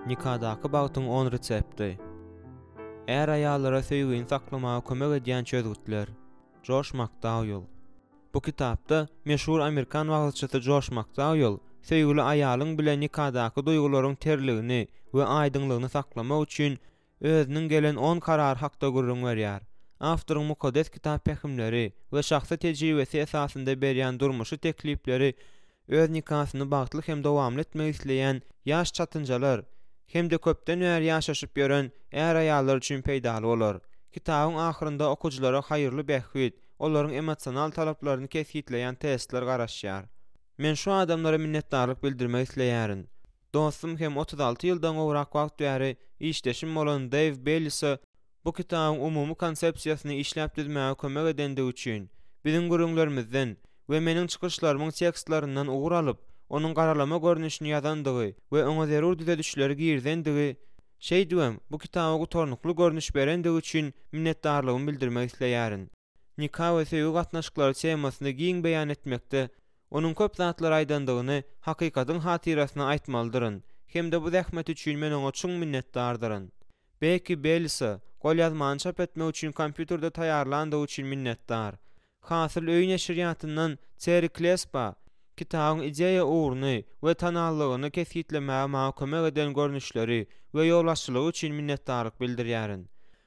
Nikadaky bagtyň on resepti. Är-aýallara söýgini saklamaga kömek edýän çözgütler. Joş Makdauýel. Bu kitapda meşhur amerikan wagyzçysy Joş Makdauýel söýgüli aýalyň bilen nikadaky duýgularyň terligini we aýdyňlygyny saklamak üçin özüniň gelen on karary hakda gürrüň berýär. Awtoryň Mukaddes Kitap pähimleri we şahsy tejribesi esasynda berýän durmuşy teklipleri öz nikasyny bagtly hem dowamly etmek isleýän ýaş çatynjalar hem-de köpden bäri ýaşaşyp ýören är-aýallar üçin peýdaly bolar. Kitabyň ahyrynda okyjylara haýyrly bähbit, olaryň emosional talaplaryny kesgitleýän testler garaşýar. Men şu adamlara minnetdarlyk bildirmek isleýärin. Dostum hem 36 ýyldan gowrak wagt bäri işdeşim bolan Deýw Bellise bu kitabyň umumy konsepsiýasyny işläp düzmäge kömek edendigi üçin, biziň gürrüňlerimizden we meniň çykyşlarymyň tekstlerinden ugur alyp, onuň garalama görnüşini ýazandygy we oňa zerur düzedişleri girizendigi, şeýdibem, bu kitaba gutarnykly görnüş berendigi üçin minnetdarlygymy bildirmek isleýärin. Nika we söýgi gatnaşyklary temasyny giň beýan etmekde onuň köp zatlar aýdandygyny hakykatyň hatyrasyna aýtmalydyryn hem-de bu zähmeti üçin men oňa çuň minnetdardyryn. Bekki Bellise golýazmany çap etmek üçin kompýuterde taýýarlandygy üçin minnetdar. Hasyl öýi neşirýatyndan Terri Klespa kitabyň ideýa ugruny we tonallygyny kesgitlemäge maňa kömek eden görnüşleri we ýolbaşçylygy üçin minnetdarlyk bildirýärin.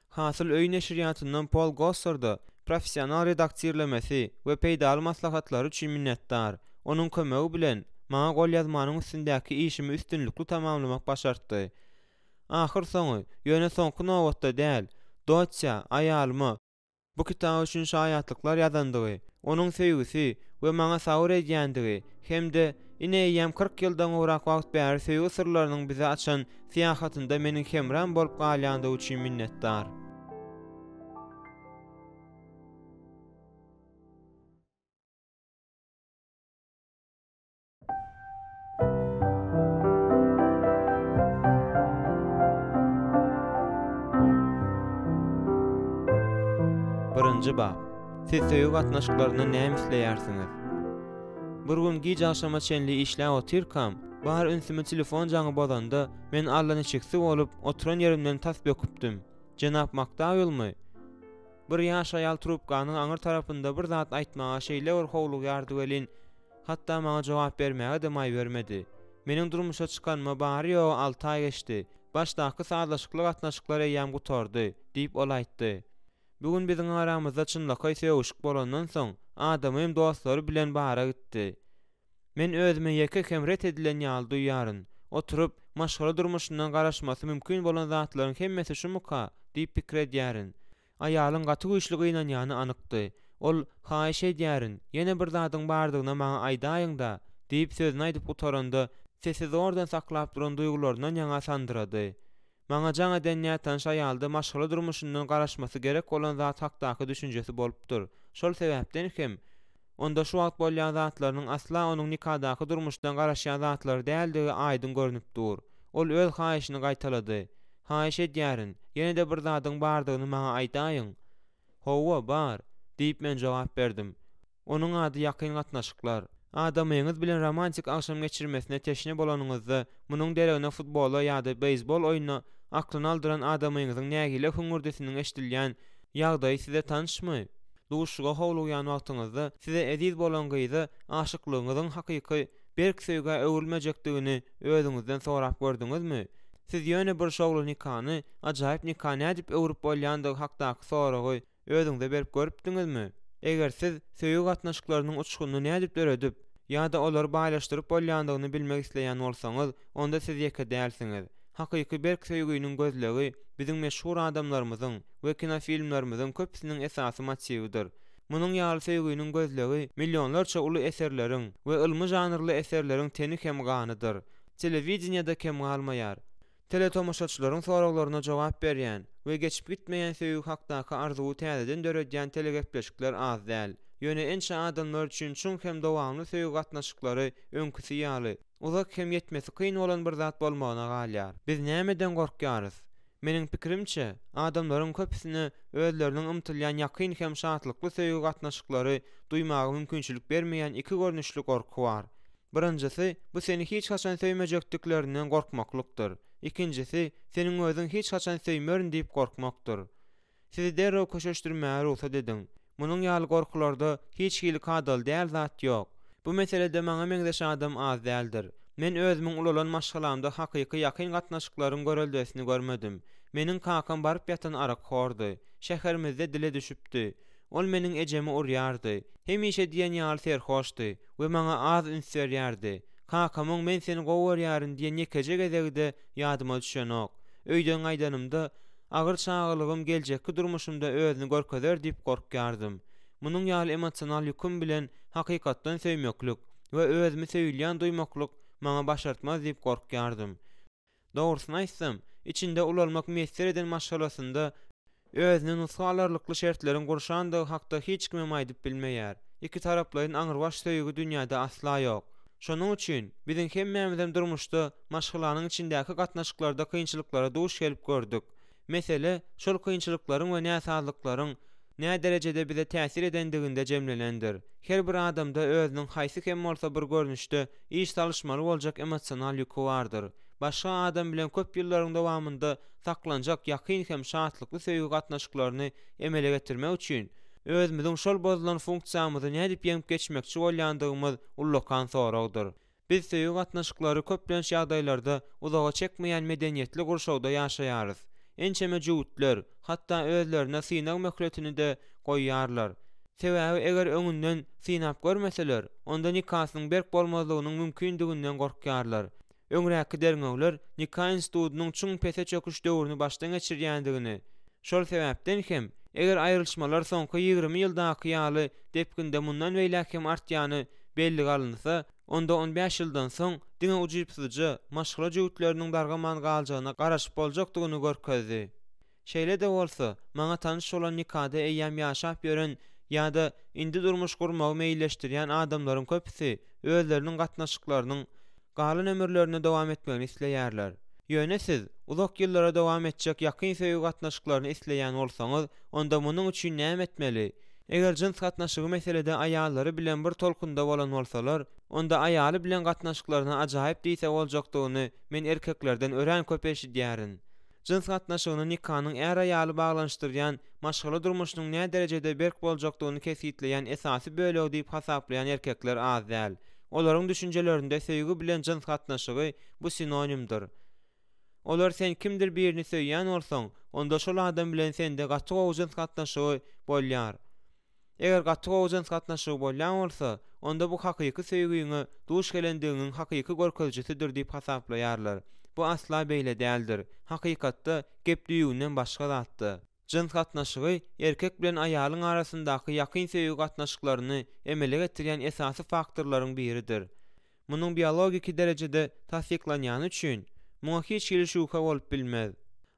Hasyl öý neşirýatyndan Pol Gossarda professional redaktirlemesi we peýdaly maslahatlary üçin minnetdar. Onuň kömegi bilen, maňa golýazmanyň üstündäki işimi üstünlikli tamamlamak başartdy. Ahyrsoňy, ýöne soňky nobatda däl, Dottiýa, aýalyma, bu kitap üçin şaýatlyklar ýazandygy, onuň söýgüsi we maňa sabyr edýändigi hem-de ine eýýäm 40 ýyldan gowrak wagt bäri söýgi syrlarynyň bize açan syýahatynda meniň hemram bolup galýandygy üçin minnetdar. Birinji bap. Siz söýgi gatnaşyklaryndan näme isleýärsiňiz? Bir gün giç agşama çenli işläp otyrkam, bar ünsümi telefon jaňy bozanda, men allaniçigsi bolup, oturan ýerimden tas böküpdim. Jenap Makdauelmi? Bir ýaş aýal trubkanyň aňyr tarapynda bir zat aýtmaga şeýle bir howlugýardy welin, hatda maňa jogap bermäge-de maý bermedi. Meniň durmuşa çykanyma bary-ýogy alty aý geçdi. Başdaky sazlaşykly gatnaşyklar eýýäm gutardy, diýip, ol aýtdy. Bu gün biziň aramyzda çynlakaý sögüşik bolandan soň, adamym dostlary bilen bara gitdi. Men özümi ýeke hem ret edilen ýaly duýýaryn. Oturyp, maşgala durmuşyndan garaşmasy mümkin bolan zatlaryň hemmesi şumyka? diýip pikir edýärin. Aýalyň gaty güýçli gynanýany anykdy. Ol, Haýyş edýärin, ýene bir zadyň bardygyna maňa aýdaýyň-da! diýip, sözüni aýdyp gutaranda, sesi zordan saklap duran duýgularyndan ýaňa sandyrady. Maňa jaň eden nätanyş aýalda maşgala durmuşyndan garaşmasy gerek bolan zat hakdaky düşünjesi bolupdyr. Şol sebäpden hem, onda şu wagt bolýan zatlarynyň asla onuň nikadaky durmuşdan garaşýan zatlary däldigi aýdyň görnüp dur. Ol öz haýyşyny gaýtalady. Haýyş edýärin, ýene-de bir zadyň bardygyny maňa aýdaýyň. Hawa, bar, diýip men jogap berdim. Onuň ady ýakyn gatnaşyklar. Adamyňyz bilen romantik agşam geçirmesine teşne bolanyňyzda, munuň deregine futbola ýa-da beýsbol oýnuna aklyny aldyran adamyňyzyň nägile hüňňürdisiniň eşidilýän ýagdaýy size tanyşmy? Duşuşyga howlugýan wagtyňyzda size eziz bolan gyza aşyklygyňyzyň hakyky, berk söýgä öwrülmejekdigini özüňizden sorap gördüňizmi? Siz ýöne bir şowly nikany ajaýyp nika nädip öwrüp bolýandygy hakdaky soragy Özüňize berip görüpdiňizmi? Eger siz söýgi gatnaşyklarynyň uçgunyny nädip döredip ýa-da olary baýlaşdyryp bolýandygyny bilmek isleýän bolsaňyz, onda siz ýeke dälsiňiz. Hakyky berk söýginiň gözlegi biziň meşhur adamlarymyzyň we kinofilmlerimiziň köpüsiniň esasy motiwidir. Munuň ýaly söýginiň gözlegi millionlarça uly eserleriň we ylmy žanrly eserleriň teni hem ganydyr. Telewideniýede kem galmaýar. Teletomaşaçylaryň soraglaryna jogap berýän we geçip gitmeýän söýgi hakdaky arzuwy täzeden döredýän telegepleşikler az däl. Ýöne ençe adamlar üçin çuň hem dowamly söýgi gatnaşyklary öňküsi ýaly, uzak hem ýetmesi kyn bolan bir zat bolmagyna galýar. Biz nämeden gorkýarys? Meniň pikirimçe, adamlaryň köpüsine özleriniň ymtylýan ýakyn hem şatlykly söýgi gatnaşyklary duýmaga mümkinçilik bermeýän iki görnüşli gorky bar. Birinjisi, bu seni hiç haçan söýmejekdiklerinden gorkmaklykdyr. Ikinjisi, seniň özüň hiç haçan söýmerin diýip gorkmakdyr. Sizi derrew köşeşdirmäge rugsat ediň. Munuň ýaly gorkularda hiç hili kadaly däl zat ýok. Bu meselede maňa meňzeş adam az däldir. Men özümiň ulalan maşgalamda hakyky ýakyn gatnaşyklaryň göreldesini görmedim. Meniň kakam baryp ýatan arakhordy. Şäherimizde dile düşüpdi. Ol meniň ejemi urýardy. Hemişe diýen ýaly serhoşdy we maňa az üns berýärdi. Kakamyň men seni gowy görýärin diýen ýekeje gezegi-de ýadyma düşenok. Öýden gaýdanymda, agyr çagalygym geljekki durmuşymda özüni görkezer diýip gorkýardym. Munuň ýaly emosional ýüküm bilen hakykatdan söýmeklik we özümi söýülýän duýmaklyk maňa başartmaz diýip gorkýardym. Dogrusyny aýtsam, içinde ulalmak miýesser eden maşgalasynda özüne nusga alarlykly şertleriň gurşandygy hakda hiç kimem aýdyp bilmeýär. Ikitaraplaýyn aňrybaş söýgi dünýäde asla ýok. Şonuň üçin, biziň hemmämizem durmuşda maşgalanyň içindäki gatnaşyklarda kynçylyklara duş gelip gördük. Mesele şol kynçylyklaryň we näsazlyklaryň näderejede bize täsir edendiginde jemlenendir. Her bir adamda özüniň haýsy hem bolsa bir görnüşde iş salyşmaly boljak emosional ýüki bardyr. Başga adam bilen köp ýyllaryň dowamynda saklanjak ýakyn hem şatlykly söýgi gatnaşyklaryny emele getirmek üçin, özümiziň şol bozulan funksiýamyzy nädip ýeňip geçmekçi bolýandygymyz ullakan soragdyr. Biz söýgi gatnaşyklary köplenç ýagdaýlarda uzaga çekmeýän medeniýetli gurşawda ýaşaýarys. Ençeme jübütler, hatda özlerine synag möhletini-de goýýarlar. Sebäbi eger öňünden synap görmeseler, onda nikasynyň berk bolmazlygynyň mümkindiginden gorkýarlar. Öňräkki derňewler nika institutynyň çuň pese çöküş döwrüni başdan geçirýändigini, şol sebäpden hem, eger aýrylyşmalar soňky 20 ýyldaky ýaly depginde mundan beýläk hem artýany bellige alynsa, onda on bäş ýyldan soň diňe ujypsyzja maşgala jübütleriniň dargaman galjagyna garaşyp boljakdygyny görkezdi. Şeýle-de bolsa, maňa tanyş bolan nikada eýýäm ýaşap ýören ýa-da indi durmuş gurmagy meýilleşdirýän adamlaryň köpüsi özleriniň gatnaşyklarynyň galan ömürlerine dowam etmegini isleýärler. Ýöne siz uzak ýyllara dowam etjek ýakyn söýgi gatnaşyklaryny isleýän bolsaňyz, onda munuň üçin näme etmeli? Eger jyns gatnaşygy meselede aýallary bilen bir tolkunda bolan bolsalar, onda aýaly bilen gatnaşyklaryna ajaýyp diýse boljakdygyny men erkeklerden örän köp eşidýärin. Jyns gatnaşygyny nikanyň är-aýaly baglanyşdyrýan maşgala durmuşynyň näderejede berk boljakdygyny kesgitleýän esasy bölegi diýip hasaplaýan erkekler az däl. Olaryň düşünjelerinde söýgi bilen jyns gatnaşygy bu sinonimdir. Olar sen kimdir birini söýýän bolsaň, onda şol adam bilen sende gaty gowy jyns gatnaşygy bolýar. Eger gaty gowy jyns gatnaşygy bolýan bolsa, onda bu hakyky söýgiňe duş gelendigiňiň hakyky görkezijisidir diýip hasaplaýarlar. Bu asla beýle däldir. Hakykatda, gep düýbünden başga zatda. Jyns gatnaşygy erkek bilen aýalyň arasyndaky ýakyn söýgi gatnaşyklaryny emele getirýän esasy faktorlaryň biridir. Munuň biologiki derejede tassyklanýany üçin, muňa hiç hili şübhe bolup bilmez.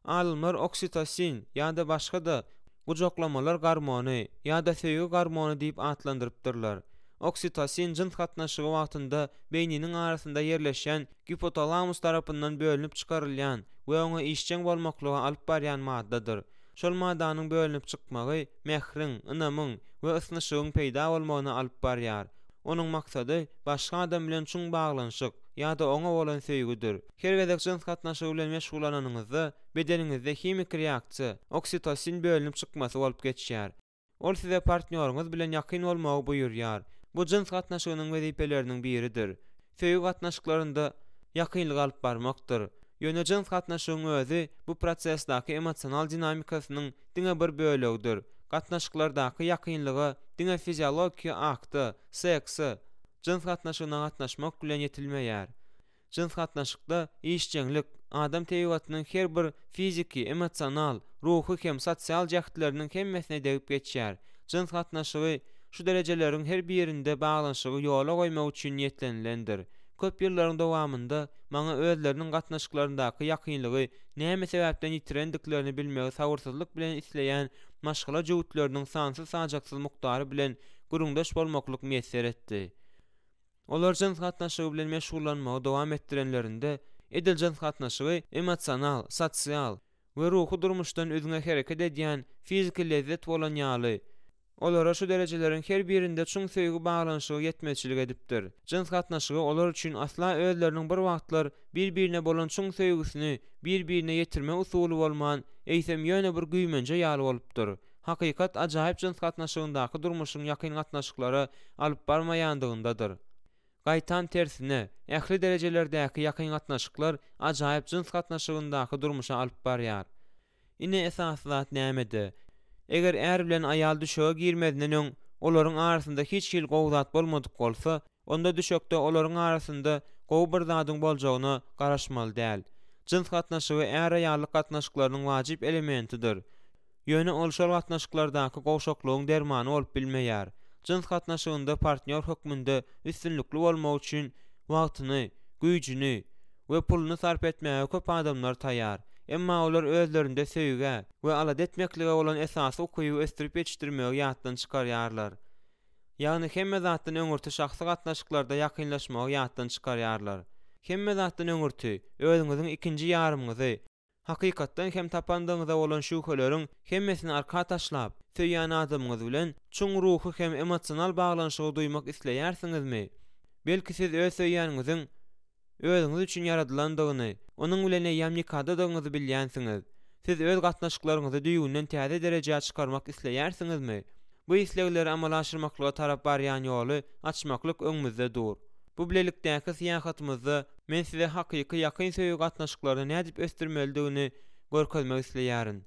Alymlar oksitosin ýa-da başga-da gujaklamalar gormony ýa-da söýgi gormony diýip atlandyrypdyrlar. Oksitosin jyns gatnaşygy wagtynda beýniniň arasynda ýerleşýän gipotalamus tarapyndan bölünip çykarylýan we oňa işjeň bolmaklyga alyp barýan maddadyr. Şol maddanyň bölünip çykmagy mähriň, ynamyň we ysnyşygyň peýda bolmagyna alyp barýar. Onuň maksady başga adam bilen çuň baglanyşyk ýa-da oňa bolan söýgüdir. Her gezek jyns gatnaşygy bilen meşgullananyňyzda, bedeniňizde himiki reaksiýa, oksitosin bölünip çykmasy bolup geçýär. Ol size partnýoryňyz bilen ýakyn bolmagy buýurýar. Bu jyns gatnaşygynyň wezipeleriniň biridir. Söýgi gatnaşyklarynda ýakynlygy alyp barmakdyr. Ýöne jyns gatnaşygyň özi bu prosesdäki emosional dinamikasynyň diňe bir bölegidir. Gatnaşyklardaky ýakynlyga diňe fiziologiki akta, sekse, jyns gatnaşygyna gatnaşmak bilen ýetilmeýär. Jyns gatnaşykda işjeňlik, adam tebigatynyň her bir fiziki, emosional, ruhy hem sosial jähtleriniň hemmesine degip geçýär. Jyns gatnaşygy şu derejeleriň her birinde baglanyşygy ýola goýmak üçin niýetlenilendir. Köp ýyllaryň dowamynda maňa özleriniň gatnaşyklaryndaky ýakynlygy näme sebäpden ýitirendiklerini bilmegi sabyrsyzlyk bilen isleýän maşgala jübütleriniň sansyz-sajaksyz mukdary bilen gürrüňdeş bolmaklyk miýesser etdi. Olar jyns gatnaşygy bilen meşgullanmagy dowam etdirenlerinde, edil jyns gatnaşygy emosional, sosial we ruhy durmuşdan üzňe hereket edýän fiziki lezzet bolan ýaly. Olara şu derejeleriň her birinde çuň söýgi baglanyşygy ýetmezçilik edipdir. Jyns gatnaşygy olar üçin asla özleriniň bir wagtlar bir-birine bolan çuň söýgüsini bir-birine ýetirme usuly bolman, eýsem ýöne bir güýmenje ýaly bolupdyr. Hakykat ajaýyp jyns gatnaşygyndaky durmuşyň ýakyn gatnaşyklara alyp barmaýandygyndadyr. Gaýtam tersine, ähli derejelerdäki ýakyn gatnaşyklar ajaýyp jyns gatnaşygyndaky durmuşa alyp barýar. Ine esasy zat nämede? Eger är bilen aýal düşege girmezinden öň olaryň arasynda hiç hili gowy zat bolmadyk bolsa, onda düşekde olaryň arasynda gowy bir zadyň boljagyna garaşmaly däl. Jyns gatnaşygy är-aýallyk gatnaşyklarynyň wajyp elementidir. Ýöne ol şol gatnaşyklardaky gowşaklygyň dermany bolup bilmeýär. Jyns gatnaşygynda partnýor hökmünde üstünlikli bolmak üçin wagtyny, güýjüni we puluny sarp etmäge köp adamlar taýýar. Emma olar özlerinde söýgä we alada etmeklige bolan esasy ukyby ösdürip ýetişdirmegi ýatdan çykarýarlar. Ýagny hemme zatdan öňürti şahsy gatnaşyklarda ýakynlaşmagy ýatdan çykarýarlar. Hemme zatdan öňürti, özüňiziň ikinji ýarymyňyzy, Hakykatdan hem tapandygyňyza bolan şübheleriň hemmesini arka taşlap, söýýän adamyňyz bilen çuň ruhy hem emosional baglanyşygy duýmak isleýärsiňizmi? Belki siz öz söýýäniňiziň özüňiz üçin ýaradylandygyny, onuň bilen eýýäm nikadadygyňyzy bilýänsiňiz. Siz öz gatnaşyklaryňyzy düýbünden täze derejä çykarmak isleýärsiňizmi? Bu islegleri amala aşyrmaklyga tarap barýan ýoly açmaklyk öňümizde dur. Bu bilelikdäki syýahatymyzda men size hakyky ýakyn söýgi gatnaşyklaryny nädip ösdürmelidigini görkezmek isleýärin.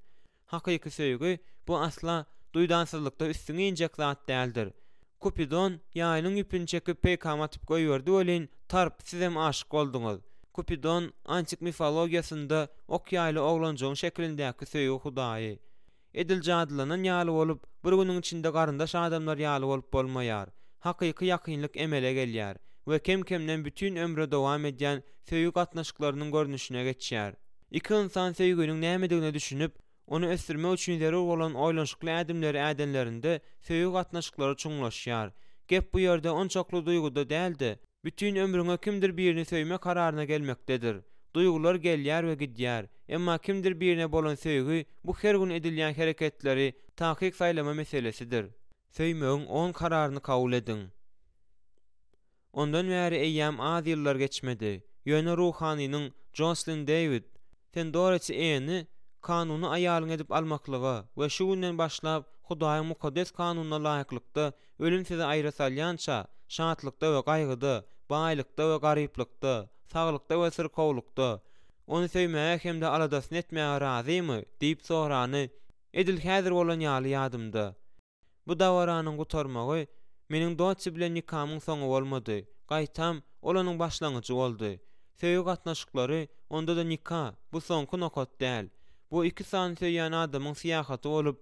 Hakyky söýgi, bu asla duýdansyzlykda üstüňe injek zat däldir. Kupidon ýaýynyň ýüpüni çekip peýkam atyp goýberdi welin, tarp, sizem aşyk bolduňyz. Kupidon antik mifologiýasynda ok ýaýly oglanjygyň şekilindäki söýgi hudaýy. Edil jadylanan ýaly bolup, bir günüň içinde garyndaş adamlar ýaly bolup bolmaýar. Hakyky ýakynlyk emele gelýär we kem-kemden bütin ömre dowam edýän söýgi gatnaşyklarynyň görnüşine geçýär. Iki ynsan söýginiň nämedigine düşünip, ony ösdürmek üçin zerur bolan oýlanyşykly ädimleri ädenlerinde söýgi gatnaşyklary çuňlaşýar. Gep bu ýerde onçakly duýguda däl-de, Bütin ömrüňe kimdir birini söýme kararyna gelmekdedir. Duýgular gelýär we gidýär. Emma kimdir birine bolan söýgi bu her gün edilýän hereketleri takyk saýlama meselesidir. Söýmegiň on kararyny kabul ediň. Ondan bäri eýýäm az ýyllar geçmedi. Ýöne ruhanynyň Joslin Dewid, Sen Doroti Enni kanuny aýalyň edip almaklyga we şu günden başlap Hudaýyň mukaddes kanunyna laýyklykda Ölüm sizi aýra salýança, şatlykda we gaýgyda, baýlykda we garyplykda, saglykda we syrkawlykda, ony söýmäge hem-de aladasyny etmäge razymy? diýip sorany edil häzir bolan ýaly ýadymda. Bu dabaranyň gutarmagy meniň Dotsi bilen nikamyň soňy bolmady, gaýtam, ol onuň başlangyjy boldy. Söýgi gatnaşyklary, onda-da nika, bu soňky nokat däl. Bu iki sany söýýän adamyň syýahaty bolup,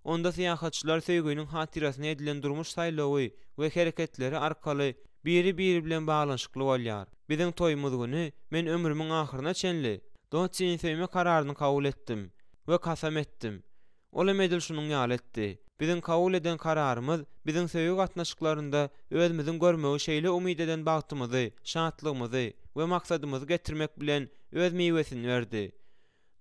Onda syýahatçylar söýginiň hatyrasyna edilen durmuş saýlawy we hereketleri arkaly biri-biri bilen baglanyşykly bolýar. Biziň toýumyz güni men ömrümiň ahyryna çenli Dotsini söýme kararyny kabul etdim we kasam etdim. Olam edil şunuň ýaly etdi. Biziň kabul eden kararymyz biziň söýgi gatnaşyklarynda özümiziň görmegi şeýle umyt eden bagtymyzy, şatlygymyzy we maksadymyzy getirmek bilen öz miwesini berdi.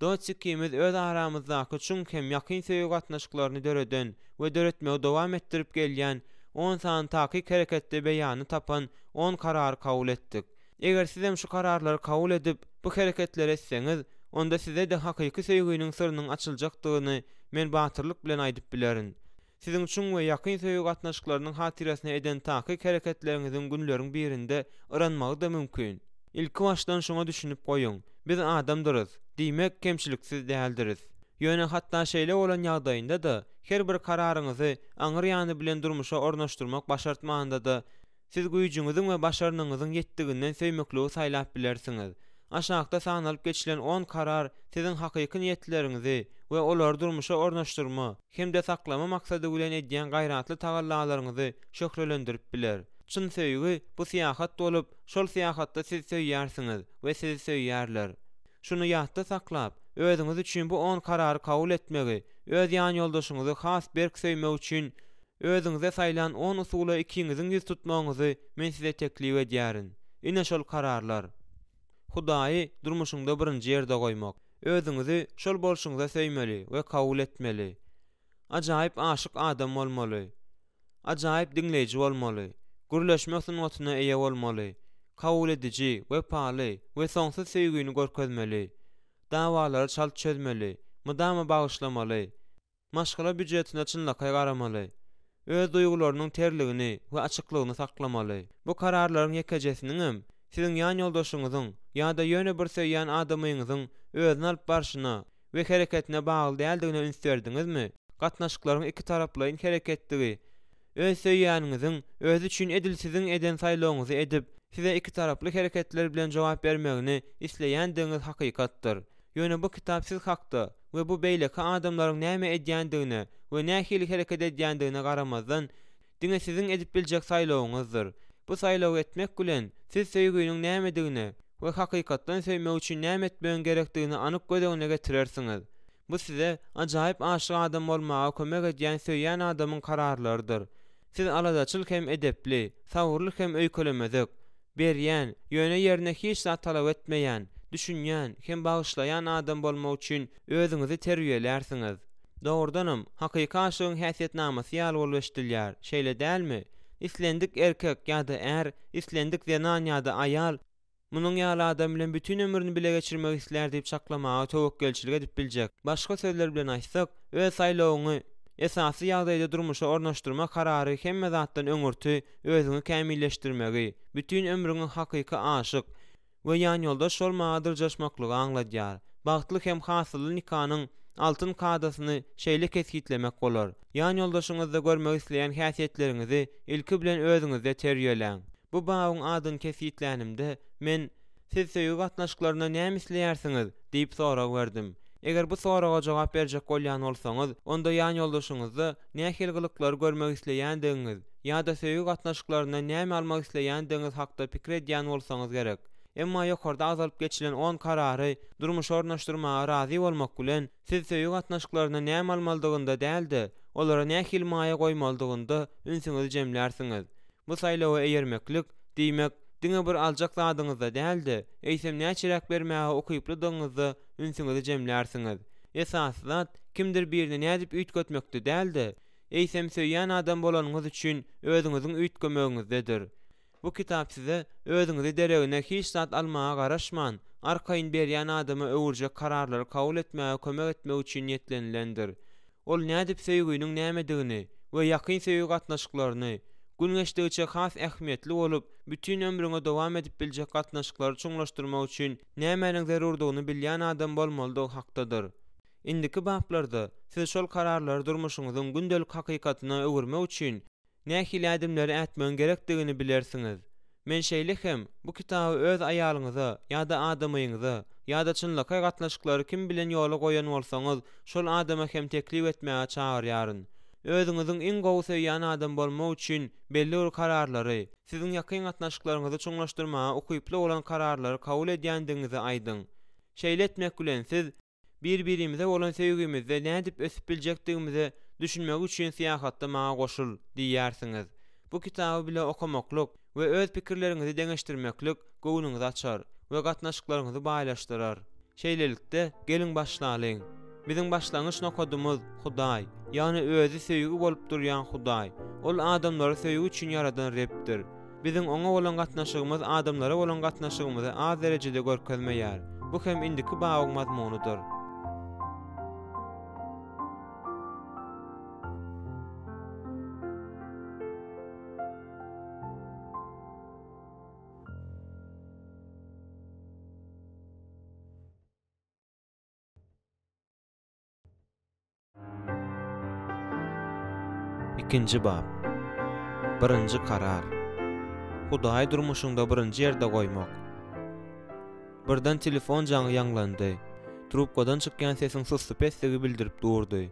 Dost ikimiz öz aramyzdaky çuň hem ýakyn söýgi gatnaşyklaryny döreden we döretmegi dowam etdirip gelýän on sany takyk hereketde beýanyny tapan on karary kabul etdik. Eger sizem şu kararlary kabul edip, bu hereketleri etseňiz, onda size-de hakyky söýginiň syrynyň açyljakdygyny men batyrlyk bilen aýdyp bilerin. Siziň çuň we ýakyn söýgi gatnaşyklarynyň hatyrasyna eden takyk hereketleriňiziň günleriň birinde yranmagy-da mümkin. Ilkibaşdan şuňa düşünip goýuň, biz adamdyrys, diýmek, kemçiliksiz däldiris. Ýöne hatda şeýle bolan ýagdaýynda-da, her bir kararyňyzy aňry ýany bilen durmuşa ornaşdyrmak başartmanda-da, Siz güýjüňiziň we başarnygyňyzyň ýetdiginden söýmekligi saýlap bilersiňiz. Aşakda sanalyp geçilen on karar siziň hakyky niýetleriňizi we olary durmuşa ornaşdyrma hem-de saklama maksady bilen edýän gaýratly tagallalaryňyzy şöhlelendirip biler. Çyn söýgi, bu syýahat bolup, şol syýahatda siz söýýärsiňiz we sizi söýýärler. Şuny ýatda saklap, özüňiz üçin bu on karary kabul etmegi, öz ýanýoldaşyňyzy has berk söýmek üçin Özüňize saýlan on usula ikiňiziň ýüz tutmagyňyzy men size teklip edýärin. Ine şol kararlar. Hudaýy durmuşyňda birinji ýerde goýmak. Özüňizi şol bolşuňyza söýmeli we kabul etmeli. Ajaýyp aşyk adam bolmaly. Ajaýyp diňleýji bolmaly. Gürleşmek sungatyna eýe bolmaly. Kabul ediji, wepaly we soňsuz söýgini görkezmeli. Dawalary çalt çözmeli. Mydama bagyşlamaly. Maşgala býujetine çynlakaý garamaly. Öz duýgularynyň terligini we açyklygyny saklamaly. Bu kararlaryň ýekejesiniňem siziň ýan ýoldaşyňyzyň ýa-da ýöne bir söýýän adamyňyzyň özüni alyp barşyna we hereketine bagly däldigine üns berdiňizmi? Gatnaşyklaryň ikitaraplaýyn hereketdigi, öz söýýäniňiziň özi üçin edil siziň eden saýlawyňyzy edip, size ikitaraply hereketler bilen jogap bermegini isleýändigiňiz hakykatdyr. Ýöne bu kitap siz hakda we bu beýleki adamlaryň näme edýändigine we nähili hereket edýändigine garamazdan, diňe siziň edip biljek saýlawyňyzdyr. Bu saýlawy etmek bilen, siz söýginiň nämedigine we hakykatdan söýmek üçin näme etmegiň gerekdigini anyk göz öňüne getirersiňiz. Bu size ajaýyp aşyk adam bolmaga kömek edýän söýýän adamyň kararlarydyr. Siz aladaçyl hem edepli, sabyrly hem öýkelemezek, berýän, ýöne ýerine hiç zat talap etmeýän, düşünýän hem bagyşlaýan adam bolmak üçin özüňizi terbiýelärsiňiz. Dogrudanam, hakyky aşygyň häsiýetnamasy ýaly bolup eşidilýär, şeýle dälmi? Islendik erkek ýa-da är, islendik zenan ýa-da aýal munuň ýaly adam bilen bütin ömrüni bile geçirmek islär diýip çaklamaga töwekgelçilik edip biljek. Başga sözler bilen aýtsak, öz saýlawyňy esasy ýagdaýda durmuşa ornaşdyrma karary hemme zatdan öňürti özüňi kämilleşdirmegi, bütin ömrüňi hakyky aşyk we ýanýoldaş bolmaga dyrjaşmaklygy aňladýar. Bagtly hem hasylly nikanyň altyn kadasyny şeýle kesgitlemek bolar, ýanýoldaşyňyzda görmek isleýän häsiýetleriňizi ilki bilen özüňizde terbiýeläň. Bu babyň adyny kesgitlänimde, men, Siz söýgi gatnaşyklarynda näme isleýärsiňiz? diýip sorag berdim. Eger bu soraga jogap berjek bolýan bolsaňyz, onda ýanýoldaşyňyzda nähili gylyklary görmek isleýändigiňiz ýa-da söýgi gatnaşyklaryndan näme almak isleýändigiňiz hakda pikir edýän bolsaňyz gerek. Emma ýokarda agzalyp geçilen on karary durmuşa ornaşdyrmaga razy bolmak bilen, siz söýgi gatnaşyklaryndan näme almalydygynda däl-de, olara nähili maýa goýmalydygynda ünsüňizi jemlärsiňiz. Bu saýlawa eýermeklik, diýmek, diňe bir aljak zadyňyzda däl-de, eýsem näçeräk bermäge ukyplydygyňyzda ünsüňizi jemlärsiňiz. Esasy zat, kimdir birini nädip üýtgetmekde däl-de, eýsem söýýän adam bolanyňyz üçin özüňiziň üýtgemegiňizdedir. Bu kitap size özüňizi deregine hiç zat almaga garaşman, arkaýyn berýän adama öwürjek kararlary kabul etmäge kömek etmek üçin niýetlenilendir. Ol nädip söýginiň nämedigini we ýakyn söýgi gatnaşyklaryny, gün geçdigiçe has ähmiýetli bolup, bütin ömrüňe dowam edip biljek gatnaşyklary çuňlaşdyrmak üçin nämäniň zerurdygyny bilýän adam bolmalydygy hakdadyr. Indiki baplarda siz şol kararlary durmuşyňyzyň gündelik hakykatyna öwürmek üçin nähili ädimleri ätmegiň gerekdigini bilersiňiz. Men şeýle hem bu kitaby öz aýalyňyza ýa-da adamyňyza, ýa-da çynlakaý gatnaşyklary kim bilen ýola goýan bolsaňyz, şol adama hem teklip etmäge çagyrýaryn. Özüňiziň iň gowy söýýän adam bolmak üçin belli bir kararlary, siziň ýakyn gatnaşyklaryňyzy çuňlaşdyrmaga ukyply bolan kararlary kabul edýändigiňizi aýdyň. Şeýle etmek bilen siz Bir-birimize bolan söýgimizde nädip ösüp biljekdigimize düşünmek üçin syýahatda maňa goşul diýýärsiňiz. Bu kitaby bile okamaklyk we öz pikirleriňizi deňeşdirmeklik göwnüňizi açar we gatnaşyklaryňyzy baýlaşdyrar. Şeýlelikde, geliň başlalyň. Biziň başlangyç nokadymyz, Hudaý, ýagny Özi söýgi bolup durýan Hudaý. Ol adamlary söýgi üçin ýaradan Rebdir. Biziň Oňa bolan gatnaşygymyz adamlara bolan gatnaşygymyzy az derejede görkezmeýär. Bu hem indiki babyň mazmunydyr. Ikinji bap. Birinji karar. Hudaýy durmuşyňda birinji ýerde goýmak. Birden telefon jaňy ýaňlandy. Trubkadan çykýan sesiň sussupesdigi bildirip durdy.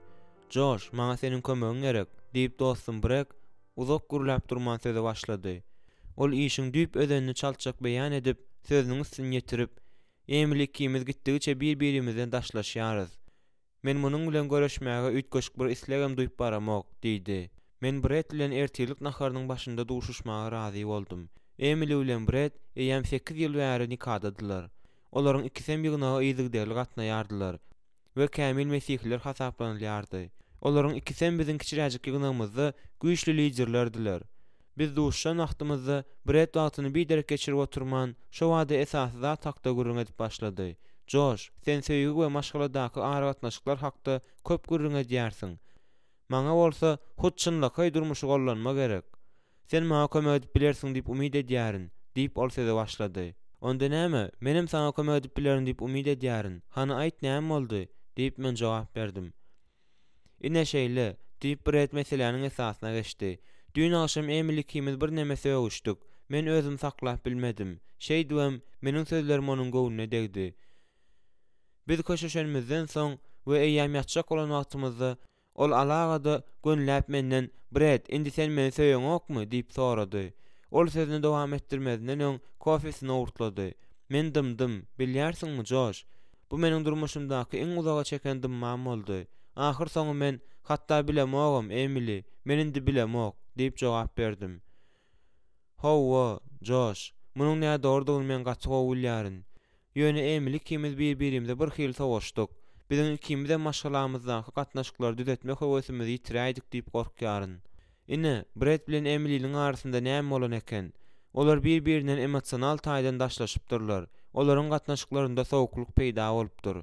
Joş, maňa seniň kömegiň gerek, diýip dostum Brek uzak gürläp durman söze başlady. Ol işiň düýp özenini çaltjak beýan edip, sözüniň üstüni ýetirip, Emili ikimiz gitdigiçe bir-birimizden daşlaşýarys. Men munuň bilen göreşmäge üýtgeşik bir islegem duýup baramok, diýdi. Men Bret bilen ertirlik naharynyň başynda duşuşmaga razy boldum. Emili bilen Bret eýýäm sekiz ýyl bäri nikadadylar. Olaryň ikisem ýygnaga yzygiderli gatnaýardylar we kämil mesihiler hasaplanylýardy. Olaryň ikisem biziň kiçiräjik ýygnagymyzda güýçli liderlerdiler. Biz duşuşan wagtymyzda Bred wagtyny biderek geçirip oturman, şo bada esasy zat hakda gürrüň edip başlady. Joş, sen söýgi we maşgaladaky aragatnaşyklar hakda köp gürrüň edýärsiň. Maňa bolsa hut çynlakaý durmuşy gollanma gerek. Sen maňa kömek edip bilersiň diýip umyt edýärin, diýip, ol söze başlady. Onda näme, menem saňa kömek edip bilerin diýip umyt edýärin. Hany aýt, näme boldy? diýip, men jogap berdim. Ine şeýle, diýip, Bred meseläniň esasyna geçdi. Düýn agşam Emili ikimiz birneme sögüşdik. Men özümi saklap bilmedim. Şeýdibem, meniň sözlerim onuň göwnüne degdi. Biz köşeşenimizden soň we eýýäm ýatjak bolan wagtymyzda, ol alagada gönüläp menden, Bred, indi sen meni söýeňokmy? diýip sorady. Ol sözüni dowam etdirmezinden öň kofesini owurtlady. Men dymdym. Bilýärsiňmi, Joş, bu meniň durmuşymdaky iň uzaga çeken dymmam boldy. Ahyrsoňy men, Hatda bilemogam, Emili, men indi bilemok, diýip jogap berdim. Hawa, Joş, munuň nädogrudygyny men gaty gowy bilýärin. Ýöne Emili ikimiz bir-birimize bir hili sowaşdyk. Biziň ikimizem maşgalamyzdaky gatnaşyklary düzetme höwesimizi ýitiräýdik diýip gorkýaryn. Ine, Bred bilen Emiliniň arasynda näme bolan eken? Olar bir-birinden emosional taýdan daşlaşypdyrlar. Olaryň gatnaşyklarynda sowuklyk peýda bolupdyr.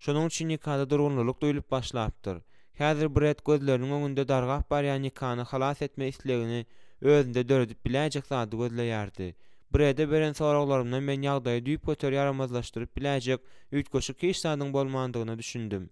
Şonuň üçin nikada durgunlylyk duýlup başlapdyr. Häzir Bred gözleriniň öňünde dargap barýan nikany halas etme islegini özünde döredip biläýjek zady gözleýärdi. Brede beren soraglarymdan men ýagdaýy düýpgöter ýaramazlaşdyryp biläýjek üýtgeşik hiç zadyň bolmandygyna düşündim.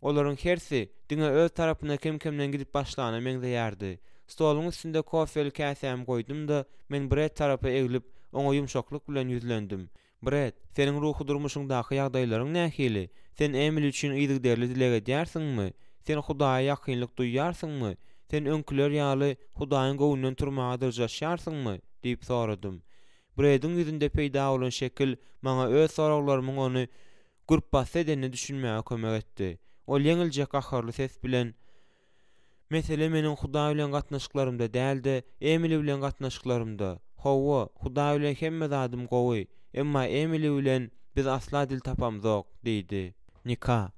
Olaryň hersi diňe öz tarapyna kem-kemden gidip başlana meňzeýärdi. Stoluň üstünde kofeli käsämi goýdum-da, men Bred tarapa eglip, oňa ýumşaklyk bilen ýüzlendim. Bred, seniň ruhy durmuşyňdaky ýagdaýlaryň nähili? Sen Emili üçin yzygiderli dileg edýärsiňmi? Sen Hudaýa ýakynlyk duýýarsyňmy? Sen öňküler ýaly Hudaýyň göwnünden turmaga dyrjaşýarsyňmy? diýip soradym. Brediň ýüzünde peýda bolan şekil maňa öz soraglarymyň ony gürpbasdy edenine düşünmäge kömek etdi. Ol ýeňiljek gaharly ses bilen, Mesele meniň Hudaý bilen gatnaşyklarymda däl-de, Emili bilen gatnaşyklarymda. Hawa, Hudaý bilen hemme zadym gowy, emma Emili bilen biz asla dil tapamzok, diýdi. Nika.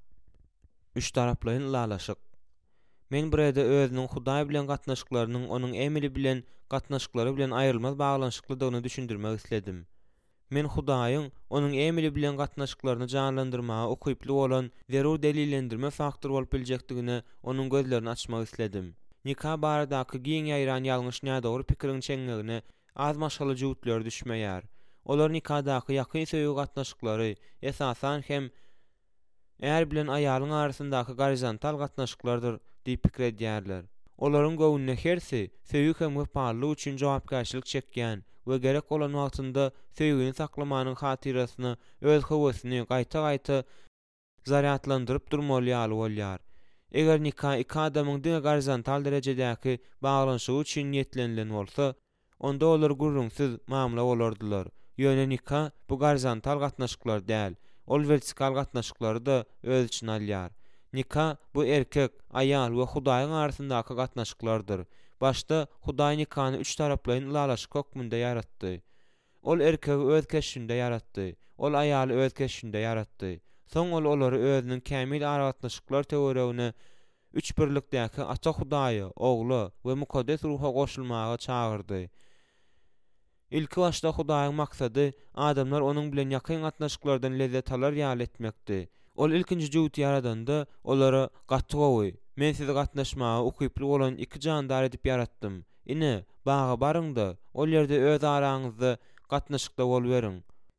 Üçtaraplaýyn ylalaşyk. Men Brede özüniň Hudaý bilen gatnaşyklarynyň onuň Emili bilen gatnaşyklary bilen aýrylmaz baglanyşyklydygyny düşündirmek isledim. Men Hudaýyň onuň Emili bilen gatnaşyklaryny janlandyrmaga ukyply bolan zerur delillendirme faktory bolup biljekdigine onuň gözlerini açmak isledim. Nika baradaky giň ýaýran ýalňyş nädogry pikiriň çeňňegine az maşgala jübütleri düşmeýär. Olar nikadaky ýakyn söýgi gatnaşyklary, esasan hem, Är bilen aýalyň arasyndaky gorizontal gatnaşyklardyr diýip pikir edýärler. Olaryň göwnüne hersi söýgi hem wepalylyk üçin jogapkärçilik çekýän we gerek bolan wagtynda söýgini saklamanyň hatyrasyna öz höwesini gaýta-gaýta zarýadlandyryp durmaly ýaly bolýar. Eger nika iki adamyň diňe gorizontal derejedäki baglanyşygy üçin niýetlenilen bolsa, Onda olar gürrüňsiz mamla bolardylar. Ýöne nika bu gorizontal gatnaşyklar däl. Ol wertikal gatnaşyklary-da öz içine alýar. Nika bu erkek, aýal we Hudaýyň arasyndaky gatnaşyklardyr. Başda Hudaý nikany üçtaraplaýyn ylalaşyk hökmünde ýaratdy. Ol erkegi öz keşbinde ýaratdy. Ol aýaly öz keşbinde ýaratdy. Soň ol olary özüniň kämil aragatnaşyklar töweregine Üçbirlikdäki Ata Hudaýa, Ogla we Mukaddes Ruha goşulmaga çagyrdy. Ilkibaşda Hudaýyň maksady adamlar Onuň bilen ýakyn gatnaşyklardan lezzet alar ýaly etmekdi. Ol ilkinji jübüti ýaradanda, olara, Gaty gowy! Men sizi gatnaşmaga ukyply bolan iki jandar edip ýaratdym. Ine, baga baryň-da, ol ýerde öz araňyzda gatnaşykda boluberiň.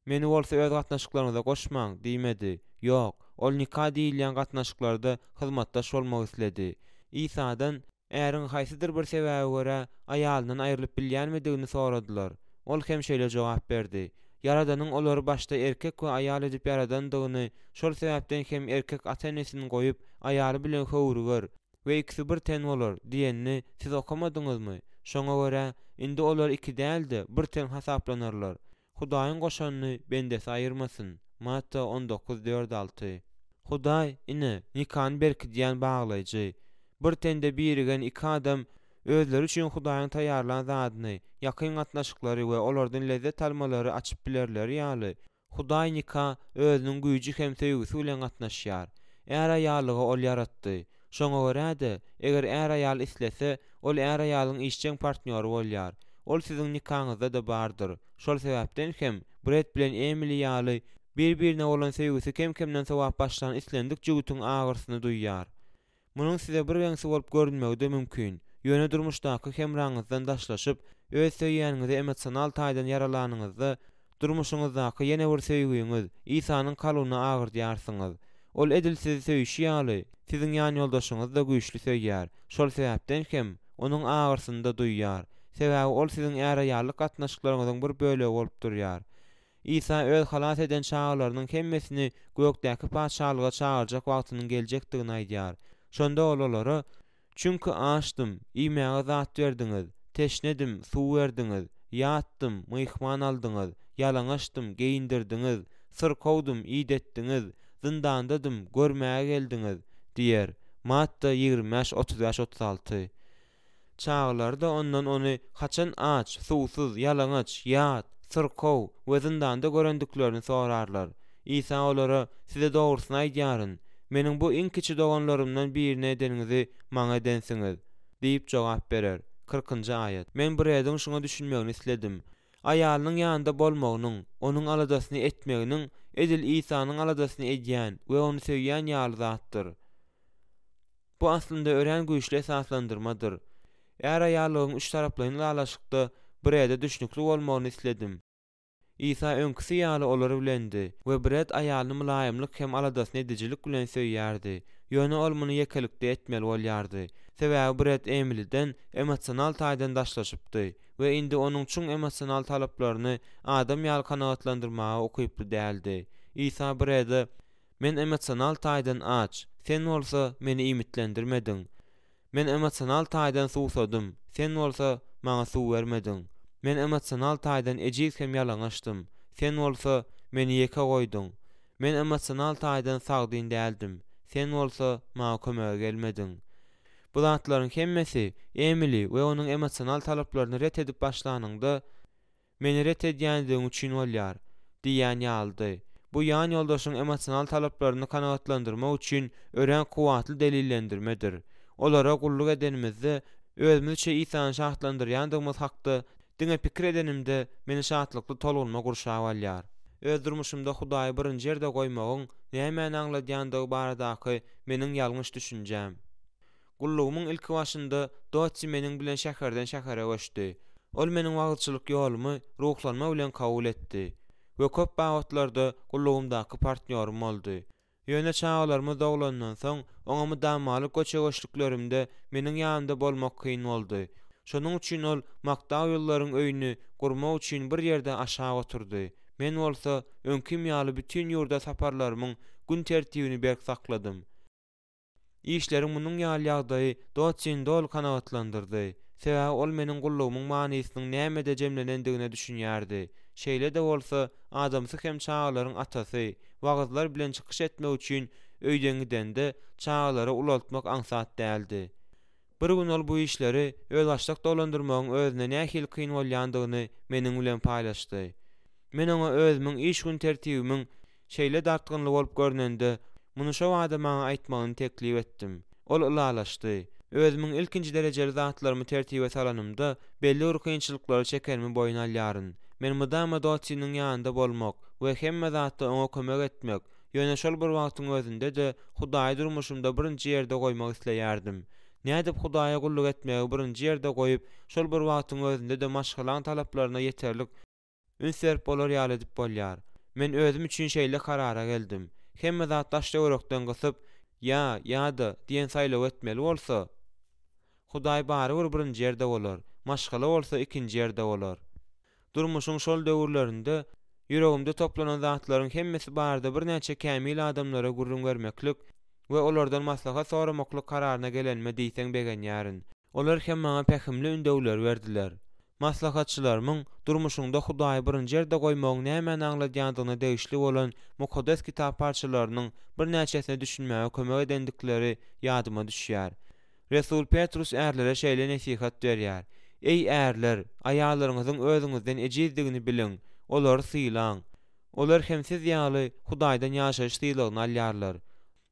Meni bolsa öz gatnaşyklaryňyza goşmaň diýmedi. Ýok, ol nika diýilýän gatnaşyklarda hyzmatdaş bolmak isledi. Isadan äriň haýsydyr bir sebäbe görä aýalyndan aýrylyp bilýänmidigini soradylar. Ol hem şeýle jogap berdi, Ýaradanyň olary başda erkek we aýal edip ýaradandygyny, şol sebäpden hem erkek ata-enesini goýup, aýaly bilen höwrüger we ikisi bir ten bolar diýenini siz okamadyňyzmy? Şoňa görä, indi olar iki däl-de, bir ten hasaplanarlar. Hudaýyň goşanyny bendesi aýyrmasyn. Matta 19, 4, 6. Hudaý, ine, nikany berkidýän baglaýjy. Bir tende birigen iki adam özleri üçin Hudaýyň taýýarlan zadyny, ýakyn gatnaşyklary we olardan lezzet almalary açyp bilerleri ýaly, Hudaý nika Özüniň güýji hem söýgüsi bilen gatnaşýar. Är-aýallygy Ol ýaratdy. Şoňa görä-de, eger är-aýal islese, ol är-aýalyň işjeň partnýory bolýar. Ol siziň nikaňyzda-da bardyr. Şol sebäpden hem, Bred bilen Emili ýaly, bir-birine bolan söýgüsi kem-kemden sowap başlan islendik jübütiň agyrsyny duýýar. Munuň size birgeňsi bolup görünmegi-de mümkin, ýöne durmuşdaky hemraňyzdan daşlaşyp, öz söýýäniňizi emosional taýdan ýaralanyňyzda, durmuşyňyzdaky ýene bir söýgiňiz, Isanyň kalbyny agyrdýarsyňyz. Ol edil sizi söýşi ýaly, siziň ýanýoldaşyňyzy-da güýçli söýýär, şol sebäpden hem, onuň agyrsyny-da duýýar. Sebäbi ol siziň är-aýallyk gatnaşyklaryňyzyň bir bölegi bolup durýar. Isa öz halas eden çagalarynyň hemmesini gökdäki Patyşalyga çagyrjak wagtynyň geljekdigini aýdýar. Şonda ol olara, Çünki açdym, iýmäge zat berdiňiz, teşnedim, suw berdiňiz, ýatdym, myhman aldyňyz, ýalaňaçdym, geýindirdiňiz, syrkawdym, idetdiňiz, zyndandadym, görmäge geldiňiz diýer. Matta 25, 35, 36. Çagalary-da ondan ony haçan aç, suwsuz, ýalaňaç, ýat, syrkaw we zyndanda görendiklerini sorarlar. Isa olara, Size dogrusyny aýdýaryn, Meniň bu iň kiçi doganlarymdan birine edeniňizi Maňa edensiňiz. Diýip jogap berer. Kyrkynjy aýat. Men Brediň şuňa düşünmegini isledim. Aýalynyň ýanynda bolmagynyň, onuň aladasyny etmeginiň edil Isanyň aladasyny edýän we ony söýýän ýaly zatdyr. Bu aslynda örän güýçli esaslandyrmadyr. Är-aýallygyň üçtaraplaýyn ylalaşykda Brede düşnükli bolmagyny isledim. Isa öňküsi ýaly olar bilendi we Bred aýalyny mylaýymlyk hem aladasyny edijilik bilen söýýärdi. Ýöne ol muny ýekelikde etmeli bolýardy. Sebäbi Bred Emiliden emosional taýdan daşlaşypdy we indi onuň çuň emosional talaplaryny adam ýaly kanagatlandyrmaga ukyply däldi. Isa Brede Men emosional taýdan aç, sen bolsa meni iýmitlendirmediň. Men emosional taýdan suwsadym, sen bolsa maňa suw bermediň. Men emosional taýdan ejiz hem ýalaňaçdym, sen bolsa meni ýeke goýduň. Men emosional taýdan sagdyn däldim, sen bolsa maňa kömege gelmediň. Bu zatlaryň hemmesi Emili we onuň emosional talaplaryny ret edip başlanyňda, Meni ret edýändigiň üçin bolýar, diýýän ýalydy. Bu ýan ýoldaşyň emosional talaplaryny kanagatlandyrmak üçin örän kuwwatly delillendirmedir. Olara gulluk edenimizde, özümizçe Isany şatlandyrýandygymyz hakda diňe pikir edenimde meni şatlykly tolgunma gurşap alýar. Öz durmuşymda Hudaýy birinji ýerde goýmagyň nämäni aňladýandygy baradaky meniň ýalňyş düşünjäm. Gullugymyň ilkibaşynda Dotsi meniň bilen şäherden şähere göçdi. Ol meniň wagyzçylyk ýolumy ruhlanma bilen kabul etdi we köp babatlarda gullugymdaky partnýorym boldy. Ýöne çagalarymyz doglandan soň, oňa mydamalyk göçe-göçlüklerimde meniň ýanymda bolmak kyn boldy. Şonuň üçin ol Makdauellaryň öýüni gurmak üçin bir ýerde aşak oturdy. Men bolsa, öňkim ýaly bütin ýurda saparlarymyň gün tertibini berk sakladym. Işleriň munuň ýaly ýagdaýy Dotsini doly kanagatlandyrdy. Sebäbi ol meniň gullugymyň manysynyň nämede jemlenendigine düşünýärdi. Şeýle-de bolsa, adamsy hem çagalaryň atasy, wagyzlar bilen çykyş etmek üçin öýden gidende, çagalary ulaltmak aňsat däldi. Bir gün ol bu işleri özbaşdak dolandyrmagyň özüne nähili kyn bolýandygyny meniň bilen paýlaşdy. Men oňa özümiň iş gün tertibimiň şeýle dartgynly bolup görnende, muny şo bada maňa aýtmagyny teklip etdim. Ol ylalaşdy. Özümiň ilkinji derejeli zatlarymy tertibe salanymda, belli bir kynçylyklary çekenimi boýun alýaryn. Men mydama Dottiniň ýanynda bolmak we hemme zatda oňa kömek etmek, ýöne şol bir wagtyň özünde-de Hudaýy durmuşymda birinji ýerde goýmak isleýärdim. Nädip Hudaýa gulluk etmegi birinji ýerde goýup, şol bir wagtyň özünde-de maşgalaň talaplaryna ýeterlik Üns berip bolar ýaly edip bolýar. Men özüm üçin şeýle karara geldim. Hemme zat daş-töwerekden gysyp, ýa, ýa-da diýen saýlawy etmeli bolsa, Hudaý barybir birinji ýerde bolar, maşgala bolsa ikinji ýerde bolar. Durmuşyň şol döwürlerinde ýüregimde toplanan zatlaryň hemmesi barada birnäçe kämil adamlara gürrüň bermeklik we olardan maslahat soramaklyk kararyna gelenime diýseň begenýärin. Olar hem maňa pähimli ündewleri berdiler. Maslahatçylarymyň durmuşyňda Hudaýy birinji ýerde goýmagyň nämäni aňladýandygyna degişli bolan Mukaddes Kitap parçalarynyň birnäçesine düşünmäge kömek edendikleri ýadyma düşýär. Resul Petrus ärlere şeýle nesihat berýär, Eý, ärler, aýallaryňyzyň özüňizden ejizdigini biliň, olary sylaň. Olar hem siz ýaly Hudaýdan ýaşaýyş sylagyny alýarlar.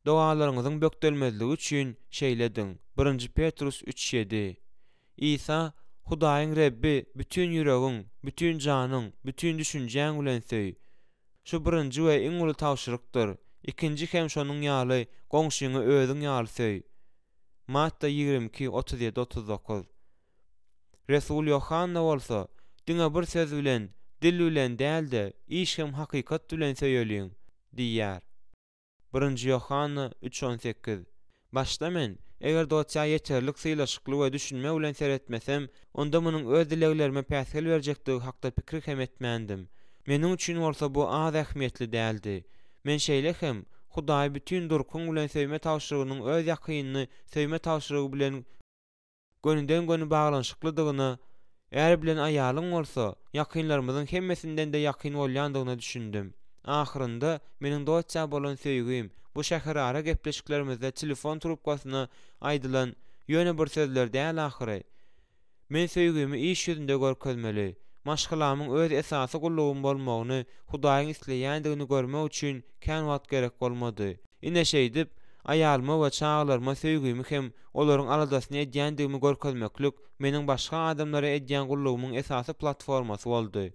Dogalaryňyzyň bökdelmezligi üçin şeýle ediň, Birinji Petrus üç, ýedi. Isa, Hudaýyň Rebbi bütin ýüregiň, bütin janyň, bütin düşünjäň bilen söý. Şu birinji we iň uly tabşyrykdyr. Ikinji hem şonuň ýaly, goňşyňy özüň ýaly söý. Matta 22, 37, 39. Resul Ýohanna bolsa, Diňe bir söz bilen, dil bilen däl-de, iş hem hakykat bilen söýeliň diýýär. Birinji Ýohanna üç 18. Başda men, eger Dotýa ýeterlik sylaşykly we düşünme bilen seretmesem, onda munuň öz dileglerime päsgel berjekdigi hakda pikir hem etmändim. Meniň üçin bolsa bu az ähmiýetli däldi. Men şeýle hem, Hudaýy bütin durkuň bilen söýme tabşyrygynyň öz ýakynyny söýme tabşyrygy bilen gönüden-göni baglanyşyklydygyna, är bilen aýalyň bolsa, ýakynlarymyzyň hemmesinden-de ýakyn bolýandygyna düşündim. Ahyrynda, meniň Dotýa bolan söýgim, bu şäherara gepleşiklerimizde telefon trubkasyna aýdylan ýöne bir sözler däl ahyry. Men söýgimi iş ýüzünde görkezmeli. Maşgalamyň öz esasy gullugym bolmagyny Hudaýyň isleýändigini görmek üçin kän wagt gerek bolmady. Ine şeýdip, aýalyma we çagalaryma söýgimi hem olaryň aladasyny edýändigimi görkezmeklik meniň başga adamlara edýän gullugymyň esasy platformasy boldy.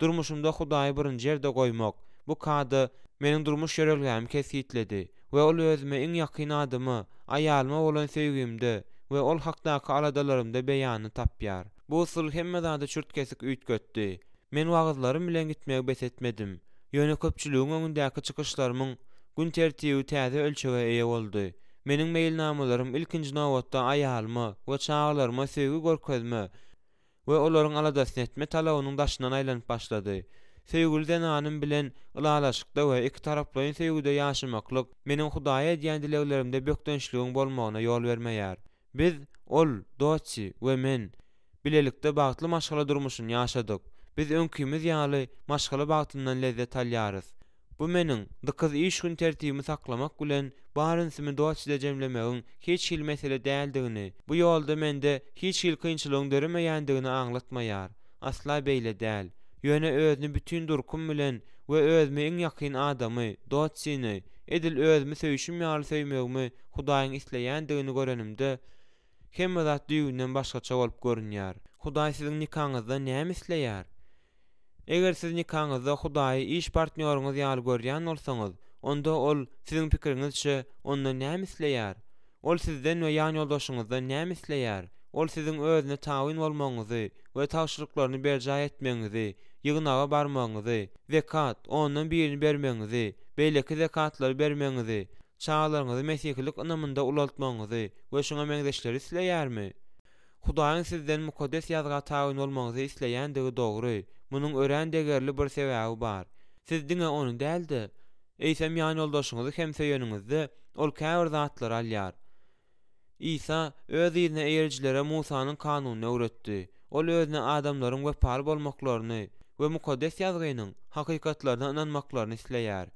Durmuşymda Hudaýy birinji ýerde goýmak, bu kada meniň durmuş ýörelgämi kesgitledi we ol özüme iň ýakyn adama, aýalyma bolan söýgimde we ol hakdaky aladalarymda beýanyny tapýar. Bu usul hemme zady çürt-kesik üýtgetdi. Men wagyzlarym bilen gitmegi bes etmedim. Ýöne köpçüligiň öňündäki çykyşlarymyň gün tertibi täze ölçege eýe boldy. Meniň meýilnamalarym ilkinji nobatda aýalyma we çagalaryma söýgi görkezme we olaryň aladasyny etme talabynyň daşyndan aýlanyp başlady. Söýgüli zenanym bilen ylalaşykda we ikitaraplaýyn söýgüde ýaşamaklyk meniň Hudaýa edýän dileglerimde bökdençligiň bolmagyna ýol bermeýär. Biz, ol, Dotsi, we men, bilelikde bagtly maşgala durmuşyny ýaşadyk. Biz öňkimiz ýaly maşgala bagtyndan lezzet alýarys. Bu meniň, dykyz iş gün tertibimi saklamak bilen, bar ünsümi Dotside jemlemegiň hiç hili mesele däldigini, bu ýolda mende hiç hili kynçylygyň döremeýändigini aňlatmaýar. Asla beýle däl. Ýöne özüni bütin durkum bilen we özüme iň ýakyn adamy, Dotsini, edil özümi söýşüm ýaly söýmegimi Hudaýyň isleýändigini görenimde, hemme zat düýbünden başgaça bolup görünýär. Hudaý siziň nikaňyzdan näme isleýär? Eger siz nikaňyzda Hudaýy iş partnýoryňyz ýaly görýän bolsaňyz, onda Ol, siziň pikiriňizçe, ondan näme isleýär? Ol sizden we ýanýoldaşyňyzdan näme isleýär? Ol siziň Özüne tabyn bolmagyňyzy we tabşyryklaryny berjaý etmegiňizi, ýygnaga barmagyňyzy, zekat, ondan birini bermegiňizi, beýleki zekatlary bermegiňizi, çagalaryňyzy mesihilik ynamynda ulaltmagyňyzy we şuňa meňzeşleri isleýärmi? Hudaýyň sizden Mukaddes Ýazga tabyn bolmagyňyzy isleýändigi dogry. Munuň örän degerli bir sebäbi bar. Siz diňe ony däl-de, eýsem ýanýoldaşyňyzy hem söýeniňizde, ol käbir zatlary alýar. Isa Öz yzyna eýerijilere Musanyň kanunyny öwretdi. Ol özüne adamlaryň wepaly bolmaklaryny we Mukaddes Ýazgynyň hakykatlaryna ynanmaklaryny isleýär.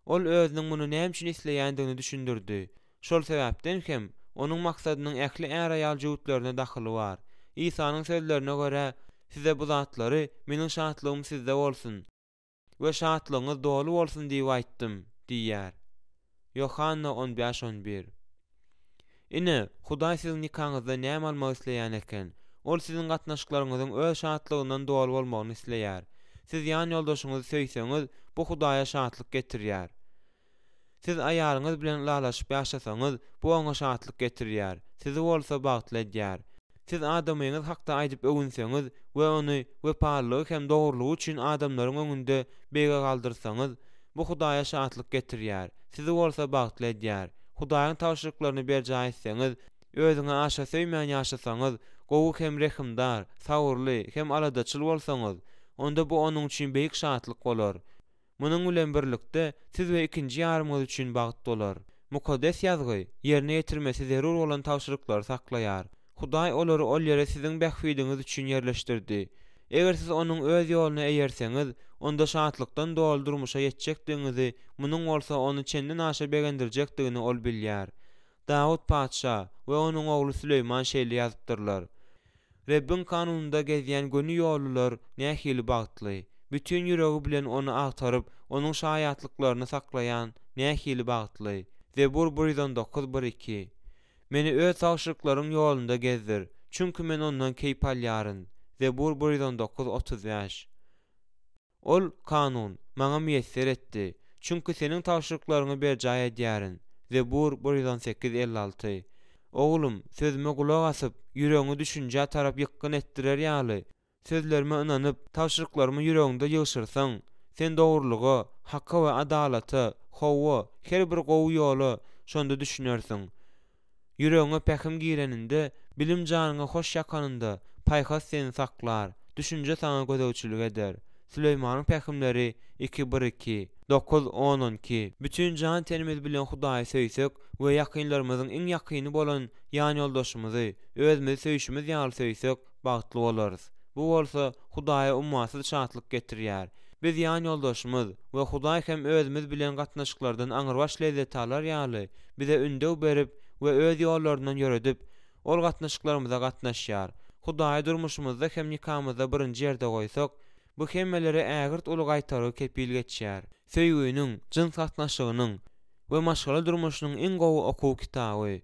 Ol özüniň muny näme üçin isleýändigini düşündirdi. Şol sebäpden hem, onuň maksadynyň ähli är-aýal jübütlerine dahyly bar. Isanyň sözlerine görä, Size bu zatlary Meniň şatlygym sizde bolsun we şatlygyňyz doly bolsun diýip aýtdym diýýär. Ýohanna on bäş on bir. Ine, Hudaý siziň nikaňyzdan näme almak isleýän eken? Ol siziň gatnaşyklaryňyzyň Öz şatlygyndan doly bolmagyny isleýär. Siz ýan ýoldaşyňyzy söýseňiz, bu Hudaýa şatlyk getirýär. Siz aýalyňyz bilen ylalaşyp ýaşasaňyz, bu oňa şatlyk getirýär, sizi bolsa bagtly edýär. Siz adamyňyz hakda aýdyp öwünseňiz we ony wepalylygy hem dogrulygy üçin adamlaryň öňünde beýge galdyrsaňyz, bu Hudaýa şatlyk getirýär, sizi bolsa bagtly edýär. Hudaýyň tabşyryklaryny berjaý etseňiz, özüňi aşa söýmän ýaşasaňyz, gowy hem rehimdar, sabyrly hem aladaçyl bolsaňyz, onda bu Onuň üçin beýik şatlyk bolar. Munuň bilen birlikde, siz we ikinji ýarymyňyz üçin bagt bolar. Mukaddes Ýazgy, ýerine ýetirmesi zerur bolan tabşyryklary saklaýar. Hudaý olary ol ýere siziň bähbidiňiz üçin ýerleşdirdi. Eger siz Onuň öz ýoluna eýerseňiz, onda şatlykdan doly durmuşa ýetjekdigiňizi, munuň bolsa Ony çenden-aşa begendirjekdigini Ol bilýär. Dawut patyşa we onuň ogly Süleýman şeýle ýazypdyrlar, Rebbiň kanunynda gezýän göni ýollular nähili bagtly! Bütin ýüregi bilen Ony agtaryp, Onuň şaýatlyklaryny saklaýan nähili bagtly! Zebur 119, 1, 2. Meni Öz tabşyryklaryň ýolunda gezdir, çünki men ondan keýp alýaryn. Zebur 119, 35. Ol, kanun, maňa miýesser etdi, çünki Seniň tabşyryklaryňy berjaý edýärin. Zebur 118, 56. Oglum, sözüme gulak asyp, ýüregiňi düşünjä tarap ýykgyn etdirer ýaly, sözlerime ynanyp, tabşyryklarymy ýüregiňde ýygşyrsaň, sen dogrulyga, haka we adalata, hawa, her bir gowy ýola şonda düşünersiň. Ýüregiňe pähim gireninde, bilim janyňa hoş ýakanynda, paýhas seni saklar, düşünje saňa gözegçilik eder. Süleýmanyň pähimleri iki bir iki, dokuz on 12. Bütin jan-tenimiz bilen Hudaýy söýsek we ýakynlarymyzyň iň ýakyny bolan ýanýoldaşymyzy özümizi söýşümiz ýaly söýsek, bagtly bolarys. Bu bolsa Hudaýa ummasyz şatlyk getirýär. Biz ýanýoldaşymyz we Hudaý hem özümiz bilen gatnaşyklardan aňrybaş lezzet alar ýaly, bize ündew berip we öz ýollaryndan ýöredip, Ol gatnaşyklarymyza gatnaşýar. Hudaýy durmuşymyzda hem nikamyzda birinji ýerde goýsak, bu hemmelere ägirt uly gaýtargy kepil geçýär. Söýginiň, jyns gatnaşygynyň we maşgala durmuşynyň iň gowy okuw kitaby.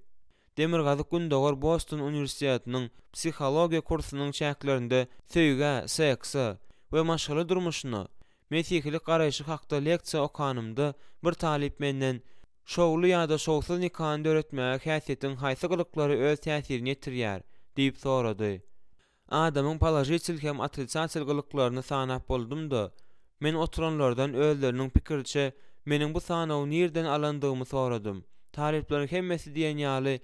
Demirgazyk-Gündogar Boston uniwersitetiniň psihologiýa kursunyň çäklerinde söýgä, sekse we maşgala durmuşyna mesihilik garaýşy hakda leksiýa okanymda bir talyp menden, Şowly ýa-da şowsuz nikany döretmäge häsiýetiň haýsy gylyklary öz täsirini ýetirýär? diýip sorady. Adamyň položitel hem otrisatel gylyklaryny sanap boldum-da, men oturanlardan özleriniň pikiriçe meniň bu sanawy nirden alandygymy soradym. Talyplaryň hemmesi diýen ýaly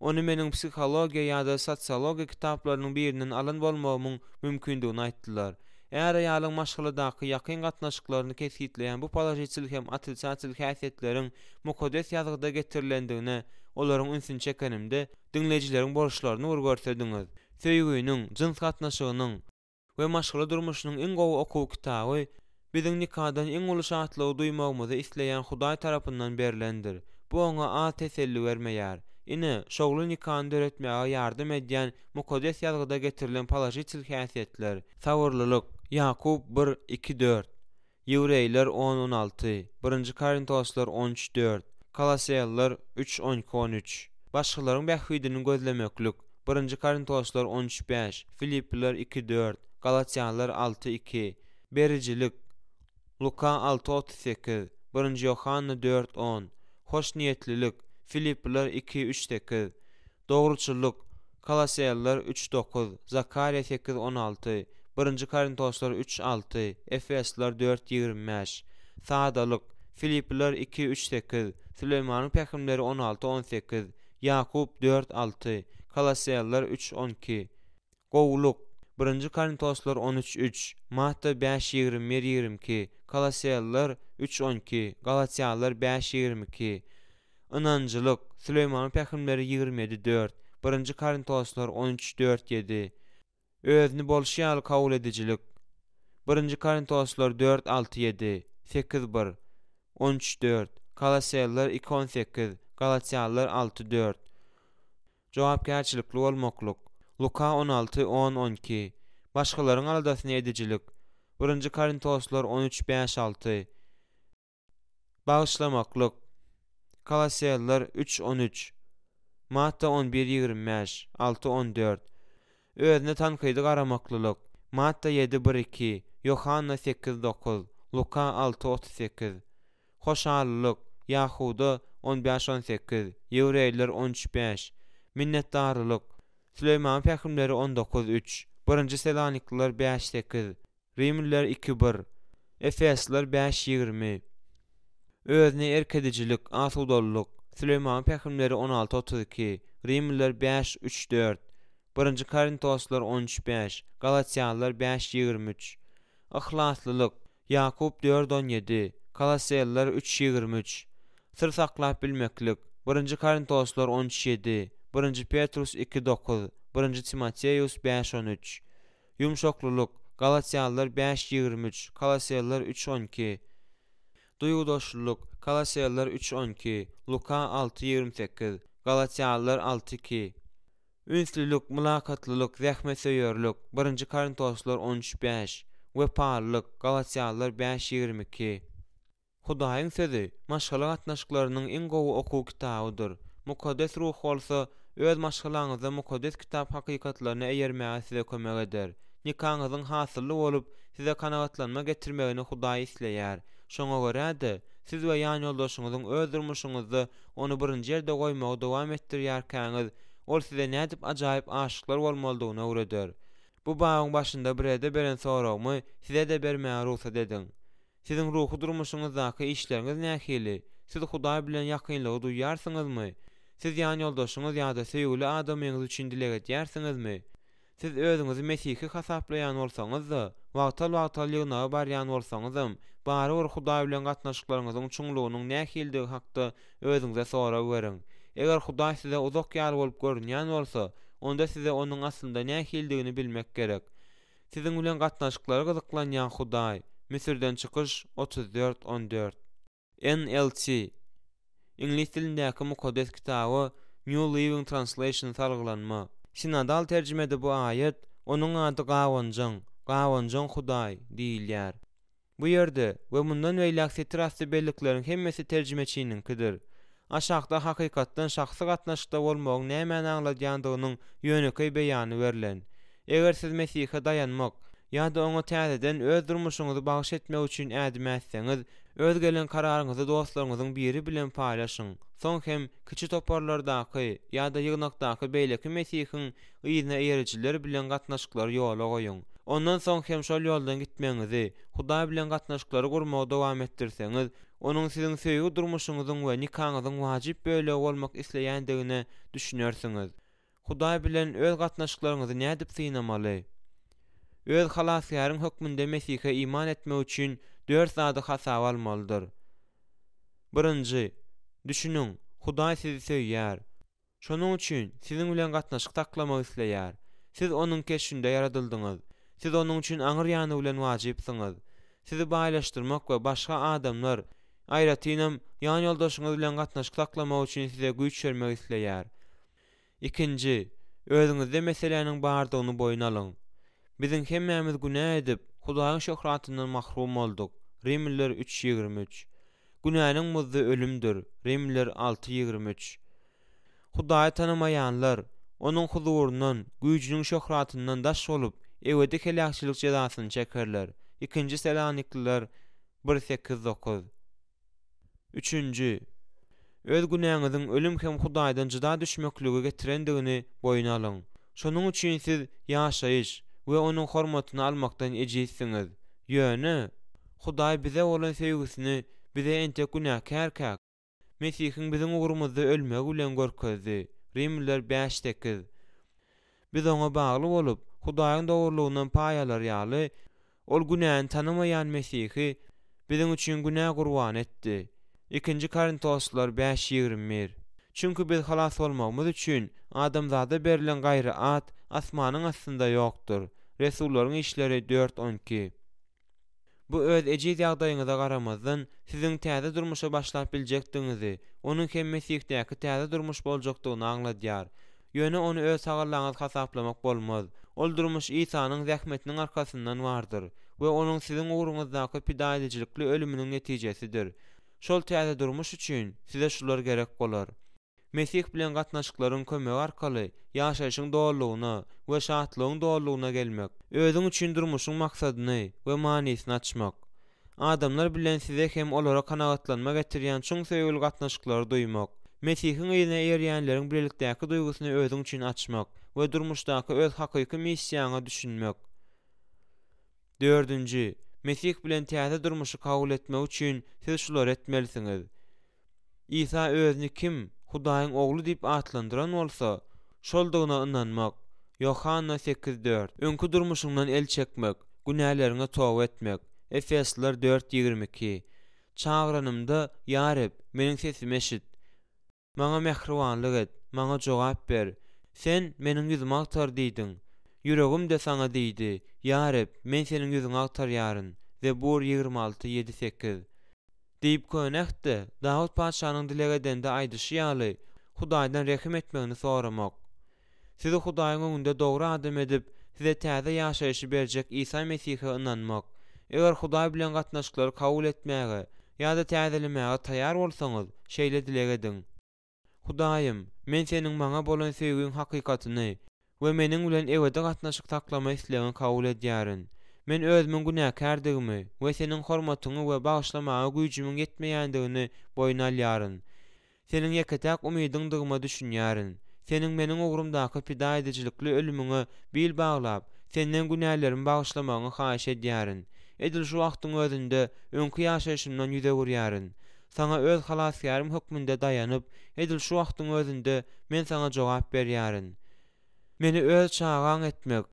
ony meniň psihologiýa ýa-da sosiologiýa kitaplarynyň birinden alan bolmagymyň mümkindigini aýtdylar. Är-aýalyň maşgaladaky ýakyn gatnaşyklaryny kesgitleýän bu položitel hem otrisatel häsiýetleriň Mukaddes Ýazgyda getirilendigine olaryň ünsüni çekenimde, Diňleýjileriň boluşlaryny bir görsediňiz. Söýginiň, jyns gatnaşygynyň we maşgala durmuşynyň iň gowy okuw kitaby biziň nikadan iň uly şatlygy duýmagymyzy isleýän Hudaý tarapyndan berlendir. Bu oňa az teselli bermeýär. Ine, şowly nikany döretmäge ýardam edýän Mukaddes Ýazgyda getirilen položitel häsiýetler, Sabyrlylyk, Ýakup bir, iki, dört. Ýewreýler on, 16, Birinji Korintoslar 13, dört, Koloseller üç, 12, 13. Başgalaryň bähbidini gözlemeklik, Birinji Korintoslar 13, bäş, Filipliler iki, dört, Galatýanlar alty, iki. Berijilik, Luka alty, 38, Birinji Ýohanna dört, on. Hoşniýetlilik, Filipliler iki, üç, sekiz. Dogruçyllyk, Koloseller üç, dokuz, Zakarýa sekiz, 16, Birinji Korintoslar üç, alty, Efesliler dört, 25. Sadalyk, Filipliler iki, üç, sekiz, Süleýmanyň pähimleri 16, 18, Ýakup dört, alty, Koloseller üç, 12. Gowulyk, Birinji Korintoslar 13, üç, Matta bäş, 21, 22, Koloseller üç, 12, Galatýalylar bäş, 22. Ynanjylyk, Süleýmanyň pähimleri 27, dört, Birinji Korintoslar 13, dört, ýedi. Özüni bolşy ýaly kabul edijilik, Birinji Korintoslar dört, alty, ýedi, sekiz, bir, 13, dört, Koloseller iki, 18, Galatýalylar alty, dört. Jogapkärçilikli bolmaklyk, Luka 16, on, 12. Başgalaryň aladasyny edijilik, Birinji Korintoslar 13, bäş, alty. Bagyşlamaklyk, Koloseller üç, 13, Matta 11, 25, alty, 14. Özüne tankydy garamaklylyk, Matta ýedi, bir, iki, Ýohanna sekiz, dokuz, Luka alty, 38. Hoşallylyk, Ýahuda 15, 18, Ýewreýler 13, bäş. Minnetdarlylyk, Süleýmanyň pähimleri 19, üç, Birinji Selanikliler bäş, sekiz. Rimliler iki, bir. Efesliler bäş, 20. Özüne erk edijilik, asudalylyk, Süleýmanyň pähimleri 16, 32, Rimliler bäş, üç, dört, Birinji Korintoslar 13, bäş, Galatýalylar bäş, 23. Yhlaslylyk, Ýakup dört, 17, Koloseller üç, 23. Syr saklap bilmeklik, Birinji Korintoslar 13, ýedi, Birinji Petrus iki, dokuz, Birinji Timoteus bäş, 13. Ýumşaklylyk, Galatýalylar bäş, 23, Koloseller üç, 12. Duýgudaşlylyk, Koloseller üç, 12, Luka alty, 28, Galatýalylar alty, iki. Ünslülik, mylakatlylyk, zähmetsöýerlik, Birinji Korintoslar 13, bäş. Wepalylyk, Galatýalylar bäş, 22. Hudaýyň Sözi maşgala gatnaşyklarynyň iň gowy okuw kitabydyr. Mukaddes Ruh bolsa, öz maşgalaňyzda Mukaddes Kitap hakykatlaryna eýermäge size kömek eder. Nikaňyzyň hasylly bolup, size kanagatlanma getirmegini Hudaý isleýär. Şoňa görä-de, siz we ýanýoldaşyňyzyň öz durmuşyňyzda Ony birinji ýerde goýmagy dowam etdirýärkäňiz, Ol size nädip ajaýyp aşyklar bolmalydygyny öwreder. Bu babyň başynda Brede beren soragymy size-de bermäge rugsat ediň. Siziň ruhy durmuşyňyzdaky işleriňiz nähili? Siz Hudaý bilen ýakynlygy duýýarsyňyzmy? Siz ýanýoldaşyňyz ýa-da söýgüli adamyňyz üçin dileg edýärsiňizmi? Siz özüňizi mesihi hasaplaýan bolsaňyz-da, wagtal-wagtal ýygnaga barýan bolsaňyzam, barybir Hudaý bilen gatnaşyklaryňyzyň çuňlugynyň nähilidigi hakda özüňize sorag beriň. Eger Hudaý size uzak ýaly bolup görünýän bolsa, onda size Onuň aslynda nähilidigini bilmek gerek. Siziň bilen gatnaşyklara gyzyklanýan Hudaý, Müsürden çykyş, 34, 14. NLT, Iňlis dilindäki Mukaddes Kitaba New Living Translation salgylanma. Sinodal terjimede bu aýat, Onuň ady Gabanjaň, Gabanjaň Hudaý, diýilýär. Bu ýerde we mundan beýläk setir asty bellikleriň hemmesi terjimeçiniňkidir. Aşakda hakykatdan şahsy gatnaşykda bolmagyň nämäni aňladýandygynyň ýönekeý beýany berlen. Eger siz Mesihe daýanmak ýa-da Oňa täzeden öz durmuşyňyzy bagyş etmek üçin ädim ätseňiz, öz gelen kararyňyzy dostlaryňyzyň biri bilen paýlaşyň. Soň hem kiçi toparlardaky ýa-da ýygnakdaky beýleki Mesihiň yzyna eýerijiler bilen gatnaşyklary ýola goýuň. Ondan soň hem şol ýoldan gitmegiňizi, Hudaý bilen gatnaşyklary gurmagy dowam etdirseňiz, Onuň siziň söýgi durmuşyňyzyň we nikaňyzyň wajyp bölegi bolmak isleýändigine düşünersiňiz. Hudaý bilen öz gatnaşyklaryňyzy nädip synamaly? Öz Halasgäriň hökmünde Mesihe iman etmek üçin dört zady hasaba almalydyr. Birinji, düşüniň, Hudaý sizi söýýär. Şonuň üçin siziň bilen gatnaşyk saklamak isleýär. Siz Onuň keşbinde ýaradyldyňyz. Siz Onuň üçin aňyr ýany bilen wajypsyňyz. Sizi baýlaşdyrmak we başga adamlar, aýratynam, ýanýoldaşyňyz bilen gatnaşyk saklamak üçin size güýç bermek isleýär. Ikinji, özüňizde meseläniň bardygyny boýun alyň. Biziň hemmämiz günä edip, Hudaýyň şöhratyndan mahrum bolduk, Rimliler üç, 23. Günäniň muzdy ölümdir, Rimliler alty, 23. Hudaýy tanamaýanlar, Onuň huzuryndan, güýjüniň şöhratyndan daş bolup, ebedi heläkçilik jezasyny çekerler, Ikinji Selanikliler bir, sekiz, dokuz. Üçünji, öz günäňiziň ölüm hem Hudaýdan jyda düşmeklige getirendigini boýun alyň. Şonuň üçin siz ýaşaýyş we Onuň hormatyny almakdan ejizsiňiz. Ýöne, Hudaý bize bolan söýgüsini bize entek günäkärkäk, Mesihiň biziň ugrumyzda ölmegi bilen görkezdi, Rimliler bäş, sekiz. Biz Oňa bagly bolup, Hudaýyň dogrulygyndan paý alar ýaly, Ol günäni tanamaýan Mesihi biziň üçin günä gurbany etdi. Ikinji Korintoslylar bäş, 21. Çünki biz halas bolmagymyz üçin adamzada berlen gaýry at asmanyň astynda ýokdur. Resullaryň işleri dört, 12. Bu öz ejiz ýagdaýyňyza garamazdan, siziň täze durmuşa başlap biljekdigiňizi, onuň hem Mesihdäki täze durmuş boljakdygyny aňladýar. Ýöne ony öz tagallaňyz hasaplamak bolmaz. Ol durmuş Isanyň zähmetiniň arkasyndan bardyr we Onuň siziň ugruňyzdaky pidaedijilikli ölüminiň netijesidir. Şol täze durmuş üçin size şular gerek bolar. Mesih bilen gatnaşyklaryň kömegi arkaly ýaşaýşyň dolulygyna we şatlygyň dolulygyna gelmek. Özüň üçin durmuşyň maksadyny we manysyny açmak. Adamlar bilen size hem olara kanagatlanma getirýän çuň söýgüli gatnaşyklary duýmak. Mesihiň yzyna eýerýänleriň bilelikdäki duýgusyny özüň üçin açmak we durmuşdaky öz hakyky missiýaňa düşünmek. Dördünji, Mesih bilen täze durmuşy kabul etmek üçin siz şulary etmelisiňiz. Isa özüni kim, Hudaýyň Ogly diýip atlandyran bolsa, şoldugyna ynanmak, Ýohanna sekiz, dört. Öňki durmuşyňdan el çekmek, günäleriňe toba etmek, Efesliler dört, 22. Çagyranymda, Ýa Reb, meniň sesimi eşit. Maňa mähribanlyk et, maňa jogap ber. Sen, Meniň ýüzümi agtar diýdiň. Ýüregim-de saňa diýdi, Ýa Reb, men Seniň ýüzüňi agtarýaryn. Zebur 26, ýedi, sekiz. Diýip, Köne Ähtde Dawut patyşanyň dileg edende aýdyşy ýaly, Hudaýdan rehim etmegini soramak. Sizi Hudaýyň öňünde dogry adam edip, size täze ýaşaýşy berjek Isa Mesihe ynanmak. Eger Hudaý bilen gatnaşyklary kabul etmäge. ýa-da täzelemäge taýýar bolsaňyz, şeýle dileg ediň. Hudaýym, men Seniň maňa bolan söýgiň hakykatyny we meniň bilen ebedi gatnaşyk saklama islegiňi kabul edýärin. Men özümiň günäkärdigimi we Seniň hormatyňy we bagyşlamaga güýjümiň ýetmeýändigini boýun alýaryn. Seniň ýeke-täk umydyňdygyma düşünýärin. Seniň meniň ugrumdaky pida edijilikli ölümiňe bil baglap, Senden günälerimi bagyşlamagyňy haýyş edýärin. Edil şu wagtyň özünde öňki ýaşaýşymdan ýüz öwürýärin. Saňa öz Halasgärim hökmünde daýanyp, edil şu wagtyň özünde men Saňa jogap berýärin. Meni öz çagaň etmek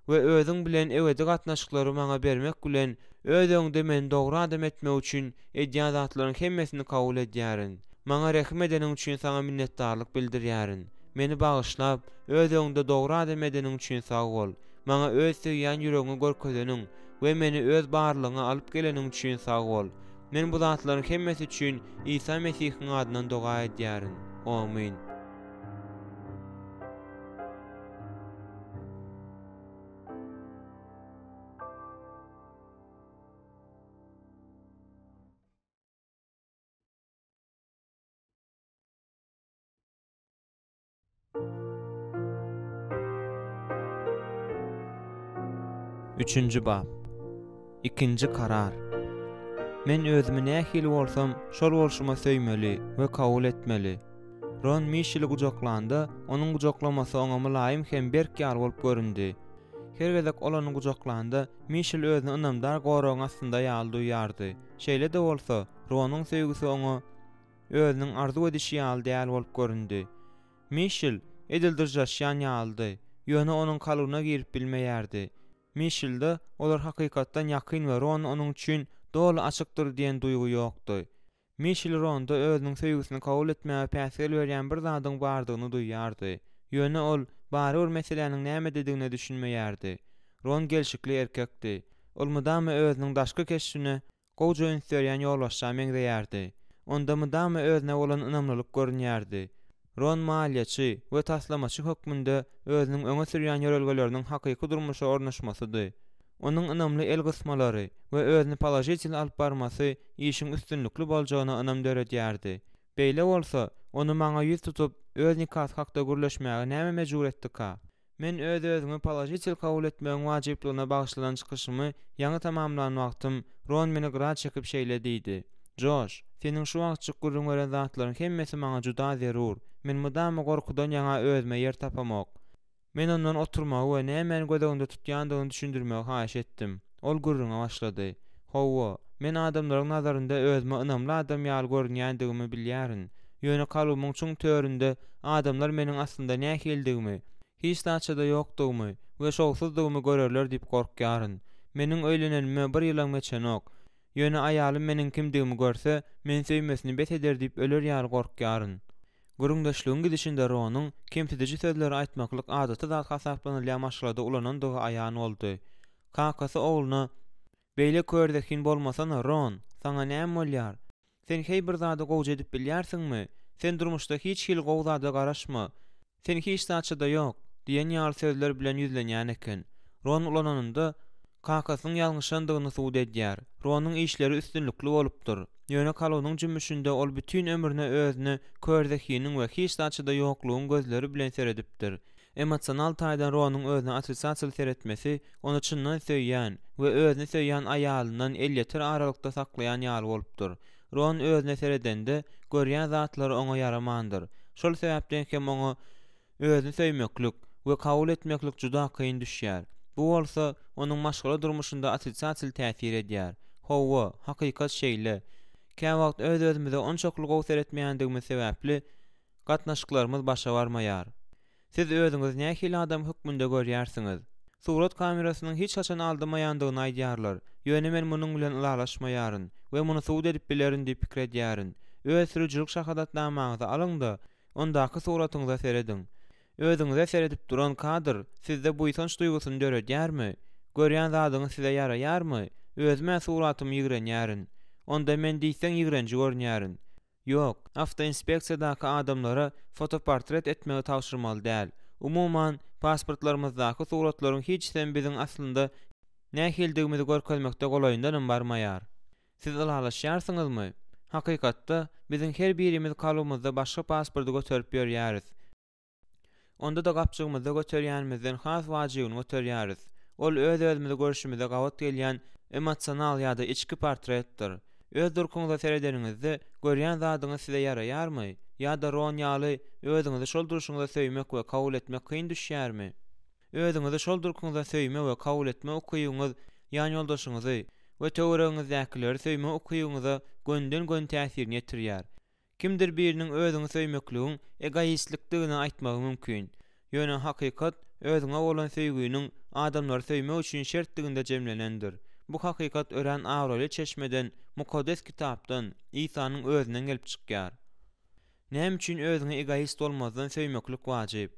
we Özüň bilen ebedi gatnaşyklary maňa bermek bilen, Öz öňüňde meni dogry adam etmek üçin edýän zatlaryň hemmesini kabul edýärin. Maňa rehim edeniň üçin Saňa minnetdarlyk bildirýärin. Meni bagyşlap, Öz öňüňde dogry adam edeniň üçin sag bol. Maňa Öz söýýän ýüregiňi görkezeniň we meni Öz barlygyňa alyp geleniň üçin sag bol. Men bu zatlaryň hemmesi üçin Isa Mesihiň adyndan doga edýärin. Omyn. Üçünji bap. Ikinji karar. Men özümi nähili bolsam, şol bolşuma söýmeli we kabul etmeli. Ron Mişeli gujaklanda, onuň gujaklamasy oňa mylaýym hem berk ýaly bolup göründi. Her gezek ol ony gujaklanda, Mişel özüni ynamdar goragyň astynda ýaly duýýardy. Şeýle-de bolsa, Ronuň söýgüsi oňa özüniň arzuw edişi ýaly däl bolup göründi. Mişel edil dyrjaşýan ýalydy, ýöne onuň kalbyna girip bilmeýärdi. Mişelde olar hakykatdan ýakyn we Ron onuň üçin doly açykdyr diýen duýgy ýokdy. Mişel Ronda özüniň söýgüsini kabul etmäge päsgel berýän bir zadyň bardygyny duýýardy. Ýöne ol barybir meseläniň nämededigine düşünmeýärdi. Ron gelşikli erkekdi. Ol mydama özüniň daşky keşbine Gowja üns berýän ýolbaşça meňzeýärdi. Onda mydama özüne bolan ynamlylyk görünýärdi. Ron maliýeçi we taslamaçy hökmünde özüniň öňe sürýän ýörelgeleriniň hakyky durmuşa ornaşmasydy. Onuň ynamly el gysmalary we özüni položitel alyp barmasy işiň üstünlikli boljagyna ynam döredýärdi. Beýle bolsa, ony maňa ýüz tutup, öz nikasy hakda gürleşmäge näme mejbur etdika? Men öz-özüňi položitel kabul etmegiň wajyplygyna bagyşlanan çykyşymy ýaňy tamamlan wagtym, Ron meni gyra çekip şeýle diýdi, Joş, seniň şu wagtjyk gürrüň beren zatlaryň hemmesi maňa juda zerur. Men mydama gorkudan ýaňa özüme ýer tapamok. Men ondan oturmagy we nämäni göz öňünde tutýandygyny düşündirmegi haýyş etdim. Ol gürrüňe başlady. Hawa, men adamlaryň nazarynda özüme ynamly adam ýaly görünýändigimi bilýärin. Ýöne kalbymyň çuň töründe adamlar meniň aslynda nähilidigimi, hiç zatça-da ýokdugymy we şowsuzdygymy görerler diýip gorkýaryn. Meniň öýlenenime bir ýylam geçenok. Ýöne aýalym meniň kimdigimi görse, meni söýmesini bes eder diýip öler ýaly gorkýaryn. Gürrüňdeşligiň gidişinde Ronuň kemsidiji sözleri aýtmaklyk adaty zat hasaplanylýan maşgalada ulanandygy aýan boldy. Kakasy ogluna, Beýle körzehin bolmasana, Ron, saňa näme bolýar? Sen heý bir zady gowja edip bilýärsiňmi? Sen durmuşda hiç hili gowy zada garaşma. Sen hiç zatça-da ýok! diýen ýaly sözler bilen ýüzlenýän eken. Ron ulananynda, kakasynyň ýalňyşandygyny subut edýär. Ronuň işleri üstünlikli bolupdyr. Ýöne kalbynyň jümmüşinde ol bütin ömrüne özüne körzehiniň we hiç zatça-da ýoklugyň gözleri bilen seredipdir. Emosional taýdan Ronuň özüne otrisatel seretmesi ony çyndan söýýän we özüni söýýän aýalyndan elýeter aralykda saklaýan ýaly bolupdyr. Ron özüne seredende, görýän zatlary oňa ýaramandyr. Şol sebäpden hem oňa özüni söýmeklik we kabul etmeklik juda kyn düşýär. Bu bolsa, onuň maşgala durmuşynda otrisatel täsir edýär. Hawa, hakykat şeýle. Käwagt öz-özümize onçakly gowy seretmeýändigimiz sebäpli, gatnaşyklarymyz başa barmaýar. Siz özüňizi nähili adam hökmünde görýärsiňiz? Surat kamerasynyň hiç haçan aldamaýandygyny aýdýarlar, ýöne men munuň bilen ylalaşmaýaryn we muny subut edip bilerin diýip pikir edýärin. Öz sürüjilik şahadatnamaňyzy alyň-da, ondaky suratyňyza serediň. Özüňize seredip duran kadr sizde buýsanç duýgusyny döredýärmi? Görýän zadyňyz size ýaraýarmy? Özüm-ä suratymy ýigrenýärin. Onda men diýseň ýigrenji görünýärin. Ýok, awtoinspeksiýadaky adamlara fotoportret etmegi tabşyrmaly däl. Umuman, pasportlarymyzdaky suratlaryň hiçisem biziň aslynda nähilidigimizi görkezmekde golaýyndanam barmaýar. Siz ylalaşýarsyňyzmy? Hakykatda, biziň her birimiz kalbymyzda başga pasporty göterip ýörýäris. Onda-da gapjygymyzda göterýänimizden has wajybyny göterýäris. Ol öz-özümizi görşümize gabat gelýän emosional ýa-da içki portretdir. Öz durkuňyza seredeniňizde, görýän zadyňyz size ýaraýarmy? Ýa-da Ron ýaly, özüňizi şol durşuňyza söýmek we kabul etmek kyn düşýärmi? Özüňizi şol durkuňyzda söýme we kabul etme ukybyňyz ýanýoldaşyňyzy we töweregiňizdäkileri söýme ukybyňyza gönüden-göni täsirini ýetirýär. Kimdir biriniň özüňi söýmekligiň egoistlikdigini aýtmagy mümkin. Ýöne hakykat özüňe bolan söýginiň adamlary söýmek üçin şertdiginde jemlenendir. Bu hakykat örän abraýly çeşmeden, Mukaddes Kitapdan, Isanyň özünden gelip çykýar. Näme üçin özüňi egoist bolmazdan söýmeklik wajyp?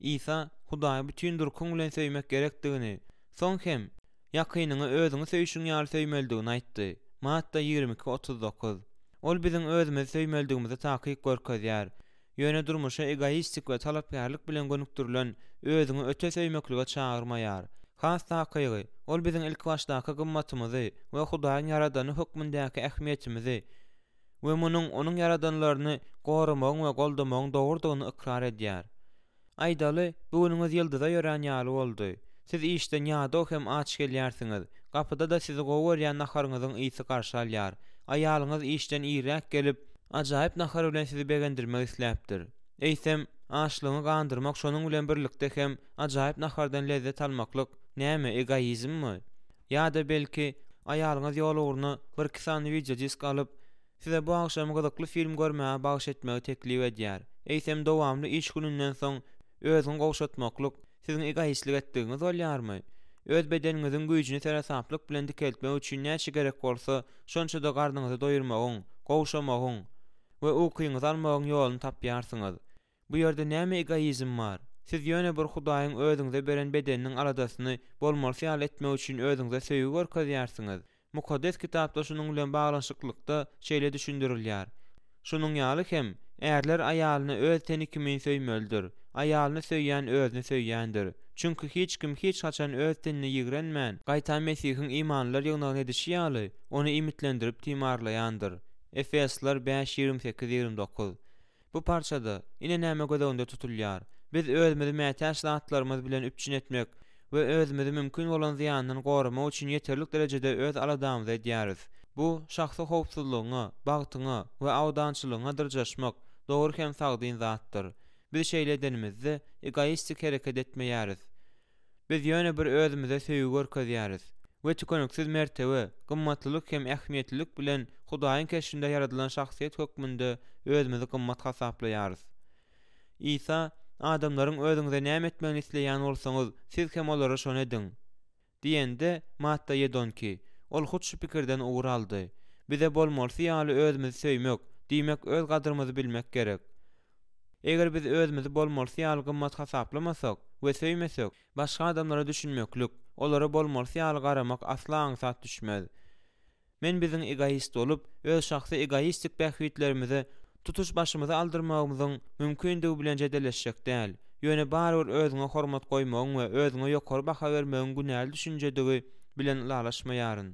Isa Hudaýy bütin durkuň bilen söýmek gerekdigini, soň hem, ýakynyňy özüňi söýşüň ýaly söýmelidigini aýtdy, Matta 22, 39. Ol biziň özümizi söýmelidigimizi takyk görkezýär. Ýöne durmuşa egoistik we talapkärlik bilen gönükdirilen özüňi öte söýmeklige çagyrmaýar. Has takygy, ol biziň ilkibaşdaky gymmatymyzy we Hudaýyň ýaradany hökmündäki ähmiýetimizi we munuň Onuň ýaradanlaryny goramagyň we goldamagyň dogrudygyny ykrar edýär. Aýdaly, bu günüňiz ýyldyza ýörän ýaly boldy. Siz işden ýadaw hem aç gelýärsiňiz. Gapyda-da sizi gowy görýän naharyňyzyň ysy garşy alýar. Aýalyňyz işden irräk gelip, ajaýyp nahar bilen sizi begendirmek isläpdir. Eýsem, açlygyňy gandyrmak şonuň bilen birlikde hem ajaýyp nahardan lezzet almaklyk, näme, egoizmmi? Ýa-da belki, aýalyňyz ýol ugruna birki sany wideodisk alyp, size bu agşamy gyzykly film görmäge bagyş etmegi teklip edýär. Eýsem, dowamly iş gününden soň özüňi gowşatmaklyk siziň egoistlik etdigiňiz bolýarmy? Öz bedeniňiziň güýjüni seresaplyk bilen dikeltmek üçin näçe gerek bolsa, şonça-da garnyňyzy doýurmagyň, gowşamagyň we ukyňyzy almagyň ýoluny tapýarsyňyz. Bu ýerde näme egoizm bar? Siz ýöne bir Hudaýyň özüňize beren bedeniniň aladasyny bolmalysy ýaly etmek üçin özüňize söýgi görkezýärsiňiz. Mukaddes Kitapda şunuň bilen baglanyşyklykda şeýle düşündirilýär, Şunuň ýaly hem, ärler aýalyny öz teni kimin söýmelidir. Aýalyny söýýän özüni söýýändir. Çünki hiç kim hiç haçan öz tenini ýigrenmän, gaýtam Mesihiň imanlylar ýygnagyny edişi ýaly, ony iýmitlendirip timarlaýandyr. Efesler bäş, 28, 29. Bu parçada, ine näme göz öňünde tutulýar, Biz özümizi mätäç zatlarymyz bilen üpjün etmek we özümizi mümkin bolan zyýandan goramak üçin ýeterlik derejede öz aladamyzy edýäris. Bu, şahsy howpsuzlygyňa, bagtyňa we abadançylygyňa dyrjaşmak, dogry hem sagdyn zatdyr. Biz şeýle edenimizde, egoistik hereket etmeýäris. Biz ýöne bir özümize söýgi görkezýäris we tükeniksiz mertebe, gymmatlylyk hem ähmiýetlilik bilen Hudaýyň keşbinde ýaradylan şahsyýet hökmünde özümizi gymmat hasaplaýarys. Isa, Adamlaryň özüňize näme etmegini isleýän bolsaňyz, siz hem olara şony ediň. Diýende, Matta ýedi 12, ol hut şu pikirden ugur aldy. Bize bolmalysy ýaly özümizi söýmek, diýmek öz gadrymyzy bilmek gerek. Eger biz özümizi bolmalysy ýaly gymmat hasaplamasak we söýmesek, başga adamlara düşünmeklik, olara bolmalysy ýaly garamak asla aňsat düşmez. Men biziň egoist bolup, öz şahsy egoistik bähbitlerimize tutuş başymyzy aldyrmagymyzyň mümkindigi bilen jedelleşjek däl. Ýöne barybir özüňe hormat goýmagyň we özüňe ýokary baha bermegiň günäli düşünjedigi bilen ylalaşmaýaryn.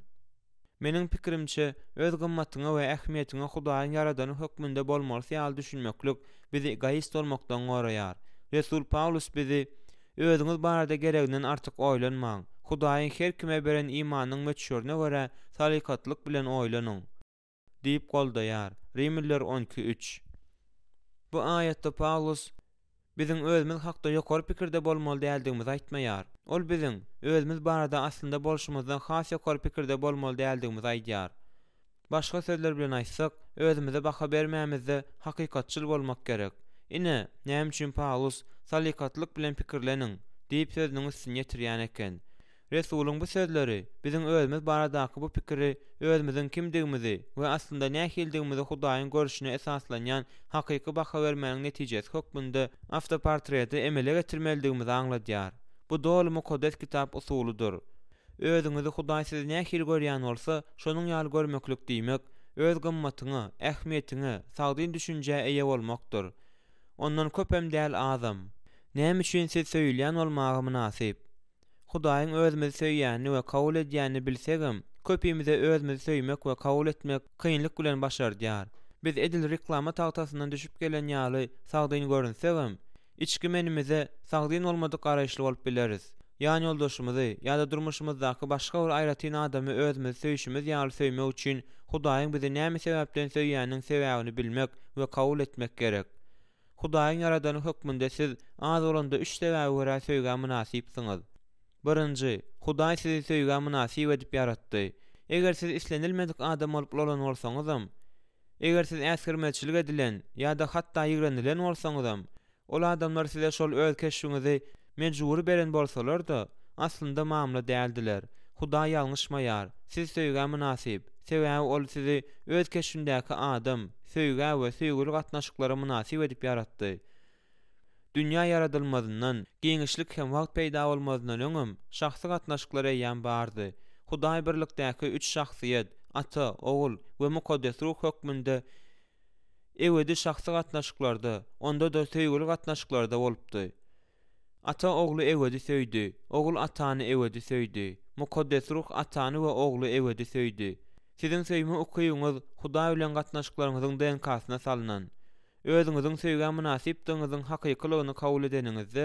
Meniň pikirimçe, öz gymmatyňa we ähmiýetiňe Hudaýyň ýaradany hökmünde bolmalysy ýaly düşünmeklik bizi egoist bolmakdan goraýar. Resul Pawlus bizi, Özüňiz barada gereginden artyk oýlanmaň, Hudaýyň her kime beren imanynyň möçberine görä salykatlyk bilen oýlanyň. Diýip goldaýar. Rimliler 12, üç. Bu aýatda Pawlus biziň özümiz hakda ýokary pikirde bolmaly däldigimizi aýtmaýar. Ol biziň özümiz barada aslynda bolşumyzdan has ýokary pikirde bolmaly däldigimizi aýdýar. Başga sözler bilen aýtsak, özümize baha bermämizde hakykatçyl bolmak gerek. Ine, näme üçin Pawlus, Salykatlyk bilen pikirleniň! diýip sözüniň üstüni ýetirýän eken. Resulyň bu sözleri biziň özümiz baradaky bu pikiri özümiziň kimdigimizi we aslynda nähilidigimizi Hudaýyň görşüne esaslanýan hakyky baha bermäniň netijesi hökmünde awtoportreti emele getirmelidigimizi aňladýar. Bu doly Mukaddes Kitap usulydyr. Özüňizi Hudaý sizi nähili görýän bolsa, şonuň ýaly görmeklik diýmek, öz gymmatyňa, ähmiýetiňe, sagdyn düşünjä eýe bolmakdyr. Ondan köpem däl azam. Näme üçin siz söýülýän bolmaga mynasyp? Hudaýyň özümizi söýýänini we kabul edýänini bilsegem, Köpimize özümizi söýmek we kabul etmek kynlyk bilen başardýar. Biz edil reklama tagtasyndan düşüp gelen ýaly sagdyn görünsegem, içki menimize sagdyn bolmadyk garaýyşly bolup bileris. Ýanýoldaşymyzy ýa-da durmuşymyzdaky başga bir aýratyn adamy özümizi söýşümiz ýaly söýmek üçin Hudaýyň bizi näme sebäpden söýýäniniň sebäbini bilmek we kabul etmek gerek. Hudaýyň ýaradany hökmünde siz az bolanda üç sebäbe görä söýgä mynasypsyňyz. Birinji, Hudaý sizi söýgä mynasyp edip ýaratdy. Eger siz islenilmedik adam bolup ulalan bolsaňyzam, eger siz äsgermezçilik edilen ýa-da hatda ýigrenilen bolsaňyzam, Ol adamlar size şol öz keşbiňizi mejbury beren bolsalar-da, aslynda mamla däldiler. Hudaý ýalňyşmaýar. Siz söýgä mynasyp. Sebäbi Ol sizi Öz keşbindäki adam, söýgä we söýgüli gatnaşyklara mynasyp edip ýaratdy. Dünýä ýaradylmazyndan, giňişlik hem wagt peýda bolmazyndan öňem şahsy gatnaşyklar eýýäm bardy. Hudaý birlikdäki üç şahsyýet, Ata, Ogul we Mukaddes Ruh hökmünde ebedi şahsy gatnaşyklarda, onda-da söýgüli gatnaşyklarda bolupdy. Ata Ogly ebedi söýdi, Ogul Atany ebedi söýdi, Mukaddes Ruh Atany we Ogly ebedi söýdi. Siziň söýme ukybyňyz Hudaý bilen gatnaşyklaryňyzyň DNK-syna salnan. Özüňiziň söýgä mynasypdygyňyzyň hakykylygyny kabul edeniňizde,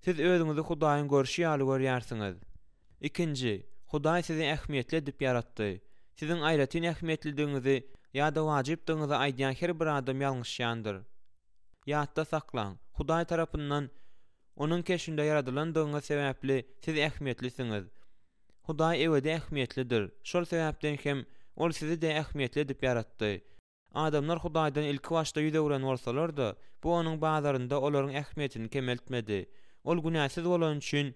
siz özüňizi Hudaýyň görşi ýaly görýärsiňiz. Ikinji, Hudaý sizi ähmiýetli edip ýaratdy. Siziň aýratyn ähmiýetlidigiňizi ýa-da wajypdygyňyzy aýdýan her bir adam ýalňyşýandyr. Ýatda saklaň, Hudaý tarapyndan Onuň keşbinde ýaradylandygyňyz sebäpli siz ähmiýetlisiňiz. Hudaý ebedi ähmiýetlidir, şol sebäpden hem Ol sizi-de ähmiýetli edip ýaratdy. Adamlar Hudaýdan ilkibaşda ýüz öwren bolsalar-da, bu Onuň bazarynda olaryň ähmiýetini kemeltmedi. Ol günäsiz bolany üçin,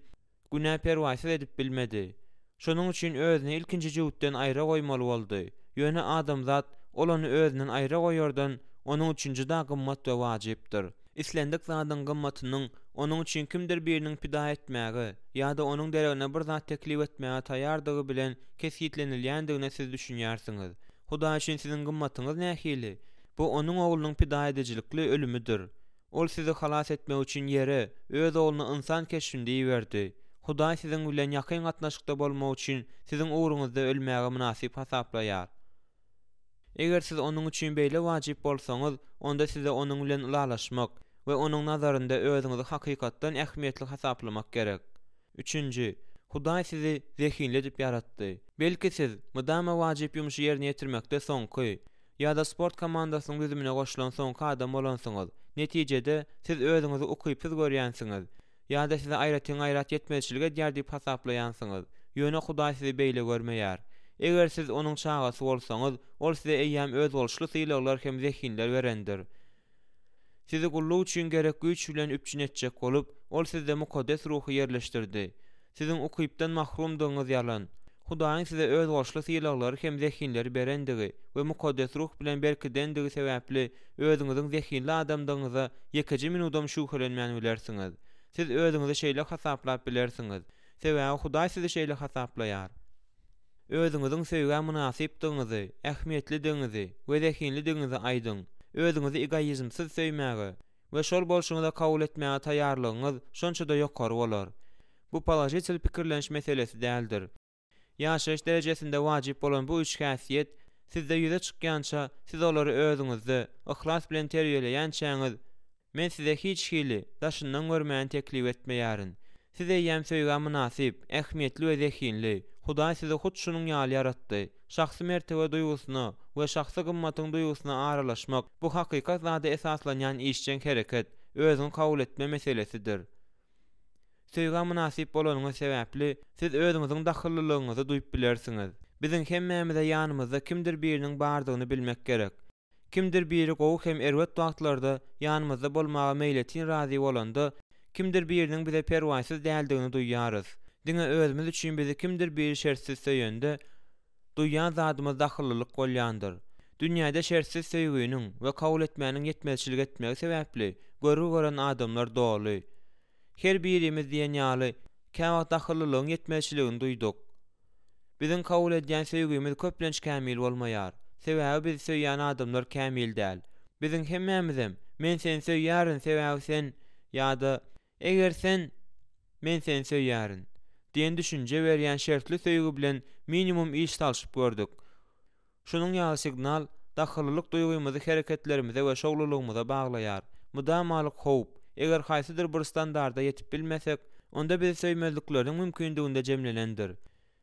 günä perwaýsyz edip bilmedi. Şonuň üçin özüni ilkinji jübütden aýra goýmaly boldy. Ýöne adamzat Ol ony özünden aýra goýardan onuň üçin juda gymmat we wajypdyr. Islendik zadyň gymmatynyň onuň üçin kimdir biriniň pida etmäge ýa-da onuň deregine bir zat teklip etmäge taýýardygy bilen kesgitlenilýändigine siz düşünýärsiňiz. Hudaý üçin siziň gymmatyňyz nähili? Bu Onuň Oglunyň pidaedijilikli ölümidir. Ol sizi halas etmek üçin ýere Öz Ogluny ynsan keşbinde iberdi. Hudaý siziň bilen ýakyn gatnaşykda bolmak üçin siziň ugruňyzda ölmäge mynasyp hasaplaýar. Eger siz Onuň üçin beýle wajyp bolsaňyz, onda size Onuň bilen ylalaşmak we Onuň nazarynda özüňizi hakykatdan ähmiýetli hasaplamak gerek. Üçünji, Hudaý sizi zehinli edip ýaratdy. Belki siz, mydama wajyp ýumşy ýerine ýetirmekde soňky, ýa-da sport komandasynyň düzümine goşulan soňky adam bolansyňyz. Netijede, siz özüňizi ukypsyz görýänsiňiz, ýa-da size aýratyn gaýrat ýetmezçilik edýär diýip hasaplaýansyňyz. Ýöne Hudaý sizi beýle görmeýär. Eger siz Onuň çagasy bolsaňyz, Ol size eýýäm özboluşly sylaglar hem zehinler berendir. Sizi gulluk üçin gerek güýç bilen üpjün etjek bolup, Ol sizde Mukaddes Ruhy ýerleşdirdi. Siziň ukypdan mahrumdygyňyz ýalan. Hudaýyň size özboluşly sylaglary hem zehinleri berendigi we Mukaddes Ruh bilen berkidendigi sebäpli özüňiziň zehinli adamdygyňyza ýekeje minudam şübhelenmän bilersiňiz. Siz özüňizi şeýle hasaplap bilersiňiz. Sebäbi Hudaý sizi şeýle hasaplaýar. Özüňiziň söýgä mynasypdygyňyzy, ähmiýetlidigiňizi we zehinlidigiňizi aýdyň. Özüňizi egoizmsiz söýmäge we şol bolşuňyza kabul etmäge taýýarlygyňyz şonça-da ýokary bolar. Bu položitel pikirleniş meselesi däldir. Ýaşaýyş derejesinde wajyp bolan bu üç häsiýet sizde ýüze çykýança siz olary özüňizde yhlas bilen terbiýeleýänçäňiz Men size hiç hili daşyndan görmäni teklip etmeýärin. Siz eýýäm söýgä mynasyp, ähmiýetli we zehinli. Hudaý sizi hut şunuň ýaly ýaratdy. Şahsy mertebe duýgusyna we şahsy gymmatyň duýgusyna aralaşmak, bu hakykat zada esaslanýan işjeň hereket, özüňi kabul etme meselesidir. Söýgä mynasyp bolanyňyz sebäpli, siz özüňiziň dahyllylygyňyzy duýup bilersiňiz. Biziň hemmämize ýanymyzda kimdir biriniň bardygyny bilmek gerek. Kimdir biri gowy hem erbet wagtlarda ýanymyzda bolmaga meýletin razy bolanda, kimdir biriniň bize perwaýsyz däldigini duýýarys. Diňe özümiz üçin bizi kimdir biri şertsiz söýende, duýýan zadymyz dahyllylyk bolýandyr. Dünýäde şertsiz söýginiň we kabul etmäniň ýetmezçilik etmegi sebäpli görgi gören adamlar doly. Her birimiz diýen ýaly, käwagt dahyllylygyň ýetmezçiligini duýduk. Biziň kabul edýän söýgimiz köplenç kämil bolmaýar. Sebäbi bizi söýýän adamlar kämil däl. Biziň hemmämizem, Men seni söýýärin, sebäbi sen ýa-da Eger sen, men seni söýýärin. Diýen düşünje berýän şertli söýgi bilen minimum iş salşyp gördük. Şunuň ýaly signal dahyllylyk duýgymyzy hereketlerimize we şowlulygymyza baglaýar. Mydamalyk howp, eger haýsydyr bir standarda ýetip bilmesek, onda bizi söýmezlikleriniň mümkindiginde jemlenendir.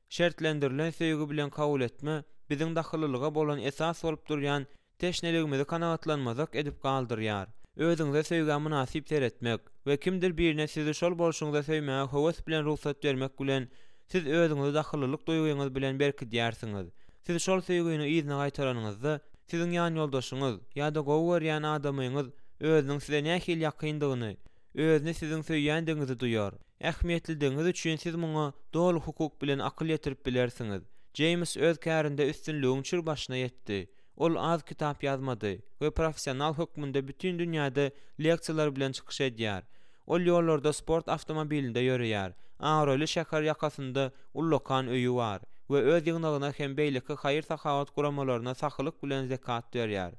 Şertlendirilen söýgi bilen kabul etme biziň dahyllylyga bolan esas bolup durýan Teşneligimizi kanagatlanmazak edip galdyrýar. Özüňize söýgä mynasyp seretmek we kimdir birine sizi şol bolşuňyzda söýmäge höwes bilen rugsat bermek bilen, siz özüňizi dahyllylyk duýgyňyz bilen berkidýärsiňiz. Siz şol söýgini yzyna gaýtaranyňyzda, siziň ýanýoldaşyňyz ýa-da gowy görýän adamyňyz özüniň size nähili ýakyndygyny, özüni siziň söýýändigiňizi duýar. Ähmiýetlidigiňiz üçin siz muňa doly hukuk bilen akyl ýetirip bilersiňiz. Jeýms öz kärinde üstünligiň çür başyna ýetdi. Ol az kitap ýazmady we professional hökmünde bütin dünýäde leksiýalar bilen çykyş edýär. Ol ýollarda sport awtomobilinde ýöreýär, abraýly şäher ýakasynda ullakan öýi bar we öz ýygnagyna hem beýleki haýyr-sahawat guramalaryna sahylyk bilen zekat berýär.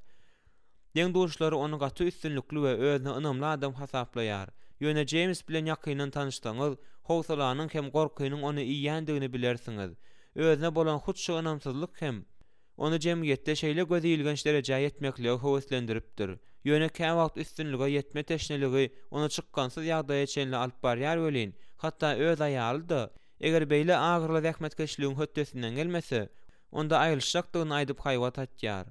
Deň-duşlary ony gaty üstünlikli we özüne ynamly adam hasaplaýar. Ýöne Jeýms bilen ýakyndan tanyşsaňyz, howsalanyň hem gorkynyň ony iýýändigini bilersiňiz. Özüne bolan hut şu ynamsyzlyk hem ony jemgyýetde şeýle göziilginç derejä ýetmeklige höweslendiripdir. Ýöne käwagt üstünlige ýetme teşneligi ony çykgynsyz ýagdaýa çenli alyp barýar welin, hatda öz aýaly-da, eger beýle agyryly zähmetkeşligiň hötdesinden gelmese, onda aýrylyşjakdygyny aýdyp haýbat atýar.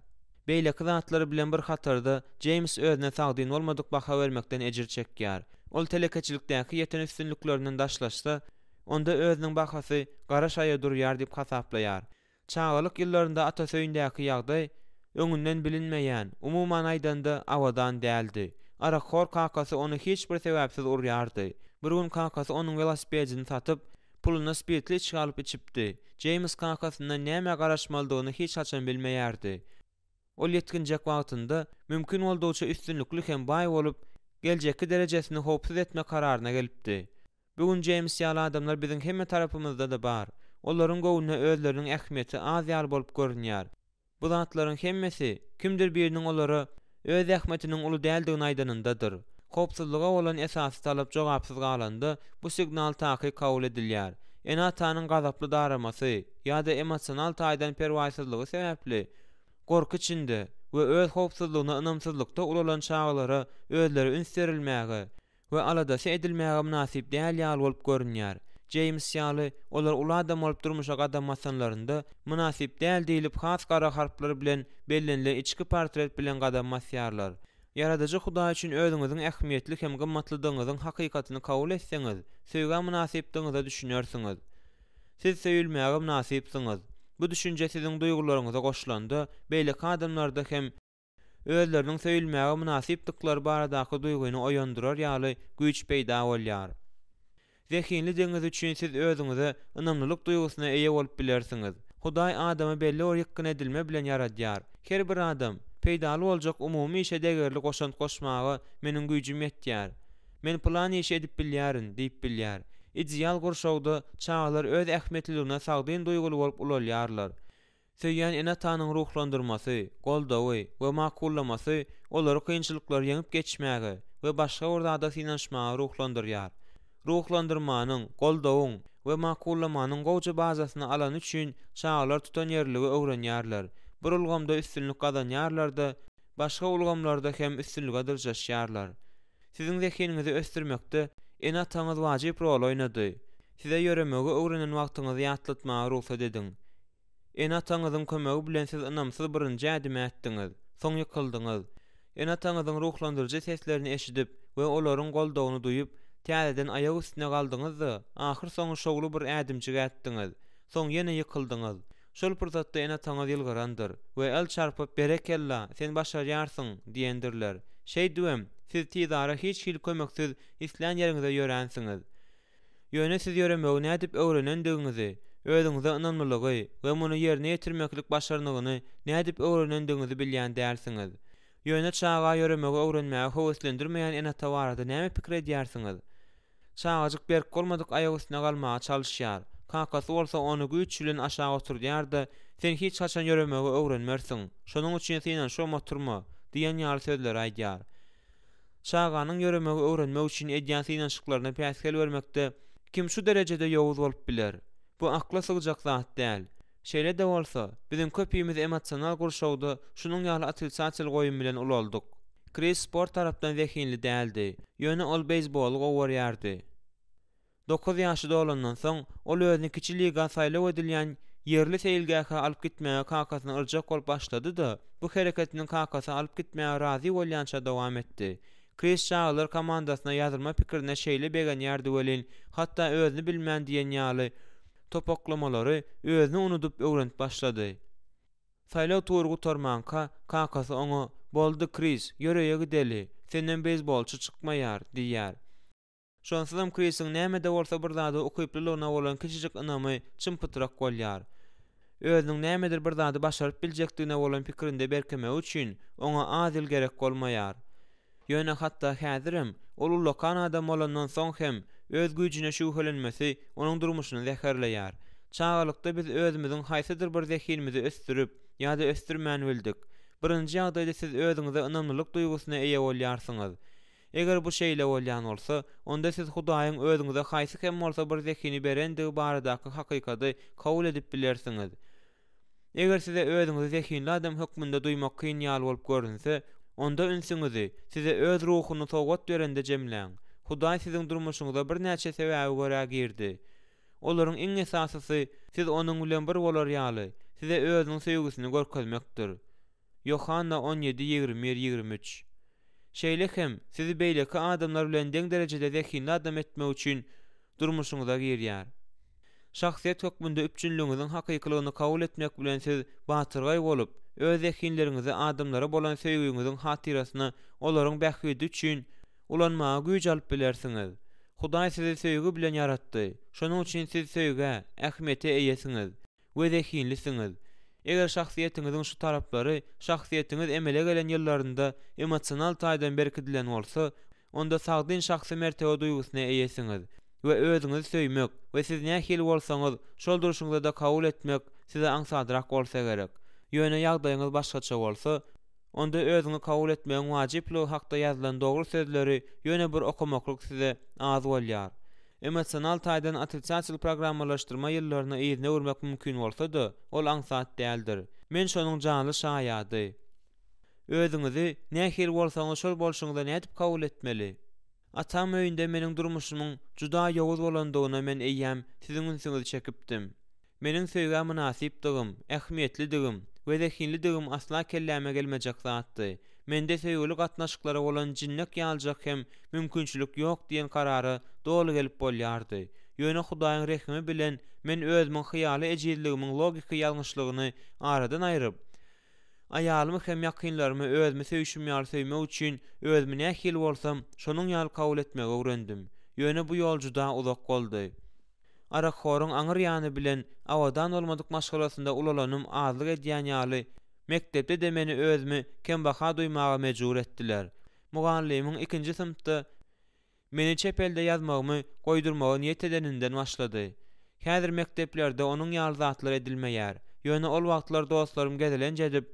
Beýleki zatlar bilen bir hatarda Jeýms özüne sagdyn bolmadyk baha bermekden ejir çekýär. Ol telekeçilikdäki ýeten üstünliklerinden daşlaşsa, onda özüniň bahasy gara şaýa durýar diýip hasaplaýar. Çagalyk ýyllarynda atasy öýündäki ýagdaý öňünden bilinmeýän, umuman aýdanda, abadan däldi. Arakhor kakasy ony hiç bir sebäpsiz urýardy. Bir gün kakasy onuň welosipedini satyp, puluna spirtli içgi alyp içipdi. Jeýms kakasyndan nämä garaşmalydygyny hiç haçan bilmeýärdi. Ol ýetginjek wagtynda, mümkin boldugyça üstünlikli hem baý bolup, geljekki derejesini howpsuz etme kararyna gelipdi. Bu gün Jeýms ýaly adamlar biziň hemme tarapymyzda-da bar. Olaryň göwnüne özleriniň ähmiýeti az ýaly bolup görünýär. Bu zatlaryň hemmesi kimdir biriniň olara öz zähmetiniň uly däldigini aýdanyndadyr. Howpsuzlyga bolan esasy talap jogapsyz galanda, bu signal takyk kabul edilýär. Ene-atanyň gazaply daramasy ýa-da emosional taýdan perwaýsyzlygy sebäpli, gorky içinde we öz howpsuzlygyna ynamsyzlykda ulalan çagalara özleri üns berilmäge, we aladasy edilmäge mynasyp däl ýaly bolup görünýär. Jeýms ýaly, olar uly adam bolup durmuşa gadam basanlarynda, mynasyp däl diýlip has gara harplar bilen bellenilen içki portret bilen gadam basýarlar. Ýaradyjy Hudaý üçin özüňiziň ähmiýetli hem gymmatlydygyňyzyň hakykatyny kabul etseňiz, söýgä mynasypdygyňyza düşünersiňiz. Siz söýülmäge mynasypsyňyz. Bu düşünje siziň duýgularyňyza goşulanda, beýleki adamlarda hem özleriniň söýülmäge mynasypdyklary baradaky duýgyny oýandyrar ýaly güýç peýda bolýar. Zehinlidigiňiz üçin siz özüňize ynamlylyk duýgusyna eýe bolup bilersiňiz. Hudaý adamy belli bir ýykgyn edilme bilen ýaradýar. Her bir adam, Peýdaly boljak umumy işe degerli goşant goşmaga meniň güýjüm ýetýär. Men pylan işi edip bilýärin diýip bilýär. Ideal gurşawda çagalar öz ähmiýetliligine sagdyn duýguly bolup ulalýarlar. Söýýän ene-atanyň ruhlandyrmasy, goldawy we makullamasy olary kynçylyklary ýeňip geçmäge we başga bir zada synanyşmaga ruhlandyrýar. Ruhlandyrmanyň, goldawyň we makullamanyň gowja bazasyny alany üçin çagalar tutanýerliligi öwrenýärler, bir ulgamda üstünlik gazanýarlar-da, başga ulgamlarda hem üstünlige dyrjaşýarlar. Siziň zehiniňizi ösdürmekde ene-ataňyz wajyp rol oýnady. Size ýöremegi öwrenen wagtyňyzy ýatlatmaga rugsat ediň. Ene-ataňyzyň kömegi bilen siz ynamsyz birinji ädimi ätdiňiz, soň ýykyldyňyz. Ene-ataňyzyň ruhlandyryjy seslerini eşidip we olaryň goldawyny duýup, täzeden aýak üstüne galdyňyz-da, ahyrsoňy şowly bir ädimjik ätdiňiz. Soň ýene ýykyldyňyz. Şol pursatda ene-ataňyz ýylgyrandyr we el çarpyp, Berekella, sen başarýarsyň! diýendirler. Şeýdibem, siz tizara hiç hili kömeksiz islän ýeriňize ýöränsiňiz. Ýöne siz ýöremegi nädip öwrenendigiňizi, özüňize ynamlylygy we muny ýerine ýetirmeklik başarnygyny nädip öwrenendigiňizi bilýän dälsiňiz. Ýöne çaga ýöremegi öwrenmäge höweslendirmeýän ene-ata barada näme pikir edýärsiňiz? Çagajyk berk bolmadyk aýak üstüne galmaga çalyşýar. Kakasy bolsa ony güýç bilen aşak oturdýar-da, Sen hiç haçan ýöremegi öwrenmersiň, şonuň üçin synanyşybam oturma diýen ýaly sözleri aýdýar. Çaganyň ýöremegi öwrenmek üçin edýän synanyşyklaryna päsgel bermekde. Kim şu derejede ýowuz bolup biler? Bu akla sygjak zat däl. Şeýle-de bolsa, biziň köpimiz emosional gurşawda şunuň ýaly otrisatel goýum bilen ulaldyk. Kris sport tarapdan zehinli däldi, ýöne ol beýsboly gowy görýärdi. Dokuz ýaşy dolandan soň, ol özüni kiçi liga saýlaw edilýän ýerli seýilgähe alyp gitmäge kakasyny yrjak bolup başlady-da, bu hereketini kakasy alyp gitmäge razy bolýança dowam etdi. Kris çagalar komandasyna ýazylma pikirine şeýle begenýärdi welin, hatda özüni bilmän diýen ýaly, topaklamalary özüni unudyp öwrenip başlady. Saýlaw tury gutarmanka, kakasy oňa, Boldy, Kris, ýör öýe gideli, senden beýsbolçy çykmaýar, diýýär. Şonsuzam Krisiň näme-de bolsa bir zada ukyplylygyna bolan kiçijik ynamy çym-pytrak bolýar. Özüniň nämedir bir zady başaryp biljekdigine bolan pikirinde berkemegi üçin oňa az ýyl gerek bolmaýar. Ýöne hatda häzirem, ol ullakan adam bolandan soň hem, öz güýjüne şübhelenmesi onuň durmuşyny zäherleýär. Çagalykda biz özümiziň haýsydyr bir zehinimizi ösdürip ýa-da ösdürmän bildik. Birinji ýagdaýda siz özüňize ynamlylyk duýgusyna eýe bolýarsyňyz. Eger bu şeýle bolýan bolsa, onda siz Hudaýyň özüňize haýsy hem bolsa bir zehini berendigi baradaky hakykady kabul edip bilersiňiz. Eger size özüňizi zehinli adam hökmünde duýmak kyn ýaly bolup görünse, onda ünsüňizi size Öz Ruhuny sowgat berende jemläň. Hudaý siziň durmuşyňyza birnäçe sebäbe görä girdi. Olaryň iň esasysy, siz Onuň bilen bir bolar ýaly, size Özüniň söýgüsini görkezmekdir. Ýohanna 17, 21, 23. Şeýle hem, sizi beýleki adamlar bilen deň derejede zehinli adam etmek üçin durmuşyňyza girýär. Şahsyýet hökmünde üpjünligiňiziň hakykylygyny kabul etmek bilen siz batyrgaý bolup, öz zehinleriňizi adamlara bolan söýgiňiziň hatyrasyna olaryň bähbidi üçin ulanmaga güýç alyp bilersiňiz. Hudaý sizi söýgi bilen ýaratdy, şonuň üçin siz söýgä, ähmiýete eýesiňiz. We zehinlisiňiz. Eger şahsyýetiňiziň şu taraplary şahsyýetiňiz emele gelen ýyllarynda emosional taýdan berkidilen bolsa, onda sagdyn şahsy mertebe duýgusyna eýesiňiz we özüňizi söýmek we siz nähili bolsaňyz, şol durşuňyzada kabul etmek size aňsadrak bolsa gerek. Ýöne ýagdaýyňyz başgaça bolsa, Onda özüňi kabul etmegiň wajyplygy hakda ýazylan dogry sözleri ýöne bir okamaklyk size az bolýar. Emosional taýdan otrisatel programmalaşdyrma ýyllaryny yzyna öwürmek mümkin bolsa-da, ol aňsat däldir. Men şonuň janly şaýady. Özüňizi nähili bolsaňyz şol bolşuňyza nädip kabul etmeli? Atam öýünde meniň durmuşymyň juda ýowuz bolandygyna men eýýäm siziň ünsüňizi çekipdim. Meniň söýgä mynasypdygym, ähmiýetlidigim we zehinlidigim asla kelläme gelmejek zatdy. Mende söýgüli gatnaşyklara bolan jinnek ýalyjak hem mümkinçilik ýok diýen karara doly gelip bolýardy. Ýöne Hudaýyň rehimi bilen men özümiň hyýaly ejizligimiň logiki ýalňyşlygyny aradan aýryp, Aýalymy hem ýakynlarymy özümi söýşüm ýaly söýmek üçin özümi nähili bolsam, şonuň ýaly kabul etmegi öwrendim. Ýöne bu ýol juda uzak boldy. Arakhoryň aňyr ýany bilen abadan bolmadyk maşgalasynda ulalanym azlyk edýän ýaly, mekdepde-de meni özümi kembaha duýmaga mejbur etdiler. Mugallymyň ikinji synpda Meni çep elde ýazmagymy goýdurmagy niýet edeninden başlady. Häzir mekdeplerde onuň ýaly zatlar edilmeýär. Ýöne ol wagtlar dostlarym gezelenç edip,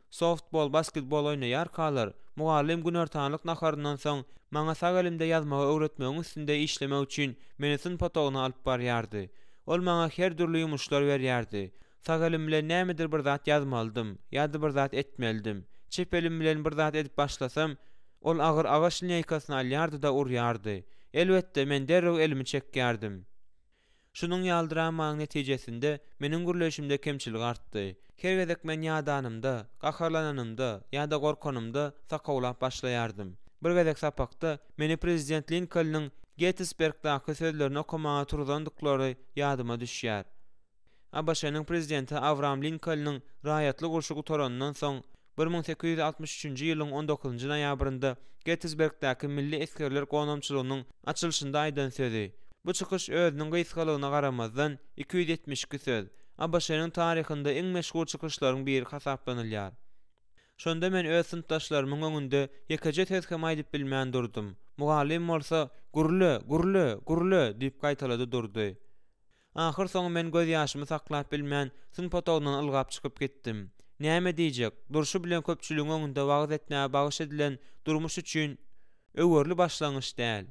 softbol, basketbol oýnaýarkalar, mugallym günortanlyk naharyndan soň maňa sag elimde ýazmagy öwretmegiň üstünde işlemek üçin meni synp otagyna alyp barýardy. Ol maňa her dürli ýumuşlar berýärdi. Sag elim bilen nämedir bir zat ýazmalydym ýa-da bir zat etmelidim. Çep elim bilen bir zat edip başlasam, ol agyr agaç lineýkasyny alýardy-da urýardy. Elbetde, men derrew elimi çekýärdim. Şunuň ýaly dramanyň netijesinde meniň gürleýşimde kemçilik artdy. Her gezek men ýadanymda, gaharlananymda ýa-da gorkanymda sakawlap başlaýardym. Bir gezek sapakda meni prezident Linkolnyň Gettysbergdaky sözlerini okamaga turuzandyklary ýadyma düşýär. ABŞ-nyň prezidenti Awraam Linkolnyň raýatlyk urşy gutaranyndan soň, 1863-nji ýylyň on dokuzynjy noýabrynda Gettysbergdäki Milli esgerler gonamçylygynyň açylyşynda aýdan sözi. Bu çykyş özüniň gysgalygyna garamazdan, 272 söz, ABŞ-nyň taryhynda iň meşhur çykyşlaryň biri hasaplanylýar. Şonda men öz synpdaşlarymyň öňünde ýekeje söz hem aýdyp bilmän durdum. Mugallym bolsa, Gürle, gürle, gürle! diýip gaýtalady durdy. Ahyrsoňy men gözýaşymy saklap bilmän, synp otagyndan ylgap çykyp gitdim. Näme diýjek, durşy bilen köpçüligiň öňünde wagyz etmäge bagyş edilen durmuş üçin öwerli başlangyç däl.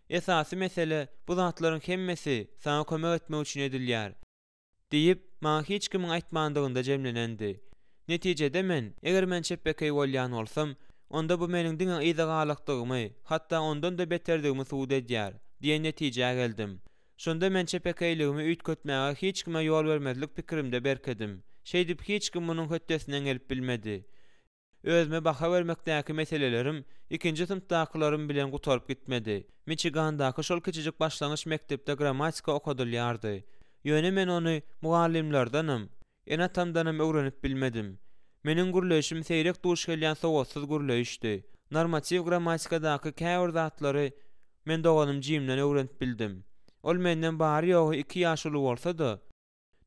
Esasy mesele, bu zatlaryň hemmesi saňa kömek etmek üçin edilýär. Diýip, maňa hiç kimiň aýtmandygynda jemlenendi. Netijede men, eger men çepbekeý bolýan bolsam, onda bu meniň diňe yza galakdygymy, hatda ondan-da beterdigimi subut edýär, diýen netijä geldim. Şonda men çepekeýligimi üýtgetmäge hiç kime ýol bermezlik pikirimde berkedim. Şeýdip hiç kim munuň hötdesinden gelip bilmedi. Özüme baha bermekdäki meselelerim ikinji synpdakylarym bilen gutaryp gitmedi. Miçigandaky şol kiçijik başlangyç mekdepde grammatika okadylýardy. Ýöne men ony mugallymlardanam, ene-atamdanam öwrenip bilmedim. Meniň gürleýşim seýrek duş gelýän sowatsyz gürleýişdi. Normatiw grammatikadaky käbir zatlary men doganym Jimden öwrenip bildim. Ol menden bary-ýogy iki ýaş uly bolsa-da,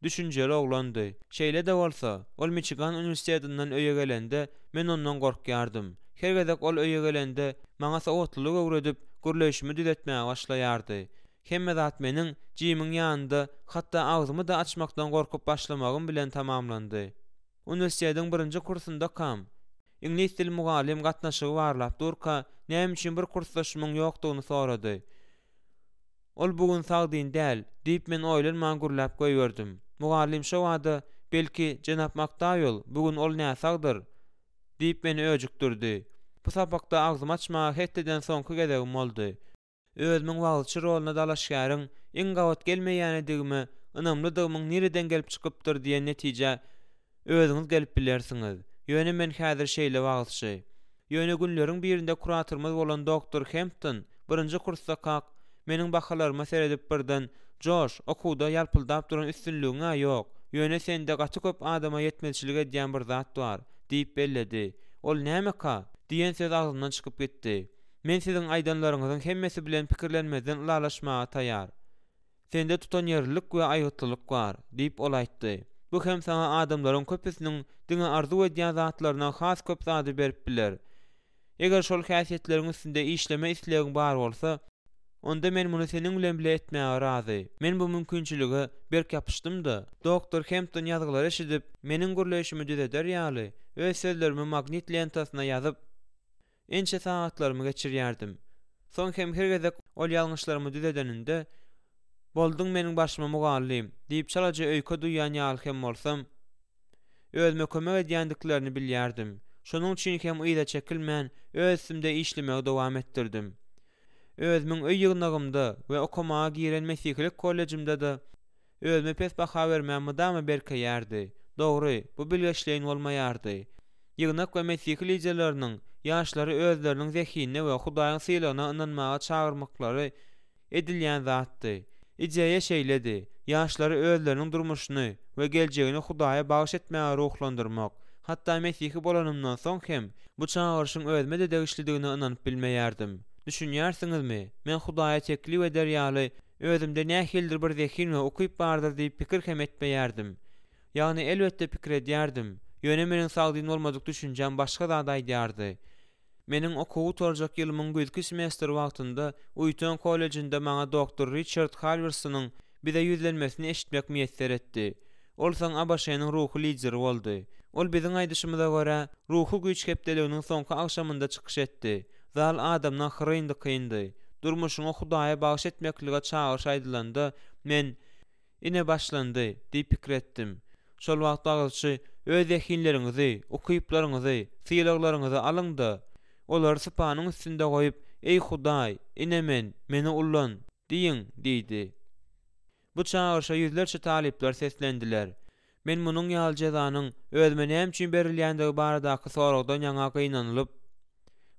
Düşünjeli oglandy. Şeýle-de bolsa, ol Miçigan uniwersitetinden öýe gelende, men ondan gorkýardym. Her gezek ol öýe gelende, maňa sowatlylyk öwredip, gürleýşimi düzetmäge başlaýardy. Hemme zat meniň Jimiň ýanynda hatda agzymy-da açmakdan gorkup başlamagym bilen tamamlandy. Uniwersitetiň birinji kursundakam, iňlis dili mugallym gatnaşygy barlap durka, näme üçin bir kursdaşymyň ýokdugyny sorady. Ol bu gün sagdyn däl, diýip men oýlanman gürläp goýberdim. Mugallym şo bada, Belki, jenap Makdauell, bu gün ol näsagdyr? diýip meni öjükdirdi. Bu sapakda agzymy açmaga het eden soňky gezegim boldy. Özümiň wagyzçy roluna dalaşgäriň iň gabat gelmeýänidigime ynamlydygymyň nireden gelip çykypdyr diýen netijä Özüňiz gelip bilersiňiz. Ýöne men häzir şeýle wagyzçy. Ýöne günleriň birinde kuratorymyz bolan doktor Hempton birinji kursdakak meniň bahalaryma seredip birden, Joş, okuwda ýalpyldap duran üstünligiň-ä ýok, ýöne sende gaty köp adama ýetmezçilik edýän bir zat bar, diýip belledi. Ol nämeka? diýen söz agzymdan çykyp gitdi. Men siziň aýdanlaryňyzyň hemmesi bilen pikirlenmezden ylalaşmaga taýar. Sende tutanýerlilik we aýgytlylyk bar, diýip, ol aýtdy. Bu hem saňa adamlaryň köpüsiniň diňe arzuw edýän zatlaryndan has köp zady berip biler. Eger şol häsiýetleriň üstünde işleme islegiň bar bolsa, onda men muny seniň bilen bile etmäge razy. Men bu mümkinçilige berk ýapyşdym-da, doktor Hempton ýazgylary eşidip, meniň gürleýşimi düzeder ýaly, öz sözlerimi magnit lentasyna ýazyp, Ençe sagatlarymy geçirýärdim. Soň hem her gezek ol ýalňyşlarymy düzedeninde, Bolduň meniň başyma mugallym! diýip çalaja öýke duýýan ýaly hem bolsam, özüme kömek edýändiklerini bilýärdim. Şonuň üçin hem yza çekilmän, öz üstümde işlemegi dowam etdirdim. Özümiň öý ýygnagymda we okamaga giren mesihilik kollejimde-de Özüme pes baha bermän mydama berkeýärdi. Dogry, bu bilgeşleýin bolmaýardy. Ýygnak we mesihi liderleriniň ýaşlary özleriniň zehinine we Hudaýyň sylagyna ynanmaga çagyrmaklary edilýän zatdy. Ideýa şeýledi, ýaşlary özleriniň durmuşyny we geljegini Hudaýa bagyş etmäge ruhlandyrmak. Hatda mesihi bolanymdan soň hem, bu çagyryşyň özüme-de degişlidigine ynanyp bilmeýärdim. Düşünýärsiňizmi, men Hudaýa teklip eder ýaly Özümde nähilidir bir zehin we ukyp bardyr diýip pikir hem etmeýärdim. Ýagny elbetde pikir edýärdim, ýöne meniň sagdyn bolmadyk düşünjäm başga zat aýdýardy. Meniň okuwy gutarjak ýylymyň güýzki semestri wagtynda Uiton kollejinde maňa doktor Riçard Halwersonyň bize ýüzlenmesini eşitmek miýesser etdi. Ol soň ABŞ-nyň ruhy lideri boldy. Ol biziň aýdyşymyza görä, Ruhy güýç hepdeliginiň soňky agşamynda çykyş etdi. Zal adamdan hyryn-dykyndy. Durmuşyňy Hudaýa bagyş etmeklige çagyryş aýdylanda, men, Ine başlandy, diýip pikir etdim. Şol wagt wagyzçy, Öz zehinleriňizi, ukyplaryňyzy, sylaglaryňyzy alyň-da, olary sypanyň üstünde goýup, Eý Hudaý, ine men, meni ullan! diýiň diýdi. Bu çagyryşa ýüzlerçe talyplar seslendiler. Men munuň ýaly jezanyň özüme näme üçin berilýändigi baradaky soragdan ýaňa gynanylyp,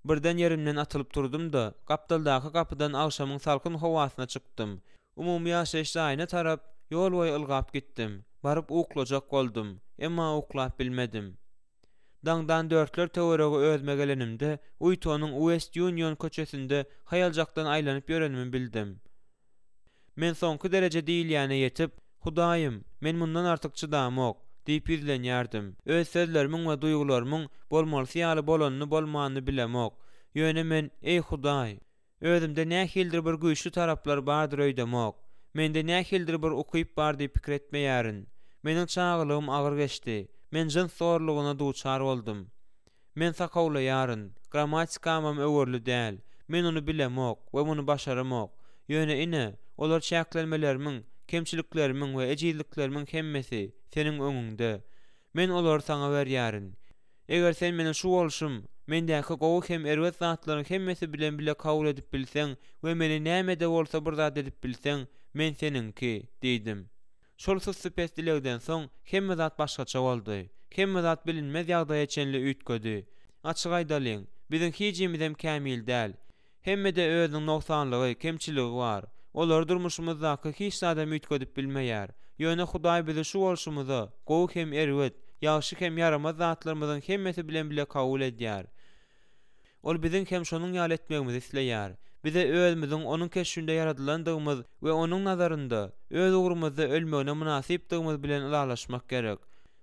birden ýerimden atylyp turdum-da, gapdaldaky gapydan agşamyň salkyn howasyna çykdym. Umumy ýaşaýyş jaýyna tarap ýol boýy ylgap gitdim. Baryp uklajak boldum. Emma uklap bilmedim. Daňdan dörtler töweregi özüme gelenimde, Uitonyň Uest-Ýunion köçesinde haýaljakdan aýlanyp ýörenimi bildim. Men soňky dereje diýilýäne ýetip, Hudaýym, men mundan artyk çydamok! diýip ýüzlenýärdim. Öz sözlerimiň we duýgularymyň bolmalysy ýaly bolanyny-bolmanyny bilemok. Ýöne men, Eý, Hudaý! Özümde nähilidir bir güýçli taraplar bardyr öýdemok. Mende nähilidir bir ukyp bar diýip pikir etmeýärin. Meniň çagalygym agyr geçdi. Men jyns zorlugyna duçar boldum. Men sakawlaýaryn, grammatikamam öwerli däl. Men ony bilemok we muny başaramok. Ýöne ine, olar çäklenmelerimiň, kemçiliklerimiň we ejizliklerimiň hemmesi Seniň öňüňde. Men olary Saňa berýärin. Eger Sen meni şu bolşum, mendäki gowy hem erbet zatlaryň hemmesi bilen bile kabul edip bilseň we meni näme-de bolsa bir zat edip bilseň, men Seniňki, diýdim. Şol sussupes dilegden soň hemme zat başgaça boldy. Hemme zat bilinmez ýagdaýa çenli üýtgedi. Açyk aýdalyň, biziň hijimizem kämil däl. Hemmede özüniň nogsanlygy, kemçiligi bar. Olary durmuşymyzdaky hiç zadam üýtgedip bilmeýär. Ýöne Hudaý bizi şu bolşumyza, gowy hem erbet, ýagşy hem ýaramaz zatlarymyzyň hemmesi bilen bile kabul edýär. Ol biziň hem şonuň ýaly etmegimizi isleýär. Bize özümiziň Onuň keşbinde ýaradylandygymyz we Onuň nazarynda öz ugrumyzda ölmegine mynasypdygymyz bilen ylalaşmak gerek.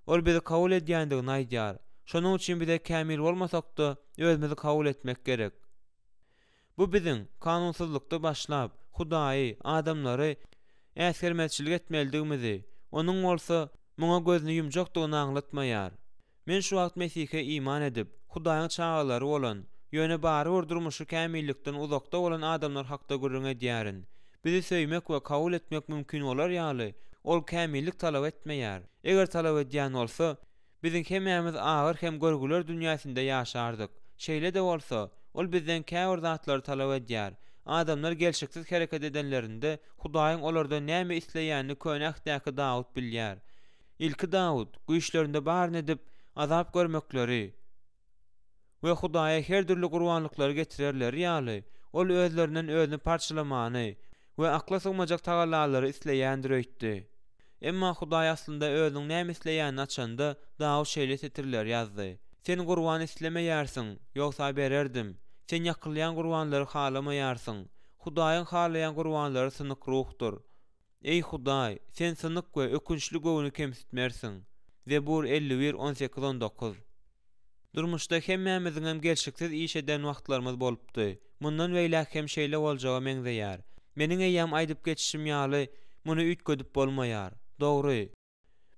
Ol bizi kabul edýändigini aýdýar. Şonuň üçin bize kämil bolmasak-da, özümizi kabul etmek gerek. Bu biziň kanunsyzlykda başlap, Hudaýy, adamlary äsgermezçilik etmelidigimizi, Onuň bolsa, muňa gözüni ýumjakdygyny aňlatmaýar. Men şu wagt Mesihe iman edip, Hudaýyň çagalary bolan, ýöne barybir durmuşy kämillikden uzakda bolan adamlar hakda gürrüň edýärin. Bizi söýmek we kabul etmek mümkin bolar ýaly, Ol kämillik talap etmeýär. Eger talap edýän bolsa, biziň hemmämiz agyr hem görgüler dünýäsinde ýaşardyk. Şeýle-de bolsa, Ol bizden käbir zatlary talap edýär. Adamlar gelşiksiz hereket edenlerinde, Hudaýyň olardan näme isleýänini Köne Ähtdäki Dawut bilýär. Ilki Dawut, güýçlerinde baryny edip, azap görmekleri we Hudaýa her dürli gurbanlyklary getirerleri ýaly, ol özlerinden özüni parçalamany we akla sygmajak tagallalary isleýändir öýtdi. Emma Hudaý aslynda özüniň näme isleýänini açanda, Dawut şeýle setirleri ýazdy, Sen gurban islemeýärsiň, ýogsa bererdim. Sen ýakylýan gurbanlary halamaýarsyň. Hudaýyň halaýan gurbanlary synyk ruhdur. Eý Hudaý, Sen synyk we ökünçli göwni kemsitmersiň. Zebur 51, 18, 19. Durmuşda hemmämiziňem gelşiksiz iş eden wagtlarymyz bolupdy. Mundan beýläk hem şeýle boljaga meňzeýär. Meniň eýýäm aýdyp geçişim ýaly, muny üýtgedip bolmaýar. Dogry.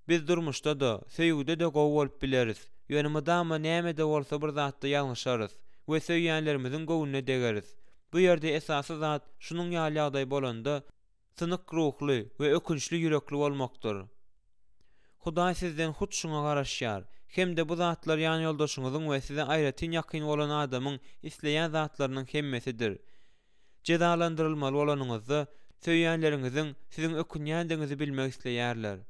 Biz durmuşda-da, söýgüde-de gowy bolup bileris, ýöne mydama näme-de bolsa bir zatda ýalňyşarys we söýýänlerimiziň göwnüne degeris. Bu ýerde esasy zat, şunuň ýaly ýagdaý bolanda, synyk ruhly we ökünçli ýürekli bolmakdyr. Hudaý sizden hut şuňa garaşýar. Hem-de bu zatlar ýanýoldaşyňyzyň we size aýratyn ýakyn bolan adamyň isleýän zatlarynyň hemmesidir. Jezalandyrylmaly bolanyňyzda, söýýänleriňiziň siziň ökünýändigiňizi bilmek isleýärler.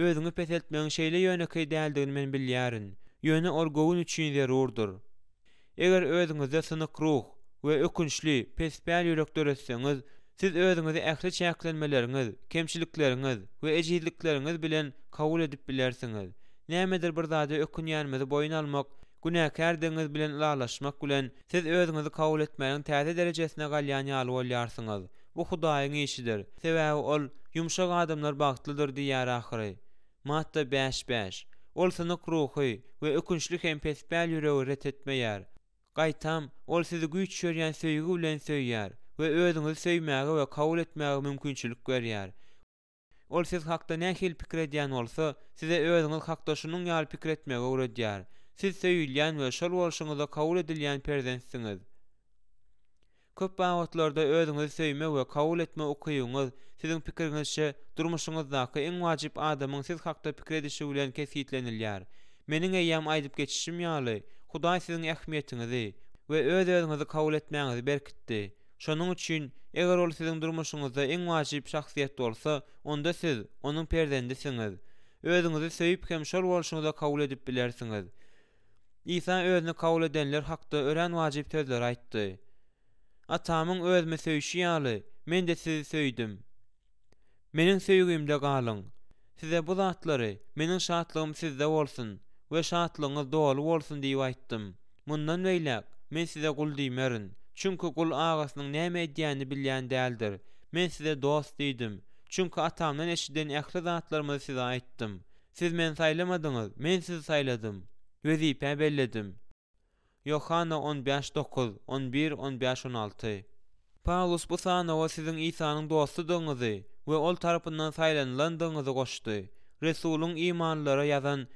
Özüňi peseltmegiň şeýle ýönekeý däldigini men bilýärin, ýöne ol göwün üçin zerurdyr. Eger özüňizde synyk ruh we ökünçli, pespäl ýürek döretseňiz, siz özüňizi ähli çäklenmeleriňiz, kemçilikleriňiz we ejizlikleriňiz bilen kabul edip bilersiňiz. Nämedir bir zada ökünýänimizi boýun almak, günäkärdigiňiz bilen ylalaşmak bilen, siz özüňizi kabul etmäniň täze derejesine galýan ýaly bolýarsyňyz. Bu Hudaýyň işidir. Sebäbi Ol, Ýumşak adamlar bagtlydyr diýýär ahyry. Matta bäş, bäş. Ol synyk ruhy we ökünçli hem pespäl ýüregi ret etmeýär. Gaýtam, Ol sizi güýç berýän söýgi bilen söýýär we özüňizi söýmäge we kabul etmäge mümkinçilik berýär. Ol siz hakda nähili pikir edýän bolsa, size özüňiz hakda şunuň ýaly pikir etmegi öwredýär. Siz söýülýän we şol bolşuňyzda kabul edilýän perzentsiňiz. Köp babatlarda özüňizi söýme we kabul etme ukybyňyz, siziň pikiriňizçe, durmuşyňyzdaky iň wajyp adamyň siz hakda pikir edişi bilen kesgitlenilýär. Meniň eýýäm aýdyp geçişim ýaly, Hudaý siziň ähmiýetiňizi we öz-özüňizi kabul etmäňizi berkitdi. Şonuň üçin, eger Ol siziň durmuşyňyzda iň wajyp şahsyýet bolsa, onda siz, Onuň perzendisiňiz. Özüňizi söýüp hem şol bolşuňyza kabul edip bilersiňiz. Isa özüni kabul edenler hakda örän wajyp sözleri aýtdy. Atamyň Özümi söýşi ýaly, Men-de sizi söýdüm. Meniň söýgimde galyň. Size bu zatlary, Meniň şatlygym sizde bolsun we şatlygyňyz doly bolsun diýip aýtdym. Mundan beýläk Men size gul diýmerin, çünki gul agasynyň näme edýänini bilýän däldir. Men size dost diýdim, çünki Atamdan eşiden ähli zatlarymyzy size aýtdym. Siz Meni saýlamadyňyz, Men sizi saýladym, wezipä belledim. Ýohanna on bäş dokuz, on bir, on bäş on alty. Pawlus bu sanawa siziň Isanyň dostudygyňyzy we Ol tarapyndan saýlanylandygyňyzy goşdy. Resulyň imanlylara ýazan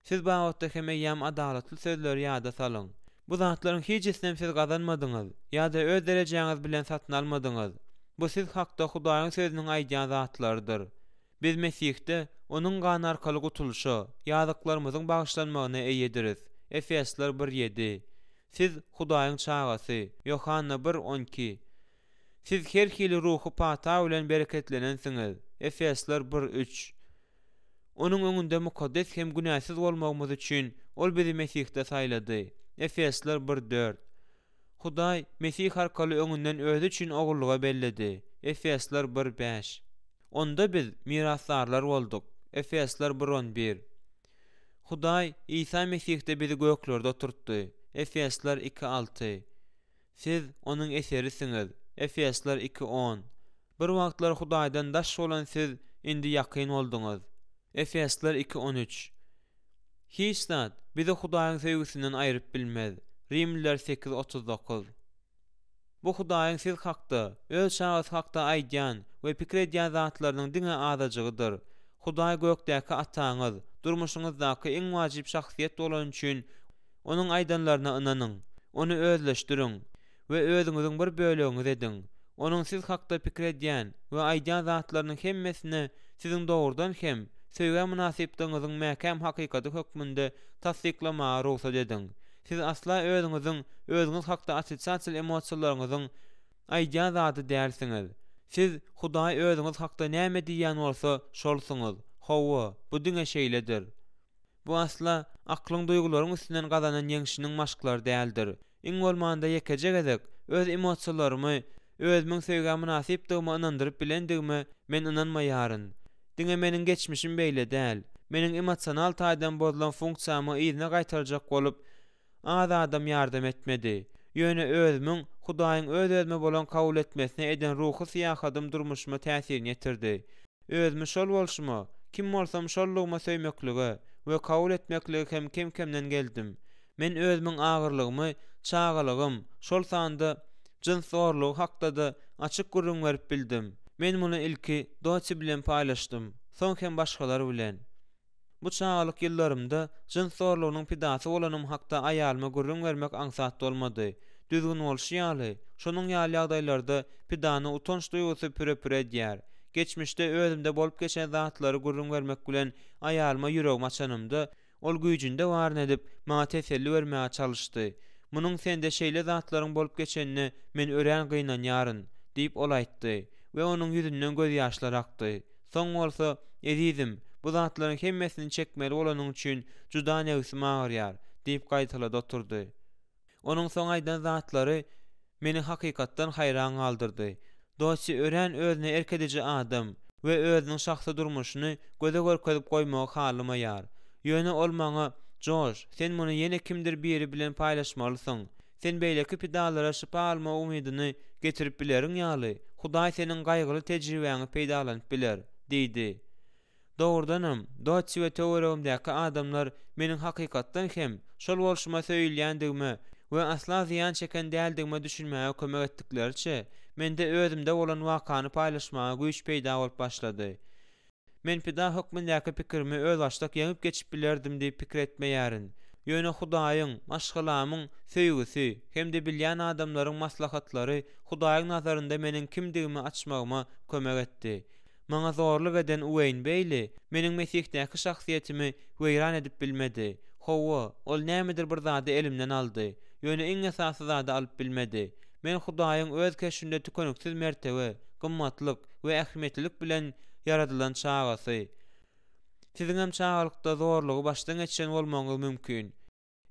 Siz babatda hem eýýäm adalatly sözleri ýada salyň. Bu zatlaryň hiçisinem siz gazanmadyňyz ýa-da öz derejäňiz bilen satyn almadyňyz. Bu siz hakda Hudaýyň Sözüniň aýdýan zatlarydyr. Biz Mesihde Onuň gany arkaly gutulyşa, ýazyklarymyzyň bagyşlanmagyna eýediris. Efesler bir, ýedi. Siz, Hudaýyň çagasy. Ýohanna bir, 12. Siz her hili ruhy pata bilen bereketlenensiňiz. Efesler bir, üç. Onuň öňünde mukaddes hem günäsiz bolmagymyz üçin Ol bizi Mesihde saýlady. Efesler bir, dört. Hudaý Mesih arkaly öňünden Özi üçin ogullyga belledi. Efesler bir, bäş. Onda biz mirasdarlar bolduk. Efesler bir, 11. Hudaý Isa Mesihde bizi göklerde oturtdy. Efesler iki, alty. Siz Onuň eserisiňiz. Efesler iki, on. Bir wagtlar Hudaýdan daş bolan siz indi ýakyn bolduňyz. Efesler iki, 13. Hiç zat bizi Hudaýyň söýgüsinden aýryp bilmez. Rimliler sekiz, 39. Bu Hudaýyň siz hakda, Öz çagasy hakda aýdýan we pikir edýän zatlarynyň diňe azajygydyr. Hudaý gökdäki Ataňyz, durmuşyňyzdaky iň wajyp şahsyýet bolany üçin Onuň aýdanlaryna ynanyň, ony özleşdiriň we özüňiziň bir bölegiňiz ediň. Onuň siz hakda pikir edýän we aýdýan zatlarynyň hemmesine siziň dogrudan hem söýgä mynasypdygyňyzyň mäkäm hakykaty hökmünde tassyklamaga rugsat ediň. Siz asla özüňiziň özüňiz hakda otrisatel emosiýalaryňyzyň aýdýan zady dälsiňiz. Siz Hudaý özüňiz hakda näme diýýän bolsa, şolsuňyz. Hawa, bu diňe şeýledir. Bu asla aklyň duýgularyň üstünden gazanan ýeňşiniň maşklary däldir. Iň bolmanda ýekeje gezek öz emosiýalarymy özümiň söýgä mynasypdygyma ynandyryp bilendigime men ynanmaýaryn. Diňe meniň geçmişim beýle däl. Meniň emosional taýdan bozulan funksiýamy yzyna gaýtarjak bolup Az adam ýardam etmedi. Ýöne özümiň Hudaýyň öz-özüme bolan kabul etmesine eden ruhy syýahadym durmuşyma täsirini ýetirdi. Özümi şol bolşuma, kim bolsam şollugyma söýmeklige we kabul etmeklige hem kem-kemden geldim. Men özümiň agyrlygymy, çagalygym, şol sanda jyns zorlugy hakda-da açyk gürrüň berip bildim. Men muny ilki Doti bilen paýlaşdym, soň hem başgalar bilen. Bu çagalyk ýyllarymda jyns zorlugynyň pidasy bolanym hakda aýalyma gürrüň bermek aňsat bolmady. Düzgün bolşy ýaly, şonuň ýaly ýagdaýlarda pidany utanç duýgusy püre-püre edýär. Geçmişde özümde bolup geçen zatlary gürrüň bermek bilen aýalyma ýüregimi açanymda, ol güýjünde baryny edip, maňa teselli bermäge çalyşdy. Munuň sende şeýle zatlaryň bolup geçenine men örän gynanýaryn, diýip, ol aýtdy we onuň ýüzünden gözýaşlar akdy. Soň bolsa, Ezizim, bu zatlaryň hemmesini çekmeli bolanyň üçin juda nebsim agyrýar, diýip gaýtalady oturdy. Onuň soň aýdan zatlary meni hakykatdan haýran galdyrdy. Dossi örän özüne erk ediji adam we özüniň şahsy durmuşyny göze görkezip goýmagy halamaýar. Ýöne ol maňa, Joş, sen muny ýene kimdir biri bilen paýlaşmalysyň. Sen beýleki pidalara şypa alma umydyny getirip bileriň ýaly, Hudaý seniň gaýgyly tejribäňi peýdalanyp biler, diýdi. Dogrudanam, Dotsi we töweregimdäki adamlar meniň hakykatdan hem şol bolşuma söýülýändigime we asla zyýan çeken däldigime düşünmäge kömek etdikleriçe, mende özümde bolan wakany paýlaşmaga güýç peýda bolup başlady. Men pida hökmündäki pikirimi özbaşdak ýeňip geçip bilerdim diýip pikir etmeýärin. Ýöne Hudaýyň, maşgalamyň söýgüsi hem-de bilýän adamlaryň maslahatlary Hudaýyň nazarynda meniň kimdigimi açmagyma kömek etdi. Maňa zorluk eden Ueýn Beýli meniň Mesihdäki şahsyýetimi weýran edip bilmedi. Hawa, ol nämedir bir zady elimden aldy, ýöne iň esasy zady alyp bilmedi. Men Hudaýyň Öz keşbinde tükeniksiz mertebe, gymmatlyk we ähmiýetlilik bilen ýaradylan çagasy. Siziňem çagalykda zorlugy başdan geçiren bolmagyňyz mümkin.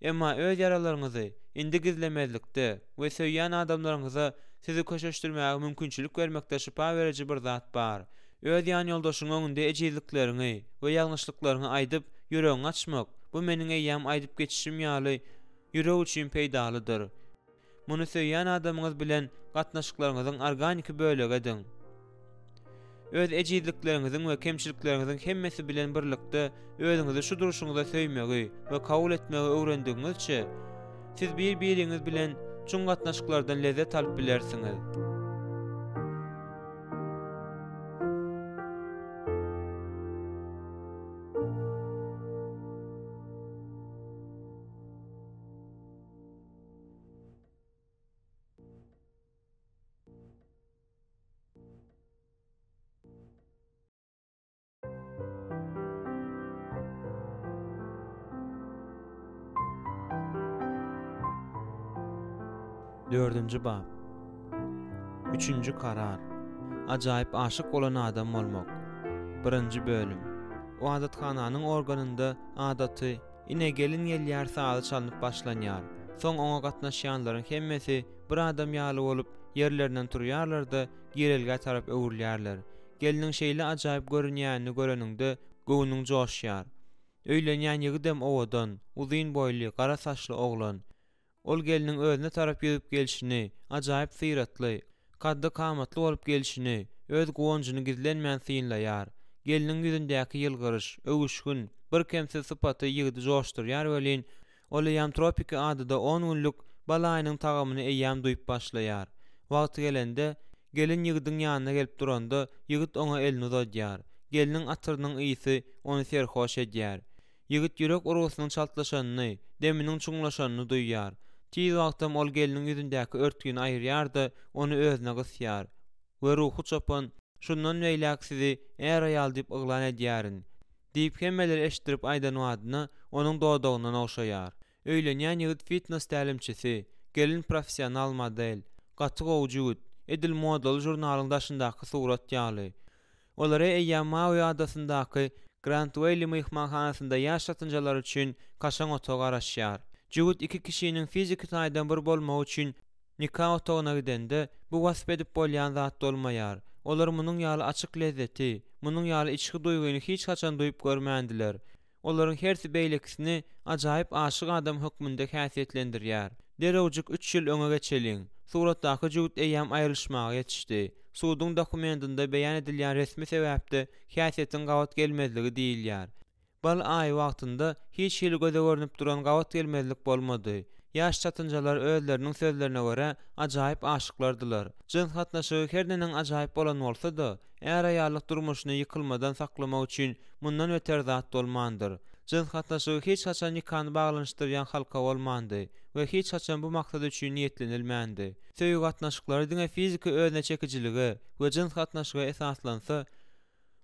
Emma öz ýaralaryňyzy indi gizlemezlikde we söýýän adamlaryňyza sizi köşeşdirmäge mümkinçilik bermekde şypa beriji bir zat bar. Öz ýanýoldaşyňyň öňünde ejizlikleriňi we ýalňyşlyklaryňy aýdyp, ýüregiňi açmak, bu meniň eýýäm aýdyp geçişim ýaly, ýürek üçin peýdalydyr. Muny söýýän adamyňyz bilen gatnaşyklaryňyzyň organiki bölegi ediň. Öz ejizlikleriňiziň we kemçilikleriňiziň hemmesi bilen birlikde özüňizi şu durşuňyza söýmegi we kabul etmegi öwrendigiňizçe, siz bir-biriňiz bilen çuň gatnaşyklardan lezzet alyp bilersiňiz. Dördünji bap. Üçünji karar. Ajaýyp aşyk bolan adam bolmak. Birinji bölüm. Ybadathananyň organynda adaty Ine, gelin gelýär sazy çalnyp başlanýar. Soň oňa gatnaşýanlaryň hemmesi bir adam ýaly bolup, ýerlerinden turýarlar-da, girelgä tarap öwrülýärler. Gelniň şeýle ajaýyp görünýänini göreniňde, göwnüň joşýar. Öýlenýän ýigidem owadan, uzyn boýly, gara saçly oglan. Ol gelniň özüne tarap ýüzüp gelşini, ajaýyp syratly, kaddy-kamatly bolup gelşini, öz guwanjyny gizlenmän synlaýar. Gelniň ýüzündäki ýylgyryş, öwüşgin, birkemsiz sypaty ýigidi joşdurýar welin, ol eýýäm tropiki adada on günlük bal aýynyň tagamyny eýýäm duýup başlaýar. Wagty gelende, gelin ýigidiň ýanyna gelip duranda, ýigit oňa elini uzadýar. Gelniň atyrynyň ysy ony serhoş edýär. Ýigit ýürek urgusynyň çaltlaşanyny, deminiň çuňlaşanyny duýýar. Tiz wagtam ol gelniň ýüzündäki örtgini aýyrýar-da, ony özüne gysýar we ruhy çopan, Şundan beýläk sizi är-aýal diýip yglan edýärin! diýip hemmelere eşitdirip aýdan badyna, onuň dodagyndan ogşaýar. Öýlenýän ýigit fitnes tälimçisi, gelin professional model. Gaty gowy jübüt, edil modaly žurnalyň daşyndaky surat ýaly. Olara eýýäm Maui adasyndaky Grand Weli myhmanhanasynda ýaş çatynjalar üçin kaşaň otag garaşýar. Jübüt iki kişiniň fiziki taýdan bir bolmagy üçin nika otagyna gidende, bu wasp edip bolýan zat bolmaýar. Olar munuň ýaly açyk lezzeti, munuň ýaly içki duýgyny hiç haçan duýup görmändiler. Olaryň hersi beýlekisini ajaýyp aşyk adam hökmünde häsiýetlendirýär. Derrewjik üç ýyl öňe geçeliň. Suratdaky jübüt eýýäm aýrylyşmaga ýetişdi. Suduň dokumentinde beýan edilýän resmi sebäpde häsiýetiň gabat gelmezligi diýilýär. Bal aýy wagtynda hiç hili göze görnüp duran gabat gelmezlik bolmady. Ýaş çatynjalar özleriniň sözlerine görä, ajaýyp aşyklardylar. Jyns gatnaşygy her neneň ajaýyp bolan bolsa-da, Är-aýallyk durmuşyny ýykylmadan saklamak üçin mundan beter zat bolmandyr. Jyns gatnaşygy hiç haçan nikany baglanyşdyrýan halka bolmandy we hiç haçan bu maksat üçin niýetlenilmändi. Söýgi gatnaşyklary diňe fiziki özüneçekijilige we jyns gatnaşyga esaslansa,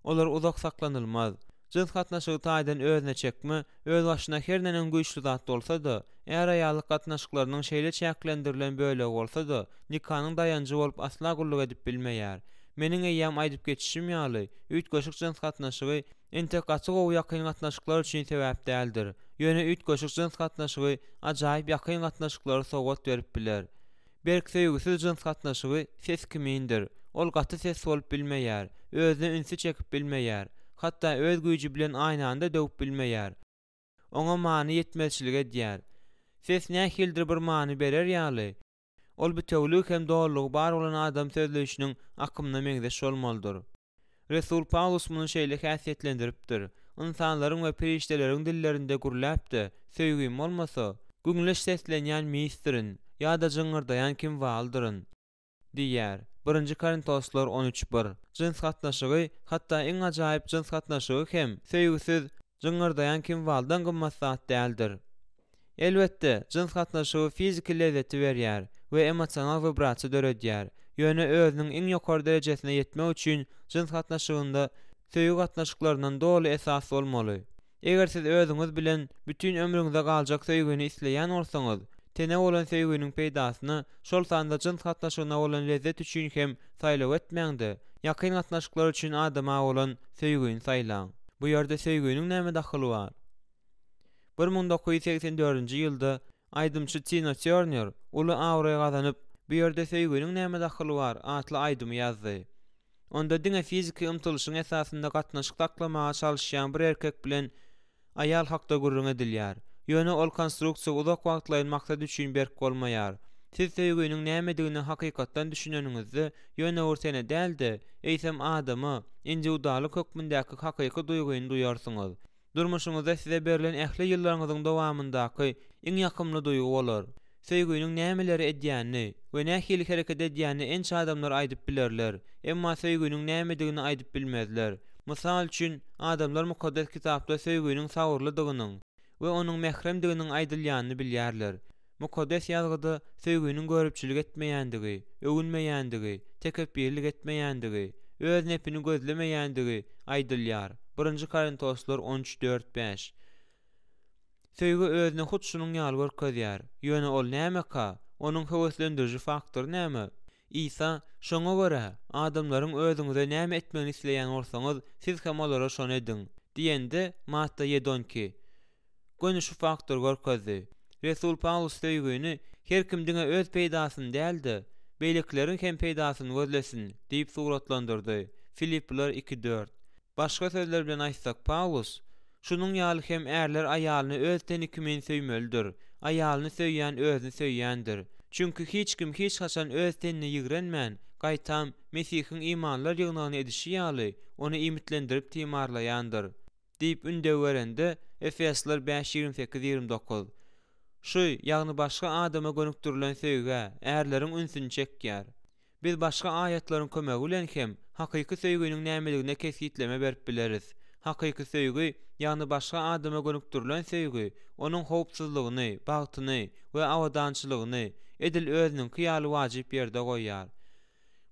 olar uzak saklanylmaz. Jyns gatnaşygy taýdan özüne çekme özbaşyna her neneň güýçli zat bolsa-da, är-aýallyk gatnaşyklarynyň şeýle çäklendirilen bölegi bolsa-da, nikanyň daýanjy bolup asla gulluk edip bilmeýär. Meniň eýýäm aýdyp geçişim ýaly, üýtgeşik jyns gatnaşygy entek gaty gowy ýakyn gatnaşyklar üçin sebäp däldir. Ýöne üýtgeşik jyns gatnaşygy ajaýyp ýakyn gatnaşyklary sowgat berip biler. Berk söýgüsiz jyns gatnaşygy ses kimindir. Ol gaty ses bolup bilmeýär, özüne ünsi çekip bilmeýär, hatda öz güýji bilen aýnany-da döwüp bilmeýär. Oňa many ýetmezçilik edýär. Ses nähilidir bir many berer ýaly, Ol bitewüligi hem dolulygy bar bolan adam sözleýşiniň akymyna meňzeş bolmalydyr. Resul Pawlus muny şeýle häsiýetlendiripdir, Ynsanlaryň we perişdeleriň dillerinde gürläp-de, söýgim bolmasa, güňleç seslenýän misdirin ýa-da jyňňyrdaýan kimwaldyryn. Diýýär. Birinji Korintoslar on üç bir. Jyns gatnaşygy, hatda iň ajaýyp jyns gatnaşygy hem, söýgüsiz, jyňňyrdaýan kimwaldan gymmat zat däldir. Elbetde, jyns gatnaşygy fiziki lezzeti berýär we emosional wibrasiýa döredýär. Ýöne özüniň iň ýokary derejesine ýetmek üçin jyns gatnaşygynda söýgi gatnaşyklaryndan doly esas bolmaly. Eger siz özüňiz bilen bütin ömrüňize galjak söýgini isleýän bolsaňyz, tene bolan söýginiň peýdasyna, şol sanda jyns gatnaşygyna bolan lezzet üçin hem saýlaw etmäň-de, ýakyn gatnaşyklar üçin adama bolan söýgini saýlaň. Bu ýerde söýginiň näme dahyly bar? 1984-nji ýylda aýdymçy Tina Týorner uly abraý gazanyp, Bu ýerde söýginiň näme dahyly bar? atly aýdymy ýazdy. Onda diňe fiziki ymtylyşyň esasynda gatnaşyk saklamaga çalyşýan bir erkek bilen aýal hakda gürrüň edilýär. Ýöne ol konstruksiýa uzak wagtlaýyn maksat üçin berk bolmaýar. Siz söýginiň nämedigine hakykatdan düşüneniňizde, ýöne bir tene däl-de, eýsem adama, indiwiduallyk hökmündäki hakyky duýgyny duýarsyňyz. Durmuşyňyzda size berlen ähli ýyllaryňyzyň dowamyndaky iň ýakymly duýgy bolar. Söýginiň nämeleri edýänini we nähili hereket edýänini ençe adamlar aýdyp bilerler, emma söýginiň nämedigini aýdyp bilmezler. Mysal üçin, adamlar Mukaddes Kitapda söýginiň sabyrlydygynyň we onuň mähremdiginiň aýdylýanyny bilýärler. Mukaddes Ýazgyda söýginiň göripçilik etmeýändigi, öwünmeýändigi, tekepbirlik etmeýändigi, öz nepini gözlemeýändigi aýdylýar, Birinji Korintoslar on üç, dört, bäş. Söýgi özüni hut şunuň ýaly görkezýär. Ýöne ol nämeka? Onuň höweslendiriji faktory näme? Isa, Şoňa görä, adamlaryň özüňize näme etmegini isleýän bolsaňyz, siz hem olara şony ediň. Diýende, Matta ýedi 12. Göni şu faktory görkezdi. Resul Pawlus söýgini her kim diňe öz peýdasyny däl-de, beýlekileriň hem peýdasyny gözlesin diýip suratlandyrdy, Filipler iki, dört. Başga sözler bilen aýtsak, Pawlus, Şunuň ýaly hem ärler aýalyny öz teni kimin söýmelidir. Aýalyny söýýän özüni söýýändir. Çünki hiç kim hiç haçan öz tenini ýigrenmän, gaýtam, Mesihiň imanlylar ýygnagyny edişi ýaly, ony iýmitlendirip timarlaýandyr. Diýip ündew berende, Efesler bäş 28, 29. Şu, ýagny başga adama gönükdirilen söýgä, ärleriň ünsüni çekýär. Biz başga aýatlaryň kömegi bilen hem hakyky söýginiň nämedigine kesgitleme berip bileris. Hakyky söýgi, ýagny başga adama gönükdirilen söýgi, onuň howpsuzlygyny, bagtyny we abadançylygyny edil özüniňki ýaly wajyp ýerde goýýar.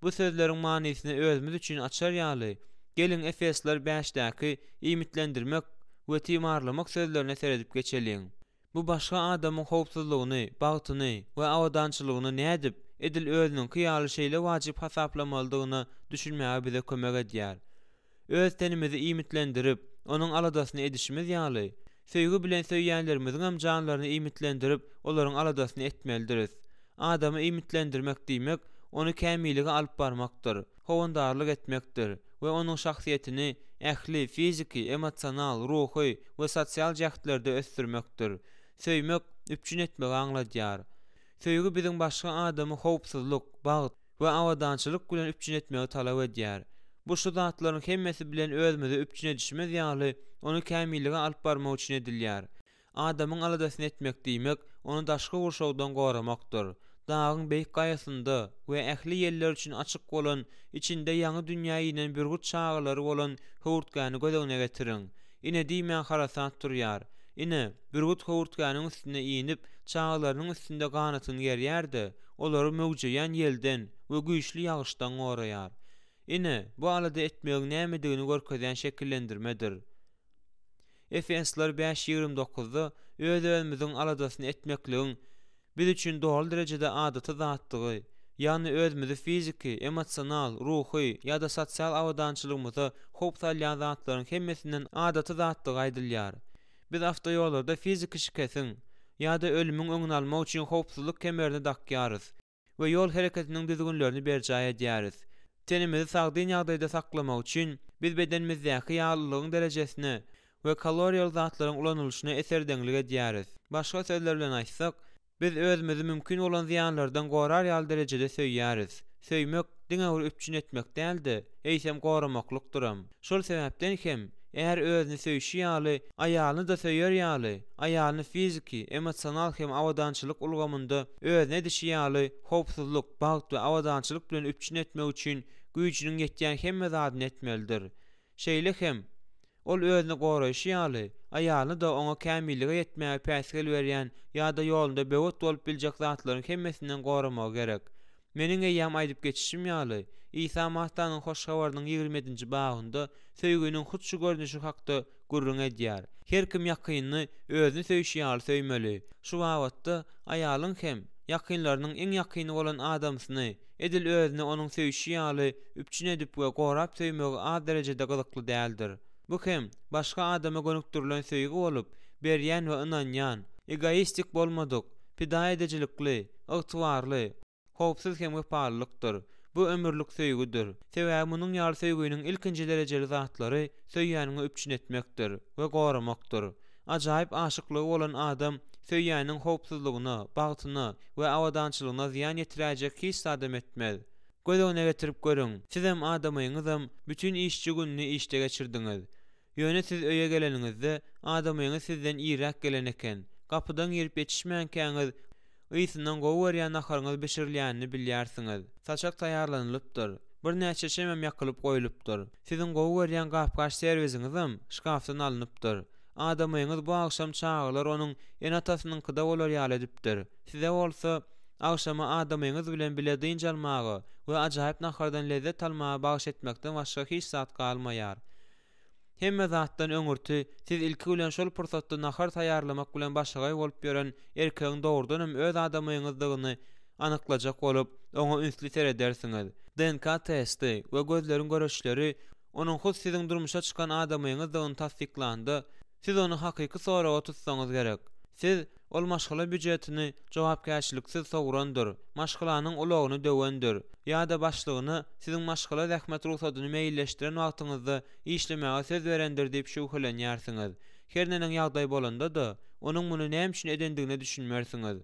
Bu sözleriň manysyny özümiz üçin açar ýaly, geliň Efesler bäşdäki iýmitlendirmek we timarlamak sözlerine seredip geçeliň. Bu başga adamyň howpsuzlygyny, bagtyny we abadançylygyny nädip, edil özüniňki ýaly şeýle wajyp hasaplamalydygyna düşünmäge bize kömek edýär. Öz tenimizi iýmitlendirip, onuň aladasyny edişimiz ýaly, söýgi bilen söýýänlerimiziňem janlaryny iýmitlendirip, olaryň aladasyny etmelidiris. Adamy iýmitlendirmek diýmek, ony kämillige alyp barmakdyr, howandarlyk etmekdir we onuň şahsyýetini ähli fiziki, emosional, ruhy we sosial jähtlerde ösdürmekdir. Söýmek, üpjün etmegi aňladýar. Söýgi biziň başga adamy howpsuzlyk, bagt we abadançylyk bilen üpjün etmegi talap edýär. Bu şu zatlaryň hemmesi bilen özümizi üpjün edişimiz ýaly, ony kämillige alyp barmak üçin edilýär. Adamyň aladasyny etmek diýmek, ony daşky gurşawdan goramakdyr. Dagyň beýik gaýasynda we ähli ýeller üçin açyk bolan, içinde ýaňy dünýä inen bürgüt çagalary bolan höwürtgäni göz öňüne getiriň. Ine diýmän harasat turýar. Ine, bürgüt höwürtgäniň üstüne inip, çagalarynyň üstünde ganatyny gerýär-de, olary möwjeýän ýelden we güýçli ýagyşdan goraýar. Ine, bu alada etmegiň nämedigini görkezýän şekillendirmedir. Efesler bäş 29-da öz-özümiziň aladasyny etmekligiň biz üçin doly derejede adaty zatdygy, ýagny özümizi fiziki, emosional, ruhy ýa-da sosial abadançylygymyza howp salýan zatlaryň hemmesinden adaty zatdygy aýdylýar. Biz awtoýollarda fiziki şikesiň ýa-da ölümiň öňüni almak üçin howpsuzlyk kemerini dakýarys. We ýol hereketiniň düzgünlerini berjaý edýäris. Tenimizi sagdyn ýagdaýda saklamak üçin, biz bedenimizdäki ýaglylygyň derejesine we kaloriýaly zatlaryň ulanylyşyna eserdeňlik edýäris. Başga sözler bilen aýtsak, biz özümizi mümkin bolan zyýanlardan gorar ýaly derejede söýýäris. Söýmek, diňe bir üpjün etmek däl-de, eýsem goramaklykdyram. Şol sebäpden hem, är özüni söýşi ýaly, aýalyny-da söýer ýaly, aýalyny fiziki, emosional hem abadançylyk ulgamynda özüne edişi ýaly howpsuzlyk, bagt we abadançylyk bilen üpjün etmek üçin güýjüniň ýetýän hemme zadyny etmelidir. Şeýle hem, ol özüni goraýşy ýaly, aýalyny-da oňa kämillige ýetmäge päsgel berýän ýa-da ýolunda böwet bolup biljek zatlaryň hemmesinden goramagy gerek. Meniň eýýäm aýdyp geçişim ýaly, Isa Mattanyň Hoş Habarynyň ýigrimi ýedinji babynda söýginiň hut şu görnüşi hakda gürrüň edýär. Her kim ýakynyny özüni söýşi ýaly söýmeli. Şu babatda aýalyň hem ýakynlarynyň iň ýakyny bolan adamsyny, edil özüni onuň söýşi ýaly üpjün edip we gorap söýmegi az derejede gyzykly däldir. Bu hem başga adama gönükdirilen söýgi bolup, berýän we ynanýan, egoistik bolmadyk, pida edijilikli, ygtybarly, howpsuz hem wepalylykdyr. Bu ömürlik söýgüdir. Sebäbi munuň ýaly söýginiň ilkinji derejeli zatlary söýýäniňi üpjün etmekdir we goramakdyr. Ajaýyp aşyklygy bolan adam söýýäniniň howpsuzlygyna, bagtyna we abadançylygyna zyýan ýetiräýjek hiç zadam etmez. Göz öňüne getirip görüň, sizem adamyňyzam bütin işçi gününi işde geçirdiňiz. Ýöne siz öýe geleniňizde, adamyňyz sizden irräk gelen eken. Gapydan girip ýetişmänkäňiz, ysyndan gowy görýän naharyňyz bişirilýänini bilýärsiňiz. Saçak taýýarlanylypdyr. Birnäçe şemem ýakylyp goýlupdyr. Siziň gowy görýän gap-gaç serwiziňizem şkafdan alnypdyr. Adamyňyz bu agşam çagalar onuň ene-atasynyňkyda bolar ýaly edipdir. Size bolsa, agşamy adamyňyz bilen bile dynç almaga we ajaýyp nahardan lezzet almaga bagyş etmekden başga hiç zat galmaýar. Hemme zatdan öňürti, siz ilki bilen şol pursatda nahar taýýarlamak bilen başagaý bolup ýören erkegiň dogrudanam öz adamyňyzdygyny anyklajak bolup, oňa ünsli seredersiňiz. DNK testi we gözleriň göreçleri onuň hut siziň durmuşa çykan adamyňyzdygyny tassyklanda, siz ony hakyky soraga tutsaňyz gerek. Siz, Ol maşgala býujetini jogapkärçiliksiz sowrandyr, maşgalanyň ulagyny döwendir ýa-da başlygyna siziň maşgala zähmet rugsadyny meýilleşdiren wagtyňyzda işlemäge söz berendir diýip şübhelenýärsiňiz. Her neneň ýagdaý bolanda-da, onuň muny näme üçin edendigine düşünmersiňiz.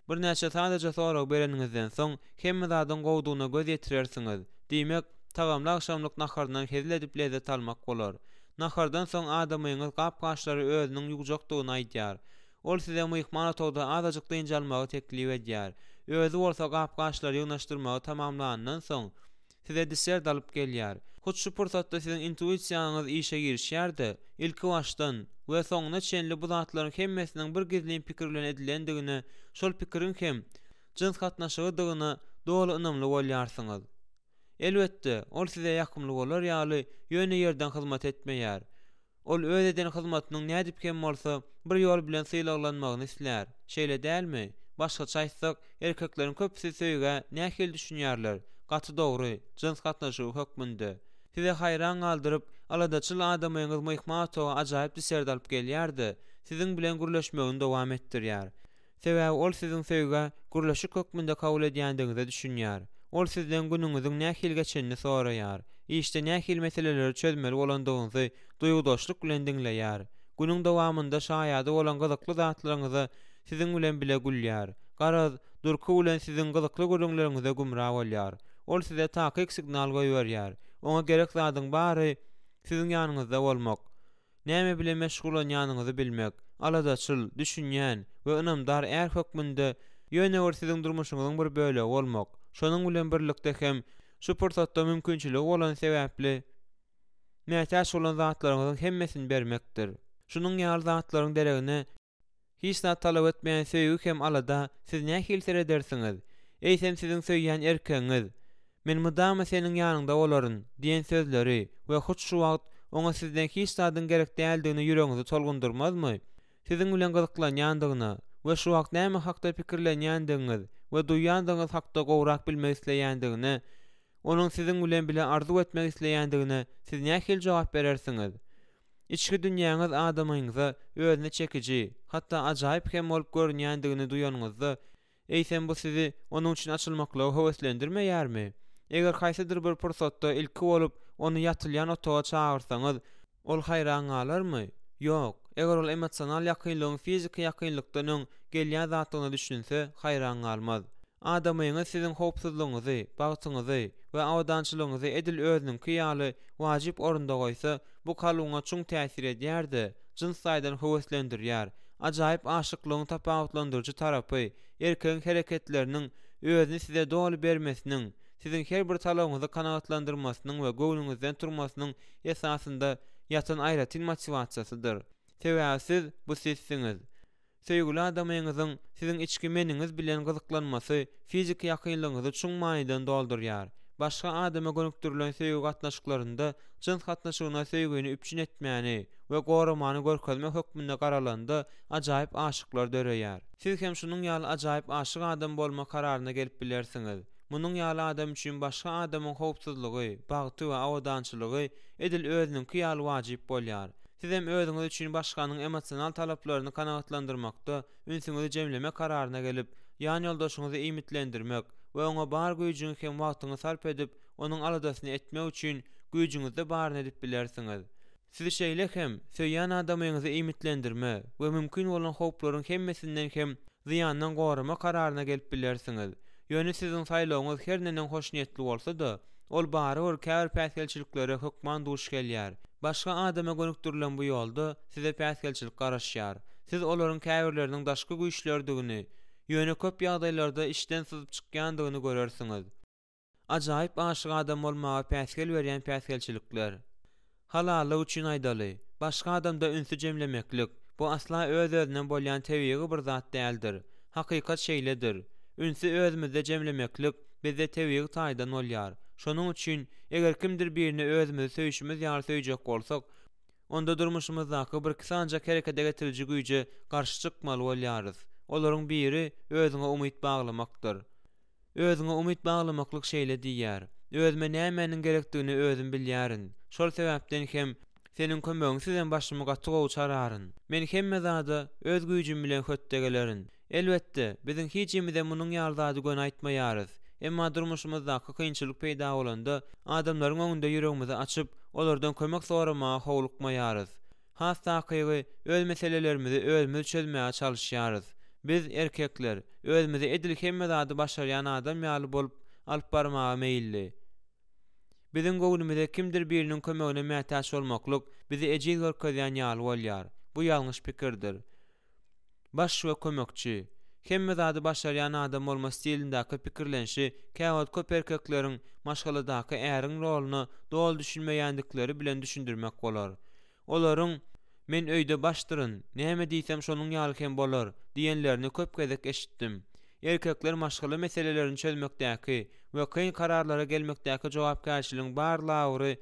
Birnäçe sadaja sorag bereniňizden soň, hemme zadyň gowudygyna göz ýetirersiňiz. Diýmek, tagamly agşamlyk naharyndan hezil edip lezzet almak bolar. Nahardan soň adamyňyz gap-gaçlary özüniň ýuwjakdygyny aýdýar. Ol size myhman otagda azajyk dynç almagy teklip edýär. Özi bolsa gap-gaçlary ýygnaşdyrmagy tamamlanyndan soň, size desert alyp gelýär. Hut şu pursatda siziň intuisiýaňyz işe girişýär-de, ilkibaşdan we soňuna çenli bu zatlaryň hemmesiniň bir gizlin pikir bilen edilendigine, şol pikiriň hem jyns gatnaşygydygyna doly ynamly bolýarsyňyz. Elbetde, ol size ýakymly bolar ýaly ýöne ýerden hyzmat etmeýär. Ol öz eden hyzmatynyň nädip hem bolsa, bir ýol bilen sylaglanmagyny islär. Şeýle dälmi? Başgaça aýtsak, erkekleriň köpüsi söýgä nähili düşünýärler? Gaty dogry, jyns gatnaşygy hökmünde. Size haýran galdyryp, aladaçyl adamyňyz myhman otaga ajaýyp desert alyp gelýär-de, siziň bilen gürleşmegini dowam etdirýär. Sebäbi ol siziň söýgä gürleşik hökmünde kabul edýändigiňize düşünýär. Ol sizden günüňiziň nähili geçenini soraýar. Işde nähili meseleleri çözmeli bolandygyňyzy duýgudaşlyk bilen diňleýär. Günüň dowamynda şaýady bolan gyzykly zatlaryňyza siziň bilen bile gülýär. Garaz, durky bilen siziň gyzykly gürrüňleriňize gümra bolýar. Ol size takyk signal goýberýär. Oňa gerek zadyň bary, siziň ýanyňyzda bolmak. Näme bilen meşgullanýanyňyzy bilmek, aladaçyl, düşünýän we ynamdar är hökmünde ýöne bir siziň durmuşyňyzyň bir bölegi bolmak, şonuň bilen birlikde hem şu pursatda mümkinçiligi bolan sebäpli mätäç bolan zatlaryňyzyň hemmesini bermekdir. Şunuň ýaly zatlaryň deregine Hiç zat talap etmeýän söýgi hem alada siz nähili seredersiňiz? Eýsem siziň söýýän erkegiňiz, Men mydama seniň ýanyňda bolaryn diýen sözleri we hut şu wagt oňa sizden hiç zadyň gerek däldigini ýüregiňizi tolgundyrmazmy? Siziň bilen gyzyklanýandygyna we şu wagt näme hakda pikirlenýändigiňiz we duýýandygyňyz hakda gowrak bilmek isleýändigine, onuň siziň bilen bile arzuw etmek isleýändigine siz nähili jogap berersiňiz? Içki dünýäňiz adamyňyza özüne çekiji, hatda ajaýyp hem bolup görünýändigini duýanyňyzda, eýsem bu sizi onuň üçin açylmaklyga höweslendirmeýärmi? Eger haýsydyr bir pursatda ilki bolup ony ýatylýan otaga çagyrsaňyz, ol haýran galarmy? Ýok, eger ol emosional ýakynlygyň fiziki ýakynlykdan öň gelýän zatdygyna düşünse, haýran galmaz. Adamyňyz siziň howpsuzlygyňyzy, bagtyňyzy we abadançylygyňyzy edil özüniňki ýaly wajyp orunda goýsa, bu kalbyňa çuň täsir edýär-de, jyns taýdan höweslendirýär. Ajaýyp aşyklygyň tapawutlandyryjy tarapy, erkegiň hereketleriniň özüni size doly bermesiniň, siziň her bir talabyňyzy kanagatlandyrmasynyň we göwnüňizden turmasynyň esasynda ýatan aýratyn motiwasiýasydyr. Sebäbi siz, bu sizsiňiz. Söýgüli adamyňyzyň siziň içki meniňiz bilen gyzyklanmasy fiziki ýakynlygyňyzy çuň manydan doldurýar. Başga adama gönükdirilen söýgi gatnaşyklarynda jyns gatnaşygyna söýgini üpjün etmäni we goramany görkezme hökmünde garalanda ajaýyp aşyklar döreýär. Siz hem şunuň ýaly ajaýyp aşyk adam bolma kararyna gelip bilersiňiz. Munuň ýaly adam üçin başga adamyň howpsuzlygy, bagty we abadançylygy edil özüniňki ýaly wajyp bolýar. Sizem özüňiz üçin başganyň emosional talaplaryny kanagatlandyrmakda ünsüňizi jemleme kararyna gelip, ýanýoldaşyňyzy iýmitlendirmek we oňa bar güýjüňi hem wagtyňy sarp edip, onuň aladasyny etmek üçin güýjüňizde baryny edip bilersiňiz. Siz şeýle hem, söýýän adamyňyzy iýmitlendirme we mümkin bolan howplaryň hemmesinden hem zyýandan gorama kararyna gelip bilersiňiz. Ýöne siziň saýlawyňyz her neneň hoşniýetli bolsa-da, ol barybir käbir päsgelçiliklere hökman duş gelýär. Başga adama gönükdirilen bu ýolda size päsgelçilik garaşýar. Siz olaryň käbirleriniň daşky güýçlerdigini, ýöne köp ýagdaýlarda içden syzyp çykýandygyny görersiňiz. Ajaýyp aşyk adam bolmaga päsgel berýän päsgelçilikler. Halallyk üçin aýdaly, başga adamda ünsi jemlemeklik, bu asla öz-özünden bolýan tebigy bir zat däldir. Hakykat şeýledir. Ünsi özümizde jemlemeklik bizde tebigy taýdan bolýar. Şonuň üçin, eger kimdir birini özümizi söýşümiz ýaly söýjek bolsak, onda durmuşymyzdaky birki sanjak herekete getiriji güýje garşy çykmaly bolýarys. Olaryň biri özüňe umyt baglamakdyr. Özüňe umyt baglamaklyk şeýle diýýär, Özüme nämäniň gerekdigini özüm bilýärin. Şol sebäpden hem, seniň kömegiňsizem başymy gaty gowy çararyn. Men hemme zada öz güýjüm bilen hötde gelerin. Elbetde, biziň hiçimizem munuň ýaly zady göni aýtmaýarys. Emma durmuşymyzdaky kynçylyk peýda bolanda, adamlaryň öňünde ýüregimizi açyp, olardan kömek soramaga howlukmaýarys. Has takygy, öz meselelerimizi özümiz çözmäge çalyşýarys. Biz, erkekler, özümizi edil hemme zady başarýan adam ýaly bolup alyp barmaga meýilli. Biziň göwnümize kimdir biriniň kömegine mätäç bolmaklyk bizi ejiz görkezýän ýaly bolýar. Bu ýalňyş pikirdir. Baş we kömekçi. Hemme zady başarýan adam bolma stilindäki pikirlenişi käwagt köp erkekleriň maşgaladaky äriň roluna doly düşünmeýändikleri bilen düşündirmek bolar. Olaryň, Men öýde başdyryn, näme diýsem şonuň ýaly hem bolar diýenlerini köp gezek eşitdim. Erkekler maşgala meselelerini çözmekdäki we kyn kararlara gelmekdäki jogapkärçiligiň bar lawry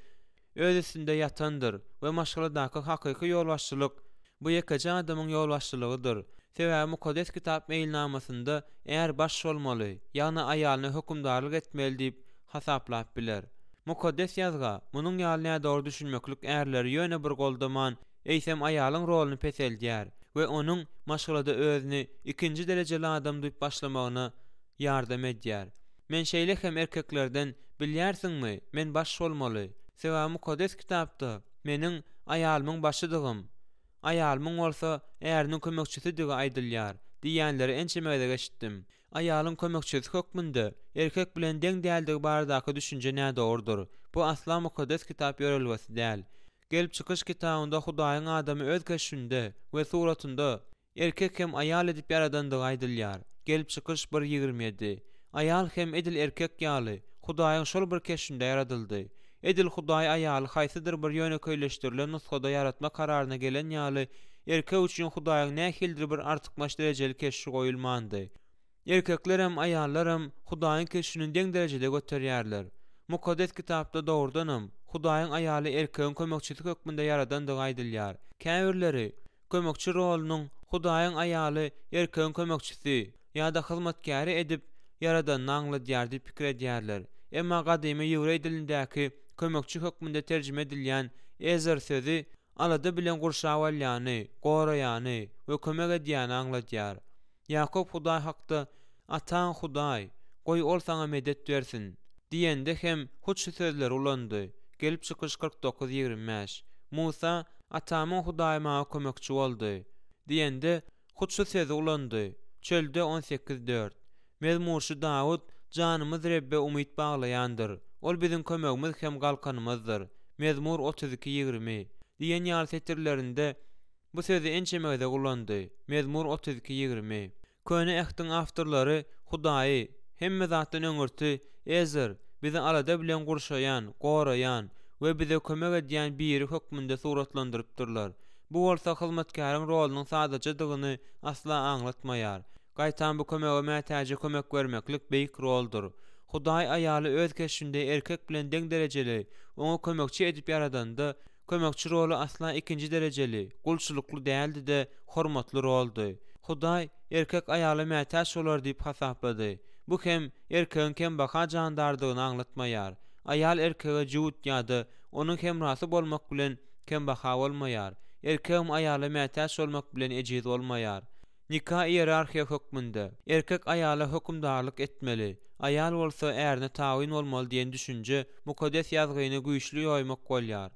öz üstünde ýatandyr we maşgaladaky hakyky ýolbaşçylyk, bu ýekeje adamyň ýolbaşçylygydyr. Sebäbi Mukaddes Kitap meýilnamasynda är baş bolmaly, ýagny aýalyna hökümdarlyk etmeli diýip hasaplap biler. Mukaddes Ýazga munuň ýaly nädogry düşünmeklik ärleri ýöne bir goldaman, eýsem aýalyň roluny peseldýär we onuň maşgalada özüni ikinji derejeli adam duýup başlamagyna ýardam edýär. Men şeýle hem erkeklerden, Bilýärsiňmi, men baş bolmaly. Sebäbi Mukaddes Kitapda meniň aýalymyň başydygym, aýalymyň bolsa äriniň kömekçisidigi aýdylýar diýýänleri ençeme gezek eşitdim. Aýalyň kömekçisi hökmünde erkek bilen deň däldigi baradaky düşünje nädogrudyr. Bu asla Mukaddes Kitap ýörelgesi däl. Gelip çykyş kitabynda Hudaýyň adamy öz keşbinde we suratynda Erkek hem aýal edip ýaradandygy aýdylýar, Gelip çykyş bir 27. Aýal hem edil erkek ýaly, Hudaýyň şol bir keşbinde ýaradyldy. Edil Hudaý aýaly haýsydyr bir ýönekeýleşdirilen nusgada ýaratma kararyna gelen ýaly, erkek üçin Hudaýyň nähilidir bir artykmaç derejeli keşbi goýulmandy. Erkeklerem, aýallaram Hudaýyň keşbini deň derejede göterýärler. Mukaddes Kitapda dogrudanam, Hudaýyň aýaly erkegiň kömekçisi hökmünde ýaradandygy aýdylýar. Käbirleri kömekçi rolunyň Hudaýyň aýaly erkegiň kömekçisi ýa-da hyzmatkäri edip ýaradanyny aňladýar diýip pikir edýärler. Emma gadymy ýewreý dilindäki kömekçi hökmünde terjime edilýän ezer sözi alada bilen gurşap alýany, goraýany we kömek edýäni aňladýar. Ýakup Hudaý hakda, Ataň Hudaý, goý Ol saňa medet bersin! diýende hem hut şu sözleri ulandy, Gelip çykyş 49, 25. Musa, Atamyň Hudaýy maňa kömekçi boldy! diýende, hut şu sözi ulandy, Çölde 18, dört. Mezmurçy Dawut, Janymyz Rebbe umyt baglaýandyr, Ol biziň kömegimiz hem galkanymyzdyr, Mezmur 32, 20, diýen ýaly setirlerinde Bu sözi ençeme gezek ulandy, Mezmur 32, 20. Köne Ähtiň awtorlary Hudaýy, hemme zatdan öňürti, Ezer, bizi alada bilen gurşaýan, goraýan we bize kömek edýän biri hökmünde suratlandyrypdyrlar. Bu bolsa hyzmatkäriň rolunyň sadajadygyny asla aňlatmaýar. Gaýtam bu kömege mätäje kömek bermeklik beýik roldur. Hudaý aýaly öz keşbinde erkek bilen deň derejeli, oňa kömekçi edip ýaradanda, Kömekçi roly asla ikinji derejeli, gulçulykly däldi-de, hormatly roldy. Hudaý, erkek aýala mätäç bolar diýip hasaplady. Bu hem erkegiň kembaha jandardygyny aňlatmaýar. Aýal erkege jübüt ýa-da onuň hemrasy bolmak bilen kembaha bolmaýar. Erkegem aýala mätäç bolmak bilen ejiz bolmaýar. Nika iýerarhiýa hökmünde, erkek aýala hökümdarlyk etmeli, aýal bolsa ärine tabyn bolmaly diýen düşünje Mukaddes Ýazgyny güýçli ýoýmak bolýar.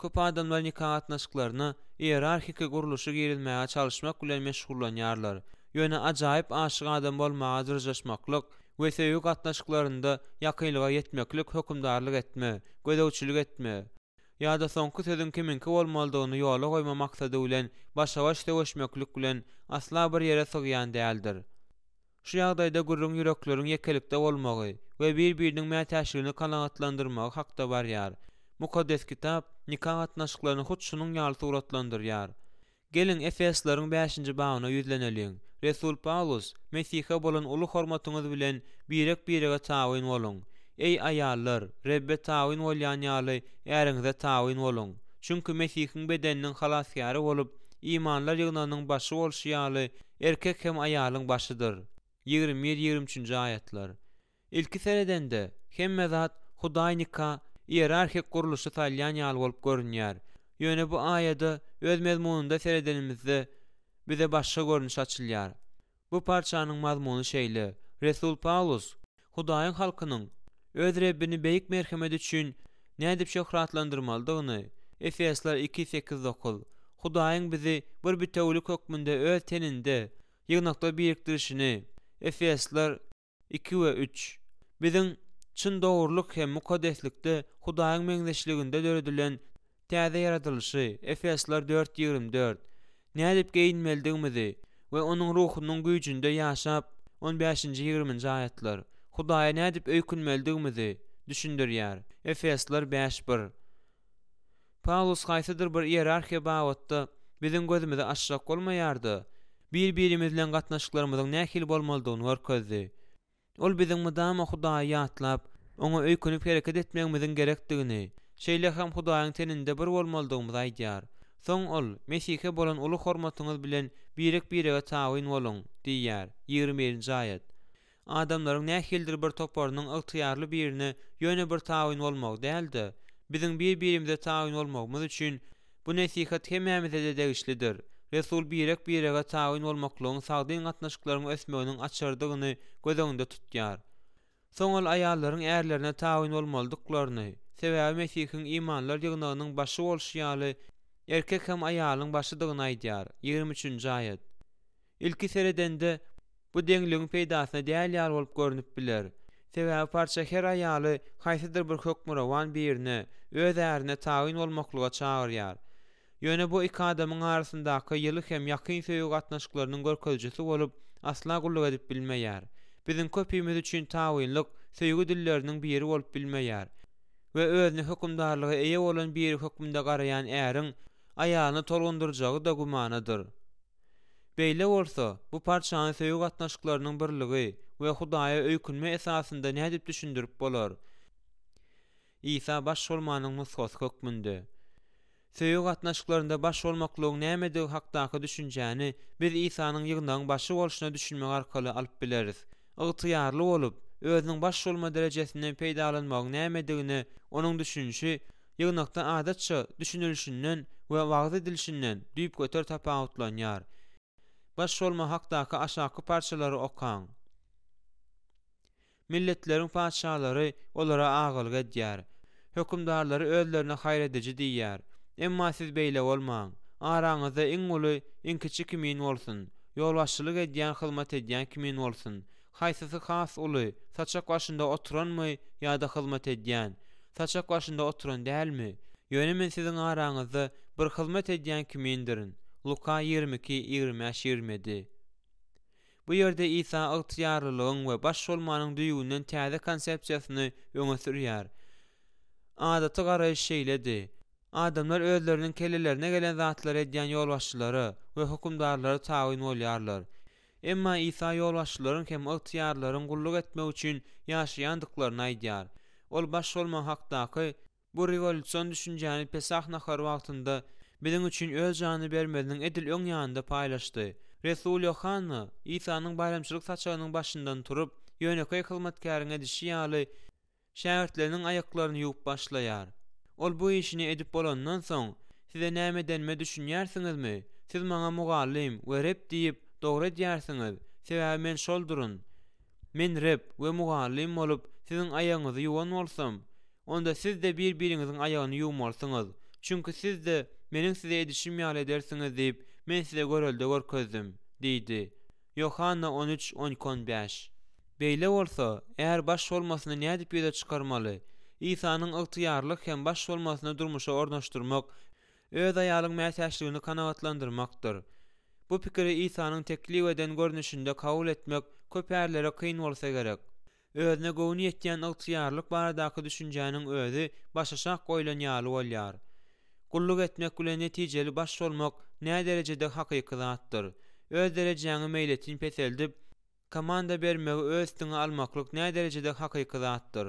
Köp adamlar nika gatnaşyklaryna iýerarhiki gurluşy girizmäge çalyşmak bilen meşgullanýarlar. Ýöne ajaýyp aşyk adam bolmaga dyrjaşmaklyk we söýgi gatnaşyklarynda ýakynlyga ýetmeklik hökümdarlyk etme, gözegçilik etme, ýa-da soňky sözüň kimiňki bolmalydygyny ýola goýma maksady bilen başa-baş söweşmeklik bilen asla bir ýere sygýan däldir. Şu ýagdaýda gürrüň ýürekleriň ýekelikde bolmagy we bir-biriniň mätäçligini kanagatlandyrmagy hakda barýar. Mukaddes Kitap nika gatnaşyklaryny hut şunuň ýaly suratlandyrýar. Geliň, Efeslylaryň bäşinji babyna ýüzleneliň. Resul Pawlus, Mesihe bolan uly hormatyňyz bilen birek-birege tabyn boluň. Eý, aýallar, Rebbe tabyn bolýan ýaly, äriňize tabyn boluň. Çünki Mesihiň bedeniniň Halasgäri bolup, imanlylar ýygnagynyň başy bolşy ýaly, erkek hem aýalyň başydyr. 21, 23-nji aýatlar. Ilki seredende, hemme zat Hudaý nika iýerarhik gurluşy salýan ýaly bolup görünýär. Ýöne bu aýada öz mezmunynda seredenimizde, bize başga görnüş açylýar. Bu parçanyň mazmuny şeýle, Resul Pawlus Hudaýyň halkynyň öz Rebbini beýik merhemeti üçin nädip şöhratlandyrmalydygyny, Efesler iki, sekiz, dokuz, Hudaýyň bizi bir bitewülik hökmünde öz teninde, ýygnakda birikdirişini, Efesler iki we üç, biziň çyn dogrulyk hem mukaddeslikde Hudaýyň meňzeşliginde döredilen täze ýaradylyşy, Efesler dört, 24, nädip geýinmelidigimizi we Onuň Ruhunyň güýjünde ýaşap, on bäşinji, ýigriminji aýatlar, Hudaýa nädip öýkünmelidigimizi düşündirýär, Efesler bäş, bir. Pawlus haýsydyr bir iýerarhiýa babatda biziň gözümizi açjak bolmaýar-da, bir-birimiz bilen gatnaşyklarymyzyň nähili bolmalydygyny görkezdi. Ol biziň mydama Hudaýy ýatlap, Oňa öýkünip hereket etmegimiziň gerekdigini, şeýle hem Hudaýyň teninde bir bolmalydygymyzy aýdýar. Soň ol, Mesihe bolan uly hormatyňyz bilen birek-birege tabyn boluň diýýär, 21-nji aýat. Adamlaryň nähilidir bir toparynyň ygtyýarly birine ýöne bir tabyn bolmagy däl-de, biziň bir-birimize tabyn bolmagymyz üçin bu nesihat hemmämize-de degişlidir. Resul birek-birege tabyn bolmaklygyň sagdyn gatnaşyklaryň ösmeginiň açarydygyny göz öňünde tutýar. Soň ol aýallaryň ärlerine tabyn bolmalydyklaryny, sebäbi Mesihiň imanlylar ýygnagynyň başy bolşy ýaly, erkek hem aýalyň başydygyny aýdýar, 23-nji aýat. Ilki seredende, bu deňligiň peýdasyna däl ýaly bolup görnüp biler. Sebäbi parça her aýaly haýsydyr bir hökmürowan birine, öz ärine tabyn bolmaklyga çagyrýar. Ýöne bu iki adamyň arasyndaky ýyly hem ýakyn söýgi gatnaşyklarynyň görkezijisi bolup, asla gulluk edip bilmeýär. Biziň köpimiz üçin tabynlyk söýgi dilleriniň biri bolup bilmeýär we özüne hökümdarlyga eýe bolan biri hökmünde garaýan äriň aýalyny tolgundyrjagy-da gümanadyr. Beýle bolsa, bu parçany söýgi gatnaşyklarynyň birligi we Hudaýa öýkünme esasynda nädip düşündirip bolar? Isa baş bolmanyň nusgasy hökmünde. Söýgi gatnaşyklarynda baş bolmaklygyň nämedigi hakdaky düşünjäni biz Isanyň ýygnagyň başy bolşuna düşünmek arkaly alyp bileris. Ygtyýarly bolup, özüniň baş bolma derejesinden peýdalanmagyň nämedigine onuň düşünişi ýygnakda adatça düşünilişinden we wagyz edilişinden düýpgöter tapawutlanýar. Baş bolma hakdaky aşaky parçalary okaň. Milletleriň patyşalary olara agalyk edýär. Hökümdarlary özlerine haýyr ediji diýýär. Emma siz beýle bolmaň. Araňyzda iň uly iň kiçi kimin bolsun. Ýolbaşçylyk edýän hyzmat edýän kimin bolsun. Haýsysy has uly, saçak başynda oturanmy ýa-da hyzmat edýän? Saçak başynda oturan dälmi? Ýöne men siziň araňyzda bir hyzmat edýän kimindirin. Luka 22, 25, 27. Bu ýerde Isa ygtyýarlylygyň we baş bolmanyň düýbünden täze konsepsiýasyny öňe sürýär. Adaty garaýyş şeýledi, Adamlar özleriniň kellelerine gelen zatlary edýän ýolbaşçylara we hökümdarlara tabyn bolýarlar. Emma Isa ýolbaşçylaryň hem ygtyýarlylaryň gulluk etmek üçin ýaşaýandyklaryny aýdýar. Ol baş bolma hakdaky bu rewolýusion düşünjäni Pesah nahary wagtynda biziň üçin öz janyny bermeziniň edil öň ýanynda paýlaşdy. Resul Ýohanna Isanyň baýramçylyk saçagynyň başyndan turup, ýönekeý hyzmatkäriň edişi ýaly, Şägirtleriniň aýaklaryny ýuwup başlaýar. Ol bu işini edip bolandan soň, Size näme edenime düşünýärsiňizmi? Siz maňa Mugallym we Reb diýip, dogry edýärsiňiz, sebäbi Men şolduryn. Men Reb we Mugallym bolup, siziň aýagyňyzy ýuwan bolsam, onda siz-de bir-biriňiziň aýagyny ýuwmalysyňyz. Çünki siz-de Meniň size edişim ýaly edersiňiz diýip, Men size görelde görkezdim diýdi. Ýohanna on üç, on iki, on bäş. Beýle bolsa, är baş bolmasyny nädip ýüze çykarmaly? Isanyň ygtyýarlyk hem baş bolmasyny durmuşa ornaşdyrmak, öz aýalyň mätäçligini kanagatlandyrmakdyr. Bu pikiri Isanyň teklip eden görnüşinde kabul etmek köp ärlere kyn bolsa gerek. Özüne göwni ýetýän ygtyýarlyk baradaky düşünjäniň özi başaşak goýlan ýaly bolýar. Gulluk etmek bilen netijeli baş bolmak näderejede hakyky zatdyr? Öz derejäňi meýletin peseldip, komanda bermegi öz üstüňe almaklyk näderejede hakyky zatdyr?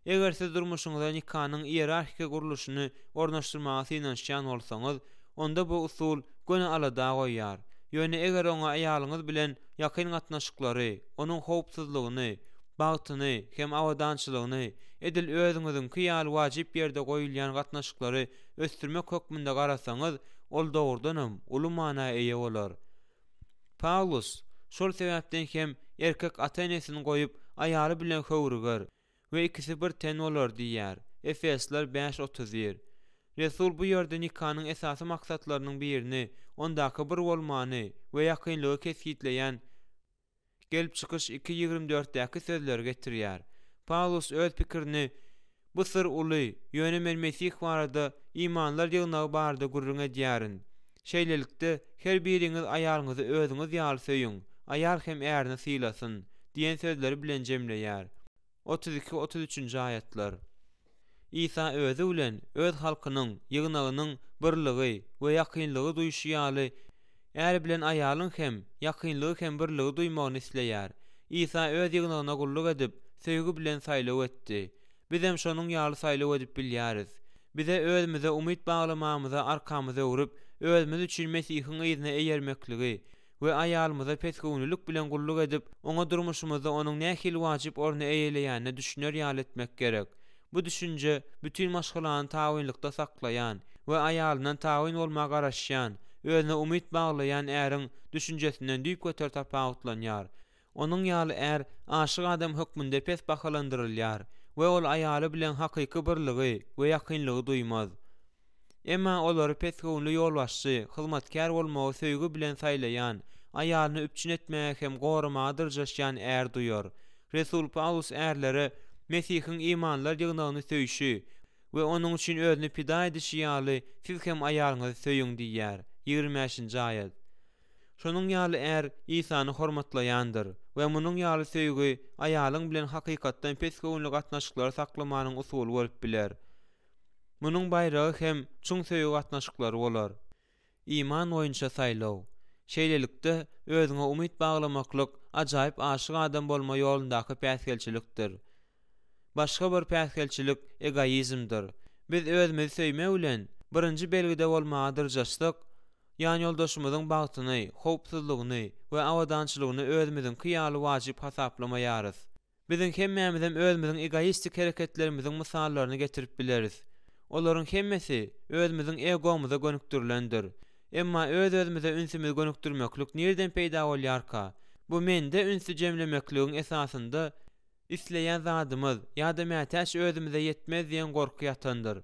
Eger siz durmuşyňyza nikanyň iýerarhiki gurluşyny ornaşdyrmaga synanyşýan bolsaňyz, onda bu usul göni alada goýýar. Ýöne eger oňa aýalyňyz bilen ýakyn gatnaşyklary, onuň howpsuzlygyny, bagtyny hem abadançylygyny edil özüňiziňki ýaly wajyp ýerde goýulýan gatnaşyklary ösdürmek hökmünde garasaňyz, ol dogrudanam uly mana eýe bolar. Pawlus, Şol sebäpden hem erkek ata-enesini goýup, aýaly bilen höwrüger we ikisi bir ten bolar diýýär. Efesler bäş, 31. Resul bu ýerde nikanyň esasy maksatlarynyň birini, ondaky bir bolmany we ýakynlygy kesgitleýän Gelip çykyş iki 24-däki sözleri getirýär. Pawlus öz pikirini Bu syr uly, ýöne men Mesih barada, imanlar ýygnagy barada gürrüň edýärin. Şeýlelikde, her biriňiz aýalyňyzy özüňiz ýaly söýüň, aýal hem ärini sylasyn diýen sözleri bilen jemleýär. 32, 33-nji aýatlar. Isa Özi bilen Öz halkynyň, ýygnagynyň birligi we ýakynlygy duýşy ýaly, är bilen aýalyň hem ýakynlygy hem birligi duýmagyny isleýär. Isa Öz ýygnagyna gulluk edip, söýgi bilen saýlaw etdi. Bizem şonuň ýaly saýlaw edip bilýäris. Bize özümize umyt baglamamyza arkamyzy öwrüp, özümiz üçin Mesihiň yzyna eýermekligi we aýalymyza pesgöwünlilik bilen gulluk edip, oňa durmuşymyzda onuň nähili wajyp orny eýeleýänine düşüner ýaly etmek gerek. Bu düşünje bütin maşgalany tabynlykda saklaýan we aýalyndan tabyn bolmaga garaşýan, özüne umyt baglaýan äriň düşünjesinden düýpgöter tapawutlanýar. Onuň ýaly är aşyk adam hökmünde pes bahalandyrylýar we ol aýaly bilen hakyky birligi we ýakynlygy duýmaz. Emma olary pesgöwünli ýolbaşçy, hyzmatkär bolmagy söýgi bilen saýlaýan, aýalyny üpjün etmäge hem goramaga dyrjaşýan är duýar. Resul Pawlus ärlere Mesihiň imanlylar ýygnagyny söýşi we onuň üçin özüni pida edişi ýaly, siz hem aýalyňyzy söýüň diýýär, 25-nji aýat. Şonuň ýaly är Isany hormatlaýandyr we munuň ýaly söýgi aýalyň bilen hakykatdan pesgöwünli gatnaşyklary saklamanyň usuly bolup biler. Munuň baýragy hem çuň söýgi gatnaşyklary bolar. Iman boýunça saýlaw. Şeýlelikde, özüňe umyt baglamaklyk ajaýyp aşyk adam bolma ýolundaky päsgelçilikdir. Başga bir päsgelçilik egoizmdir. Biz özümizi söýme bilen, birinji belgide bolmaga dyrjaşsak, ýanýoldaşymyzyň bagtyny, howpsuzlygyny we abadançylygyny özümiziňki ýaly wajyp hasaplamaýarys. Biziň hemmämizem özümiziň egoistik hereketlerimiziň mysallaryny getirip bileris. Olaryň hemmesi özümiziň egomyza gönükdirilendir. Emma öz-özümize ünsümizi gönükdirmeklik nireden peýda bolýarka? Bu mende ünsi jemlemekligiň esasynda isleýän zadymyz ýa-da mätäç özümize ýetmez diýen gorky ýatandyr.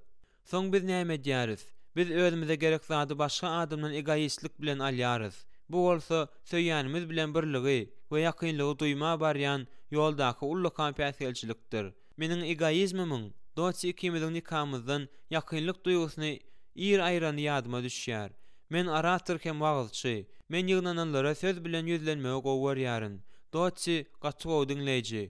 Soň biz näme edýäris? Biz özümize gerek zady başga adamdan egoistlik bilen alýarys. Bu bolsa, söýýänimiz bilen birligi we ýakynlygy duýma barýan ýoldaky ullakan päsgelçilikdir. Meniň egoizmimiň Dotsi ikimiziň nikamyzdan ýakynlyk duýgusyny ir aýrany ýadyma düşýär. Men orator hem wagyzçy. Men ýygnananlara söz bilen ýüzlenmegi gowy görýärin. Dotsi gaty gowy diňleýji.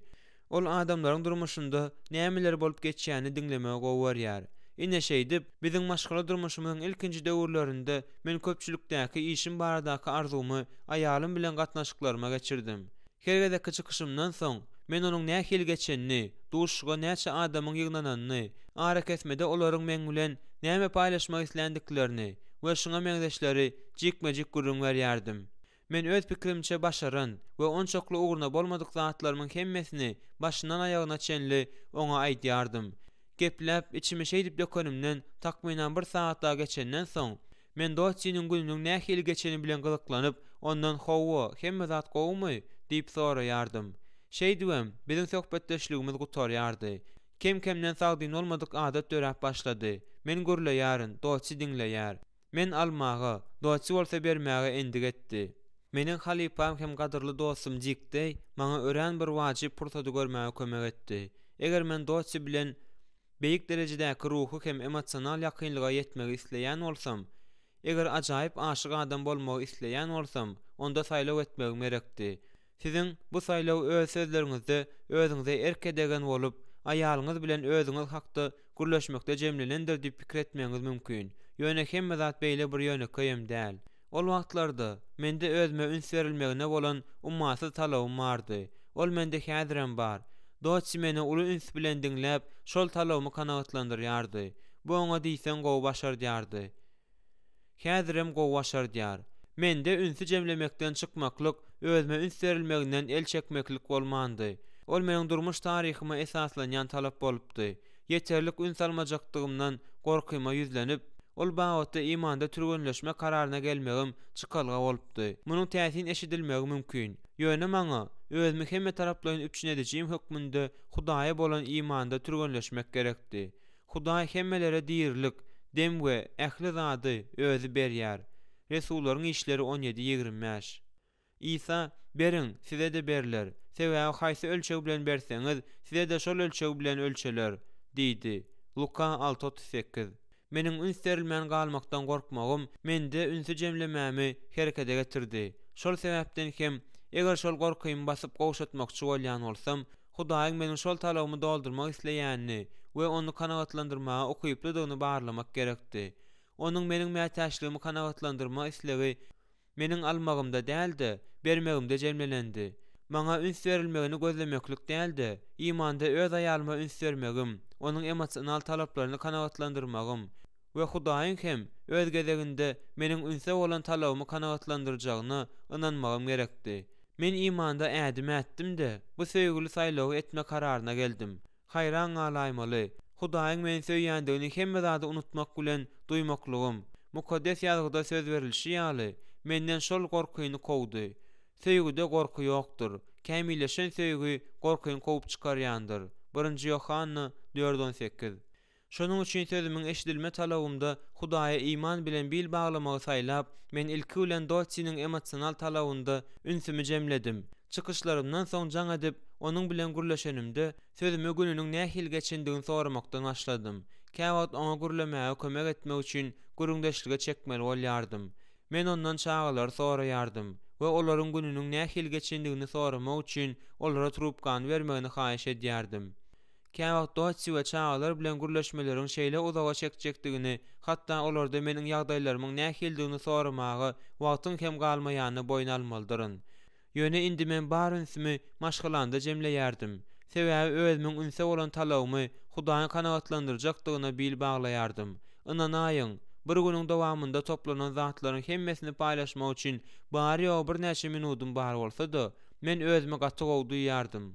Ol adamlaryň durmuşynda nämeler bolup geçýänini diňlemegi gowy görýär. Ine şeýdip, biziň maşgala durmuşymyzyň ilkinji döwürlerinde men köpçülikdäki işim baradaky arzuwymy aýalym bilen gatnaşyklaryma geçirdim. Her gezekki çykyşymdan soň, men onuň nähili geçenini, duşuşyga näçe adamyň ýygnananyny, arakesmede olaryň meň bilen näme paýlaşmak isländiklerini we şuňa meňzeşleri jikme-jik gürrüň berýärdim. Men öz pikirimçe başaran we onçakly ugruna bolmadyk zatlarymyň hemmesini başyndan aýagyna çenli oňa aýdýardym. Gepläp, içimi şeýdip dökenimden takmynan bir sagat dagy geçenden soň, men Dottiniň gününiň nähili geçeni bilen gyzyklanyp, ondan Hawa, hemme zat gowumy? diýip soraýardym. Şeýdibem, biziň söhbetdeşligimiz gutarýardy. Kem-kemden sagdyn bolmadyk adat döräp başlady. Men gürleýärin, Dotti diňleýär. Men almaga, Dotsi bolsa bermäge endik etdi. Meniň halypam hem gadyrly dostum Dik Deý maňa örän bir wajyp pursady görmäge kömek etdi. Eger men Dotsi bilen beýik derejedäki ruhy hem emosional ýakynlyga ýetmegi isleýän bolsam, eger ajaýyp aşyk adam bolmagy isleýän bolsam, onda saýlaw etmegim gerekdi. Siziň bu saýlaw öz sözleriňizde özüňize erk edegen bolup, aýalyňyz bilen özüňiz hakda gürleşmekde jemlenendir diýip pikir etmegiňiz mümkin. Ýöne hemme zat beýle bir ýönekeýem däl. Ol wagtlarda mende özüme üns berilmegine bolan ummasyz talabym bardy. Ol mende häzirem bar. Dotsi meni uly üns bilen diňläp, şol talabymy kanagatlandyrýardy. Bu oňa diýseň gowy başardýardy. Häzirem gowy başardýar. Mende ünsi jemlemekden çykmaklyk, özüme üns berilmeginden el çekmeklik bolmandy. Ol meniň durmuş taryhyma esaslanýan talap bolupdy. Ýeterlik üns almajakdygymdan gorkyma ýüzlenip, ol babatda imanda türgenleşme kararyna gelmegim çykalga bolupdy. Munuň täsin eşidilmegi mümkin. Ýöne maňa, özümi hemmetaraplaýyn üpjün edijim hökmünde Hudaýa bolan imanda türgenleşmek gerekdi. Hudaý hemmelere dirilik, dem we ähli zady Özi berýär. Resullaryň işleri 17, 25. Isa, Beriň, size-de berler. Sebäbi haýsy ölçeg bilen berseňiz, size-de şol ölçeg bilen ölçeler diýdi. Luka 6, 38. Meniň üns berilmän galmakdan gorkmagym mende ünsi jemlemämi herekete getirdi. Şol sebäpden hem, eger şol gorkymy basyp gowşatmakçy bolýan bolsam, Hudaýyň meniň şol talabymy doldurmak isleýänini we ony kanagatlandyrmaga ukyplydygyny barlamak gerekdi. Onuň meniň mätäçligimi kanagatlandyrma islegi meniň almagymda däl-de, bermegimde jemlenendi. Maňa üns berilmegini gözlemeklik däl-de, imanda öz aýalyma üns bermegim, onuň emosional talaplaryny kanagatlandyrmagym we Hudaýyň hem, öz gezeginde, meniň ünse bolan talabymy kanagatlandyrjagyna ynanmagym gerekdi. Men imanda ädim ätdim-de, bu söýgüli saýlawy etme kararyna geldim. Haýran galaýmaly, Hudaýyň meni söýýändigini hemme zady unutmak bilen duýmaklygym, Mukaddes Ýazgyda söz berilişi ýaly, menden şol gorkyny kowdy. Söýgüde gorky ýokdur. Kämilleşen söýgi gorkyny kowup çykarýandyr. Birinji Ýohanna dört 18. Şonuň üçin sözümiň eşidilme talabymda Hudaýa iman bilen bil baglamagy saýlap, men ilki bilen Dottiniň emosional talabynda ünsümi jemledim. Çykyşlarymdan soň jaň edip, onuň bilen gürleşenimde, sözümi gününiň nähili geçendigini soramakdan başladym. Käwagt oňa gürlemäge kömek etmek üçin gürrüňdeşlige çekmeli bolýardym. Men ondan çagalary soraýardym we olaryň gününiň nähili geçendigini soramak üçin olara trubkany bermegini haýyş edýärdim. Käwagt Dotsi we çagalar bilen gürleşmeleriň şeýle uzaga çekjekdigini, hatda olarda meniň ýagdaýlarymyň nähilidigini soramaga wagtyň hem galmaýanyny boýun almalydyryn. Ýöne indi men bar ünsümi maşgalamda jemleýärdim. Sebäbi özümiň ünse bolan talabymy Hudaýyň kanagatlandyrjakdygyna bil baglaýardym. Ynanaýyň, bir günüň dowamynda toplanan zatlaryň hemmesini paýlaşmak üçin bary-ýogy birnäçe minudym bar bolsa-da, men özümi gaty gowy duýýardym.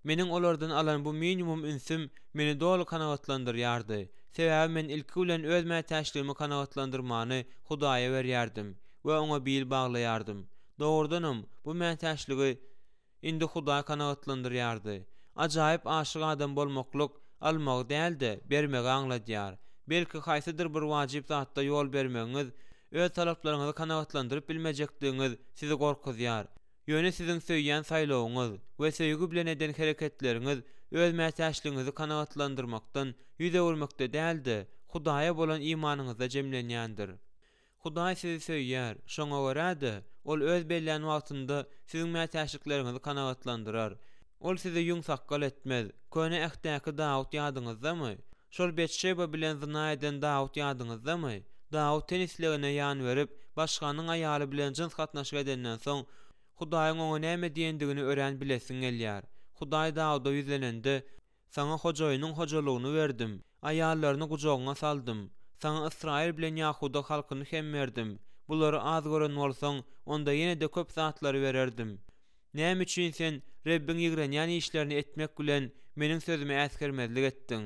Meniň olardan alan bu minimum ünsüm meni doly kanagatlandyrýardy. Sebäbi men ilki bilen öz mätäçligimi kanagatlandyrmany Hudaýa berýärdim we Oňa bil baglaýardym. Dogrudanam, bu mätäçligi indi Hudaý kanagatlandyrýardy. Ajaýyp aşyk adam bolmaklyk almagy däl-de, bermegi aňladýar. Belki, haýsydyr bir wajyp zatda ýol bermegiňiz, öz talaplaryňyzy kanagatlandyryp bilmejekdigiňiz sizi gorkuzýar. Ýöne siziň söýýän saýlawyňyz we söýgi bilen eden hereketleriňiz öz mätäçligiňizi kanagatlandyrmakdan ýüz öwürmekde däl-de, Hudaýa bolan imanyňyzda jemlenýändir. Hudaý sizi söýýär, şoňa görä-de, Ol Öz bellän wagtynda siziň mätäçlikleriňizi kanagatlandyrar. Ol sizi ýüň-sakgal etmez. Köne Ähtdäki Dawut ýadyňyzdamy? Şol Betşeba bilen zyna eden Dawut ýadyňyzdamy? Dawut ten islegine ýan berip, başganyň aýaly bilen jyns gatnaşyk edenden soň, Hudaýyň oňa näme diýendigini örän bilesiň gelýär. Hudaý Dawuda ýüzlenende, Saňa hojaýynyň hojalygyny berdim, aýallaryny gujagyňa saldym. Saňa Ysraýyl bilen Ýahuda halkyny hem berdim. Bulary az gören bolsaň, onda ýene-de köp zatlary bererdim. Näme üçin sen Rebbiň ýigrenýän işlerini etmek bilen meniň sözümi äsgermezlik etdiň?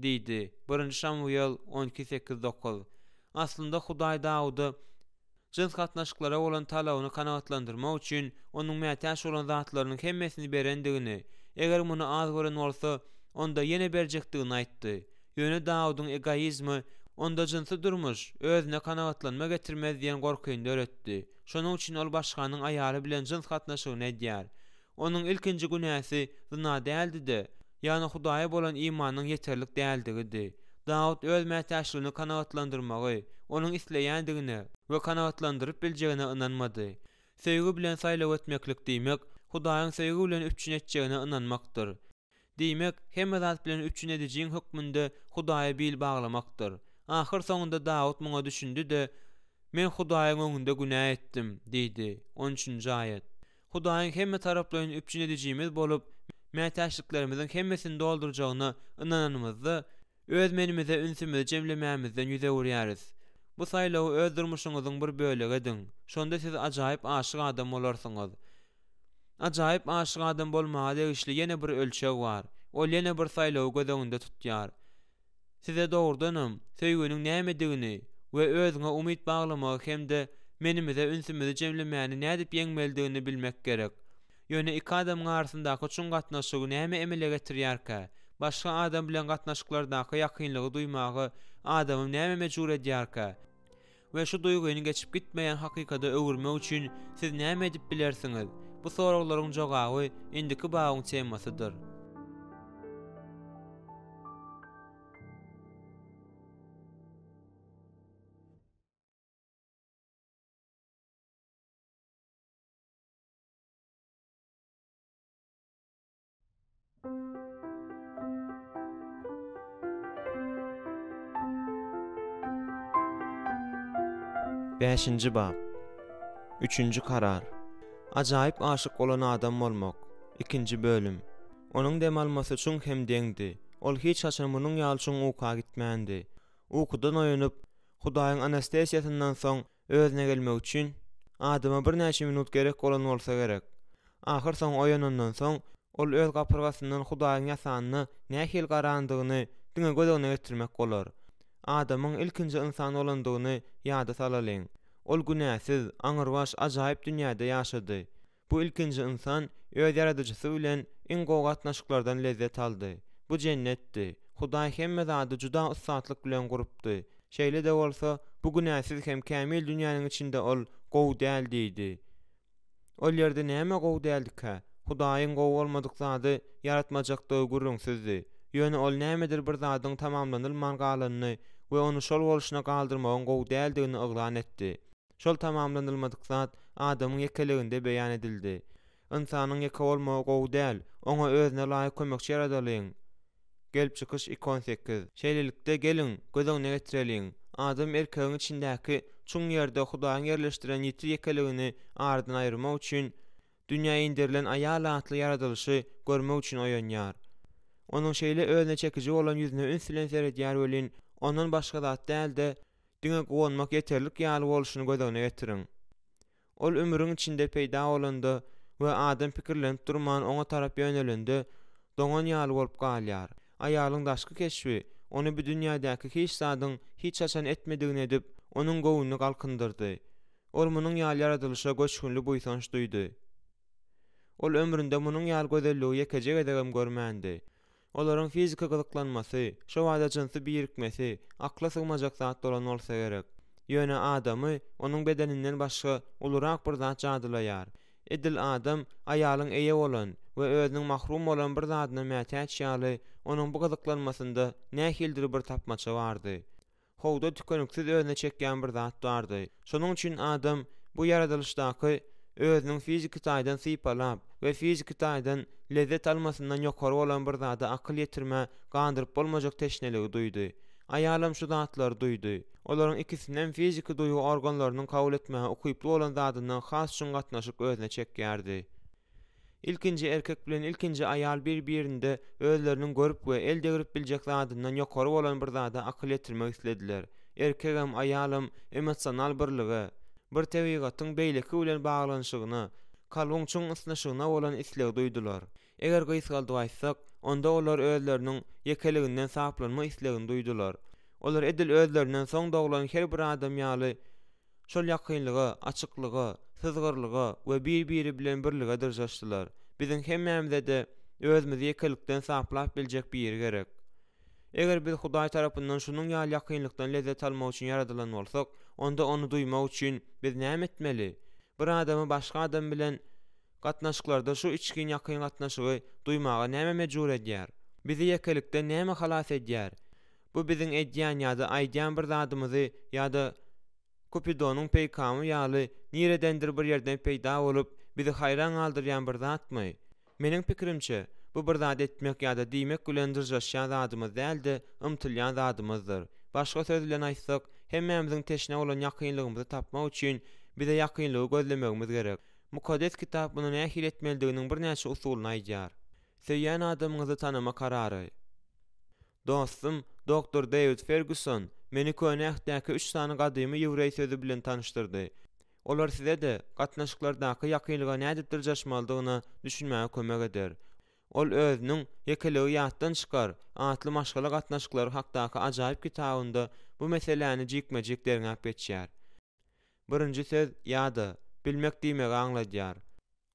diýdi. Birinji Şamuwel 12, 8, 9. Aslynda Hudaý Dawuda jyns gatnaşyklara bolan talabyny kanagatlandyrmak üçin onuň mätäç bolan zatlarynyň hemmesini berendigini, eger muny az gören bolsa, onda ýene berjekdigini aýtdy. Ýöne Dawudyň egoizmi onda jynsy durmuş özüne kanagatlanma getirmez diýen gorkyny döretdi. Şonuň üçin ol başganyň aýaly bilen jyns gatnaşygyny edýär. Onuň ilkinji günäsi zyna däldi-de, ýagny Hudaýa bolan imanynyň ýeterlik däldigidi. Dawut öz mätäçligini kanagatlandyrmagy onuň isleýändigine we kanagatlandyryp biljegine ynanmady. Söýgi bilen saýlaw etmeklik diýmek, Hudaýyň söýgi bilen üpjün etjegine ynanmakdyr. Diýmek, hemme zat bilen üpjün edijiň hökmünde Hudaýa bil baglamakdyr. Ahyrsoňunda Dawut muňa düşündi-de, Men Hudaýyň öňünde günä etdim diýdi, on üçünji aýat. Hudaýyň hemme taraplaýyn üpjün edijimiz bolup, mätäçliklerimiziň hemmesini doldurjagyna ynananymyzda, öz menimize ünsümizi jemlemämizden ýüz öwürýäris. Bu saýlawy öz durmuşyňyzyň bir bölegi ediň. Şonda siz ajaýyp aşyk adam bolarsyňyz. Ajaýyp aşyk adam bolmaga degişli ýene bir ölçeg bar. Ol ýene bir saýlawy göz öňünde tutýar. Size dogrudanam, söýginiň nämedigini we özüňe umyt baglamagy hem-de menimize ünsümizi jemlemäni nädip ýeňmelidigini bilmek gerek. Ýöne iki adamyň arasyndaky çuň gatnaşygy näme emele getirýärkä? Başga adam bilen gatnaşyklardaky ýakynlygy duýmaga adamy näme mejbur edýärkä? We şu duýgyny geçip gitmeýän hakykata öwürmek üçin siz näme edip bilersiňiz? Bu soraglaryň jogaby indiki babyň temasydyr. Bäşinji bap. Üçünji karar. Ajaýyp aşyk bolan adam bolmak. Ikinji bölüm. Onuň dem almasy çuň hem deňdi. Ol hiç haçan munuň ýaly çuň uka gitmändi. Ukudan oýanyp, Hudaýyň anestesiýasyndan soň Özüne gelmek üçin adama birnäçe minut gerek bolan bolsa gerek. Ahyrsoňy oýanandan soň, ol öz gapyrgasyndan Hudaýyň ýasanyna nähili garandygyny diňe göz öňüne getirmek bolar. Adamyň ilkinji ynsan bolandygyny ýada salalyň. Ol günäsiz, aňrybaş ajaýyp dünýäde ýaşady. Bu ilkinji ynsan öz Ýaradyjysy bilen iň gowy gatnaşyklardan lezzet aldy. Bu jennetdi. Hudaý hemme zady juda ussatlyk bilen gurupdy. Şeýle-de bolsa, bu günäsiz hem kämil dünýäniň içinde ol gowy däl diýdi. Ol ýerde näme gowy däldikä? Hudaýyň gowy bolmadyk zady ýaratmajakdygy gürrüňsizdi. Ýöne ol nämedir bir zadyň tamamlanylman galanyny we ony şol bolşuna galdyrmagyň gowy däldigini yglan etdi. Şol tamamlanylmadyk zat adamyň ýekeliginde beýan edildi. Ynsanyň ýeke bolmagy gowy däl, oňa özüne laýyk kömekçi ýaradalyň. Gelip çykyş iki 18. Şeýlelikde, geliň, göz öňüne getireliň, adam erkegiň içindäki çuň ýerde Hudaýyň ýerleşdiren ýiti ýekeligini aradan aýyrmak üçin dünýä inderilen aýal atly ýaradylyşy görmek üçin oýanýar. Onuň şeýle özüne çekiji bolan ýüzüne üns bilen seredýär welin, ondan başga zat däl-de, Diňe guwanmak ýeterlik ýaly bolşuny göz öňüne getiriň. Ol ümrüň içinde peýda bolanda we adam pikirlenip durman oňa tarap ýönelende, doňan ýaly bolup galýar. Aýalyň daşky keşbi ony bu dünýädäki hiç zadyň hiç haçan etmedigini edip, onuň göwnüni galkyndyrdy. Ol munuň ýaly ýaradylyşa göçgünli buýsanç duýdy. Ol ömründe munuň ýaly gözelligi ýekeje gezegem görmändi. Olaryň fiziki gyzyklanmasy, şobada jynsy birikmesi akla sygmajak zat bolan bolsa gerek. Ýöne adamy onuň bedeninden başga ulurak bir zat jadylaýar. Edil adam aýalyň eýe bolan we özüniň mahrum bolan bir zadyna mätäç ýaly, onuň bu gyzyklanmasynda nähilidir bir tapmaça bardy. Howda tükeniksiz özüne çekýän bir zat bardy. Şonuň üçin adam bu ýaradylyşdaky özüniň fiziki taýdan sypalap we fiziki taýdan lezzet almasyndan ýokary bolan bir zada akyl ýetirmä gandyryp bolmajak teşneligi duýdy. Aýalam şu zatlary duýdy. Olaryň ikisinem fiziki duýgy organlarynyň kabul etmäge ukyply bolan zadyndan has çuň gatnaşyk özüne çekýärdi. Ilkinji erkek bilen ilkinji aýal bir-birinde özleriniň görüp we el degrip biljek zadyndan ýokary bolan bir zada akyl ýetirmek islediler. Erkegem, aýalam emosional birlige, bir tebigatyň beýleki bilen baglanyşygyna, kalbyň çuň ysnyşygyna bolan islegi duýdular. Eger gysgaldyp aýtsak, onda olar özleriniň ýekeliginden saplanma islegini duýdular. Olar edil özlerinden soň doglan her bir adam ýaly Şol ýakynlyga, açyklyga, syzgyrlyga we bir-biri bilen birlige dyrjaşdylar. Biziň hemmämize-de özümizi ýekelikden saplap biljek biri gerek. Eger biz Hudaý tarapyndan şunuň ýaly ýakynlykdan lezzet almak üçin ýaradylan bolsak, onda ony duýmak üçin biz näme etmeli? Bir adamy başga adam bilen gatnaşyklarda şu içgin ýakyn gatnaşygy duýmaga näme mejbur edýär? Bizi ýekelikden näme halas edýär? Bu biziň edýän ýa-da aýdýan bir zadymyzy ýa-da Kupidonyň peýkamy ýaly niredendir bir ýerden peýda bolup, bizi haýran galdyrýan bir zatmy? Meniň pikirimçe, bu bir zat etmek ýa-da diýmek bilen dyrjaşýan zadymyz däl-de, ymtylýan zadymyzdyr. Başga söz bilen aýtsak, hemmämiziň teşne bolan ýakynlygymyzy tapmak üçin bize ýakynlygy gözlemegimiz gerek. Mukaddes Kitap muny nähili etmelidiginiň birnäçe usulyny aýdýar. Söýýän adamyňyzy tanama karary. Dostum, doktor Deýwid Ferguson meni Köne Ähtdäki üç sany gadymy ýewreý sözi bilen tanyşdyrdy. Olar size-de gatnaşyklardaky ýakynlyga nädip dyrjaşmalydygyna düşünmäge kömek eder. Ol özüniň Ýekeligi ýatdan çykar atly maşgala gatnaşyklary hakdaky ajaýyp kitabynda bu meseläni jikme-jik derňäp geçýär. Birinji söz ýa-da, bilmek diýmegi aňladýar.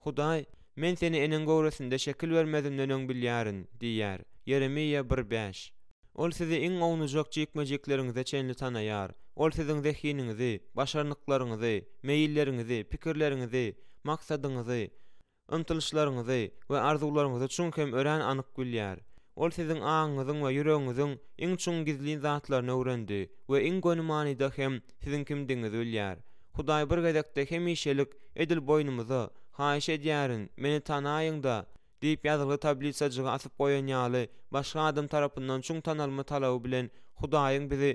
Hudaý, Men seni eneň göwresinde şekil bermezimden öň bilýärin diýýär. Ýeremiýa bir, bäş. Ol sizi iň ownujak jikme-jikleriňize çenli tanaýar. Ol siziň zehiniňizi, başarnyklaryňyzy, meýilleriňizi, pikirleriňizi, maksadyňyzy, ymtylyşlaryňyzy we arzuwlaryňyzy çuň hem örän anyk bilýär. Ol siziň aňyňyzyň we ýüregiňiziň iň çuň gizlin zatlaryny öwrendi we iň göni manyda hem siziň kimdigiňizi bilýär. Hudaý bir gezekde hemişelik edil boýnumyza, Haýyş edýärin, meni tanaýyň-da! diýip ýazgyly tablisajygy asyp goýan ýaly, başga adam tarapyndan çuň tanalma talaby bilen Hudaýyň bizi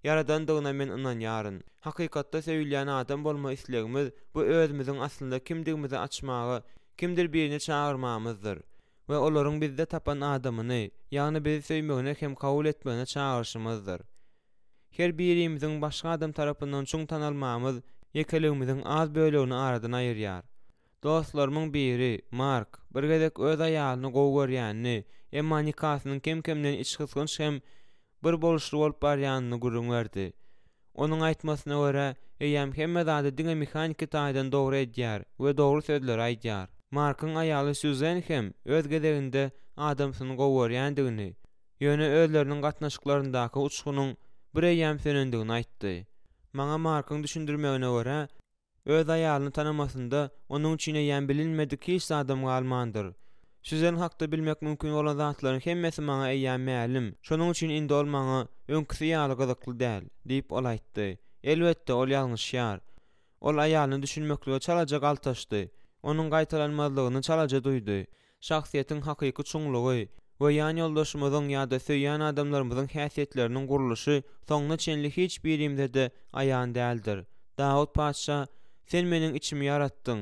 ýaradandygyna men ynanýaryn. Hakykatda söýülýän adam bolma islegimiz, bu özümiziň aslynda kimdigimizi açmaga kimdir birini çagyrmamyzdyr we olaryň bizde tapan adamyny, ýagny bizi söýmegine hem kabul etmegine çagyryşymyzdyr. Her birimiziň başga adam tarapyndan çuň tanalmamyz ýekeligimiziň az bölegini aradan aýyrýar. Dostlarymyň biri, Mark, bir gezek öz aýalyny gowy görýänini, emma nikasynyň kem-kemden içgysgynç hem bir boluşly bolup barýanyny gürrüň berdi. Onuň aýtmasyna görä, eýýäm hemme zady diňe mehaniki taýdan dogry edýär we dogry sözleri aýdýar. Markyň aýaly Sýuzen hem öz gezeginde adamsyny gowy görýändigini, ýöne özleriniň gatnaşyklaryndaky uçgunyň bireýýäm sönendigini aýtdy. Maňa Markyň düşündirmegine görä, Öz aýalyny tanamasynda onuň üçin eýýäm bilinmedik hiç zadam galmandyr. Süzen hakda bilmek mümkin bolan zatlaryň hemmesi maňa eýýäm mälim, şonuň üçin indi ol maňa öňküsi ýaly gyzykly däl, diýip, ol aýtdy. Elbetde, ol ýalňyşýar. Ol aýalyna düşünmeklige çalaja galtaşdy, onuň gaýtalanmazlygyny çalaja duýdy. Şahsyýetiň hakyky çuňlugy we ýan ýoldaşymyzyň ýa-da söýýän adamlarymyzyň häsiýetleriniň gurluşy soňuna çenli hiç birimize-de aýan däldir. Dawut patyşa, Sen meniň içimi ýaratdyň.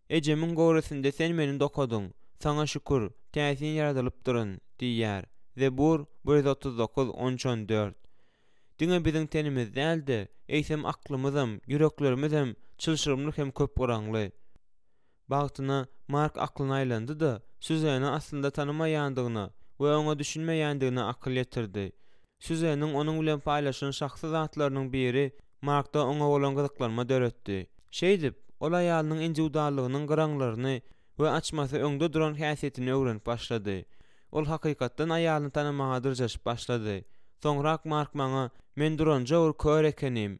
Ejemiň göwresinde Sen meni dokadyň. Saňa şükür, täsin ýaradylypdyryn diýýär. Zebur, 139, 13, 14. Diňe biziň tenimiz däl-de, eýsem aklymyzam, ýüreklerimizem çylşyrymly hem köpgyraňly. Bagtyna, Mark aklyna aýlandy-da, Süzeni aslynda tanymaýandygyna we oňa düşünmeýändigine akyl ýetirdi. Süzeniň onuň bilen paýlaşan şahsy zatlarynyň biri Markda oňa bolan gyzyklanma döretdi. Şeýdip, ol aýalynyň indiwiduallygynyň gyraňlaryny we açmasy öňde duran häsiýetini öwrenip başlady. Ol hakykatdan aýalyny tanamaga dyrjaşyp başlady. Soňrak Mark maňa, Men duranja bir kör ekenim.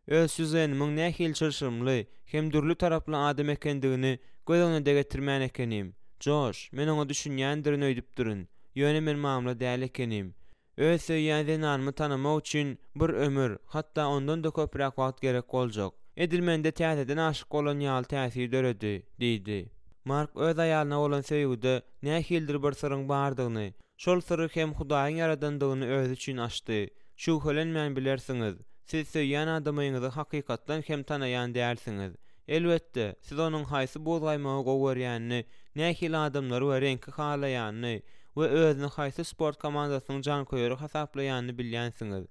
Öz Sýuzenimiň nähili çylşyrymly hem dürli taraply adam ekendigini göz öňüne-de getirmän ekenim. Joş, men oňa düşünýändirin öýdüpdirin. Ýöne men mamla däl ekenim. Öz söýýän zenanymy tanamak üçin bir ömür, hatda ondan-da köpräk wagt gerek boljak. Edil mende täzeden aşyk bolan ýaly täsir döredi, diýdi. Mark öz aýalyna bolan söýgüde nähilidir bir syryň bardygyny, şol syry hem Hudaýyň ýaradandygyny özi üçin açdy. Şübhelenmän bilersiňiz, siz söýýän adamyňyzy hakykatdan hem tanaýan dälsiňiz. Elbetde, siz onuň haýsy buzgaýmagy gowy görýänini, nähili adamlary we reňki halaýanyny we özüni haýsy sport komandasynyň janköýeri hasaplaýanyny bilýänsiňiz.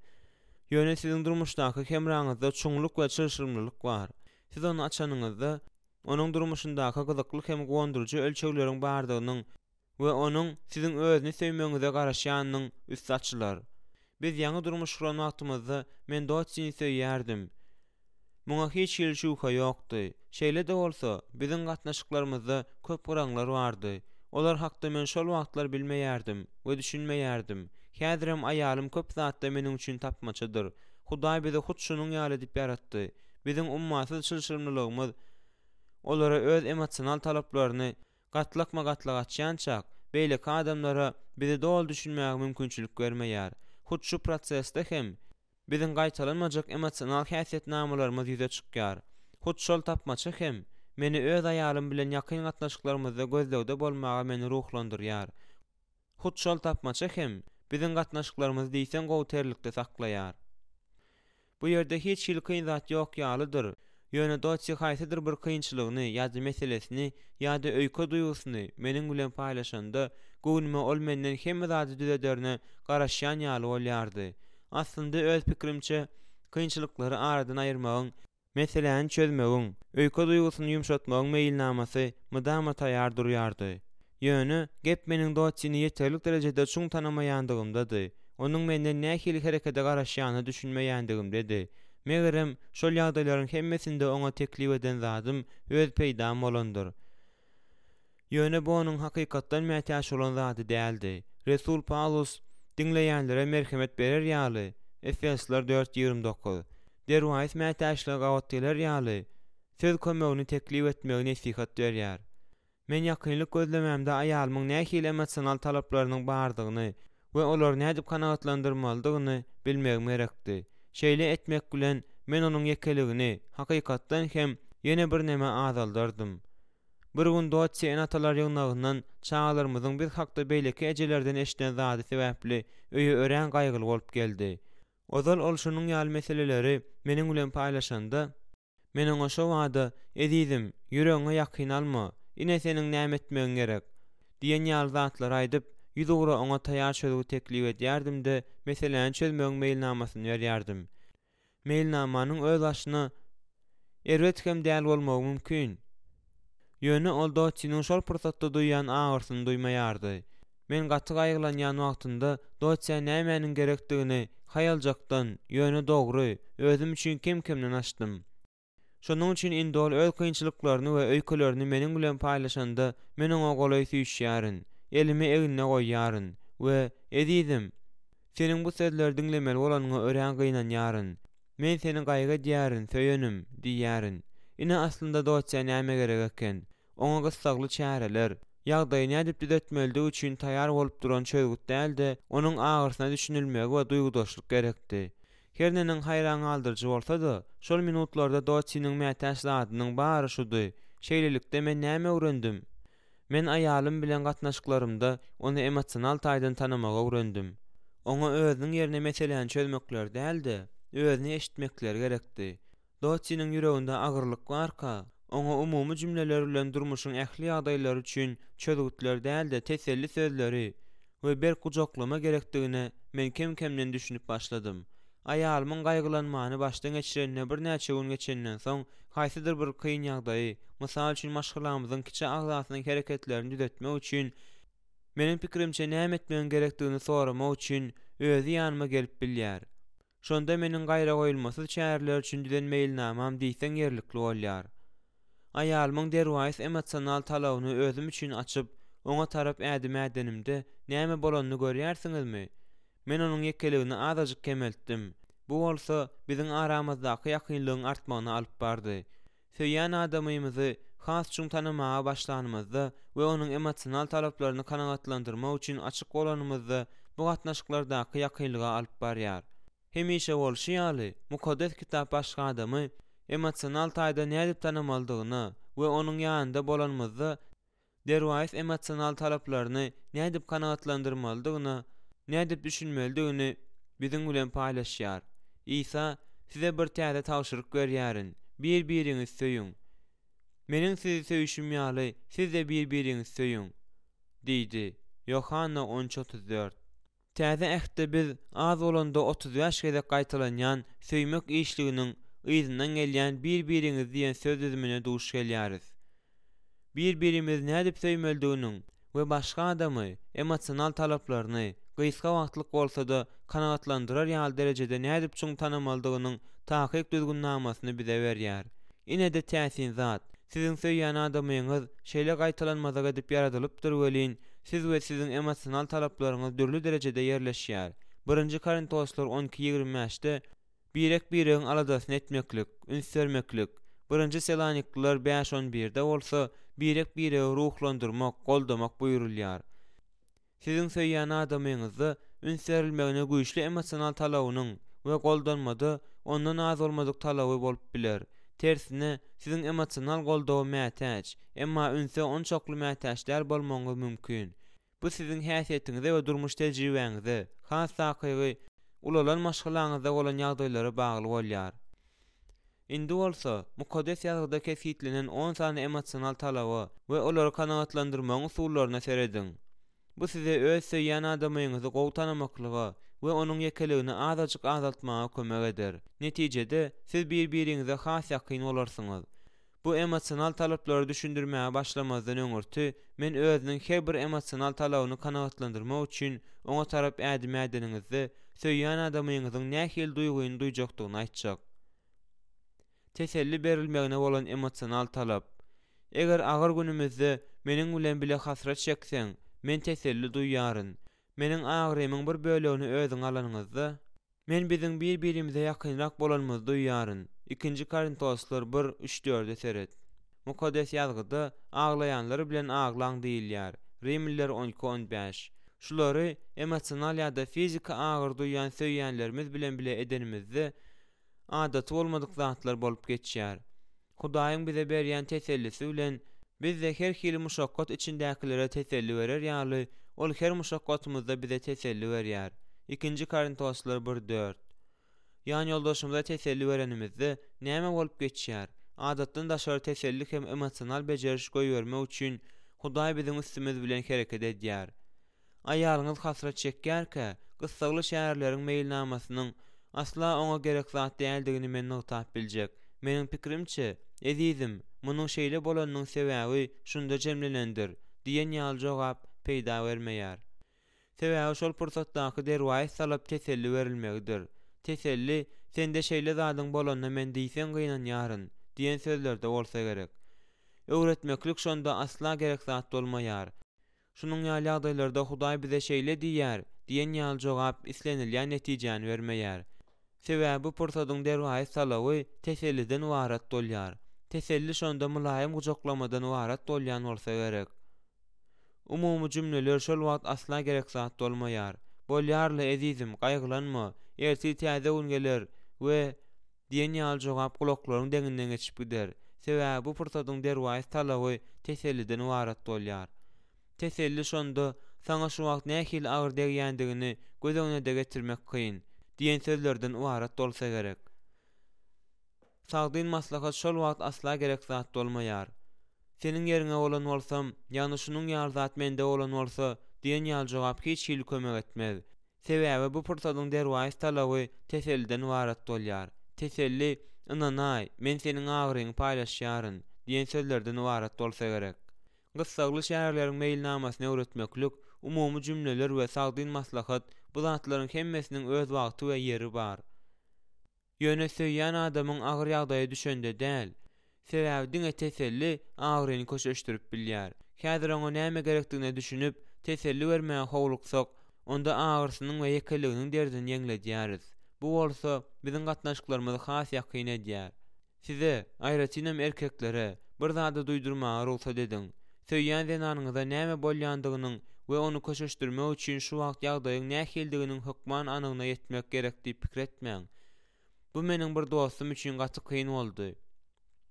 Ýöne siziň durmuşdaky hemraňyzda çuňluk we çylşyrymlylyk bar. Siz ony açanyňyzda, onuň durmuşyndaky gyzykly hem guwandyryjy ölçegleriň bardygynyň we onuň siziň özüni söýmegiňize garaşýanynyň üsti açylar. Biz ýaňy durmuş guran wagtymyzda men Dotsini söýýärdim. Muňa hiç hili şübhe ýokdy. Şeýle-de bolsa, biziň gatnaşyklarymyzda köp gyraňlar bardy. Olar hakda men şol wagtlar bilmeýärdim we düşünmeýärdim. Häzirem aýalym köp zatda meniň üçin tapmaçadyr. Hudaý bizi hut şunuň ýaly edip ýaratdy. Biziň ummasyz çylşyrymlylygymyz olara öz emosional talaplaryny Gatlakma-gatlak açýançak, beýleki adamlara bizi doly düşünmäge mümkinçilik bermeýär. Hut şu prosesde hem biziň gaýtalanmajak emosional häsiýetnamalarymyz ýüze çykýar. Hut şol tapmaça hem meni öz aýalym bilen ýakyn gatnaşyklarymyzda gözlegde bolmaga meni ruhlandyrýar. Hut şol tapmaça hem biziň gatnaşyklarymyzy diýseň gowy terlikde saklaýar. Bu ýerde hiç hili kyn zat ýok ýalydyr. Ýöne Dotsi haýsydyr bir kynçylygyny ýa-da meselesini ýa-da öýke duýgusyny meniň bilen paýlaşanda, göwnüme ol menden hemme zady düzederine garaşýan ýaly bolýardy. Aslynda öz pikirimçe, kynçylyklary aradan aýyrmagyň, meseläni çözmegiň, öýke duýgusyny ýumşatmagyň meýilnamasy mydama taýýar durýardy. Ýöne, gep meniň Dottini ýeterlik derejede çuň tanamaýandygymdady, onuň menden nähili herekete garaşýanyna düşünmeýändigimdedi. Megerem, şol ýagdaýlaryň hemmesinde oňa teklip eden zadym öz peýdam bolandyr. Ýöne bu onuň hakykatdan mätäç bolan zady däldi. Resul Pawlus diňleýänlere merhemet berer ýaly, Efesler dört 29, derwaýys mätäçlige gabat geler ýaly, söz kömegini teklip etmegi nesihat berýär. Men ýakynlyk gözlemämde aýalymyň nähili emosional talaplarynyň bardygyny we olary nädip kanagatlandyrmalydygyny bilmegim gerekdi. Şeýle etmek bilen, men onuň ýekeligini, hakykatdan hem, ýene birneme azaldardym. Bir gün Dotsi ene-atalar ýygnagyndan çagalarymyzyň biz hakda beýleki ejelerden eşiden zady sebäpli öýe örän gaýgyly bolup geldi. Ozal ol şunuň ýaly meseleleri meniň bilen paýlaşanda, Men oňa şo bada, Ezizim, ýüregiňe ýakyn alma, ine seniň näme etmegiň gerek? diýen ýaly zatlary aýdyp, ýüzugra oňa taýýar çözgüt teklip edýärdim-de, meseläni çözmegiň meýilnamasyny berýärdim. Meýilnamanyň özbaşyna erbet hem däl bolmagy mümkin. Ýöne ol Dottiniň şol pursatda duýýan agyrsyny duýmaýardy. Men gaty gaýgylanýan wagtynda Dottiä nämäniň gerekdigini haýaljakdan, ýöne dogry, özüm üçin kem-kemden açdym. Şonuň üçin indi ol öz kynçylyklaryny we öýkelerini meniň bilen paýlaşanda, men oňa golaý süýşýärin, elimi egnine goýýaryn we, Ezizim, seniň bu sözleri diňlemeli bolanyňa örän gynanýaryn. Men seni gaýgy edýärin, söýenim, diýýärin. Ine aslynda Dottiä näme gerek eken? Oňa gyssagly çäreler, ýagdaýy nädip düzetmelidigi üçin taýýar bolup duran çözgüt däl-de, onuň agyrsyna düşünilmegi we duýgudaşlyk gerekdi. Her neneň haýran galdyryjy bolsa-da, şol minutlarda Dottiniň mätäç zadynyň bary şudy. Şeýlelikde, men näme öwrendim? Men aýalym bilen gatnaşyklarymda ony emosional taýdan tanamagy öwrendim. Oňa özüniň ýerine meseläni çözmekleri däl-de, özüni eşitmekleri gerekdi. Dottiniň ýüreginde agyrlyk barka, oňa umumy jümleler bilen durmuşyň ähli ýagdaýlary üçin çözgütler däl-de, teselli sözleri we berk gujaklama gerekdigine men kem-kemden düşünip başladym. Aýalymyň gaýgylanmany başdan geçirenine birnäçe gün geçenden soň, haýsydyr bir kyn ýagdaýy, mysal üçin maşgalamyzyň kiçi agzasynyň hereketlerini düzetmek üçin, meniň pikirimçe näme etmegiň gerekdigini soramak üçin özi ýanyma gelip bilýär. Şonda meniň gaýragoýulmasyz çäreler üçin düzen meýilnamam diýseň ýerlikli bolýar. Aýalymyň derwaýys emosional talabyny özüm üçin açyp, oňa tarap ädim ädenimde, näme bolanyny görýärsiňizmi? Men onuň ýekeligini azajyk kemeltdim. Bu bolsa, biziň aramyzdaky ýakynlygyň artmagyna alyp bardy. Söýýän adamymyzy has çuň tanamaga başlanymyzda we onuň emosional talaplaryny kanagatlandyrmak üçin açyk bolanymyzda bu gatnaşyklardaky ýakynlyga alyp barýar. Hemişe bolşy ýaly, Mukaddes Kitap başga adamy emosional taýdan nädip tanamalydygyna we onuň ýanynda bolanymyzda derwaýys emosional talaplaryny nädip kanagatlandyrmalydygyna nädip düşünmelidigini biziň bilen paýlaşýar. Isa, Size bir täze tabşyryk berýärin, bir-biriňizi söýüň. Meniň sizi söýşüm ýaly, siz-de bir-biriňizi söýüň! diýdi. Ýohanna on üç 34. Täze Ähtde biz az bolanda 35 gezek gaýtalanýan söýmek işliginiň yzyndan gelýän bir-biriňizi diýen söz düzümine duş gelýäris. Bir-birimizi nädip söýmelidiginiň we başga adamy emosional talaplaryny, gysga wagtlyk bolsa-da, kanagatlandyrar ýaly derejede nädip çuň tanamalydygynyň takyk düzgünnamasyny bize berýär. Ine-de täsin zat, siziň söýýän adamyňyz şeýle gaýtalanmazak edip ýaradylypdyr welin, siz we siziň emosional talaplaryňyz dürli derejede ýerleşýär. Birinji Korintoslar 12, 25-de Birek-biregiň aladasyny etmeklik, üns bermeklik, Birinji Selanikliler bäş on birde bolsa, birek-biregi ruhlandyrmak, goldamak buýrulýar. Siziň söýýän adamyňyzda üns berilmegine güýçli emosional talabynyň we goldanmada ondan az bolmadyk talaby bolup biler. Tersine, siziň emosional goldawa mätäç, emma ünse onçakly mätäç däl bolmagyňyz mümkin. Bu siziň häsiýetiňize we durmuş tejribäňize, has takygy, ulalan maşgalaňyzda bolan ýagdaýlara bagly bolýar. Indi bolsa, Mukaddes Ýazgyda kesgitlenen on sany emosional talaba we olary kanagatlandyrmagyň usullaryna serediň. Bu size öz söýýän adamyňyzy gowy tanamaklyga we onuň ýekeligini azajyk azaltmaga kömek eder. Netijede, siz bir-biriňize has ýakyn bolarsyňyz. Bu emosional talaplary düşündirmäge başlamazdan öňürti, men özüniň her bir emosional talabyny kanagatlandyrmak üçin oňa tarap ädim ädeniňizde, söýýän adamyňyzyň nähili duýgyny duýjakdygyny aýtjak. Teselli berilmegine bolan emosional talap. Eger agyr günümizde meniň bilen bile hasrat çekseň, men teselli duýaryn. Meniň agyrymyň bir bölegini özüňe alanyňyzda, men biziň bir-birimize ýakynrak bolanymyzy duýaryn, Ikinji Korintoslar bir, üç, dörde seret. Mukaddes Ýazgyda, Aglaýanlar bilen aglaň diýilýär, Rimliler 12, 15. Şulary emosional ýa-da fiziki agyry duýýan söýýänlerimiz bilen bile edenimizde, adaty bolmadyk zatlar bolup geçýär. Hudaýyň bize berýän tesellisi bilen biz-de her hili muşakgat içindäkilere teselli berer ýaly, Ol her muşakgatymyzda bize teselli berýär. Ikinji Korintoslar bir, dört. Ýanýoldaşymyza teselli berenimizde, näme bolup geçýär? Adatdan daşary teselli hem emosional bejeriş goýbermek üçin Hudaý biziň üstümiz bilen hereket edýär. Aýalyňyz hasrat çekýärkä, gyssagly çäreleriň meýilnamasynyň asla oňa gerek zat däldigini men nygtap biljek. Meniň pikirimçe, ezizim, munuň şeýle bolanynyň sebäbi şunda jemlenendir diýen ýaly jogap peýda bermeýär. Sebäbi şol pursatdaky derwaýys talap teselli berilmegidir. Teselli, Sende şeýle zadyň bolanyna men diýseň gynanýaryn diýen sözlerde bolsa gerek. Öwretmeklik şonda asla gerek zat bolmaýar. Şunuň ýaly ýagdaýlarda Hudaý bize şeýle diýýär diýen ýaly jogap islenilýän netijäni bermeýär. Sebäbi bu pursadyň derwaýys talaby teselliden ybarat bolýar. Teselli şonda mylaýym gujaklamadan ybarat bolýan bolsa gerek. Umumy jümleler şol wagt asla gerek zat bolmaýar. Bolýar-la, ezizim, gaýgylanma, ertir täze gün geler we Diýen ýaly jogap gulaklaryň deňinden geçip gider. Sebäbi bu pursadyň derwaýys talaby teselliden ybarat bolýar. Teselli şonda, Saňa şu wagt nähili agyr degýändigini göz öňüne-de getirmek kyn. Diýen sözlerden ybarat bolsa gerek. Sagdyn maslahat şol wagt asla gerek zat bolmaýar. Seniň ýeriňe bolan bolsam, ýagny şunuň ýaly zat mende bolan bolsa, diýen ýaly jogap hiç hili kömek etmez. Sebäbi bu pursadyň derwaýys talaby teselliden ybarat bolýar. Teselli, Ynanaý, men seniň agyryňy paýlaşýaryn diýen sözlerden ybarat bolsa gerek. Gyssagly çäreleriň meýilnamasyny öwretmeklik, umumy jümleler we sagdyn maslahat, bu zatlaryň hemmesiniň öz wagty we ýeri bar. Ýöne söýýän adamyň agyr ýagdaýa düşende däl. Sebäbi diňe teselli agyryny köşeşdirip bilýär. Häzir oňa näme gerekdigine düşünip, teselli bermäge howluksak, onda agyrysynyň we ýekeliginiň derdini ýeňledýäris. Bu bolsa, biziň gatnaşyklarymyzy has ýakyn edýär. Size, aýratynam erkeklere, bir zady duýdurmaga rugsat ediň. Söýýän zenanyňyza näme bolýandygynyň we ony köşeşdirmek üçin şu wagt ýagdaýyň nähilidiginiň hökman anygyna ýetmek gerek diýip pikir etmäň. Bu meniň bir dostum üçin gaty kyn boldy.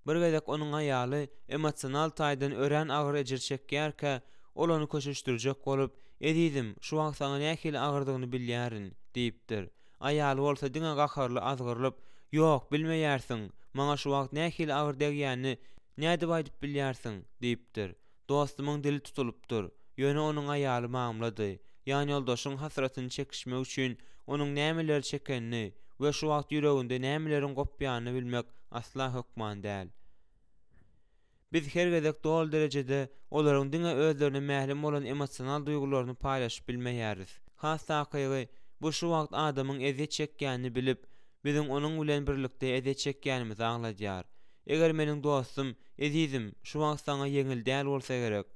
Bir gezek onuň aýaly emosional taýdan örän agyr ejir çekýärkä, ol ony köşeşdirjek bolup, Ezizim, şu wagt saňa nähili agyrdygyny bilýärin diýipdir. Aýaly bolsa diňe gaharly azgyrylyp, Ýok, bilmeýärsiň, maňa şu wagt nähili agyr degýänini nädip aýdyp bilýärsiň? diýipdir. Dostumyň dili tutulypdyr. Ýöne onuň aýaly mamlady. Ýanýoldaşyň hasratyny çekişmek üçin onuň nämeleri çekenini we şu wagt ýüreginde nämeleriň gopýanyny bilmek asla hökman däl. Biz her gezek doly derejede olaryň diňe özlerine mälim bolan emosional duýgularyny paýlaşyp bilmeýäris. Has takygy, bu şu wagt adamyň ezýet çekýänini bilip, biziň onuň bilen birlikde ezýet çekýänimizi aňladýar. Eger meniň dostum, Ezizim, şu wagt saňa ýeňil däl bolsa gerek.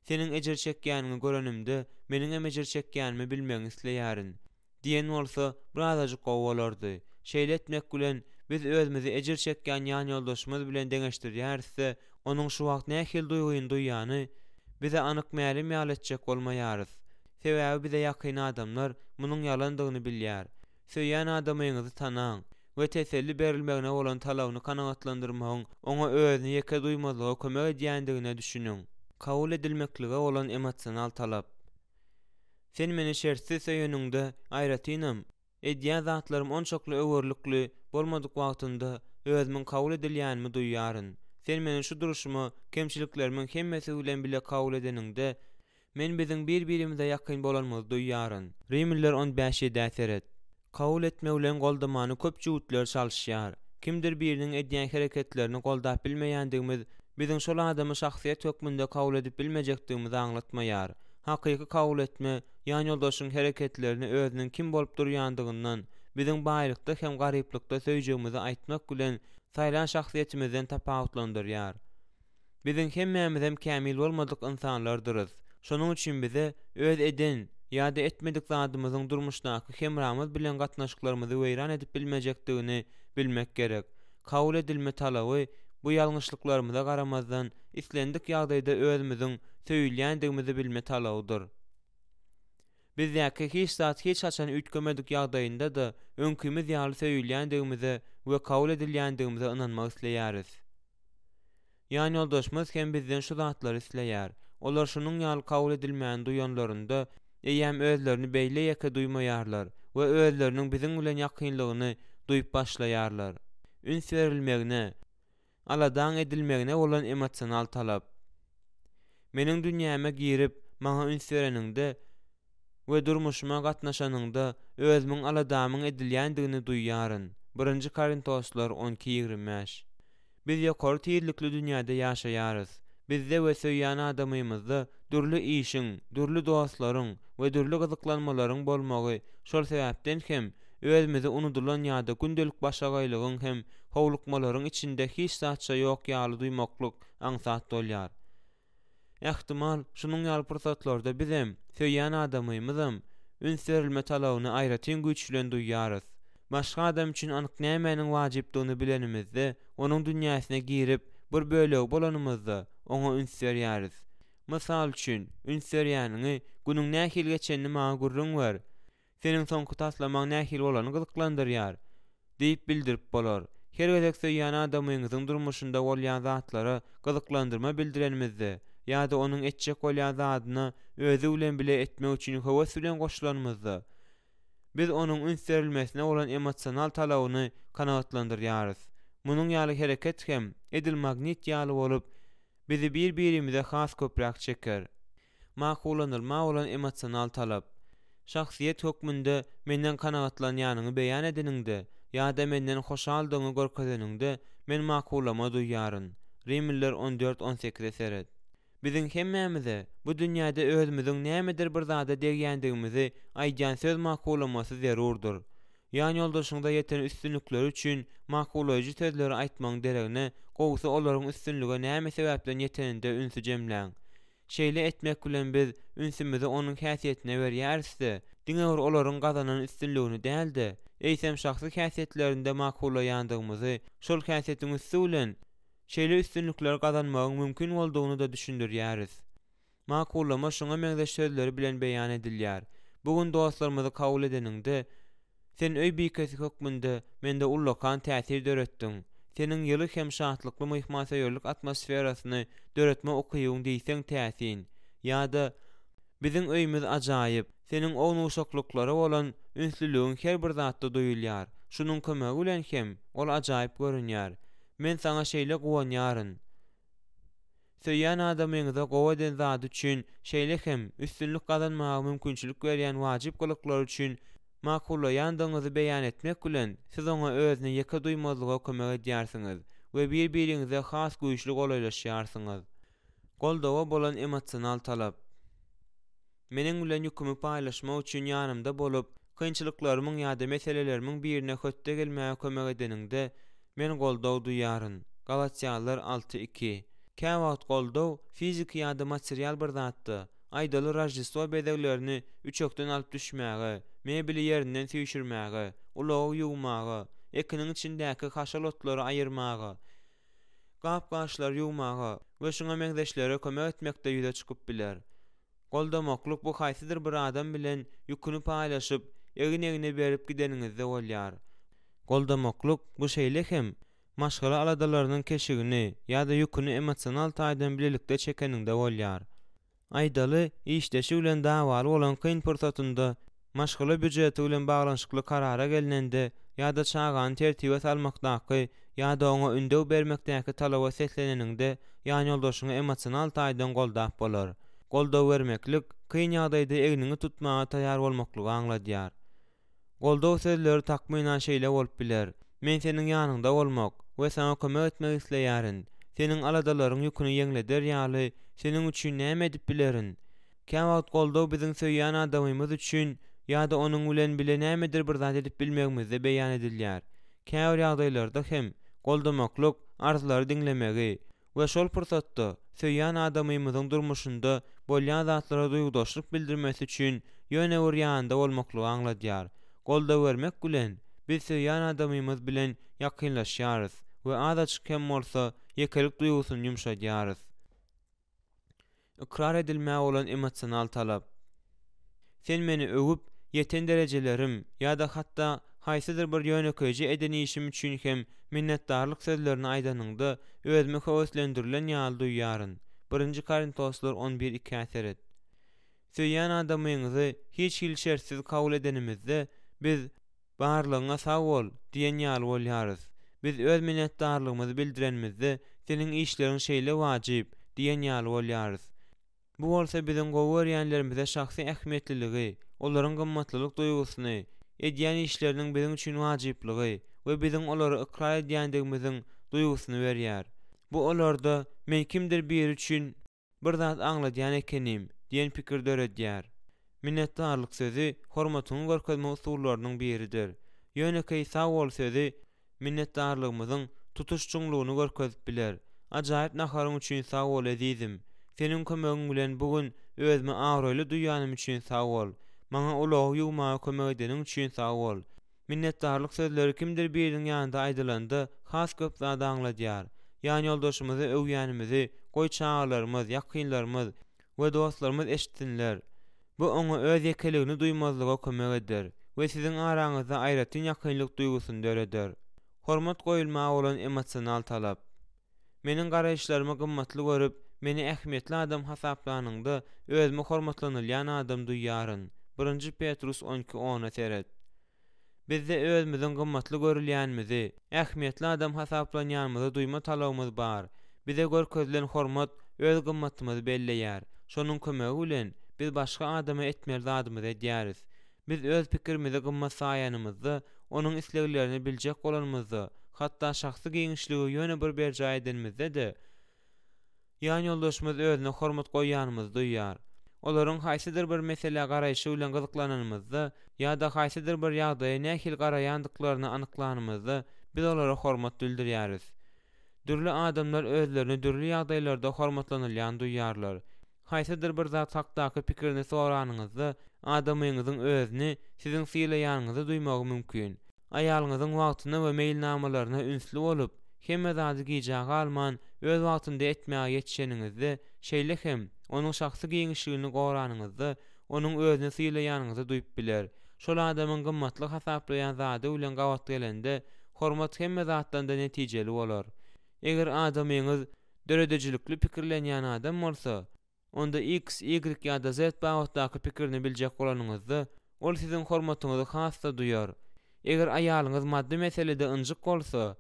Seniň ejir çekýäniňi görenimde, meniňem ejir çekýänimi bilmegiňi isleýärin. Diýen bolsa, birazajyk gowy bolardy. Şeýle etmek bilen, biz özümizi ejir çekýän ýanýoldaşymyz bilen deňeşdirýäris-de, onuň şu wagt nähili duýgyny duýýany bize anyk mälim ýaly etjek bolmaýarys. Sebäbi bize ýakyn adamlar munuň ýalandygyny bilýär. Söýýän adamyňyzy tanaň we teselli berilmegine bolan talabyny kanagatlandyrmagyň oňa özüni ýeke duýmazlyga kömek edýändigine düşüniň. Kabul edilmeklige bolan emosional talap. Sen meni şertsiz söýeniňde, aýratynam, edýän zatlarym onçakly öwerlikli bolmadyk wagtynda. özümiň kabul edilýänimi duýýaryn. Sen meni şu durşuma, kemçiliklerimiň hemmesi bilen bile kabul edeniňde, men biziň bir-birimize ýakyn bolanymyzy duýýaryn. Rimliler on bäş ýedä seret. Kabul etme bilen goldamany köp jübütler çalyşýar. Kimdir biriniň edýän hereketlerini goldap bilmeýändigimiz biziň şol adamy şahsyýet hökmünde kabul edip bilmejekdigimizi aňlatmaýar. Hakyky kabul etme, ýanýoldaşyň hereketlerini özüniň kim bolup durýandygyndan, biziň baýlykda hem garyplykda söýjegimizi aýtmak bilen saýlan şahsyýetimizden tapawutlandyrýar. Biziň hemmämizem kämil bolmadyk ynsanlardyrys. Şonuň üçin bize öz eden ýa-da etmedik zadymyzyň durmuşdaky hemramyz bilen gatnaşyklarymyzy weýran edip bilmejekdigini bilmek gerek. Kabul edilme talaby bu ýalňyşlyklarymyza garamazdan, islendik ýagdaýda özümiziň söýülýändigimizi bilme talabydyr. Bizdäki hiç zat hiç haçan üýtgemedik ýagdaýynda-da öňkimiz ýaly söýülýändigimize we kabul edilýändigimize ynanmak isleýäris. Ýanýoldaşymyz hem bizden şu zatlary isleýär. Olar şunuň ýaly kabul edilmäni duýanlarynda, eýýäm özlerini beýle ýeke duýmaýarlar we özleriniň biziň bilen ýakynlygyny duýup başlaýarlar. Üns berilmegine, aladaň edilmegine bolan emosional talap. Meniň dünýäme girip, maňa üns bereniňde we durmuşyma gatnaşanyňda, özümiň aladamyň edilýändigini duýýaryn. Birinji Korintoslar on iki 25. Biz ýokary tizlikli dünýäde ýaşaýarys. Bizde we söýýän adamymyzda dürli işiň, dürli dostlaryň we dürli gyzyklanmalaryň bolmagy, şol sebäpden hem, özümizi unudylan ýa-da gündelik başagaýlygyň hem howlukmalaryň içinde hiç zatça ýok ýaly duýmaklyk aňsat bolýar. Ähtimal, şunuň ýaly pursatlarda bizem, söýýän adamymyzam üns berilme talabyny aýratyn güýç bilen duýýarys. Başga adam üçin anyk nämäniň wajypdygyny bilenimizde, onuň dünýäsine girip, bir bölegi bolanymyzda, oňa üns berýäris. Mysal üçin, üns berýäniňi, günüň nähili geçenini maňa gürrüň ber. Seniň soňky taslamaň nähili bolany gyzyklandyrýar, diýip bildirip bolar. Her gezek söýýän adamyňyzyň durmuşynda bolýan zatlara gyzyklandyrma bildirenimizde ýa-da onuň etjek bolýan zadyna özi bilen bile etmek üçin höwes bilen goşulanymyzda, biz onuň üns berilmesine bolan emosional talabyny kanagatlandyrýarys. Munuň ýaly hereket hem edil magnit ýaly bolup, bizi bir-birimize has köpräk çeker. Makullanylma bolan emosional talap. Şahsyýet hökmünde menden kanagatlanýanyňy beýan edeniňde ýa-da menden hoşaldygyňy görkezeniňde, men makullama duýýaryn. Rimliler on dört on sekize seret. Biziň hemmämize bu dünýäde özümiziň nämedir bir zada degýändigimizi aýdýan söz makullamasy zerurdyr. Ýanýoldaşyňyza ýeten üstünlikleri üçin makullaýjy sözleri aýtmagyň deregine, gowusy olaryň üstünlige näme sebäpden ýeteninde ünsi jemläň. Şeýle etmek bilen biz ünsümizi onuň häsiýetine berýäris-de, diňe bir olaryň gazanan üstünligini däl-de, eýsem şahsy häsiýetlerinde makullaýandygymyzy, şol häsiýetiň üsti bilen şeýle üstünlikleri gazanmagyň mümkin boldugyny-da düşündirýäris. Makullama şuňa meňzeş sözleri bilen beýan edilýär, Bu gün dostlarymyzy kabul edeniňde, Sen öý bikesi hökmünde mende ullakan täsir döretdiň. Seniň ýyly hem şatlykly myhmansöýerlik atmosferasyny döretme ukybyň diýseň täsin. Ýa-da, Biziň öýümiz ajaýyp. Seniň ownuşaklyklara bolan ünslüligiň her bir zatda duýulýar. Şunuň kömegi bilen hem ol ajaýyp görünýär. Men saňa şeýle guwanýaryn. Söýýän adamyňyza gowy eden zady üçin, şeýle hem, üstünlik gazanmaga mümkinçilik berýän wajyp gylyklary üçin makullaýandygyňyzy beýan etmek bilen, siz oňa özüni ýeke duýmazlyga kömek edýärsiňiz we bir-biriňize has güýçli golaýlaşýarsyňyz. Goldawa bolan emosional talap. Meniň bilen ýükümi paýlaşmak üçin ýanymda bolup, kynçylyklarymyň ýa-da meselelerimiň birine hötde gelmäge kömek edeniňde, men goldaw duýaryn. Galatýalylar alty, iki. Käwagt goldaw fiziki ýa-da material bir zatda, aýdaly Roždestwo bezeglerini üçekden alyp düşmäge, mebeli ýerinden süýşürmäge, ulagy ýuwmaga, ekiniň içindäki haşal otlary aýyrmaga, gap-gaçlary ýuwmaga we şuňa meňzeşlere kömek etmekde ýüze çykyp biler. Goldamaklyk bu haýsydyr bir adam bilen ýüküni paýlaşyp, egin-egne berip gideniňizde bolýar. Goldamaklyk bu şeýle hem maşgala aladalarynyň keşigini ýa-da ýüküni emosional taýdan bilelikde çekeniňde bolýar. Aýdaly, işdeşi bilen dawaly bolan kyn pursatynda, maşgala býujeti bilen baglanyşykly karara gelnende ýa-da çagany tertibe salmakdaky. ýa-da oňa ündew bermekdäki talaba sesleneniňde ýanýoldaşyňy emosional taýdan goldap bolar. Goldaw bermeklik, kyn ýagdaýda egniňi tutmaga taýýar bolmaklygy aňladýar. Goldaw sözleri takmynan şeýle bolup biler, Men seniň ýanyňda bolmak we saňa kömek etmek isleýärin. Seniň aladalaryň ýüküni ýeňleder ýaly, seniň üçin näme edip bilerin? Käwagt goldaw biziň söýýän adamymyz üçin ýa-da onuň bilen bile nämedir bir zat edip bilmegimizde beýan edilýär. Käbir ýagdaýlarda hem, goldamaklyk arzlary diňlemegi we şol pursatda söýýän adamymyzyň durmuşynda bolýan zatlara duýgudaşlyk bildirmesi üçin ýöne bir ýanynda bolmaklygy aňladýar. Goldaw bermek bilen, biz söýýän adamymyz bilen ýakynlaşýarys we azajyk hem bolsa ýekelik duýgusyny ýumşadýarys. Ykrar edilmä bolan emosional talap. Sen meni öwüp, ýeten derejelerim ýa-da hatda haýsydyr bir ýönekeýje eden işim üçin hem minnetdarlyk sözlerini aýdanyňda, özümi höweslendirilen ýaly duýýaryn. Birinji Korintoslar on bir ikä seret. Söýýän adamyňyzy hiç hili şertsiz kabul edenimizde, biz, Barlygyňa sag bol! diýen ýaly bolýarys. Biz öz minnetdarlygymyzy bildirenimizde, Seniň işleriň şeýle wajyp! diýen ýaly bolýarys. Bu bolsa biziň gowy görýänlerimize şahsy ähmiýetliligi, olaryň gymmatlylyk duýgusyny, edýän işleriniň biziň üçin wajyplygy we biziň olary ykrar edýändigimiziň duýgusyny berýär. Bu olarda Men kimdir biri üçin bir zat aňladýan ekenim diýen pikir döredýär. Minnetdarlyk sözi hormatyňy görkezme usullarynyň biridir. Ýönekeý sag bol sözi minnetdarlygymyzyň tutuş çuňlugyny görkezip biler. Ajaýyp naharyň üçin sag bol ezizim. Seniň kömegiň bilen bu gün özümi abraýly duýýanym üçin sag bol. Maňa ulagy ýuwmaga kömek edeniň üçin sag bol. Minnetdarlyk sözleri kimdir biriniň ýanynda aýdylanda has köp zady aňladýar. Ýanýoldaşymyzy öwýänimizi goý çagalarymyz, ýakynlarymyz we dostlarymyz eşitsinler. Bu oňa öz ýekeligini duýmazlyga kömek eder we siziň araňyzda aýratyn ýakynlyk duýgusyny döreder. Hormat goýulmaga bolan emosional talap. Meniň garaýyşlarymy gymmatly görüp, meni ähmiýetli adam hasaplanyňda, özümi hormatlanylýan adam duýýaryn. Birinji Petrus on iki ona seret. Bizde özümiziň gymmatly görülýänimizi, ähmiýetli adam hasaplanýanymyzy duýma talabymyz bar. Bize görkezilen hormat öz gymmatymyzy belleýär. Şonuň kömegi bilen, biz başga adama etmeli zadymyzy edýäris. Biz öz pikirimizi gymmat saýanymyzda, onuň isleglerini biljek bolanymyzda, hatda şahsy giňişligi ýöne bir berjaý edenimizde-de, ýanýoldaşymyz özüne hormat goýýanymyzy duýar. Olaryň haýsydyr bir meselä garaýşy bilen gyzyklananymyzda ýa-da haýsydyr bir ýagdaýa nähili garaýandyklaryny anyklanymyzda, biz olara hormat bildirýäris. Dürli adamlar özlerini dürli ýagdaýlarda hormatlanylýan duýýarlar. Haýsydyr bir zat hakdaky pikirini soranyňyzda, adamyňyzyň özüni siziň sylaýanyňyzy duýmagy mümkin. Aýalyňyzyň wagtyna we meýilnamalaryna ünsli bolup, hemme zady gijä galman, öz wagtynda etmäge ýetişeniňizde, şeýle hem, onuň şahsy giňişligini goranyňyzda, onuň özüni sylaýanyňyzy duýup biler. Şol adamyň gymmatly hasaplaýan zady bilen gabat gelende, hormat hemme zatdan-da netijeli bolar. Eger adamyňyz döredijilikli pikirlenýän adam bolsa, onda X, Y ýa-da Z babatdaky pikirini biljek bolanyňyzda, ol siziň hormatyňyzy has-da duýar. Eger aýalyňyz maddy meselede ynjyk bolsa,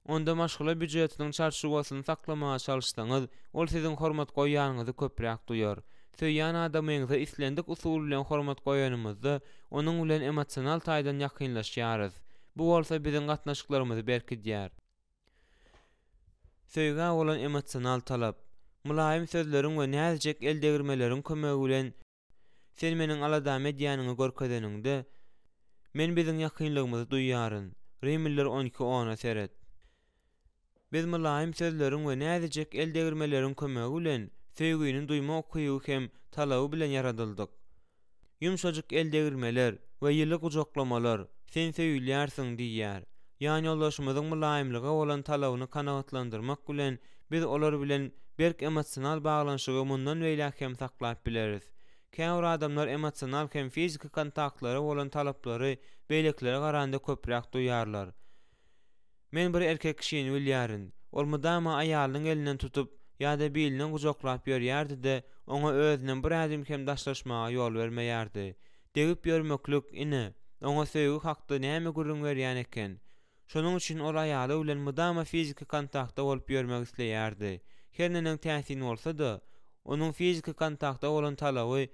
onda maşgala býujetiniň çarçuwasyny saklamaga çalyşsaňyz, ol siziň hormat goýýanyňyzy köpräk duýar. Söýýän adamyňyza islendik usul bilen hormat goýanymyzda, onuň bilen emosional taýdan ýakynlaşýarys. Bu bolsa biziň gatnaşyklarymyzy berkidýär. Söýgä bolan emosional talap. Mylaýym sözleriň we näzijek el degirmeleriň kömegi bilen sen meniň aladamy edýäniňi görkezeniňde, men biziň ýakynlygymyzy duýýaryn. Rimliler on iki ona seret. Biz mylaýym sözleriň we näzijek el degirmeleriň kömegi bilen söýgini duýma ukyby hem talaby bilen ýaradyldyk. Ýumşajyk el degirmeler we ýyly gujaklamalar, Sen söýülýärsiň diýýär. Ýanýoldaşymyzyň mylaýymlyga bolan talabyny kanagatlandyrmak bilen, biz olar bilen berk emosional baglanyşygy mundan beýläk hem saklap bileris. Käbir adamlar emosional hem fiziki kontaktlara bolan talaplary beýlekilere garanda köpräk duýýarlar. Men bir erkek kişini bilýärin. Ol mydama aýalynyň elinden tutup ýa-da bilinden gujaklap ýörýärdi-de, oňa özünden bir ädim hem daşlaşmaga ýol bermeýärdi. Degip ýörmeklik, ine, oňa söýgi hakda näme gürrüň berýän eken. Şonuň üçin ol aýaly bilen mydama fiziki kontaktda bolup ýörmek isleýärdi. Her neneň täsin bolsa-da, onuň fiziki kontakta bolan talaby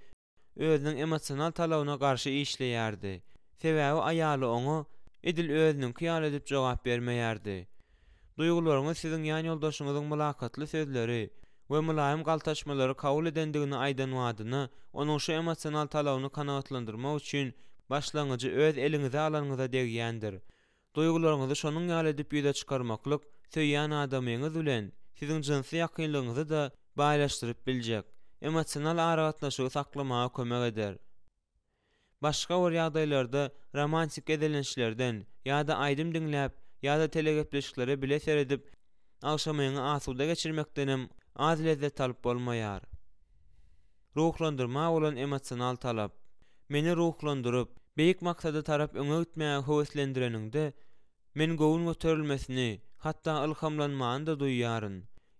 özüniň emosional talabyna garşy işleýärdi. Sebäbi aýaly oňa edil özüniňki ýaly edip jogap bermeýärdi. Duýgularyňyz siziň ýanýoldaşyňyzyň mylakatly sözleri we mylaýym galtaşmalary kabul edendigini aýdan badyna, onuň şu emosional talabyny kanagatlandyrmak üçin başlangyjy öz eliňize alanyňyza degýändir. Duýgularyňyzy şonuň ýaly edip ýüze çykarmaklyk söýýän adamyňyz bilen siziň jynsy ýakynlygyňyzy-da baýlaşdyryp biljek emosional aragatnaşygy saklamaga kömek eder. Başga bir ýagdaýlarda romantik gezelençlerden ýa-da aýdym diňläp ýa-da telegepleşiklere bile seredip agşamyňy asuda geçirmekdenem az lezzet alyp bolmaýar. Ruhlandyrma bolan emosional talap. Meni ruhlandyryp, beýik maksada tarap öňe gitmäge höweslendireniňde, men göwün göterilmesini, hatda ylhamlanmany-da duýýaryn.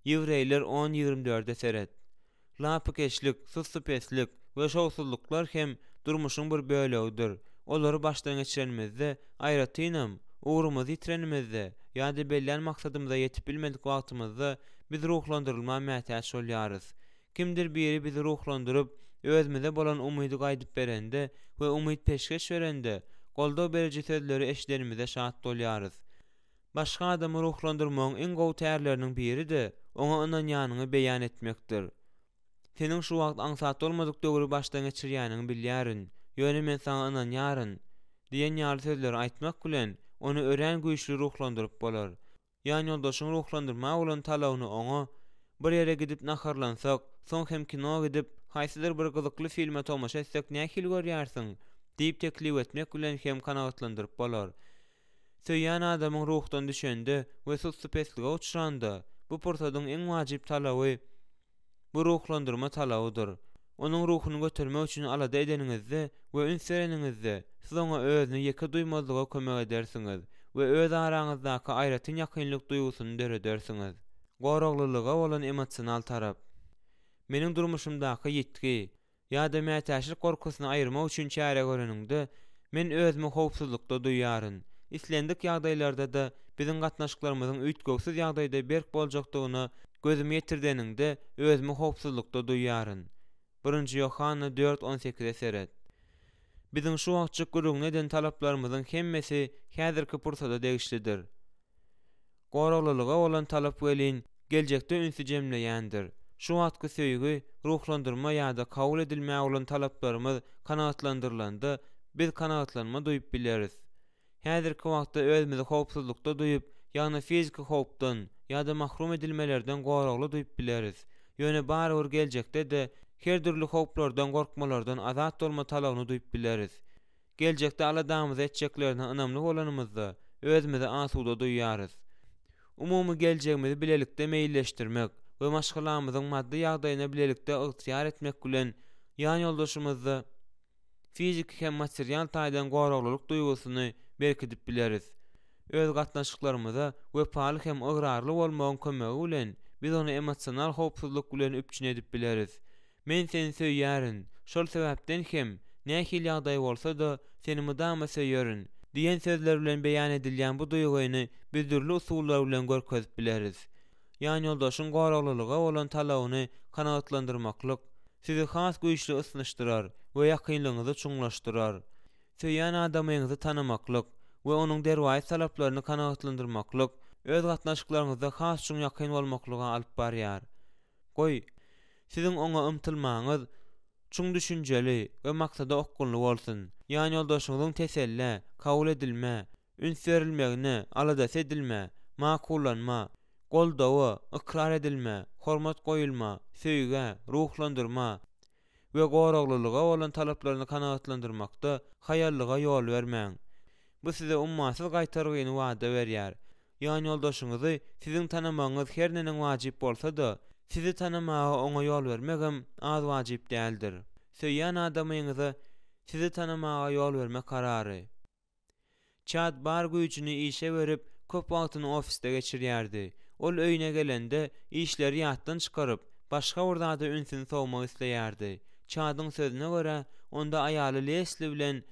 Ýewreýler on, 24-e seret. Lapykeçlik, sussupeslik we şowsuzlyklar hem durmuşyň bir bölegidir. Olary başdan geçirenimizde, aýratynam, ugrumyzy ýitirenimizde ýa-da bellän maksadymyza ýetip bilmedik wagtymyzda biz ruhlandyrylma mätäç bolýarys. Kimdir biri bizi ruhlandyryp, özümize bolan umydy gaýdyp berende we umyt peşgeş berende, goldaw beriji sözleri eşidenimize şat bolýarys. Başga adamy ruhlandyrmagyň iň gowy tärleriniň biri-de, oňa ynanýanyňy beýan etmekdir. Seniň şu wagt aňsat bolmadyk döwri başdan geçirýäniňi bilýärin, ýöne men saňa ynanýaryn diýen ýaly sözleri aýtmak bilen, ony örän güýçli ruhlandyryp bolar. Ýanýoldaşyň ruhlandyrma bolan talabyny oňa, Bir ýere gidip naharlansak, soň hem kino gidip, haýsydyr bir gyzykly filme tomaşa etsek nähili görýärsiň? diýip teklip etmek bilen hem kanagatlandyryp bolar. Söýýän adamyň ruhdan düşende we sussupeslige uçranda, bu pursadyň iň wajyp talaby bu ruhlandyrma talabydyr. Onuň ruhuny götermek üçin alada edeniňizde we üns bereniňizde, siz oňa özüni ýeke duýmazlyga kömek edersiňiz we öz araňyzdaky aýratyn ýakynlyk duýgusyny döredersiňiz. Goraglylyga bolan emosional tarap. Meniň durmuşymdaky ýitgi ýa-da mätäçlik gorkusyny aýyrmak üçin çäre göreniňde, men özümi howpsuzlykda duýýaryn. Islendik ýagdaýlarda-da biziň gatnaşyklarymyzyň üýtgewsiz ýagdaýda berk boljakdygyna gözümi ýetirdeninde, özümi howpsuzlykda duýýaryn. Birinji Ýohanna dört on sekize seret. Biziň şu wagtjyk gürrüňini eden talaplarymyzyň hemmesi häzirki pursada degişlidir. Goraglylyga bolan talap welin, geljekde ünsi jemleýändir. Şu wagtky söýgi, ruhlandyrma ýa-da kabul edilmä bolan talaplarymyz kanagatlandyrylanda, biz kanagatlanma duýup bileris. Häzirki wagtda özümizi howpsuzlykda duýup, ýagny fiziki howpdan ýa-da mahrum edilmelerden goragly duýup bileris. Ýöne barybir geljekde-de her dürli howplardan gorkmalardan azat bolma talabyny duýup bileris. Geljekde aladamyzy etjeklerine ynamly bolanymyzda, özümizi asuda duýýarys. Umumy geljegimizi bilelikde meýilleşdirmek we maşgalamyzyň maddy ýagdaýyna bilelikde ygtyýar etmek bilen ýanýoldaşymyzda fiziki hem material taýdan goraglylyk duýgusyny berkidip bileris. Öz gatnaşyklarymyza wepaly hem ygrarly bolmagyň kömegi bilen biz ony emosional howpsuzlyk bilen üpjün edip bileris. Men seni söýýärin, şol sebäpden hem, nähili ýagdaý bolsa-da, seni mydama söýerin diýen sözler bilen beýan edilýän bu duýgyny biz dürli usullar bilen görkezip bileris. Ýanýoldaşyň goraglylyga bolan talabyny kanagatlandyrmaklyk sizi has güýçli ysnyşdyrar we ýakynlygyňyzy çuňlaşdyrar. Söýýän adamyňyzy tanamaklyk we onuň derwaýys talaplaryny kanagatlandyrmaklyk öz gatnaşyklaryňyzda has çuň ýakyn bolmaklyga alyp barýar. Goý, siziň oňa ymtylmaňyz çuň düşünjeli we maksada okgunly bolsun. Ýanýoldaşyňyzyň tesellä, kabul edilmä, üns berilmegine, aladasy edilmä, makullanma, goldawa, ykrar edilmä, hormat goýulma, söýgä, ruhlandyrma we goraglylyga bolan talaplaryny kanagatlandyrmakda haýallyga ýol bermäň. Bu size ummasyz gaýtargyny wada berýär. Ýanýoldaşyňyzy siziň tanamagyňyz her neneň wajyp bolsa-da, sizi tanamaga oňa ýol bermegem az wajyp däldir. Söýýän adamyňyza sizi tanamaga ýol berme karary. Çad bar güýjüni işe berip, köp wagtyny ofisde geçirýärdi. Ol öýüne gelende, işleri ýatdan çykaryp, başga bir zada ünsüni sowmak isleýärdi. Çadyň sözüne görä, onda aýaly Lesli bilen.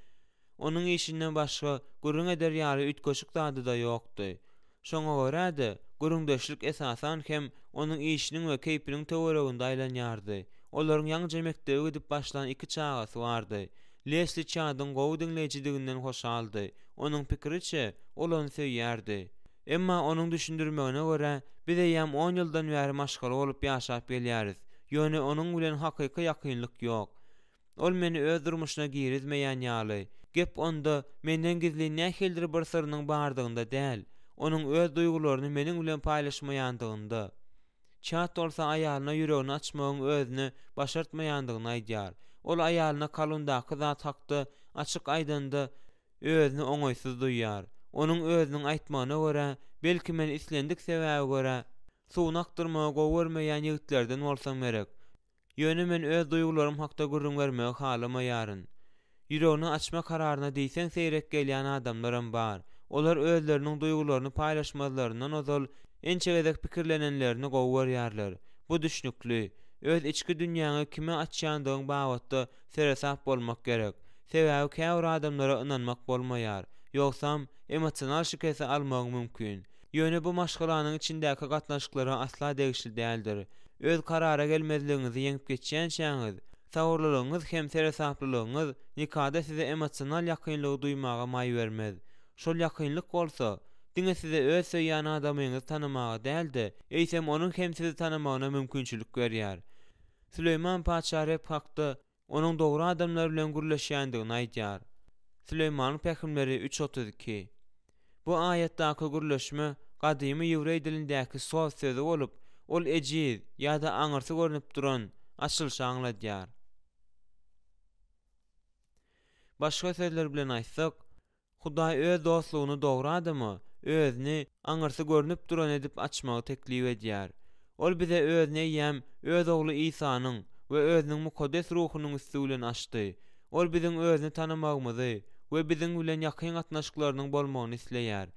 Onuň işinden başga gürrüň eder ýaly üýtgeşik zady-da ýokdy. Şoňa görä-de, gürrüňdeşlik esasan hem onuň işiniň we keýpiniň töwereginde aýlanýardy. Olaryň ýaňyja mekdebe gidip başlan iki çagasy bardy. Lesli Çadyň gowy diňleýjidiginden hoşaldy. Onuň pikiriçe, ol ony söýýärdi. Emma onuň düşündirmegine görä, biz eýýäm on ýyldan bäri maşgala bolup ýaşap gelýäris, ýöne onuň bilen hakyky ýakynlyk ýok. Ol meni öz durmuşyna girizmeýän ýaly. Gep onda menden gizlin nähilidir bir syrynyň bardygynda däl, onuň öz duýgularyny meniň bilen paýlaşmaýandygynda. Çat bolsa aýalyna ýüregini açmagyň özüne başartmaýandygyny aýdýar. Ol aýalyna kalbyndaky zat hakda açyk aýdanda özüni oňaýsyz duýýar. Onuň özüniň aýtmagyna görä, belki men islendik sebäbe görä, suwuny akdyrmagy gowy görmeýän ýigitlerden bolsam gerek. Ýöne men öz duýgularym hakda gürrüň bermegi halamaýaryn. Ýüregini açma kararyna diýseň seýrek gelýän adamlaram bar. Olar özleriniň duýgularyny paýlaşmazlaryndan ozal ençe gezek pikirlenenlerini gowy görýärler. Bu düşnükli. Öz içki dünýäňi kime açýandygyň babatda seresap bolmak gerek. Sebäbi käbir adamlara ynanmak bolmaýar. Ýogsam, emosional şikesi almagyň mümkin. Ýöne bu maşgalanyň içindäki gatnaşyklara asla degişli däldir. Öz karara gelmezligiňizi ýeňip geçýänçäňiz, sabyrlylygyňyz hem seresaplylygyňyz nikada size emosional ýakynlygy duýmaga maý bermez. Şol ýakynlyk bolsa, diňe size öz söýýän adamyňyzy tanamaga däl-de, eýsem onuň hem sizi tanamagyna mümkinçilik berýär. Süleýman patyşa Reb hakda Onuň dogry adamlar bilen gürleşýändigini aýdýar. Süleýmanyň pähimleri üç 32. Bu aýatdaky gürleşme gadymy ýewreý dilindäki soz sözi bolup, ol ejiz ýa-da aňyrsy görnüp duran açylyşy aňladýar. Başga sözler bilen aýtsak, Hudaý öz dostlugyny dogry adama, özüni aňyrsy görnüp duran edip açmagy teklip edýär. Ol bize özüni eýýäm öz Ogly Isanyň we özüniň Mukaddes Ruhunyň üsti bilen açdy. Ol biziň özüni tanamagymyzy we biziň bilen ýakyn gatnaşyklarynyň bolmagyny isleýär.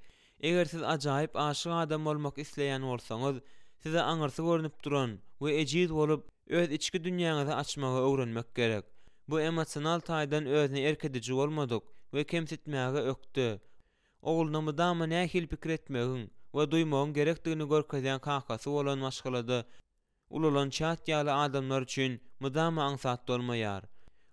Eger siz ajaýyp aşyk adam bolmak isleýän bolsaňyz, size aňyrsy görnüp duran we ejiz bolup, öz içki dünýäňizi açmagy öwrenmek gerek. Bu emosional taýdan özüne erk ediji bolmadyk we kemsitmäge ökde, ogluna mydama nähili pikir etmegiň we duýmagyň gerekdigini görkezýän kakasy bolan maşgalada Ulalan Çat ýaly adamlar üçin mydama aňsat bolmaýar.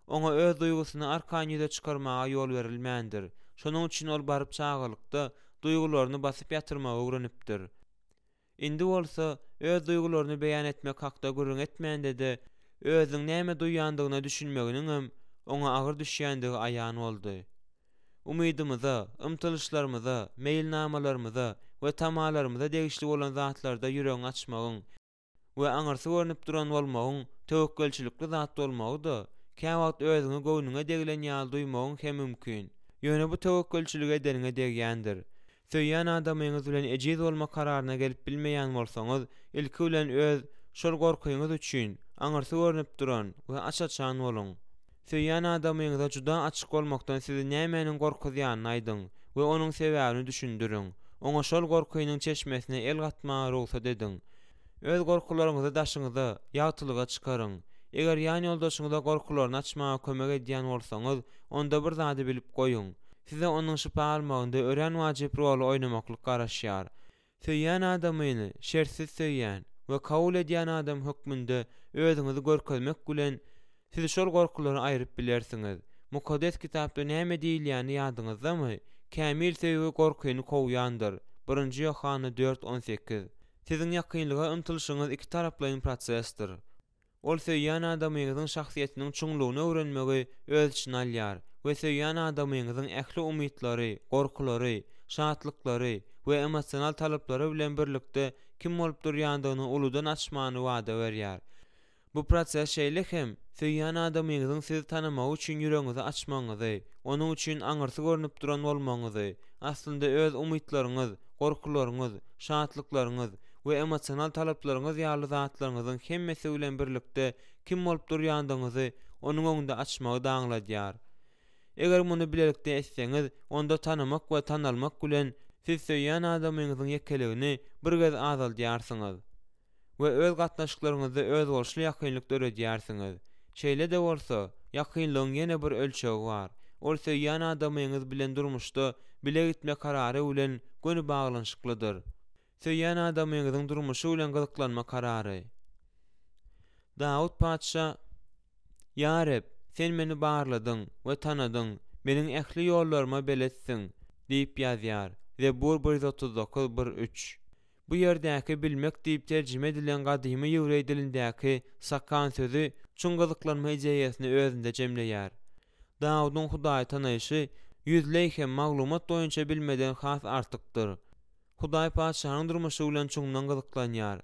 Oňa öz duýgusyny arkaýyn ýüze çykarmaga ýol berilmändir. Şonuň üçin ol baryp çagalykda duýgularyny basyp ýatyrmagy öwrenipdir. Indi bolsa, öz duýgularyny beýan etmek hakda gürrüň etmände-de, özüniň näme duýýandygyna düşünmeginiňem oňa agyr düşýändigi aýan boldy. Umydymyza, ymtylyşlarymyza, meýilnamalarymyza we tamalarymyza degişli bolan zatlarda ýüregiňi açmagyň we aňyrsy görnüp duran bolmagyň töwekgelçilikli zat bolmagy-da, käwagt özüňi göwnüňe degilen ýaly duýmagyň hem mümkin. Ýöne bu töwekgelçiligi edeniňe degýändir. Söýýän adamyňyz bilen ejiz bolma kararyna gelip bilmeýän bolsaňyz, ilki bilen öz şol gorkyňyz üçin aňyrsy görnüp duran we aç-açan boluň. Söýýän adamyňyza juda açyk bolmakdan sizi nämäniň gorkuzýanyny aýdyň we onuň sebäbini düşündiriň. Oňa şol gorkynyň çeşmesine el gatmaga rugsat ediň. Öz gorkularyňyzy daşyňyza, ýagtylyga çykaryň. Eger ýan ýoldaşyňyza gorkularyny açmaga kömek edýän bolsaňyz, onda bir zady bilip goýuň. Size onuň şypa almagynda örän wajyp roly oýnamaklyk garaşýar. Söýýän adamyny şertsiz söýýän we kabul edýän adam hökmünde özüňizi görkezmek bilen, siz şol gorkulary aýryp bilersiňiz. Mukaddes Kitapda näme diýilýäni ýadyňyzdamy? Kämil söýgi gorkyny kowýandyr, Birinji Ýohanna dört 18. Siziň ýakynlyga ymtylyşyňyz ikitaraplaýyn prosesdir. Ol söýýän adamyňyzyň şahsyýetiniň çuňlugyny öwrenmegi öz içine alýar we söýýän adamyňyzyň ähli umytlary, gorkulary, şatlyklary we emosional talaplary bilen birlikde kim bolup durýandygyny uludan açmany wada berýär. Bu proses şeýle hem, söýýän adamyňyzyň sizi tanamagy üçin ýüregiňizi açmagyňyzy, onuň üçin aňyrsy görnüp duran bolmagyňyzy, aslynda öz umytlaryňyz, gorkularyňyz, şatlyklaryňyz we emosional talaplaryňyz ýaly zatlaryňyzyň hemmesi bilen birlikde kim bolup durýandygyňyzy onuň öňünde açmagy-da aňladýar. Eger muny bilelikde etseňiz, onda tanamak we tanalmak bilen siz söýýän adamyňyzyň ýekeligini bir gez azaldýarsyňyz we öz gatnaşyklaryňyzda özboluşly ýakynlyk döredýärsiňiz. Şeýle-de bolsa, ýakynlygyň ýene bir ölçegi bar. Ol söýýän adamyňyz bilen durmuşda bile gitme karary bilen göni baglanyşyklydyr. Söýýän adamyňyzyň durmuşy bilen gyzyklanma karary. Dawut patyşa, Ýa Reb, Sen meni barladyň we tanadyň, meniň ähli ýollaryma beletsiň diýip ýazýar, Zebur 139, bir, üç. Bu ýerdäki bilmek diýip terjime edilen gadymy ýewreý dilindäki sakan sözi çuň gyzyklanma ideýasyny özünde jemleýär. Dawudyň Hudaýy tanaýşy ýüzleý hem maglumat boýunça bilmeden has artykdyr. Hudaý patyşanyň durmuşy bilen çuňdan gyzyklanýar.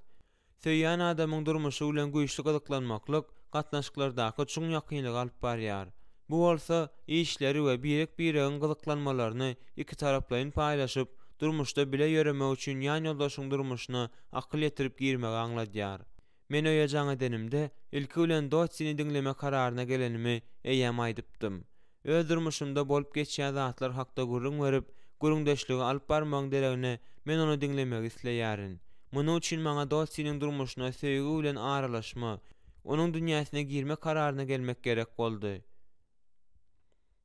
Söýýän adamyň durmuşy bilen güýçli gyzyklanmaklyk gatnaşyklardaky çuň ýakynlyga alyp barýar. Bu bolsa, işleri we birek-biregiň gyzyklanmalaryny ikitaraplaýyn paýlaşyp, durmuşda bile ýöremek üçin ýan-ýoldaşyň durmuşyna akyl ýetirip girmegi aňladýar. Men öýe jaň edenimde, ilki bilen Dottini diňleme kararyna gelenimi eýýäm aýdypdym. Öz durmuşymda bolup geçýän zatlar hakda gürrüň berip, gürrüňdeşligi alyp barmagyň deregine, men ony diňlemegi isleýärin. Munuň üçin maňa Dottiniň durmuşyna söýgi bilen aralaşma, onuň dünýäsine girme kararyna gelmek gerek boldy.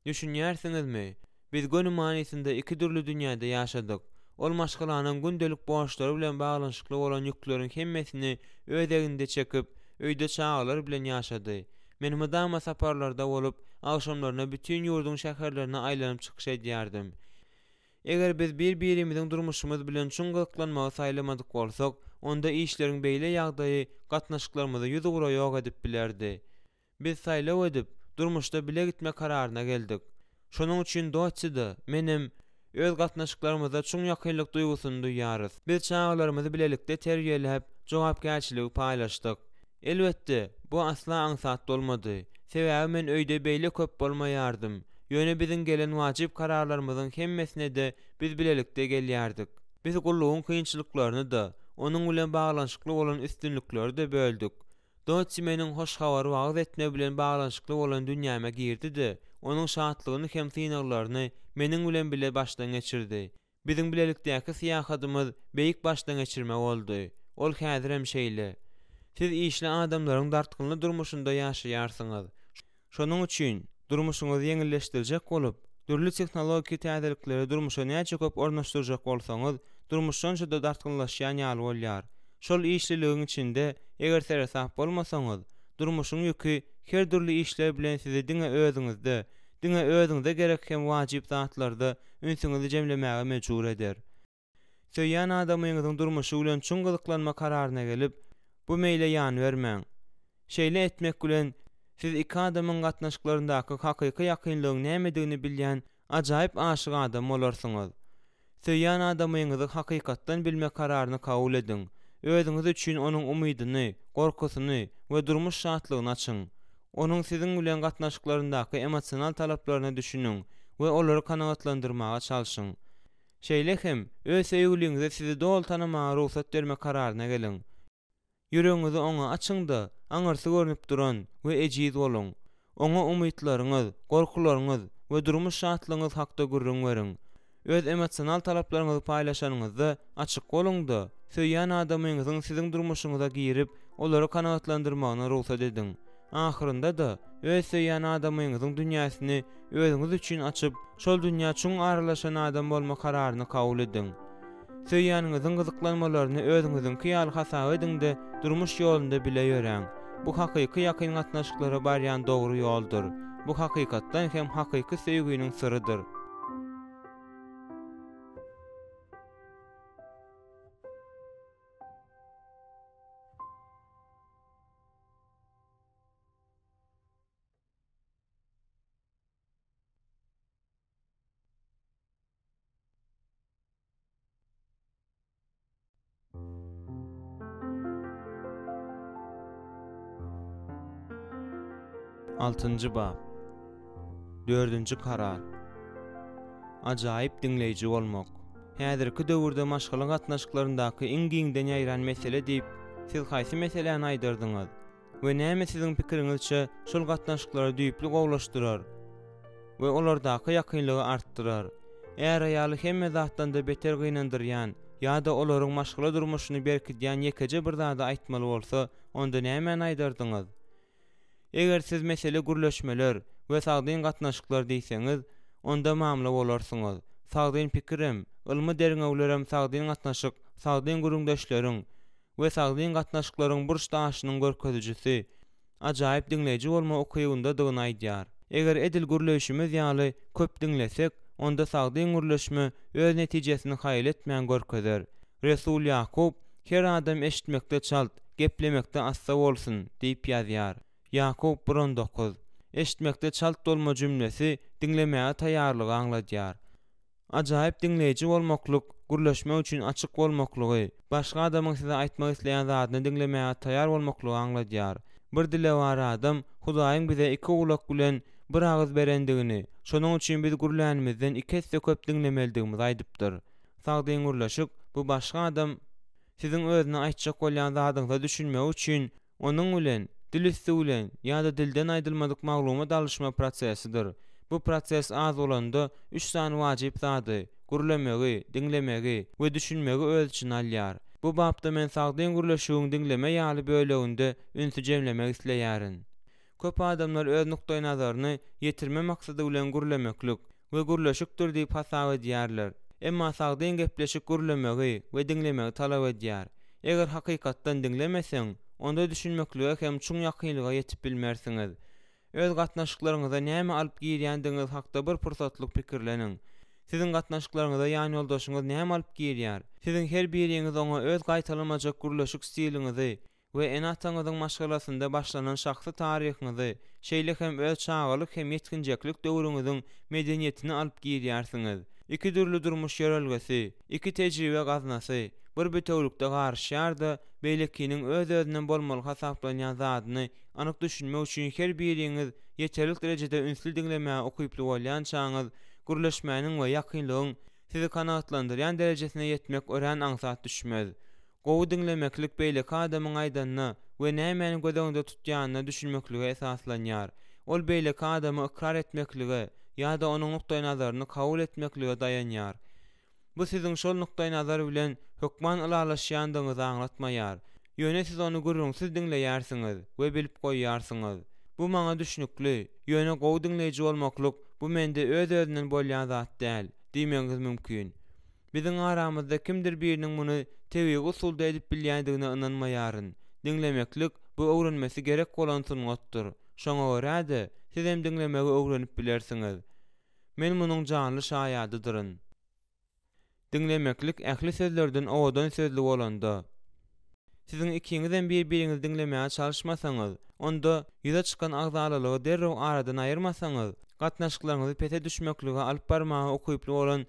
Düşünýärsiňizmi, biz göni manysynda iki dürli dünýäde ýaşadyk. Ol maşgalanyň gündelik borçlary bilen baglanyşykly bolan ýükleriň hemmesini öz egninde çekip, öýde çagalar bilen ýaşady. Men mydama saparlarda bolup, agşamlaryna bütin ýurduň şäherlerine aýlanyp çykyş edýärdim. Eger biz bir-birimiziň durmuşymyz bilen çuň gyzyklanmagy saýlamadyk bolsak, onda işleriň beýle ýagdaýy gatnaşyklarymyzy ýüzugra ýok edip bilerdi. Biz saýlaw edip, durmuşda bile gitme kararyna geldik. Şonuň üçin Dotti-de, menem öz gatnaşyklarymyzda çuň ýakynlyk duýgusyny duýýarys. Biz çagalarymyzy bilelikde terbiýeläp, jogapkärçiligi paýlaşdyk. Elbetde, bu asla aňsat bolmady. Sebäbi men öýde beýle köp bolmaýardym. Ýöne biziň gelen wajyp kararlarymyzyň hemmesine-de biz bilelikde gelýärdik. Biz gullugyň kynçylyklaryny-da, onuň bilen baglanyşykly bolan üstünlikleri-de böldük. Dotti meniň hoş habary wagyz etme bilen baglanyşykly bolan dünýäme girdi-de, onuň şatlygyny hem synaglaryny meniň bilen bile başdan geçirdi. Biziň bilelikdäki syýahadymyz beýik başdangeçirme boldy. Ol häzirem şeýle. Siz işli adamlaryň dartgynly durmuşynda ýaşaýarsyňyz. Şonuň üçin, durmuşyňyzy ýeňilleşdirjek bolup, dürli tehnologiki täzelikleri durmuşa näçe köp ornaşdyrjak bolsaňyz, durmuş şonça-da dartgynlaşýan ýaly bolýar. Şol işliligiň içinde, eger seresap bolmasaňyz, durmuşyň ýüki her dürli işler bilen sizi diňe özüňizde, diňe özüňize gerek hem wajyp zatlarda ünsüňizi jemlemäge mejbur eder. Söýýän adamyňyzyň durmuşy bilen çuň gyzyklanma kararyna gelip, bu meýle ýan bermäň. Şeýle etmek bilen, siz iki adamyň gatnaşyklaryndaky hakyky ýakynlygyň nämedigini bilýän ajaýyp aşyk adam bolarsyňyz. Söýýän adamyňyzy hakykatdan bilme kararyny kabul ediň. Özüňiz üçin onuň umydyny, gorkusyny we durmuş şatlygyny açyň. Onuň siziň bilen gatnaşyklaryndaky emosional talaplaryna düşüniň we olary kanagatlandyrmaga çalşyň. Şeýle hem, öz söýgüliňize sizi doly tanamaga rugsat berme kararyna geliň. Ýüregiňizi oňa açyň-da, aňyrsy görnüp duran we ejiz boluň. Oňa umytlaryňyz, gorkularyňyz we durmuş şatlygyňyz hakda gürrüň beriň. Öz emosional talaplaryňyzy paýlaşanyňyzda açyk boluň-da, söýýän adamyňyzyň siziň durmuşyňyza girip, olary kanagatlandyrmagyna rugsat ediň. Ahyrynda-da, öz söýýän adamyňyzyň dünýäsini özüňiz üçin açyp, şol dünýä çuň aralaşan adam bolma kararyny kabul ediň. Söýýäniňiziň gyzyklanmalaryny özüňiziňki ýaly hasap ediň-de, durmuş ýolunda bile ýöräň. Bu hakyky ýakyn gatnaşyklara barýan dogry ýoldur. Bu hakykatdan hem hakyky söýginiň syrydyr. Altynjy bap. Dördünji karar. Ajaýyp diňleýji bolmak. Häzirki döwürde maşgala gatnaşyklaryndaky iň giňden ýaýran mesele diýip, siz haýsy meseläni aýdardyňyz? We näme siziň pikiriňizçe şol gatnaşyklary düýpli gowulaşdyrar we olardaky ýakynlygy artdyrar? Är-aýaly hemme zatdan-da beter gynandyrýan ýa-da olaryň maşgala durmuşyny berkidýän ýekeje bir zady aýtmaly bolsa, onda nämäni aýdardyňyz? Eger siz mesele gürleşmeler. we sagdyn gatnaşyklar diýseňiz, onda mamla bolarsyňyz. Sagdyn pikirem, ylmy derňewlerem sagdyn gatnaşyk, sagdyn gürrüňdeşleriň we sagdyn gatnaşyklaryň burç daşynyň görkezijisi, ajaýyp diňleýji bolma ukybyndadygyny aýdýar. Eger edil gürleýşimiz ýaly köp diňlesek, onda sagdyn gürleşme öz netijesini haýal etmän görkezer. Resul Ýakup, Her adam eşitmekde çalt, geplemekde assa bolsun diýip ýazýar. Ýakup bir 19. Eşitmekde çalt bolma jümlesi diňlemäge taýýarlygy aňladýar. Ajaýyp diňleýji bolmaklyk, gürleşmek üçin açyk bolmaklygy, başga adamyň size aýtmak isleýän zadyny diňlemäge taýýar bolmaklygy aňladýar. Bir dilewar adam Hudaýyň bize iki gulak bilen bir agyz berendigini, şonuň üçin biz gürlänimizden iki esse köp diňlemelidigimizi aýdypdyr. Sagdyn gürleşik, bu başga adam siziň özüne aýtjak bolýan zadyňyza düşünmegi üçin Onuň bilen, dil üsti bilen ýa-da dilden aýdylmadyk maglumat alyşma prosesidir. Bu proses az bolanda üç sany wajyp zady, gürlemegi, diňlemegi we düşünmegi öz içine alýar. Bu bapda men sagdyn gürleşigiň diňleme ýaly böleginde ünsi jemlemek isleýärin. Köp adamlar öz nukdaýnazaryny ýetirme maksady bilen gürlemeklik we gürleşikdir diýip hasap edýärler. Emma sagdyn gepleşik gürlemegi we diňlemegi talap edýär. Eger hakykatdan diňlemeseň, onda düşünmeklige hem çuň ýakynlyga ýetip bilmersiňiz. Öz gatnaşyklaryňyza näme alyp girýändigiňiz hakda bir pursatlyk pikirleniň. Siziň gatnaşyklaryňyza ýanýoldaşyňyz näme alyp girýär? Siziň her biriňiz oňa öz gaýtalanmajak gürleşik stiliňizi we ene-ataňyzyň maşgalasynda başlanan şahsy taryhyňyzy, şeýle hem öz çagalyk hem ýetginjeklik döwrüňiziň medeniýetini alyp girýärsiňiz. Iki dürli durmuş ýörelgesi, iki tejribe gaznasy bir bitewülikde garyşýar-da, beýlekiniň öz-özünden bolmaly hasaplanýan zadyny anyk düşünmek üçin her biriňiz ýeterlik derejede ünsli diňlemäge ukyply bolýançaňyz, gürleşmäniň we ýakynlygyň sizi kanagatlandyrýan derejesine ýetmek örän aňsat düşmez. Gowy diňlemeklik beýleki adamyň aýdanyna we nämäni göz öňünde tutýanyna düşünmeklige esaslanýar. Ol beýleki adamy ykrar etmeklige ýa-da onuň nukdaýnazaryny kabul etmeklige daýanýar. Bu siziň şol nukdaýnazar bilen hökman ylalaşýandygyňyzy aňlatmaýar. Ýöne siz ony gürrüňsiz diňleýärsiňiz we bilip goýýarsyňyz. Bu maňa düşnükli, ýöne gowy diňleýji bolmaklyk bu mende öz-özünden bolýan zat däl diýmegiňiz mümkin. Biziň aramyzda kimdir biriniň muny tebigy usulda edip bilýändigine ynanmaýaryn. Diňlemeklik, bu öwrenmesi gerek bolan sungatdyr. Şoňa görä-de, sizem diňlemegi öwrenip bilersiňiz. Men munuň janly şaýadydyryn. Diňlemeklik ähli sözlerden owadan sözli bolanda. Siziň ikiňizem bir-biriňizi diňlemäge çalyşmasaňyz, onda ýüze çykan agzalalygy derrew aradan aýyrmasaňyz, gatnaşyklaryňyzy pese düşmeklige alyp barmaga ukyply bolan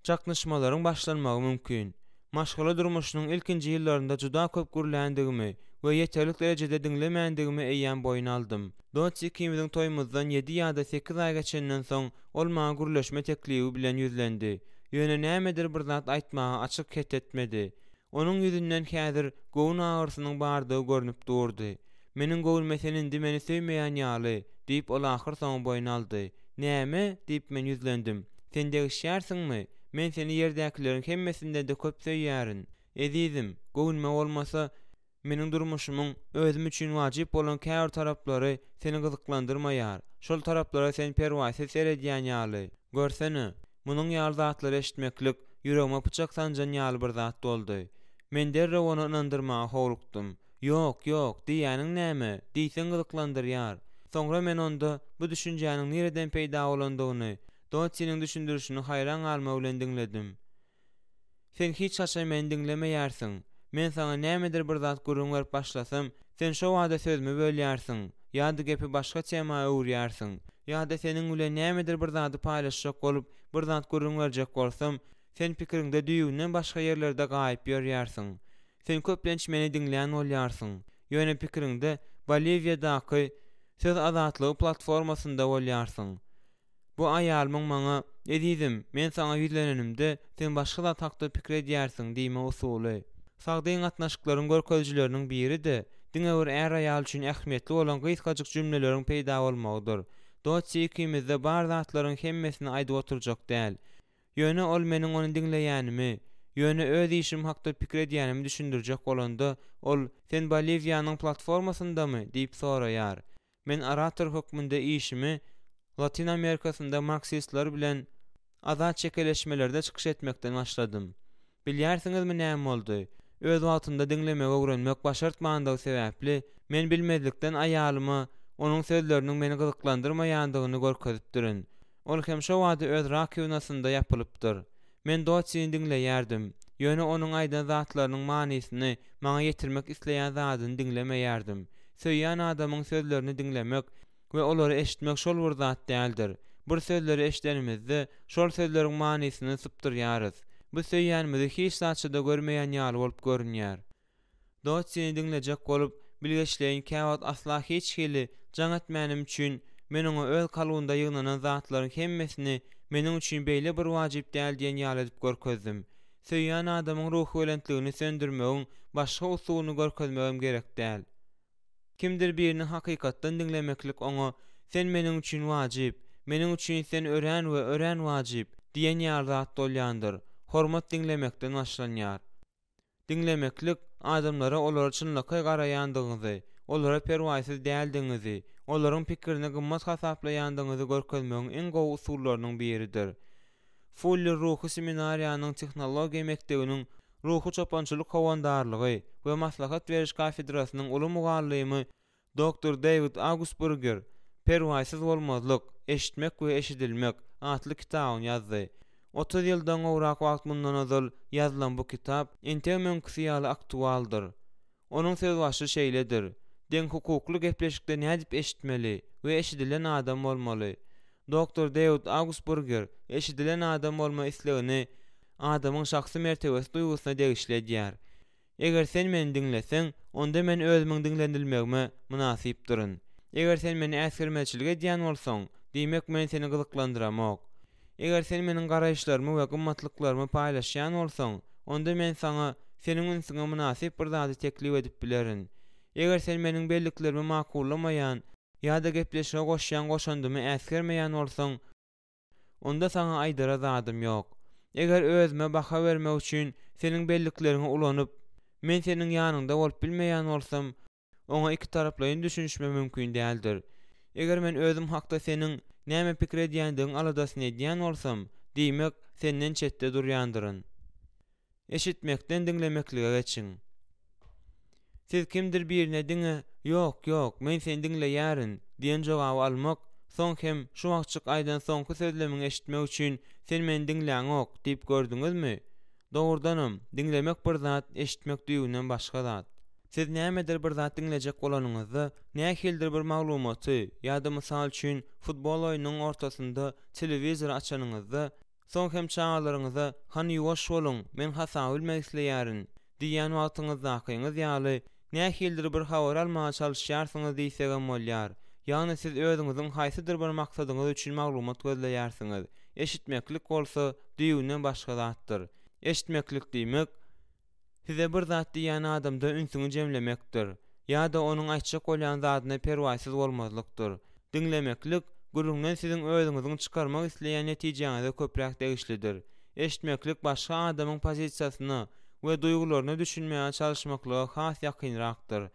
çaknyşmalaryň başlanmagy mümkin. Maşgala durmuşynyň ilkinji ýyllarynda juda köp gürländigimi we ýeterlik derejede diňlemändigimi eýýäm boýun aldym. Dotsi ikimiziň toýumyzdan ýedi ýa-da sekiz aý geçenden soň, ol maňa gürleşme teklibi bilen ýüzlendi. Ýöne nämedir bir zat aýtmaga açyk het etmedi. Onuň ýüzünden häzir göwün agyrsynyň bardygy görnüp durdy. Meniň göwnüme sen indi meni söýmeýän ýaly, diýip, ol ahyrsoňy boýun aldy. Näme? diýip, men ýüzlendim. Sen degişýärsiňmi? Men seni ýerdäkileriň hemmesinden-de köp söýýärin. Ezizim, göwnüme bolmasa, Meniň durmuşymyň özüm üçin wajyp bolan käbir taraplary seni gyzyklandyrmaýar. Şol taraplara sen perwaýsyz seredýän ýaly. Görsene, munuň ýaly zatlary eşitmeklik ýüregime pyçak sanjan ýaly bir zat boldy. Men derrew ony ynandyrmaga howlukdym. Ýok, ýok, diýýäniň näme? Diýseň gyzyklandyrýar. Soňra men onda bu düşünjäniň nireden peýda bolandygyny Dotsiniň düşündirişini haýran galma bilen diňledim. Sen hiç haçan meni diňlemeýärsiň. Men saňa nämedir bir zat gürrüň berip başlasam, sen şo bada sözümi bölýärsiň, ýa-da gepi başga tema öwürýärsiň. Ýa-da seniň bilen nämedir bir zady paýlaşjak bolup, bir zat gürrüň berjek bolsam, sen pikiriňde düýbünden başga ýerlerde gaýyp ýörýärsiň. Sen köplenç meni diňlän bolýarsyň, ýöne pikiriňde Boliwiýadaky Söz azatlygy platformasynda bolýarsyň. Bu aýalymyň maňa, Ezizim, men saňa ýüzlenenimde, sen başga zat hakda pikir edýärsiň diýme usuly. Sagdyn gatnaşyklaryň görkezijileriniň biri-de, diňe bir är-aýal üçin ähmiýetli bolan gysgajyk jümleleriň peýda bolmagydyr. Dotsi ikimizde bar zatlaryň hemmesini aýdyp oturjak däl. Ýöne ol meniň ony diňleýänimi, ýöne öz işim hakda pikir edýänimi düşündirjek bolanda, ol, Sen Boliwiýanyň platformasyndamy? diýip soraýar. Men orator hökmünde işimi. Latyn Amerikasynda marksistler bilen azat çekeleşmelerde çykyş etmekden başladym. Bilýärsiňizmi näme boldy? Öz wagtynda diňlemegi öwrenmek başartmandygy sebäpli, men bilmezlikden aýalyma onuň sözleriniň meni gyzyklandyrmaýandygyny görkezipdirin. Ol hem şo bada öz rakwinasynda ýapylypdyr. Men Dotsini diňleýärdim, ýöne onuň aýdan zatlarynyň manysyny, maňa ýetirmek isleýän zadyny diňlemeýärdim. Söýýän adamyň sözlerini diňlemek we olary eşitmek şol bir zat däldir. Bir sözleri eşidenimizde, şol sözleriň manysyny sypdyrýarys. Bu söýýänimizi hiç zatça-da görmeýän ýaly bolup görünýär. Dotsini diňlejek bolup, bilgeşleýin käwagt asla hiç hili jaň etmänim üçin, men oňa öz kalbynda ýygnanan zatlaryň hemmesini meniň üçin beýle bir wajyp däl diýen ýaly edip görkezdim. Söýýän adamyň ruhubelentligini söndürmegiň başga usulyny görkezmegem gerek däl. Kimdir birini hakykatdan diňlemeklik oňa, Sen meniň üçin wajyp, meniň üçin sen örän we örän wajyp diýen ýaly zat bolýandyr. Hormat diňlemekden başlanýar. Diňlemeklik, adamlara olara çynlakaý garaýandygyňyzy, olara perwaýsyz däldigiňizi, olaryň pikirini gymmat hasaplaýandygyňyzy görkezmegiň iň gowy usullarynyň biridir. Fuller ruhy seminariýanyň tehnologiýa mekdebiniň ruhy çopançylyk howandarlygy we maslahat beriş kafedrasynyň uly mugallymy Doktor Deýwid Augusburger Perwaýsyz bolmazlyk, eşitmek we eşidilmek atly kitabyny ýazdy. 30 ýyldan gowrak wagt mundan ozal ýazylan bu kitap entegem öňküsi ýaly aktualdyr. Onuň sözbaşy şeýledir, Deňhukukly gepleşikde nädip eşitmeli we eşidilen adam bolmaly? Doktor Deýwid Augusburger eşidilen adam bolma islegini adamyň şahsy mertebesi duýgusyna degişli edýär. Eger sen meni diňleseň, onda men özümiň diňlenilmegime mynasypdyryn. Eger sen meni äsgermezçilik edýän bolsaň, diýmek men seni gyzyklandyramok. Eger sen meniň garaýyşlarymy we gymmatlyklarymy paýlaşýan bolsaň, onda men saňa seniň ünsüňe mynasyp bir zady teklip edip bilerin. Eger sen meniň belliklerimi makullamaýan ýa-da gepleşige goşýan goşandymy äsgermeýän bolsaň, Onda saňa aýdara zadym ýok. Eger özüme baha bermek üçin seniň bellikleriňi ulanyp, men seniň ýanyňda bolup bilmeýän bolsam, oňa ikitaraplaýyn düşünişme mümkin däldir. Eger men özüm hakda seniň näme pikir edýändigiň aladasyny edýän bolsam, diýmek, senden çetde durýandyryn. Eşitmekden diňlemeklige geçiň. Siz kimdir birine diňe Ýok, ýok, men seni diňleýärin diýen jogaby almak, soň hem şu wagtjyk aýdan soňky sözlemiňi eşitmek üçin sen meni diňläňok diýip gördüňizmi? Dogrudanam, diňlemek bir zat, eşitmek düýbünden başga zat. Siz nämedir bir zat diňlejek bolanyňyzda, nähilidir bir maglumaty ýa-da mysal üçin, futbol oýnunyň ortasynda telewizory açanyňyzda, Soň hem çagalaryňyza, Hany ýuwaş boluň, men hasaby bilmek isleýärin! diýýän wagtyňyzdakyňyz ýaly, nähilidir bir habar almaga çalyşýarsyňyz diýsegem bolýar. Ýagny siz özüňiziň haýsydyr bir maksadyňyz üçin maglumat gözleýärsiňiz. Eşitmeklik bolsa, düýbünden başga zatdyr. Eşitmeklik diýmek, Size bir zat diýýän adamda ünsüňi jemlemekdir. Ýa-da onuň aýtjak bolýan zadyna perwaýsyz bolmazlykdyr. Diňlemeklik, gürrüňden siziň özüňiziň çykarmak isleýän netijäňize köpräk degişlidir. Eşitmeklik başga adamyň pozisiýasyna we duýgularyna düşünmäge çalyşmaklyga has ýakynrakdyr.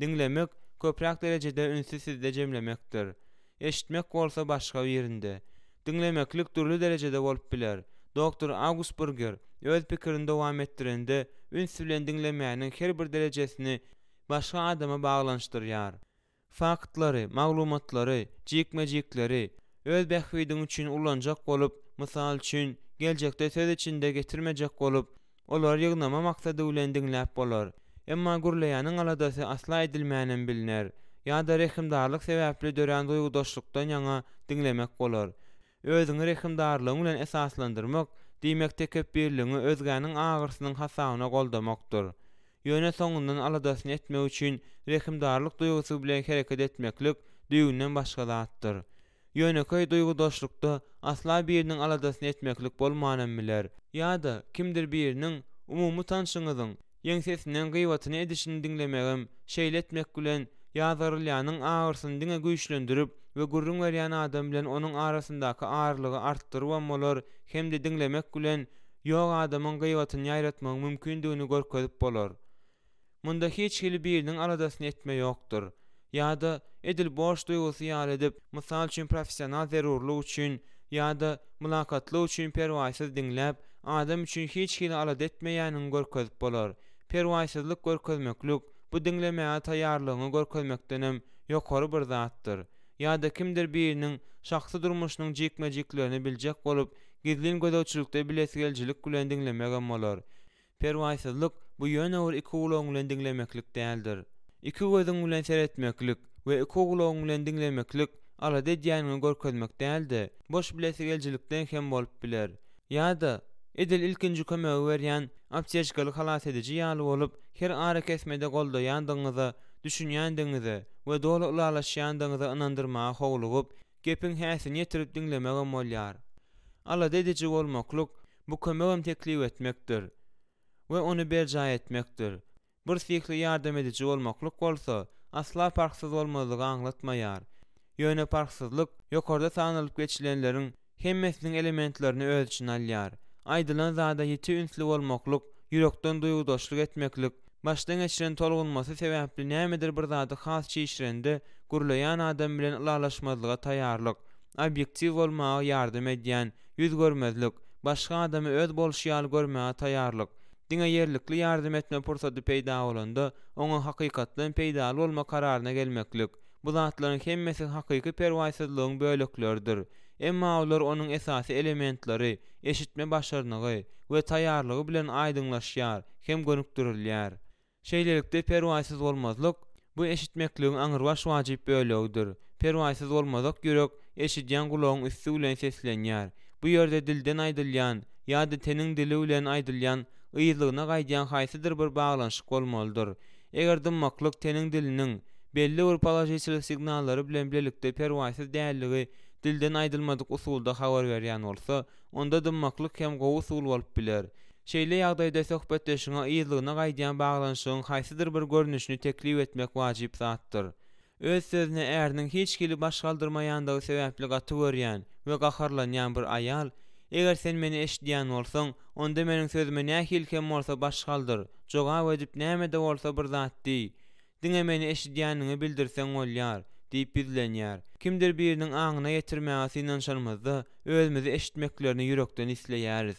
Diňlemek, köpräk derejede ünsi sizde jemlemekdir. Eşitmek bolsa başga birinde. Diňlemeklik dürli derejede bolup biler. Doktor Augusburger öz pikirini dowam etdirende, üns bilen diňlemäniň her bir derejesini başga adama baglanyşdyrýar. Faktlary, maglumatlary, jikme-jikleri öz bähbidiň üçin ulanjak bolup, mysal üçin, geljekde söz içinde getirmejek bolup, Olary ýygnama maksady bilen diňläp bolar. Emma gürleýäniň aladasy asla edilmänem bilner. Ýa-da rehimdarlyk sebäpli dörän duýgudaşlykdan ýaňa diňlemek bolar. Özüňi rehimdarlygyň bilen esaslandyrmak, diýmek tekepbirligiňi özgäniň agyrsynyň hasabyna goldamakdyr. Ýöne soňundan aladasyny etmek üçin rehimdarlyk duýgusy bilen hereket etmeklik düýbünden başga zatdyr. Ýönekeý duýgudaşlykda asla biriniň aladasyny etmeklik bolmanam biler. Ýa-da kimdir biriniň, umumy tanşyňyzyň, ýeňsesinden gybatyny edişini diňlemegem, şeýle etmek bilen, ýazgarylýanyň agyrsyny diňe güýçlendirip we gürrüň berýän adam bilen onuň arasyndaky aralygy artdyrybam bolar hem-de diňlemek bilen ýok adamyň gybatyny ýaýratmagyň mümkindigini görkezip bolar. Munda hiç hili biriniň aladasyny etme ýokdur. Ýa-da, edil borç duýgusy ýaly edip, mysal üçin professional zerurlyk üçin ýa-da mylakatlyk üçin perwaýsyz diňläp, adam üçin hiç hili alada etmeýäniňi görkezip bolar. Perwaýsyzlyk görkezmeklik, bu diňlemäge taýýarlygyňy görkezmekdenem ýokary bir zatdyr. Ýa-da kimdir biriniň şahsy durmuşynyň jikme-jiklerini biljek bolup, gizlin gözegçilikde bilesigelijilik bilen diňlemegem bolar. Perwaýsyzlyk, bu ýöne bir iki gulagyň bilen diňlemeklik däldir. Iki gözüň bilen seretmeklik we iki gulagyň bilen diňlemeklik alada edýäniňi görkezmek däl-de, boş bilesigelijilikden hem bolup biler. Ýa-da, edil ilkinji kömegi berýän apteçkaly halas ediji ýaly bolup, her arakesmede goldaýandygyňyza, düşünýändigiňize we doly ylalaşýandygyňyza ynandyrmaga howlugyp, gepiň häsini ýetirip diňlemegem bolýar. Alada ediji bolmaklyk, bu kömegem teklip etmekdir we ony berjaý etmekdir. Birsyhly ýardam ediji bolmaklyk bolsa, asla parhsyz bolmazlygy aňlatmaýar. Ýöne parhsyzlyk ýokarda sanalyp geçilenleriň hemmesiniň elementlerini öz içine alýar. Aýdylan zada ýiti ünsli bolmaklyk, ýürekden duýgudaşlyk etmeklik, başdan geçiren tolgunmasy sebäpli nämedir bir zady has çişirende gürleýän adam bilen ylalaşmazlyga taýýarlyk, obýektiw bolmaga ýardam edýän ýüz görmezlik, başga adamy öz bolşy ýaly görmäge taýýarlyk, diňe ýerlikli ýardam etme pursady peýda bolanda, oňa hakykatdan peýdaly bolma kararyna gelmeklik, bu zatlaryň hemmesi hakyky perwaýsyzlygyň bölekleridir. Emma olar onuň esasy elementleri, eşitme başarnygy we taýýarlygy bilen aýdyňlaşýar hem gönükdirilýär. Şeýlelikde, perwaýsyz bolmazlyk, bu eşitmekligiň aňrybaş wajyp bölegidir. Perwaýsyz bolmazak ýürek eşidýän gulagyň üsti bilen seslenýär. Bu ýerde dilden aýdylýan ýa-da teniň dili bilen aýdylýan yzlygyna gaýdýan haýsydyr bir baglanyşyk bolmalydyr. Eger dymmaklyk teniň diliniň belli bir položitel signallary bilen bilelikde perwaýsyz dälligi dilden aýdylmadyk usulda habar berýän bolsa, onda dymmaklyk hem gowy usul bolup biler. Şeýle ýagdaýda söhbetdeşiňe yzlygyna gaýdýan baglanyşygyň haýsydyr bir görnüşini teklip etmek wajyp zatdyr. Öz sözüne äriniň hiç hili baş galdyrmaýandygy sebäpli gaty görýän we gaharlanýan bir aýal, Eger sen meni eşidýän bolsaň, onda meniň sözüme nähili hem bolsa baş galdyr, jogap edip näme-de bolsa bir zat diý. Diňe meni eşidýäniňi bildirseň bolýar, diýip ýüzlenýär. Kimdir biriniň aňyna ýetirmäge synanyşanymyzda, özümizi eşitmeklerini ýürekden isleýäris.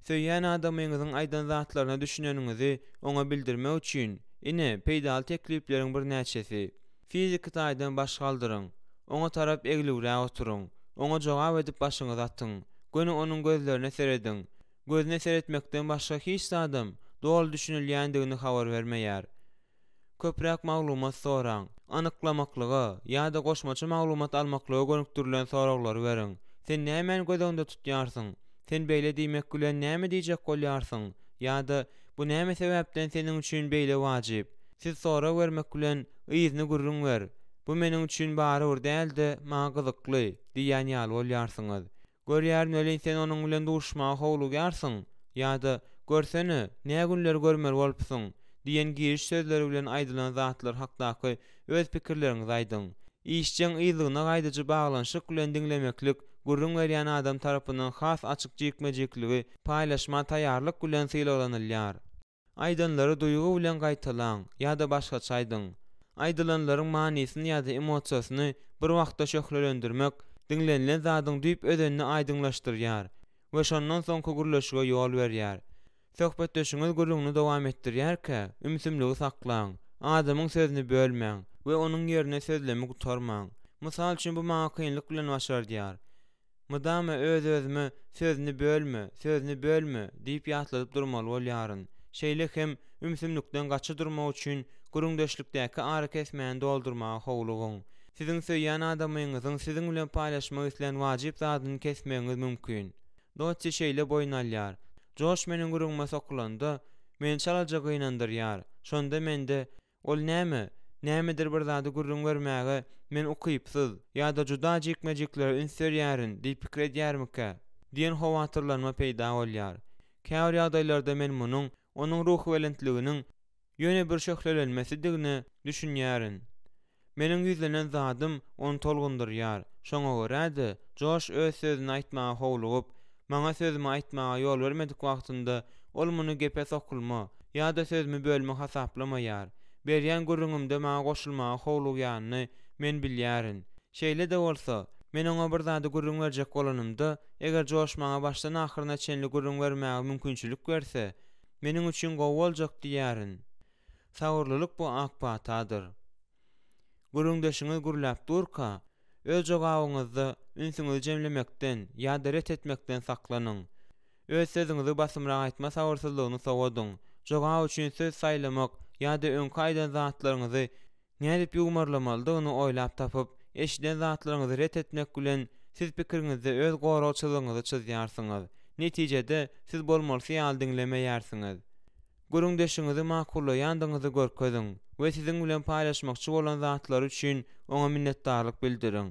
Söýýän adamyňyzyň aýdan zatlaryna düşüneniňizi oňa bildirmek üçin, ine, peýdaly teklipleriň birnäçesi. Fiziki taýdan baş galdyryň. Oňa tarap eglibräk oturyň. Oňa jogap edip başyňyzy atyň. Göni onuň gözlerine serediň. Gözüne seretmekden başga hiç zadam doly düşünilýändigini habar bermeýär. Köpräk maglumat soraň. Anyklamaklyga ýa-da goşmaça maglumat almaklyga gönükdirilen soraglary beriň. Sen nämäni göz öňünde tutýarsyň? Sen beýle diýmek bilen näme diýjek bolýarsyň? Ýa-da Bu näme sebäpden seniň üçin beýle wajyp? Siz sorag bermek bilen, Yzyny gürrüň ber. Bu meniň üçin barybir däl-de, maňa gyzykly diýýän ýaly bolýarsyňyz. Görýärin welin sen onuň bilen duşuşmaga howlugýarsyň, ýa-da Görsene, nä günleri görmeli bolupsyň? diýen giriş sözleri bilen aýdylan zatlar hakdaky öz pikirleriňizi aýdyň. Işjeň yzlygyna gaýdyjy baglanyşyk bilen diňlemeklik gürrüň berýän adam tarapyndan has açyk jikme-jikligi paýlaşma taýýarlyk bilen sylaglanylýar. Aýdanlary duýgy bilen gaýtalaň ýa-da başgaça aýdyň. Aýdylanlaryň manysyny ýa-da emosiýasyny bir wagtda şöhlelendirmek diňlenilen zadyň düýp özenini aýdyňlaşdyrýar we şondan soňky gürleşige ýol berýär. Söhbetdeşiňiz gürrüňini dowam etdirýärkä, ümsümligi saklaň, adamyň sözüni bölmäň we onuň ýerine sözlemi gutarmaň. Mysal üçin, bu maňa kynlyk bilen başardýar. Mydama öz-özüme Sözüni bölme, sözüni bölme! diýip ýatladyp durmaly bolýaryn. Şeýle hem, ümsümlikden gaça durmak üçin gürrüňdeşlikdäki arakesmäni doldurmaga howlugyň. Siziň söýýän adamyňyzyň siziň bilen paýlaşmak islän wajyp zadyny kesmegiňiz mümkin. Dotti şeýle boýun alýar, Joş meniň gürrüňime sokulanda, meni çalaja gynandyrýar. Şonda mende Ol näme, nämedir bir zady gürrüň bermäge men ukypsyz ýa-da juda jikme-jiklere üns berýärin diýip pikir edýärmikä? diýen howatyrlanma peýda bolýar. Käbir ýagdaýlarda men munuň onuň ruhubelentliginiň ýöne bir şöhlelenmesidigine düşünýärin. Meniň ýüzlenen zadym ony tolgundyrýar. Şoňa görä-de, Joş öz sözüni aýtmaga howlugyp, maňa sözümi aýtmaga ýol bermedik wagtynda, ol muny gepe sokulma ýa-da sözümi bölme hasaplamaýar. Berýän gürrüňimde maňa goşulmaga howlugýanyny men bilýärin. Şeýle-de bolsa, men oňa bir zady gürrüň berjek bolanymda, eger Joş maňa başdan ahyryna çenli gürrüň bermäge mümkinçilik berse, meniň üçin gowy boljak diýýärin. Sabyrlylyk bu ak patadyr. Gürrüňdeşiňiz gürläp durka, öz jogabyňyzda ünsüňizi jemlemekden ýa-da ret etmekden saklanyň. Öz sözüňizi basymrak aýtma sabyrsyzlygyny sowadyň. Jogap üçin söz saýlamak ýa-da öňki aýdan zatlaryňyzy nädip ýuwmarlamalydygyny oýlap tapyp, eşiden zatlaryňyzy ret etmek bilen siz pikiriňizde öz gorag çyzygyňyzy çyzýarsyňyz. Netijede, siz bolmalysy ýaly diňlemeýärsiňiz. Gürrüňdeşiňizi makullaýandygyňyzy görkeziň we siziň bilen paýlaşmakçy bolan zatlary üçin oňa minnetdarlyk bildiriň.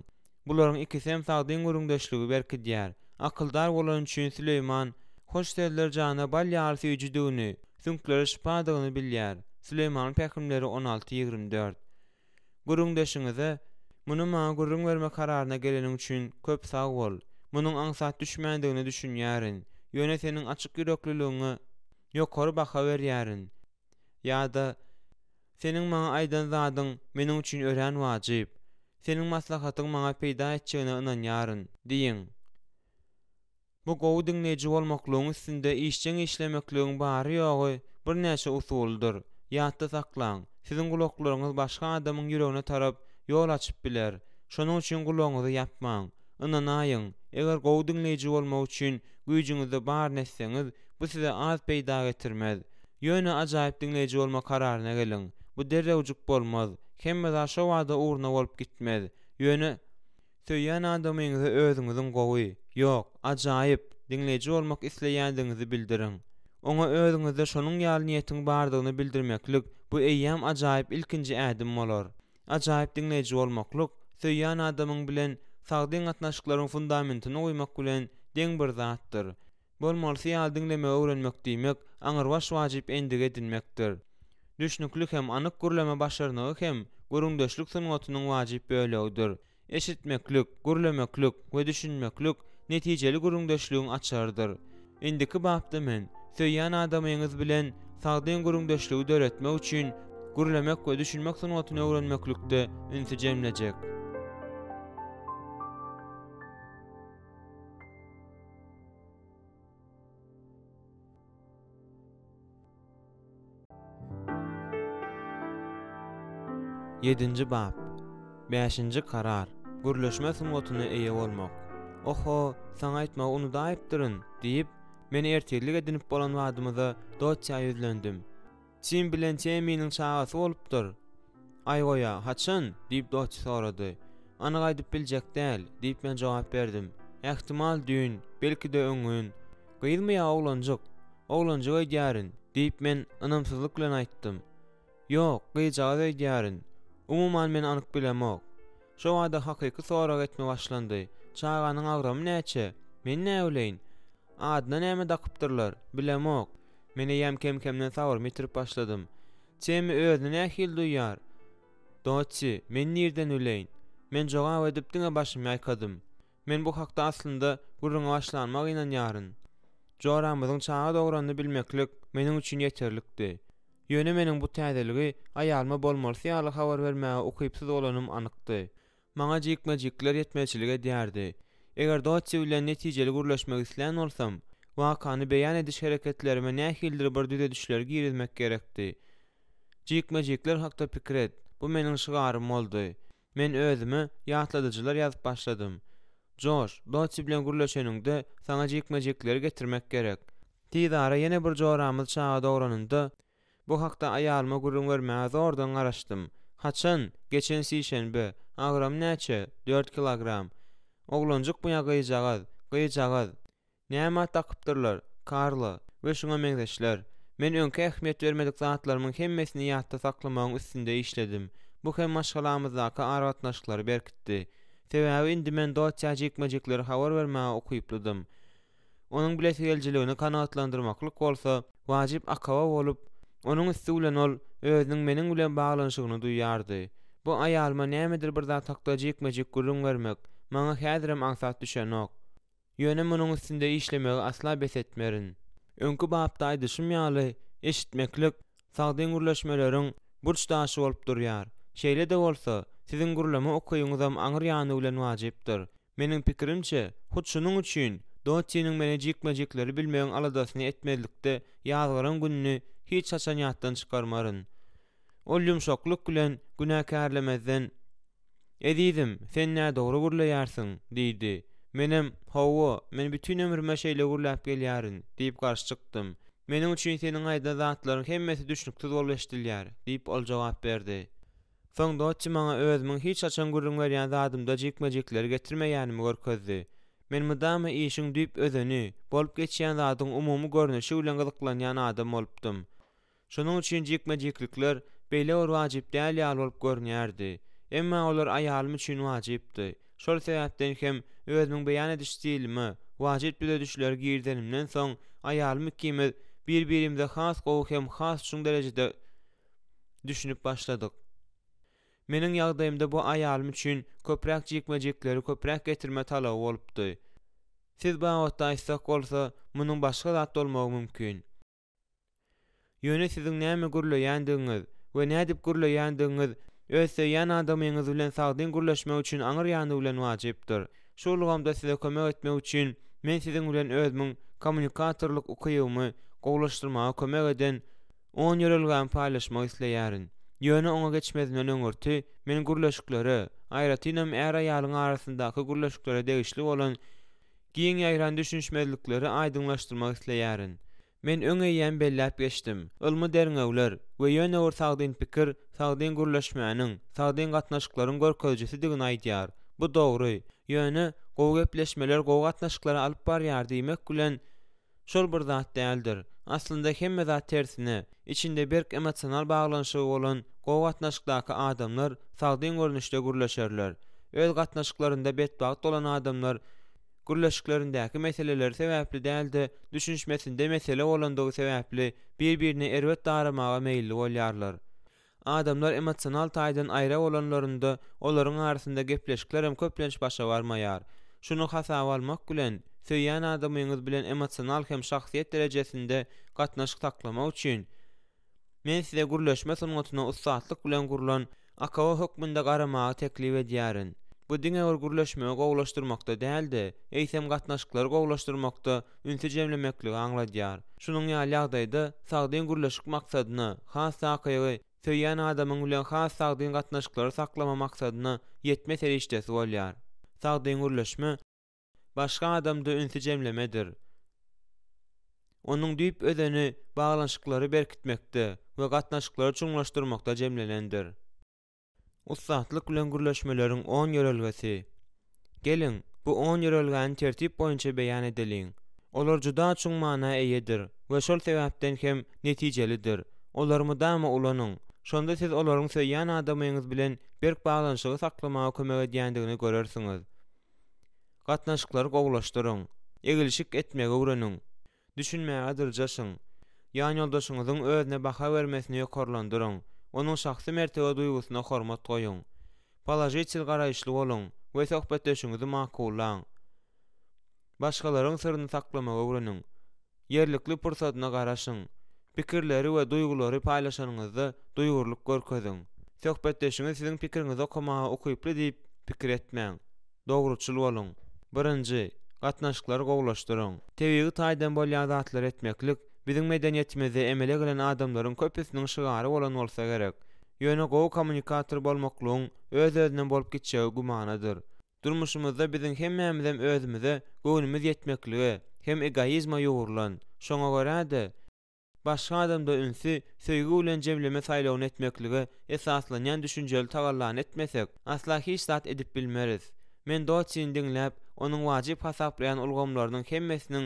Bularyň ikisi hem sagdyn gürrüňdeşligi berkidýär. Akyldar bolany üçin Süleýman hoş sözler jana bal ýaly süýjüdigini, süňklere şypadygyny bilýär. Süleýmanyň pähimleri 16, 24. Gürrüňdeşiňize, Muny maňa gürrüň berme kararyna geleniň üçin köp sag bol. Munuň aňsat düşmändigine düşünýärin. Ýöne seniň açyk ýürekliligiňe ýokary baha berýärin. Ýa-da, Seniň maňa aýdan zadyň meniň üçin örän wajyp. Seniň maslahatyň maňa peýda etjegine ynanýaryn diýiň. Bu gowy diňleýji bolmaklygyň üstünde işjeň işlemekligiň bary-ýogy birnäçe usulydyr. Ýatda saklaň, siziň gulaklaryňyz başga adamyň ýüregine tarap ýol açyp biler. Şonuň üçin gulagyňyzy ýapmaň. Ynanaýyň, eger gowy diňleýji bolmak üçin güýjüňizde baryny etseňiz, bu size az peýda getirmez. Ýöne ajaýyp diňleýji bolma kararyna geliň. Bu derrewjik bolmaz. Hemme zat şo bada ugruna bolup gitmez. Ýöne. Söýýän adamyňyza özüňiziň gowy, ýok, ajaýyp, diňleýji bolmak isleýändigiňizi bildiriň. Oňa özüňizde şonuň ýaly niýetiň bardygyny bildirmeklik, bu eýýäm ajaýyp ilkinji ädim bolar. Ajaýyp diňleýji bolmaklyk, söýýän adamyň bilen sagdyn gatnaşyklaryň fundamentini guýmak bilen deň bir zatdyr. Bolmalysy ýaly diňlemegi öwrenmek diýmek, aňrybaş wajyp endik edinmekdir. Düşnükli hem anyk gürleme başarnygy hem gürrüňdeşlik sungatynyň wajyp bölegidir. Eşitmeklik, gürlemeklik we düşünmeklik netijeli gürrüňdeşligiň açarydyr. Indiki bapda men, söýýän adamyňyz bilen sagdyn gürrüňdeşligi döretmek üçin gürlemek we düşünmek sungatyny öwrenmeklikde ünsi jemlejek. Ýedinji bap. Bäşinji karar. Gürleşme sungatyna eýe bolmak. Oho, saňa aýtmagy unudaýypdyryn, diýip, men ertirlik edinip bolan badymyza Dotçä ýüzlendim. Tim bilen Teminiň çagasy bolupdyr. Aý goýa, haçan? diýip Dotçi sorady. Anyk aýdyp biljek däl, diýip men jogap berdim. Ähtimal düýn, belki-de öňňün. Gyzmy ýa oglanjyk? Oglanjyk öýdýärin, diýip men ynamsyzlyk bilen aýtdym. Ýok, gyzjagaz öýdýärin. Umuman men anyk bilemok. Şo bada hakyky sorag etme başlandy. Çaganyň agramy näçe? Men näbileýin? Adyna näme dakypdyrlar? Bilemok. Men eýýäm kem-kemden sabrymy ýitirip başladym. Temi özüni nähili duýýar? Dotsi, men nirden bileýin? Men jogap edip diňe başymy ýaýkadym. Men bu hakda aslynda gürrüňe başlanyma gynanýaryn. Joramyzyň çaga dogranyny bilmeklik meniň üçin ýeterlikdi. Ýöne meniň bu täzeligi aýalyma bolmalysy ýaly habar bermäge ukypsyz bolanym anykdy. Maňa jikme-jikler ýetmezçilik edýärdi. Eger Dotsi bilen netijeli gürleşmek islän bolsam, wakany beýan ediş hereketlerime nähilidir bir düzedişleri girizmek gerekdi. Jikme-jikler hakda pikir et, bu meniň şygarym boldy. Men özüme ýatladyjylar ýazyp başladym. Joş, Dotsi bilen gürleşeniňde, saňa jikme-jikleri getirmek gerek. Tizara ýene bir joramyz çaga dogranynda, Bu hakda aýalyma gürrüň bermäge zordan garaşdym. Haçan? Geçen sişenbe. Agramy näçe? Dört kilogram. Oglanjykmy ýa gyzjagaz? Gyzjagaz. Näme at dakypdyrlar? Karla. We şuňa meňzeşler. Men öňki ähmiýet bermedik zatlarymyň hemmesini ýatda saklamagyň üstünde işledim. Bu hem maşgalamyzdaky aragatnaşyklary berkitdi. Sebäbi indi men Dotýa jikme-jikleri habar bermäge ukyplydym. Onuň bilesigelijiligini kanagatlandyrmaklyk bolsa wajyp akaba bolup, onuň üsti bilen ol özüniň meniň bilen baglanyşygyny duýýardy. Bu aýalyma nämedir bir zat hakda jikme-jik gürrüň bermek maňa häzirem aňsat düşenok. Ýöne munuň üstünde işlemegi asla bes etmerin. Öňki bapda aýdyşym ýaly, eşitmeklik sagdyn gürleşmeleriň. Burç daşy bolup durýar. Şeýle-de bolsa, siziň gürleme ukybyňyzam aňyr ýany bilen wajypdyr. Meniň pikirimçe, hut şunuň üçin Dottiniň meni jikme-jikleri bilmegiň aladasyny etmezlikde ýazgaran gününi hiç haçan ýatdan çykarmaryn. Ol ýumşaklyk bilen, günäkärlemezden, Ezizim, sen nädogry gürleýärsiň, diýdi. Menem, Hawa, men bütin ömrüme şeýle gürläp gelýärin, diýip garşy çykdym. Meniň üçin seniň aýdan zatlaryň hemmesi düşnüksiz bolup eşidilýär, diýip, ol jogap berdi. Soň Dotti maňa özümiň hiç haçan gürrüň berýän zadymda jikme-jikleri getirmeýänimi görkezdi. Men mydama işiň düýp özeni, bolup geçýän zadyň umumy görnüşi bilen gyzyklanýan adam bolupdym. Şonuň üçin jikme-jiklikler beýle bir wajyp däl ýaly bolup görünýärdi. Emma olar aýalym üçin wajypdy. Şol sebäpden hem özümiň beýan ediş stilime wajyp düzedişleri girizenimden soň, aýalym ikimiz bir-birimize has gowy hem has çuň derejede düşünip başladyk. Meniň ýagdaýymda bu aýalym üçin köpräk jikme-jikleri köpräk getirme talaby bolupdy. Siz babatda aýtsak bolsa, munuň başga zat bolmagy mümkin. Ýöne siziň näme gürleýändigiňiz we nädip gürleýändigiňiz öz söýýän adamyňyz bilen sagdyn gürleşmek üçin aňyr ýany bilen wajypdyr. Şu ulgamda size kömek etmek üçin men siziň bilen özümiň kommunikatorlyk ukybymy gowulaşdyrmaga kömek eden On ýörelgämi paýlaşmak isleýärin. Ýöne oňa geçmezimden öňürti, men gürleşiklere, aýratynam är-aýalyň arasyndaky gürleşiklere degişli bolan giň ýaýran düşünişmezlikleri aýdyňlaşdyrmak isleýärin. Men öň eýýäm belläp geçdim, ylmy derňewler we ýöne bir sagdyn pikir sagdyn gürleşmäniň, sagdyn gatnaşyklaryň görkezijisidigini aýdýar. Bu dogry. Ýöne, gowy gepleşmeler gowy gatnaşyklara alyp barýar diýmek bilen, Şol bir zat däldir. Aslynda hemme zat tersine, içinde berk emosional baglanyşygy bolan gowy gatnaşykdaky adamlar sagdyn görnüşde gürleşerler. Öz gatnaşyklarynda betbagt bolan adamlar gürleşiklerindäki meseleleri sebäpli däl-de, düşünişmesinde mesele bolandygy sebäpli bir-birine erbet daramaga meýilli bolýarlar. Adamlar emosional taýdan aýra bolanlarynda olaryň arasynda gepleşiklerem köplenç başa barmaýar. Şuny hasaba almak bilen, söýýän adamyňyz bilen emosional hem şahsyýet derejesinde gatnaşyk saklamak üçin, men size gürleşme sungatyna ussatlyk bilen gurlan akaba hökmünde garamagy teklip edýärin. Bu diňe bir gürleşmegi gowulaşdyrmakda däl-de, eýsem gatnaşyklary gowulaşdyrmakda ünsi jemlemekligi aňladýar. Şunuň ýaly ýagdaýda sagdyn gürleşik maksadyna, has takygy, söýýän adamyň bilen has sagdyn gatnaşyklary saklama maksadyna ýetme serişdesi bolýar. Sagdyn gürleşme, başga adamda ünsi jemlemedir. Onuň düýp özeni baglanyşyklary berkitmekde we gatnaşyklary çuňlaşdyrmakda jemlenendir. Ussatlyk bilen gürleşmeleriň on ýörelgesi. Geliň, bu on ýörelgäni tertip boýunça beýan edeliň. Olar juda çuň mana eýedir we şol sebäpden hem netijelidir. Olary mydama ulanyň. Şonda siz olaryň söýýän adamyňyz bilen berk baglanyşygy saklamaga kömek edýändigini görersiňiz. Gatnaşyklary gowulaşdyryň. Egilşik etmegi öwreniň. Düşünmäge dyrjaşyň. Ýanýoldaşyňyzyň özüne baha bermesini ýokarlandyryň. Onuň şahsy mertebe duýgusyna hormat goýuň. Položitel garaýyşly boluň we söhbetdeşiňizi makullaň. Başgalaryň syryny saklamagy öwreniň. Ýerlikli pursadyna garaşyň. Pikirleri we duýgulary paýlaşanyňyzda duýgurlyk görkeziň. Söhbetdeşiňiz siziň pikiriňizi okamaga ukyply diýip pikir etmäň. Dogruçyl boluň. Birinji, gatnaşyklary gowulaşdyryň. Tebigy taýdan bolýan zatlary etmeklik biziň medeniýetimizde emele gelen adamlaryň köpüsiniň şygary bolan bolsa gerek. Ýöne gowy kommunikator bolmaklygyň öz-özünden bolup gitjegi gümanadyr. Durmuşymyzda biziň hemmämizem özümize göwnümiz ýetmeklige hem egoizme ýugrulan. Şoňa görä-de, Başga adamda ünsi söýgi bilen jemleme saýlawyny etmeklige esaslanýan düşünjeli tagallany etmesek, asla hiç zat edip bilmeris. Men Dotsini diňläp, onuň wajyp hasaplaýan ulgamlarynyň hemmesiniň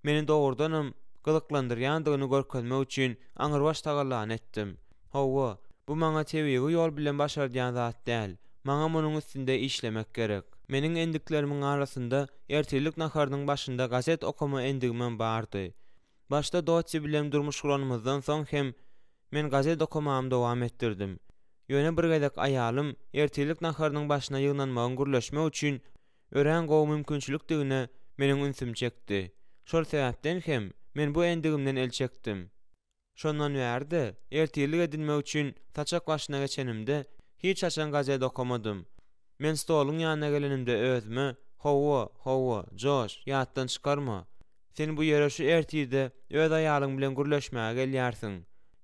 meni dogrudanam gyzyklandyrýandygyny görkezmek üçin aňrybaş tagallany etdim. Hawa, bu maňa tebigy ýol bilen başardýan zat däl. Maňa munuň üstünde işlemek gerek. Meniň endiklerimiň arasynda ertirlik naharynyň başynda gazet okama endigimem bardy. Başda Dotti bilen durmuş guranymyzdan soň hem men gazet okamamy dowam etdirdim. Ýöne bir gezek aýalym ertirlik naharynyň başyna ýygnanmagyň gürleşmek üçin örän gowy mümkinçilikdigine meniň ünsümi çekdi. Şol sebäpden hem men bu endigimden el çekdim. Şondan bäri-de, ertirlik edinmek üçin saçak başyna geçenimde, hiç haçan gazet okamadym. Men stoluň ýanyna gelenimde özüme, Hawa, hawa, Joş, ýatdan çykarma. Sen bu ýere şu ertirde öz aýalyň bilen gürleşmäge gelýärsiň,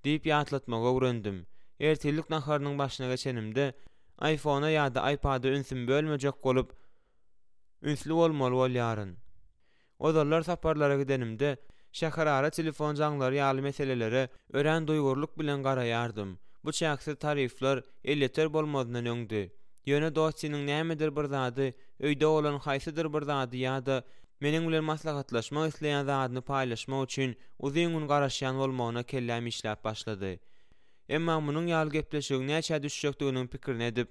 diýip ýatlatmagy öwrendim. Ertirlik naharynyň başyna geçenimde, iPhone-a ýa-da iPad-a ünsümi bölmejek bolup, ünsli bolmaly bolýaryn. Ozallar saparlara gidenimde, şäherara telefon jaňlary ýaly meselelere örän duýgurlyk bilen garaýardym. Bu çäksiz tarifler elýeter bolmazyndan öňdi. Ýöne Dottiniň nämedir bir zady, öýde bolan haýsydyr bir zady ýa-da meniň bilen maslahatlaşmak isleýän zadyny paýlaşmak üçin uzyn gün garaşýan bolmagyna kelläm işläp başlady. Emma munuň ýaly gepleşigiň näçä düşjekdiginiň pikirini edip,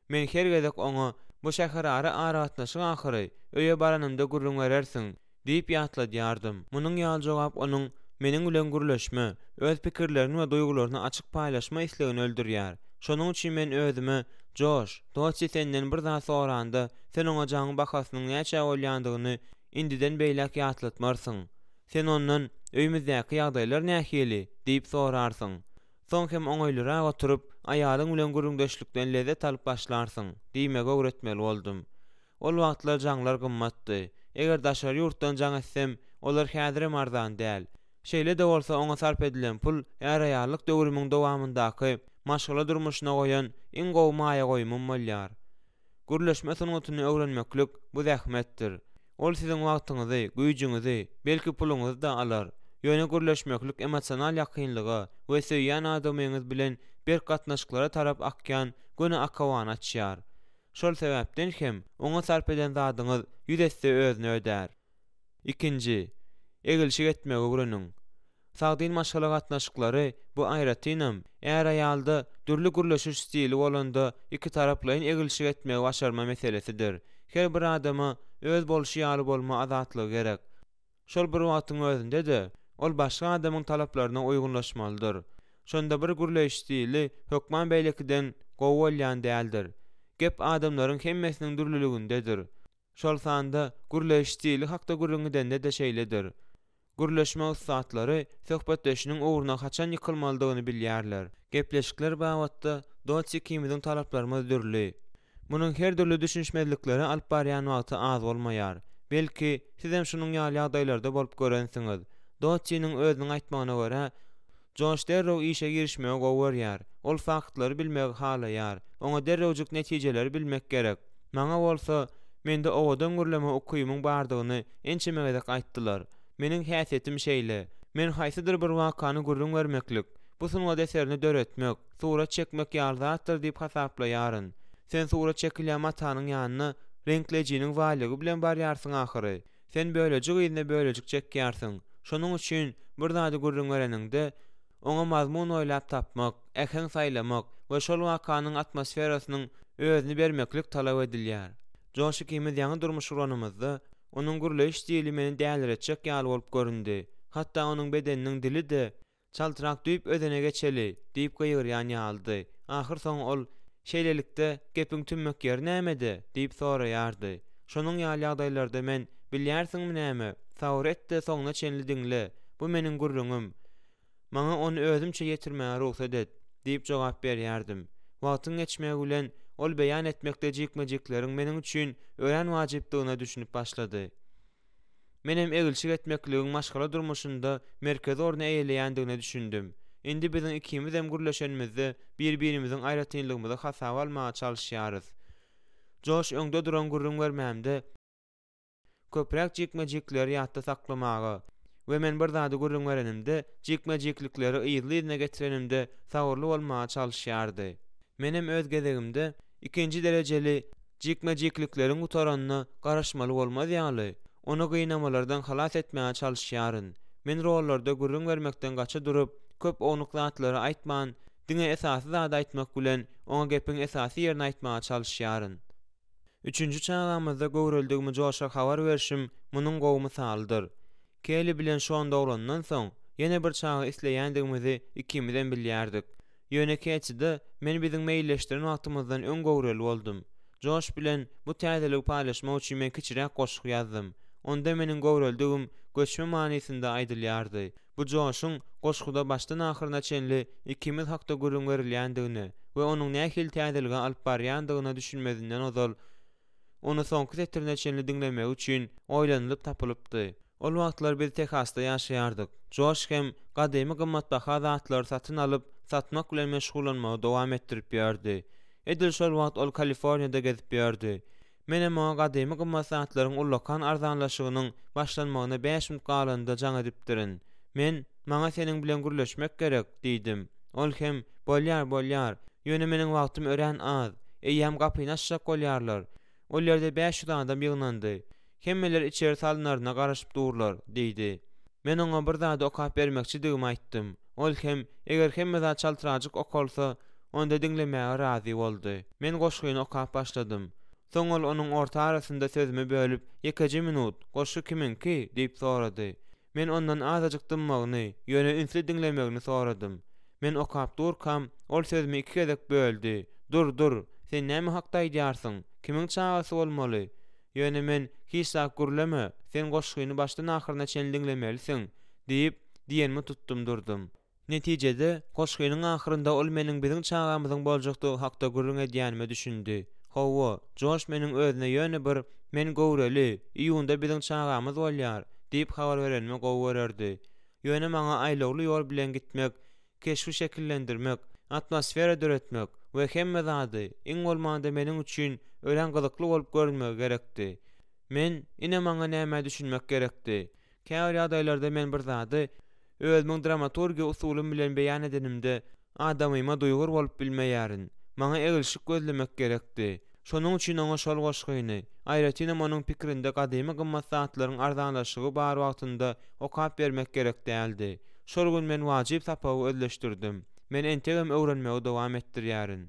Men her gezek oňa, Bu şäherara aragatnaşyk ahyry, öýe baranymda gürrüň berersiň, diýip ýatladýardym. Munuň ýaly jogap onuň meniň bilen gürleşme, öz pikirlerini we duýgularyny açyk paýlaşma islegini öldürýär. Şonuň üçin men özüme, Joş, Dotsi senden bir zat soranda, sen oňa jaňyň bahasynyň näçä bolýandygyny indiden beýläk ýatlatmarsyň. Sen ondan, Öýümizdäki ýagdaýlar nähili? diýip sorarsyň. Soň hem oňaýlyrak oturyp, aýalyň bilen gürrüňdeşlikden lezzet alyp başlarsyň, diýmegi öwretmeli boldum. Ol wagtlar jaňlar gymmatdy. Eger daşary ýurtdan jaň etsem, olar häzirem arzan däl. Şeýle-de bolsa oňa sarp edilen pul är-aýallyk döwrümiň dowamyndaky maşgala durmuşyna goýan iň gowy maýa goýumym bolýar. Gürleşme sungatyny öwrenmeklik bu zähmetdir. Ol siziň wagtyňyzy, güýjüňizi, belki puluňyzy-da alar. Ýöne gürleşmeklik emosional ýakynlyga we söýýän adamyňyz bilen berk gatnaşyklara tarap akýan göni akabany açýar. Şol sebäpden hem oňa sarp eden zadyňyz ýüz esse özüni ödär. Ikinji, egilşik etmegi öwreniň. Sagdyn maşgala gatnaşyklary, bu aýratynam, är-aýalda dürli gürleşiş stili bolanda ikitaraplaýyn egilşik etmegi başarma meselesidir. Her bir adama öz bolşy ýaly bolma azatlygy gerek. Şol bir wagtyň özünde-de, ol başga adamyň talaplaryna uýgunlaşmalydyr. Şonda bir gürleýiş stili hökman beýlekiden gowy bolýan däldir. Gep adamlaryň hemmesiniň dürlüligindedir. Şol sanda gürleýiş stili hakda gürrüň gidende-de şeýledir. Gürleşme ussatlary söhbetdeşiniň ugruna haçan ýykylmalydygyny bilýärler. Gepleşikler babatda Dotsi ikimiziň talaplarymyz dürli. Munuň her dürli düşünişmezliklere alyp barýan wagty az bolmaýar. Belki, sizem şunuň ýaly ýagdaýlarda bolup görensiňiz. Dotsiniň özüniň aýtmagyna görä, Joş derrew işe girişmegi gowy görýär. Ol faktlary bilmegi halaýar. Oňa derrewjik netijeleri bilmek gerek. Maňa bolsa, mende owadan gürleme ukybymyň bardygyny ençeme gezek aýtdylar. Meniň häsiýetim şeýle. Men haýsydyr bir wakany gürrüň bermeklik, bu sungat eserini döretmek, surat çekmek ýaly zatdyr diýip hasaplaýaryn. Sen surat çekilýän matanyň ýanyna reňkleýjiniň waligi bilen barýarsyň ahyry. Sen bölejik yzyna bölejik çekýärsiň. Şonuň üçin bir zady gürrüň bereniňde, oňa mazmun oýlap tapmak, äheň saýlamak we şol wakanyň atmosferasynyň özüni bermeklik talap edilýär. Joş ikimiz ýaňy durmuş guranymyzda, onuň gürleýiş stili meni däliretjek ýaly bolup göründi. Hatda onuň bedeniniň dili-de Çaltrak düýp özene geçeli! diýip gygyrýan ýalydy. Ahyrsoňy ol, Şeýlelikde, gepiň tümmek ýeri nämede? diýip soraýardy. Şonuň ýaly ýagdaýlarda men, Bilýärsiňmi näme, sabyr et-de soňuna çenli diňle. Bu meniň gürrüňim. Maňa ony özümçe ýetirmäge rugsat et! diýip jogap berýärdim. Wagtyň geçmegi bilen, ol beýan etmekde jikme-jikleriň meniň üçin örän wajypdygyna düşünip başlady. Menem egilşik etmekligiň maşgala durmuşynda merkezi orny eýeleýändigine düşündim. Indi biziň ikimizem gürleşenimizde bir-birimiziň aýratynlygymyzy hasaba almaga çalyşýarys. Joş öňde duran gürrüň bermämde köpräk jikme-jikleri ýatda saklamaga we men bir zady gürrüň berenimde jikme-jiklikleri yzly-yzyna getirenimde sabyrly bolmaga çalyşýardy. Menem öz gezegimde Ikinji derejeli jikme-jiklikleriň gutaranyna garaşmaly bolmaz ýaly, ony gynamalardan halas etmäge çalyşýaryn. Men rollarda gürrüň bermekden gaça durup, köp ownuk zatlary aýtman, diňe esasy zady aýtmak bilen, oňa gepiň esasy ýerini aýtmaga çalyşýaryn. Üçünji çagamyzda göwrelidigimi Joşa habar berşim munuň gowy mysalydyr. Kelli bilen Şon doglandan soň, ýene bir çaga isleýändigimizi ikimizem bilýärdik. Ýöne Ketide men biziň meýilleşdiren wagtymyzdan öň göwreli boldum. Joş bilen bu täzeligi paýlaşmak üçin men kiçiräk goşgy ýazdym. Onda meniň göwrelidigim göçme manysynda aýdylýardy. Bu Joşuň goşguda başdan ahyryna çenli ikimiz hakda gürrüň berilýändigine we onuň nähili täzelige alyp barýandygyna düşünmezinden ozal, ony soňky setirine çenli diňlemegi üçin oýlanylyp tapylypdy. Ol wagtlar biz Tehasda ýaşaýardyk. Joş hem gadymy gymmatbaha zatlary satyn alyp, satmak bilen meşgullanmagy dowam etdirip ýördi. Edil şol wagt ol Kaliforniýada gezip ýördi. Menem oňa gadymy gymmat zatlaryň ullakan arzanlaşygynyň başlanmagyna bäş minut galanda jaň edipdirin. Men, Maňa seniň bilen gürleşmek gerek, diýdim. Ol hem, Bolýar, bolýar. Ýöne meniň wagtym örän az. Eýýäm gapyny açjak bolýarlar. Ol ýerde 500 adam ýygnandy. Hemmeler içeri salynaryna garaşyp durlar, diýdi. Men oňa bir zady okap bermekçidigimi aýtdym. Ol hem, eger hemme zat çaltrajyk okalsa, onda diňlemäge razy boldy. Men goşgyny okap başladym. Soň ol onuň orta arasynda sözümi bölüp, Ýekeje minut, goşgy kimiňki? diýip sorady. Men ondan azajyk dymmagyny, ýöne ünsli diňlemegini soradym. Men okap durkam, ol sözümi iki gezek böldi, Dur, dur, sen näme hakda aýdýarsyň? Kimiň çagasy bolmaly? Ýöne men, Hiç zat gürleme, sen goşgyny başdan ahyryna çenli diňlemelisiň, diýip, diýenimi tutdum durdum. Netijede, goşgynyň ahyrynda ol meniň biziň çagamyzyň boljakdygy hakda gürrüň edýänime düşündi. Hawa, Joş meniň özüne ýöne bir Men göwreli, iýunda biziň çagamyz bolýar, diýip habar berenimi gowy görerdi. Ýöne maňa aýlawly ýol bilen gitmek, keşbi şekillendirmek, atmosfera döretmek we hemme zady, iň bolmanda meniň üçin, örän gyzykly bolup görünmegi gerekdi. Men, ine maňa nämä düşünmek gerekdi. Käbir ýagdaýlarda men bir zady özümiň dramaturgiýa usulym bilen beýan edenimde, adamyma duýgur bolup bilmeýärin. Maňa egilşik gözlemek gerekdi. Şonuň üçin oňa şol goşgyny, aýratynam onuň pikirinde gadymy gymmat zatlaryň arzanlaşygy bar wagtynda okap bermek gerek däldi. Şol gün men wajyp sapagy özleşdirdim. Men entegem öwrenmegi dowam etdirýärin.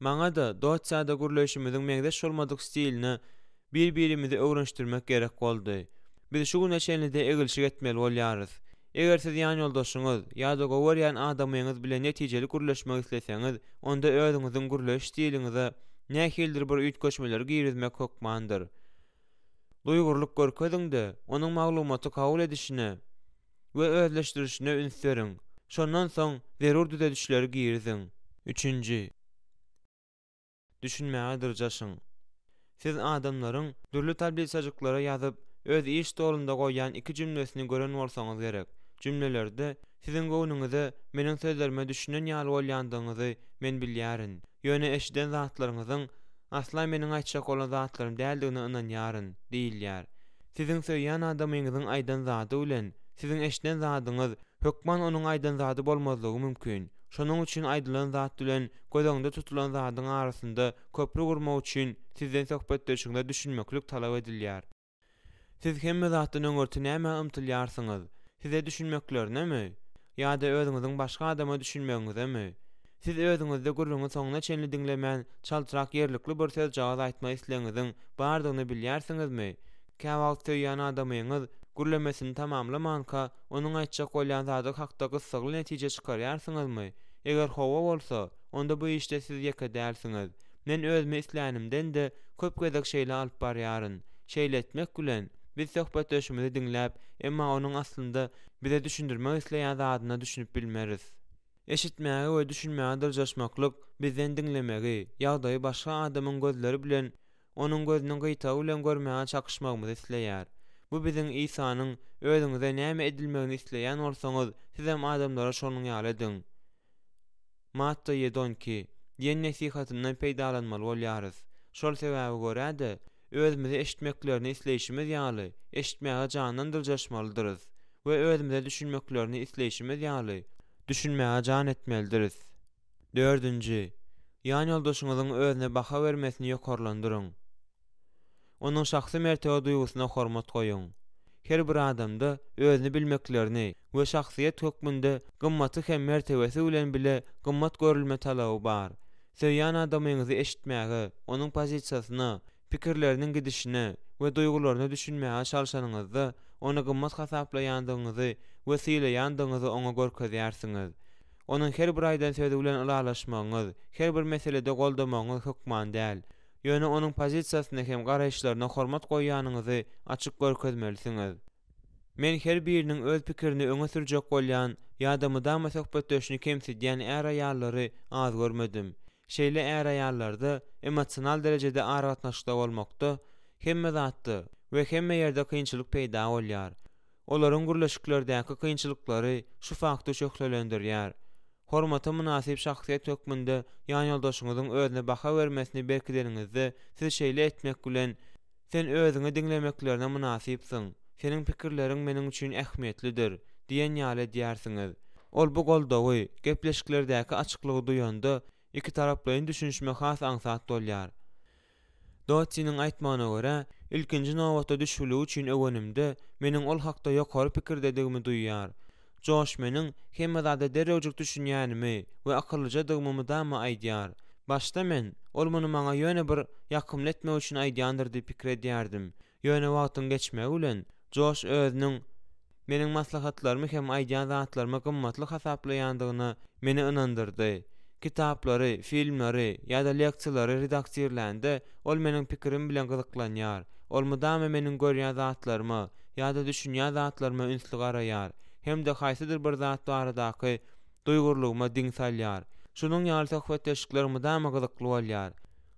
Maňa-da, Dotsa-da gürleýşimiziň meňzeş bolmadyk stiline bir-birimizi öwrenişdirmek gerek boldy. Biz şu güne çenli-de egilşik etmeli bolýarys. Eger siz ýanýoldaşyňyz ýa-da gowy görýän adamyňyz bilen netijeli gürleşmek isleseňiz, onda özüňiziň gürleýiş stiliňize nähilidir bir üýtgeşmeleri girizmek hökmandyr. Duýgurlyk görkeziň-de, onuň maglumaty kabul edişine we özleşdirişine üns beriň. Şondan soň zerur düzedişleri giriziň. Üçünji. Düşünmäge dyrjaşyň. Siz adamlaryň dürli tablisajyklara ýazyp, öz iş stolunda goýýan iki jümlesini gören bolsaňyz gerek. Jümlelerde, Siziň göwnüňize meniň sözlerime düşünen ýaly bolýandygyňyzy men bilýärin. Ýöne eşiden zatlaryňyzyň asla meniň aýtjak bolan zatlarym däldigine ynanýaryn diýilýär. Siziň söýýän adamyňyzyň aýdan zady bilen siziň eşiden zadyňyz hökman onuň aýdan zady bolmazlygy mümkin. Şonuň üçin aýdylan zat bilen göz öňünde tutulan zadyň arasynda köpri gurmak üçin sizden söhbetdeşiňize düşünmeklik talap edilýär. Siz hemme zatdan öňürti nämä ymtylýarsyňyz? Size düşünmeklerinemi? Ýa-da özüňiziň başga adama düşünmegiňizemi? Siz özüňizde gürrüňi soňuna çenli diňlemän, çaltrak ýerlikli bir sözjagaz aýtma islegiňiziň bardygyny bilýärsiňizmi? Käwagt söýýän adamyňyz gürlemesini tamamlamanka, onuň aýtjak bolýan zady hakda gyssagly netije çykarýarsyňyzmy? Eger hawa bolsa, onda bu işde siz ýeke dälsiňiz. Men özümi islänimden-de köp gezek şeýle alyp barýaryn. Şeýle etmek bilen, biz söhbetdeşimizi diňläp, emma onuň aslynda bize düşündirmek isleýän zadyna düşünip bilmeris. Eşitmäge we düşünmäge dyrjaşmaklyk bizden diňlemegi, ýagdaýy başga adamyň gözleri bilen, onuň gözüniň gyýtagy bilen görmäge çakyşmagymyzy isleýär. Bu biziň Isanyň, Özüňize näme edilmegini isleýän bolsaňyz, sizem adamlara şonuň ýaly ediň. Matta ýedi on iki, diýen nesihatyndan peýdalanmaly bolýarys. Şol sebäbe görä-de, özümizi eşitmeklerini isleýşimiz ýaly, eşitmäge jandan dyrjaşmalydyrys we özümize düşünmeklerini isleýşimiz ýaly, düşünmäge jan etmelidiris. Dördünji, ýanýoldaşyňyzyň özüne baha bermesini ýokarlandyryň. Onuň şahsy mertebe duýgusyna hormat goýuň. Her bir adamda özüni bilmeklerini we şahsyýet hökmünde gymmaty hem mertebesi bilen bile gymmat görülme talaby bar. Söýýän adamyňyzy eşitmäge, onuň pozisiýasyna, pikirleriniň gidişine we duýgularyna düşünmäge çalşanyňyzda, ony gymmat hasaplaýandygyňyzy we sylaýandygyňyzy oňa görkezýärsiňiz. Onuň her bir aýdan sözi bilen ylalaşmagyňyz, her bir meselede goldamagyňyz hökman däl. Ýöne onuň pozisiýasyna hem garaýyşlaryna hormat goýýanyňyzy açyk görkezmelisiňiz. Men her biriniň öz pikirini öňe sürjek bolýan ýa-da mydama söhbetdeşini kemsidýän är-aýallary az görmedim. Şeýle är-aýallarda emosional derejede aragatnaşykda bolmakda, hemme zatda we hemme ýerde kynçylyk peýda bolýar. Olaryň gürleşiklerdäki kynçylyklary şu fakty şöhlelendirýär. Hormata mynasyp şahsyýet hökmünde ýanýoldaşyňyzyň özüne baha bermesini berkideniňizde, siz şeýle etmek bilen, Sen özüňi diňlemeklerine mynasypsyň, seniň pikirleriň meniň üçin ähmiýetlidir diýen ýaly edýärsiňiz. Ol bu goldawy, gepleşiklerdäki açyklygy duýanda, ikitaraplaýyn düşünişmek has aňsat bolýar. Dottiniň aýtmagyna görä, ilkinji nobatda düşbüligi üçin öwenimde, meniň ol hakda ýokary pikirdedigimi duýýar. Joş meniň hemme zada derrewjik düşünýänimi we akyllyjadygymy mydama aýdýar. Başda men, ol muny maňa ýöne bir ýakymly etmek üçin aýdýandyr diýip pikir edýärdim. Ýöne wagtyň geçmegi bilen, Joş özüniň meniň maslahatlarymy hem aýdýan zatlarymy gymmatly hasaplaýandygyna meni ynandyrdy. Kitaplary, filmleri ýa-da leksiýalary redaktirlände, ol meniň pikirim bilen gyzyklanýar. Ol mydama meniň görýän zatlaryma ýa-da düşünýän zatlaryma ünsli garaýar hem-de haýsydyr bir zat baradaky duýgurlygyma diň salýar. Şunuň ýaly söhbetdeşlikler mydama gyzykly bolýar.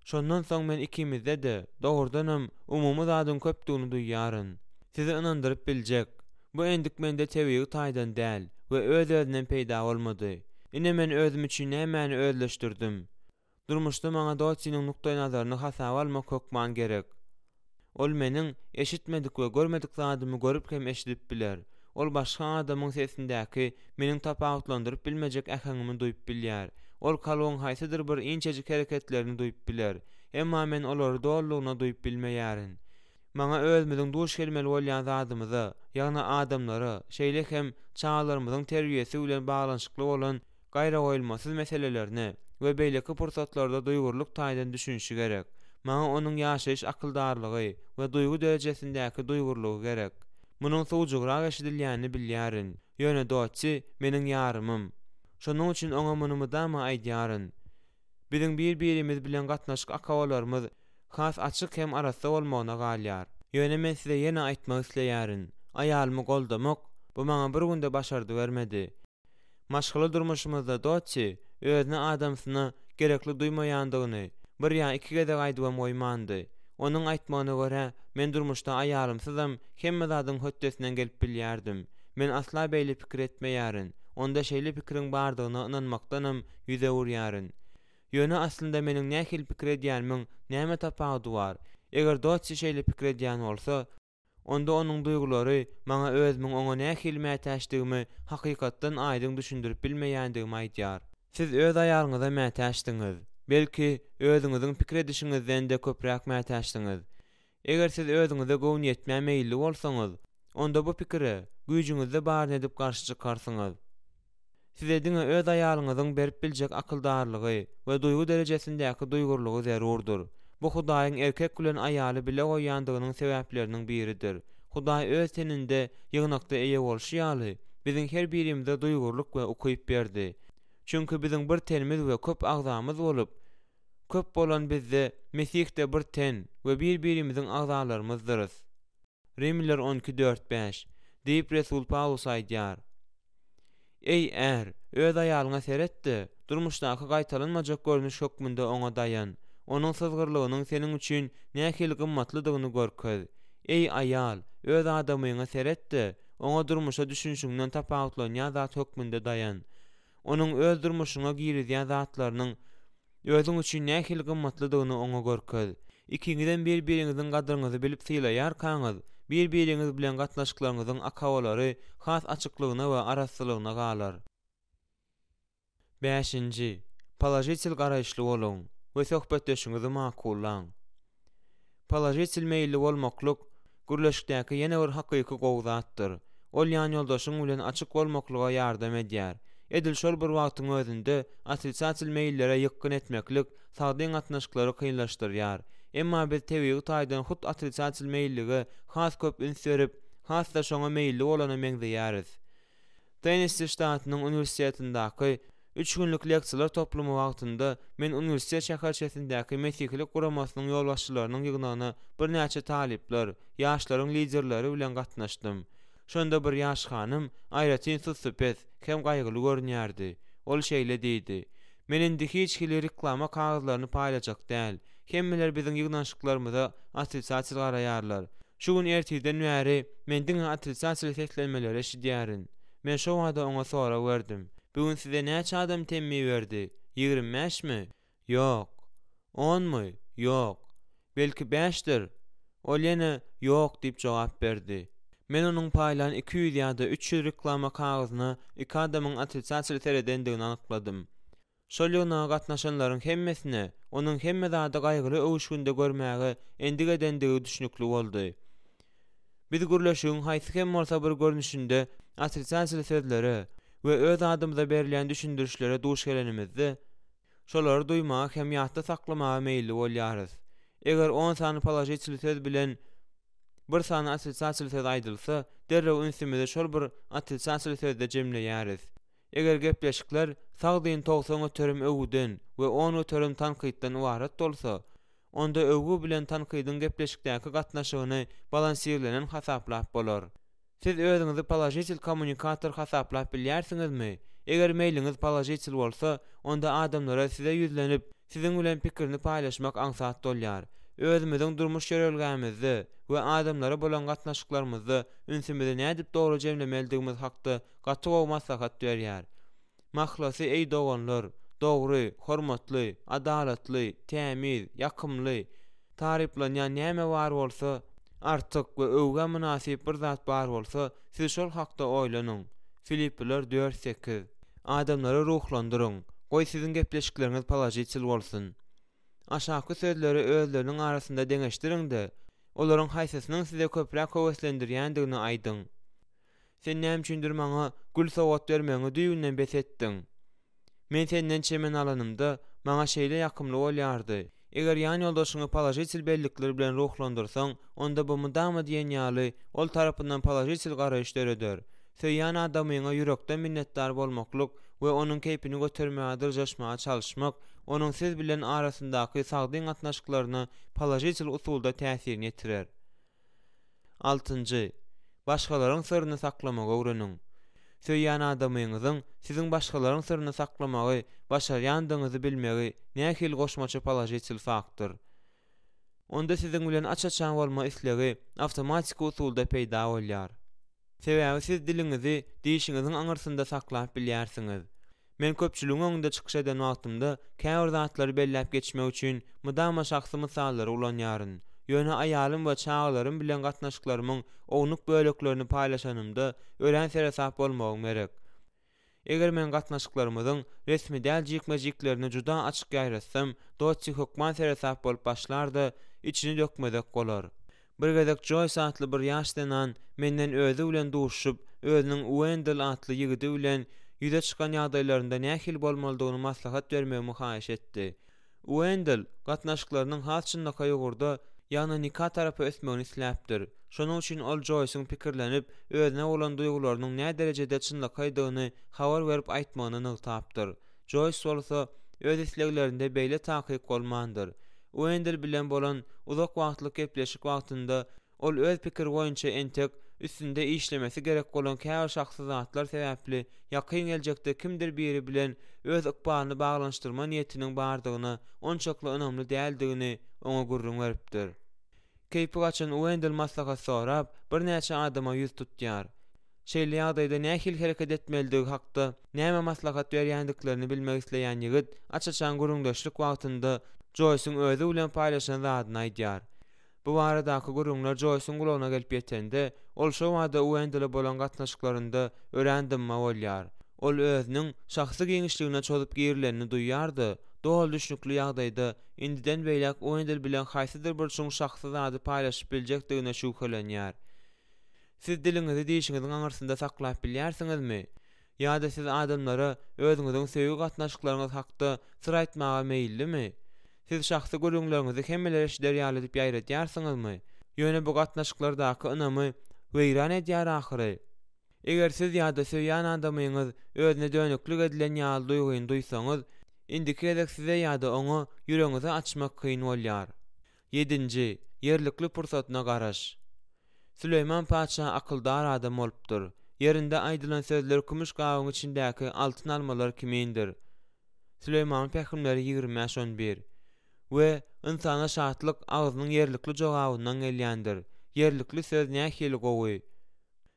Şondan soň men ikimizde-de, dogrudanam, umumy zadyň köpdügini duýýaryn. Sizi ynandyryp biljek. Bu endik mende tebigy taýdan däl we öz-özünden peýda bolmady. Ine men özüm üçin nämäni özleşdirdim. Durmuşda maňa Dottiniň nukdaýnazaryny hasaba almak hökman gerek. Ol meniň eşitmedik we görmedik zadymy görüp hem eşidip biler. Ol başga adamyň sesindäki meniň tapawutlandyryp bilmejek äheňimi duýup bilýär. Ol kalbyň haýsydyr bir inçejik hereketlerini duýup biler. Emma men olary dolulygyna duýup bilmeýärin. Maňa özümiziň duş gelmeli bolýan zadymyza, ýagny adamlara, şeýle hem çagalarymyzyň terbiýesi bilen baglanyşykly bolan gaýragoýulmasyz meselelerine we beýleki pursatlarda duýgurlyk taýdan düşünişi gerek. Maňa onuň ýaşaýyş akyldarlygy we duýgy derejesindäki duýgurlygy gerek. Munuň suwjugrak eşidilýänini bilýärin, ýöne Dotti meniň ýarymym. Şonuň üçin oňa muny mydama aýdýaryn. Biziň bir-birimiz bilen gatnaşyk akabalarymyz has açyk hem arassa bolmagyna galýar. Ýöne men size ýene aýtmak isleýärin, aýalymy goldamak, bu maňa bir günde başardybermedi. Maşgala durmuşymyzda Dotti özüni adamsyna gerekli duýmaýandygyny bir ýa iki gezek aýdybam goýmandy. Onuň aýtmagyna görä, men durmuşda aýalymsyzam hemme zadyň hötdesinden gelip bilýärdim. Men asla beýle pikir etmeýärin, onda şeýle pikiriň bardygyna ynanmakdanam ýüz öwürýärin. Ýöne aslynda meniň nähili pikir edýänimiň näme tapawudy bar? Eger Dotti şeýle pikir edýän bolsa, Onda onuň duýgulary maňa özümiň oňa nähili mätäçdigimi hakykatdan aýdyň düşündirip bilmeýändigimi aýdýar. Siz öz aýalyňyza mätäçsiňiz. Belki, özüňiziň pikir edişiňizden-de köpräk mätäçsiňiz. Eger siz özüňize göwnüýetmä meýilli bolsaňyz, onda bu pikire güýjüňizde baryny edip garşy çykarsyňyz. Size diňe öz aýalyňyzyň berip biljek akyldarlygy we duýgy derejesindäki duýgurlygy zerurdyr. Bu Hudaýyň erkek bilen aýaly bile goýýandygynyň sebäpleriniň biridir. Hudaý Öz teninde ýygnakda eýe bolşy ýaly, biziň her birimize duýgurlyk we ukyp berdi. Çünki biziň bir tenimiz we köp agzamyz bolup, köp bolan bizde Mesihde bir ten we bir-birimiziň agzalarymyzdyrys. Rimliler 12, 4, 5, diýip resul Pawlus aýdýar. Eý, är, öz aýalyňa seret-de, durmuşdaky gaýtalanmajak görnüş hökmünde oňa daýan. Onuň syzgyrlygynyň seniň üçin nähili gymmatlydygyny görkez. Eý, aýal, öz adamyňa seret-de, oňa durmuşa düşünişiňden tapawutlanýan zat hökmünde daýan. Onuň öz durmuşyňa girizýän zatlarynyň özüň üçin nähili gymmatlydygyny oňa görkez. Ikiňizem bir-biriňiziň gadryňyzy bilip sylaýarkaňyz, bir-biriňiz bilen gatnaşyklaryňyzyň akabalary has açyklygyna we arassalygyna galar. Bäşinji, položitel garaýyşly boluň we söhbetdeşiňizi makullaň. Položitel meýilli bolmaklyk gürleşikdäki ýene bir hakyky gowy zatdyr. Ol ýanýoldaşyň bilen açyk bolmaklyga ýardam edýär. Edil şol bir wagtyň özünde otrisatel meýillere ýykgyn etmeklik sagdyn gatnaşyklary kynlaşdyrýar. Emma biz tebigy taýdan hut otrisatel meýillige has köp üns berip, has-da şoňa meýilli bolana meňzeýäris. Tennessi ştatynyň uniwersitetindäki. Üç günlük leksiýalar toplumy wagtynda men uniwersitet şäherçesindäki mesihilik guramasynyň ýolbaşçylarynyň ýygnagyna birnäçe talyplar, ýaşlaryň liderleri bilen gatnaşdym. Şonda bir ýaş hanym aýratyn sussupes hem gaýgyly görünýärdi. Ol şeýle diýdi, Men indi hiç hili reklama kagyzlaryny paýlajak däl. Hemmeler biziň ýygnanyşyklarymyza otrisatel garaýarlar. Şu gün ertirden bäri men diňe otrisatel seslenmeleri eşidýärin. Men şo bada oňa sorag berdim. Bu gün size näçe adam temmi berdi? 25 mi? Ýok. Onmy? Ýok. Belki bäşdir? Ol ýene Ýok diýip jogap berdi. Men onuň paýlan 200 ýa-da 300 reklama kagyzyna iki adamyň otrisatel seredendigini anykladym. Şol ýygnaga gatnaşanlaryň hemmesine onuň hemme zady gaýgyly öwüşginde görmäge endik edendigi düşnükli boldy. Biz gürleşigiň haýsy hem bolsa bir görnüşinde otrisatel sözlere we öz adymyza berilýän düşündirişlere duş gelenimizde, şolary duýmaga hem ýatda saklamaga meýilli bolýarys. Eger on sany položitel söz bilen bir sany otrisatel söz aýdylsa, derrew ünsümizi şol bir otrisatel sözde jemleýäris. Eger gepleşikler sagdyn 90% öwgüden we 10% tankytdan ybarat bolsa, onda öwgi bilen tankydyň gepleşikdäki gatnaşygyny balansirlenen hasaplap bolar. Siz özüňizi položitel kommunikator hasaplap bilýärsiňizmi? Eger meýliňiz položitel bolsa, onda adamlara size ýüzlenip, siziň bilen pikirini paýlaşmak aňsat bolýar. Özümiziň durmuş ýörelgämizde we adamlara bolan gatnaşyklarymyzda ünsümizi nädip dogry jemlemelidigimiz hakda gaty gowy maslahat berýär. Mahlasy, eý doganlar, dogry, hormatly, adalatly, tämiz, ýakymly, taryplanýan näme bar bolsa, artyk we öwgä mynasyp bir zat bar bolsa, siz şol hakda oýlanyň. Filippliler dört, sekiz. Adamlary ruhlandyryň. Goý siziň gepleşikleriňiz položitel bolsun. Aşaky sözleri özleriniň arasynda deňeşdiriň-de, olaryň haýsysynyň size köpräk höweslendirýändigini aýdyň. Sen näme üçindir maňa gül sowgat bermegiňi düýbünden bes etdiň. Men senden çemen alanymda, maňa şeýle ýakymly bolýardy. Eger ýan ýoldaşyňy položitel bellikler bilen ruhlandyrsaň, onda bu mydama diýen ýaly ol tarapyndan položitel garaýyş döreder. Söýýän adamyňa ýürekden minnetdar bolmaklyk we onuň keýpini götermäge dyrjaşmaga çalyşmak, onuň siz bilen arasyndaky sagdyn gatnaşyklaryna položitel usulda täsirini ýetirer. Altynjy, başgalaryň syryny saklamagy öwreniň. Söýýän adamyňyzyň siziň başgalaryň syryny saklamagy başarýandygyňyzy bilmegi nähili goşmaça položitel faktor. Onda siziň bilen aç-açan bolma islegi awtomatiki usulda peýda bolýar. Sebäbi siz diliňizi dişiňiziň aňyrsynda saklap bilýärsiňiz. Men köpçüligiň öňünde çykyş eden wagtymda käbir zatlary belläp geçmek üçin mydama şahsy mysallary ulanýaryn. Ýöne aýalym we çagalarym bilen gatnaşyklarymyň ownuk böleklerini paýlaşanymda örän seresap bolmagym gerek. Eger men gatnaşyklarymyzyň resmi däl jikme-jiklerini juda açyk ýaýratsam, Dotti hökman seresap bolup başlar-da, içini dökmezek bolar. Bir gezek Joýs atly bir ýaş zenan menden özi bilen duşuşyp, özüniň Uendell atly ýigidi bilen ýüze çykan ýagdaýlarynda nähili bolmalydygyny maslahat bermegimi haýyş etdi. Uendell gatnaşyklarynyň has çynlakaý ugurda, ýagny nika tarapa ösmegini isläpdir. Şonuň üçin ol Joýsuň pikirlenip, özüne bolan duýgularynyň näderejede çynlakaýdygyny habar berip aýtmagyny nygtapdyr. Joýs bolsa, öz isleglerinde beýle takyk bolmandyr. Uendell bilen bolan uzak wagtlyk gepleşik wagtynda ol öz pikiri boýunça entek üstünde işlemesi gerek bolan käbir şahsy zatlar sebäpli ýakyn geljekde kimdir biri bilen öz ykbalyny baglanyşdyrma niýetiniň bardygyna onçakly ynamly däldigini oňa gürrüň beripdir. Keýpi gaçan Uendell maslahat sorap, birnäçe adama ýüz tutýar. Şeýle ýagdaýda nähili hereket etmelidigi hakda näme maslahat berýändiklerini bilmek isleýän ýigit aç-açan gürrüňdeşlik wagtynda Joýsuň özi bilen paýlaşan zadyny aýdýar. Bu baradaky gürrüňler Joýsuň gulagyna gelip ýetende, ol şo bada Uendele bolan gatnaşyklarynda örän dymma bolýar. Ol özüniň şahsy giňişligine çozup girilenini duýýar-da, doly düşnükli ýagdaýda indiden beýläk Uendel bilen haýsydyr bir çuň şahsy zady paýlaşyp biljekdigine şübhelenýär. Siz diliňizi dişiňiziň aňyrsynda saklap bilýärsiňizmi? Ýa-da siz adamlara özüňiziň söýgi gatnaşyklaryňyz hakda syr aýtmaga meýillimi? Siz şahsy gürrüňleriňizi hemmeler eşider ýaly edip ýaýradýarsyňyzmy? Ýöne bu gatnaşyklardaky ynamy weýran edýär ahyry. Eger siz ýa-da söýýän adamyňyz özüne dönüklik edilen ýaly duýgyny duýsaňyz, indiki gezek size ýa-da oňa ýüregiňizi açmak kyn bolýar. Ýedinji, ýerlikli pursatyna garaş. Süleýman patyşa akyldar adam bolupdyr. Ýerinde aýdylan sözler kümüş gabyň içindäki altyn almalar kimindir. Süleýmanyň pähimleri 25 11. We ynsana şatlyk agzynyň ýerlikli jogabyndan gelýändir. Ýerlikli söz nähili gowy!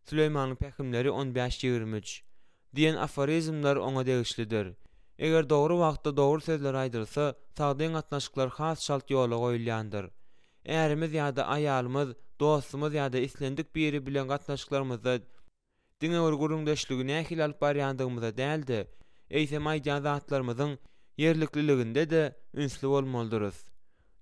Süleýmanyň pähimleri on bäş 23. Diýen aforizmler oňa degişlidir. Eger dogry wagtda dogry sözler aýdylsa, sagdyn gatnaşyklar has çalt ýola goýulýandyr. Ärimiz ýa-da aýalymyz, dostumyz ýa-da islendik biri bilen gatnaşyklarymyzda diňe bir gürrüňdeşligi nähili alyp barýandygymyza däl-de, eýsem aýdýan zatlarymyzyň ýerlikliliginde-de ünsli bolmalydyrys.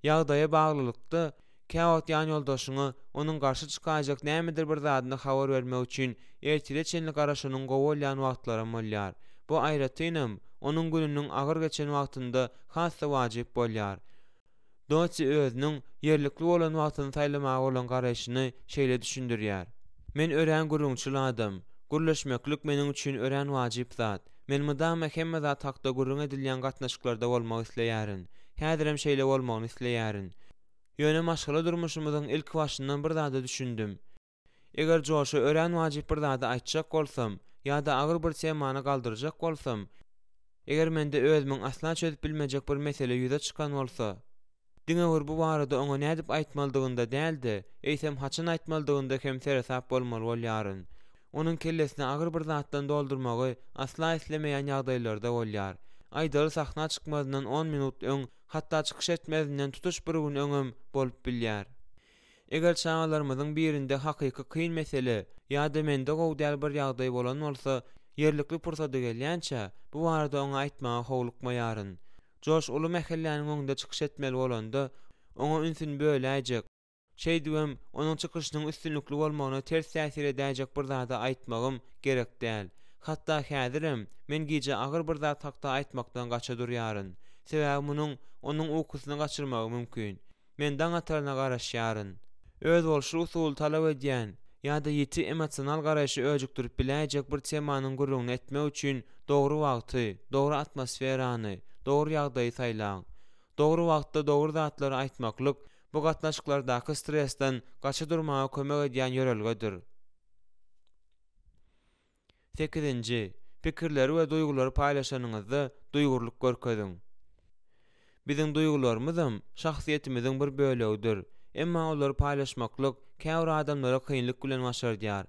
Ýagdaýa baglylykda, käwagt ýanýoldaşyňa onuň garşy çykaýjak nämedir bir zadyny habar bermek üçin ertire çenli garaşanyň gowy bolýan wagtlaram bolýar. Bu aýratynam, onuň gününiň agyr geçen wagtynda has-da wajyp bolýar. Dotsi özüniň ýerlikli bolan wagtyny saýlamaga bolan garaýşyny şeýle düşündirýär, Men örän gürrüňçil adam. Gürleşmeklik meniň üçin örän wajyp zat. Men mydama hemme zat hakda gürrüň edilýän gatnaşyklarda bolmak isleýärin. Häzirem şeýle bolmagyny isleýärin. Ýöne maşgala durmuşymyzyň ilkibaşyndan bir zada düşündim. Eger Joşa örän wajyp bir zady aýtjak bolsam, ýa-da agyr bir temany galdyrjak bolsam, eger mende özümiň asla çözüp bilmejek bir mesele ýüze çykan bolsa, diňe bir bu barada oňa nädip aýtmalydygynda däl-de, eýsem haçan aýtmalydygynda hem seresap bolmaly bolýaryn. Onuň kellesini agyr bir zatdan doldurmagy asla islemeýän ýagdaýlarda bolýar. Aýdaly sahna çykmazyndan on minut öň, hatda çykyş etmezinden tutuş bir gün öňem bolup bilýär. Eger çagalarymyzyň birinde hakyky kyn mesele ýa-da mende gowy däl bir ýagdaý bolan bolsa, ýerlikli pursady gelýänçä, bu barada oňa aýtmaga howlukmaýaryn. Joş uly mähelläniň öňünde çykyş etmeli bolanda, oňa ünsüni böläýjek, şeýdibem, onuň çykyşynyň üstünlikli bolmagyna ters täsir edäýjek bir zady aýtmagym gerek däl. Hatda häzirem, men gije agyr bir zat hakda aýtmakdan gaça durýaryn. Sebäbi munuň onuň ukusyny gaçyrmagy mümkin. Men daň ataryna garaşýaryn. Özboluşly usuly talap edýän ýa-da ýiti emosional garaýşy öjükdirip biläýjek bir temanyň gürrüňini etmek üçin dogry wagty, dogry atmosferany, dogry ýagdaýy saýlaň. Dogry wagtda dogry zatlary aýtmaklyk bu gatnaşyklardaky stresden gaça durmaga kömek edýän ýörelgedir. Sekizinji, pikirleri we duýgulary paýlaşanyňyzda duýgurlyk görkeziň. Biziň duýgularymyzam şahsyýetimiziň bir bölegidir. Emma olary paýlaşmaklyk käbir adamlara kynlyk bilen başardýar.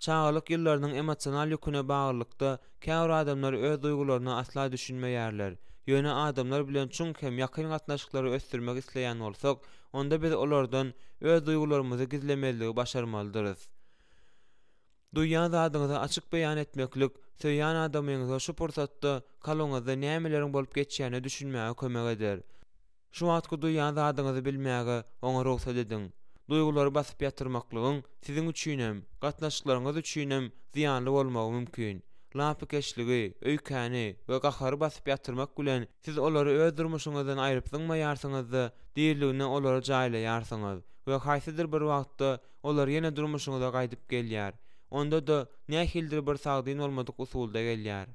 Çagalyk ýyllarynyň emosional ýüküne baglylykda käbir adamlar öz duýgularyna asla düşünmeýärler. Ýöne adamlar bilen çuň hem ýakyn gatnaşyklary ösdürmek isleýän bolsak, onda biz olardan öz duýgularymyzy gizlemezligi başarmalydyrys. Duýýan zadyňyzy açyk beýan etmeklik, söýýän adamyňyza şu pursatda kalbyňyzda nämeleriň bolup geçýänine düşünmäge kömek eder. Şu wagtky duýýan zadyňyzy bilmäge oňa rugsat ediň. Duýgulary basyp ýatyrmaklygyň siziň üçinem, gatnaşyklaryňyz üçinem zyýanly bolmagy mümkin. Lapykeçligi, öýkäni we gahary basyp ýatyrmak bilen siz olary öz durmuşyňyzdan aýryp zyňmaýarsyňyz-da, diriligine olary jaýlaýarsyňyz we haýsydyr bir wagtda Olar ýene durmuşyňyza gaýdyp gelýär. Onda-da, nähilidir bir sagdyn bolmadyk usulda gelýär.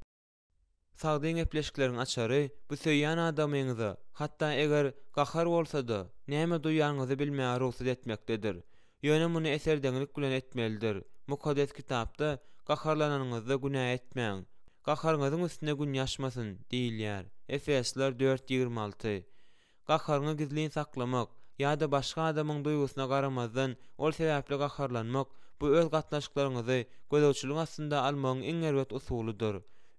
Sagdyn gepleşikleriň açary, bu söýýän adamyňyza, hatda eger gahar bolsa-da, näme duýýanyňyzy bilmäge rugsat etmekdedir. Ýöne muny eserdeňlik bilen etmelidir. Mukaddes Kitapda, Gaharlananyňyzda günä etmäň. Gaharyňyzyň üstüne gün ýaşmasyn diýilýär. Efesler dört 26. Gaharyňy gizlin saklamak ýa-da başga adamyň duýgusyna garamazdan ol sebäpli gaharlanmak bu öz gatnaşyklaryňyzy gözegçilik astynda almagyň iň erbet usulydyr.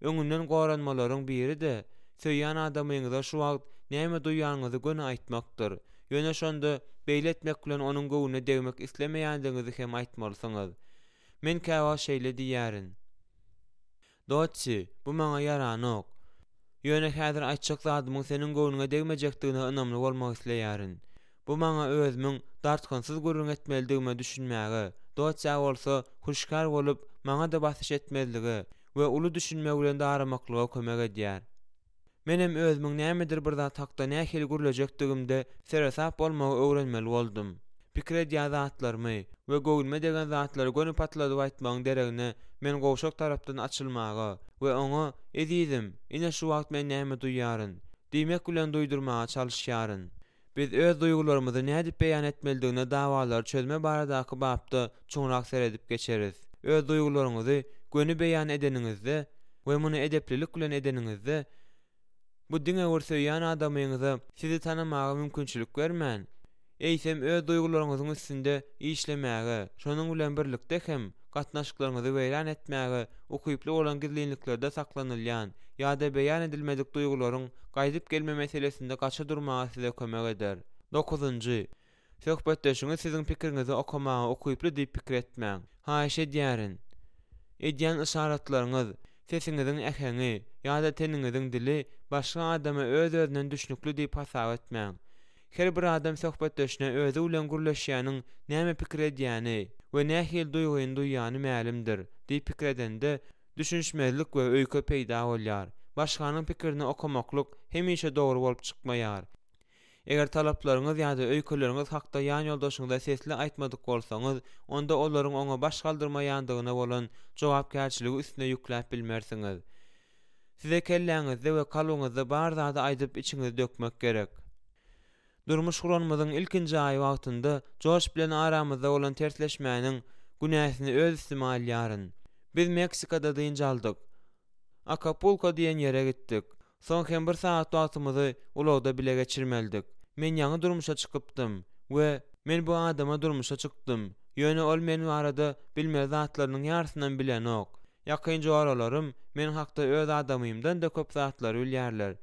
Öňünden goranmalaryň biri-de, söýýän adamyňyza şu wagt näme duýýanyňyzy göni aýtmakdyr. Ýöne şonda beýle etmek bilen onuň göwnüne degmek islemeýändigiňizi hem aýtmalysyňyz. Men käwagt şeýle diýýärin. Dotsi, bu maňa ýaranok. Ýöne häzir aýtjak zadymyň seniň göwnüňe degmejekdigine ynamly bolmak isleýärin. Bu maňa özümiň dartgynsyz gürrüň etmelidigime düşünmäge, Dotsiýa bolsa hüşgär bolup, maňa-da basyş etmezlige we uly düşünme bilen daramaklyga kömek edýär. Menem özümiň nämedir bir zat hakda nähili gürlejekdigimde seresap bolmagy öwrenmeli boldum. Pikir edýän zatlarymy we göwnüme degen zatlary göni patladyp aýtmagyň deregine men gowşak tarapdan açylmaga we oňa, Ezizim, ine şu wagt men näme duýýaryn? diýmek bilen duýdurmaga çalyşýaryn. Biz öz duýgularymyzy nädip beýan etmelidigine dawalary çözme baradaky bapda çuňrak seredip geçeris. Öz duýgularyňyzy göni beýan edeniňizde we muny edeplilik bilen edeniňizde, bu diňe bir söýýän adamyňyza sizi tanamaga mümkinçilik bermän, eýsem öz duýgularyňyzyň üstünde işlemäge, şonuň bilen birlikde hem gatnaşyklaryňyzy weýran etmäge ukyply bolan gizlinliklerde saklanylýan ýa-da beýan edilmedik duýgularyň gaýdyp gelme meselesinde gaça durmaga size kömek eder. Dokuzynjy, söhbetdeşiňiz siziň pikiriňizi okamaga ukyply diýip pikir etmäň. Haýyş edýärin. Edýän yşaratlaryňyz, sesiňiziň äheňi ýa-da teniňiziň dili başga adama öz-özünden düşnükli diýip hasap etmäň. Her bir adam söhbetdeşine özi bilen gürleşýäniň näme pikir edýäni we nähili duýgyny duýýany mälimdir diýip pikir edende, düşünişmezlik we öýke peýda bolýar. Başganyň pikirini okamaklyk hemişe dogry bolup çykmaýar. Eger talaplaryňyz ýa-da öýkeleriňiz hakda ýanýoldaşyňyza sesli aýtmadyk bolsaňyz, onda olaryň oňa baş galdyrmaýandygyna bolan jogapkärçiligi üstüne ýükläp bilmersiňiz. Size kelläňizde we kalbyňyzda bar zady aýdyp içiňizi dökmek gerek. Durmuş guranymyzyň ilkinji aýy wagtynda Joş bilen aramyzda bolan tersleşmäniň günäsini öz üstüme alýaryn. Biz Meksikada dynç aldyk. Akapulko diýen ýere gitdik. Soň hem bir sagat wagtymyzy ulagda bile geçirmelidik. Men ýaňy durmuşa çykypdym we men bu adama durmuşa çykdym, ýöne ol men barada bilmeli zatlarynyň ýarysynam bilenok. Ýakyn joralarym men hakda öz adamymdan-da köp zatlary bilýärler.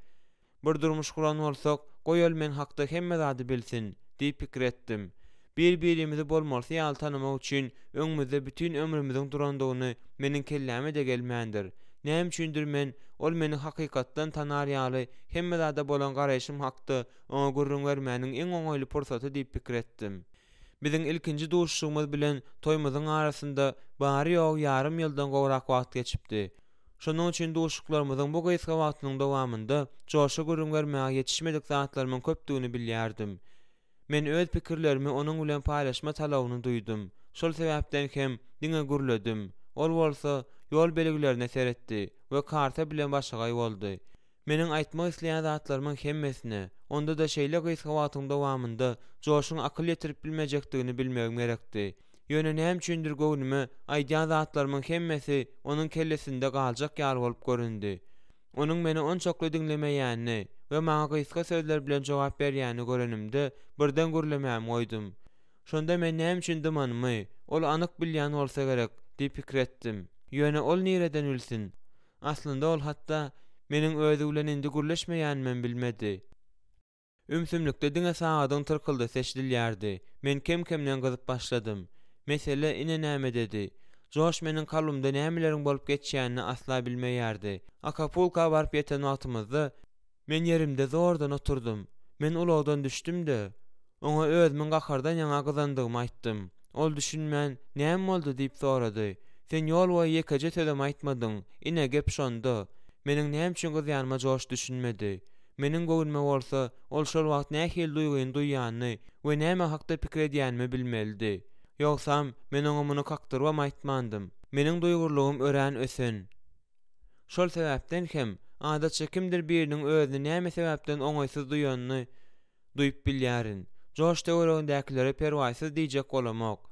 Bir durmuş guran bolsak, goý ol men hakda hemme zady bilsin, diýip pikir etdim. Bir-birimizi bolmalysy ýaly tanamak üçin öňümizde bütin ömrümiziň durandygyny meniň kelläme-de gelmändir. Näme üçindir men ol meni hakykatdan tanar ýaly hemme zada bolan garaýşym hakda oňa gürrüň bermäniň iň oňaýly pursaty diýip pikir etdim. Biziň ilkinji duşuşygymyz bilen toýumyzyň arasynda bary-ýogy ýarym ýyldan gowrak wagt geçipdi. Şonuň üçin duşuşyklarymyzyň bu gysga wagtynyň dowamynda Joşa gürrüň bermäge ýetişmedik zatlarymyň köpdügini bilýärdim. Men öz pikirlerimi onuň bilen paýlaşma talabyny duýdum. Şol sebäpden hem diňe gürledim. Ol bolsa, ýol belgilerine seretdi we karta bilen başagaý boldy. Meniň aýtmak isleýän zatlarymyň hemmesine, onda-da şeýle gysga wagtyň dowamynda Joşuň akyl ýetirip bilmejekdigini bilmegim gerekdi. Ýöne näme üçindir göwnüme, aýdýan zatlarymyň hemmesi onuň kellesinde galjak ýaly bolup göründi. Onuň meni onçakly diňlemeýänini we maňa gysga sözler bilen jogap berýänini görenimde, birden gürlemämi goýdum. Şonda men näme üçin dymanymy, ol anyk bilýän bolsa gerek, diýip pikir etdim. Ýöne ol nireden bilsin? Aslynda ol hatda meniň özi bilen indi gürleşmeýänimem bilmedi. Ümsümlikde diňe sagadyň tyrkyldysy eşidilýärdi. Men kem-kemden gyzyp başladym. Mesele ine nämededi. Joş meniň kalbymda nämeleriň bolup geçýänini asla bilmeýärdi. Akapulka baryp ýeten wagtymyzda, men ýerimde zordan oturdym. Men ulagdan düşdüm-de, oňa özümiň gahardan ýaňa gyzandygymy aýtdym. Ol düşünmän, Näme boldy? diýip sorady. Sen ýol boýy ýekeje sözem aýtmadyň. Ine, gep şonda. Meniň näme üçin gyzýanyma Joş düşünmedi. Meniň göwnüme bolsa, ol şol wagt nähili duýgyny duýýanyny we näme hakda pikir edýänimi bilmelidi. Ýogsam, men oňa muny kakdyrybam aýtmandym. Meniň duýgurlygym örän ösen. Şol sebäpden hem, adatça kimdir biriniň özüni näme sebäpden oňaýsyz duýanyny duýup bilýärin. Joş töweregindäkilere perwaýsyz diýjek bolamok.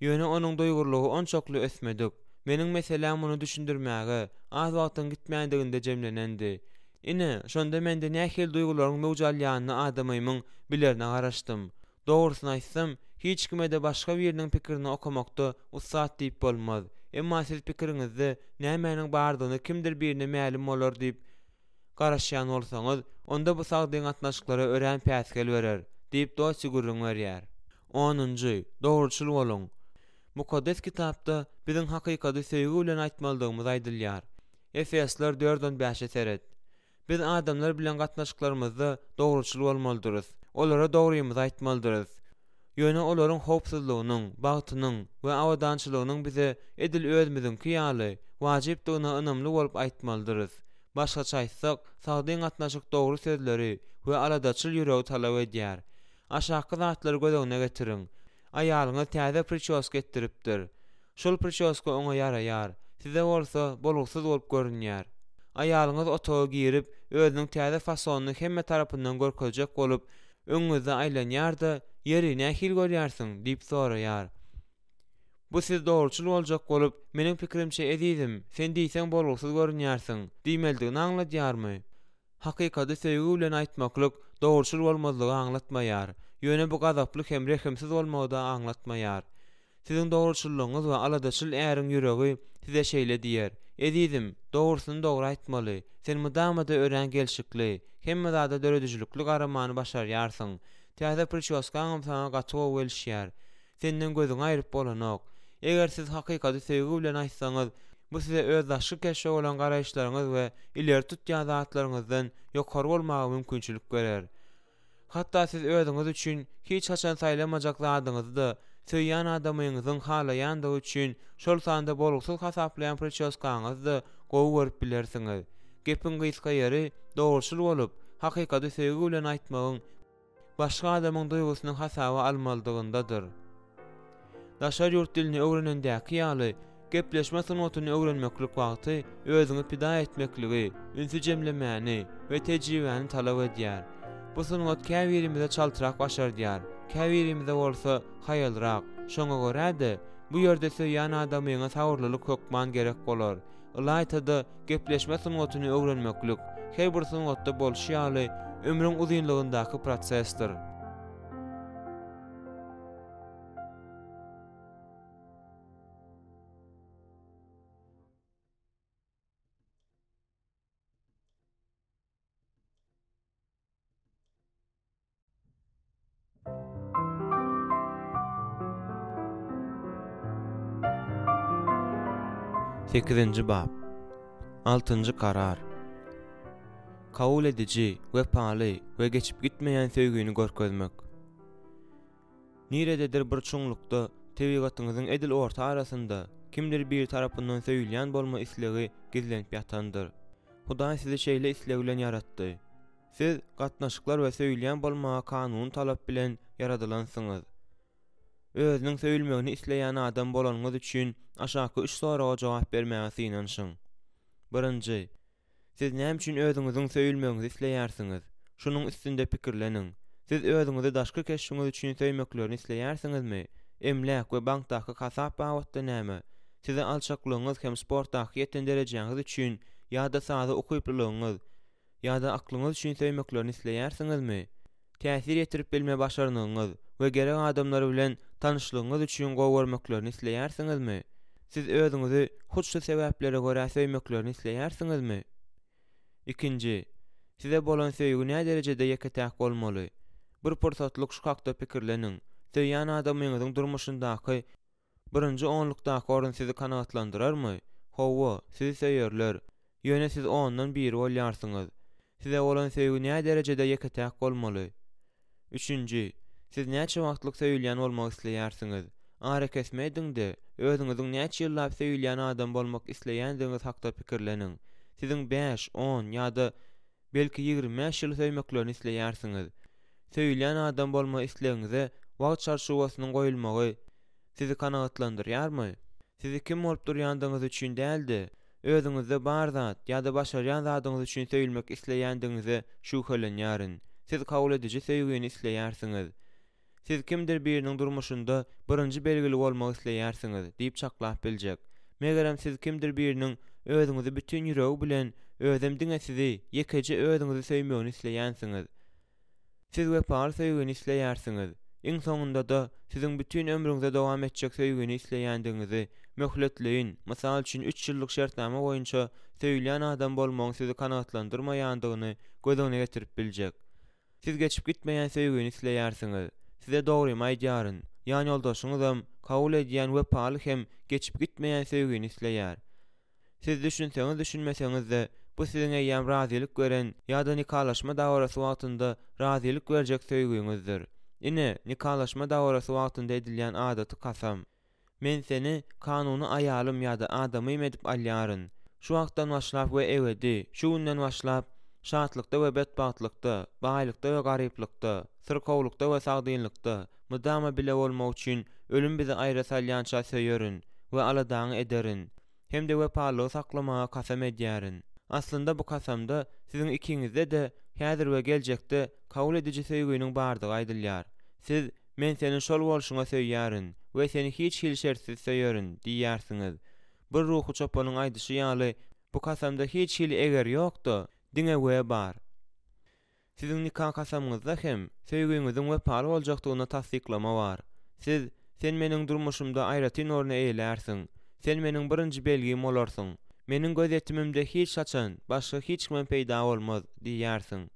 Ýöne onuň duýgurlygy onçakly ösmedik. Meniň meseläm muny düşündirmäge az wagtyň gitmändiginde jemlenendi. Ine, şonda mende nähili duýgularyň möwç alýanyny adamymyň bilerine garaşdym. Dogrusyny aýtsam, hiç kime-de başga biriniň pikirini okamakda ussat diýip bolmaz. Emma siz pikiriňizde nämäniň bardygyny kimdir birine mälim bolar diýip garaşýan bolsaňyz, onda bu sagdyn gatnaşyklara örän päsgel berer, diýip Dosi gürrüň berýär. Onunjy, dogruçyl boluň. Mukaddes Kitapda biziň hakykaty söýgi bilen aýtmalydygymyz aýdylýar. Efesler dört on bäşe seret. Biz adamlar bilen gatnaşyklarymyzda dogruçyl bolmalydyrys. Olara dogrymyzy aýtmalydyrys. Ýöne olaryň howpsuzlygynyň, bagtynyň we abadançylygynyň bize edil özümiziňki ýaly, wajypdygyna ynamly bolup aýtmalydyrys. Başgaça aýtsak, sagdyn gatnaşyk dogry sözleri we aladaçyl ýüregi talap edýär. Aşakky zatlary göz öňüne getiriň. Aýalyňyz täze pričoska etdiripdir. Şol pričoska oňa ýaraýar, size bolsa bolgusyz bolup görünýär. Aýalyňyz otaga girip, özüniň täze fasonyny hemme tarapyndan görkezjek bolup, öňüňizde aýlanýar-da, Ýeri, nähili görýärsiň? diýip soraýar. Bu siz dogruçyl boljak bolup, Meniň pikirimçe, ezizim, sen diýseň bolgusyz görünýärsiň diýmelidigini aňladýarmy? Hakykady söýgi bilen aýtmaklyk dogruçyl bolmazlygy aňlatmaýar. Ýöne bu gazaply hem rehimsiz bolmagy-da aňlatmaýar. Siziň dogruçyllygyňyz we aladaçyl äriň ýüregi size şeýle diýer, Ezizim, dogrusyny dogry aýtmaly, sen mydama-da örän gelşikli, hemme zada döredijilikli garamany başarýarsyň. Täze pričoskaňam saňa gaty gowy gelişýär. Senden gözüňi aýryp bolanok. Eger siz hakykaty söýgi bilen aýtsaňyz, bu size öz daşky keşbe bolan garaýyşlaryňyz we ileri tutýan zatlaryňyzdan ýokary bolmaga mümkinçilik berer. Hatda siz özüňiz üçin hiç haçan saýlamajak zadyňyzy-da, söýýän adamyňyzyň halaýandygy üçin, şol sanda bolgusyz hasaplaýan pričoskaňyzy-da gowy görüp bilersiňiz. Gepiň gysga ýeri, dogruçyl bolup, hakykaty söýgi bilen aýtmagyň başga adamyň duýgusyny hasaba almalydygyndadyr. Daşary ýurt dilini öwrenendäki ýaly, gepleşme sungatyny öwrenmeklik wagty özüňi pida etmekligi, ünsi jemlemäni we tejribäni talap edýär. Bu sungat käbirimize çaltrak başardýar, käbirimize bolsa haýalrak. Şoňa görä-de, bu ýerde söýýän adamyňa sabyrlylyk hökman gerek bolar. Ylaýta-da, gepleşme sungatyny öwrenmeklik, her bir sungatda bolşy ýaly, ömrüň uzynlygyndaky prosesdir. Sekizinji bap. Altynjy karar. Kabul ediji, wepaly we geçip gitmeýän söýgini görkezmek. Nirededir bir çuňlukda, tebigatyňyzyň edil orta arasynda, kimdir biri tarapyndan söýülýän bolma islegi gizlenip ýatandyr. Hudaý sizi şeýle isleg bilen ýaratdy. Siz gatnaşyklar we söýülýän bolmaga kanuny talap bilen ýaradylansyňyz. Özüniň söýülmegini isleýän adam bolanyňyz üçin aşaky üç soraga jogap bermäge synanyşyň. Birinji, siz näme üçin özüňiziň söýülmegiňizi isleýärsiňiz? Şunuň üstünde pikirleniň. Siz özüňizi daşky keşbiňiz üçin söýmeklerini isleýärsiňizmi? Emläk we bankdaky hasap babatda näme? Size alçaklygyňyz hem sportdaky ýeten derejäňiz üçin ýa-da saza ukyplylygyňyz, Ýa-da aklyňyz üçin söýmeklerini isleýärsiňizmi? Täsir ýetirip bilme başarnygyňyz we gerek adamlar bilen tanyşlygyňyz üçin gowy görmeklerini isleýärsiňizmi? Siz özüňizi hut şu sebäplere görä söýmeklerini isleýärsiňizmi? Ikinji, size bolan söýgi näderejede ýeke-täk bolmaly? Bir pursatlyk şu hakda pikirleniň. Söýýän adamyňyzyň durmuşyndaky Birinji onlukdaky orun sizi kanagatlandyrarmy? Hawa, sizi söýerler. Ýöne siz ondan biri bolýarsyňyz. Size bolan söýgi näderejede ýeke-täk bolmaly? Üçünji, siz näçe wagtlyk söýülýän bolmak isleýärsiňiz? Arakesme ediň-de, özüňiziň näçe ýyllap söýülýän adam bolmak isleýändigiňiz hakda pikirleniň. Siziň bäş, on ýa-da Belki 25 ýyl söýmeklerini isleýärsiňiz. Söýülýän adam bolma islegiňize wagt çarçuwasynyň goýulmagy sizi kanagatlandyrýarmy? Sizi kim bolup durýandygyňyz üçin däl-de, özüňizde bar zat ýa-da başarýan zadyňyz üçin söýülmek isleýändigiňize şübhelenýärin. Siz kabul ediji söýgini isleýärsiňiz. Siz kimdir biriniň durmuşynda birinji belgili bolmak isleýärsiňiz diýip çaklap biljek. Megerem siz kimdir biriniň özüňizi bütin ýüregi bilen, özem diňe sizi, ýekeje özüňizi söýmegini isleýänsiňiz. Siz wepaly söýgini isleýärsiňiz. Iň soňunda-da, siziň bütin ömrüňize dowam etjek söýgini isleýändigiňizi, möhletleýin, mysal üçin üç ýyllyk şertnama boýunça söýülýän adam bolmagyň sizi kanagatlandyrmaýandygyny göz öňüne getirip biljek. Siz geçip gitmeýän söýgini isleýärsiňiz. Size dogrymy aýdýaryn, ýanýoldaşyňyzam kabul edýän wepaly hem geçip gitmeýän söýgini isleýär. Siz düşünseňiz-düşünmeseňiz-de, bu siziň eýýäm razylyk beren ýa-da nikalaşma dabarasy wagtynda razylyk berjek söýgiňizdir. Ine, nikalaşma dabarasy wagtynda edilýän adaty kasam. Men seni kanuny aýalym ýa-da adamym edip alýaryn. Şu wagtdan başlap we ebedi, şu günden başlap, şatlykda we betbagtlykda, baýlykda we garyplykda, syrkawlykda we sagdynlykda, Mydama bile bolmak üçin ölüm bizi aýra salýança söýerin we aladaňy ederin. Hem-de wepalylygy saklamaga kasam edýärin. Aslynda bu kasamda siziň ikiňizde-de häzir we geljekde kabul ediji söýginiň bardygy aýdylýar. Siz, Men seni şol bolşuňa söýýärin we seni hiç hili şertsiz söýerin diýýärsiňiz. Bir ruhy çopanyň aýdyşy ýaly, bu kasamda hiç hili eger ýok-da, diňe we bar. Siziň nika kasamyňyzda hem söýgiňiziň wepaly boljakdygyna tassyklama bar. Siz, Sen meniň durmuşymda aýratyn orny eýelärsiň. Sen meniň birinji belgim bolarsyň. Meniň gözýetimimde hiç haçan başga hiç kimem peýda bolmaz diýýärsiň.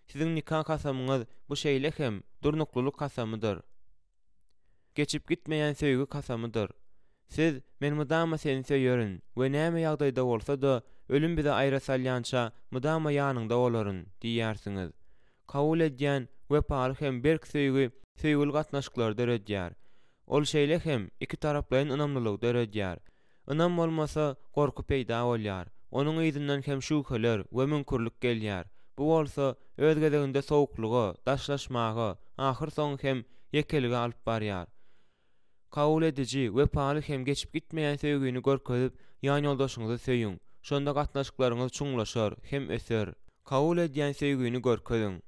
Siziň nika kasamyňyz bu şeýle hem durnuklylyk kasamydyr. Geçip gitmeýän söýgi kasamydyr. Siz, Men mydama seni söýerin we näme ýagdaýda bolsa-da, ölüm bizi aýra salýança mydama ýanyňda bolaryn diýýärsiňiz. Kabul edýän, wepaly hem berk söýgi söýgüli gatnaşyklary döredýär. Ol şeýle hem ikitaraplaýyn ynamlylygy döredýär. Ynam bolmasa, gorky peýda bolýar. Onuň yzyndan hem şübheler we müňkürlik gelýär. Bu bolsa, öz gezeginde sowuklyga, daşlaşmaga, ahyrsoňy hem ýekelige alyp barýar. Kabul ediji, wepaly hem geçip gitmeýän söýgini görkezip, ýanýoldaşyňyzy söýüň. Şonda gatnaşyklaryňyz çuňlaşar hem öser. Kabul edýän söýgini görkeziň.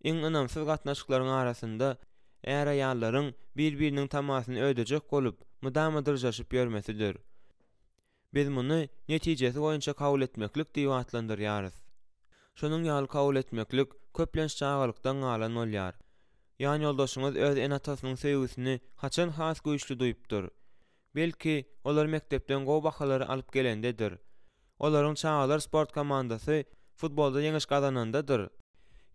Iň ynamsyz gatnaşyklaryň arasynda är-aýallaryň bir-biriniň tamasyny ödejek bolup, mydama dyrjaşyp ýörmesidir. Biz muny netijesi boýunça kabul etmeklik diýip atlandyrýarys. Şonuň ýaly kabul etmeklik köplenç çagalykdan galan bolýar. Ýanýoldaşyňyz öz ene-atasynyň söýgüsini haçan has güýçli duýupdyr? Belki, olar mekdepden gowy bahalary alyp gelendedir. Olaryň çagalar sport komandasy futbolda ýeňiş gazanandadyr.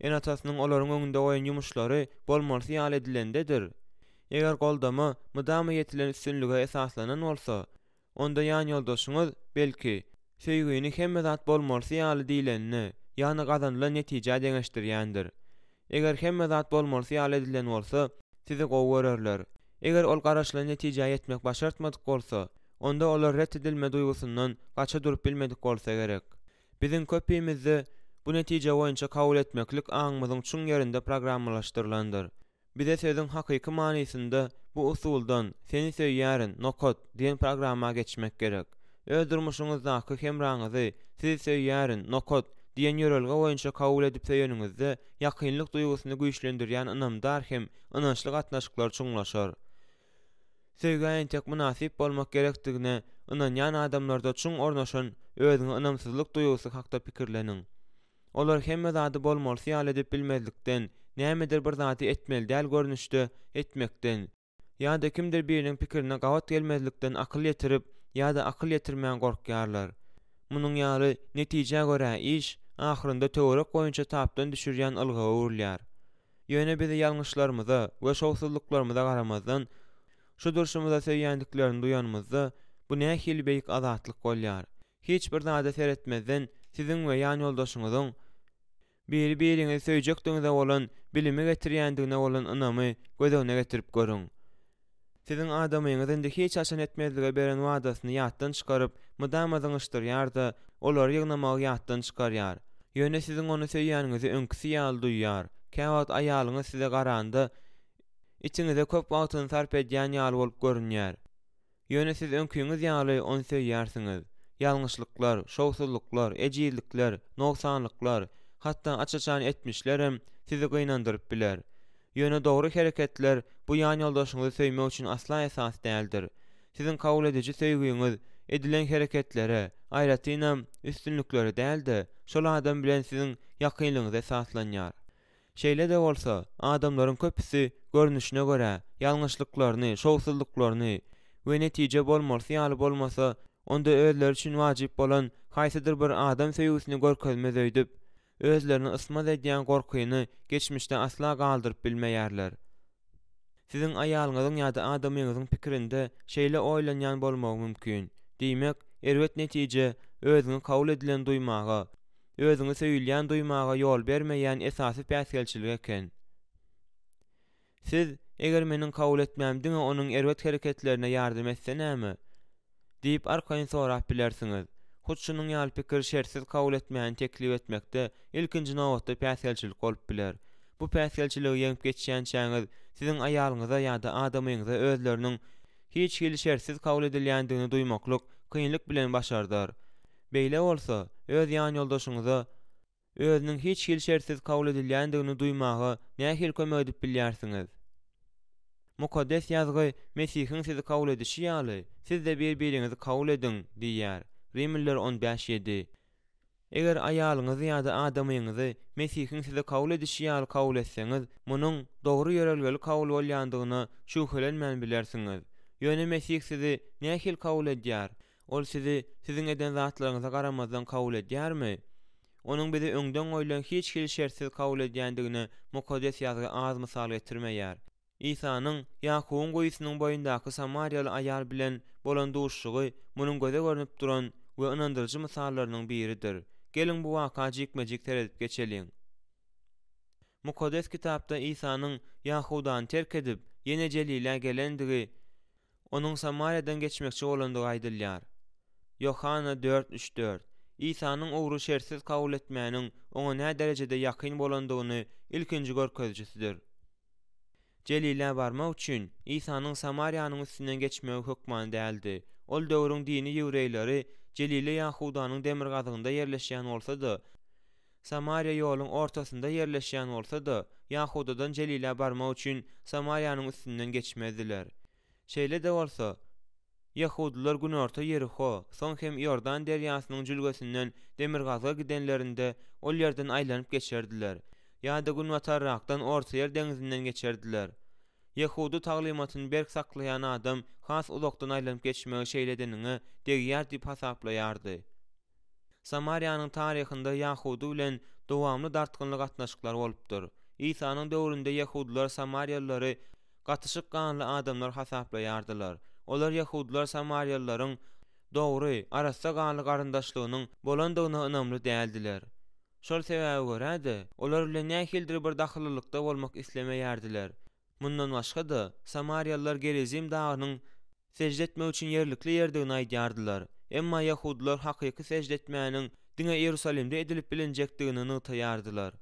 Ene-atasynyň olaryň öňünde goýan ýumuşlary bolmalysy ýaly edilendedir. Eger goldama mydama ýetilen üstünlige esaslanan bolsa, onda ýanýoldaşyňyz, belki, söýgini hemme zat bolmalysy ýaly diýlenine, ýagny gazanylan netijä deňeşdirýändir. Eger hemme zat bolmalysy ýaly edilen bolsa, sizi gowy görerler. Eger ol garaşylan netijä ýetmek başartmadyk bolsa, onda olar ret edilme duýgusyndan gaça durup bilmedik bolsa gerek. Biziň köpimizde bu netije boýunça kabul etmeklik aňymyzyň çuň ýerinde programmalaşdyrylandyr. Bize sözüň hakyky manysynda bu usuldan, Seni söýýärin, nokat, diýen programma geçmek gerek. Öz durmuşyňyzdaky hemraňyzy, Sizi söýýärin, nokat, diýen ýörelge boýunça kabul edip söýeniňizde, ýakynlyk duýgusyny güýçlendirýän ynamdar hem ynançly gatnaşyklar çuňlaşar. Söýgä entek mynasyp bolmak gerekdigine ynanýan adamlarda çuň ornaşan özüňe ynamsyzlyk duýgusy hakda pikirleniň. Olar hemme zady bolmalysy ýaly edip bilmezlikden, nämedir bir zady etmeli däl görnüşde etmekden ýa-da kimdir biriniň pikirine gabat gelmezlikden akyl ýetirip ýa-da akyl ýetirmän gorkýarlar. Munuň ýaly netijä görä iş, ahyrynda töwerek boýunça tapdan düşürýän ylgawa öwrülýär. Ýöne bizi ýalňyşlarymyza we şowsuzlyklarymyza garamazdan, şu durşumyza söýýändiklerini duýanymyzda, bu nähili beýik azatlyk bolýar. Hiç bir zada seretmezden, siziň we ýanýoldaşyňyzyň biri-biriňizi söýjekdigiňize bolan bilimi getirýändigine bolan ynamy göz öňüne getirip görüň. Siziň adamyňyz indi hiç haçan etmezlige beren wadasyny ýatdan çykaryp, mydama zyňyşdyrýar-da, olary ýygnamagy ýatdan çykarýar. Ýöne siziň ony söýýäniňizi öňküsi ýaly duýýar. Käwagt aýalyňyz size garanda, itiňize köp wagtyny sarp edýän ýaly bolup görünýär. Ýöne siz öňkiňiz ýaly ony söýýärsiňiz. Ýalňyşlyklar, şowsuzlyklar, ejizlikler, nogsanlyklar, hatda aç-açan etmişlerem sizi gynandyryp biler. Ýöne dogry hereketler bu ýanýoldaşyňyzy söýmek üçin asla esas däldir. Siziň kabul ediji söýgüňiz edilen hereketlere, aýratynam, üstünliklere däl-de, şol adam bilen siziň ýakynlygyňyza esaslanýar. Şeýle-de bolsa, adamlaryň köpüsi, görnüşine görä, ýalňyşlyklaryny, şowsuzlyklaryny we netije bolmalysy ýaly bolmasa, onda özleri üçin wajyp bolan haýsydyr bir adam söýgüsini görkezmez öýdüp, özlerini ysmaz edýän gorkyny geçmişde asla galdyryp bilmeýärler. Siziň aýalyňyzyň ýa-da adamyňyzyň pikirinde şeýle oýlanýan bolmagy mümkin. Diýmek, erbet netije özüňi kabul edilen duýmaga, özüňi söýülýän duýmaga ýol bermeýän esasy päsgelçilik eken. Siz, Eger meniň kabul etmäm diňe onuň erbet hereketlerine ýardam etse näme? Diýip arkaýyn sorap bilersiňiz. Hut şunuň ýaly pikir şertsiz kabul etmäni teklip etmekde ilkinji nobatda päsgelçilik bolup biler. Bu päsgelçiligi ýeňip geçýänçäňiz, Siziň aýalyňyza ýa-da adamyňyza özleriniň hiç hili şertsiz kabul edilýändigini duýmaklyk kynlyk bilen başardar. Beýle bolsa, öz ýanýoldaşyňyza özüniň hiç hili şertsiz kabul edilýändigini duýmaga nähili kömek edip bilýärsiňiz? Mukaddes Ýazgy Mesihiň sizi kabul edişi ýaly, siz-de bir-biriňizi kabul ediň diýýär. Rimliler 15, 7. Eger aýalyňyzy ýa-da adamyňyzy Mesihiň sizi kabul edişi ýaly kabul etseňiz, munuň dogry ýörelgeli kabul bolýandygyna şübhelenmän bilersiňiz. Ýöne Mesih sizi nähili kabul edýär? Ol sizi siziň eden zatlaryňyza garamazdan kabul edýärmi? Onuň bizi öňden goýlan hiç hili şertsiz kabul edýändigine Mukaddes Ýazgy az mysal getirmeýär. Isanyň Ýakubyň guýusynyň boýundaky samariýaly aýal bilen bolan duşuşygy munuň göze görnüp duran we ynandyryjy mysallarynyň biridir. Geliň, bu waka jikme-jik seredip geçeliň. Mukaddes Kitapda Isanyň Ýahudany terk edip, ýene Jelilä gelendigi, Onuň Samariýadan geçmekçi bolandygy aýdylýar. Ýohanna dört, üç, dört. Isanyň ugry şertsiz kabul etmäniň Oňa näderejede ýakyn bolandygyny ilkinji görkezijisidir. Jelilä barmak üçin, Isanyň Samariýanyň üstünden geçmegi hökmany däldi. Ol döwrüň dini ýewreýleri Jelile Ýahudanyň demirgazygynda ýerleşýän bolsa-da, Samariýa ýoluň ortasynda ýerleşýän bolsa-da, Ýahudadan Jelilä barmak üçin Samariýanyň üstünden geçmezdiler. Şeýle-de bolsa, ýehudylar günorta Ýeriho, soň hem Iordan derýasynyň jülgesinden demirgazyga gidenlerinde ol ýerden aýlanyp geçerdiler ýa-da günbatarrakdan Ortaýer deňzinden geçerdiler. Ýehudy taglymatyny berk saklaýan adam has uzakdan aýlanyp geçmegi şeýle edeniňe degýär diýip hasaplaýardy. Samariýanyň taryhynda ýahudy bilen dowamly dartgynly gatnaşyklar bolupdyr. Isanyň döwründe ýehudylar samariýalylary gatyşyk ganly adamlar hasaplaýardylar. Olar ýehudylar samariýalylaryň dogry, arassa ganly garyndaşlygynyň bolandygyna ynamly däldiler. Şol sebäbe görä-de, olar bilen nähilidir bir dahyllylykda bolmak islemeýärdiler. Mundan başga-da, samariýalylar Gerizim dagynyň sežde etmek üçin ýerlikli ýerdigini aýdýardylar. Emma ýehudylar hakyky sežde etmäniň diňe Iýerusalimde edilip bilinjekdigini nygtaýardylar.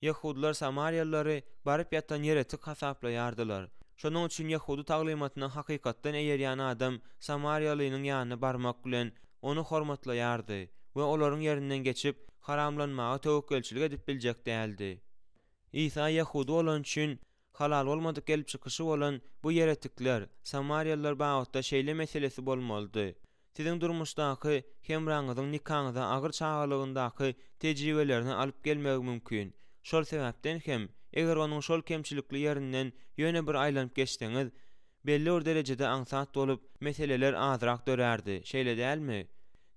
Ýehudylar samariýalylary baryp ýatan ýeretik hasaplaýardylar. Şonuň üçin ýehudy taglymatyna hakykatdan eýerýän adam samariýalynyň ýanyna barmak bilen, ony hormatlaýardy we olaryň ýerinden geçip, haramlanmaga töwekgelçilik edip biljek däldi. Isa ýehudy bolany üçin, halal bolmadyk gelip çykyşy bolan bu ýeretikler, samariýalylar babatda şeýle meselesi bolmalydy. Siziň durmuşdaky hemraňyzyň nikaňyza agyr çagalygyndaky tejribelerini alyp gelmegi mümkin. Şol sebäpden hem, eger onuň şol kemçilikli ýerinden ýöne bir aýlanyp geçseňiz, belli bir derejede aňsat bolup, meseleler azrak dörärdi, şeýle dälmi?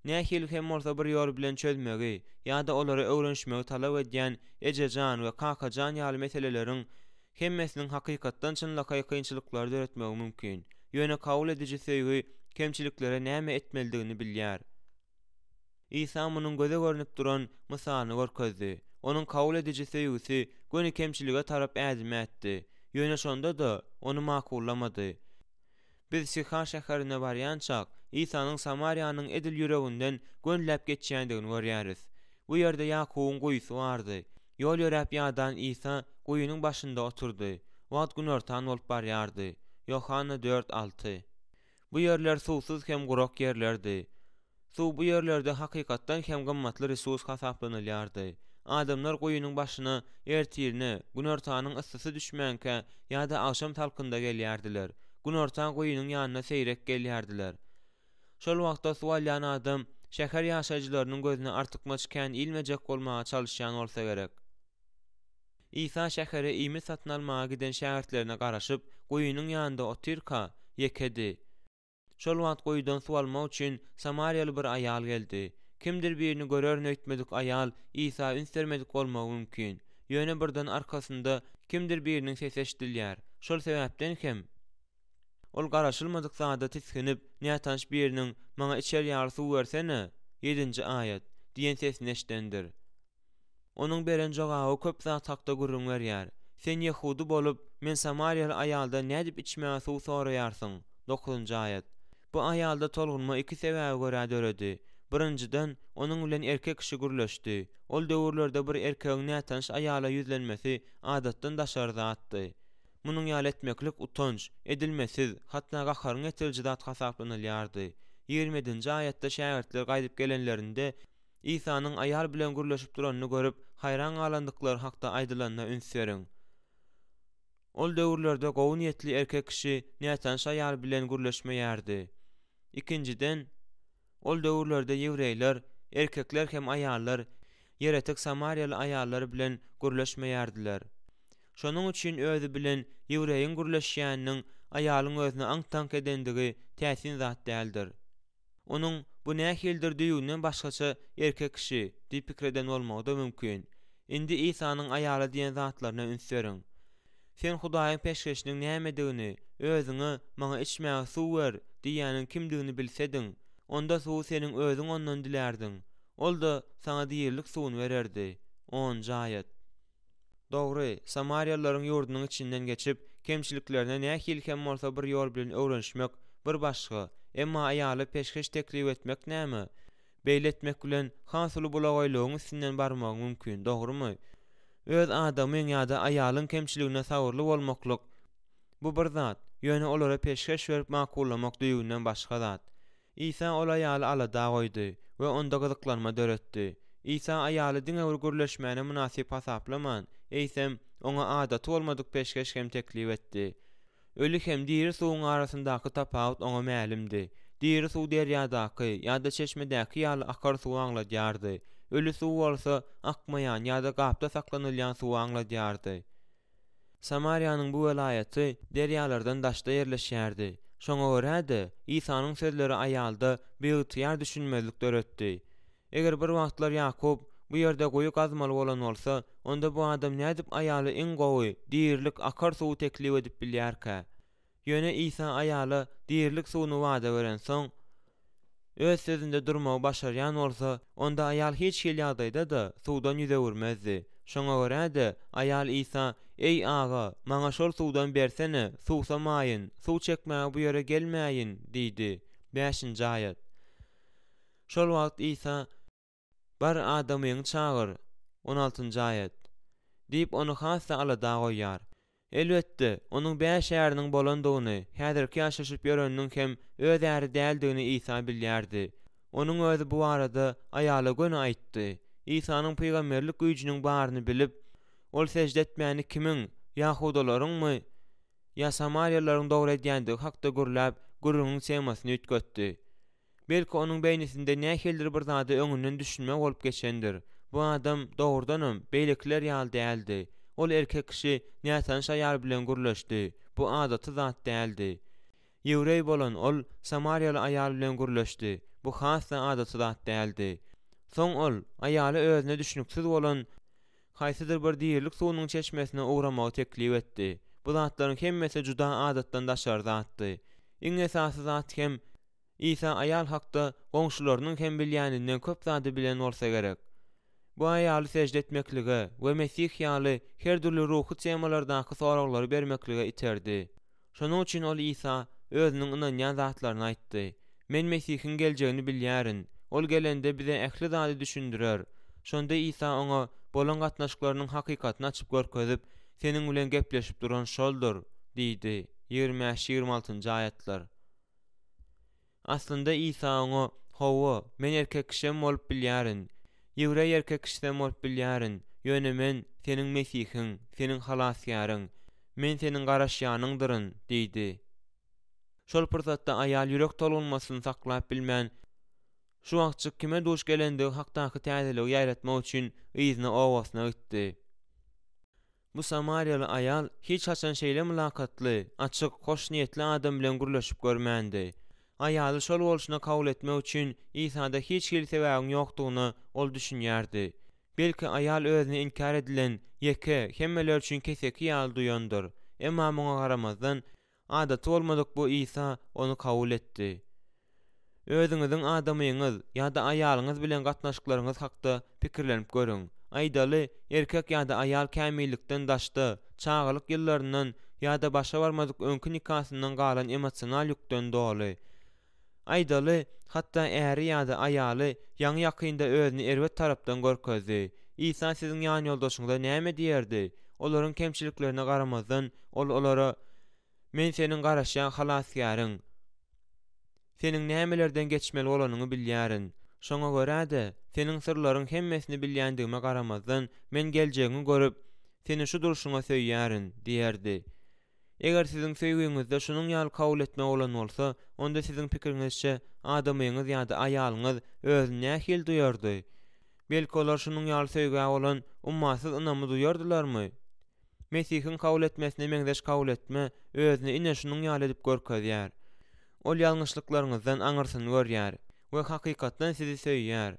Nähili hem bolsa bir ýol bilen çözmegi ýa-da olara öwrenişmegi talap edýän ejejan we kakajan ýaly meseleleriň hemmesiniň hakykatdan çynlakaý kynçylyklary döretmegi mümkin. Ýöne kabul ediji söýgi kemçiliklere näme etmelidigini bilýär. Isa munuň göze görnüp duran mysalyny görkezdi. Onuň kabul ediji söýgüsi göni kemçilige tarap ädim ätdi. Ýöne şonda-da, ony makullamady. Biz Sihar şäherine barýançak, Isanyň Samariýanyň edil ýüreginden gönüläp geçýändigini görýäris. Bu ýerde Ýakubyň guýusy bardy. Ýol ýöräp ýadan Isa guýynyň başynda oturdy. Wagt günortan bolup barýardy. Ýohanna dört, alty. Bu ýerler suwsuz hem gurak ýerlerdi. Suw bu ýerlerde hakykatdan hem gymmatly resurs hasaplanylýardy. Adamlar guýynyň başyna ertirine, günortanyň yssysy düşmänkä ýa-da agşam salkynda gelýärdiler. Günortan guýynyň ýanyna seýrek gelýärdiler. Şol wagtda suw alýan adam şäher ýaşaýjylarynyň gözüne artykmaç kän ilmejek bolmaga çalyşýan bolsa gerek. Isa şähere iýmit satyn almaga giden şägirtlerine garaşyp, guýynyň ýanynda otyrka, ýekedi. Şol wagt guýudan suw almak üçin samariýaly bir aýal geldi. Kimdir birini görerin öýtmedik aýal Isa üns bermedik bolmagy mümkin. Ýöne birden arkasynda kimdir biriniň sesi eşidilýär. Şol sebäpden hem, ol garaşylmadyk zada tisginip, nätanyş biriniň, Maňa içer ýaly suw bersene! Ýedinji aýat, diýen sesini eşidendir. Onuň beren jogaby köp zat hakda gürrüň berýär, Sen ýehudy bolup, men samariýaly aýaldan nädip içmäge suw soraýarsyň? Dokuzynjy aýat. Bu aýalda tolgunma iki sebäbe görä döredi. Birinjiden, onuň bilen erkek kişi gürleşdi. Ol döwürlerde bir erkegiň nätanyş aýala ýüzlenmesi adatdan daşary zatdy. Munuň ýaly etmeklik utanç, edilmesiz, hatda gaharyňy getiriji zat hasaplanylýardy. 27-nji aýatda şägirtler gaýdyp gelenlerinde, Isanyň aýal bilen gürleşip duranyny görüp, haýran galandyklary hakda aýdylanyna üns beriň. Ol döwürlerde gowy niýetli erkek kişi nätanyş aýal bilen gürleşmeýärdi. Ikinjiden, ol döwürlerde ýewreýler, erkekler hem aýallar, ýeretik samariýaly aýallar bilen gürleşmeýärdiler. Şonuň üçin özi bilen ýewreýiň gürleşýäniniň aýalyň özüne aňk-taňk edendigi täsin zat däldir. Onuň Bu nähilidir düýbünden başgaça erkek kişi diýip pikir eden bolmagy-da mümkin. Indi Isanyň aýala diýen zatlaryna üns beriň. Sen Hudaýyň peşgeşiniň nämedigini, özüňe, Maňa içmäge suw ber diýýäniň kimdigini bilsediň, onda suwy seniň özüň ondan dilärdiň, ol-da saňa dirilik suwuny bererdi. Onunjy aýat. Dogry, samariýalylaryň ýurdunyň içinden geçip, kemçiliklerine nähili hem bolsa bir ýol bilen öwrenişmek bir başga, emma aýala peşgeş teklip etmek näme? Beýle etmek bilen has uly bulagaýlygyň üstünden barmagyň mümkin, dogrumy? Öz adamyň ýa-da aýalyň kemçiligine sabyrly bolmaklyk, bu bir zat, ýöne olara peşgeş berip makullamak düýbünden başga zat. Isa ol aýaly alada goýdy we onda gyzyklanma döretdi. Isa aýaly diňe bir gürleşmäne mynasyp hasaplaman, eýsem, oňa adaty bolmadyk peşgeş hem teklip etdi. Öli hem diri suwuň arasyndaky tapawut oňa mälimdi. Diri suw derýadaky ýa-da çeşmedäki ýaly akar suwy aňladýardy. Öli suw bolsa akmaýan ýa-da gapda saklanylýan suwy aňladýardy. Samariýanyň bu welaýaty derýalardan daşda ýerleşýärdi. Şoňa görä-de, Isanyň sözleri aýalda biygtyýar düşünmezlik döretdi. Eger bir wagtlar Ýakup bu ýerde guýy gazmaly bolan bolsa, onda bu adam nädip aýala iň gowy, dirilik akar suwy teklip edip bilýärkä? Ýöne Isa aýala dirilik suwuny wada berensoň, Öz sözünde durmagy başarýan bolsa, onda aýal hiç hili ýagdaýda-da suwdan ýüz öwürmezdi. Şoňa görä-de, aýal Isa, Eý, aga, maňa şol suwdan bersene, suwsamaýyn, suw çekmäge bu ýere gelmäýin diýdi. Bäşinji aýat. Şol wagt Isa. Bar, adamyňy çagyr, on altynjy aýat. Diýip, ony has-da alada goýýar. Elbetde, onuň bäş äriniň bolandygyny, häzirki ýaşaşyp ýöreniniň hem öz äri däldigini Isa bilýärdi. Onuň özi bu barada aýala göni aýtdy. Isanyň pygamberlik güýjüniň baryny bilip, ol sežde etmäni kimiň, ýahudalaryňmy ýa samariýalylaryň dogry edýändigi hakda gürläp, gürrüňiň temasyny üýtgetdi. Belki onuň beýnisinde nähilidir bir zada öňünden düşünme bolup geçendir. Bu adam, dogrudanam, beýlekiler ýaly däldi. Ol erkek kişi nätanyş aýal bilen gürleşdi. Bu adaty zat däldi. Ýewreý bolan ol samariýaly aýal bilen gürleşdi. Bu has-da adaty zat däldi. Soň ol, aýala özüne düşnüksiz bolan haýsydyr bir dirilik suwunyň çeşmesine ugramagy teklip etdi. Bu zatlaryň hemmesi juda adatdan daşary zatdy. Iň esasy zat hem, Isa aýal hakda goňşularynyň hem bilýäninden köp zady bilen bolsa gerek. Bu aýaly sežde etmeklige we Mesih ýaly her dürli ruhy temalardaky soraglary bermeklige iterdi. Şonuň üçin ol Isa özüniň ynanýan zatlaryny aýtdy, Men Mesihiň geljegini bilýärin. Ol gelende bize ähli zady düşündirer. Şonda Isa oňa bolan gatnaşyklarynyň hakykatyny açyp görkezip, Seniň bilen gepleşip duran Şoldur! diýdi, 25, 26-njy aýatlar. Aslynda Isa oňa, Hawa, men erkek kişem bolup bilýärin. Ýewreý erkek kişisem bolup bilýärin. Ýöne men seniň Mesihiň, seniň Halasgäriň. Men seniň garaşýanyňdyryn diýdi. Şol pursatda aýal ýürek tolgunmasyny saklap bilmän, şu wagtjyk kime duş gelendigi hakdaky täzeligi ýaýratmak üçin yzyna obasyna gitdi. Bu samariýaly aýal hiç haçan şeýle mylakatly, açyk, hoşniýetli adam bilen gürleşip görmändi. Aýaly şol bolşuna kabul etmek üçin Isada hiç hili sebäbiň ýokdugyna ol düşünýärdi. Belki, aýal özüni inkär edilen, ýeke, hemmeler üçin keseki ýaly duýandyr. Emma muňa garamazdan, Adaty bolmadyk bu Isa ony kabul etdi. Özüňiziň adamyňyz ýa-da aýalyňyz bilen gatnaşyklaryňyz hakda pikirlenip görüň. Aýdaly, erkek ýa-da aýal kämillikden daşda, çagalyk ýyllaryndan ýa-da başa barmadyk öňki nikasyndan galan emosional ýükden doly. Aýdaly, hatda äri ýa-da aýaly ýaňy-ýakynda özüni erbet tarapdan görkezdi. Isa siziň ýanýoldaşyňyza näme diýerdi? Olaryň kemçiliklerine garamazdan, ol olara, Men seniň garaşýan Halasgäriň. Seniň nämelerden geçmeli bolanyňy bilýärin. Şoňa görä-de, seniň syrlaryň hemmesini bilýändigime garamazdan, men geljegiňi görüp, seni şu durşuňa söýýärin diýerdi. Eger siziň söýgiňizde şunuň ýaly kabul etme bolan bolsa, onda siziň pikiriňizçe, adamyňyz ýa-da aýalyňyz özüni nähili duýardy? Belki olar şunuň ýaly söýgä bolan ummasyz ynamy duýardylarmy? Mesihiň kabul etmesine meňzeş kabul etme özüni ine şunuň ýaly edip görkezýär. Ol ýalňyşlyklaryňyzdan aňyrsyny görýär we hakykatdan sizi söýýär.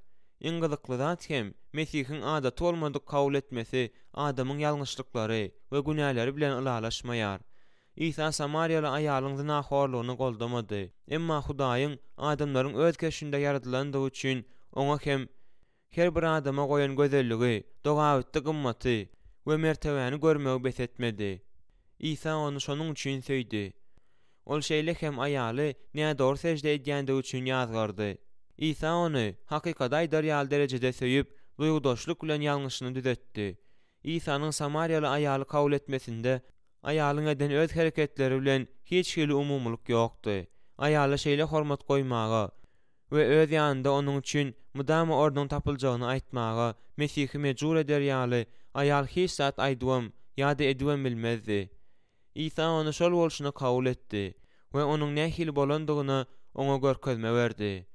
Iň gyzykly zat hem, Mesihiň adaty bolmadyk kabul etmesi adamyň ýalňyşlyklary we günäleri bilen ylalaşmaýar. Isa samariýaly aýalyň zynahorlugyny goldamady. Emma Hudaýyň adamlaryň öz keşbinde ýaradylandygy üçin oňa hem her bir adama goýan gözelligi, dogabitdi gymmaty we mertebäni görmegi bes etmedi. Isa ony şonuň üçin söýdi. Ol şeýle hem aýaly nädogry sežde edýändigi üçin ýazgardy. Isa ony hakykaty aýdar ýaly derejede söýüp, duýgudaşlyk bilen ýalňyşyny düzetdi. Isanyň samariýaly aýaly kabul etmesinde aýalyň eden öz hereketleri bilen hiç hili umumylyk ýokdy. Aýala şeýle hormat goýmaga we öz ýanynda onuň üçin mydama ornuň tapyljagyny aýtmaga Mesihi mejbur eder ýaly aýal hiç zat aýdybam ýa-da edibem bilmezdi. Isa ony şol bolşuna kabul etdi we onuň nähili bolandygyna oňa görkezme berdi.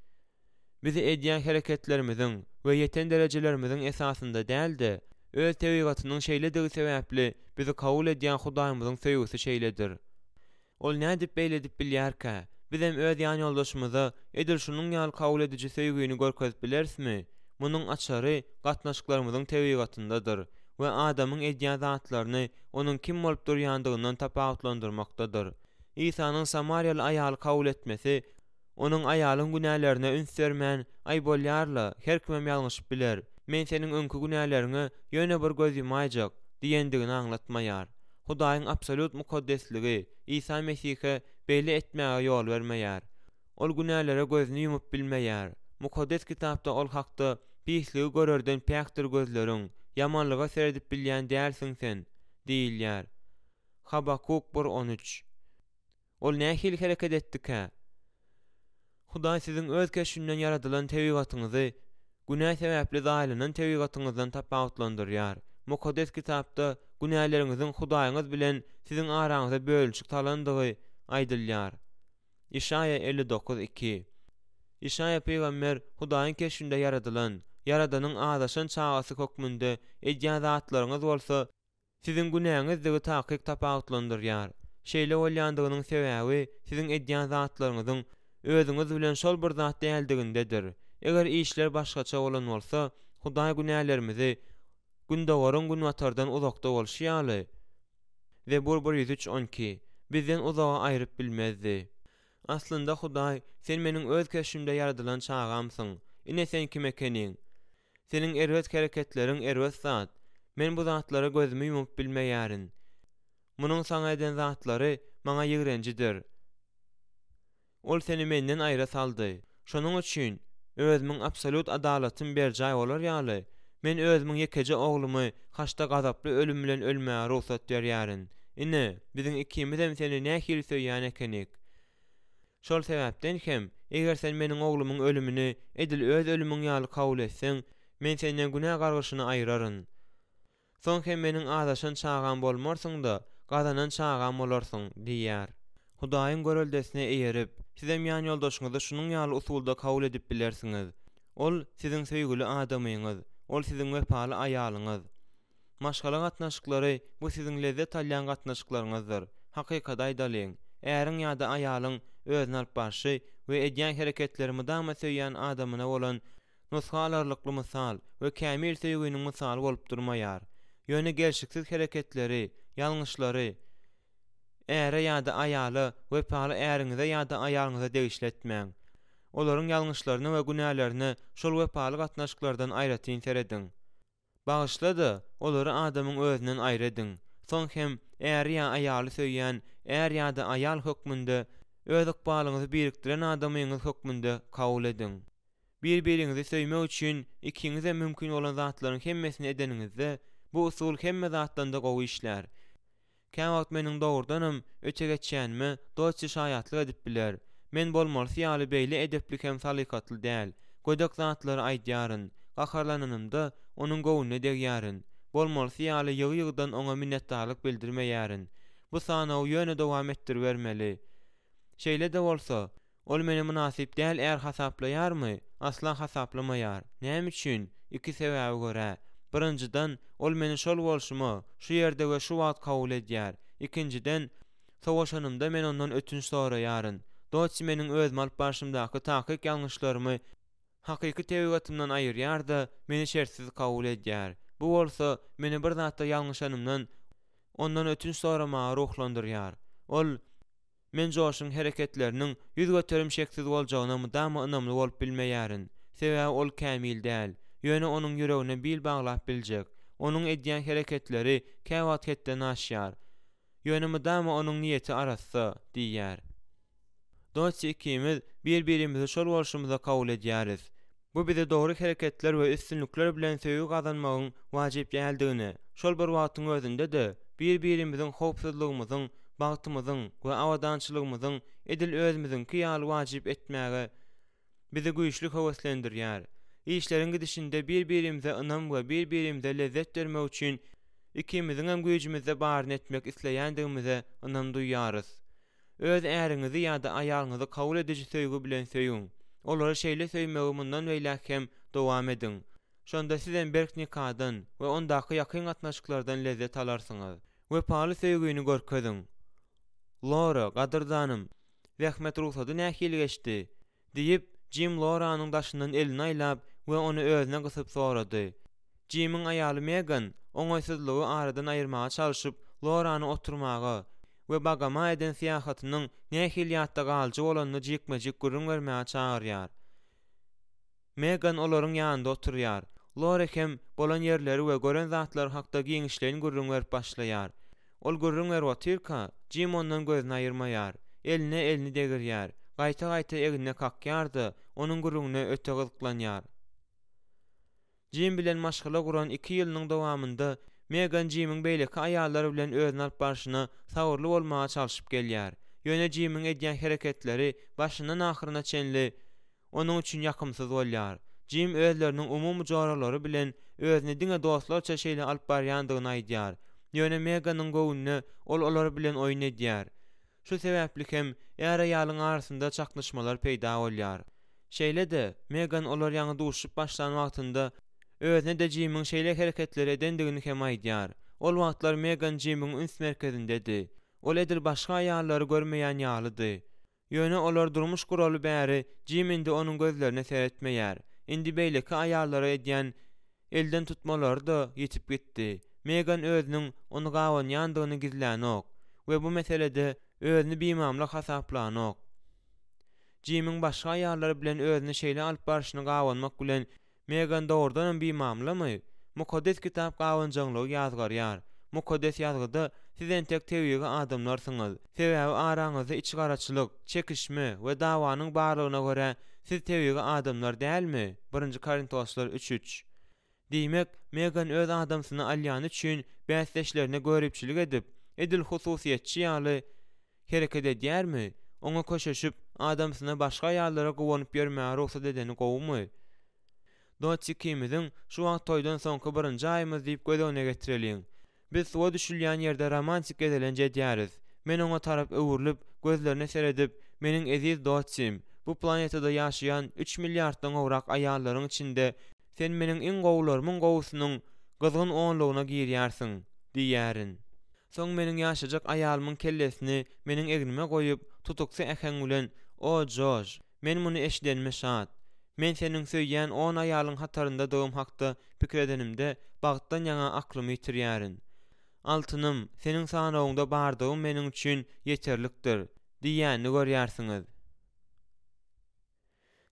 Bizi edýän hereketlerimiziň we ýeten derejelerimiziň esasynda däl-de, öz tebigatynyň şeýledigi sebäpli bizi kabul edýän Hudaýymyzyň söýgüsi şeýledir. Ol nädip beýle edip bilýärkä? Bizem öz ýanýoldaşymyza edil şunuň ýaly kabul ediji söýgini görkezip bilerismi? Munuň açary gatnaşyklarymyzyň tebigatyndadyr we adamyň edýän zatlaryny onuň kim bolup durýandygyndan tapawutlandyrmakdadyr. Isanyň samariýaly aýaly kabul etmesi Onuň aýalyň günälerine üns bermän, Aý bolýar-la, her kimem ýalňyşyp biler. Men seniň öňki günäleriňe ýöne bir göz ýumaýjak diýendigini aňlatmaýar. Hudaýyň absolýut mukaddesligi Isa Mesihe beýle etmäge ýol bermeýär. Ol günälere gözüni ýumup bilmeýär. Mukaddes Kitapda ol hakda, Pisligi görerden päkdir gözleriň, ýamanlyga seredip bilýän dälsiň sen diýilýär. Habakuk bir, 13. Ol nähili hereket etdikä? Hudaý siziň Öz keşbinden ýaradylan tebigatyňyzy günä sebäpli zaýalanan tebigatyňyzdan tapawutlandyrýar. Mukaddes Kitapda günäleriňiziň Hudaýyňyz bilen siziň araňyza bölünişik salandygy aýdylýar. Işaýa 59, 2. Işaýa pygamber Hudaýyň keşbinde ýaradylan, Ýaradanyň azaşan çagasy hökmünde edýän zatlaryňyz bolsa, Siziň günäňizdigi takyk tapawutlandyrýar. Şeýle bolýandygynyň sebäbi siziň edýän zatlaryňyzyň özüňiz bilen şol bir zat däldigindedir. Eger işler başgaça bolan bolsa, Hudaý günälerimizi Gündogaryň günbatardan uzakda bolşy ýaly, Zebur 103, 12, bizden uzaga aýryp bilmezdi. Aslynda Hudaý, Sen meniň öz keşbimde ýaradylan çagamsyň. Ine sen kim ekeniň. Seniň erbet hereketleriň erbet zat. Men bu zatlara gözümi ýumup bilmeýärin. Munuň saňa eden zatlary maňa ýigrenjidir. Ol seni menden aýra saldy. Şonuň üçin, özümiň absolýut adalatym berjaý bolar ýaly, men özümiň ýekeje oglumy haçda gazaply ölüm bilen ölmäge rugsat berýärin. Ine, biziň ikimizem seni nähili söýýän ekenik. Şol sebäpden hem, eger sen meniň oglumyň ölümini edil öz ölümiň ýaly kabul etseň, men senden günä gargyşyny aýraryn. Soň hem meniň azaşan çagam bolmarsyň-da, gazanan çagam bolarsyň diýýär. Hudaýyň göreldesine eýerip, sizem ýanýoldaşyňyzy şunuň ýaly usulda kabul edip bilersiňiz. Ol, siziň söýgüli adamyňyz, ol siziň wepaly aýalyňyz. Maşgala gatnaşyklary bu siziň lezzet alýan gatnaşyklaryňyzdyr. Hakykaty aýdalyň, äriň ýa-da aýalyň özüni alyp barşy we edýän hereketleri mydama söýýän adamyna bolan nusga alarlykly mysal we kämil söýginiň mysaly bolup durmaýar. Ýöne gelşiksiz hereketleri, ýalňyşlary äre ýa-da aýala, wepaly äriňize ýa-da aýalyňyza degişli etmäň. Olaryň ýalňyşlaryna we günälerine şol wepaly gatnaşyklardan aýratyn serediň. Bagyşla-da, olary adamyň özünden aýry ediň. Soň hem, äri ýa aýaly söýýän är ýa-da aýal hökmünde, öz ykbalyňyzy birikdiren adamyňyz hökmünde kabul ediň. Bir-biriňizi söýmek üçin ikiňizem mümkin bolan zatlaryň hemmesini edeniňizde, Bu usul hemme zatdan-da gowy işlär. Käwagt meniň dogrudanam öte geçýänime Dotsi şaýatlyk edip biler. Men bolmalysy ýaly beýle edepli hem salykatly däl. Gödek zatlary aýdýaryn. Gaharlananymda, onuň göwnüne degýärin. Bolmalysy ýaly ýygy-ýygydan oňa minnetdarlyk bildirmeýärin. Bu sanawy ýöne dowam etdiribermeli. Şeýle-de bolsa, Ol meni mynasyp däl är hasaplaýarmy? Asla hasaplamaýar. Näme üçin? Iki sebäbe görä. Birinjiden, ol meni şol bolşuma, şu ýerde we şu wagt kabul edýär. Ikinjiden, sowaşanymda men ondan ötünç soraýaryn. Dotsi meniň özümi alyp barşymdaky takyk ýalňyşlarymy hakyky tebigatymdan aýyrýar-da, meni şertsiz kabul edýär. Bu bolsa, meni bir zatda ýalňyşanymdan ondan ötünç soramaga ruhlandyrýar. Ol. Men Joşuň hereketleriniň 100% şeksiz boljagyna mydama ynamly bolup bilmeýärin. Sebäbi ol kämil däl. Ýöne onuň ýüregine bil baglap biljek. Onuň edýän hereketleri käwagt hetden aşýar. Ýöne mydama onuň niýeti arassa, diýýär. Dotsi ikimiz bir-birimizi şol bolşumyzda kabul edýäris. Bu bize dogry hereketler we üstünlikler bilen söýgi gazanmagyň wajyp däldigine, şol bir wagtyň özünde-de, bir-birimiziň howpsuzlygymyzyň, bagtymyzyň we abadançylygymyzyň edil özümiziňki ýaly wajyp etmäge bizi güýçli höweslendirýär. Işleriň gidişinde bir-birimize ynam we bir-birimize lezzet bermek üçin ikimiziňem güýjümizde baryny etmek isleýändigimize ynam duýýarys. Öz äriňizi ýa-da aýalyňyzy kabul ediji söýgi bilen söýüň. Olary şeýle söýmegi mundan beýläk hem dowam ediň. Şonda sizem berk nikadan we ondaky ýakyn gatnaşyklardan lezzet alarsyňyz. Wepaly söýgini görkeziň. Lora, gadyrdanym, zähmet rugsady nähili geçdi? Diýip, Jim Loranyň daşyndan elini aýlap we ony özüne gysyp sorady. Jimiň aýaly Megan oňaýsyzlygy aradan aýyrmaga çalşyp, Lorany oturmaga we Bagama eden syýahatynyň nähili ýatda galyjy bolanyny jikme-jik gürrüň bermäge çagyrýar. Megan olaryň ýanynda oturýar. Lori hem bolan ýerleri we gören zatlary hakda giňişleýin gürrüň berip başlaýar. Ol gürrüň berip otyrka, Jim ondan gözüni aýyrmaýar. Eline elini degirýär. Gaýta-gaýta egnine kakýar-da, onuň gürrüňine öte gyzyklanýar. Jim bilen maşgala guran iki ýylynyň dowamynda Megan Jimiň beýleki aýallar bilen özüni alyp barşyna sabyrly bolmaga çalşyp gelýär. Ýöne Jimiň edýän hereketleri başyndan ahyryna çenli onuň üçin ýakymsyz bolýar. Jim özleriniň umumy joralary bilen özüni diňe dostlarça şeýle alyp barýandygyny aýdýar. Ýöne Meganyň göwnüne ol olar bilen oýun edýär. Şu sebäpli hem är-aýalyň arasynda çaknyşmalar peýda bolýar. Şeýle-de, Megan olar ýaňy duşuşyp başlan wagtynda özüne-de Jimiň şeýle hereketleri edendigini hem aýdýar. Ol wagtlar Megan Jimiň üns merkezindedi. Ol edil başga aýallary görmeýän ýalydy. Ýöne olar durmuş guraly bäri Jim indi onuň gözlerine seretmeýär. Indi beýleki aýallara edýän elden tutmalary-da ýitip gitdi. Megan özüniň ony gabanýandygyny gizlänok we bu meselede özüni bimamla hasaplanok. Jimiň başga aýallar bilen özüni şeýle alyp barşyny gabanmak bilen Megan dogrudanam bimamlamy? Mukaddes Kitap gabanjaňlygy ýazgarýar. Mukaddes Ýazgyda, Siz entek tebigy adamlarsyňyz. Sebäbi araňyzda içigaraçylyk, çekişme we dawanyň barlygyna görä, siz tebigy adamlar dälmi? Birinji Korintoslar üç üç. Diýmek, Megan öz adamsyny alýany üçin bäsdeşlerine göripçilik edip, edil hususyýetçi ýaly hereket edýärmi? Oňa köşeşip, adamsyna başga aýallara guwanyp ýörmäge rugsat edeni gowumy? Dotsi ikimiziň şu wagt toýdan soňky birinji aýymyz diýip göz öňüne getireliň. Biz suwa düşülýän ýerde romantik gezelenç edýäris. Men oňa tarap öwrülip, gözlerine seredip, Meniň eziz Dotsim, bu planetada ýaşaýan üç milliarddan gowrak aýallaryň içinde sen meniň iň gowularymyň gowusynyň gyzgyn onlugyna girýärsiň, diýýärin. Soň meniň ýaşajyk aýalymyň kellesini meniň egnime goýup, tutuksy äheň bilen, O, Joş, men muny eşidenime şat. Men seniň söýýän on aýalyň hataryndadygym hakda pikir edenimde, bagtdan ýaňa aklymy ýitirýärin. Altynym, seniň sanawyňda bardygym meniň üçin ýeterlikdir, diýýänini görýärsiňiz.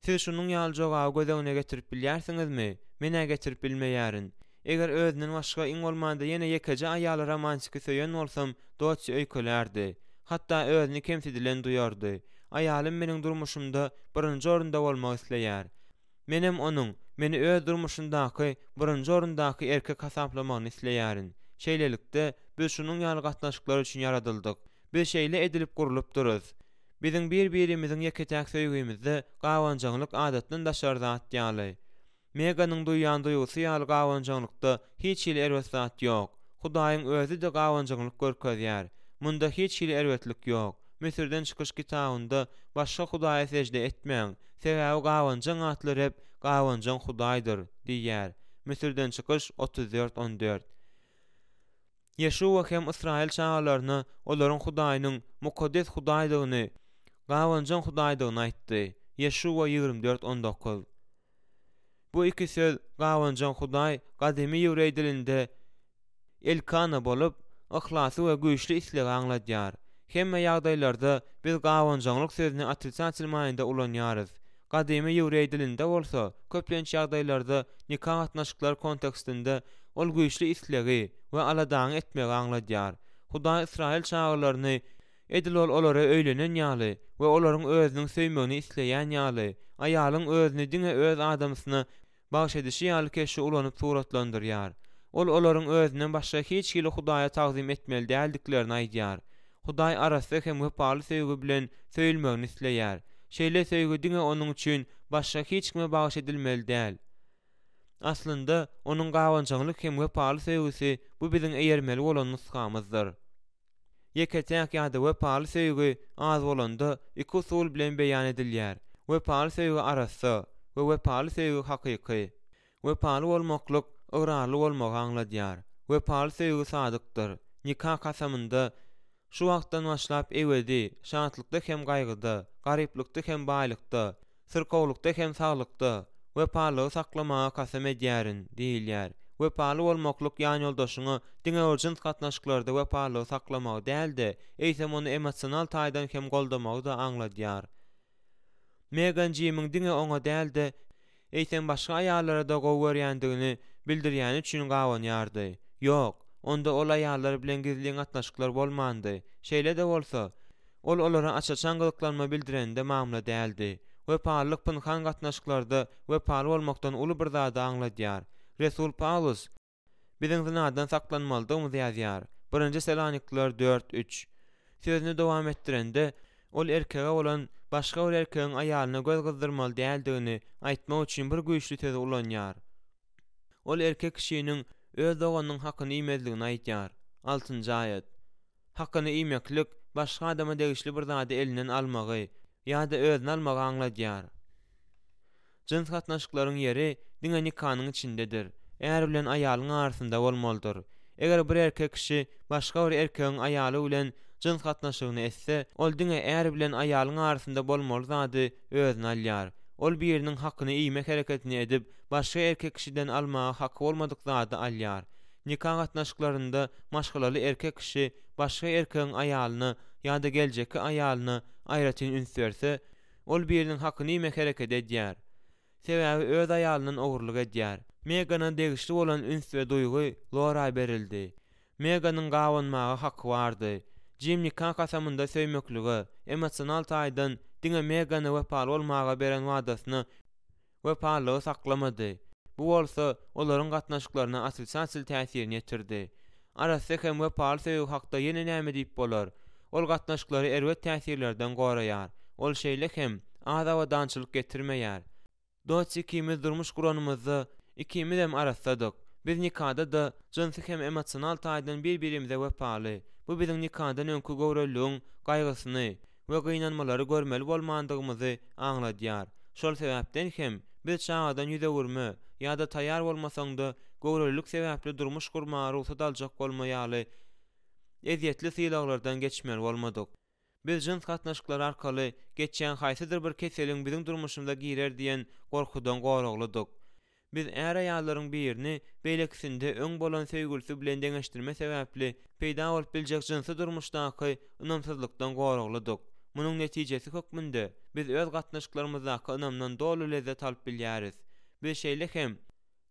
Siz şunuň ýaly jogaby göz öňüne getirip bilýärsiňizmi? Men-ä getirip bilmeýärin. Eger özünden başga iň bolmanda ýene ýekeje aýaly romantiki söýen bolsam, Dotsi öýkelärdi. Hatda özüni kemsidilen duýardy. Aýalym meniň durmuşymda birinji orunda bolmak isleýär. Menem onuň meni öz durmuşyndaky birinji orundaky erkek hasaplamagyny isleýärin. Şeýlelikde, biz şunuň ýaly gatnaşyklar üçin ýaradyldyk. Biz şeýle edilip gurlupdyrys. Biziň bir-birimiziň ýeke-täk söýgimizde gabanjaňlyk adatdan daşary zat ýaly. Meganyň duýýan duýgusy ýaly gabanjaňlykda hiç hili erbet zat ýok. Hudaýyň özi-de gabanjaňlyk görkezýär. Munda hiç hili erbetlik ýok. Müsürden çykyş kitabynda Başga hudaýa sežde etmäň, sebäbi gabanjaň atly Reb gabanjaň Hudaýdyr diýýär. Müsürden çykyş 34, 14. Ýeşuwa hem ysraýyl çagalaryna olaryň Hudaýynyň mukaddes Hudaýdygyny, gabanjaň Hudaýdygyny aýtdy. Ýeşuwa 24, 19. Bu iki söz gabanjaň Hudaý gadymy ýewreý dilinde Elkana bolup, yhlasy we güýçli islegi aňladýar. Hemme ýagdaýlarda biz gabanjaňlyk sözüni otrisatel manyda ulanýarys. Gadymy ýewreý dilinde bolsa, köplenç ýagdaýlarda nika gatnaşyklar kontekstinde ol güýçli islegi we aladaňy etmegi aňladýar. Hudaý ysraýyl çagalaryny Edil ol olara öýlenen ýaly we olaryň özüniň söýmegini isleýän ýaly, aýalyň özüni diňe öz adamsyna bagyş edişi ýaly keşbi ulanyp suratlandyrýar. Ol olaryň özünden başga hiç hili hudaýa tagzym etmeli däldiklerini aýdýar. Hudaý arassa hem wepaly söýgi bilen söýülmegini isleýär. Şeýle söýgi diňe onuň üçin başga hiç kime bagyş edilmeli däl. Aslynda, onuň gabanjaňlyk hem wepaly söýgüsi bu biziň eýermeli bolan nusgamyzdyr. Ýeke-täk ýa-da wepaly söýgi az bolanda iki usul bilen beýan edilýär, wepaly söýgi arassa we wepaly söýgi hakyky. Wepaly bolmaklyk ygrarly bolmagy aňladýar. Wepaly söýgi sadykdyr. Nika kasamynda Şu wagtdan başlap ebedi, şatlykda hem gaýgyda, garyplykda hem baýlykda, Syrkawlykda hem saglykda, wepalylygy saklamaga kasam edýärin, diýilýär. Wepaly bolmaklyk ýanýoldaşyňa diňe bir jyns gatnaşyklarda wepalylygy saklamagy däl-de, eýsem ony emosional taýdan hem goldamagy-da aňladýar. Megan Jimiň diňe oňa däl-de, eýsem başga aýallara-da gowy görýändigini bildirýäni üçin gabanýardy. Ýok, onda ol aýallar bilen gizlin gatnaşyklar bolmandy. Şeýle-de bolsa, Ol olara aç-açan gyzyklanma bildireninde mamla däldi. Wepalylyk pynhan gatnaşyklarda wepaly bolmakdan uly bir zady aňladýar. Resul Pawlus biziň zynadan saklanmalydygymyzy ýazýar, Birinji Selanikliler dört, üç. Sözüni dowam etdirende, ol erkege bolan başga bir erkegiň aýalyna göz gyzdyrmaly däldigini aýtmak üçin bir güýçli sözi ulanýar. Ol erkek kişiniň öz doganynyň hakyny iýmezligini aýdýar, altynjy aýat. Hakyny iýmeklik, başga adama degişli bir zady elinden almagy ýa-da özüne almagy aňladýar. Jyns gatnaşyklaryň ýeri diňe nikanyň içindedir, är bilen aýalyň arasynda bolmalydyr. Eger bir erkek kişi başga bir erkegiň aýaly bilen jyns gatnaşygyny etse, ol diňe är bilen aýalyň arasynda bolmaly zady özüne alýar. Ol biriniň hakyny iýme hereketini edip, başga erkek kişiden almaga haky bolmadyk zady alýar. Nika gatnaşyklarynda maşgalaly erkek kişi başga erkegiň aýalyna ýa-da geljekki aýalyna aýratyn üns berse, ol biriniň hakyny iýmek hereketi edýär. Sebäbi öz aýalyndan ogurlyk edýär. Megana degişli bolan üns we duýgy Lora berildi. Meganyň gabanmaga haky bardy. Jim nika kasamynda söýmeklige, emosional taýdan diňe Megana wepaly bolmaga beren wadasyna wepalylygy saklamady. Bu bolsa, olaryň gatnaşyklaryna otrisatel täsirini ýetirdi. Arassa hem wepaly söýgi hakda ýene näme diýip bolar? Ol gatnaşyklary erbet täsirlerden goraýar. Ol şeýle hem, az abadançylyk getirmeýär. Dotsi ikimiz durmuş guranymyzda, ikimizem arassadyk. Biz nikada-da jynsy hem emosional taýdan bir-birimize wepaly. Bu biziň nikadan öňki göwreliligiň gaýgysyny, we gynanmalary görmeli bolmandygymyzy aňladýar. Şol sebäpden hem, biz çagadan ýüz öwürme ýa-da taýýar bolmasaň-da, göwrelilik sebäpli durmuş gurmaga rugsat aljak bolma ýaly ezýetli sylaglardan geçmeli bolmadyk. Biz jyns gatnaşyklary arkaly geçýän haýsydyr bir keseliň biziň durmuşymyza girer diýen gorkudan goraglydyk. Biz är-aýallaryň birini beýlekisinde öň bolan söýgülisi bilen deňeşdirme sebäpli peýda bolup biljek jynsy durmuşdaky ynamsyzlykdan goraglydyk. Munuň netijesi hökmünde, biz öz gatnaşyklarymyzdaky ynamdan doly lezzet alyp bilýäris. Biz şeýle hem,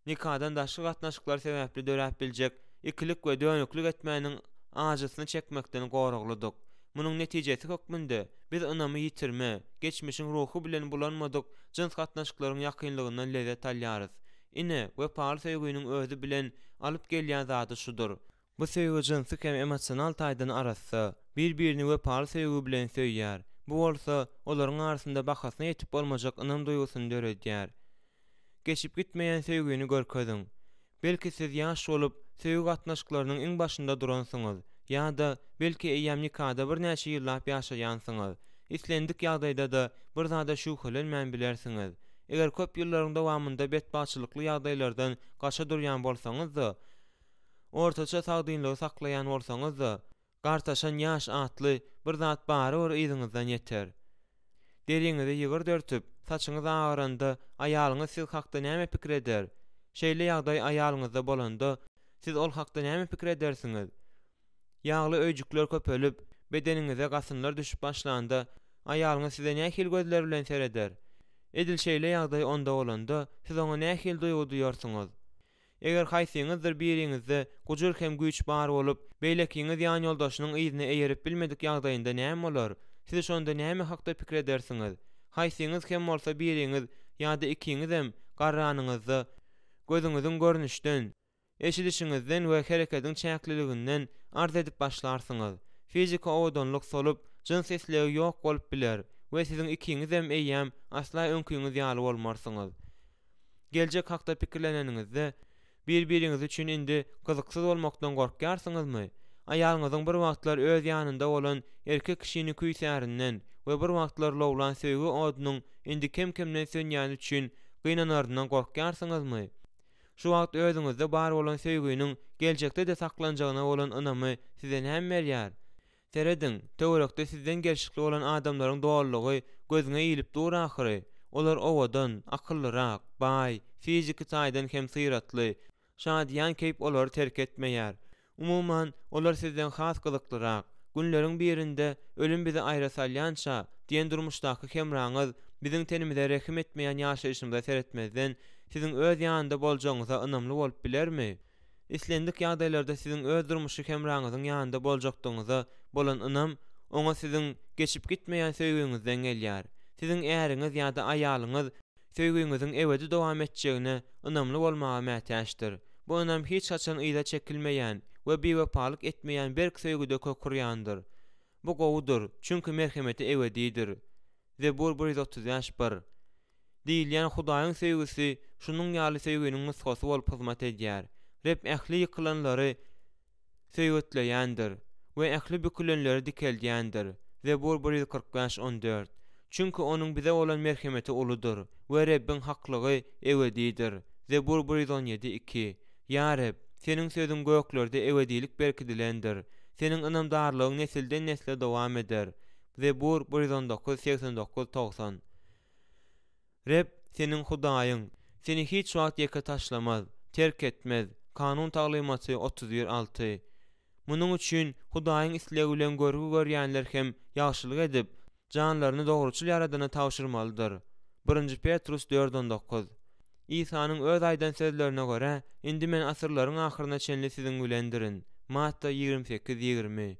nikadan daşky gatnaşyklar sebäpli döräp biljek ikilik we dönüklik etmäniň ajysyny çekmekden goraglydyk. Munuň netijesi hökmünde, biz ynamy ýitirme, geçmişiň ruhy bilen bulanmadyk jyns gatnaşyklaryň ýakynlygyndan lezzet alýarys. Ine, wepaly söýginiň özi bilen alyp gelýän zady şudur. Bu söýgi jynsy hem emosional taýdan arassa, bir-birini wepaly söýgi bilen söýýär. Bu bolsa, olaryň arasynda bahasyna ýetip bolmajak ynam duýgusyny döredýär. Geçip gitmeýän söýgini görkeziň. Belki siz ýaş bolup, söýgi gatnaşyklarynyň iň başynda duransyňyz, ýa-da, belki eýýäm nikada birnäçe ýyllap ýaşaýansyňyz. Islendik ýagdaýda-da bir zada şübhelenmän bilersiňiz. Eger köp ýyllaryň dowamynda betbagtçylykly ýagdaýlardan gaça durýan bolsaňyz-da, Ortaça sagdynlygy saklaýan bolsaňyz-da, gartaşan ýaş atly bir zat barybir yzyňyzdan ýeter. Deriňizi ýygyr dörtüp, saçyňyz agaranda aýalyňyz siz hakda näme pikir eder? Şeýle ýagdaý aýalyňyzda bolanda, siz ol hakda näme pikir edersiňiz? Ýagly öýjükler köpelip, bedeniňize gasynlar düşüp başlanda, aýalyňyz size nähili gözler bilen sereder? Edil şeýle ýagdaý onda bolanda, siz oňa nähili duýgy duýarsyňyz? Eger haýsyňyzdyr biriňizde gujur hem güýç bar bolup, beýlekiňiz ýanýoldaşynyň yzyna eýerip bilmedik ýagdaýynda näme bolar? Siz şonda näme hakda pikir edersiňiz? Haýsyňyz hem bolsa biriňiz ýa-da ikiňizem garranyňyzda, gözüňiziň görnüşden, eşidişiňizden we herekediň çäkliliginden arz edip başlarsyňyz. Fiziki owadanlyk solup, jyns islegi ýok bolup biler we siziň ikiňizem eýýäm asla öňküňiz ýaly bolmarsyňyz. Geljek hakda pikirleneniňizde, bir-biriňiz üçin indi gyzyksyz bolmakdan gorkýarsyňyzmy? Aýalyňyzyň bir wagtlar öz ýanynda bolan erkek kişini küýsärinden we bir wagtlar lowlan söýgi odunyň indi kem-kemden sönýäni üçin gynanaryndan gorkýarsyňyzmy? Şu wagt özüňizde bar bolan söýginiň geljekde-de saklanjagyna bolan ynamy size näme berýär? Serediň, töwerekde sizden gelşikli bolan adamlaryň dolulygy gözüňe ilip dur ahyry. Olar owadan, akyllyrak, baý, fiziki taýdan hem syratly. Şadyýan keýp olary terk etmeýär. Umuman, olar sizden has gyzyklyrak. Günleriň birinde ölüm bizi aýra salýança diýen durmuşdaky hemraňyz biziň tenimize rehim etmeýän ýaşaýşymyza seretmezden, siziň öz ýanynda boljagyňyza ynamly bolup bilermi? Islendik ýagdaýlarda siziň öz durmuşy hemraňyzyň ýanynda boljakdygyňyza bolan ynam oňa siziň geçip gitmeýän söýgiňizden gelýär. Siziň äriňiz ýa-da aýalyňyz söýgiňiziň ebedi dowam etjegine ynamly bolmaga mätäçdir. Bu ynam hiç haçan yza çekilmeýän we biwepalyk etmeýän berk söýgüde kök urýandyr. Bu gowudyr, çünki merhemeti ebedidir. Zebur 135, bir. Diýilýän Hudaýyň söýgüsi şunuň ýaly söýginiň nusgasy bolup hyzmat edýär. Reb ähli ýykylanlary söýgetleýändir we ähli bükülenleri dikeldýändir. Zebur 145, 14. Çünki Onuň bize bolan merhemeti uludyr we Rebbiň haklygy ebedidir. Zebur 117, 2. Ýa Reb, Seniň sözüň göklerde ebedilik berkidilendir. Seniň ynamdarlygyň nesilden-nesle dowam eder. Zebur 119, 89, 90. Reb, seniň Hudaýyň, seni hiç wagt ýeke taşlamaz, terk etmez, Kanun taglymaty 31, 6. Munuň üçin Hudaýyň islegi bilen görgi görýänler hem ýagşylyk edip, janlaryny dogruçyl Ýaradana tabşyrmalydyr. Birinji Petrus 4, 19. Isanyň Öz aýdan sözlerine görä, Indi Men asyrlaryň ahyryna çenli siziň bilendirin. Matta 28, 20.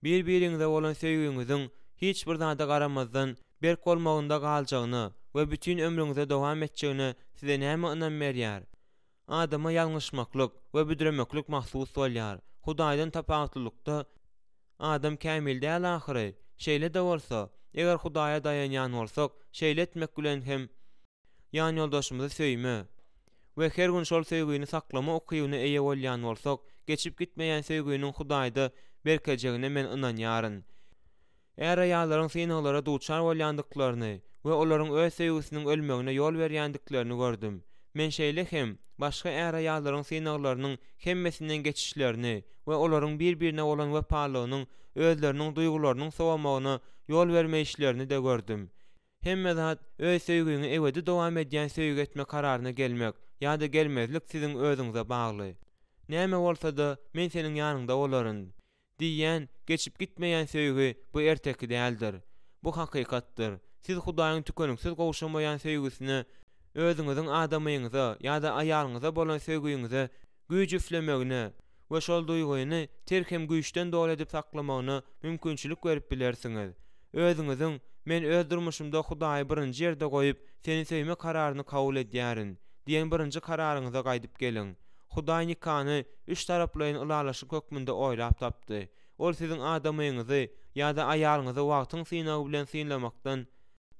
Bir-biriňize bolan söýgiňiziň hiç bir zada garamazdan, berk bolmagynda galjagyna we bütin ömrüňize dowam etjegine size näme ynam berýär? Adama ýalňyşmaklyk we büdremeklik mahsus bolýar. Hudaýdan tapawutlylykda, adam kämil däl ahyry. Şeýle-de bolsa, eger Hudaýa daýanýan bolsak, şeýle etmek bilen hem ýanýoldaşymyzy söýme we her gün şol söýgini saklama ukybyna eýe bolýan bolsak, geçip gitmeýän söýginiň Hudaýda berkejegine men ynanýaryn. Är-aýallaryň synaglara duçar bolýandyklaryny we olaryň öz söýgüsiniň ölmegine ýol berýändiklerini gördüm. Men şeýle hem, başga är-aýallaryň synaglarynyň hemmesinden geçişlerini we olaryň bir-birine bolan wepalylygynyň özleriniň duýgularynyň sowamagyna ýol bermeýişlerini-de gördüm. Hemme zat öz söýgiňi ebedi dowam edýän söýgi etme kararyna gelmek ýa-da gelmezlik siziň özüňize bagly. Näme bolsa-da, men seniň ýanyňda bolaryn. Diýýän, geçip gitmeýän söýgi bu erteki däldir. Bu hakykatdyr. Siz Hudaýyň tükeniksiz gowşamaýan söýgüsine özüňiziň adamyňyza ýa-da aýalyňyza bolan söýgüňize güýç üflemegine we şol duýgyny ter hem güýçden doly edip saklamagyna mümkinçilik berip bilersiňiz. Özüňiziň, Men öz durmuşymda Hudaýy birinji ýerde goýup, Seni söýme kararyny kabul edýärin diýen birinji kararyňyza gaýdyp geliň. Hudaý nikany üç taraplaýyn ylalaşyk hökmünde oýlap tapdy. Ol siziň adamyňyzy ýa-da aýalyňyzy wagtyň synagy bilen synlamakdan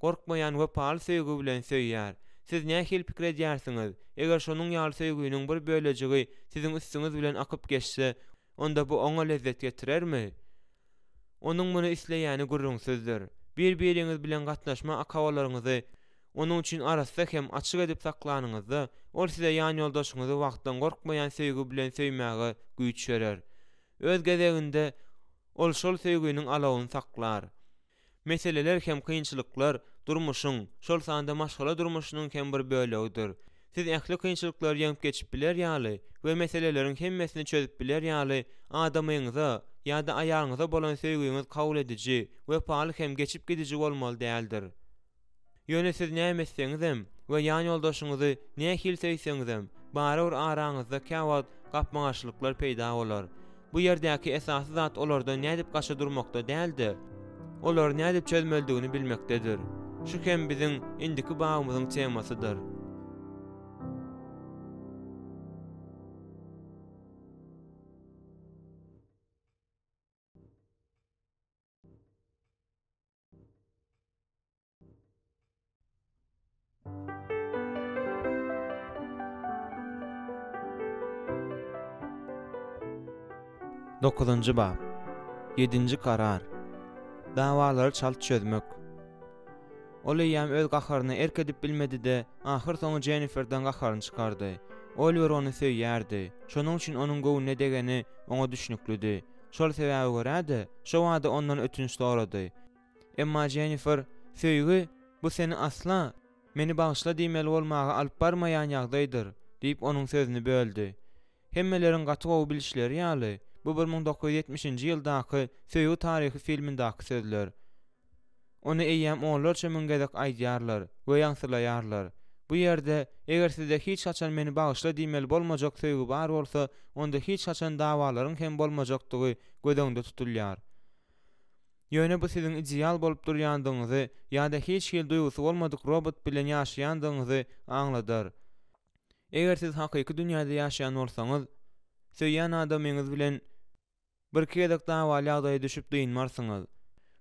gorkmaýan wepaly söýgi bilen söýýär. Siz nähili pikir edýärsiňiz, eger şonuň ýaly söýginiň bir bölejigi siziň üstüňiz bilen akyp geçse, onda bu oňa lezzet getirermi? Onuň muny isleýäni gürrüňsizdir. Bir-biriňiz bilen gatnaşma akabalaryňyzy onuň üçin arassa hem açyk edip saklanyňyzda, ol size ýanýoldaşyňyzy wagtdan gorkmaýan söýgi bilen söýmäge güýç berer. Öz gezeginde, ol şol söýginiň alawyny saklar. Meseleler hem kynçylyklar durmuşyň, şol sanda maşgala durmuşynyň hem bir bölegidir. Siz ähli kynçylyklary ýeňip geçip biler ýaly we meseleleriň hemmesini çözüp biler ýaly adamyňyza ýa-da aýalyňyza bolan söýgiňiz kabul ediji, wepaly hem geçip gidiji bolmaly däldir. Ýöne siz näme etseňizem we ýanýoldaşyňyzy nähili söýseňizem, barybir araňyzda käwagt gapma-garşylyklar peýda bolar. Bu ýerdäki esasy zat olardan nädip gaça durmakda däl-de, olary nädip çözmelidigini bilmekdedir. Şu hem biziň indiki babymyzyň temasydyr. Dokuzynjy bap. Ýedinji karar. Dawalary çalt çözmek. Ol eýýäm öz gaharyna erk edip bilmedi-de, ahyrsoňy Jenniferden gaharyny çykardy. Oliwer ony söýýärdi. Şonuň üçin onuň göwnüne degeni oňa düşnüklidi. Şol sebäbe görä-de, şobada ondan ötünç sorady. Emma Jennifer, Söýgi, bu seni asla, Meni bagyşla diýmeli bolmaga alyp barmaýan ýagdaýdyr, diýip, onuň sözüni böldi. Hemmeleriň gaty gowy bilişleri ýaly, bu 1970-nji ýyldaky Söýgi taryhy filmindäki sözler. Ony eýýäm onlarça müň gezek aýdýarlar we ýaňsylaýarlar. Bu ýerde, eger sizde hiç haçan meni bagyşla diýmeli bolmajak söýgi bar bolsa, onda hiç haçan dawalaryň hem bolmajakdygy göz öňünde tutulýar. Ýöne bu siziň ideal bolup durýandygyňyzy ýa-da hiç hili duýgusy bolmadyk robot bilen ýaşaýandygyňyzy aňladar. Eger siz hakyky dünýäde ýaşaýan bolsaňyz, söýýän adamyňyz bilen birki gezek dawaly ýagdaýa düşüp dynmarsyňyz.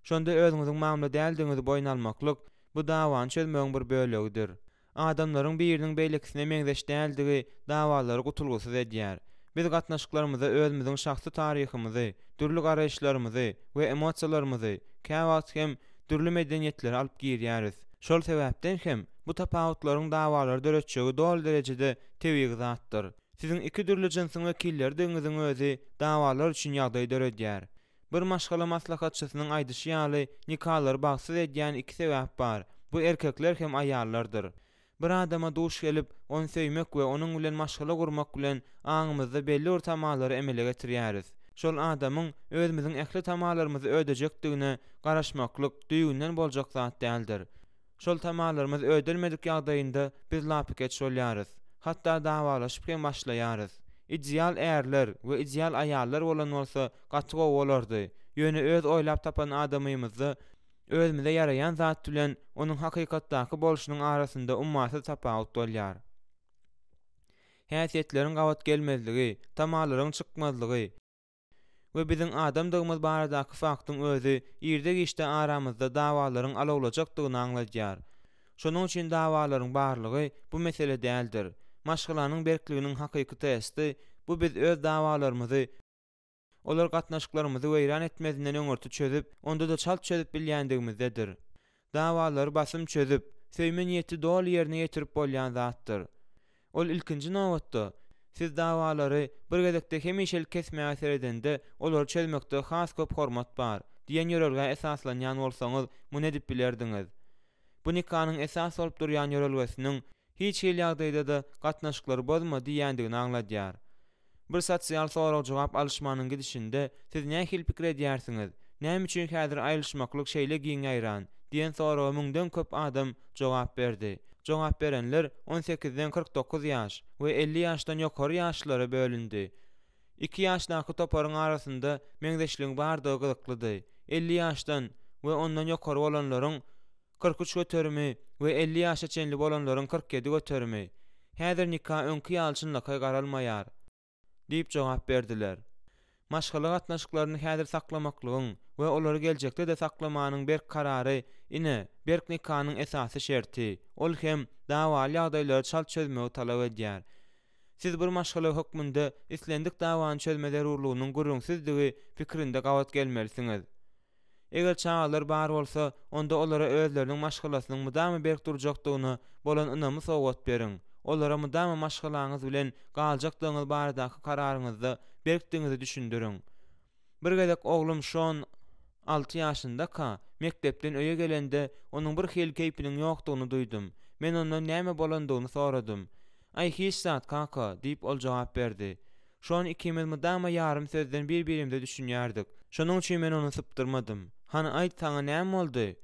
Şonda özüňiziň mamla däldigiňizi boýun almaklyk bu dawany çözmegiň bir bölegidir. Adamlaryň biriniň beýlekisine meňzeş däldigi dawalary gutulgysyz edýär. Biz gatnaşyklarymyza özümiziň şahsy taryhymyzy, dürli garaýyşlarymyzy we emosiýalarymyzy, käwagt hem dürli medeniýetleri alyp girýäris. Şol sebäpden hem bu tapawutlaryň dawalary döretjegi doly derejede tebigy zatdyr. Siziň iki dürli jynsyň wekilleridigiňiziň özi dawalar üçin ýagdaý döredýär. Bir maşgala maslahatçysynyň aýdyşy ýaly, nikalary bagtsyz edýän iki sebäp bar, bu erkekler hem aýallardyr. Bir adama duş gelip, ony söýmek we onuň bilen maşgala gurmak bilen aňymyzda belli bir tamalary emele getirýäris. Şol adamyň özümiziň ähli tamalarymyzy ödejekdigine garaşmaklyk düýbünden boljak zat däldir. Şol tamalarymyz ödelmedik ýagdaýynda biz lapykeç bolýarys. Hatda dawalaşyp hem başlaýarys. Ideal ärler we ideal aýallar bolan bolsa gaty gowy bolardy. Ýöne öz oýlap tapan adamymyzda özümize ýaraýan zat bilen onuň hakykatdaky bolşunyň arasynda ummasyz tapawut bolýar. Häsiýetleriň gabat gelmezligi, tamalaryň çykmazlygy, we biziň adamdygymyz baradaky faktyň özi irde-giçde aramyzda dawalaryň alawlajakdygyny aňladýar. Şonuň üçin dawalaryň barlygy bu mesele däldir. Maşgalanyň berkliginiň hakyky testi, bu biz öz dawalarymyzy, olar gatnaşyklarymyzy weýran etmezinden öňürti çözüp, onda-da çalt çözüp bilýändigimizdedir. Dawalary basym çözüp, söýme niýeti doly ýerine ýetirip bolýan zatdyr. Ol ilkinji nobatda, siz dawalary bir gezekde hemişelik kesmäge seredende olary çözmekde has köp hormat bar diýen ýörelgä esaslanýan bolsaňyz muny edip bilerdiňiz. Bu nikanyň esas bolup durýan ýörelgesiniň hiç hili ýagdaýda-da gatnaşyklary bozma diýýändigini aňladýar. Bir sosial sorag-jogap alyşmanyň gidişinde siz nähili pikir edýärsiňiz, näme üçin häzir aýrylyşmaklyk şeýle giň ýaýran? diýen soraga müňden köp adam jogap berdi. Jogap berenler on sekizden 49 ýaş we 50 ýaşdan ýokary ýaşlylara bölündi. Iki ýaşdaky toparyň arasynda meňzeşligiň bardygy gyzyklydy. 50 ýaşdan. we ondan ýokary bolanlaryň 43 göterimi we 50 ýaşa çenli bolanlaryň 47 göterimi. Häzir nika öňki ýaly çynlakaý garalmaýar. Diýip jogap berdiler. Maşgala gatnaşyklaryny häzir saklamaklygyň we olary geljekde-de saklamanyň berk karary, ine, berk nikanyň esasy şerti. Ol hem dawaly ýagdaýlary çalt çözmegi talap edýär. Siz bir maşgala hökmünde islendik dawany çözme zerurlygynyň gürrüňsizdigi pikirinde gabat gelmelisiňiz. Eger çagalar bar bolsa, onda olara özleriniň maşgalasynyň mydama berk durjakdygyna bolan ynamy sowgat beriň. Olara mydama maşgalaňyz bilen galjakdygyňyz baradaky kararyňyzda berkdigiňizi düşündiriň. Bir gezek oglum Şon alty ýaşyndaka, mekdepden öýe gelende, onuň bir hili keýpiniň ýokdugyny duýdum. Men ondan näme bolandygyny soradym. Aý, hiç zat, kaka, diýip, ol jogap berdi. Şon ikimiz mydama ýarym sözden bir-birimize düşünýärdik. Şonuň üçin men ony sypdyrmadym. Hany aýt, saňa näme boldy?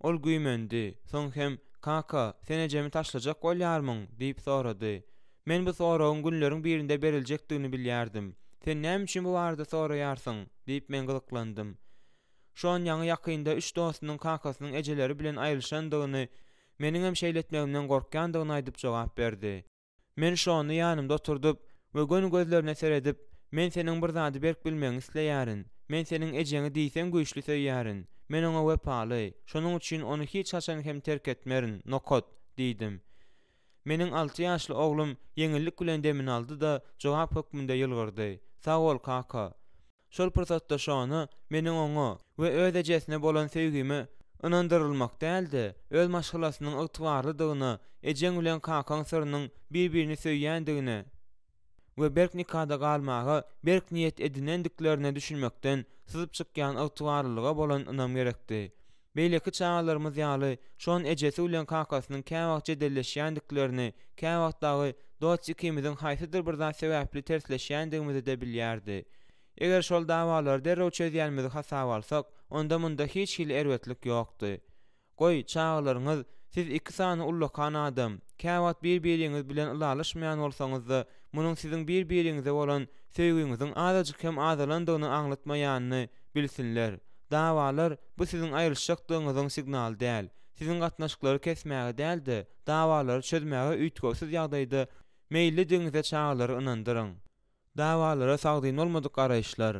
Ol güýmendi. Soň hem, Kaka, sen ejemi taşlajak bolýarmyň? diýip sorady. Men bu soragyň günleriň birinde beriljekdigini bilýärdim. Sen näme üçin bu barada soraýarsyň? diýip men gyzyklandym. Şon ýaňy ýakynda üç dostunyň kakasynyň ejeleri bilen aýrylyşandygyny, meniňem şeýle etmegimden gorkýandygyny aýdyp jogap berdi. Men Şony ýanymda oturdyp we göni gözlerine seredip, Men seniň bir zady berk bilmegiňi isleýärin. Men seniň ejeňi diýseň güýçli söýýärin. Men oňa wepaly. Şonuň üçin ony hiç haçan hem terk etmerin. Nokat! diýdim. Meniň alty ýaşly oglum ýeňillik bilen demini aldy-da, jogap hökmünde ýylgyrdy. Sag bol, kaka. Şol pursatda Şona meniň oňa we öz ejesine bolan söýgime ynandyrylmak däl-de, öz maşgalasynyň ygtybarlydygyna, ejeň bilen kakaň syrynyň bir-birini söýýändigine we berk nikada galmaga berk niýet edinendiklerine düşünmekden syzyp çykýan ygtybarlylyga bolan ynam gerekdi. Beýleki çagalarymyz ýaly, Şon ejesi bilen kakasynyň käwagt jedelleşýändiklerini, käwagt dagy Dotsi ikimiziň haýsydyr bir zat sebäpli tersleşýändigimizi-de bilýärdi. Eger şol dawalary derrew çözýänimizi hasaba alsak, onda munda hiç hili erbetlik ýokdy. Goý, çagalaryňyz, siz iki sany ullakan adam, käwagt bir-biriňiz bilen ylalaşmaýan bolsaňyz-da, munuň siziň bir-biriňize bolan söýgiňiziň azajyk hem azalandygyny aňlatmaýanyny bilsinler. Dawalar, bu siziň aýrylyşjakdygyňyzyň signaly däl. Siziň gatnaşyklary kesmäge däl-de, dawalary çözmäge üýtgewsiz ýagdaýda meýillidigiňize çagalary ynandyryň. Dawalara sagdyn bolmadyk garaýyşlar.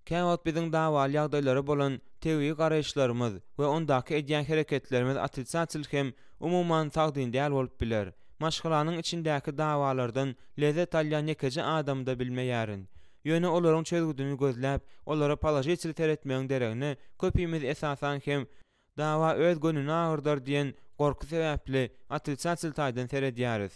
Käwagt biziň dawaly ýagdaýlara bolan tebigy garaýyşlarymyz we ondaky edýän hereketlerimiz otrisatel hem umuman sagdyn däl bolup biler. Maşgalanyň içindäki dawalardan lezzet alýan ýekeje adamy-da bilmeýärin. Ýöne olaryň çözgüdini gözläp, olara položitel seretmegiň deregine, köpimiz esasan hem dawa öz gönüni agyrdar diýen gorky sebäpli otrisatel taýdan seredýäris.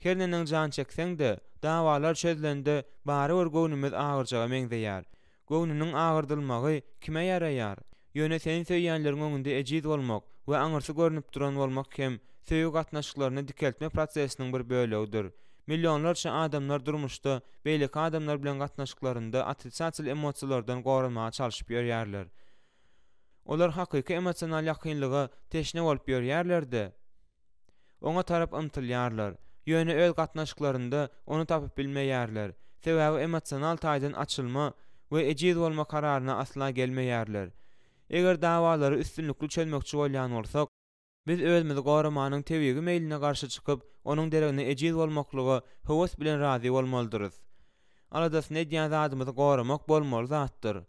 Her neneň jan çekseň-de, dawalar çözlende barybir göwnümiz agyrjaga meňzeýär. Göwnüniň agyrdylmagy kime ýaraýar? Ýöne seni söýýänleriň öňünde ejiz bolmak we aňyrsy görnüp duran bolmak hem söýgi gatnaşyklaryny dikeltme prosesiniň bir bölegidir. Millionlarça adamlar durmuşda beýleki adamlar bilen gatnaşyklarynda otrisatel emosiýalardan goranmaga çalşyp ýörýärler. Olar hakyky emosional ýakynlyga teşne bolup ýörýärler-de, Oňa tarap ymtylýarlar, ýöne öz gatnaşyklarynda ony tapyp bilmeýärler, sebäbi emosional taýdan açylma we ejiz bolma kararyna asla gelmeýärler. Eger dawalary üstünlikli çözmekçi bolýan bolsak, biz özümizi goramanyň tebigy meýline garşy çykyp, onuň deregine ejiz bolmaklyga höwes bilen razy bolmalydyrys. Aladasyny edýän zadymyzy goramak bolmaly zatdyr.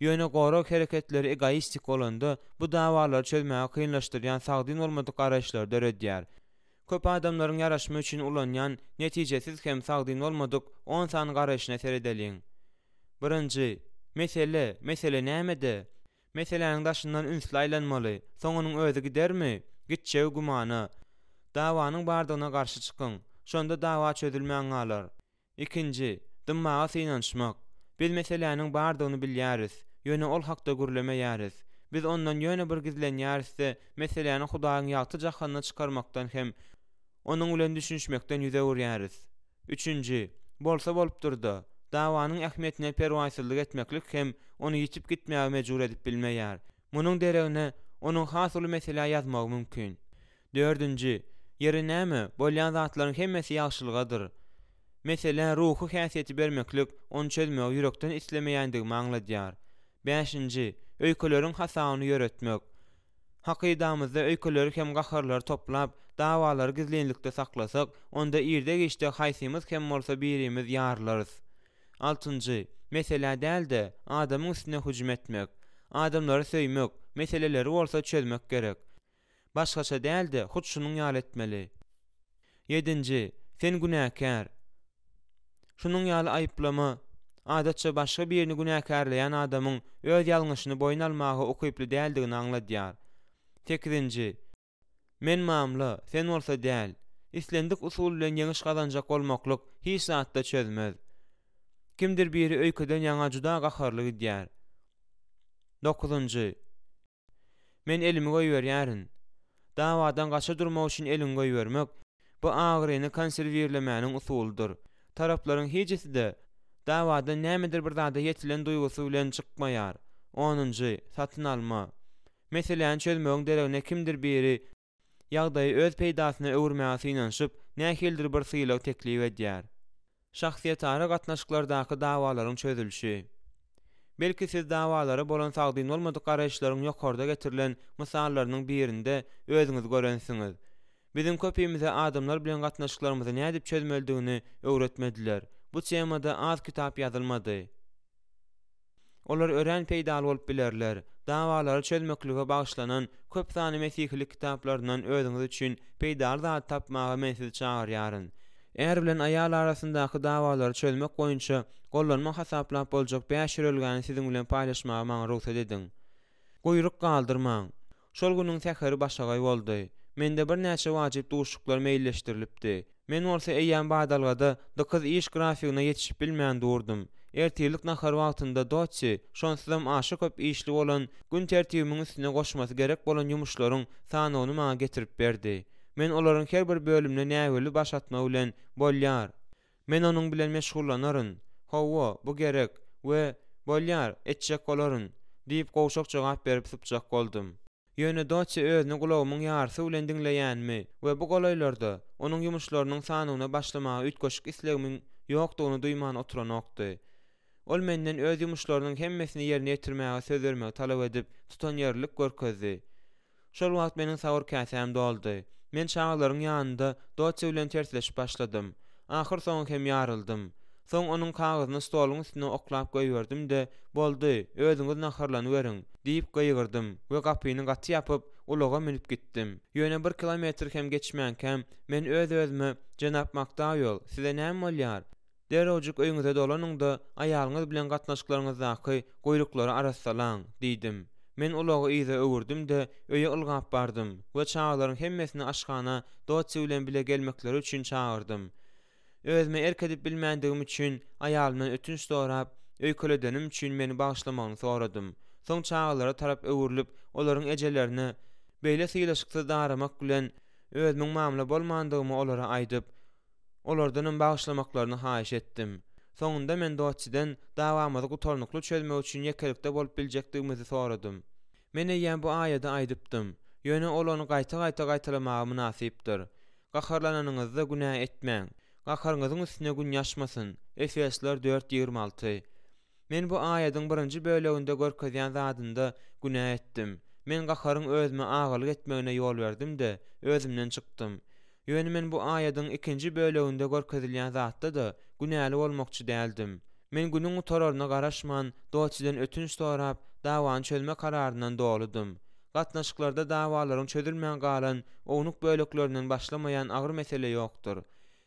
Ýöne gorag hereketleri egoistik bolanda, bu dawalary çözmäge kynlaşdyrýan sagdyn bolmadyk garaýyşlary döredýär. Köp adamlaryň ýaraşma üçin ulanýan netijesiz hem sagdyn bolmadyk on sany garaýşyna seredeliň. Birinji, mesele, mesele nämede? Meseläniň daşyndan ünsli aýlanmaly, soň onuň özi gidermi? Gitjegi gümana. Dawanyň bardygyna garşy çykyň. Şonda dawa çözülmän galar. Ikinji, dymmaga synanyşmak. Biz meseläniň bardygyny bilýäris, ýöne ol hakda gürlemeýäris. Biz ondan ýöne bir gizlenýäris-de, meseläni Hudaýyň ýagty jahanyna çykarmakdan hem Onuň bilen düşünişmekden ýüz öwürýäris. Üçünji, bolsa bolupdyr-da, dawanyň ähmiýetine perwaýsyzlyk etmeklik hem ony ýitip gitmäge mejbur edip bilmeýär. Munuň deregine, onuň has uly meselä ýazmagy mümkin. Dördünji, ýeri näme, bolýan zatlaryň hemmesi ýagşylygadyr. Meselä ruhy häsiýeti bermeklik ony çözmegi ýürekden islemeýändigimi aňladýar. Bäşinji, Öýkeleriň hasabyny ýöretmek. Hakydamyzda öýkeleri hem gaharlary toplap, dawalary gizlinlikde saklasak, onda irde-giçde haýsymyz hem bolsa birimiz ýarylarys. Altynjy, meselä däl-de, adamyň üstüne hüjüm etmek. Adamlary söýmek, meseleleri bolsa çözmek gerek. Başgaça däl-de, hut şunuň ýaly etmeli. Ýedinji, sen günäkär. Şunuň ýaly aýyplama, adatça başga birini günäkärleýän adamyň öz ýalňyşyny boýun almaga ukyply däldigini aňladýar. Sekizinji, men mamla, sen bolsa däl. Islendik usul bilen ýeňiş gazanjak bolmaklyk hiç zatda çözmez. Kimdir biri öýkeden ýaňa juda gaharly gidýär. Dokuzynjy, Men elimi goýberýärin. Dawadan gaça durmak üçin eliňi goýbermek, bu agyryny konserwirlemäniň usulydyr. Taraplaryň hijisi-de dawadan nämedir bir zada ýetilen duýgusy bilen çykmaýar. Onunjy, satyn alma. Meseläni çözmegiň deregine kimdir biri ýagdaýy öz peýdasyna öwürmäge synanyşyp, nähilidir bir sylag teklip edýär. Şahsyýetara gatnaşyklardaky dawalaryň çözülişi. Belki siz dawalara bolan sagdyn bolmadyk garaýyşlaryň ýokarda getirilen mysallarynyň birinde özüňizi görensiňiz. Biziň köpimize adamlar bilen gatnaşyklarymyzy nädip çözmelidigini öwretmediler. Bu temada az kitap ýazylmady. Olar örän peýdaly bolup bilerler. Dawalary çözmeklige bagyşlanan köp sanly mesihilik kitaplaryndan özüňiz üçin peýdaly zady tapmaga men sizi çagyrýaryn. Är bilen aýal arasyndaky dawalary çözmek boýunça gollanma hasaplap boljak bäş ýörelgäni siziň bilen paýlaşmaga maňa rugsat ediň. Guýruk galdyrmaň. Şol günüň säheri başagaý boldy. Mende birnäçe wajyp duşuşyklar meýilleşdirilipdi. Men bolsa eýýäm badalgada dykyz iş grafigine ýetişip bilmän durdum. Ertirlik nahary wagtynda Dotsi, şonsuzam aşa köp işli bolan gün tertibimiň üstüne goşmasy gerek bolan ýumuşlaryň sanawyny maňa getirip berdi. Men olaryň her bir bölümine näbelli baş atma bilen, Bolýar. Men onuň bilen meşgullanaryn. Hawa, bu gerek we Bolýar, etjek bolaryn, diýip gowşak jogap berip sypjak boldum. Ýöne Dotsi özüni gulagymyň ýarysy bilen diňleýänimi we bu golaýlarda onuň ýumuşlarynyň sanawyna başlamaga üýtgeşik islegimiň ýokdugyny duýman oturanokdy. Ol menden öz ýumuşlarynyň hemmesini ýerine ýetirmäge söz bermegi talap edip, tutanýerlilik görkezdi. Şol wagt meniň sabyr käsäm doldy. Men çagalaryň ýanynda Dotsi bilen tersleşip başladym. Ahyrsoňy hem ýaryldym. Soň onuň kagyzyny stoluň üstüne oklap goýberdim-de, Boldy, özüňiz naharlanyberiň! diýip gygyrdym we gapyny gaty ýapyp, ulaga münüp gitdim. Ýöne bir kilometr hem geçmänkäm, men öz-özüme, Jenap Makdauell, size näme bolýar? Derrewjik öýüňize dolanyň-da, aýalyňyz bilen gatnaşyklaryňyzdaky guýruklary arassalaň! diýdim. Men ulagy yza öwürdim-de, öýe ylgap bardym we çagalaryň hemmesini aşhana Dotsi bilen bile gelmekleri üçin çagyrdym. Özüme erk edip bilmändigim üçin aýalymdan ötünç sorap, öýkeledenim üçin meni bagyşlamagyny soradym. Soň çagalara tarap öwrülip, olaryň ejelerine beýle sylaşyksyz daramak bilen özümiň mamla bolmandygymy olara aýdyp, olardanam bagyşlamaklaryny haýyş etdim. Soňunda men Dotsiden dawamyzy gutarnykly çözmek üçin ýekelikde bolup biljekdigimizi soradym. Men eýýäm bu aýady aýdypdym, ýöne ol ony gaýta-gaýta gaýtalamaga mynasypdyr. Gaharlananyňyzda günä etmäň. Gaharyňyzyň üstüne gün ýaşmasyn. Efesler dört 26. Men bu aýadyň birinji böleginde görkezýän zadynda günä etdim. Men gaharyň özüme agalyk etmegine ýol berdim-de, özümden çykdym. Ýöne men bu aýadyň ikinji böleginde görkezilýän zatda-da günäli bolmakçy däldim. Men günüň gutararyna garaşman, Dotsiden ötünç sorap, dawany çözme kararyndan doludym. Gatnaşyklarda dawalaryň çözülmän galan ownuk böleklerinden başlamaýan agyr mesele ýokdur.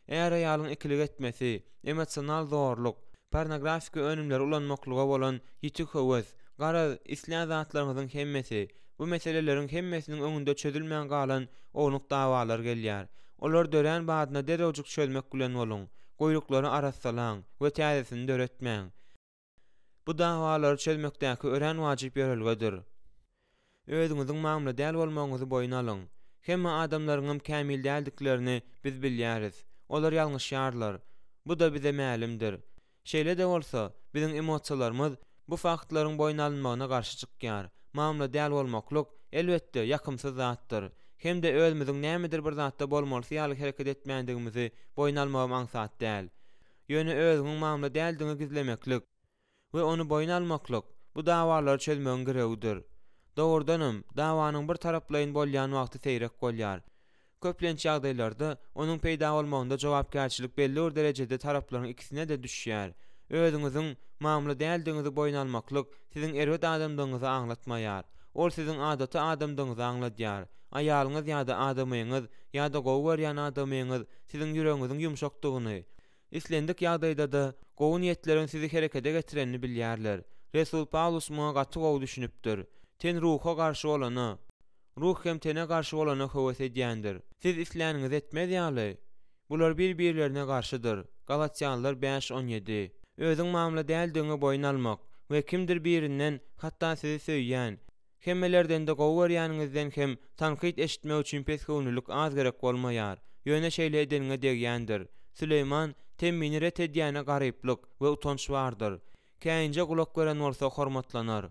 Är-aýalyň ikilik etmesi, emosional zorluk, pornografiki önümleri ulanmaklyga bolan ýiti höwes, garaz, islän zatlaryňyzyň hemmesi, bu meseleleriň hemmesiniň öňünde çözülmän galan ownuk dawalar gelýär. Olar dörän badyna derrewjik çözmek bilen boluň, guýruklary arassalaň we täzesini döretmäň. Bu dawalary çözmekdäki örän wajyp ýörelgedir. Özüňiziň mamla däl bolmagyňyzy boýun alyň. Hemme adamlaryňam kämil däldiklerini biz bilýäris. Olar ýalňyşýarlar. Bu-da bize mälimdir. Şeýle-de bolsa, biziň emosiýalarymyz bu faktlaryň boýun alynmagyna garşy çykýar. Mamla däl bolmaklyk, elbetde, ýakymsyz zatdyr. Hem-de özümiziň nämedir bir zatda bolmalysy ýaly hereket etmändigimizi boýun almagam aňsat däl. Ýöne özüňiň mamla däldigiňi gizlemeklik we ony boýun almaklyk, Bu dawalary çözmegiň girewidir. Dogrudanam, dawanyň bir taraplaýyn bolýan wagty seýrek bolýar. Köplenç ýagdaýlarda, onuň peýda bolmagynda jogapkärçilik belli bir derejede taraplaryň ikisine-de düşýär. Özüňiziň mamla däldigiňizi boýun almaklyk siziň erbet adamdygyňyzy aňlatmaýar. Ol siziň adaty adamdygyňyzy aňladýar. Aýalyňyz ýa-da adamyňyz, ýa-da gowy görýän adamyňyz siziň ýüregiňiziň ýumşakdygyny, islendik ýagdaýda-da gowy niýetleriň sizi herekete getirenini bilýärler. Resul Pawlus muňa gaty gowy düşünipdir. Ten ruha garşy bolana, ruh hem tene garşy bolana höwes edýändir. Siz isläniňizi etmez ýaly, bular bir-birlerine garşydyr. Galatýalylar bäş, 17. Özüň mamla däldigiňi boýun almak we kimdir birinden, hatda sizi söýýän, Hemmelerden-de gowy görýäniňizden hem tankyt eşitmek üçin pesgöwünlilik az gerek bolmaýar. Ýöne şeýle edeniňe degýändir. Süleýman, Temmini ret edýäne garyplyk we utanç bardyr. Käýinje gulak beren bolsa hormatlanar.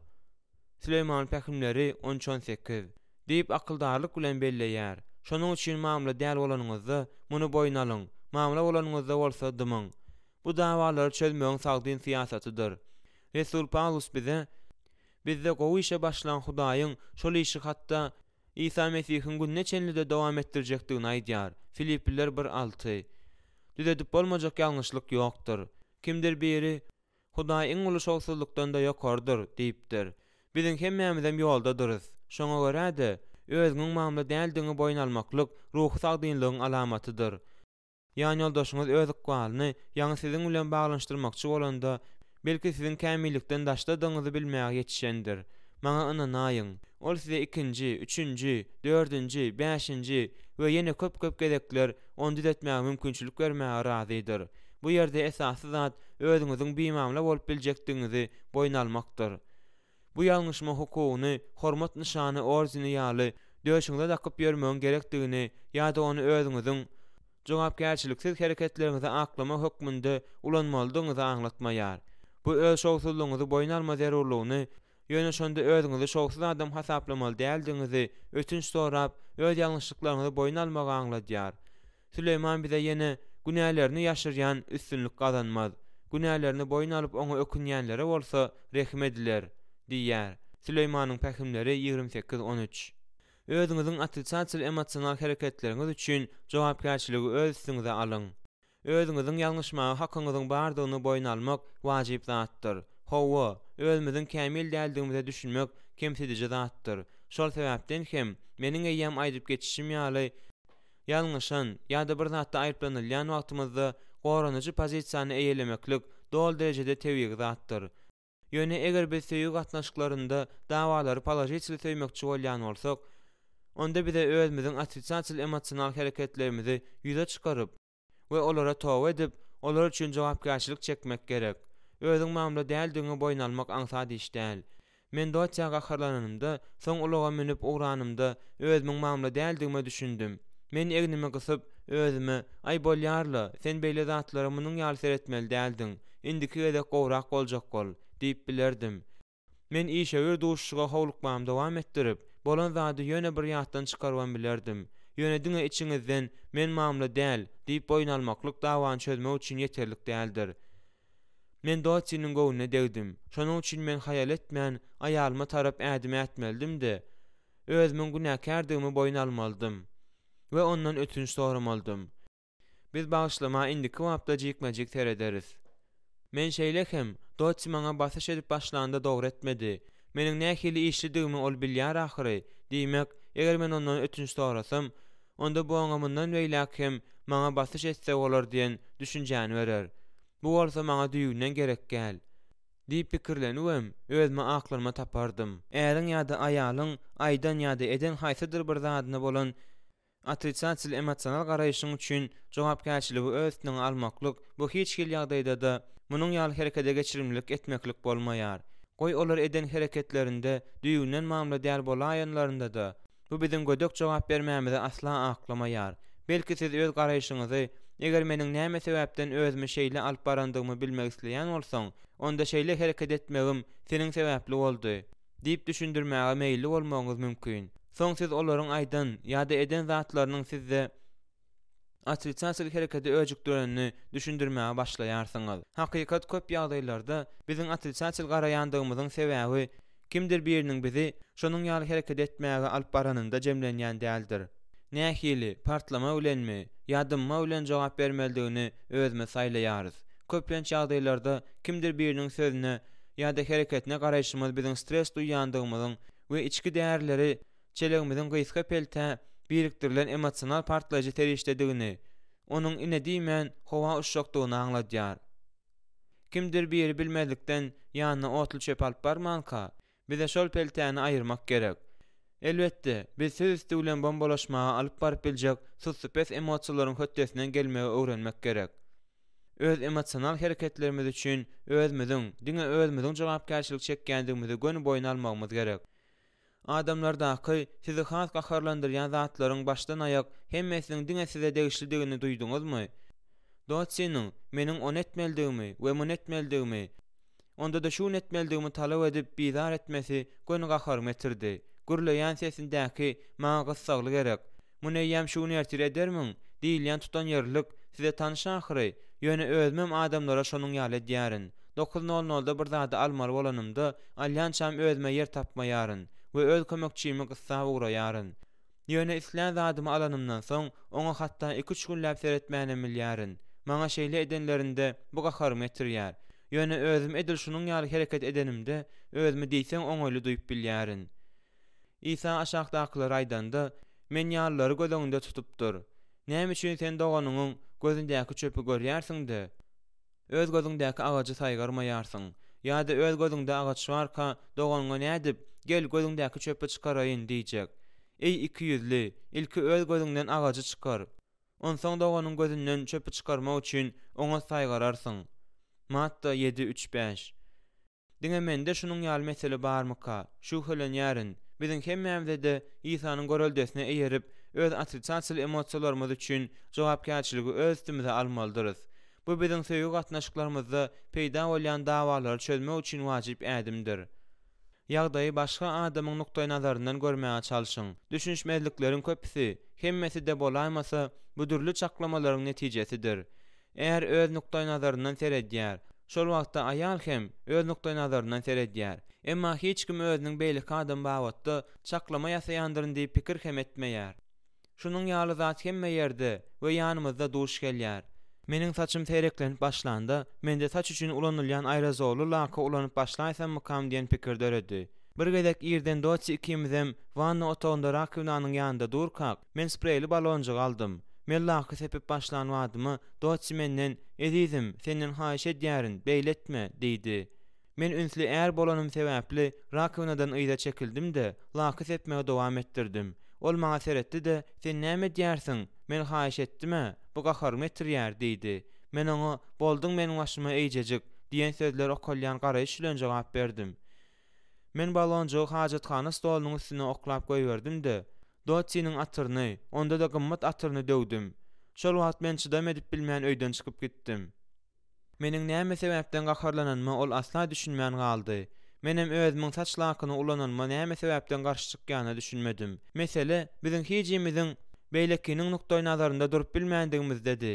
Süleýman pähimleri on üç-on sekiz. Diýip akyldarlyk bilen belleýär. Şonuň üçin mamla däl bolanyňyzda, muny boýun alyň, mamla bolanyňyzda bolsa dymyň. Bu dawalary çözmegiň sagdyn syýasatydyr. Resul Pawlus bize, Bizde gowy işe başlan Hudaýyň şol işi hatda Isa Mesihiň gününe çenli-de dowam etdirjekdigini aýdýar, Filipliler bir, alty. Düzedip bolmajak ýalňyşlyk ýokdur. Kimdir biri, Hudaý iň uly şowsuzlykdan-da ýokarydyr diýipdir. Biziň hemmämizem ýoldadyrys. Şoňa görä-de, özüňiň mamla däldigiňi boýun almaklyk ruhy sagdynlygyň alamatydyr. Ýanýoldaşyňyz öz ykbalyny ýaňy siziň bilen baglanyşdyrmakçy bolanda, belki siziň kämillikden daşdadygyňyzy bilmäge ýetişendir. Maňa ynanaýyň, ol size ikinji, üçünji, dördünji, bäşinji we ýene köp-köp gezekler ony düzetmäge mümkinçilik bermäge razydyr. Bu ýerde esasy zat özüňiziň bimamla bolup biljekdigiňizi boýun almakdyr. Bu ýalňyşma hukugyny hormat nyşany ordeni ýaly döşüňize dakyp ýörmegiň gerekdigini ýa-da ony özüňiziň jogapkärçiliksiz hereketleriňizi aklama hökmünde ulanmalydygyňyzy aňlatmaýar. Bu öz şowsuzlygyňyzy boýun alma zerurlygyny, ýöne şonda özüňizi şowsuz adam hasaplamaly däldigiňizi ötünç sorap, öz ýalňyşlyklaryňyzy boýun almagy aňladýar. Süleýman bize ýene, Günälerini ýaşyrýan üstünlik gazanmaz, günälerini boýun alyp oňa ökünýänlere bolsa rehim ediler diýýär. Süleýmanyň pähimleri 28, 13. Özüňiziň otrisatel emosional hereketleriňiz üçin jogapkärçiligi öz üstüňize alyň. Özüňiziň ýalňyşmaga hakyňyzyň bardygyny boýun almak wajyp zatdyr. Hawa, özümiziň kämil däldigimize düşünmek kemsidiji zatdyr. Şol sebäpden hem, meniň eýýäm aýdyp geçişim ýaly, Ýalňyşan ýa-da bir zatda aýyplanylýan wagtymyzda goranyjy pozisiýany eýelemeklik doly derejede tebigy zatdyr. Ýöne eger biz söýgi gatnaşyklarynda dawalary položitel söýmekçi bolýan bolsak, onda bize özümiziň otrisatel emosional hereketlerimizi ýüze çykaryp, we olara toba edip, olar üçin jogapkärçilik çekmek gerek. Özüň mamla däldigiňi boýun almak aňsat iş däl. Men Dotýa gaharlananymda, soň ulaga münüp ugranymda, özümiň mamla däldigime düşündim. Men egnimi gysyp, özüme, Aý, bolýar-la, sen beýle zatlara munuň ýaly seretmeli däldiň, indiki gezek gowrak boljak bol, diýip bilerdim. Men işewür duşuşyga howlukmamy dowam etdirip, bolan zady ýöne bir ýatdan çykarybam bilerdim. Ýöne diňe içiňizden Men mamla däl! diýip boýun almaklyk dawany çözmek üçin ýeterlik däldir. Men Dottiniň göwnüne degdim. Şonuň üçin men haýal etmän, aýalyma tarap ädim ätmelidim-de, özümiň günäkärdigimi boýun almalydym we ondan ötünç soramalydym. Biz bagyşlama indiki bapda jikme-jik serederis. Men şeýle hem, Dotti maňa basyş edip başlanda dogry etmedi. Meniň nähili işlidigimi ol bilýär ahyry, diýmek, eger men ondan ötünç sorasam, onda bu oňa mundan beýläk hem maňa basyş etse bolar diýen düşünjäni berer. Bu bolsa maňa düýbünden gerek gäl. Diýip pikirlenibem, özüme aklanma tapardym. Äriň ýa-da aýalyň aýdan ýa-da eden haýsydyr bir zadyna bolan Otrisatel emosional garaýşyň üçin jogapkärçiligi öz üstüňe almaklyk, bu hiç hili ýagdaýda-da munuň ýaly herekede geçirimlilik etmeklik bolmaýar. Goý olar eden hereketlerinde düýbünden mamla däl bolaýanlarynda-da, bu biziň gödek jogap bermämizi asla aklamaýar. Belki siz öz garaýşyňyzy, eger meniň näme sebäpden özümi şeýle alyp barandygymy bilmek isleýän bolsaň, onda şeýle hereket etmegim seniň sebäpli boldy. Diýip düşündirmäge meýilli bolmagyňyz mümkin. Soň siz olaryň aýdan ýa-da eden zatlarynyň sizde. otrisatel hereketi öjükdirenini düşündirmäge başlaýarsyňyz. Hakykat köp ýagdaýlarda biziň otrisatel garaýandygymyzyň sebäbi kimdir biriniň bizi şonuň ýaly hereket etmäge alyp baranynda jemlenýän däldir. Nähili, partlama bilenmi ýa dymma bilen jogap bermelidigini özümiz saýlaýarys. Köplenç ýagdaýlarda kimdir biriniň sözüne ýa-da hereketine garaýşymyz biziň stres duýýandygymyzyň we içki därileri çelegimiziň gysga peltä birikdirilen emosional partlaýjy serişdedigini, onuň ine diýmän howa uçjakdygyny aňladýar. Kimdir biri bilmezlikden ýanyna otly çöp alyp barmanka, bize şol peltäni aýyrmak gerek. Elbetde, biz söz üsti bilen bombalaşmaga alyp baryp biljek sussupes emosiýalaryň hötdesinden gelmegi öwrenmek gerek. Öz emosional hereketlerimiz üçin özümiziň, diňe özümiziň jogapkärçilik çekýändigimizi göni boýun almagymyz gerek. Adamlardaky sizi has gaharlandyrýan zatlaryň başdan-aýak hemmesiniň diňe size degişlidigini duýduňyzmy? Dotsiniň meniň ony etmelidigimi we muny etmelidigimi, onda-da şuny etmelidigimi talap edip bizar etmesi göni gaharymy getirdi. Gürleýän sesindäki maňa gyssagly gerek, Muny eýýäm şu gün ertir edermiň? diýilýän tutanýerlilik size tanyş ahyry. Ýöne özümem adamlara şonuň ýaly edýärin. Dokuz nol nolda bir zady almaly bolanymda, alýançam özüme ýer tapmaýaryn we öz kömekçimi gyssap ugraýaryn. Ýöne islän zadymy alanymdan soň, oňa hatda iki-üç günläp seretmänem bilýärin. Maňa şeýle edenlerinde bu gaharymy getirýär. Ýöne özüm edil şunuň ýaly hereket edenimde, özümi diýseň oňaýly duýup bilýärin. Isa aşakdakylary aýdanda, men ýalylary göz öňünde tutupdyr. Näme üçin sen doganyňyň gözündäki çöpi görýärsiň-de, öz gözüňdäki agajy saýgarmaýarsyň? Ýa-da öz gözüňde agaç barka, doganyňa nädip, Gel, gözüňdäki çöpi çykaraýyn diýjek? Eý, ikiýüzli, ilki öz gözüňden agajy çykar. Onsoň doganyň gözünden çöpi çykarmak üçin oňat saýgararsyň. Matta ýedi, üç, bäş. Diňe mende şunuň ýaly mesele barmyka? Şübhelenýärin. Biziň hemmämize-de Isanyň göreldesine eýerip, öz otrisatel emosiýalarymyz üçin jogapkärçiligi öz üstümize almalydyrys. Bu biziň söýgi gatnaşyklarymyzda peýda bolýan dawalary çözmek üçin wajyp ädimdir. Ýagdaýy başga adamyň nukdaýnazaryndan görmäge çalşyň. Düşünişmezlikleriň köpüsi, hemmesi-de bolaýmasa, bu dürli çaklamalaryň netijesidir. Är öz nukdaýnazaryndan seredýär. Şol wagtda aýal hem öz nukdaýnazaryndan seredýär. Emma hiç kim özüniň beýleki adam babatda çaklama ýasaýandyryn diýip pikir hem etmeýär. Şunuň ýaly zat hemme ýerde we ýanymyzda duş gelýär. Meniň saçym seýreklenip başlanda, mende saç üçin ulanylýan aerozolly laky ulanyp başlaýsammykam diýen pikir döredi. Bir gezek irden Dotsi ikimizem wanna otagynda rakownanyň ýanynda durkak, men spreýli balonjygy aldym. Men laky sepip başlan badyma, Dotsi menden, Ezizim, senden haýyş edýärin, beýle etme! diýdi. Men ünsli är bolanym sebäpli, rakowinadan yza çekildim-de, laky sepmegi dowam etdirdim. Ol maňa seretdi-de, Sen näme edýärsiň? Men haýyş etdim-ä, bu gaharymy getirýär diýdi. Men oňa, Bolduň meniň başyma eýjejik! diýen sözler okalýan garaýyş bilen jogap berdim. Men balonjygy hajathana stolunyň üstüne oklap goýberdim-de, Dotsiniň atyryny, onda-da gymmat atyryny döwdüm. Şol wagt men çydam edip bilmän öýden çykyp gitdim. Meniň näme sebäpden gaharlananyma ol asla düşünmän galdy. Menem özümiň saç lakyny ulananyma näme sebäpden garşy çykýanyna düşünmedim. Mesele, biziň hijimiziň beýlekiniň nukdaýnazarynda durup bilmändigimizdedi.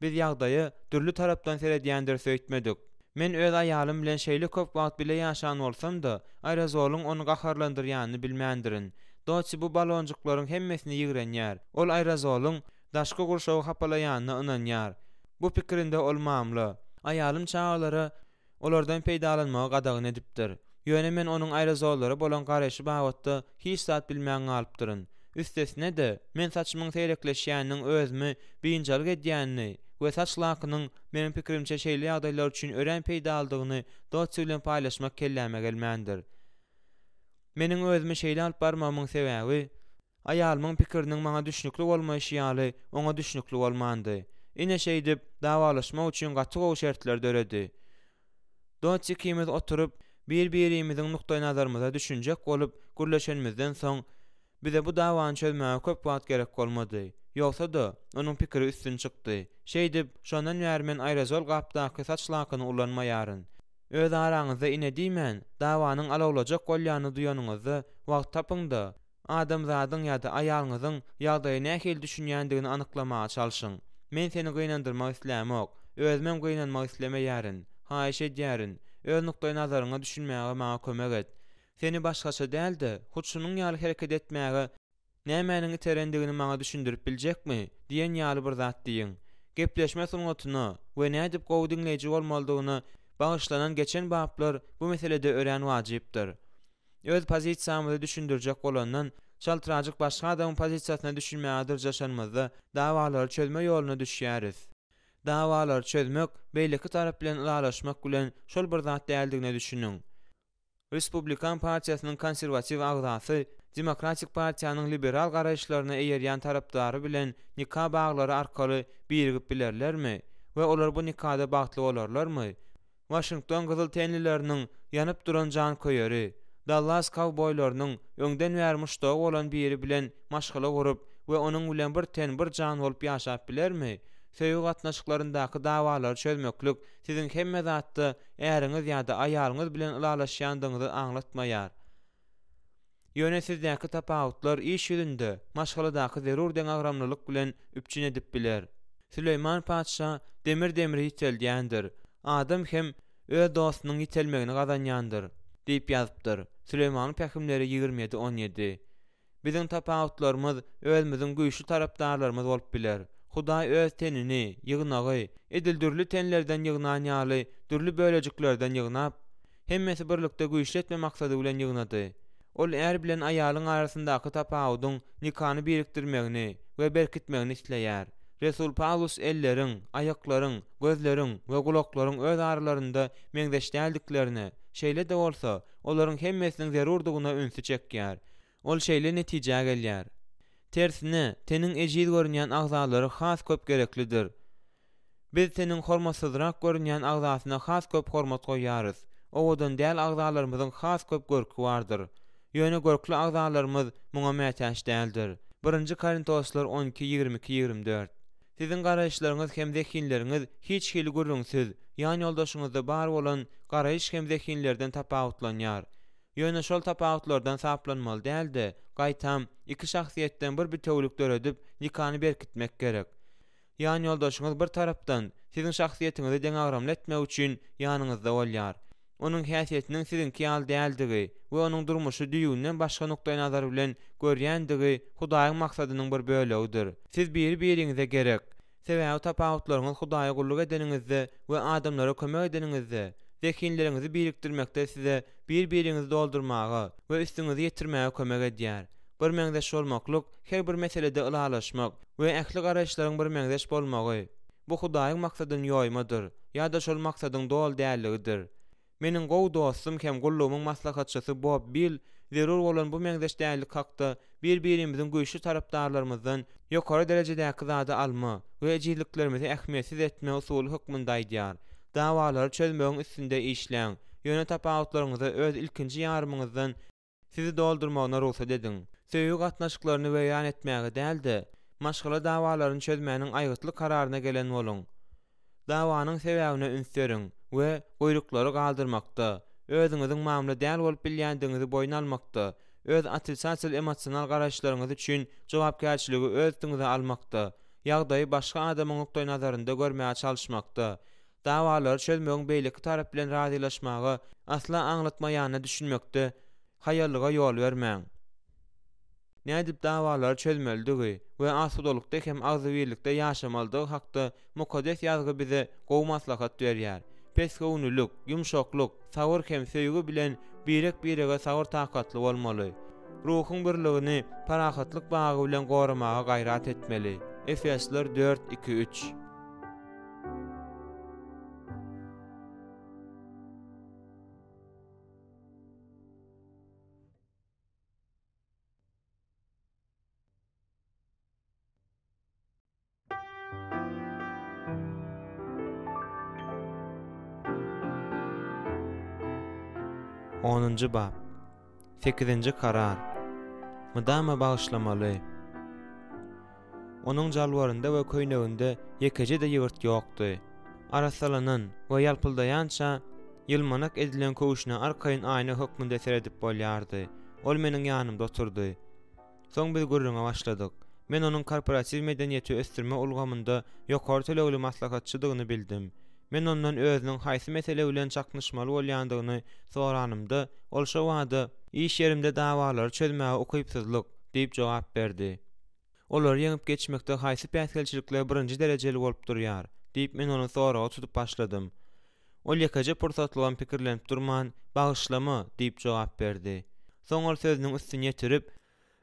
Biz ýagdaýa dürli tarapdan seredýändiris öýtmedik. Men öz aýalym bilen şeýle köp wagt bile ýaşan bolsam-da, aerozolyň ony gaharlandyrýanyny bilmändirin. Dotsi bu balonjyklaryň hemmesini ýigrenýär. Ol aerozolyň daşky gurşawy hapalaýanyna ynanýar. Bu pikirinde ol mamla. Aýalym çagalara olardan peýdalanmagy gadagan edipdir. Ýöne men onuň aerozollara bolan garaýşy babatda hiç zat bilmän galypdyryn. Üstesine-de, men saçymyň seýrekleşýäniniň özümi biynjalyk edýänini we saç lakynyň, meniň pikirimçe, şeýle ýagdaýlar üçin örän peýdalydygyny Dotsi bilen paýlaşmak kelläme gelmändir. Meniň özümi şeýle alyp barmagymyň sebäbi, Aýalymyň pikiriniň maňa düşnükli bolmaýşy ýaly, oňa düşnükli bolmandy. Ine şeýdip, dawalaşmak üçin gaty gowy şertler döredi. Dotsi ikimiz oturyp, bir-birimiziň nukdaýnazarymyza düşünjek bolup gürleşenimizden soň, bize bu dawany çözmäge köp wagt gerek bolmady. Ýogsa-da, onuň pikiri üstün çykdy. Şeýdip, şondan bäri men aerozol gapdaky saç lakyny ulanmaýaryn. Öz araňyzda ine diýmän, dawanyň alawlajak bolýanyny duýanyňyzda, wagt tapyň-da, Adamzadyň ýa-da aýalyňyzyň ýagdaýa nähili düşünýändigini anyklamaga çalşyň. Men seni gynandyrmak islämok, özümem gynanmak islemeýärin. Haýyş edýärin, öz nukdaýnazaryňa düşünmäge maňa kömek et. Seni başgaça däl-de, hut şunuň ýaly hereket etmäge nämäniň iterendigini maňa düşündirip biljekmi? diýen ýaly bir zat diýiň. Gepleşme sungatyna we nädip gowy diňleýji bolmalydygyna bagyşlanan geçen baplar bu meselede örän wajypdyr. Öz pozisiýamyzy düşündirjek bolandan, çaltrajyk başga adamyň pozisiýasyna düşünmäge dyrjaşanymyzda, dawalary çözme ýoluna düşýäris. Dawalary çözmek, beýleki tarap bilen ylalaşmak bilen şol bir zat däldigine düşüniň. Respublikan partiýasynyň konserwatiw agzasy Demokratik partiýanyň liberal garaýyşlaryna eýerýän tarapdary bilen nika baglary arkaly birigip bilerlermi we olar bu nikada bagtly bolarlarmy? Waşington gyzyl tenlileriniň ýanyp duran janköýeri, Dallas kowboýlarynyň öňden bäri muşdagy bolan biri bilen maşgala gurup we onuň bilen bir ten, bir jan bolup ýaşap bilermi? Söýgi gatnaşyklaryndaky dawalary çözmeklik siziň hemme zatda äriňiz ýa-da aýalyňyz bilen ylalaşýandygyňyzy aňlatmaýar. Ýöne sizdäki tapawutlar iş ýüzünde maşgaladaky zerur deňagramlylyk bilen üpjün edip biler. Süleýman patyşa Demir demri ýiteldýändir, adam hem öz dostunyň ýitelmegini gazanýandyr diýip ýazypdyr, Süleýmanyň pähimleri 27, 17. Biziň tapawutlarymyz özümiziň güýçli tarapdarlarymyz bolup biler. Hudaý Öz tenini, ýygnagy, edil dürli tenlerden ýygnan ýaly dürli bölejiklerden ýygnap, Hemmesi birlikde güýçli etme maksady bilen ýygnady. Ol är bilen aýalyň arasyndaky tapawudyň nikany birikdirmegini we berkitmegini isleýär. Resul Pawlus elleriň, aýaklaryň, gözleriň we gulaklaryň öz aralarynda meňzeş däldiklerine, şeýle-de bolsa, olaryň hemmesiniň zerurdygyna ünsi çekýär. Ol şeýle netijä gelýär, Tersine, teniň ejiz görünýän agzalary has köp gereklidir. Biz teniň hormatsyzrak görünýän agzasyna has köp hormat goýýarys. Owadan däl agzalarymyzyň has köp görki bardyr. Ýöne görkli agzalarymyz muňa mätäç däldir. Birinji Korintoslar 12, 22, 24. Siziň garaýyşlaryňyz hem zehinleriňiz hiç hili gürrüňsiz, ýan-ýoldaşyňyzda bar bolan garaýyş hem zehinlerden tapawutlanýar. Ýöne şol tapawutlardan saplanmaly däl-de, gaýtam, iki şahsyýetden bir bitewülik döredip, nikany berkitmek gerek. Ýanýoldaşyňyz bir tarapdan, siziň şahsyýetiňizi deňagramly etmek üçin ýanyňyzda bolýar. Onuň häsiýetiniň siziňki ýaly däldigi we onuň durmuşy düýbünden başga nukdaýnazar bilen görýändigi Hudaýyň maksadynyň bir bölegidir. Siz biri-biriňize gerek. Sebäbi tapawutlaryňyz Hudaýa gulluk edeniňizde we adamlara kömek edeniňizde, zehinleriňizi birikdirmekde size bir-biriňizi doldurmaga we üstüňizi ýetirmäge kömek edýär. Birmeňzeş bolmaklyk her bir meselede ylalaşmak we ähli garaýyşlaryň birmeňzeş bolmagy, bu Hudaýyň maksadyny ýoýmadyr ýa-da şol maksadyň doly dälligidir. Meniň gowy dostum hem gullugymyň maslahatçysy Bob Bill zerur bolan bu meňzeş dällik hakda bir-birimiziň güýçli tarapdarlarymyzdan ýokary derejedäki zady alma we ejizliklerimizi ähmiýetsiz etme usuly hökmünde aýdýar. Dawalary çözmegiň üstünde işläň, ýöne tapawutlaryňyza öz ilkinji ýarymyňyzdan Sizi doldurmagyna rugsat ediň. Söýgi gatnaşyklaryny weýran etmäge däl-de, maşgala dawalaryny çözmäniň aýgytly kararyna gelen boluň. Dawanyň sebäbine üns beriň we guýruklary galdyrmakda, özüňiziň mamla däl bolup bilýändigiňizi boýun almakda, öz otrisatel emosional garaýyşlaryňyz üçin jogapkärçiligi öz üstüňize almakda, ýagdaýy başga adamyň nukdaýnazarynda görmäge çalyşmakda, Dawalary çözmegiň beýleki tarap bilen razylaşmaga asla aňlatmaýanyna düşünmekde haýallyga ýol bermäň. Nädip dawalary çözmelidigi we asudalykda hem agzybirlikde ýaşamalydygy hakda Mukaddes Ýazgy bize gowy maslahat berýär. Pesgöwünlilik, ýumşaklyk, sabyr hem söýgi bilen birek-birege sabyr-takatly bolmaly. Ruhuň birligini parahatlyk bagy bilen goramaga gaýrat etmeli. Efesler dört, iki, üç. Onunjy bap. Sekizinji karar. Mydama bagyşlamaly. Onuň jalbarynda we köýneginde ýekeje-de ýygyrt ýokdy. Arassalanan we ýalpyldaýança ýylmanak edilen köwşüne arkaýyn aýna hökmünde seredip bolýardy. Ol meniň ýanymda oturdy. Soň biz gürrüňe başladyk. Men onuň korporatiw medeniýeti ösdürme ulgamynda ýokary tölegli maslahatçydygyny bildim. Men ondan özüniň haýsy mesele bilen çaknyşmaly bolýandygyny soranymda, ol şo bada, Iş ýerimde dawalary çözmäge ukypsyzlyk, diýip jogap berdi. Olary ýeňip geçmekde haýsy päsgelçilikler birinji derejeli bolup durýar? diýip, men ony soraga tutup başladym. Ol ýekeje pursatlygam pikirlenip durman, Bagyşlama! diýip jogap berdi. Soň ol sözüniň üstüni ýetirip,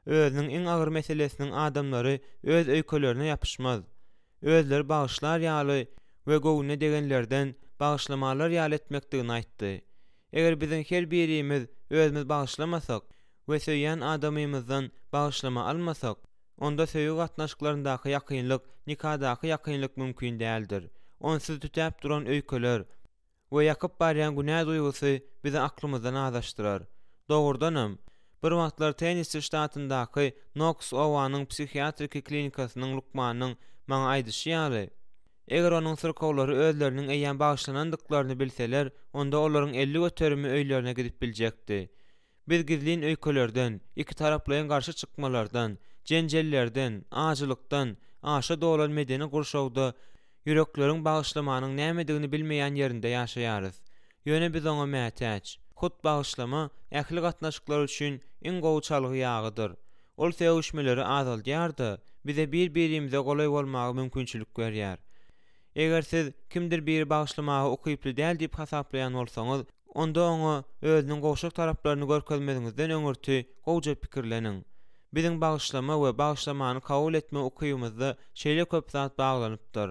özüniň iň agyr meselesiniň adamlary öz öýkelerine ýapyşmaz, özleri bagyşlar ýaly we göwnüne degenlerden bagyşlamalar ýaly etmekdigini aýtdy. Eger biziň her birimiz özümiz bagyşlamasak we söýýän adamymyzdan bagyşlama almasak, onda söýgi gatnaşyklaryndaky ýakynlyk, nikadaky ýakynlyk mümkin däldir. Onsuz tütäp duran öýkeler we ýakyp barýan günä duýgusy bizi aklymyzdan azaşdyrar. Dogrudanam, bir wagtlar Tennessi ştatyndaky Noks obanyň psihiatriki klinikasynyň lukmanynyň maňa aýdyşy ýaly, eger onuň syrkawlary özleriniň eýýäm bagyşlanandyklaryny bilseler, onda olaryň 50 göterimi öýlerine gidip biljekdi. Biz gizlin öýkelerden, ikitaraplaýyn garşy çykmalardan, jenjellerden, ajylykdan aşa dolan medeni gurşawda ýürekleriň bagyşlamanyň nämedigini bilmeýän ýerinde ýaşaýarys. Ýöne biz oňa mätäç. Hut bagyşlama ähli gatnaşyklar üçin iň gowy çalgy ýagydyr. Ol sögüşmeleri azaldýar-da, bize bir-birimize golaý bolmaga mümkinçilik berýär. Eger siz kimdir biri bagyşlamaga ukyply däl diýip hasaplaýan bolsaňyz, onda oňa özüniň gowşak taraplaryny görkezmeziňizden öňürti gowja pikirleniň. Biziň bagyşlama we bagyşlamany kabul etme ukybymyzda şeýle köp zat baglanypdyr.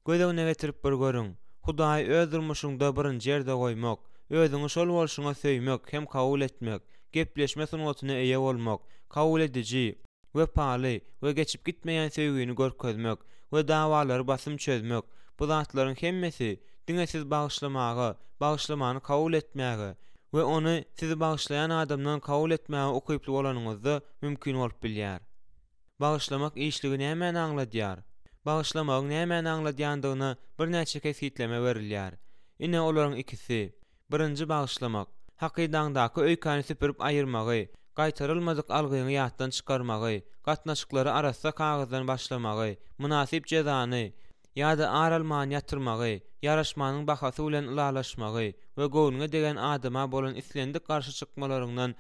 Göz öňüne getirip bir görüň, Hudaýy öz durmuşyňda birinji ýerde goýmak, özüňi şol bolşuňa söýmek hem kabul etmek, gepleşme sungatyna eýe bolmak, kabul ediji, wepaly we geçip gitmeýän söýgini görkezmek we dawalary basym çözmek, bu zatlaryň hemmesi diňe siz bagyşlamaga, bagyşlamany kabul etmäge we ony sizi bagyşlaýan adamdan kabul etmäge ukyply bolanyňyzda mümkin bolup bilýär. Bagyşlamak işligi nämäni aňladýar? Bagyşlamagyň nämäni aňladýandygyna birnäçe kesgitleme berilýär. Ine olaryň ikisi. Birinji bagyşlamak, hakydaňdaky öýkäni süpürip aýyrmagy, gaýtarylmadyk algyňy ýatdan çykarmagy, gatnaşyklary arassa kagyzdan başlamagy, mynasyp jezany ýa-da ar almany ýatyrmagy, ýaraşmanyň bahasy bilen ylalaşmagy we göwnüňe degen adama bolan islendik garşy çykmalaryňdan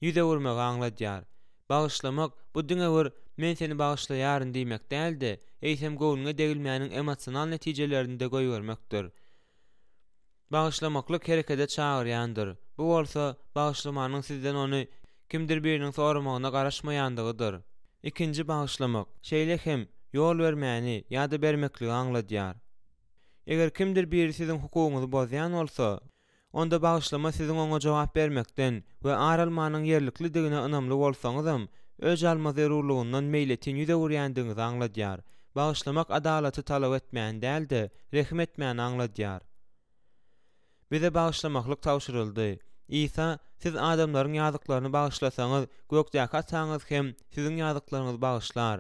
ýüz öwürmegi aňladýar. Bagyşlamak, bu diňe bir Men seni bagyşlaýaryn diýmek däl-de, eýsem göwnüňe degilmäniň emosional netijelerini-de goýbermekdir. Bagyşlamaklyk herekete çagyrýandyr. Bu bolsa, bagyşlamanyň sizden ony kimdir biriniň soramagyna garaşmaýandygydyr. Ikinji bagyşlamak, şeýle hem, ýol bermäni ýa-da bermekligi aňladýar. Eger kimdir biri siziň hukugyňyzy bozýan bolsa, onda bagyşlama siziň oňa jogap bermekden we ar almanyň ýerliklidigine ynamly bolsaňyzam, öç alma zerurlygyndan meýletin ýüz öwürýändigiňizi aňladýar. Bagyşlamak adalaty talap etmäni däl-de, rehim etmäni aňladýar. Bize bagyşlamaklyk tabşyryldy. Isa, Siz adamlaryň ýazyklaryny bagyşlasaňyz, gökdäki Ataňyz hem siziň ýazyklaryňyzy bagyşlar.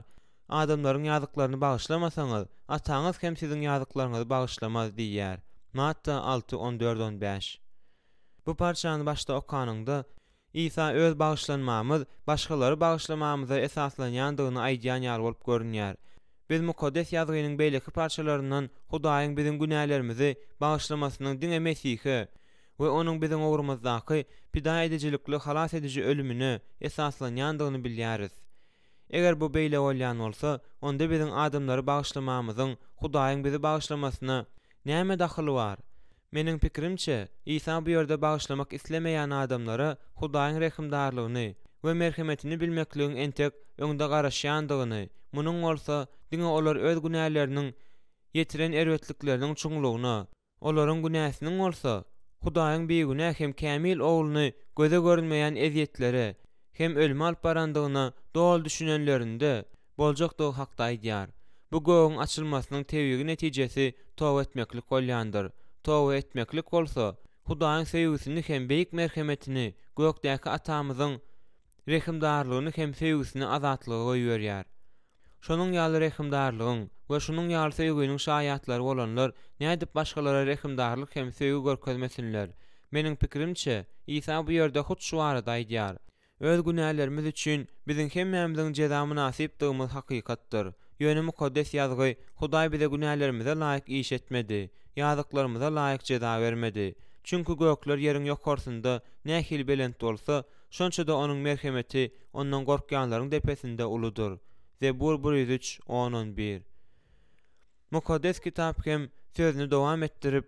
Adamlaryň ýazyklaryny bagyşlamasaňyz, Ataňyz hem siziň ýazyklaryňyzy bagyşlamaz diýýär. Matta alty, on dört, on bäş. Bu parçany başda okanyňda, Isa öz bagyşlanmamyz başgalary bagyşlamamyza esaslanýandygyny aýdýan ýaly bolup görünýär. Biz Mukaddes Ýazgynyň beýleki parçalaryndan Hudaýyň biziň günälerimizi bagyşlamasynyň diňe Mesihe we Onuň biziň ugrumyzdaky pida edijilikli halas ediji ölümine esaslanýandygyny bilýäris. Eger bu beýle bolýan bolsa, onda biziň adamlary bagyşlamamyzyň Hudaýyň bizi bagyşlamasyna näme dahyly bar? Meniň pikirimçe, Isa bu ýerde bagyşlamak islemeýän adamlara Hudaýyň rehimdarlygyny we merhemetini bilmekligiň entek öňde garaşýandygyny, munuň bolsa diňe olar öz günäleriniň ýetiren erbetlikleriniň çuňlugyna, Olaryň günäsiniň bolsa, Hudaýyň bigünä hem kämil Ogluny göze görünmeýän ezýetlere hem ölüme alyp barandygyna doly düşünenlerinde boljakdygy hakda aýdýar. Bu gögüň açylmasynyň tebigy netijesi toba etmeklik bolýandyr. Toba etmeklik bolsa, Hudaýyň söýgüsini hem beýik merhemetini, gökdäki Atamyzyň rehimdarlygyny hem söýgüsini azatlyga goýberýär. Şonuň ýaly rehimdarlygyň we şunuň ýaly söýginiň şaýatlary bolanlar nädip başgalara rehimdarlyk hem söýgi görkezmesinler? Meniň pikirimçe, Isa bu ýerde hut şu barada aýdýar. Öz günälerimiz üçin biziň hemmämiziň jeza mynasypdygymyz hakykatdyr. Ýöne Mukaddes Ýazgy Hudaý bize günälerimize laýyk iş etmedi, ýazyklarymyza laýyk jeza bermedi. Çünki gökler ýeriň ýokarsynda nähili belent bolsa, şonça-da Onuň merhemeti Ondan gorkýanlaryň depesinde uludyr. Zebur 103, on-on bir. Mukaddes Kitap hem sözüni dowam etdirip,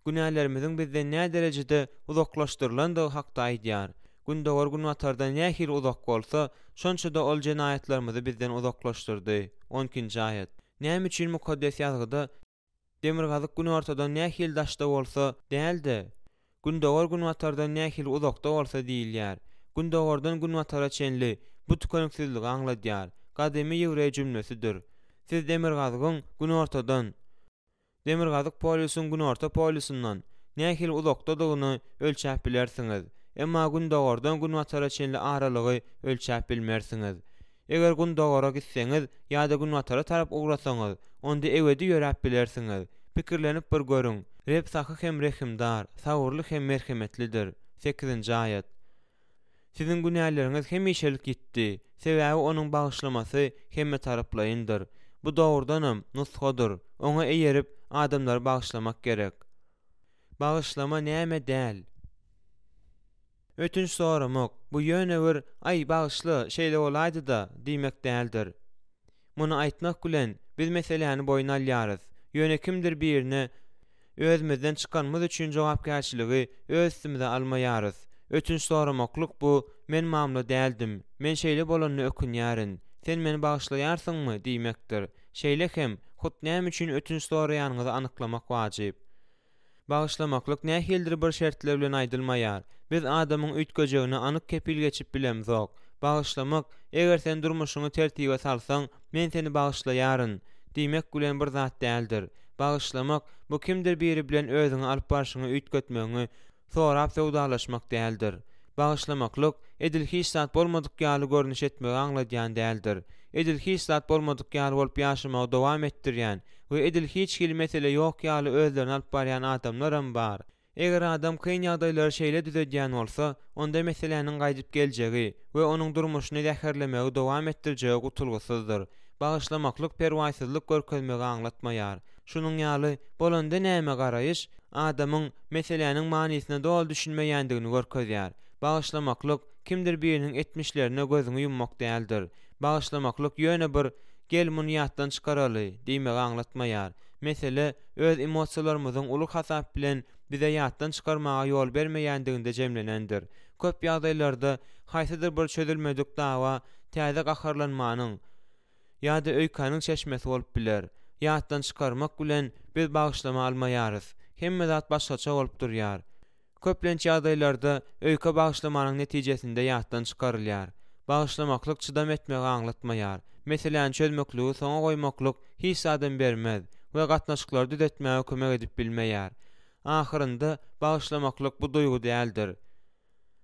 günälerimiziň bizden näderejede uzaklaşdyrylandygy hakda aýdýar. Gündogar günbatardan nähili uzak bolsa, şonça-da ol jenaýatlarymyzy bizden uzaklaşdyrdy. On ikinji aýat. Näme üçin Mukaddes Ýazgyda demirgazyk günortadan nähili daşda bolsa däl-de, gündogar günbatardan nähili uzakda bolsa diýilýär? Gündogardan günbatara çenli bu tükeniksizligi aňladýar. Gadymy ýewreý jümlesidir. Siz demirgazygyň günortadan, Demirgazyk polýusyň Günorta polýusyndan nähili uzakdadygyny ölçäp bilersiňiz, emma gündogardan günbatara çenli aralygy ölçäp bilmersiňiz. Eger gündogara gitseňiz ýa-da günbatara tarap ugrasaňyz, onda ebedi ýöräp bilersiňiz. Pikirlenip bir görüň, Reb sahy hem rehimdar, sabyrly hem merhemetlidir. Sekizinji aýat. Siziň günäleriňiz hemişelik ýitdi, sebäbi Onuň bagyşlamasy hemmetaraplaýyndyr. Bu dogrudanam, nusgadyr, oňa eýerip, adamlary bagyşlamak gerek. Bagyşlama näme däl? Ötünç soramak, bu ýöne bir, Aý, bagyşla, şeýle bolaýdy-da diýmek däldir. Muny aýtmak bilen, biz meseläni boýun alýarys. Ýöne kimdir birine özümizden çykanymyz üçin jogapkärçiligi öz üstümize almaýarys. Ötünç soramaklyk bu, Men mamla däldim. Men şeýle bolanyna ökünýärin. Sen meni bagyşlaýarsyňmy? diýmekdir. Şeýle hem, hut näme üçin ötünç soraýanyňyzy anyklamak wajyp. Bagyşlamaklyk nähilidir bir şertler bilen aýdylmaýar. Biz adamyň üýtgejegine anyk kepil geçip bilemzok. Bagyşlamak, eger sen durmuşyňy tertibe salsaň, men seni bagyşlaýaryn diýmek bilen bir zat däldir. Bagyşlamak, bu kimdir biri bilen özüňi alyp barşyňy üýtgetmegiňi sorap söwdalaşmak däldir. Bagyşlamaklyk, edil hiç zat bolmadyk ýaly görnüş etmegi aňladýan däldir. Edil hiç zat bolmadyk ýaly bolup ýaşamagy dowam etdirýän we edil hiç hili mesele ýok ýaly özlerini alyp barýan adamlaram bar. Eger adam kyn ýagdaýlary şeýle düzedýän bolsa, onda meseläniň gaýdyp geljegi we onuň durmuşyny zäherlemegi dowam etdirjegi gutulgysyzdyr. Bagyşlamaklyk perwaýsyzlyk görkezmegi aňlatmaýar. Şunuň ýaly bolanda näme garaýyş adamyň meseläniň manysyna doly düşünmeýändigini görkezýär. Bagyşlamaklyk kimdir biriniň etmişlerine gözüňi ýummak däldir. Bagyşlamaklyk ýöne bir Gel, muny ýatdan çykaraly diýmegi aňlatmaýar. Mesele öz emosiýalarymyzyň uly hasap bilen bize ýatdan çykarmaga ýol bermeýändiginde jemlenendir. Köp ýagdaýlarda haýsydyr bir çözülmedik dawa täze gaharlanmanyň ýa-da öýkäniň çeşmesi bolup biler. Ýatdan çykarmak bilen biz bagyşlama almaýarys. Hemme zat başgaça bolup durýar. Köplenç ýagdaýlarda öýke bagyşlamanyň netijesinde ýatdan çykarylýar. Bagyşlamaklyk çydam etmegi aňlatmaýar. Meseläni çözmekligi soňa goýmaklyk hiç zadam bermez we gatnaşyklary düzetmäge kömek edip bilmeýär. Ahyrynda, bagyşlamaklyk bu duýgy däldir.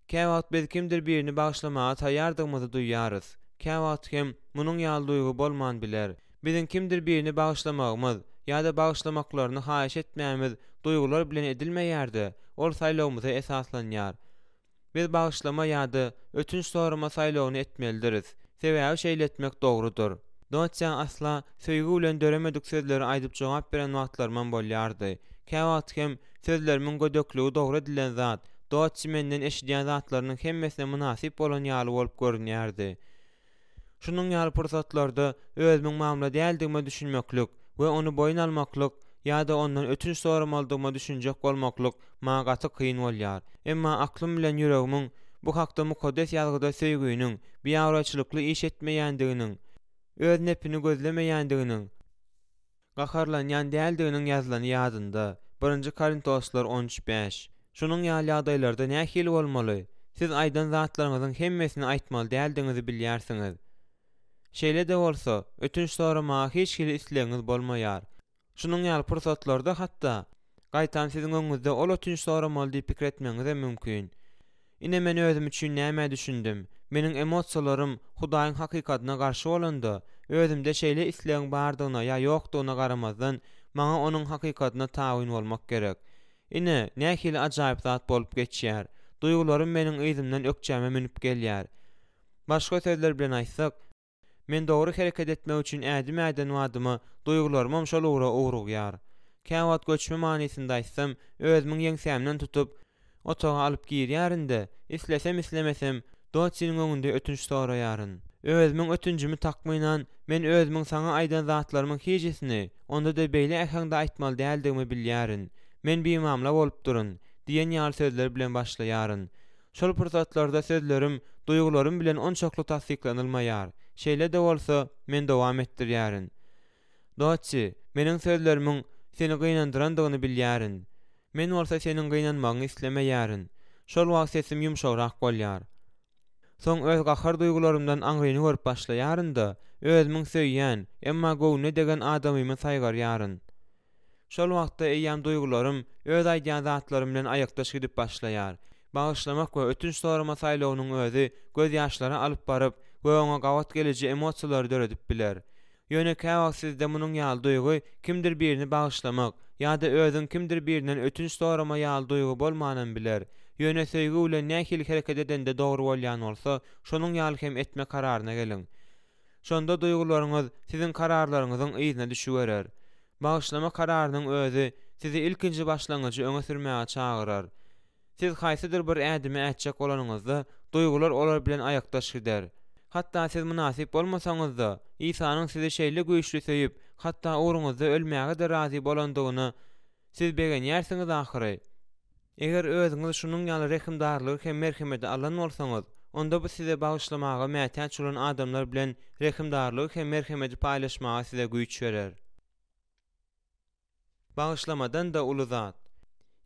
Käwagt biz kimdir birini bagyşlamaga taýýardygymyzy duýýarys. Käwagt hem munuň ýaly duýgy bolman biler. Biziň kimdir birini bagyşlamagymyz ýa-da bagyşlamaklaryny haýyş etmämiz duýgular bilen edilmeýär-de, ol saýlawymyza esaslanýar. Biz bagyşlama ýa-da ötünç sorama saýlawyny etmelidiris, sebäbi şeýle etmek dogrudyr. Dotýa asla söýgi bilen döremedik sözleri aýdyp jogap beren wagtlarymam bolýardy. Käwagt hem sözlerimiň gödekligi dogry edilen zat, Dotçi menden eşidýän zatlarynyň hemmesine mynasyp bolan ýaly bolup görünýärdi. Şunuň ýaly pursatlarda özümiň mamla däldigime düşünmeklik we ony boýun almaklyk ýa-da ondan ötünç soramalydygyma düşünjek bolmaklyk maňa gaty kyn bolýar. Emma aklym bilen ýüregimiň bu hakda Mukaddes Ýazgyda söýginiň biabraýçylykly iş etmeýändiginiň, öz nepini gözlemeýändiginiň, Gaharlanýan däldiginiň ýazylany ýadynda, Birinji Korintoslar on üç bäş. Şunuň ýaly ýagdaýlarda nähili bolmaly? Siz aýdan zatlaryňyzyň hemmesini aýtmaly däldigiňizi bilýärsiňiz. Şeýle-de bolsa, ötünç soramaga hiç hili islegiňiz bolmaýar. Şunuň ýaly pursatlarda hatda, gaýtam siziň öňüňizde ol ötünç soramaly diýip pikir etmegiňizem mümkin. Ine men özüm üçin nämä düşündim, meniň emosiýalarym Hudaýyň hakykatyna garşy bolanda, özümde şeýle islegiň bardygyna ýa ýokdugyna garamazdan, maňa onuň hakykatyna tabyn bolmak gerek. Ine, nähili ajaýyp zat bolup geçýär! Duýgularym meniň yzymdan ökjäme münüp gelýär. Başga sözler bilen aýtsak, men dogry hereket etmek üçin ädim äden badyma duýgularymam şol ugra ugrugýar. Käwagt göçme manysynda aýtsam, özümiň ýeňsämden tutup, otaga alyp girýärin-de, islesem-islemesem, Dotsiniň öňünde ötünç soraýaryn. Özümiň ötünjimi takmynan, men özümiň saňa aýdan zatlarymyň hijisini, onda-da beýle äheňde aýtmaly däldigimi bilýärin. Men bimamla bolupdyryn, diýen ýaly sözler bilen başlaýaryn. Şol pursatlarda sözlerim duýgularym bilen onçakly tassyklanylmaýar. Şeýle-de bolsa, men dowam etdirýärin. Dotsi, meniň sözlerimiň seni gynandyrandygyny bilýärin. Men bolsa seniň gynanmagyňy islemeýärin. Şol wagt sesim ýumşagrak bolýar. Soň öz gahar duýgularymdan aňryny görüp başlaýaryn-da, özümiň söýýän, emma göwnüne degen adamymy saýgarýaryn. Şol wagtda eýýäm duýgularym öz aýdýan zatlarym bilen aýakdaş gidip başlaýar. Bagyşlamak we ötünç sorama saýlawynyň özi gözýaşlara alyp baryp we oňa gabat geliji emosiýalary döredip biler. Ýöne käwagt sizde munuň ýaly duýgy kimdir birini bagyşlamak ýa-da özüň kimdir birinden ötünç sorama ýaly duýgy bolmanam biler. Ýöne söýgi bilen nähili hereket edende dogry bolýan bolsa, şonuň ýaly hem etme kararyna geliň. Şonda duýgularyňyz siziň kararlaryňyzyň yzyna düşüberer. Bagyşlama kararynyň özi sizi ilkinji başlangyjy öňe sürmäge çagyrar. Siz haýsydyr bir ädimi ätjek bolanyňyzda, duýgular olar bilen aýakdaş gider. Hatda siz mynasyp bolmasaňyz-da, Isanyň sizi şeýle güýçli söýüp, hatda ugruňyzda ölmäge-de razy bolandygyna siz begenýärsiňiz ahyry. Eger özüňiz şunuň ýaly rehimdarlygy hem merhemedi alan bolsaňyz, onda bu size bagyşlamaga mätäç bolan adamlar bilen rehimdarlygy hem merhemedi paýlaşmaga size güýç berer. Bagyşlamadan-da uly zat.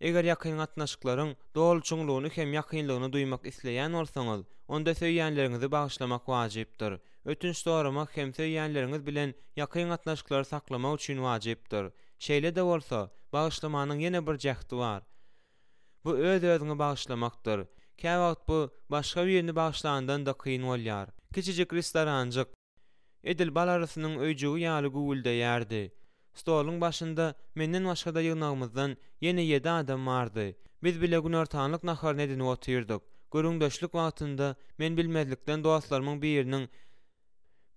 Eger ýakyn gatnaşyklaryň doly çuňlugyny hem ýakynlygyny duýmak isleýän bolsaňyz, onda söýýänleriňizi bagyşlamak wajypdyr. Ötünç soramak hem söýýänleriňiz bilen ýakyn gatnaşyklary saklamak üçin wajypdyr. Şeýle-de bolsa, bagyşlamanyň ýene bir jähti bar. Bu öz-özüňi bagyşlamakdyr. Käwagt bu başga birini bagyşlandan-da kyn bolýar. Kiçijik restoranjyk. Edil bal arysynyň öýjügi ýaly güwwüldeýärdi. Stoluň başynda menden başga-da ýygnagymyzdan ýene ýedi adam bardy. Biz bile günortanlyk naharyny edinip otyrdyk. Gürrüňdeşlik wagtynda men bilmezlikden dostlarymyň biriniň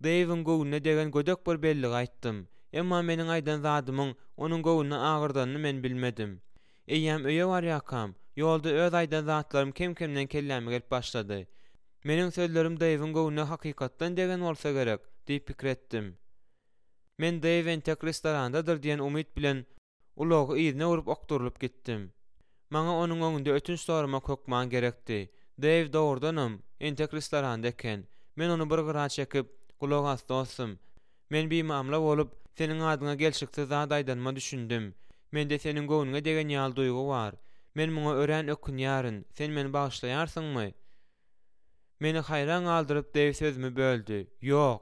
Deýwiň göwnüne degen gödek bir belligi aýtdym. Emma meniň aýdan zadymyň onuň göwnüni agyrdanyny men bilmedim. Eýýäm öýe barýarkam, ýolda öz aýdan zatlarym kem-kemden kelläme gelip başlady. Meniň sözlerim Deýwiň göwnüne hakykatdan degen bolsa gerek, diýip pikir etdim. Men Deýw entek restorandadyr diýen umyt bilen ulagy yzyna öwrüp okdurylyp gitdim. Maňa onuň öňünde ötünç soramak hökman gerekdi. Deýw, dogrudanam, entek restoranda eken. Men ony bir gyra çekip, Gulak as, dostum. Men bimamla bolup, seniň adyňa gelşiksiz zat aýdanyma düşündim. Mende seniň göwnüňe degen ýaly duýgy bar. Men muňa örän ökünýärin. Sen meni bagyşlaýarsyňmy? Meni haýran galdyryp Deýw sözümi böldi. Ýok.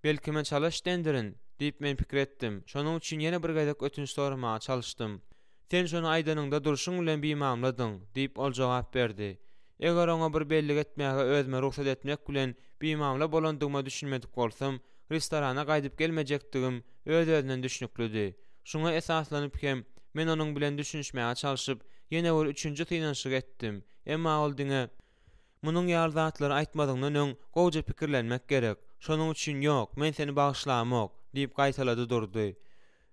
Belki men çala eşidendirin? diýip men pikir etdim. Şonuň üçin ýene bir gezek ötünç soramaga çalyşdym. Sen şony aýdanyňda durşuň bilen bimamladyň, diýip ol jogap berdi. Eger oňa bir bellik etmäge özüme rugsat etmek bilen bimamla bolandygyma düşünmedik bolsam, restorana gaýdyp gelmejekdigim öz-özünden düşnüklidi. Şuňa esaslanyp hem men onuň bilen düşünişmäge çalşyp, ýene bir üçünji synanyşyk etdim. Emma ol diňe, Munuň ýaly zatlary aýtmazyňdan öň gowja pikirlenmek gerek. Şonuň üçin ýok, men seni bagyşlamok, diýip gaýtalady durdy.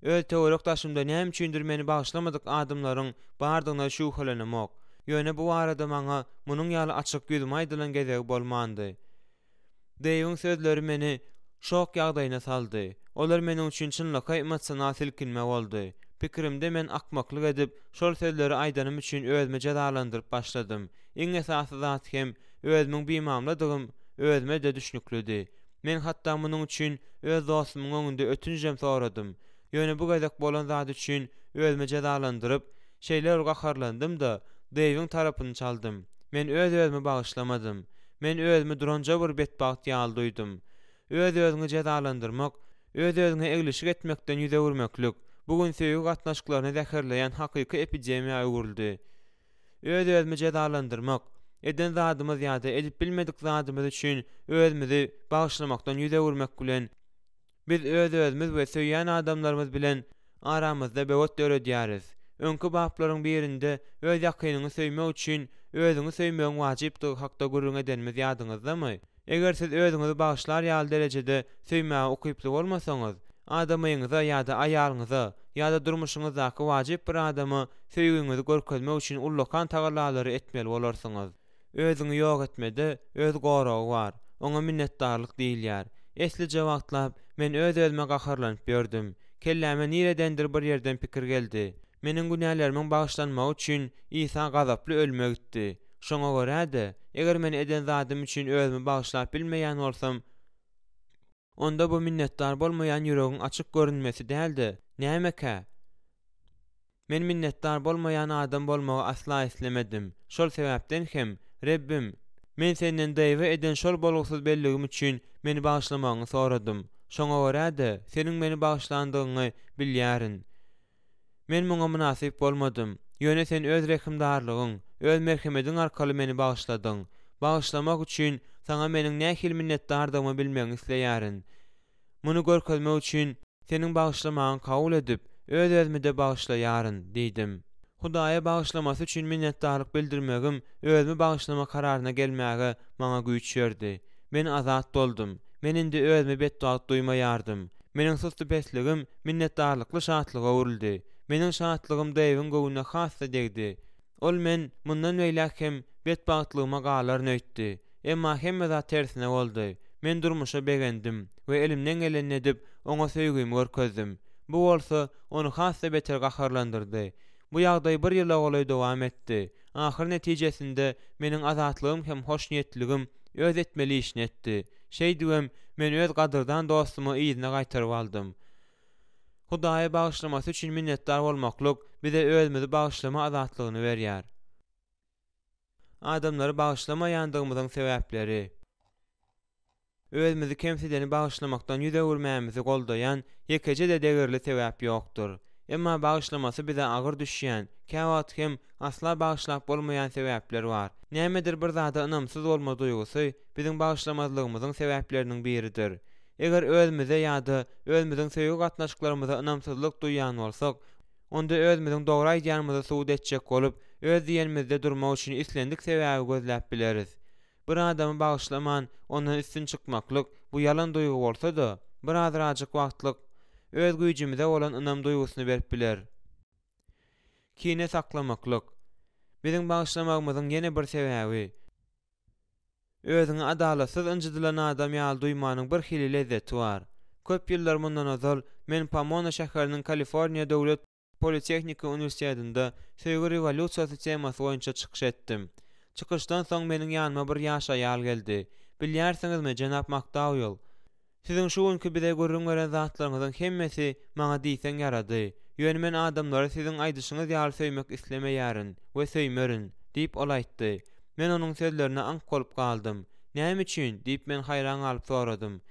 Öz töwerek-daşymda näme üçindir meni bagyşlamadyk adamlaryň bardygyna şübhelenemok. Ýöne bu barada maňa munuň ýaly açyk ýüzüme aýdylan gezegi bolmandy. Deýwiň sözleri meni şok ýagdaýyna saldy. Olar meniň üçin çynlakaý emosional silkinme boldy. Pikirimde men akmaklyk edip, şol sözleri aýdanym üçin özümi jezalandyryp başladym. Iň esasy zat hem, özümiň bimamladygym özüme-de düşnüklidi. Men hatda munuň üçin öz dostumyň öňünde ötünjem soradym. Ýöne bu gezek bolan zat üçin özümi jezalandyryp, şeýle bir gaharlandym-da, Deýwiň tarapyny çaldym. Men öz-özümi bagyşlamadym. Men özümi duranja bir betbagt ýaly duýdum. Öz-özüňi jezalandyrmak, öz-özüňe eglişik etmekden ýüz öwürmeklik, bu gün söýgi gatnaşyklaryny zäherleýän hakyky epidemiýa öwrüldi. Öz-özümi jezalandyrmak, eden zadymyz ýa-da edip bilmedik zadymyz üçin özümizi bagyşlamakdan ýüz öwürmek bilen, biz öz-özümiz we söýýän adamlarymyz bilen aramyzda böwet döredýäris. Öňki baplaryň birinde öz ýakynyňy söýmek üçin özüňi söýmegiň wajypdygy hakda gürrüň edenimiz ýadyňyzdamy? Eger siz özüňizi bagyşlar ýaly derejede söýmäge ukyply bolmasaňyz, adamyňyza ýa-da aýalyňyza ýa-da durmuşyňyzdaky wajyp bir adama söýgiňizi görkezmek üçin ullakan tagallalary etmeli bolarsyňyz. Özüňi ýok etmede öz goragy bar. Oňa minnetdarlyk diýilýär. Eslije wagtlap men öz-özüme gaharlanyp ýördüm. Kelläme niredendir bir ýerden pikir geldi. Meniň günälerimiň bagyşlanmagy üçin Isa gazaply ölüme gitdi. Şoňa görä-de, eger men eden zadym üçin özümi bagyşlap bilmeýän bolsam, onda bu minnetdar bolmaýan ýüregiň açyk görünmesi däl-de, nämekä? Men minnetdar bolmaýan adam bolmagy asla islemedim. Şol sebäpden hem, Rebbim, men Senden Deýwe eden şol bolgusyz belligim üçin meni bagyşlamagyňy soradym. Şoňa görä-de, Seniň meni bagyşlandygyňy bilýärin. Men muňa mynasyp bolmadym. Ýöne Sen Öz rehimdarlygyň, Öz merhemediň arkaly meni bagyşladyň. Bagyşlamak üçin Saňa meniň nähili minnetdardygymy bilmegiňi isleýärin. Muny görkezmek üçin Seniň bagyşlamagyňy kabul edip, öz-özümi-de bagyşlaýaryn, diýdim. Hudaýa bagyşlamasy üçin minnetdarlyk bildirmegim özümi bagyşlama kararyna gelmäge maňa güýç berdi. Men azat boldum. Men indi özümi betbagt duýmaýardym. Meniň sustupesligim minnetdarlykly şatlyga öwrüldi. Meniň şatlygym Deýwiň göwnüne has-da degdi. Ol men mundan beýläk hem betbagtlygyma galaryn öýtdi. Emma hemme zat tersine boldy. Men durmuşa begendim we elimden gelenini edip, oňa söýgimi görkezdim. Bu bolsa, ony has-da beter gaharlandyrdy. Bu ýagdaý bir ýyla golaý dowam etdi. Ahyr netijesinde meniň azatlygym hem hoşniýetligim öz etmeli işini etdi. Şeýdibem, men öz gadyrdan dostumy yzyna gaýtaryp aldym. Hudaýa bagyşlamasy üçin minnetdar bolmaklyk bize özümizi bagyşlama azatlygyny berýär. Adamlary bagyşlamaýandygymyzyň sebäpleri. Özümizi kemsideni bagyşlamakdan ýüz öwürmämizi goldaýan ýekeje-de degerli sebäp ýokdur. Emma bagyşlamasy bize agyr düşýän, käwagt hem asla bagyşlap bolmaýan sebäpler bar. Nämedir bir zada ynamsyz bolma duýgusy biziň bagyşlamazlygymyzyň sebäpleriniň biridir. Eger özümize ýa-da özümiziň söýgi gatnaşyklarymyza ynamsyzlyk duýýan bolsak, onda özümiziň dogry aýdýanymyzy subut etjek bolup, öz diýenimizde durmak üçin islendik sebäbi gözläp bileris. Bir adamy bagyşlaman, ondan üstün çykmaklyk, bu ýalan duýgy bolsa-da, bir azrajyk wagtlyk öz güýjümize bolan ynam duýgusyny berip biler. Kine saklamaklyk, biziň bagyşlamagymyzyň ýene bir sebäbi. Özüňi adalatsyz ynjydylan adam ýaly duýmanyň bir hili lezzeti bar. Köp ýyllar mundan ozal men Pomona şäheriniň Kaliforniýa döwlet Politehniki uniwersitetinde Söýgi rewolýusiýasy temasy boýunça çykyş etdim. Çykyşdan soň meniň ýanyma bir ýaş aýal geldi. Bilýärsiňizmi, jenap Makdauell, siziň şu günki bize gürrüň beren zatlaryňyzyň hemmesi maňa diýseň ýarady. Ýöne men adamlary siziň aýdyşyňyz ýaly söýmek islemeýärin we söýmerin, diýip, ol aýtdy. Men onuň sözlerine aňk bolup galdym. Näme üçin? diýip, men haýran galyp soradym.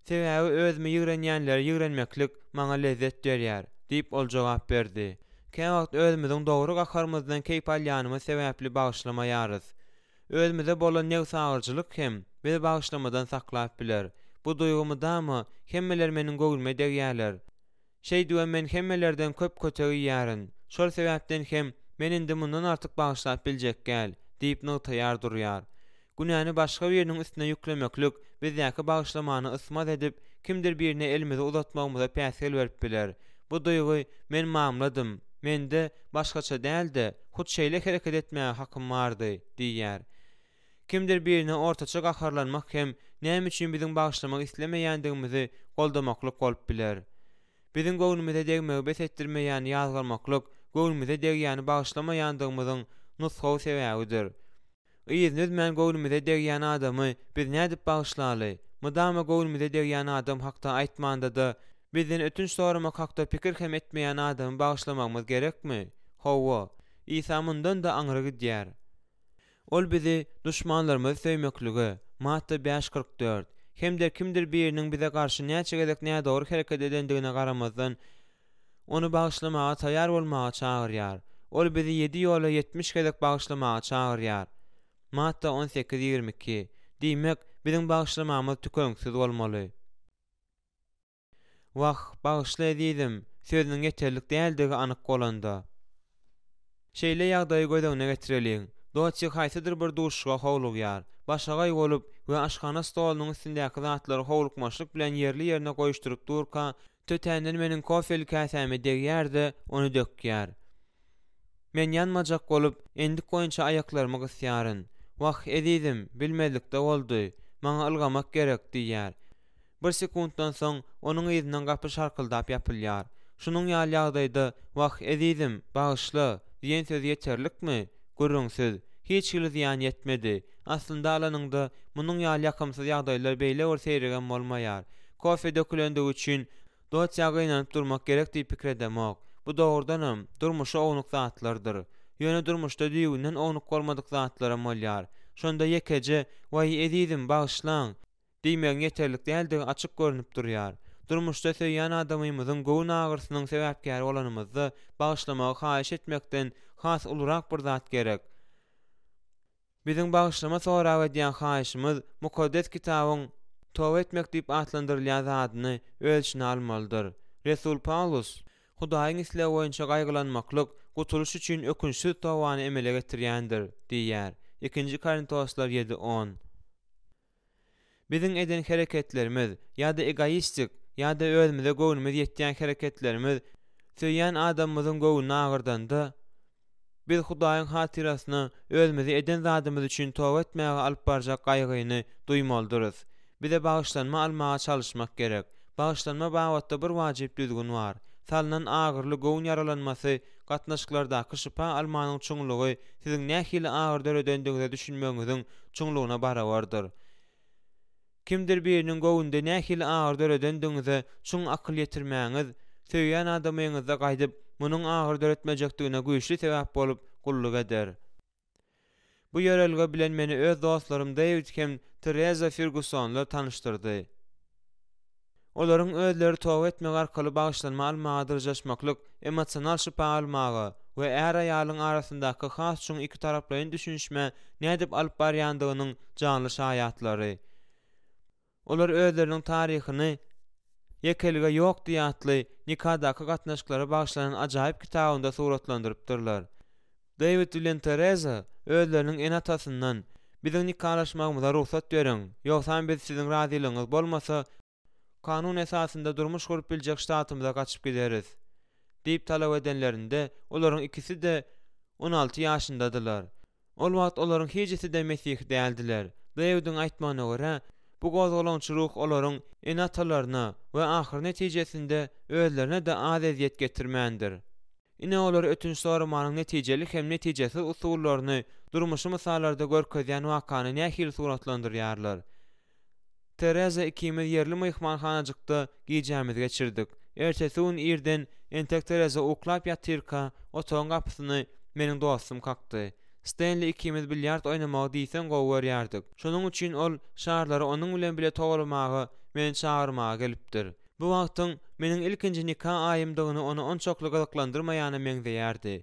Sebäbi özümi ýigrenýänleri ýigrenmeklik maňa lezzet berýär, diýip, ol jogap berdi. Käwagt özümiziň dogry gaharymyzdan keýp alýanymyz sebäpli bagyşlamaýarys. Özümize bolan nebsagyryjylyk hem bizi bagyşlamadan saklap biler. Bu duýgy mydama, Hemmeler meniň göwnüme degýärler. Şeýdibem men hemmelerden köp kötek iýýärin. Şol sebäpden hem men indi mundan artyk bagyşlap biljek gäl, diýip nygtaýar durýar. Günäni başga biriniň üstüne ýüklemeklik bizdäki bagyşlamany ysmaz edip, kimdir birine elimizi uzatmagymyza päsgel berip biler. Bu duýgy men mamladym, mende başgaça däl-de, hut şeýle hereket etmäge hakym bardy diýýär. Kimdir birine ortaça gaharlanmak hem näme üçin biziň bagyşlamak islemeýändigimizi goldamaklyk bolup biler. Biziň göwnümize degmegi bes etdirmeýäni ýazgarmaklyk göwnümize degýäni bagyşlamaýandygymyzyň nusgawy sebäbidir. Yzyny üzmän göwnümize degýän adamy biz nädip bagyşlaly? Mydama göwnümize degýän adam hakda aýtmanda-da, bizden ötünç soramak hakda pikir hem etmeýän adamy bagyşlamagymyz gerekmi? Hawa. Isa mundan-da aňry gidýär. Ol bizi duşmanlarymyzy söýmeklige, Matta bäş 44, hem-de kimdir biriniň bize garşy näçe gezek nädogry hereket edendigine garamazdan, ony bagyşlamaga taýýar bolmaga çagyrýar. Ol bizi ýedi ýola 70 gezek bagyşlamaga çagyrýar. Matta 18 22. Diýmek, biziň bagyşlamamyz tükeniksiz bolmaly. Wah, bagyşla ezizim, sözüniň ýeterlik däldigi anyk bolanda. Şeýle ýagdaýy göz öňüne getireliň. Dotti haýsydyr bir duşuşyga howlugýar. Başagaý bolup we aşhana stolunyň üstündäki zatlary howlukmaçlyk bilen ýerli-ýerine goýuşdyryp durka, tötänden meniň kofeli käsäme degýär-de, ony dökýär. Men ýanmajak bolup, endik boýunça aýaklarymy gysýaryn. Wah, ezizim, bilmezlikde boldy. Maňa ylgamak gerek, diýýär. Bir sekuntdan soň, onuň yzyndan gapy şarkyldap ýapylýar. Şunuň ýaly ýagdaýda, Wah, ezizim, bagyşla! diýen söz ýeterlikmi? Gürrüňsiz. Hiç hili zyýan ýetmedi. Aslynda alanyňda, munuň ýaly ýakymsyz ýagdaýlar beýle bir seýregem bolmaýar. Kofe dökülendigi üçin, Dotýa gynanyp durmak gerek diýip pikir edemok. Bu dogrudanam, durmuşy ownuk zatlardyr. Ýöne durmuşda düýbünden ownuk bolmadyk zatlaram bolýar. Şonda ýekeje, Waý, ezizim, bagyşlaň! Diýmegiň ýeterlik däldigi açyk görnüp durýar. Durmuşda söýýän adamymyzyň göwün agyrsynyň sebäpkäri bolanymyzda, bagyşlamagy haýyş etmekden has ulurak bir zat gerek. Biziň bagyşlama sorap edýän haýyşymyz Mukaddes Kitabyň toba etmek diýip atlandyrylýan zadyny öz içine almalydyr. Resul Pawlus, Hudaýyň islegi boýunça gaýgylanmaklyk gutulyş üçin ökünçsiz tobany emele getirýändir diýýär. Ikinji Korintoslar ýedi, on. Biziň eden hereketlerimiz, ýa-da egoistik, ýa-da özümize göwnümiz ýetýän hereketlerimiz söýýän adamymyzyň göwnüni agyrdanda, biz Hudaýyň hatyrasyna özümizi eden zadymyz üçin toba etmäge alyp barjak gaýgyny duýmalydyrys. Bize bagyşlanma almaga çalyşmak gerek. Bagyşlanma babatda bir wajyp düzgün bar. Salnan agyryly göwün ýaralanmasy gatnaşyklardaky şypa almanyň çuňlugy siziň nähili agyry döredendigiňize düşünmegiňiziň çuňlugyna barabardyr. Kimdir biriniň göwnünde nähili agyry döredendigiňize çuň akyl ýetirmäňiz, söýýän adamyňyzda gaýdyp munuň agyry döretmejekdigine güýçli sebäp bolup gulluk eder. Bu ýörelge bilen meni öz dostlarym Deýwid hem Tereza Fergusonlar tanyşdyrdy. Olaryň özleri toba etmek arkaly bagyşlanma almaga dyrjaşmaklyk, emosional şypa almaga we är-aýalyň arasyndaky has çuň ikitaraplaýyn düşünişmä nädip alyp barýandygynyň janly şaýatlary. Olar özleriniň taryhyny Ýekelige ýok diý atly nikadaky gatnaşyklara bagyşlanan ajaýyp kitabynda suratlandyrypdyrlar. Deýwid bilen Tereza özleriniň ene-atasyndan, Biziň nikalaşmagymyza rugsat beriň, ýogsam biz siziň razylygyňyz bolmasa, kanun esasynda durmuş gurup biljek ştatymyza gaçyp gideris diýip talap edenlerinde, olaryň ikisi-de 16 ýaşyndadylar. Ol wagt olaryň hijisi-de mesihi däldiler. Deýwidiň aýtmagyna görä, bu gozgalaňçy ruh olaryň ene-atalaryna we ahyry netijesinde özlerine-de az ezýet getirmändir. Ine olar ötünç soramanyň netijeli hem netijesiz usullaryny durmuşy mysallarda görkezýän wakany nähili suratlandyrýarlar. Tereza ikimiz ýerli myhmanhanajykda gijämizi geçirdik. Ertesi gün irden entek Tereza uklap ýatyrka, otagyň gapysyny meniň dostum kakdy. Stenli ikimiz bilýard oýnamagy diýseň gowy görýärdik. Şonuň üçin ol şarlary onuň bilen bile togalamaga meni çagyrmaga gelipdir. Bu wagtyň meniň ilkinji nika aýymdygyny ony onçakly gyzyklandyrmaýana meňzeýärdi.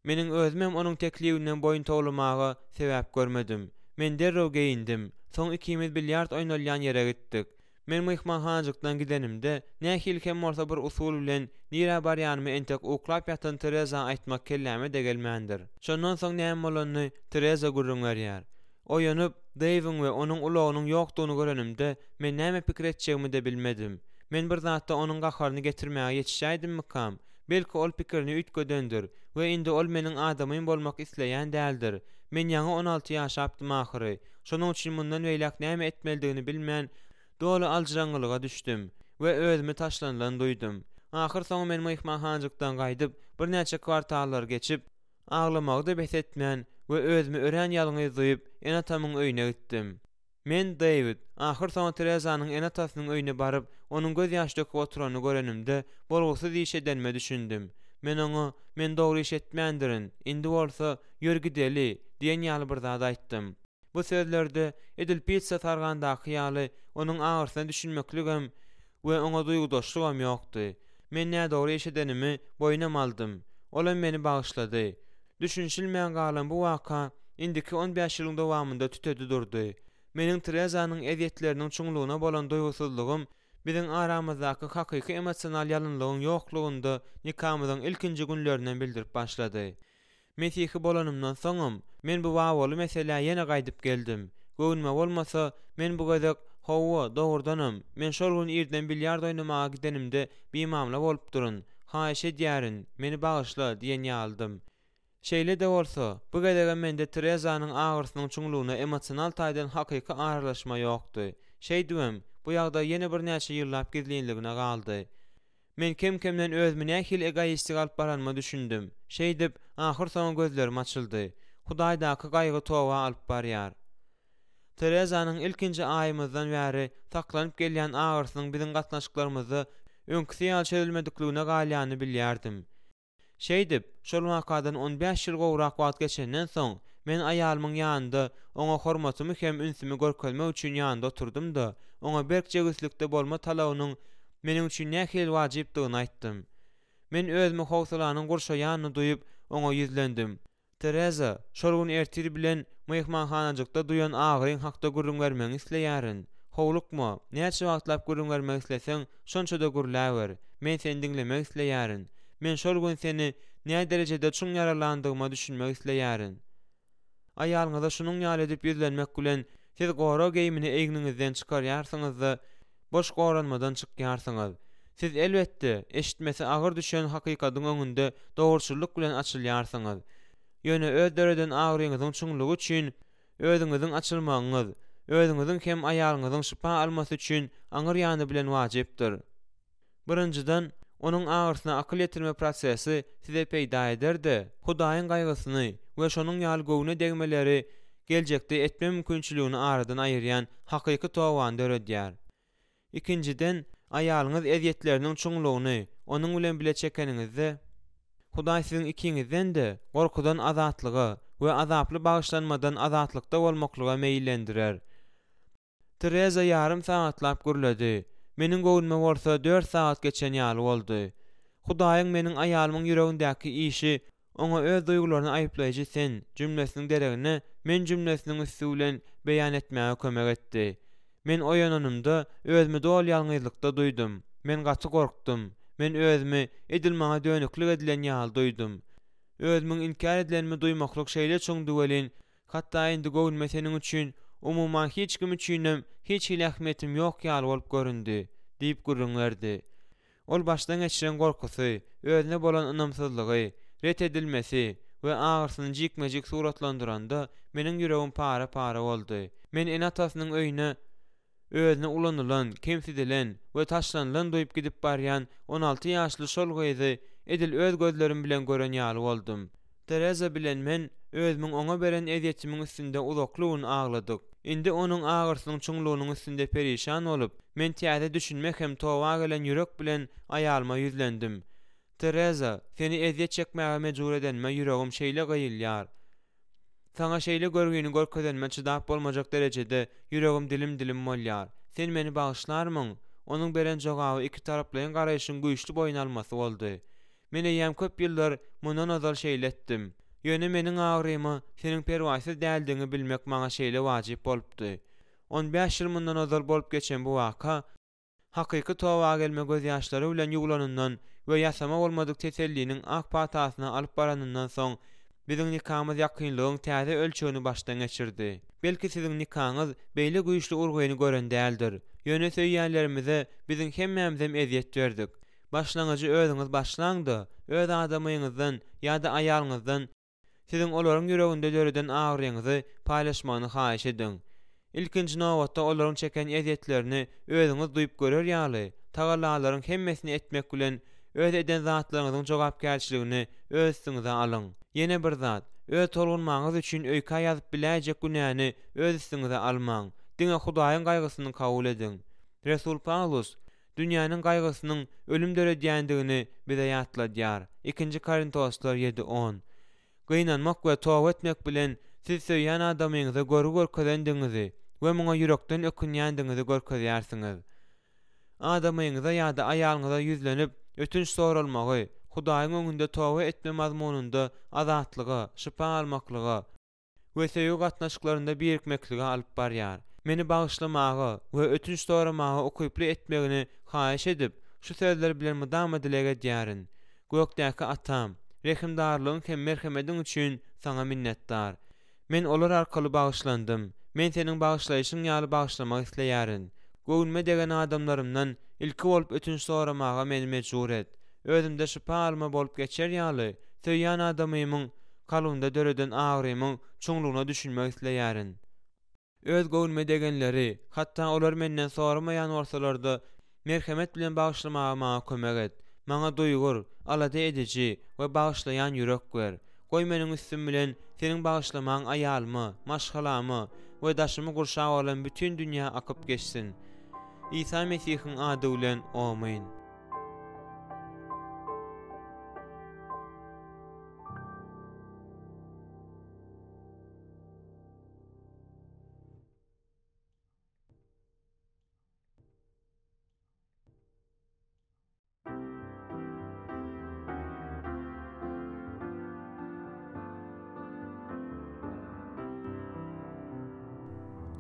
Meniň özümem onuň teklibinden boýun towlamaga sebäp görmedim. Men derrew geýindim. Soň ikimiz bilýard oýnalýan ýere gitdik. Men myhmanhanajykdan gidenimde, nähili hem bolsa bir usul bilen nirä barýanymy entek uklap ýatan Tereza aýtmak kelläme-de gelmändir. Şondan soň näme bolanyny Tereza gürrüň berýär. Oýanyp, Deýwiň we onuň ulagynyň ýokdugyny görenimde, men näme pikir etjegimi-de bilmedim. Men bir zatda onuň gaharyny getirmäge ýetişäýdimmikam? Belki ol pikirini üýtgedendir we indi ol meniň adamym bolmak isleýän däldir. Men ýaňy 16 ýaşapdym ahyry. Şonuň üçin mundan beýläk näme etmelidigini bilmän, doly aljyraňňylyga düşdüm we özümi taşlanylan duýdum. Ahyrsoňy men myhmanhanajykdan gaýdyp, birnäçe kwartallary geçip, aglamagy-da bes etmän we özümi örän ýalňyz duýup, ene-atamyň öýüne gitdim. Men, Deýwid, ahyrsoňy Terezanyň ene-atasynyň öýüne baryp, onuň gözýaş döküp oturanyny görenimde, bolgusyz iş edenime düşündim. Men oňa, Men dogry iş etmändirin, indi bolsa, ýör gideli! diýen ýaly bir zat aýtdym. Bu sözlerde, edil pitsa sargandaky ýaly, onuň agyrsyna düşünmekligem we oňa duýgudaşlygam ýokdy. Men nädogry iş edenimi boýnam aldym. Olam meni bagyşlady. Düşünişilmän galan bu waka indiki on bäş ýylyň dowamynda tütedi durdy. Meniň Terezanyň ezýetleriniň çuňlugyna bolan duýgusyzlygym biziň aramyzdaky hakyky emosional ýalynlygyň ýoklugynda nikamyzyň ilkinji günlerinden bildirip başlady. Mesihi bolanymdan soňam, men bu wawwaly meselä ýene gaýdyp geldim. Göwnüme bolmasa, men bu gezek, Hawa, dogrudanam, men şol gün irden bilýard oýnamaga gidenimde bimamla bolupdyryn. Haýyş edýärin, meni bagyşla diýen ýalydym. Şeýle-de bolsa, bu gezegem mende Terezanyň agyrsynyň çuňlugyna emosional taýdan hakyky aralaşma ýokdy. Şeýdibem, bu ýagdaý ýene birnäçe ýyllap gizlinligine galdy. Men kem-kemden özümi nähili egoistik alyp baranyma düşündim. Şeýdip, ahyrsoňy gözlerim açyldy. Hudaýdaky gaýgy toba alyp barýar. Terezanyň ilkinji aýymyzdan bäri saklanyp gelýän agyrsynyň biziň gatnaşyklarymyzda öňküsi ýaly çözülmedikligine galýanyny bilýärdim. Şeýdip, şol wakadan on bäş ýyl gowrak wagt geçenden soň, men aýalymyň ýanynda oňa hormatymy hem ünsümi görkezmek üçin ýanynda oturdym-da, oňa berk jebislikde bolma talabynyň meniň üçin nähili wajypdygyny aýtdym. Men özümi howsalanyň gurşaýanyny duýup, oňa ýüzlendim. Tereza, şol gün ertir bilen myhmanhanajykda duýan agyryň hakda gürrüň bermegiňi isleýärin. Howlukma, näçe wagtlap gürrüň bermek isleseň, şonça-da gürläber. Men seni diňlemek isleýärin. Men şol gün seni näderejede çuň ýaralandygyma düşünmek isleýärin. Aýalyňyza şunuň ýaly edip ýüzlenmek bilen, siz gorag geýimini egniňizden çykarýarsyňyz-da, boş goranmadan çykýarsyňyz. Siz, elbetde, eşitmesi agyr düşen hakykatyň öňünde dogruçyllyk bilen açylýarsyňyz. Ýöne öz döreden agryňyzyň çuňlugy üçin özüňiziň açylmagyňyz, özüňiziň hem aýalyňyzyň şypa almasy üçin aňyr ýany bilen wajypdyr. Birinjiden, onuň agyrsyna akyl ýetirme prosesi size peýda eder-de, Hudaýyň gaýgysyny we şonuň ýaly göwne degmeleri geljekde etme mümkinçiligini aradan aýyrýan hakyky tobany döredýär. Ikinjiden, aýalyňyz ezýetleriniň çuňlugyny onuň bilen bile çekeniňizde, Hudaý siziň ikiňizden-de gorkudan azatlyga we azaply bagyşlanmadan azatlykda bolmaklyga meýillendirer. Tereza ýarym sagatlap gürledi. Meniň göwnüme bolsa dört sagat geçen ýaly boldy. Hudaýyň meniň aýalymyň ýüregindäki işi oňa öz duýgularyny aýyplaýjy sen jümlesiniň deregine men jümlesiniň üsti bilen beýan etmäge kömek etdi. Men oýananymda özümi doly ýalňyzlykda duýdum. Men gaty gorkdum. Men özümi edil maňa dönüklik edilen ýaly duýdum. Özümiň inkär edilenimi duýmaklyk şeýle çuňdy welin, Hatda indi göwnüme seniň üçin, umuman hiç kim üçinem hiç hili ähmiýetim ýok ýaly bolup göründi, diýip gürrüň berdi. Ol başdan geçiren gorkusy, özüne bolan ynamsyzlygy, ret edilmesi we agyrsyny jikme-jik suratlandyranda, meniň ýüregim para-para boldy. Men ene-atasynyň öýüne özüne ulanylan, kemsidilen we taşlanylan duýup gidip barýan 16 ýaşly şol gyzy edil öz gözlerim bilen gören ýaly boldum. Tereza bilen men özümiň oňa beren ezýetimiň üstünde uzakly gün agladyk. Indi onuň agyrsynyň çuňlugynyň üstünde perişan bolup, men täze düşünme hem toba gelen ýürek bilen aýalyma ýüzlendim. Tereza, seni ezýet çekmäge mejbur edenime ýüregim şeýle gyýylýar. Saňa şeýle görgini görkezenime çydap bolmajak derejede ýüregim dilim-dilim bolýar. Sen meni bagyşlarmyň? Onuň beren jogaby ikitaraplaýyn garaýşyň güýçli boýun almasy boldy. Men eýýäm köp ýyllar mundan ozal şeýle etdim. Ýöne meniň agyryma seniň perwaýsyz däldigiňi bilmek maňa şeýle wajyp bolupdy. On bäş ýyl mundan ozal bolup geçen bu waka, hakyky toba gelme gözýaşlary bilen ýuwlanyndan we ýasama bolmadyk teselliniň ak patasyna alyp baranyndan soň, biziň nikamyz ýakynlygyň täze ölçegini başdan geçirdi. Belki siziň nikaňyz beýle güýçli urgyny gören däldir. Ýöne söýýänlerimize biziň hemmämizem ezýet berdik. Başlangyjy özüňiz başlaň-da, öz adamyňyzdan ýa-da aýalyňyzdan Siziň olaryň ýüreginde döreden agyryňyzy paýlaşmagyny haýyş ediň. Ilkinji nobatda olaryň çeken ezýetlerini özüňiz duýup görer ýaly, tagallalaryň hemmesini etmek bilen öz eden zatlaryňyzyň jogapkärçiligini öz üstüňize alyň. Ýene bir zat, öz tolgunmaňyz üçin öýkä ýazyp biläýjek günäni öz üstüňize almaň. Diňe Hudaýyň gaýgysyny kabul ediň. Resul Pawlus, Dünýäniň gaýgysynyň ölüm döredýändigini bize ýatladýar. Ikinji Korintoslar ýedi, on. Gynanmak we toba etmek bilen siz söýýän adamyňyza görgi görkezendigiňizi we muňa ýürekden ökünýändigiňizi görkezýärsiňiz. Adamyňyza ýa-da aýalyňyza ýüzlenip ötünç soralmagy, Hudaýyň öňünde toba etme mazmunynda azatlyga, şypa almaklyga, we söýgi gatnaşyklarynda birikmeklige alyp barýar. Meni bagyşlamaga we ötünç soramaga ukyply etmegini haýyş edip, şu sözler bilen mydama dileg edýärin, Gökdäki Atam! Rehimdarlygyň hem merhemediň üçin Saňa minnetdar. Men olar arkaly bagyşlandym. Men Seniň bagyşlaýşyň ýaly bagyşlamak isleýärin. Göwnüme degen adamlarymdan ilki bolup ötünç soramaga meni mejbur et. Özümde şypa alma bolup geçer ýaly, söýýän adamymyň kalbynda döreden agyrymyň çuňlugyna düşünmek isleýärin. Öz göwnüme degenleri, hatda olar menden soramaýan bolsalar-da, merhemet bilen bagyşlamaga maňa kömek et. Maňa duýgur, alada ediji we bagyşlaýan ýürek ber. Goý meniň üstüm bilen Seniň bagyşlamaň aýalyma, maşgalama we daşymy gurşap alan bütin dünýä akyp geçsin. Isa Mesihiň ady bilen, omyn.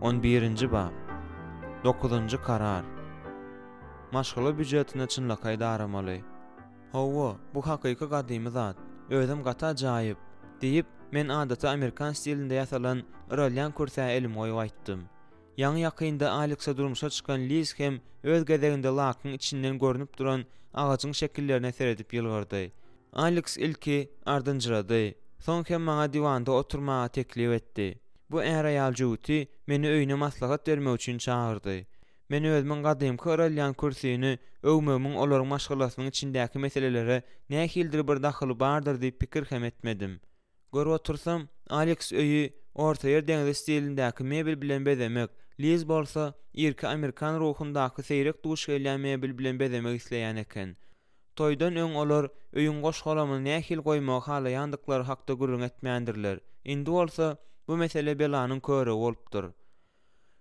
On birinji bap. Dokuzynjy karar. Maşgala býujetine çynlakaý daramaly. Hawa, bu hakyky gadymy zat. Özem gaty ajaýyp! diýip, men adaty amerikan stilinde ýasalan yralýan kürsä elimi goýup aýtdym. Ýaňy-ýakynda Alekse durmuşa çykan Liz hem öz gezeginde lakyň içinden görnüp duran agajyň şekillerine seredip ýylgyrdy. Aleks ilki ardynjyrady, soň hem maňa diwanda oturmaga teklip etdi. Bu är-aýal jübüti meni öýüne maslahat bermek üçin çagyrdy. Men özümiň gadymky yralýan kürsini öwmegimiň olaryň maşgalasynyň içindäki meselelere nähilidir bir dahyly bardyr diýip pikir hem etmedim. Görüp otursam, Aleks öýi Ortaýer deňzi stilindäki mebel bilen bezemek, Liz bolsa irki amerikan ruhundaky seýrek duş gelýän mebel bilen bezemek isleýän eken. Toýdan öň olar öýüň goş-golamyny nähili goýmagy halaýandyklary hakda gürrüň etmändirler. Indi bolsa bu mesele belanyň körügi bolupdyr.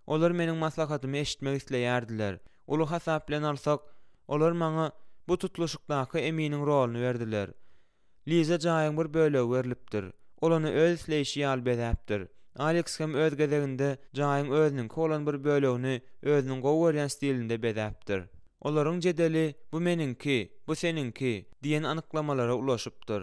Olar meniň maslahatymy eşitmek isleýärdiler. Uly hasap bilen alsak, olar maňa bu tutluşykdaky eminiň roluny berdiler. Liza jaýyň bir bölegi berlipdir. Ol ony öz isleýşi ýaly bezäpdir. Aleks hem öz gezeginde jaýyň özüniňki bolan bir bölegini özüniň gowy görýän stilinde bezäpdir. Olaryň jedeli bu meniňki, bu seniňki diýen anyklamalara ulaşypdyr.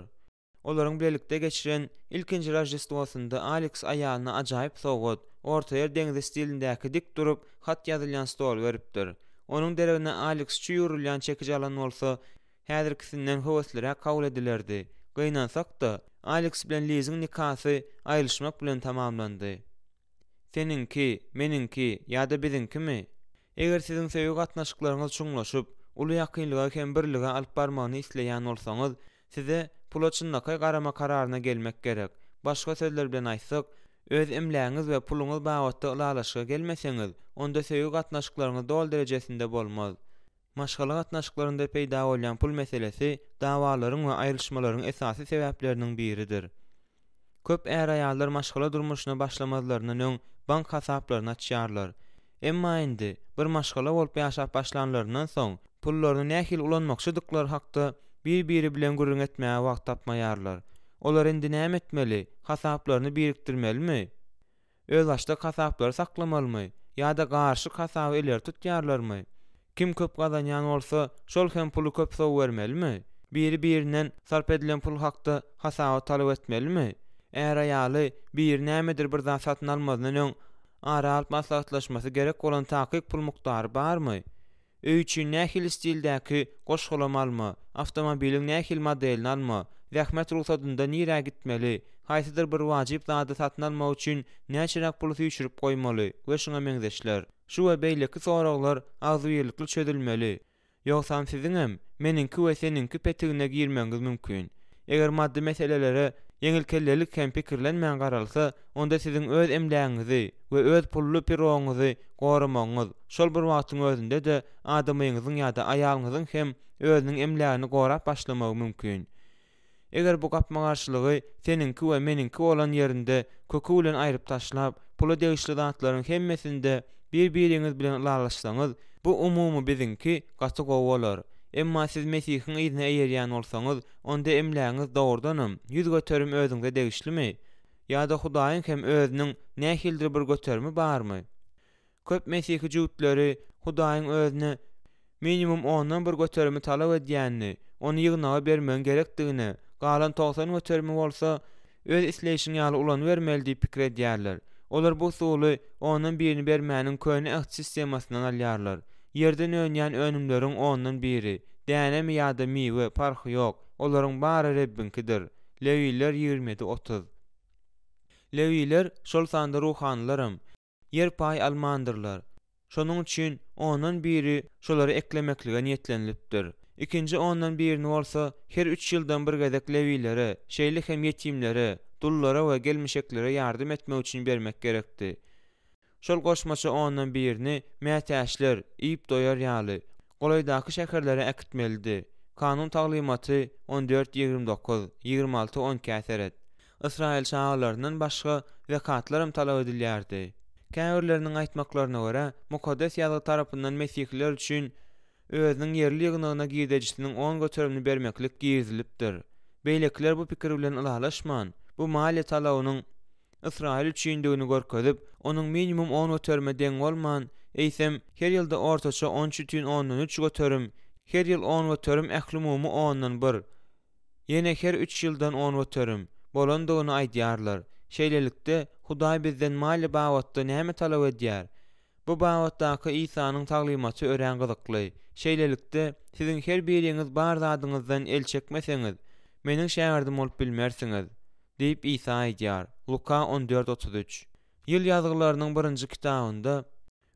Olaryň bilelikde geçiren ilkinji Roždestwosynda Aleks aýalyna ajaýyp sowgat, Ortaýer deňzi stilindäki dik durup hat ýazylýan stol beripdir. Onuň deregine Aleks çüý urulýan çekiç alan bolsa, häzirkisinden höwesliräk kabul edilerdi. Gynansak-da, Aleks bilen Liziň nikasy aýrylyşmak bilen tamamlandy. Seniňki, meniňki ýa-da biziňkimi? Eger siziň söýgi gatnaşyklaryňyz çuňlaşyp, uly ýakynlyga hem birlige alyp barmagyny isleýän bolsaňyz, Size pula çynlakaý garama kararyna gelmek gerek. Başga sözler bilen aýtsak, öz emlägiňiz we puluňyz babatda ylalaşyga gelmeseňiz, onda söýgi gatnaşyklaryňyz doly derejesinde bolmaz. Maşgala gatnaşyklarynda peýda bolýan pul meselesi dawalaryň we aýrylyşmalaryň esasy sebäpleriniň biridir. Köp är-aýallar maşgala durmuşyna başlamazlaryndan öň bank hasaplaryny açýarlar. Emma indi, bir maşgala bolup ýaşap başlanlaryndan soň, pullaryny nähili ulanmakçydyklary hakda bir-biri bilen gürrüň etmäge wagt tapmaýarlar. Olar indi näme etmeli, hasaplaryny birikdirmelimi? Özbaşdak hasaplary saklamalymy ýa-da garyşyk hasaby ileri tutýarlarmy? Kim köp gazanýan bolsa, şol hem puly köp sowbermelimi? Biri-birinden sarp edilen pul hakda hasabat talap etmelimi? Är-aýaly biri nämedir bir zat satyn almazyndan öň ara alyp maslahatlaşmasy gerek bolan takyk pul mukdary barmy? Öý üçin nähili stildäki goş-golam alma, awtomobiliň nähili modelini alma, zähmet rugsadynda nirä gitmeli, haýsydyr bir wajyp zady satyn almak üçin näçeräk puly süýşürip goýmaly we şuňa meňzeşler. Şu we beýleki soraglar agzybirlikli çözülmeli. Ýogsam siziňem meniňki we seniňki petigine girmegiňiz mümkin. Eger maddy meselelere ýeňilkellelik hem pikirlenmän garalsa, onda siziň öz emlägiňizi we öz pully pirogyňyzy goramagyňyz, şol bir wagtyň özünde-de adamyňyzyň ýa-da aýalyňyzyň hem özüniň emlägini gorap başlamagy mümkin. Eger bu gapma-garşylygy seniňki we meniňki bolan ýerinde köki bilen aýryp taşlap, pula degişli zatlaryň hemmesinde bir-biriňiz bilen ylalaşsaňyz, bu umumy biziňki gaty gowy bolar. Emma siz Mesihiň yzyna eýerýän bolsaňyz, onda emlägiňiz dogrudanam, 100% özüňize degişlimi? Ýa-da Hudaýyň hem özüniň nähilidir bir göterimi barmy? Köp mesihi jübütleri Hudaýyň özüne minimum ondan bir göterimi talap edýänini, ony ýygnaga bermegiň gerekdigine. Galan 90 göterimi bolsa öz isleýşiň ýaly ulanybermeli diýip pikir edýärler. Olar bu usuly ondan birini bermäniň köne äht sistemasyndan alýarlar. Ýerden önýän önümleriň ondan biri, dänemi ýa-da miwe, parhy ýok, olaryň bary Rebbiňkidir. Lewiler 27, 30. Lewiler, şol sanda ruhanylaram, ýer paý almandyrlar. Şonuň üçin ondan biri şolary eklemeklige niýetlenilipdir. Ikinji ondan birini bolsa her üç ýyldan bir gezek lewilere, şeýle hem ýetimlere, dullara we gelmişeklere ýardam etmek üçin bermek gerekdi. Şol goşmaça ondan birini mätäçler iýip doýar ýaly, golaýdaky şäherlere äkitmelidi. Kanun taglymaty 14 29, 26 12-ä seret. Ysraýyl çagalaryndan başga zekatlaram talap edilýärdi. Käbirleriniň aýtmaklaryna görä, Mukaddes Ýazgy tarapyndan mesihiler üçin özüniň ýerli ýygnagyna girdejisiniň on göterimini bermeklik girizilipdir. Beýlekiler bu pikir bilen ylalaşman, bu maliýe talabynyň Ysraýyl üçindigini görkezip, onuň minimum on göterime deň bolman, eýsem, her ýylda ortaça on üç bütin ondan üç göterim, her ýyl on göterim ählumumy ondan bir, ýene her üç ýyldan on göterim, bolandygyny aýdýarlar. Şeýlelikde, Hudaý bizden maliýe babatda näme talap edýär? Bu babatdaky Isanyň taglymaty örän gyzykly. Şeýlelikde, siziň her biriňiz bar zadyňyzdan el çekmeseňiz, Meniň şägirdim bolup bilmersiňiz, diýip Isa aýdýar, Luka 14, 33. Ýyl ýazgylarynyň birinji kitabynda,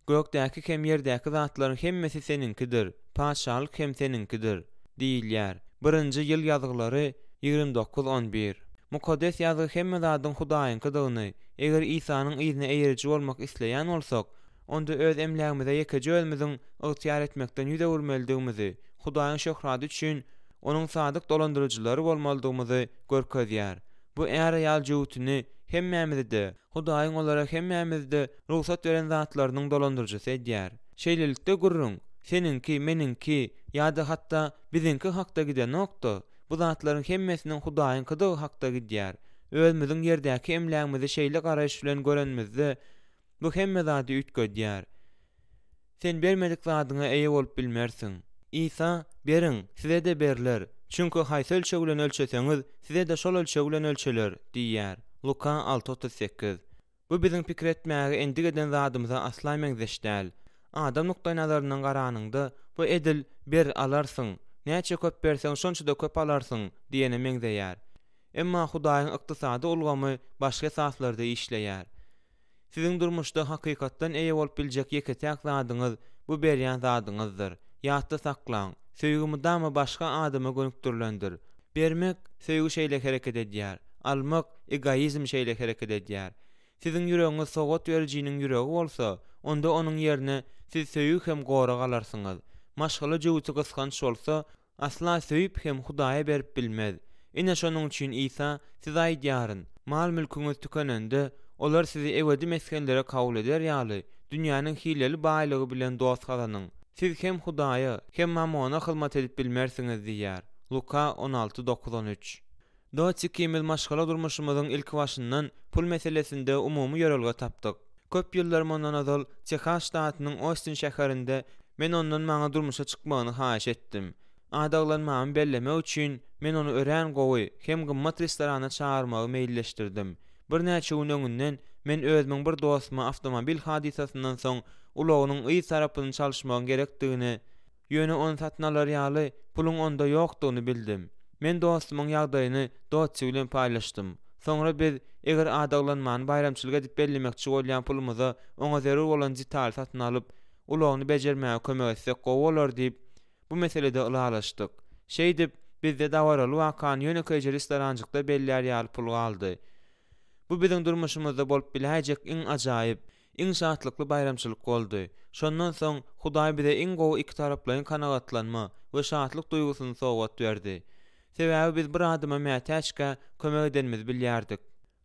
Gökdäki hem ýerdäki zatlaryň hemmesi seniňkidir, patyşalyk hem seniňkidir diýilýär. Birinji ýyl ýazgylary 29, 11. Mukaddes Ýazgy hemme zadyň Hudaýyňkydygyny, eger Isanyň yzyna eýeriji bolmak isleýän bolsak, onda öz emlägimize ýekeje özümiziň ygtyýar etmekden ýüz öwürmelidigimizi, Hudaýyň şöhraty üçin Onuň sadyk dolandyryjylary bolmalydygymyzy görkezýär. Bu är-aýal jübütini hemmämizi-de, Hudaýyň olara hemmämizi-de rugsat beren zatlarynyň dolandyryjysy edýär. Şeýlelikde gürrüň, seniňki, meniňki ýa-da hatda biziňki hakda gidenok-da, bu zatlaryň hemmesiniň Hudaýyňkydygy hakda gidýär. Özümiziň ýerdäki emlägimizi şeýle garaýyş bilen görenimizde, bu hemme zady üýtgedýär. Sen bermedik zadyňa eýe bolup bilmersiň. Isa, Beriň, size-de berler, çünki haýsy ölçeg bilen ölçeseňiz, size-de şol ölçeg bilen ölçeler diýýär. Luka 6, 38. Bu biziň pikir etmäge endik eden zadymyza asla meňzeş däl. Adam nukdaýnazaryndan garanyňda, bu edil Ber, alarsyň, näçe köp berseň, şonça-da köp alarsyň diýene meňzeýär. Emma Hudaýyň ykdysady ulgamy başga esaslarda işleýär. Siziň durmuşda hakykatdan eýe bolup biljek ýeke-täk zadyňyz, bu berýän zadyňyzdyr. Ýatda saklaň, söýgi mydama başga adama gönükdirilendir. Bermek, söýgi şeýle hereket edýär. Almak, egoizm şeýle hereket edýär. Siziň ýüregiňiz sowgat berijiniň ýüregi bolsa, onda onuň ýerine siz söýgi hem gorag alarsyňyz. Maşgala jübüti gysganç bolsa, Asla söýüp hem Hudaýa berip bilmez. Ine şonuň üçin Isa, Size aýdýaryn, mal-mülküňiz tükenende, olar sizi ebedi mesgenlere kabul eder ýaly, dünýäniň hileli baýlygy bilen dost gazanyň. Siz hem Hudaýa, hem Mamona hyzmat edip bilmersiňiz diýýär. Luka 16, 9, 13. Dot ikimiz maşgala durmuşymyzyň ilkibaşyndan pul meselesinde umumy ýörelge tapdyk. Köp ýyllar mundan ozal Tehas ştatynyň Ostin şäherinde men ondan maňa durmuşa çykmagyny haýyş etdim. Adaglanmamy bellemek üçin men ony örän gowy hem gymmat restorana çagyrmagy meýilleşdirdim. Birnäçe gün öňünden men özümiň bir dostuma awtomobil hadysasyndan soň ulagynyň yz tarapyny çalyşmagyň gerekdigini, Ýöne ony satyn alar ýaly puluň onda ýokdugyny bildim. Men dostumyň ýagdaýyny Dotsi bilen paýlaşdym. Soňra biz, eger adaglanmany baýramçylyk edip bellemekçi bolýan pulumyza oňa zerur bolan detaly satyn alyp, ulagyny bejermäge kömek etsek gowy bolar diýip, bu meselede ylalaşdyk. Şeýdip, bizde dabaraly wakany ýönekeýje restoranjykda bellär ýaly pul galdy. Bu biziň durmuşymyzda bolup biläýjek iň ajaýyp, iň şatlykly baýramçylyk boldy. Şondan soň Hudaý bize iň gowy ikitaraplaýyn kanagatlanma we şatlyk duýgusyny sowgat berdi. Sebäbi biz bir adama mätäçkä kömek edenimizi bilýärdik.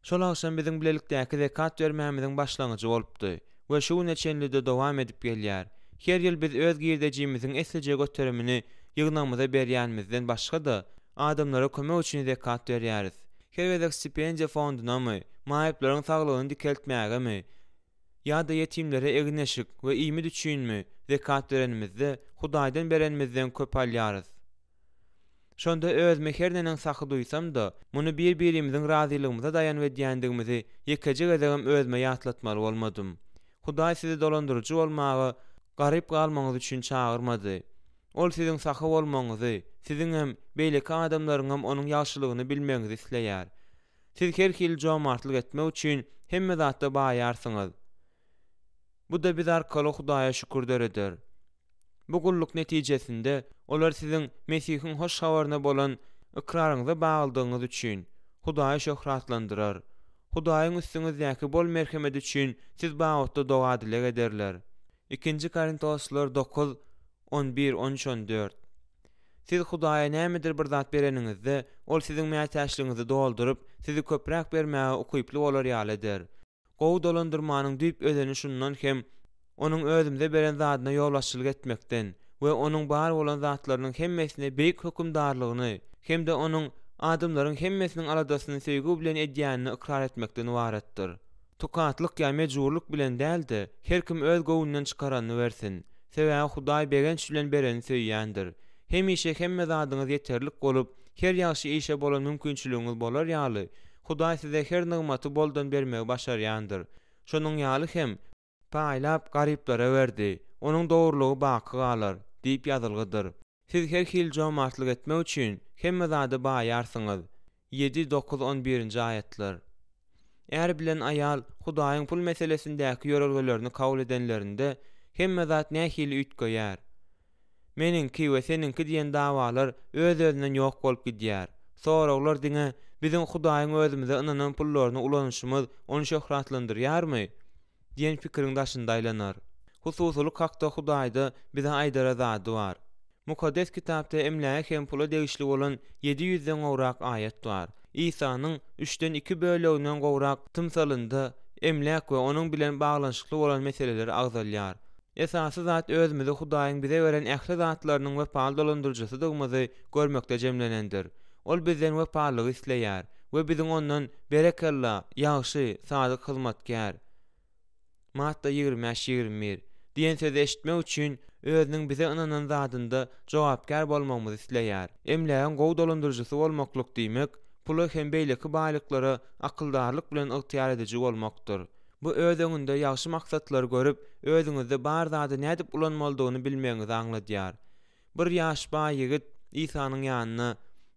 Şol agşam biziň bilelikdäki zekat bermämiziň başlangyjy bolupdy we şu güne çenli-de dowam edip gelýär. Her ýyl biz öz girdejimiziň eslije göterimini ýygnagymyza berýänimizden başga-da, adamlara kömek üçin zekat berýäris. Her gezek stipendiýa fondunamy, maýyplaryň saglygyny dikeltmägemi ýa-da ýetimlere egin-eşik we iýmit üçinmi zekat berenimizde, Hudaýdan berenimizden köp alýarys. Şonda özümi her neneň sahy duýsam-da, muny bir-birimiziň razylygymyza daýanyp edýändigimizi ýekeje gezegem özüme ýatlatmaly bolmadym. Hudaý sizi dolandyryjy bolmaga, garyp galmagyňyz üçin çagyrmady. Ol siziň sahy bolmagyňyzy, siziňem, beýleki adamlaryňam Onuň ýagşylygyny bilmegiňizi isleýär. Siz her hili jomartlyk etmek üçin hemme zatda baýarsyňyz. Bu-da biz arkaly Hudaýa şükür döreder. Bu gulluk netijesinde olar siziň Mesihiň hoş habaryna bolan ykraryňyza baglydygyňyz üçin, Hudaýy şöhratlandyrar. Hudaýyň üstüňizdäki bol merhemeti üçin siz babatda doga-dileg ederler. Ikinji Korintoslylar dokuz, on bir, on üç, on dört. Siz Hudaýa nämedir bir zat bereniňizde, Ol siziň mätäçligiňizi dolduryp, sizi köpräk bermäge ukyply bolar ýaly eder. Gowy dolandyrmanyň düýp özeni şundan hem Onuň özümize beren zadyna ýolbaşçylyk etmekden we Onuň bar bolan zatlarynyň hemmesine beýik hökümdarlygyny hem-de Onuň adamlaryň hemmesiniň aladasyny söýgi bilen edýänini ykrar etmekden ybaratdyr. Tukatlyk ýa mejburlyk bilen däl-de, her kim öz göwnünden çykaranyny bersin. Sebäbi Hudaý begenç bilen bereni söýýändir. Hemişe hemme zadyňyz ýeterlik bolup, her ýagşy işe bolan mümkinçiligiňiz bolar ýaly, Hudaý size her nygmaty boldan bermegi başarýandyr. Şonuň ýaly hem, Paýlap, garyplara berdi, Onuň dogrulygy baky galar diýip ýazylgydyr. Siz her hili jomartlyk etmek üçin hemme zada baýarsyňyz. Ýedi, dokuz, on birinji aýatlar. Är bilen aýal Hudaýyň pul meselesindäki ýörelgelerini kabul edenlerinde, hemme zat nähili üýtgeýär! Meniňki we seniňki diýen dawalar öz-özünden ýok bolup gidýär. Soraglar diňe, Biziň Hudaýyň özümize ynanan pullaryny ulanyşymyz Ony şöhratlandyrýarmy? diýen pikiriň daşynda aýlanar. Hususylyk hakda Hudaýda bize aýdara zady bar. Mukaddes Kitapda emläge hem pula degişli bolan ýedi ýüzden gowrak aýat bar. Isanyň üçden iki böleginden gowrak tymsalynda emläk we onuň bilen baglanyşykly bolan meseleler agzalýar. Esasy zat özümizi Hudaýyň bize beren ähli zatlarynyň wepaly dolandyryjysydygymyzy görmekde jemlenendir. Ol bizden wepalylygy isleýär we biziň ondan Berekella, ýagşy, sadyk hyzmatkär! Matta 25, 21, diýen sözi eşitmek üçin Özüniň bize ynanan zadynda jogapkär bolmagymyzy isleýär. Emlägiň gowy dolandyryjysy bolmaklyk diýmek, pula hem beýleki baýlyklara akyldarlyk bilen ygtyýar ediji bolmakdyr. Bu öz öňünde ýagşy maksatlary görüp, özüňizde bar zady nädip ulanmalydygyny bilmegiňizi aňladýar. Bir ýaş baý ýigit Isanyň ýanyna,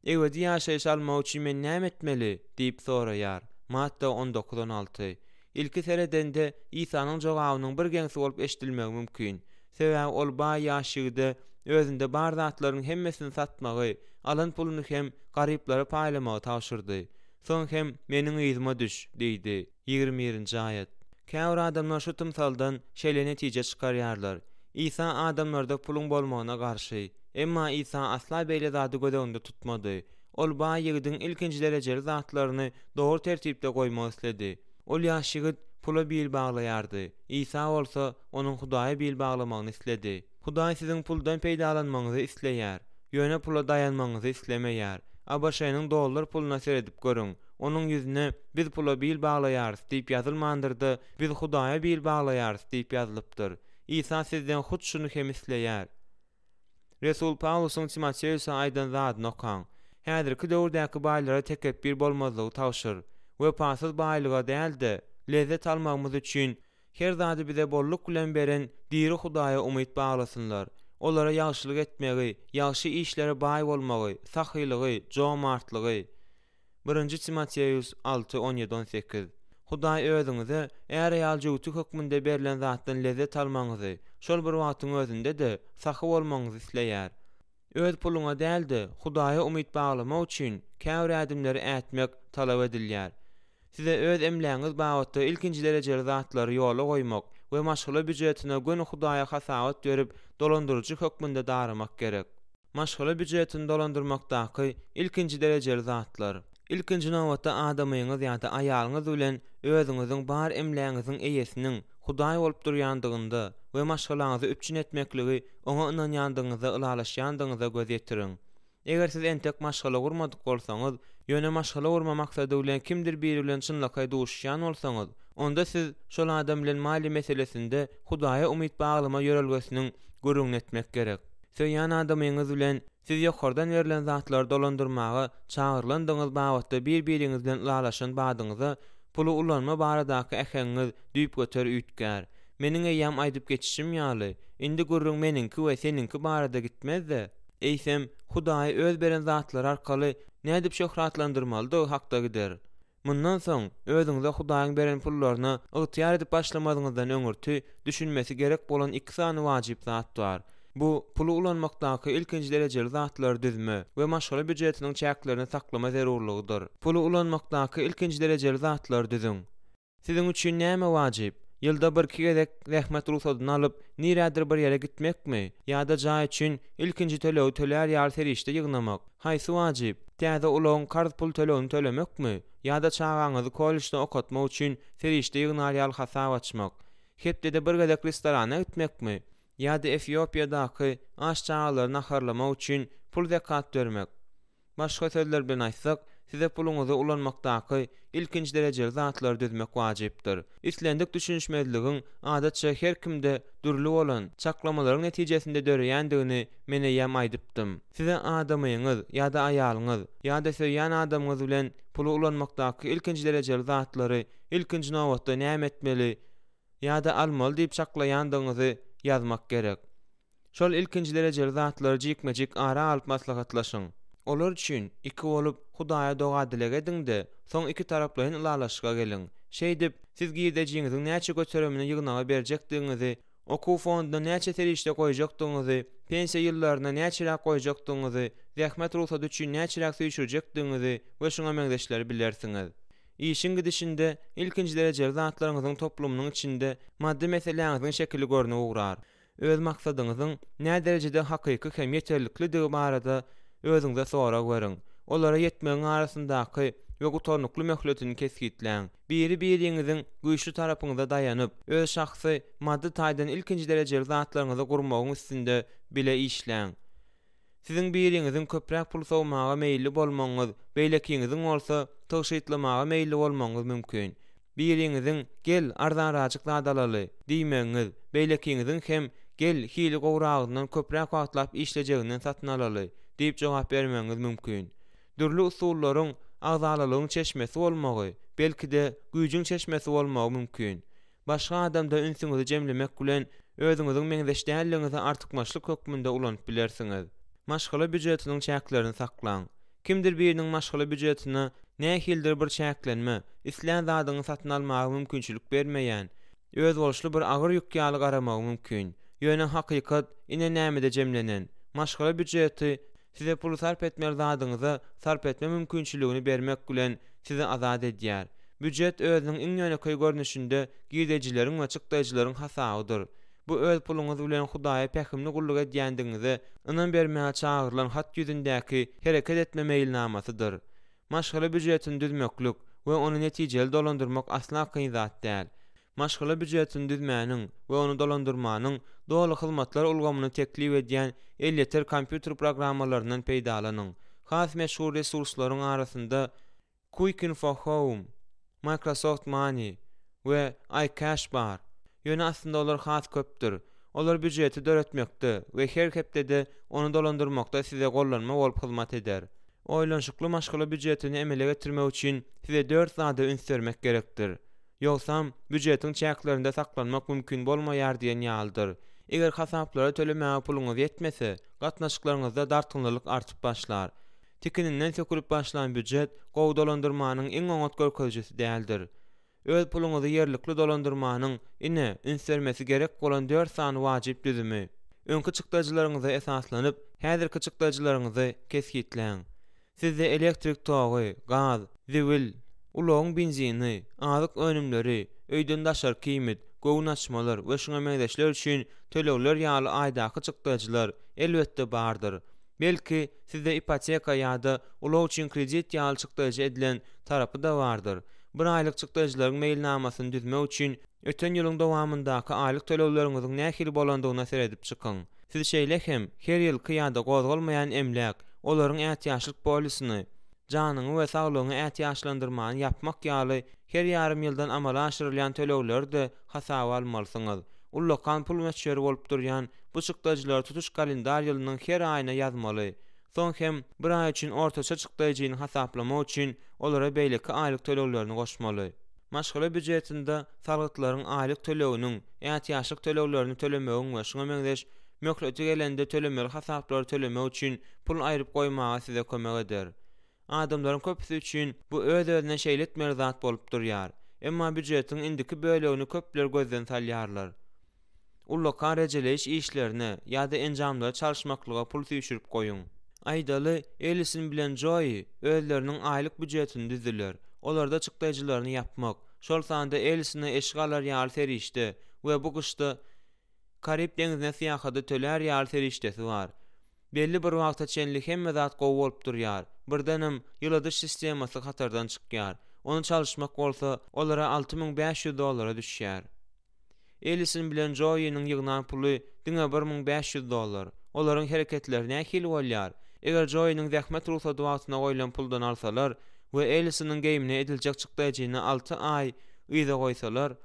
Ebedi ýaşaýşy almak üçin men näme etmeli? diýip soraýar, Matta 19, 16. Ilki seredende, Isanyň jogabynyň birgeňsi bolup eşidilmegi mümkin. Sebäbi ol baý ýaş ýigide özünde bar zatlaryň hemmesini satmagy, alan puluny hem garyplara paýlamagy tabşyrdy. Soň hem, Meniň yzyma düş! diýdi. 21-nji aýat. Käbir adamlar şu tymsaldan şeýle netije çykarýarlar, Isa adamlarda puluň bolmagyna garşy. Emma Isa asla beýle zady göz öňünde tutmady. Ol baý ýigidiň ilkinji derejeli zatlaryny dogry tertipde goýmak isledi. Ol ýaş ýigit pula bil baglaýardy, Isa bolsa, onuň Hudaýa bil baglamagyny isledi. Hudaý siziň puldan peýdalanmagyňyzy isleýär, ýöne pula daýanmagyňyzy islemeýär. ABŞ-nyň dollar puluna seredip görüň. Onuň ýüzüne Biz pula bil baglaýarys diýip ýazylmandyr-da, Biz Hudaýa bil baglaýarys diýip ýazylypdyr. Isa sizden hut şuny hem isleýär. Resul Pawlusyň Timoteosa aýdan zadyny okaň. Häzirki döwürdäki baýlara tekepbir bolmazlygy tabşyr. Wepasyz baýlyga däl-de, lezzet almagymyz üçin her zady bize bolluk bilen beren diri Hudaýa umyt baglasynlar. Olara ýagşylyk etmegi, ýagşy işlere baý bolmagy, sahylygy, jomartlygy, Birinji Timoteus alty, on ýedi, on sekiz. Hudaý özüňize är-aýal jübüti hökmünde berlen zatdan lezzet almagyňyzy, şol bir wagtyň özünde-de, sahy bolmagyňyzy isleýär. Öz puluňa däl-de, Hudaýa umyt baglamak üçin käbir ädimleri ätmek talap edilýär. Size öz emlägiňiz babatda ilkinji derejeli zatlary ýola goýmak we maşgala býujetine göni Hudaýa hasabat berip dolandyryjy hökmünde daramak gerek. Maşgala býujetini dolandyrmakdaky ilkinji derejeli zatlar. Ilkinji nobatda adamyňyz ýa-da aýalyňyz bilen özüňiziň bar emlägiňiziň eýesiniň Hudaý bolup durýandygynda we maşgalaňyzy üpjün etmekligi Oňa ynanýandygyňyzda ylalaşýandygyňyza göz ýetiriň. Eger siz entek maşgala gurmadyk bolsaňyz, ýöne maşgala gurma maksady bilen kimdir biri bilen çynlakaý duşuşýan bolsaňyz, onda siz şol adam bilen maliýe meselesinde Hudaýa umyt baglama ýörelgesiniň gürrüňini etmek gerek. Söýýän adamyňyz bilen siz ýokardan berlen zatlary dolandyrmaga çagyrylandygyňyz babatda bir-biriňiz bilen ylalaşan badyňyza, puly ulanma baradaky äheňiňiz düýpgöter üýtgär. Meniň eýýäm aýdyp geçişim ýaly, indi gürrüň meniňki we seniňki barada gitmez-de, eýsem, Hudaýy öz beren zatlary arkaly nädip şöhratlandyrmalydygy hakda gider. Mundan soň, özüňize Hudaýyň beren pullaryna ygtyýar edip başlamazyňyzdan öňürti düşünmesi gerek bolan iki sany wajyp zat bar. Bu, puly ulanmakdaky ilkinji derejeli zatlary düzme we maşgala býujetiniň çäklerini saklama zerurlygydyr. Puly ulanmakdaky ilkinji derejeli zatlary düzüň. Siziň üçin näme wajyp? Ýylda birki gezek zähmet rugsadyny alyp, nirädir bir ýere gitmekmi? Ýa-da jaý üçin ilkinji tölegi tölär ýaly serişde ýygnamak? Haýsy wajyp? Täze ulagyň karz pul tölegini tölemekmi? Ýa-da çagaňyzy kollejde okatmak üçin serişde ýygnar ýaly hasap açmak? Hepdede bir gezek restorana gitmekmi? Ýa-da Efiopiýadaky aç çagalary naharlamak üçin pul zekat bermek? Başga sözler bilen aýtsak, size puluňyzy ulanmakdaky ilkinji derejeli zatlary düzmek wajypdyr. Islendik düşünişmezligiň, adatça her kimde dürli bolan, çaklamalaryň netijesinde döreýändigini men eýýäm aýdypdym. Size adamyňyz ýa-da aýalyňyz, ýa-da söýýän adamyňyz bilen puly ulanmakdaky ilkinji derejeli zatlary ilkinji nobatda näme etmeli ýa-da almaly diýip çaklaýandygyňyzy ýazmak gerek. Şol ilkinji derejeli zatlary jikme-jik ara alyp maslahatlaşyň. Olar üçin iki bolup Hudaýa doga-dileg ediň-de, soň ikitaraplaýyn ylalaşyga geliň. Şeýdip, siz girdejiňiziň näçe göterimini ýygnaga berjekdigiňizi, okuw fonduna näçe serişde goýjakdygyňyzy, pensiýa ýyllaryna näçeräk goýjakdygyňyzy, zähmet rugsady üçin näçeräk süýşürjekdigiňizi we şuňa meňzeşleri bilersiňiz. Işiň gidişinde ilkinji derejeli zatlaryňyzyň toplumynyň içinde maddy meseläňiziň şekili görnüp ugrar. Öz maksadyňyzyň näderejede hakyky hem ýeterliklidigi barada özüňize sorag beriň. Olara ýetmegiň arasyndaky we gutarnykly möhletini kesgitläň. Biri-biriňiziň güýçli tarapyňyza daýanyp, öz şahsy, maddy taýdan ilkinji derejeli zatlaryňyzy gurmagyň üstünde bile işläň. Siziň biriňiziň köpräk pul sowmaga meýilli bolmagyňyz, beýlekiňiziň bolsa, tygşytlamaga meýilli bolmagyňyz mümkin. Biriňiziň, Gel, arzanrajyk zat alaly! diýmegiňiz, beýlekiňiziň hem, Gel, hili gowragyndan köpräk wagtlap işlejeginden satyn alaly! diýip jogap bermegiňiz mümkin. Dürli usullaryň agzalalygyň çeşmesi bolmagy, belki-de, güýjüň çeşmesi bolmagy mümkin. Başga adamda ünsüňizi jemlemek bilen, özüňiziň meňzeş däldigiňizi artykmaçlyk hökmünde ulanyp bilersiňiz. Maşgala býujetiniň çäklerini saklaň. Kimdir biriniň maşgala býujetine nähilidir bir çäklenme, islän zadyňy satyn almaga mümkinçilik bermeýän, özboluşly bir agyr ýük ýaly garamagy mümkin. Ýöne hakykat ine nämede jemlenen, maşgala býujeti size puly sarp etmeli zadyňyza sarp etme mümkinçiligini bermek bilen sizi azat edýär. Býujet özüniň iň ýönekeý görnüşinde girdejileriň we çykdaýjylaryň hasabydyr. Bu öz puluňyz bilen Hudaýa pähimli gulluk edýändigiňize ynam bermäge çagyrylan hat ýüzündäki hereket etme meýilnamasydyr. Maşgala býujetini düzmeklik we ony netijeli dolandyrmak asla kyn zat däl. Maşgala býujetini düzmäniň we ony dolandyrmanyň doly hyzmatlar ulgamyny teklip edýän elýeter kompýuter programmalaryndan peýdalanyň. Has meşhur resurslaryň arasynda Quicken for Home, Microsoft Money we iCash bar. Ýöne aslynda olar has köpdür. Olar býujeti döretmekde we her hepdede ony dolandyrmakda size gollanma bolup hyzmat eder. Oýlanyşykly maşgala býujetini emele getirmek üçin size dört zada üns bermek gerekdir. Ýogsam, býujetiň çäklerinde saklanmak mümkin bolmaýar diýen ýalydyr. Eger hasaplara tölemäge puluňyz ýetmese, gatnaşyklaryňyzda dartgynlylyk artyp başlar. Tikininden sökülip başlan býujet gowy dolandyrmanyň iň oňat görkezijisi däldir. Öz puluňyzy ýerlikli dolandyrmanyň, ine, üns bermesi gerek bolan dört sany wajyp düzümi. Öňki çykdajylaryňyza esaslanyp, häzirki çykdajylaryňyzy kesgitläň. Sizde elektrik togy, gaz, zibil, ulagyň benzini, azyk önümleri, öýden daşarky iýmit, göwün açmalar we şuňa meňzeşler üçin tölegler ýaly aýdaky çykdajylar, elbetde, bardyr. Belki, sizde ipoteka ýa-da ulag üçin kredit ýaly çykdajy edilen tarapy-da bardyr. Bir aýlyk çykdajylaryň meýilnamasyny düzmek üçin öten ýylyň dowamyndaky aýlyk tölegleriňiziň nähili bolandygyna seredip çykyň. Siz şeýle hem her ýylky ýa-da gozgalmaýan emläk, olaryň ätiýaçlyk polisini, janyňy we saglygyňy ätiýaçlandyrmany ýapmak ýaly her ýarym ýyldan amala aşyrylýan tölegleri-de hasaba almalysyňyz. Ullakan pul möçberi bolup durýan. bu çykdajylary tutuş kalendar ýylynyň her aýyna ýazmaly. Soň hem bir aý üçin ortaça çykdajyny hasaplamak üçin olara beýleki aýlyk töleglerini goşmaly. Maşgala býujetinde salgytlaryň aýlyk töleginiň, ätiýaçlyk töleglerini tölemegiň we şuňa meňzeş möhleti gelende tölemeli hasaplary tölemek üçin pul aýryp goýmaga size kömek eder. Adamlaryň köpüsi üçin bu öz-özünden şeýle etmeli zat bolup durýar. Emma býujetiň indiki bölegini köpler gözden salýarlar. Ullakan rejeleýiş işlerine ýa-da enjamlary çalyşmaklyga pul süýşürip goýuň. Aýdaly, Ellison bilen Joýi özleriniň aýlyk býujetini düzdüler. Olarda çykdaýjylaryny ýapmak, şol sanda Ellisona eşik alar ýaly serişde we bu gyşda Karib deňzine syýahada tölär ýaly serişdesi bar. Belli bir wagta çenli hemme zat gowy bolup durýar. Birdenem, ýyladyş sistemasy hatardan çykýar. Ony çalyşmak bolsa, olara 6500 dollara düşýär. Ellison bilen Joýiniň ýygnan puly diňe 1500 dollar. Olaryň hereketleri nähili bolýar? Eger Joýiniň zähmet rugsady wagtyna goýlan puldan alsalar we Ellisonyň geýimine ediljek çykdaýjyny alty aý yza goýsalar,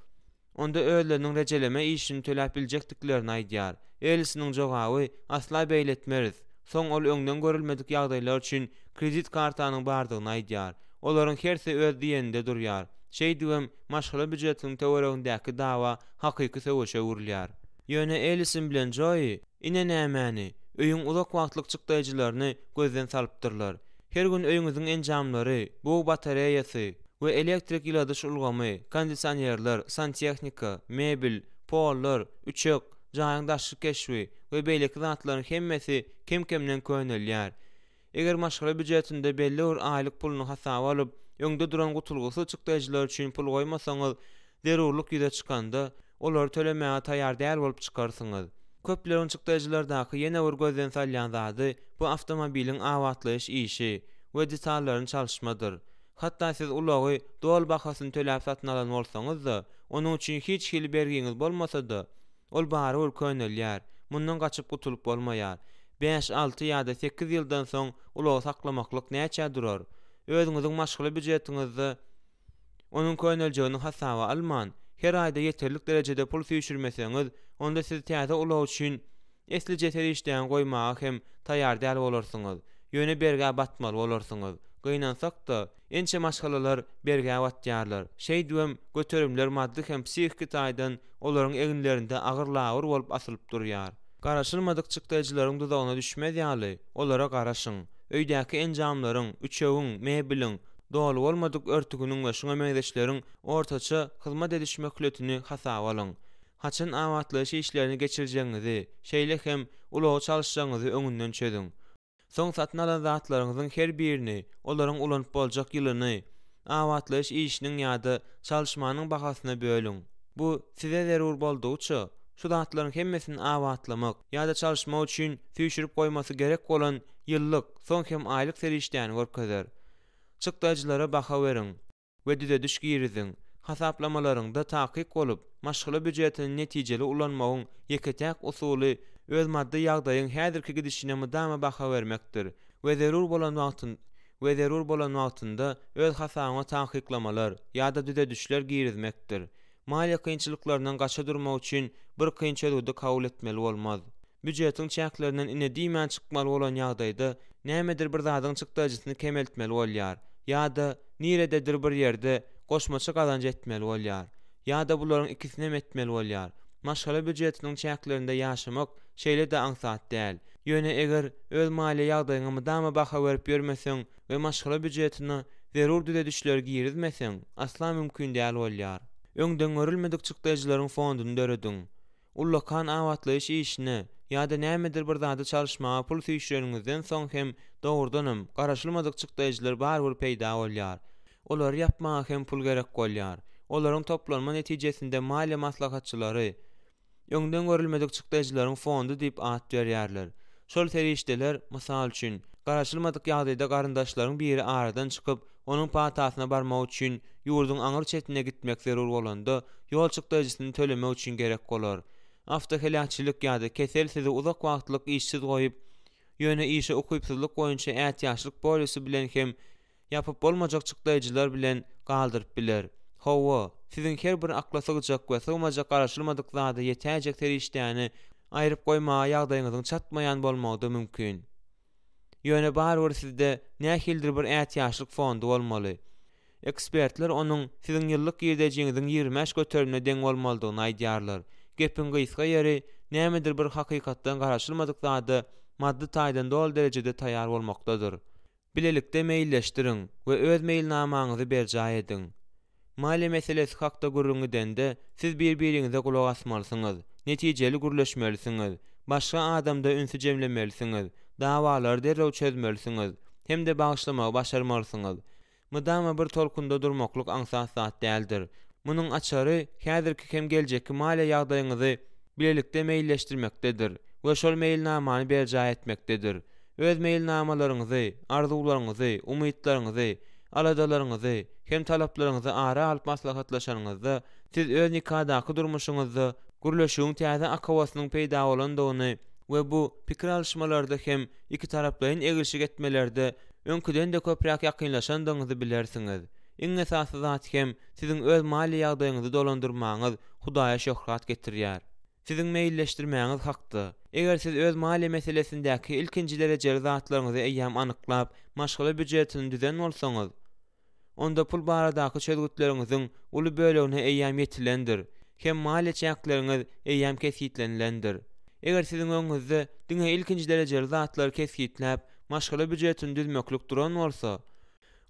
onda özleriniň rejeleme işini töläp biljekdiklerini aýdýar. Ellisonyň jogaby, Asla beýle etmeris. Soň ol öňden görülmedik ýagdaýlar üçin kredit kartanyň bardygyny aýdýar. Olaryň hersi öz diýeninde durýar. Şeýdibem, maşgala býujetiniň töweregindäki dawa hakyky söweşe öwrülýär. Ýöne Ellison bilen Joýi, ine nämäni, öýüň uzak wagtlyk çykdaýjylaryny gözden salypdyrlar. Her gün öýüňiziň enjamlary, bug batareýasy we elektrik ýyladyş ulgamy, kondisionerler, santehnika, mebel, pollar, üçek, jaýyň daşky keşbi we beýleki zatlaryň hemmesi kem-kemden könelýär. Eger maşgala býujetinde belli bir aýlyk puluny hasaba alyp, öňde duran gutulgysyz çykdaýjylar üçin pul goýmasaňyz, zerurlyk ýüze çykanda, olary tölemäge taýýar däl bolup çykarsyňyz. Köpleriň çykdaýjylardaky ýene bir gözden salýan zady, bu awtomobiliň abatlaýyş işi we detallaryny çalyşmadyr. Hatda siz ulagy doly bahasyny töläp satyn alan bolsaňyz-da, onuň üçin hiç hili bergiňiz bolmasa-da, Ol barybir könelýär. Mundan gaçyp gutulyp bolmaýar. Bäş, alty ýa-da sekiz ýyldan soň ulagy saklamaklyk näçä durar? Özüňiziň maşgala býujetiňizde onuň köneljegini hasaba alman, her aýda ýeterlik derejede pul süýşürmeseňiz, onda siz täze ulag üçin eslije serişdäni goýmaga hem taýýar däl bolarsyňyz. Ýöne bergä batmaly bolarsyňyz. Gynansak-da, Ençe maşgalalar bergä batýarlar. Şeýdibem, göterimler maddy hem psihiki taýdan olaryň eginlerinde agyr labyr bolup asylyp durýar. Garaşylmadyk çykdaýjylaryň duzagyna düşmez ýaly, olara garaşyň. Öýdäki enjamlaryň, üçegiň, mebeliň, doly bolmadyk örtüginiň we şuňa meňzeşleriň ortaça hyzmat ediş möhletini hasaba alyň. Haçan abatlaýyş işlerini geçirjegiňizi, şeýle hem ulagy çalyşjagyňyzy öňünden çözüň. Soň satyn alan zatlaryňyzyň her birini, olaryň ulanyp boljak ýylyny, abatlaýyş işiniň ýa-da çalyşmanyň bahasyna bölüň. Bu size zerur boldugyça, şu zatlaryň hemmesini abatlamak ýa-da çalyşmak üçin süýşürip goýmasy gerek bolan ýyllyk, soň hem aýlyk serişdäni görkezer. Çykdajylara baha beriň. we düzediş giriziň. Hasaplamalaryňda takyk bolup, maşgala býujetini netijeli ulanmagyň ýeke-täk usuly öz maddy ýagdaýyň häzirki gidişine mydama baha bermekdir we zerur bolan wagtyn we zerur bolan wagtynda öz hasabyňa takyklamalar ýa-da düzedişler girizmekdir. Maliýe kynçylyklaryndan gaça durmak üçin bir kyn çözgüdi kabul etmeli bolmaz. Býujetiň çäklerinden ine diýmän çykmaly bolan ýagdaýda nämedir bir zadyň çykdajysyny kemeltmeli bolýar ýa-da nirededir bir ýerde goşmaça gazanç etmeli bolýar. Ýa-da bularyň ikisinem etmeli bolýar. Maşgala býujetiniň çäklerinde ýaşamak şeýle-de aňsat däl. Ýöne eger öz maliýe ýagdaýyňa mydama baha berip ýörmeseň we maşgala býujetine zerur düzedişleri girizmeseň, asla mümkin däl bolýar. Öňden görülmedik çykdajylaryň fonduny dörediň. Ullakan abatlaýyş işine ýa-da nämedir bir zady çalyşmaga pul süýşüreniňizden soň hem, dogrudanam, garaşylmadyk çykdaýjylar barybir peýda bolýar. Olary ýapmaga hem pul gerek bolýar. Olaryň toplanma netijesinde maliýe maslahatçylary Öňden görülmedik çykdaýjylaryň fondy diýip at berýärler. Şol serişdeler, mysal üçin, garaşylmadyk ýagdaýda garyndaşlaryň biri aradan çykyp, onuň patasyna barmak üçin ýurduň aňry çetine gitmek zerur bolanda, ýol çykdajysyny tölemek üçin gerek bolar. Awtoheläkçilik ýa-da kesel sizi uzak wagtlyk işsiz goýup, ýöne işe ukypsyzlyk boýunça ätiýaçlyk polisi bilen hem ýapyp bolmajak çykdaýjylar bilen galdyryp biler. Hawa, siziň her bir akla sygjak we sygmajak garaşylmadyk zada ýetäýjek serişdäni. aýryp goýmaga ýagdaýyňyzyň çatmaýan bolmagy-da mümkin. Ýöne barybir sizde nähilidir bir ätiýaçlyk fondy bolmaly. Ekspertler onuň siziň ýyllyk girdejiňiziň 25 göterimine deň bolmalydygyny aýdýarlar. Gepiň gysga ýeri, nämedir bir hakykatdan garaşylmadyk zada maddy taýdan doly derejede taýýar bolmakdadyr. Bilelikde meýilleşdiriň we öz meýilnamaňyzy berjaý ediň. Maliýe meselesi hakda gürrüň gidende, siz bir-biriňize gulak asmalysyňyz, netijeli gürleşmelisiňiz, başga adamda ünsi jemlemelisiňiz, dawalary derrew çözmelisiňiz hem-de bagyşlamagy başarmalysyňyz. Mydama bir tolkunda durmaklyk aňsat zat däldir. Munuň açary häzirki hem geljekki maliýe ýagdaýyňyzy bilelikde meýilleşdirmekdedir we şol meýilnamany berjaý etmekdedir. Öz meýilnamalaryňyzy, arzuwlaryňyzy, umytlaryňyzy, aladalaryňyzy hem talaplaryňyzy ara alyp maslahatlaşanyňyzda, siz öz nikadaky durmuşyňyzda gürleşigiň täze akabasynyň peýda bolandygyny we bu pikir alyşmalarda hem ikitaraplaýyn eglşik etmelerde öňküden-de köpräk ýakynlaşandygyňyzy bilersiňiz. Iň esasy zat hem, siziň öz maliýe ýagdaýyňyzy dolandyrmagyňyz Hudaýa şöhrat getirýär. Siziň meýilleşdirmäňiz hakda. Eger siz öz maliýe meselesindäki ilkinji derejeli zatlaryňyzy eýýäm anyklap, maşgala býujetini düzen bolsaňyz, onda pul baradaky çözgütleriňiziň uly bölegine eýýäm ýetilendir hem maliýe çäkleriňiz eýýäm kesgitlenilendir. Eger siziň öňüňizde diňe ilkinji derejeli zatlary kesgitläp, maşgala býujetini düzmeklik duran bolsa,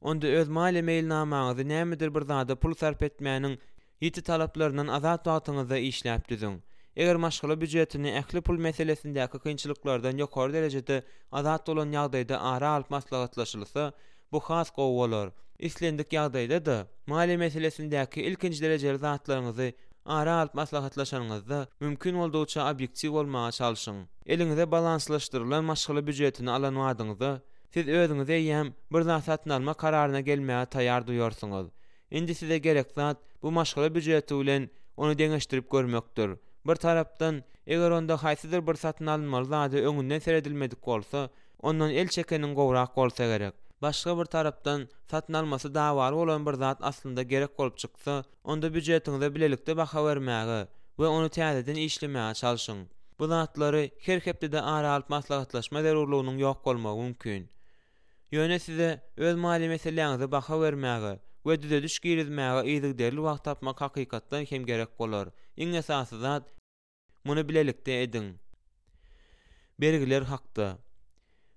onda öz maliýe meýilnamaňyzy nämedir bir zada pul sarp etmäniň ýiti talaplaryndan azat wagtyňyzda işläp düzüň. Eger maşgala býujetini ähli pul meselesindäki kynçylyklardan ýokary derejede azat bolan ýagdaýda ara alyp maslahatlaşylsa, bu has gowy bolar. Islendik ýagdaýda-da, maliýe meselesindäki ilkinji derejeli zatlaryňyzy ara alyp maslahatlaşanyňyzda, mümkin boldugyça obýektiw bolmaga çalşyň. Eliňize balanslaşdyrylan maşgala býujetini alan badyňyza, siz özüňizi eýýäm bir zat satyn almak kararyna gelmäge taýýar duýarsyňyz. Indi size gerek zat, bu maşgala býujeti bilen ony deňeşdirip görmekdir. Bir tarapdan, eger onda haýsydyr bir satyn alynmaly zada öňünden seredilmedik bolsa, ondan el çekeniň gowrak bolsa gerek. Başga bir tarapdan, satyn almasy dawaly bolan bir zat aslynda gerek bolup çyksa, onda býujetiňize bilelikde baha bermäge we ony täzeden işlemäge çalşyň. Bu zatlary her hepdede ara alyp maslahatlaşma zerurlygynyň ýok bolmagy mümkin. Ýöne size öz maliýe meseläňize baha bermäge we düzediş girizmäge yzygiderli wagt tapmak hakykatdan hem gerek bolar. Iň esasy zat, muny bilelikde ediň. Bergiler hakda.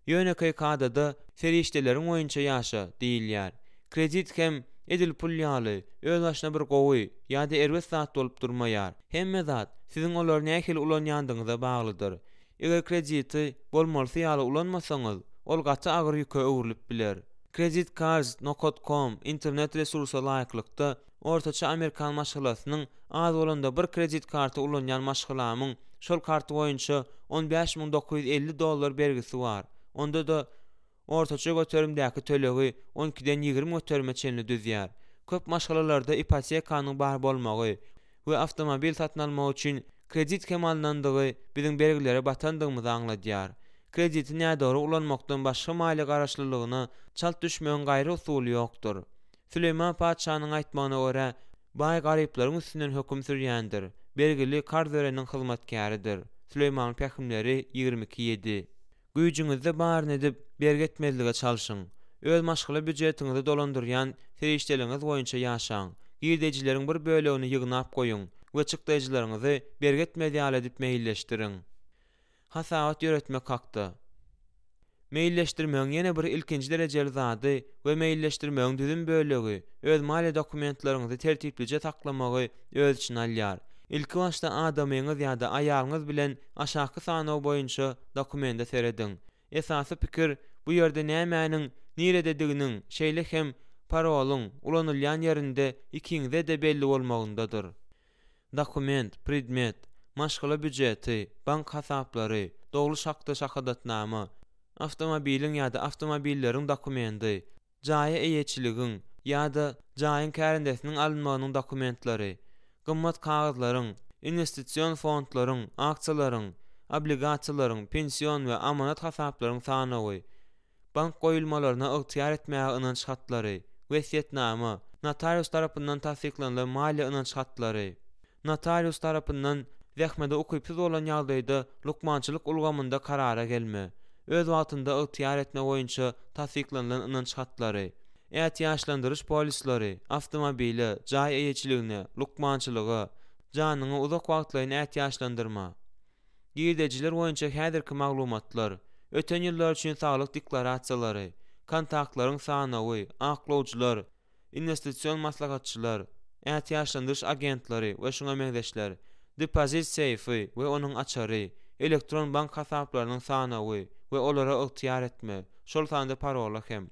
Ýönekeý kadada serişdeleriň boýunça ýaşa diýilýär. Kredit hem, edil pul ýaly, özbaşyna bir gowy ýa-da erbet zat bolup durmaýar. Hemme zat, siziň olary nähili ulanýandygyňyza baglydyr. Eger krediti bolmalysy ýaly ulanmasaňyz, ol gaty agyr ýüke öwrülip biler. Creditcards nokat com internet resursa laýyklykda, ortaça amerikan maşgalasynyň az bolanda bir kredit karty ulanýan maşgalamyň şol kart boýunça 15950 dollar bergisi bar. Onda-da ortaça göterimdäki tölegi on ikiden 20 göterime çenli düzýär. Köp maşgalalarda ipotekanyň bar bolmagy we awtomobil satyn almak üçin kredit hem alnandygy biziň bergilere batandygymyzy aňladýar. Krediti nädogry ulanmakdan başga maliýe garaşlylygyna çalt düşmegiň gaýry usuly ýokdur. Süleýman patyşanyň aýtmagyna görä, baý garyplaryň üstünden höküm sürýändir, bergili karz bereniň hyzmatkäridir. Süleýmanyň pähimleri 22 ýedi. Güýjüňizde baryny edip, bergi etmezlige çalşyň. Öz maşgala býujetiňizi dolandyrýan serişdeleriňiz boýunça ýaşaň. Girdejileriň bir bölegini ýygnap goýuň we çykdaýjylaryňyzy bergi etmez ýaly edip meýilleşdiriň. Hasabat ýöretmek hakda. Meýilleşdirmegiň ýene bir ilkinji derejeli zady we meýilleşdirmegiň düzüm bölegi öz maliýe dokumentleriňizi tertiplije saklamagy öz içine alýar. Ilkibaşda adamyňyz ýa-da aýalyňyz bilen aşaky sanaw boýunça dokumende serediň. Esasy pikir bu ýerde nämäniň niredediginiň, şeýle hem parolyň ulanylýan ýerinde ikiňize-de belli bolmagyndadyr. Dokument, predmet, maşgala býujeti, bank hasaplary, dogluş hakda şahadatnama, awtomobiliň ýa-da awtomobilleriň dokumendi, jaýa eýeçiligiň ýa-da jaýyň kärendesiniň alynmagynyň dokumentleri, gymmat kagyzlaryň, inwestision fondlaryň, aksiýalaryň, obligasiýalaryň, pension we amanat hasaplaryň sanawy, bank goýulmalaryna ygtyýar etmäge ynanç hatlary, wesýetnama, notarius tarapyndan tassyklanylan maliýe ynanç hatlary, notarius tarapyndan. Zähmete ukypsyz bolan ýagdaýda lukmançylyk ulgamynda karara gelme. Öz wagtynda ygtyýar etme boýunça tassyklanylan ynanç hatlary. Ätiýaçlandyryş polisleri, awtomobile, jaý eýeçiligine, lukmançylyga, janyňy uzak wagtlaýyn ätiýaçlandyrma. Girdejiler boýunça häzirki maglumatlar, öten ýyllar üçin saglyk deklarasiýalary, kontaktlaryň sanawy, aklawjylar, investision maslahatçylar, ätiýaçlandyryş agentleri we şuňa meňzeşler, depozit seýfi we onuň açary, elektron bank hasaplarynyň sanawy we olara ygtyýar etme, şol sanda parola hem.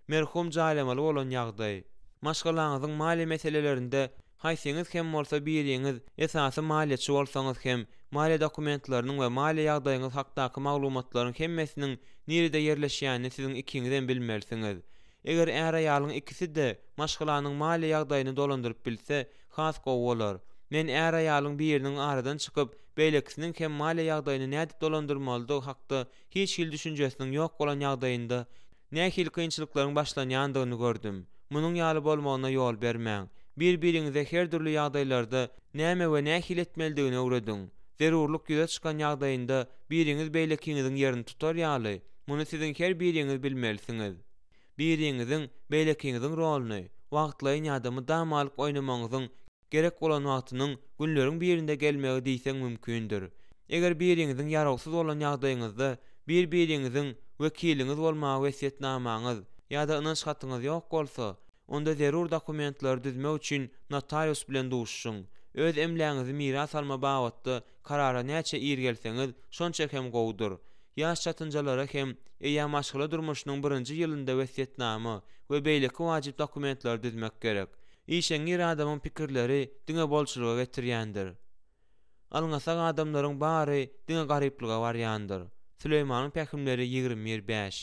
Merhum jaýlamaly bolan ýagdaý. Maşgalaňyzyň maliýe meselelerinde haýsyňyz hem bolsa biriňiz esasy maliýeçi bolsaňyz hem, maliýe dokumentleriniň we maliýe ýagdaýyňyz hakdaky maglumatlaryň hemmesiniň nirede ýerleşýänini siziň ikiňizem bilmelisiňiz. Eger är-aýalyň ikisi-de maşgalanyň maliýe ýagdaýyny dolandyryp bilse, has gowy bolar. Men är-aýalyň biriniň aradan çykyp, beýlekisiniň hem maliýe ýagdaýyny nädip dolandyrmalydygy hakda hiç hili düşünjesiniň ýok bolan ýagdaýynda nähili kynçylyklaryň başlanýandygyny gördüm. Munuň ýaly bolmagyna ýol bermäň. Bir-biriňize her dürli ýagdaýlarda näme we nähili etmelidigini öwrediň. Zerurlyk ýüze çykan ýagdaýynda biriňiz beýlekiňiziň ýerini tutar ýaly, muny siziň her biriňiz bilmelisiňiz. Biriňiziň beýlekiňiziň roluny wagtlaýyn ýa-da mydamalyk oýnamagyňyzyň Gerek bolan wagtynyň günleriň birinde gelmegi diýseň mümkindir. Eger biriňiziň ýarawsyz bolan ýagdaýyňyzda bir-biriňiziň wekiliňiz bolmaga wesýetnamaňyz ýa-da ynanç hatyňyz ýok bolsa, onda zerur dokumentleri düzmek üçin notarius bilen duşuşyň. Öz emlägiňizi miras alma babatda karara näçe ir gelseňiz, şonça hem gowudyr. Ýaş çatynjalara hem eýýäm maşgala durmuşynyň birinji ýylynda wesýetnama we beýleki wajyp dokumentleri düzmek gerek. Işeňňir adamyň pikirleri diňe bolçulyga getirýändir. Alňasak adamlaryň bary diňe garyplyga barýandyr. Süleýmanyň pähimleri 21 bäş.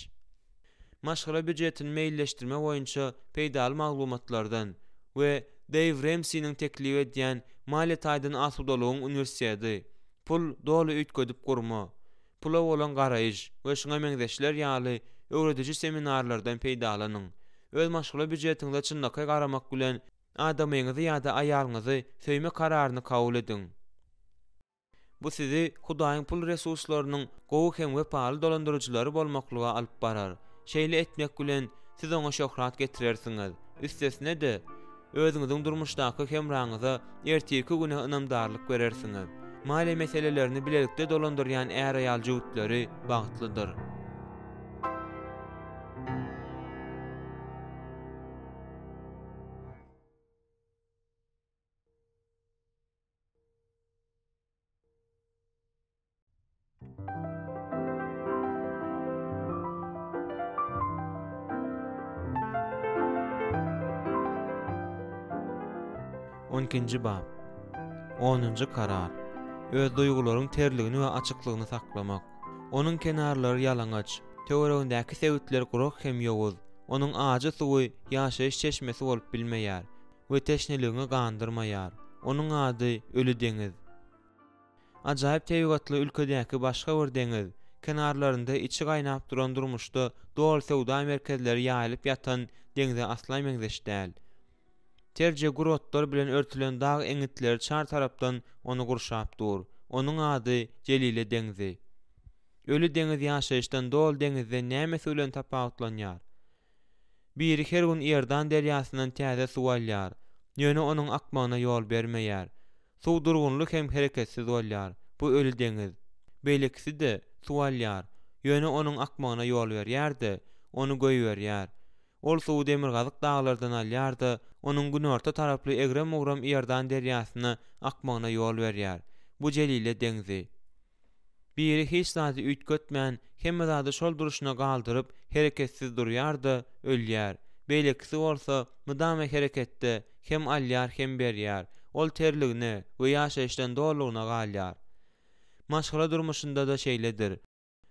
Maşgala býujetini meýilleşdirme boýunça peýdaly maglumatlardan we Deýw Remsiniň teklip edýän Maliýe taýdan asudalygyň uniwersiteti, Pul doly üýtgedip gurma, Pula bolan garaýyş we şuňa meňzeşler ýaly öwrediji seminarlardan peýdalanyň. Öz maşgala býujetiňize çynlakaý garamak bilen, adamyňyzy ýa-da aýalyňyzy söýme kararyny kabul ediň. Bu sizi Hudaýyň pul resurslarynyň gowy hem wepaly dolandyryjylary bolmaklyga alyp barar. Şeýle etmek bilen, siz Oňa şöhrat getirersiňiz. Üstesine-de, özüňiziň durmuşdaky hemraňyza ertirki güne ynamdarlyk berersiňiz. Maliýe meselelerini bilelikde dolandyrýan är-aýal jübütleri bagtlydyr. On ikinji bap. Onunjy karar. Öz duýgularyň terligini we açyklygyny saklamak. Onuň kenarlary ýalaňaç, töweregindäki sebitler gurak hem ýowuz. Onuň ajy suwy ýaşaýyş çeşmesi bolup bilmeýär we teşneligiňi gandyrmaýar. Onuň ady Öli deňiz. Ajaýyp tebigatly ülkedäki başga bir deňiz, kenarlarynda içi gaýnap duran durmuşda doly söwda merkezleri ýaýylyp ýatan deňze asla meňzeş däl. Terje gür otlar bilen örtülen dag eňňitleri çar tarapdan ony gurşap dur. Onuň ady Jelile deňzi. Öli deňiz ýaşaýyşdan doly deňizden nämesi bilen tapawutlanýar? Biri her gün Iordan derýasyndan täze suw alýar, ýöne onuň akmagyna ýol bermeýär. Suw durgunly hem hereketsiz bolýar, bu öli deňiz. Beýlekisi-de suw alýar, ýöne onuň akmagyna ýol berýär-de, ony goýberýär. Ol suwy demirgazyk daglardan alýar-da, onuň günorta taraply egrem-bugram Iordan derýasyna akmagyna ýol berýär. Bu Jelile deňzi. Biri hiç zady üýtgetmän, hemme zady şol durşuna galdyryp, hereketsiz durýar-da, ölýär. Beýlekisi bolsa, mydama hereketde, hem alýar, hem berýär. Ol terligine we ýaşaýyşdan dolulygyna galýar. Maşgala durmuşynda-da şeýledir.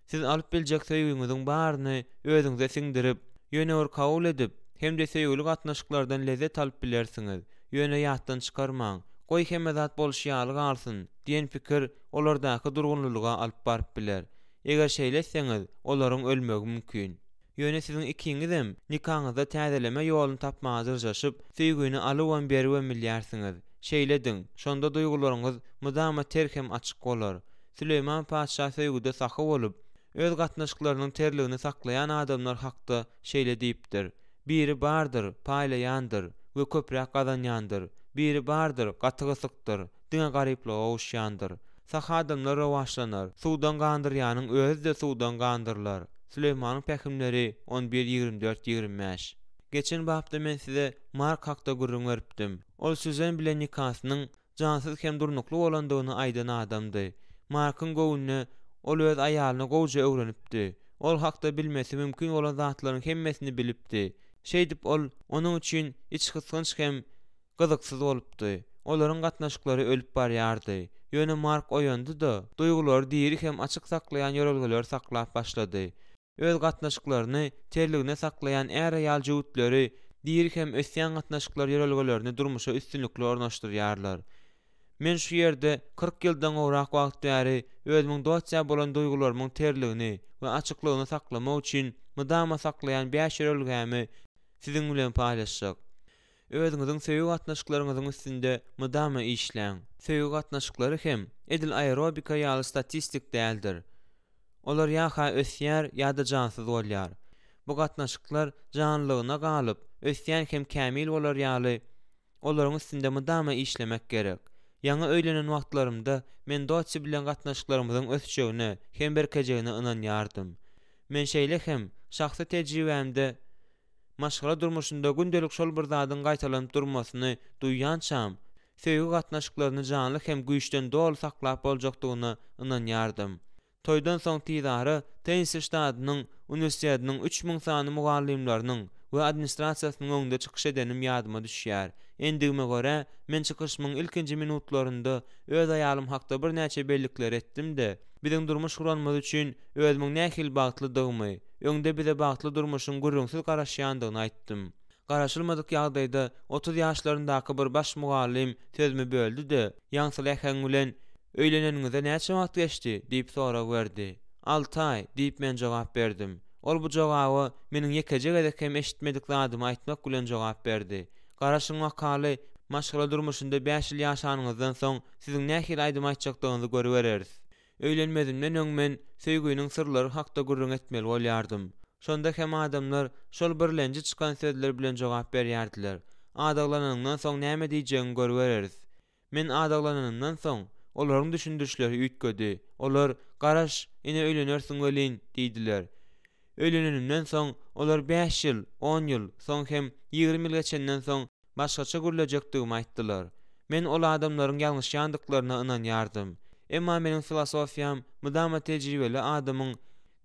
Siz alyp biljek söýgiňiziň baryny özüňize siňdirip, ýöne bir kabul edip hem-de söýgüli gatnaşyklardan lezzet alyp bilersiňiz. Ýöne ýatdan çykarmaň, goý hemme zat bolşy ýaly galsyn diýen pikir olardaky durgunlylyga alyp baryp biler. Eger şeýle etseňiz, olaryň ölmegi mümkin. Ýöne siziň ikiňizem nikaňyzda täzeleme ýoluny tapmaga dyrjaşyp, söýgini alybam beribem bilýärsiňiz. Şeýle ediň, şonda duýgularyňyz mydama ter hem açyk bolar. Süleýman patyşa söýgüde sahy bolup, öz gatnaşyklarynyň terligini saklaýan adamlar hakda şeýle diýipdir, Biri bardyr, paýlaýandyr we köpräk gazanýandyr, biri bardyr, gaty gysykdyr, diňe garyplyga gowuşýandyr. Sahy adamlar rowaçlanar, suwdan gandyrýanyň özi-de suwdan gandyrylar. Süleýmanyň pähimleri on bir 24 25. Geçen bapda men size Mark hakda gürrüň beripdim. Ol Sýuzen bilen nikasynyň jansyz hem durnukly bolandygyny aýdan adamdy. Markyň göwnüne ol öz aýalyny gowuja öwrenipdi. Ol hakda bilmesi mümkin bolan zatlaryň hemmesini bilipdi. Şeýdip ol onuň üçin içgysgynç hem gyzyksyz bolupdy. Olaryň gatnaşyklary ölüp barýardy. Ýöne Mark oýandy-da, duýgulary diri hem açyk saklaýan ýörelgeleri saklap başlady. Öz gatnaşyklaryny terligine saklaýan är-aýal jübütleri diri hem ösýän gatnaşyklar ýörelgelerini durmuşa üstünlikli ornaşdyrýarlar. Men şu ýerde 40 ýyldan gowrak wagt bäri özümiň Dotýa bolan duýgularymyň terligini we açyklygyny saklamak üçin mydama saklaýan bäş ýörelgämi siziň bilen paýlaşjak. Özüňiziň söýgi gatnaşyklaryňyzyň üstünde mydama işläň. Söýgi gatnaşyklary hem edil aerobika ýaly statistik däldir. Olar ýa-ha ösýär ýa-da jansyz bolýar. Bu gatnaşyklar janlylygyna galyp, ösýän hem kämil bolar ýaly, olaryň üstünde mydama işlemek gerek. Ýaňy öýlenen wagtlarymda men Dotsi bilen gatnaşyklarymyzyň ösjegine hem berkejegine ynanýardym. Men şeýle hem şahsy tejribämde maşgala durmuşynda gündelik şol bir zadyň gaýtalanyp durmasyny duýýançam, söýgi gatnaşyklaryny janly hem güýçden doly saklap boljakdygyna ynanýardym. Toýdan soň tizara Tennessi ştatynyň uniwersitetiniň 3000 sany mugallymlarynyň we administrasiýasynyň öňünde çykyş edenim ýadyma düşýär. Endigime görä, men çykyşymyň ilkinji minutlarynda öz aýalym hakda birnäçe bellikleri etdim-de, biziň durmuş guranymyz üçin özümiň nähili bagtlydygymy, öňde bize bagtly durmuşyň gürrüňsiz garaşýandygyny aýtdym. Garaşylmadyk ýagdaýda 30 ýaşlaryndaky bir baş mugallym sözümi böldi-de, ýaňsyly äheň bilen, Öýleneniňize näçe wagt geçdi? diýip sorag berdi. Alty aý, diýip men jogap berdim. Ol bu jogaba meniň ýekeje gezek hem eşitmedik zadymy aýtmak bilen jogap berdi. Garaşyň wakaly, maşgala durmuşynda bäş ýyl ýaşanyňyzdan soň siziň nähili aýdym aýtjakdygyňyzy görübereris. Öýlenmezimden öň men söýginiň syrlary hakda gürrüň etmeli bolýardym. Şonda hem adamlar şol birlenji çykan sözler bilen jogap berýärdiler. Adaglananyňdan soň näme diýjegiňi görübereris. Men adaglananymdan soň, olaryň düşündirişleri üýtgedi. Olar, Garaş, ine öýlenersiň welin, diýdiler. Öýlenenimden soň, olar bäş ýyl, on ýyl, soň hem 20 ýyl geçenden soň başgaça gürlejekdigimi aýtdylar. Men ol adamlaryň ýalňyşýandyklaryna ynanýardym. Emma meniň filosofiýam mydama tejribeli adamyň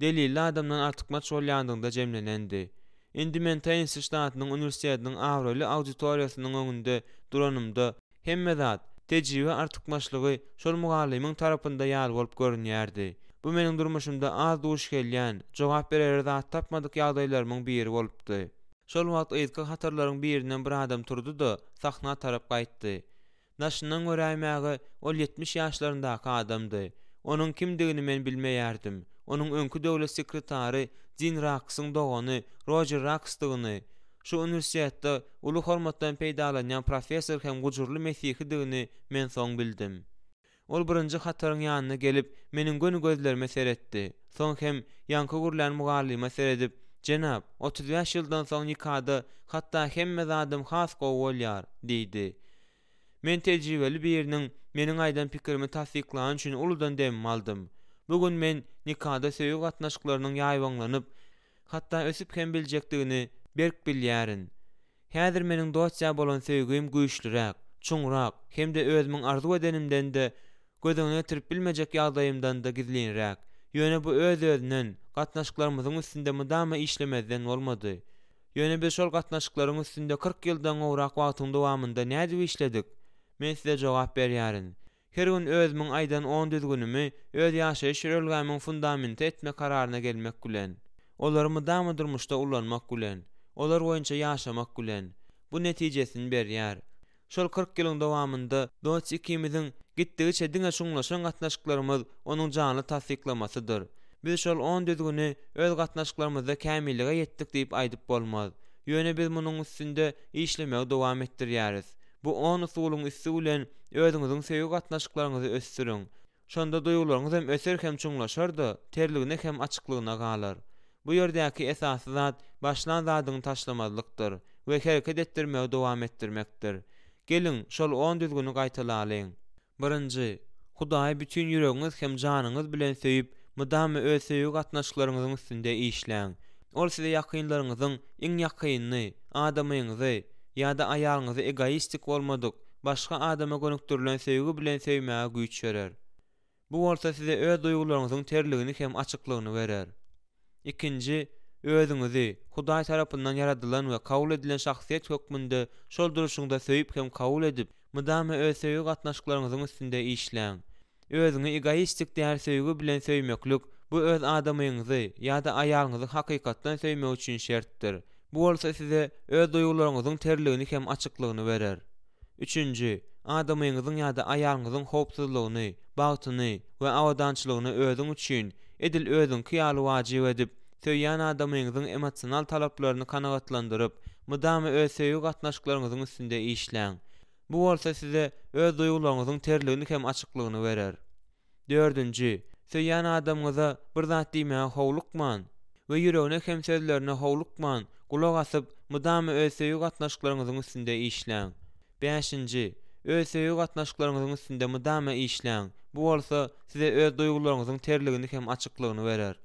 delilli adamdan artykmaç bolýandygynda jemlenendi. Indi men Tennessi ştatynyň uniwersitetiniň abraýly auditoriýasynyň öňünde duranymda, hemme zat, tejribe artykmaçlygy şol mugallymyň tarapynda ýaly bolup görünýärdi. Bu meniň durmuşymda az duş gelýän, jogap berere zat tapmadyk ýagdaýlarymyň biri bolupdy. Şol wagt yzky hatarlaryň birinden bir adam turdy-da, sahna tarap gaýtdy. Daşyndan göräýmäge ol 70 ýaşlaryndaky adamdy. Onuň kimdigini men bilmeýärdim. Onuň öňki döwlet sekretary Din Raksyň dogany Rojer Raksdygyny, şu uniwersitetde uly hormatdan peýdalanýan professor hem gujurly mesihidigini men soň bildim. Ol birinji hataryň ýanyna gelip, meniň göni gözlerime seretdi. Soň hem ýaňky gürlän mugallyma seredip, Jenap, 35 ýyldan soň nikada hatda hemme zadam has gowy bolýar, diýdi. Men tejribeli biriniň meniň aýdan pikirimi tassyklany üçin uludan demimi aldym. Bu gün men nikada söýgi gatnaşyklarynyň ýaýbaňlanyp, hatda ösüp hem biljekdigini berk bilýärin. Häzir meniň Dotýa bolan söýgim güýçlüräk, çuňrak hem-de özümiň arzuw edenimden-de, göz öňüne getirip bilmejek ýagdaýymdan-da gizlinräk. Ýöne bu öz-özünden, gatnaşyklarymyzyň üstünde mydama işlemezden bolmady. Ýöne biz şol gatnaşyklaryň üstünde 40 ýyldan gowrak wagtyň dowamynda nädip işledik? Men size jogap berýärin. Her gün özümiň aýdan on düzgünimi öz ýaşaýyş ýörelgämiň fundamenti etme kararyna gelmek bilen. Olary mydama durmuşda ulanmak bilen. Olar boýunça ýaşamak bilen. Bu netijesini berýär. Şol 40 ýylyň dowamynda Dotsi ikimiziň gitdigiçe diňe çuňlaşan gatnaşyklarymyz onuň janly tassyklamasydyr. Biz şol on düzgüni öz gatnaşyklarymyzda kämillige ýetdik diýip aýdyp bolmaz. Ýöne biz munuň üstünde işlemegi dowam etdirýäris. Bu on usulyň üsti bilen özüňiziň söýgi gatnaşyklaryňyzy ösdüriň. Şonda duýgularyňyz hem öser hem çuňlaşar-da, terligine hem açyklygyna galar. Bu ýerdäki esasy zat başlan zadyňy taşlamazlykdyr we hereket etdirmegi dowam etdirmekdir. Geliň, şol on düzgüni gaýtalalyň. Birinji, Hudaýy bütin ýüregiňiz hem janyňyz bilen söýüp, mydama öz söýgi gatnaşyklaryňyzyň üstünde işläň. Ol size ýakynlaryňyzyň iň ýakynyny, adamyňyzy ýa-da aýalyňyzy egoistik bolmadyk, başga adama gönükdirilen söýgi bilen söýmäge güýç berer. Bu bolsa size öz duýgularyňyzyň terligini hem açyklygyny berer. Ikinji, özüňizi, Hudaý tarapyndan ýaradylan we kabul edilen şahsyýet hökmünde şol durşuňda söýüp hem kabul edip, mydama öz söýgi gatnaşyklaryňyzyň üstünde işläň. Özüňi egoistik däl söýgi bilen söýmeklik, bu öz adamyňyzy ýa-da aýalyňyzy hakykatdan söýmek üçin şertdir. Bu bolsa size öz duýgularyňyzyň terligini hem açyklygyny berer. Üçünji, adamyňyzyň ýa-da aýalyňyzyň howpsuzlygyny, bagtyny we abadançylygyny özüň üçin, edil özüňki ýaly wajyp edip, söýýän adamyňyzyň emosional talaplaryny kanagatlandyryp, mydama öz söýgi gatnaşyklaryňyzyň üstünde işläň. Bu bolsa size öz duýgularyňyzyň terligini hem açyklygyny berer. Dördünji, söýýän adamyňyza bir zat diýmäge howlukman we ýüregine hem sözlerine howlukman gulak asyp, mydama öz söýgi gatnaşyklaryňyzyň üstünde işläň. Bäşinji, öz söýgi gatnaşyklaryňyzyň üstünde mydama işläň, bu bolsa size öz duýgularyňyzyň terligini hem açyklygyny berer.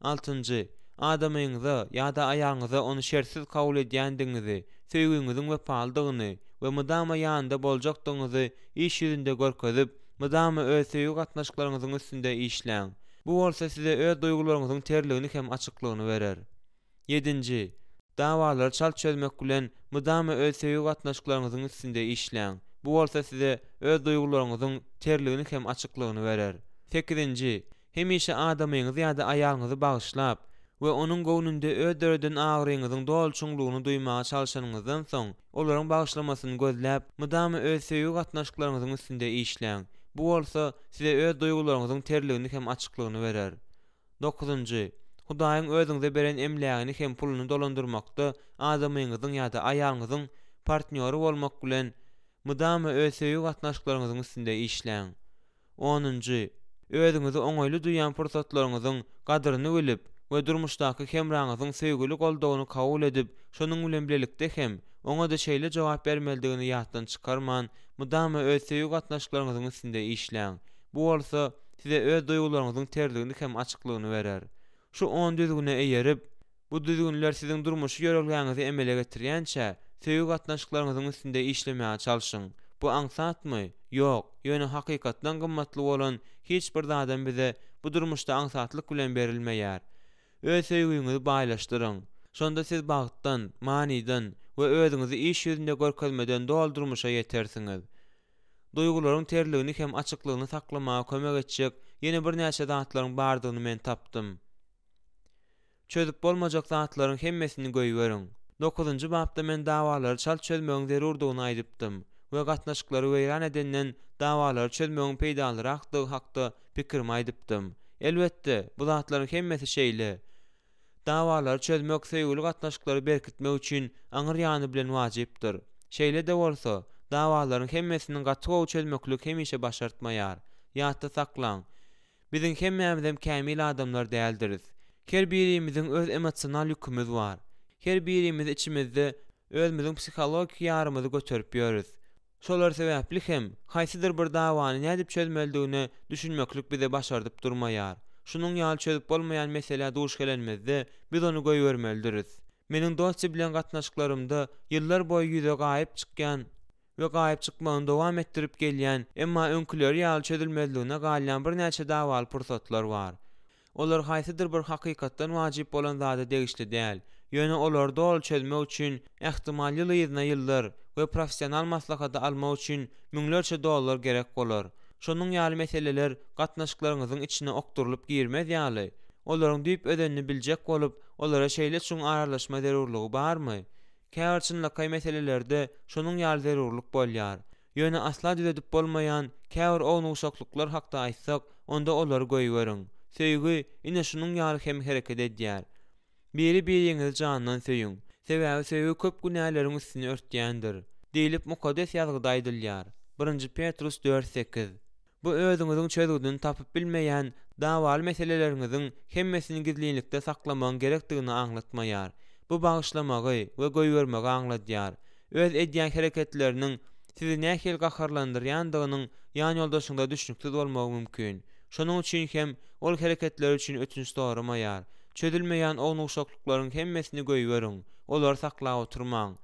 Altynjy, adamyňyza ýa-da aýalyňyza ony şertsiz kabul edýändigiňizi, söýgiňiziň wepalydygyny we mydama ýanynda boljakdygyňyzy iş ýüzünde görkezip, mydama öz söýgi gatnaşyklaryňyzyň üstünde işläň. Bu bolsa size öz duýgularyňyzyň terligini hem açyklygyny berer. Ýedinji, dawalary çalt çözmek bilen, mydama öz söýgi gatnaşyklaryňyzyň üstünde işläň. Bu bolsa size öz duýgularyňyzyň terligini hem açyklygyny berer. Sekizinji, Hemişe adamyňyzy ýa-da aýalyňyzy bagyşlap we onuň göwnünde öz döreden agyryňyzyň doly çuňlugyny duýmaga çalşanyňyzdan soň, olaryň bagyşlamasyny gözläp, mydama öz söýgi gatnaşyklaryňyzyň üstünde işläň. Bu bolsa, size öz duýgularyňyzyň terligini hem açyklygyny berer. Dokuzynjy, Hudaýyň özüňize beren emlägini hem puluny dolandyrmakda adamyňyzyň ýa-da aýalyňyzyň partnýory bolmak bilen, mydama öz söýgi gatnaşyklaryňyzyň üstünde işläň. Onunjy, özüňizi oňaýly duýýan pursatlaryňyzyň gadyryny bilip we durmuşdaky hemraňyzyň söýgüli goldawyny kabul edip, şonuň bilen bilelikde hem, oňa-da şeýle jogap bermelidigini ýatdan çykarman, mydama öz söýgi gatnaşyklaryňyzyň üstünde işläň. Bu bolsa, size öz duýgularyňyzyň terligini hem açyklygyny berer. Şu on düzgüne eýerip, Bu düzgünler siziň durmuşy ýörelgäňizi emele getirýänçä, söýgi gatnaşyklaryňyzyň üstünde işlemäge çalşyň. Bu aňsatmy? Ýok, ýöne hakykatdan gymmatly bolan hiç bir zadam bize bu durmuşda aňsatlyk bilen berilmeýär. Öz söýgiňizi baýlaşdyryň. Şonda siz bagtdan, manydan we özüňizi iş ýüzünde görkezmeden doly durmuşa ýetersiňiz. Duýgularyň terligini hem açyklygyny saklamaga kömek etjek ýene birnäçe zatlaryň bardygyny men tapdym. Çözüp bolmajak zatlaryň hemmesini goýberiň. Dokuzynjy bapda men dawalary çalt çözmegiň zerurdygyny aýdypdym we gatnaşyklary weýran edenden dawalary çözmegiň peýdalyrakdygy hakda pikirimi aýdypdym. Elbetde, bu zatlaryň hemmesi şeýle. Dawalary çözmek söýgüli gatnaşyklary berkitmek üçin aňyr ýany bilen wajypdyr. Şeýle-de bolsa, dawalaryň hemmesini gaty gowy çözmeklik hemişe başartmaýar. Ýatda saklaň, Biziň hemmämizem kämil adamlar däldiris. Her birimiziň öz emosional ýükümiz bar. Her birimiz içimizde özümiziň psihologik ýarymyzy göterip ýörüs. Şolar sebäpli hem, haýsydyr bir dawany nädip çözmelidigine düşünmeklik bize başardyp durmaýar. Şunuň ýaly çözüp bolmaýan meselä duş gelenimizde, biz ony goýbermelidiris. Meniň Dotsi bilen gatnaşyklarymda ýyllar boýy ýüze gaýyp çykýan we gaýyp çykmagyny dowam etdirip gelýän, emma öňküleri ýaly çözülmezligine galýan birnäçe dawaly pursatlar bar. Olar haýsydyr bir hakykatdan wajyp bolan zada degişli däl, ýöne olary doly çözmek üçin ähtimal ýyl yzyna ýyllar we professional maslahaty almak üçin müňlerçe dollar gerek bolar. Şonuň ýaly meseleler gatnaşyklaryňyzyň içine okdurylyp girmez ýaly, olaryň düýp özenini biljek bolup, olara şeýle çuň aralaşma zerurlygy barmy? Käbir çynlakaý meselelerde şonuň ýaly zerurlyk bolýar. Ýöne asla düzedip bolmaýan käbir ownuk-uşaklyklar hakda aýtsak, onda olary goýberiň. Söýgi, ine şunuň ýaly hem hereket edýär. Biri-biriňizi jandan söýüň. Sebäbi söýgi köp günäleriň üstüni örtýändir. Diýlip Mukaddes Ýazgyda aýdylýar. Birinji Petrus dört, sekiz. Bu özüňiziň çözgüdini tapyp bilmeýän dawaly meseleleriňiziň hemmesini gizlinlikde saklamagyň gerekdigini aňlatmaýar. Bu bagyşlamagy we goýbermegi aňladýar. Öz edýän hereketleriniň sizi nähili gaharlandyrýandygynyň ýanýoldaşyňyza düşnüksiz bolmagy mümkin. Şonuň üçin hem ol hereketleri üçin ötünç soramaýar. Çözülmeýän ownuk-uşaklyklaryň hemmesini goýberiň, olary saklap oturmaň.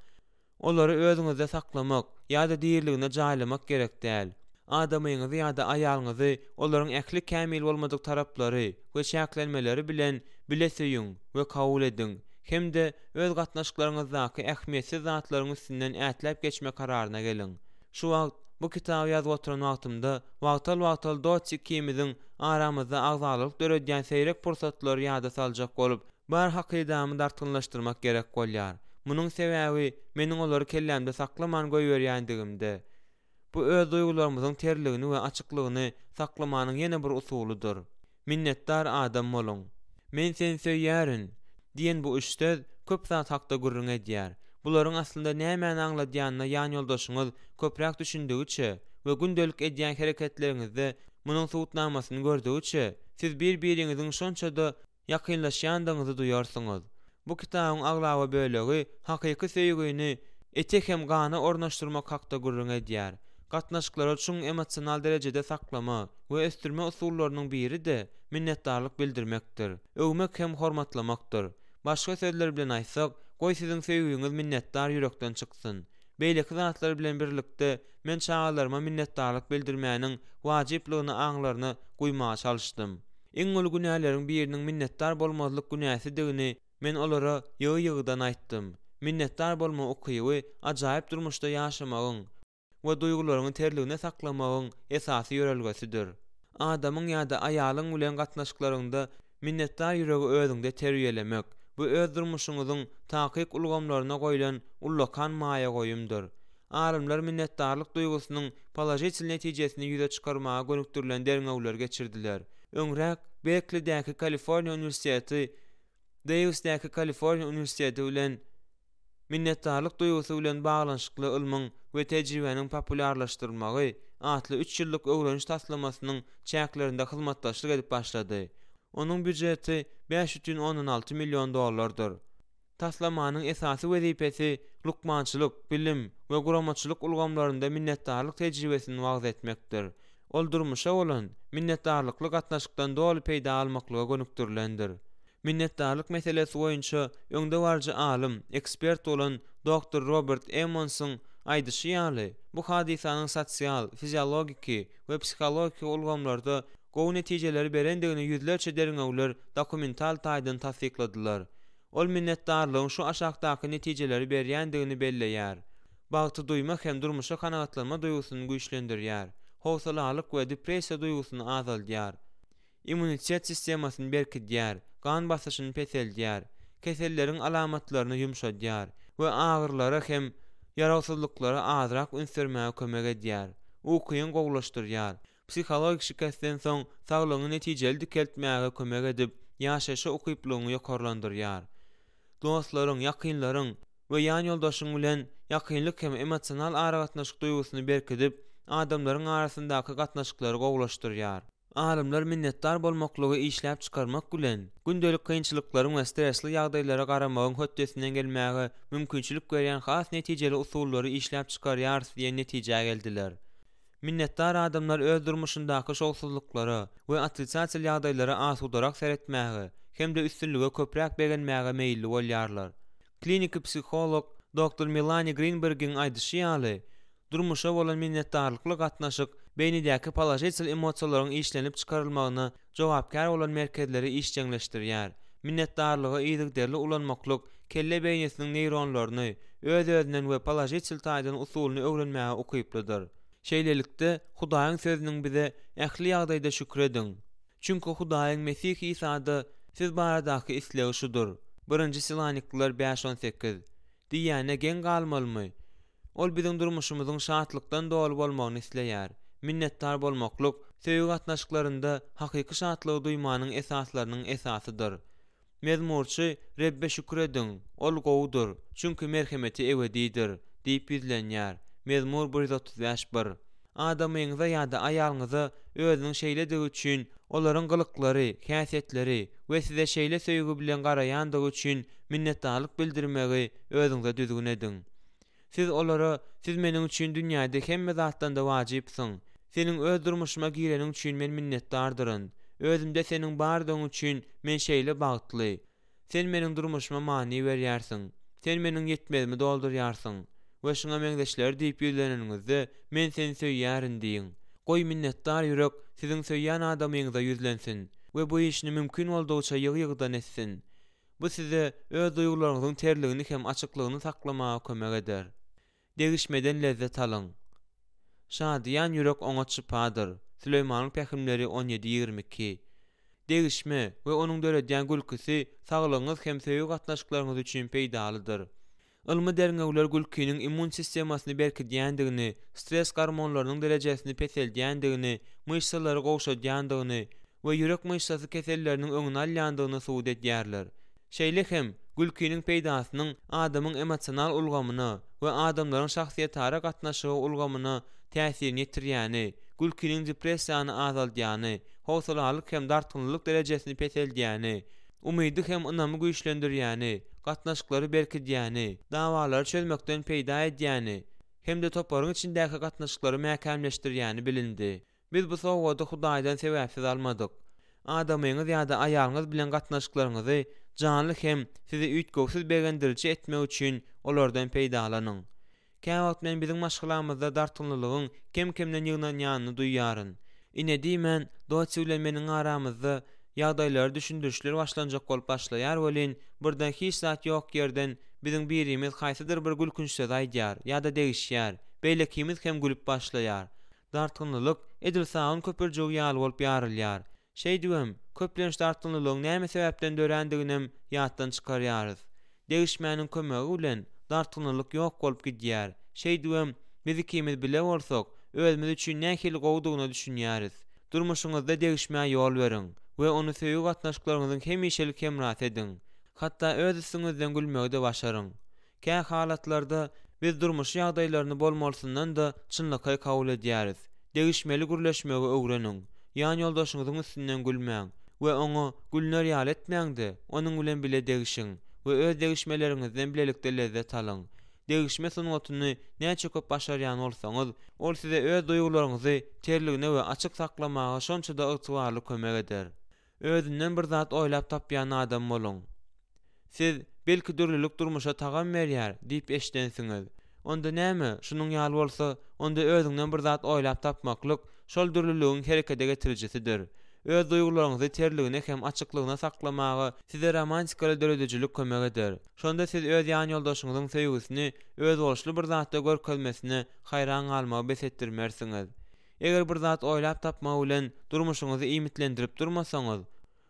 Olary özüňizde saklamak ýa-da diriligine jaýlamak gerek däl. Adamyňyzy ýa-da aýalyňyzy olaryň ähli kämil bolmadyk taraplary we çäklenmeleri bilen bile söýüň we kabul ediň hem-de öz gatnaşyklaryňyzdaky ähmiýetsiz zatlaryň üstünden ätläp geçme kararyna geliň. Şu wagt, bu kitaby ýazyp oturan wagtymda, wagtal-wagtal Dotti ikimiziň aramyzda agzalalyk döredýän seýrek pursatlary ýada saljak bolup, Bar hakydamy dartgynlaşdyrmak gerek bolýar. Munuň sebäbi meniň olary kellämde saklaman goýberýändigimde. Bu öz duýgularymyzyň terligini we açyklygyny saklamanyň ýene bir usulydyr. Minnetdar adam boluň. Men seni söýýärin! diýen bu üç söz köp zat hakda gürrüň edýär. Bularyň aslynda nämäni aňladýanyna ýanýoldaşyňyz köpräk düşündigiçe we gündelik edýän hereketleriňizde munuň subutnamasyny gördügiçe, siz bir-biriňiziň şonça-da ýakynlaşýandygyňyzy duýarsyňyz. Bu kitabyň aglaba bölegi hakyky söýgini ete hem gana ornaşdyrmak hakda gürrüň edýär. Gatnaşyklary çuň emosional derejede saklama we ösdürme usullarynyň biri-de minnetdarlyk bildirmekdir, öwmek hem hormatlamakdyr. Başga sözler bilen aýtsak, goý siziň söýgiňiz minnetdar ýürekden çyksyn. Beýleki zatlar bilen birlikde men çagalaryma minnetdarlyk bildirmäniň wajyplygyny aňlaryna guýmaga çalyşdym. Iň uly günäleriň biriniň minnetdar bolmazlyk günäsidigini men olara ýygy-ýygydan aýtdym. Minnetdar bolma ukyby ajaýyp durmuşda ýaşamagyň we duýgularyňy terligine saklamagyň esasy ýörelgesidir. Adamyň ýa-da aýalyň bilen gatnaşyklaryňda minnetdar ýüregi özüňde terbiýelemek, bu öz durmuşyňyzyň takyk ulgamlaryna goýlan ullakan maýa goýumdyr. Alymlar minnetdarlyk duýgusynyň položitel netijesini ýüze çykarmaga gönükdirilen derňewleri geçirdiler. Öňräk Berklidäki Kaliforniýa uniwersiteti Deýwisdäki Kaliforniýa uniwersiteti bilen Minnetdarlyk duýgusy bilen baglanyşykly ylmyň we tejribäniň populýarlaşdyrylmagy atly üç ýyllyk öwreniş taslamasynyň çäklerinde hyzmatdaşlyk edip başlady. Onuň býujeti 5,6 million dollardyr. Taslamanyň esasy wezipesi lukmançylyk, bilim we guramaçylyk ulgamlarynda minnetdarlyk tejribesini wagyz etmekdir. Ol durmuşa bolan minnetdarlykly gatnaşykdan doly peýda almaklyga gönükdirilendir. Minnetdarlyk meselesi boýunça öňdebaryjy alym, ekspert bolan doktor Robert Emmonsyň aýdyşy ýaly, bu hadysanyň sosial, fiziologiki we psihologiki ulgamlarda gowy netijeleri berendigini ýüzlerçe derňewler dokumental taýdan tassykladylar. Ol minnetdarlygyň şu aşakdaky netijeleri berýändigini belleýär, bagty duýma hem durmuşa kanagatlanma duýgusyny güýçlendirýär, howsalalyk we depressiýa duýgusyny azaldýar, immunitet sistemasyny berkidýär, gan basyşyny peseldýär, keselleriň alamatlaryny ýumşadýar we agyrylara hem ýarawsyzlyklara azrak üns bermäge kömek edýär, ukyňy gowulaşdyrýar, Psihologik şikesden soň saglygyňy netijeli dikeltmäge kömek edip, ýaşaýşa ukyplygyňy ýokarlandyrýar. Dostlaryň, ýakynlaryň we ýanýoldaşyň bilen ýakynlyk hem emosional aragatnaşyk duýgusyny berkidip, adamlaryň arasyndaky gatnaşyklary gowulaşdyrýar. Alymlar minnetdar bolmaklygy işläp çykarmak bilen, gündelik kynçylyklaryň we stresli ýagdaýlara garamagyň hötdesinden gelmäge mümkinçilik berýän has netijeli usullary işläp çykarýarys diýen netijä geldiler. Minnetdar adamlar öz durmuşyndaky şowsuzlyklara we otrisatel ýagdaýlara asudarak seretmäge hem-de üstünlige köpräk begenmäge meýilli bolýarlar. Kliniki psiholog doktor Melani Grinbergiň aýdyşy ýaly, durmuşa bolan minnetdarlykly gatnaşyk beýnidäki položitel emosiýalaryň işlenip çykarylmagyna jogapkär bolan merkezleri işjeňleşdirýär. Minnetdarlygy yzygiderli ulanmaklyk kelle beýnisiniň neýronlaryny öz-özünden we položitel taýdan usulyny öwrenmäge ukyplydyr. Şeýlelikde, Hudaýyň Sözüniň bize Ähli ýagdaýda şükür ediň. Çünki Hudaýyň Mesih Isada siz baradaky islegi şudur, Birinji Selanikliler bäş 18, diýýänine geň galmalymy? Ol biziň durmuşymyzyň şatlykdan doly bolmagyny isleýär. Minnetdar bolmaklyk, söýgi gatnaşyklarynda hakyky şatlygy duýmanyň esaslarynyň esasydyr. Mezmurçy, Rebbe şükür ediň, Ol gowudyr, çünki merhemeti ebedidir. diýip ýüzlenýär. Mezmur 135, bir. Adamyňyza ýa-da aýalyňyza özüniň şeýledigi üçin, olaryň gylyklary, häsiýetleri we size şeýle söýgi bilen garaýandygy üçin minnetdarlyk bildirmegi özüňize düzgün ediň. Siz olara, Siz meniň üçin dünýäde hemme zatdan-da wajypsyň. Seniň öz durmuşyma gireniň üçin men minnetdardyryn. Özümde seniň bardygyň üçin men şeýle bagtly. Sen meniň durmuşyma many berýärsiň. Sen meniň ýetmezimi doldurýarsyň. We şuňa meňzeşleri diýip ýüzleneniňizde, Men seni söýýärin diýiň. Goý, minnetdar ýürek siziň söýýän adamyňyza ýüzlensin we bu işini mümkin boldugyça ýygy-ýygydan etsin. Bu size öz duýgularyňyzyň terligini hem açyklygyny saklamaga kömek eder. Degişmeden lezzet alyň. Şadyýan ýürek oňat şypadyr, Süleýmanyň pähimleri 17 22. Degişme we onuň döredýän gülküsi saglygyňyz hem söýgi gatnaşyklaryňyz üçin peýdalydyr. Ylmy derňewler gülkiniň immun sistemasyny berkidýändigini, stres gormonlarynyň derejesini peseldýändigini, myşsalary gowşadýandygyny we ýürek myşsasy keselleriniň öňüni alýandygyny subut edýärler. Şeýle hem, gülkiniň peýdasynyň adamyň emosional ulgamyna we adamlaryň şahsyýetara gatnaşygy ulgamyna täsirini ýetirýäni, gülkiniň depressiýany azaldýany, howsalalyk hem dartgynlylyk derejesini peseldýäni, Umydy hem ynamy güýçlendirýäni, gatnaşyklary berkidýäni, dawalary çözmekden peýda edýäni hem-de toparyň içindäki gatnaşyklary mäkämleşdirýäni bilindi. Biz bu sowgady Hudaýdan sebäpsiz almadyk. Adamyňyz ýa-da aýalyňyz bilen gatnaşyklaryňyzy janly hem sizi üýtgewsiz begendiriji etmek üçin olardan peýdalanyň. Käwagt men biziň maşgalamyzda dartgynlylygyň kem-kemden ýygnanýanyny duýýaryn. Ine diýmän, Dotsi bilen meniň aramyzda ýagdaýlary düşündirişler başlanjak bolup başlaýar welin, birden hiç zat ýok ýerden biziň birimiz haýsydyr bir gülkünç söz aýdýar ýa-da degişýär, beýlekimiz hem gülüp başlaýar. Dartgynlylyk edil sabyn köpürjigi ýaly bolup ýarylýar. Şeýdibem, köplenç dartgynlylygyň näme sebäpden dörändiginem ýatdan çykarýarys. Degişmäniň kömegi bilen dartgynlylyk ýok bolup gidýär. Şeýdibem, biz ikimiz bile bolsak, özümiz üçin nähili gowudygyna düşünýäris. Durmuşyňyzda degişmä ýol beriň we ony söýgi gatnaşyklaryňyzyň hemişelik hemrasy ediň. Hatda öz üstüňizden gülmegi-de başaryň. Kä halatlarda biz durmuş ýagdaýlaryny bolmalysyndan-da çynlakaý kabul edýäris. Degişmeli gürleşmegi öwreniň. Ýanýoldaşyňyzyň üstünden gülmäň we oňa gülner ýaly etmäň-de, onuň bilen bile degişiň we öz degişmeleriňizden bilelikde lezzet alyň. Degişme sungatyny näçe köp başarýan bolsaňyz, ol size öz duýgularyňyzy terligine we açyk saklamaga şonça-da ygtybarly kömek eder. Özünden bir zat oýlap tapýan adam boluň. Siz, Belki dürlülik durmuşa tagam berýär diýip eşidensiňiz. Onda näme, şunuň ýaly bolsa, onda özüňden bir zat oýlap tapmaklyk şol dürlüligiň herekete getirijisidir. Öz duýgularyňyzy terligine hem açyklygyna saklamaga size romantikaly döredijilik kömek eder. Şonda siz öz ýanýoldaşyňyzyň söýgüsini özboluşly bir zatda görkezmesine haýran galmagy bes etdirmersiňiz. Eger bir zat oýlap tapmak bilen durmuşyňyzy iýmitlendirip durmasaňyz,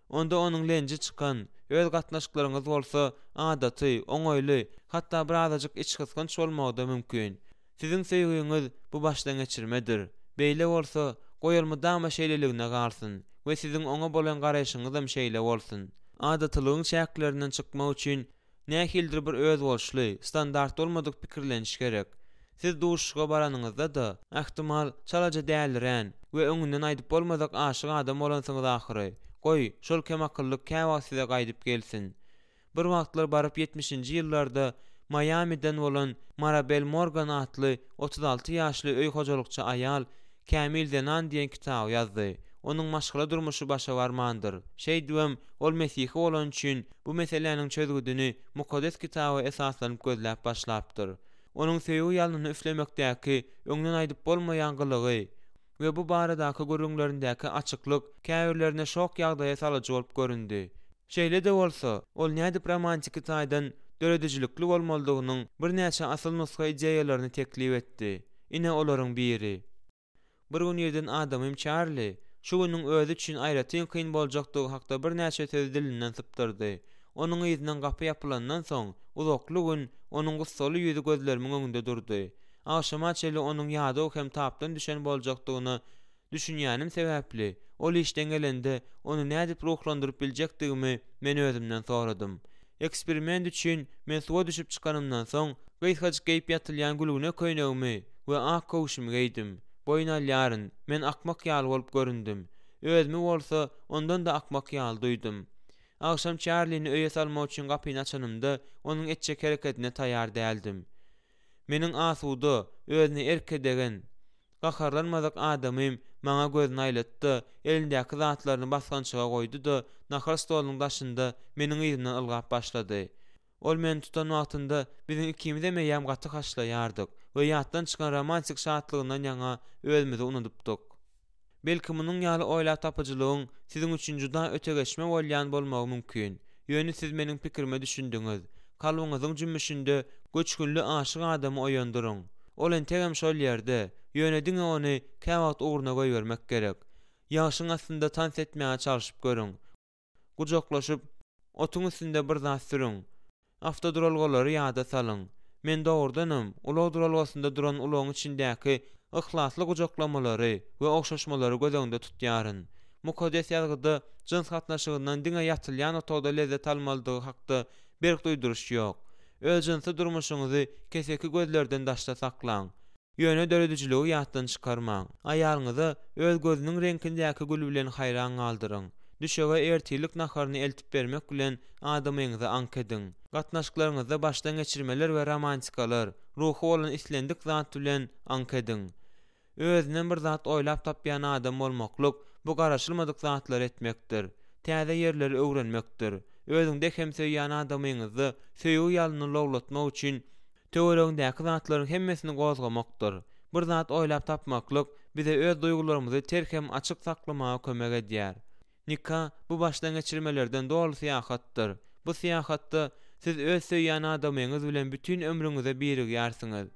onda onuň lenji çykan, öz gatnaşyklaryňyz bolsa adaty, oňaýly, hatda birazajyk içgysgynç bolmagy-da mümkin. Siziň söýgiňiz bu başdangeçirmedir. Beýle bolsa, goý ol mydama şeýleligine galsyn we siziň oňa bolan garaýşyňyzam şeýle bolsun. Adatylygyň çäklerinden çykmak üçin Nähilidir bir özboluşly, standart bolmadyk pikirleniş gerek. Siz duşuşyga baranyňyzda-da, ähtimal, çalaja dälirän we öňünden aýdyp bolmazak aşyk adam bolansyňyz ahyry. Goý, şol kemakyllyk käwagt size gaýdyp gelsin. Bir wagtlar baryp ýetmişinji ýyllarda Maýamiden bolan Marabel Morgan atly 36 ýaşly öý hojalykçy aýal Kämil zenan diýen kitaby ýazdy. Onuň maşgala durmuşy başa barmandyr. Şeýdibem, ol mesihi bolany üçin, bu meseläniň çözgüdini Mukaddes Kitaba esaslanyp gözläp başlapdyr. Onuň söýgi ýalnyny üflemekdäki öňden aýdyp bolmaýan gylygy we bu baradaky gürrüňlerindäki açyklyk käbirlerine şok ýagdaýa salyjy bolup göründi. Şeýle-de bolsa, ol nädip romantiki taýdan döredijilikli bolmalydygynyň birnäçe asyl nusga ideýalaryny teklip etdi. Ine olaryň biri. Bir gün irden adamym Çarli şu günüň özi üçin aýratyn kyn boljakdygy hakda birnäçe sözi dilinden sypdyrdy. Onuň yzyndan gapy ýapylandan soň, uzakly gün onuň gussaly ýüzi gözlerimiň öňünde durdy. Agşama çenli onuň ýadaw hem tapdan düşen boljakdygyna düşünýänim sebäpli, ol işden gelende ony nädip ruhlandyryp biljekdigimi men özümden soradym. Eksperiment üçin men suwa düşüp çykanymdan soň, Gysgajyk geýip ýatylýan gülgüne köýnegimi we ak köwşümi geýdim. Boýun alýaryn, men akmak ýaly bolup göründim. Özümi bolsa, ondan-da akmak ýaly duýdum. Agşam Çarlini öýe salmak üçin gapyny açanymda, onuň etjek herekedine taýýar däldim. Meniň asuda, özüne erk edegen, gaharlanmadyk adamym maňa gözüni aýlatdy-da, elindäki zatlaryny basgançaga goýdy-da, nahar stolunyň daşynda meniň yzymdan ylgap başlady. Ol meni tutan wagtynda biziň ikimizem eýýäm gaty haşlaýardyk we ýatdan çykan romantik şatlygyndan ýaňa özümizi unudypdyk. Belki munuň ýaly oýlap tapyjylygyň siziň üçin juda ötegeçme bolýan bolmagy mümkin. Ýöne siz meniň pikirime düşündiňiz. Kalbyňyzyň jümmüşinde göçgünli aşyk adamy oýandyryň. Ol entegem şol ýerde, ýöne diňe ony käwagt ugruna goýbermek gerek. Ýagşyň astynda tans etmäge çalşyp görüň. Gujaklaşyp, otuň üstünde bir zat sürüň. Awtoduralgalary ýada salyň. Men dogrudanam, ulag duralgasynda duran ulagyň içindäki yhlasly gujaklamalary we ogşaşmalary göz öňünde tutýaryn. Mukaddes Ýazgyda jyns gatnaşygyndan diňe ýatylýan otagda lezzet almalydygy hakda berk duýduryş ýok. Öz jynsy durmuşyňyzy keseki gözlerden daşda saklaň. Ýöne döredijiligi ýatdan çykarmaň. Aýalyňyza öz gözüniň reňkindäki gül bilen haýran galdyryň. Düşege ertirlik naharyny eltip bermek bilen adamyňyza aňk ediň. Gatnaşyklaryňyzda başdan geçirmeler we romantikalar, ruhy bolan islendik zat bilen aňk ediň. Özünden bir zat oýlap tapýan adam bolmaklyk, bu garaşylmadyk zatlary etmekdir. Täze ýerleri öwrenmekdir. Özüňde hem söýýän adamyňyzda söýgi ýalnyny lowlatmak üçin Töweregiňdäki zatlaryň hemmesini gozgamakdyr. Bir zat oýlap tapmaklyk bize öz duýgularymyzy ter hem açyk saklamaga kömek edýär. Nika, bu başdangeçirmelerden doly syýahatdyr. Bu syýahatda siz öz söýýän adamyňyz bilen bütin ömrüňize birigýärsiňiz.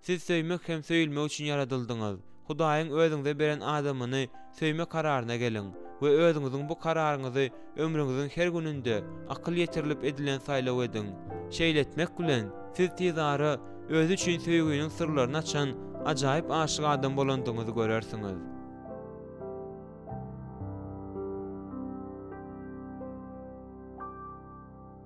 Siz söýmek hem söýülmek üçin ýaradyldyňyz. Hudaýyň özüňize beren adamyny söýme kararyna geliň we özüňiziň bu kararyňyzy ömrüňiziň her gününde akyl ýetirilip edilen saýlaw ediň. Şeýle etmek bilen, siz tizara özi üçin söýginiň syrlaryny açan ajaýyp aşyk adam bolandygyňyzy görersiňiz.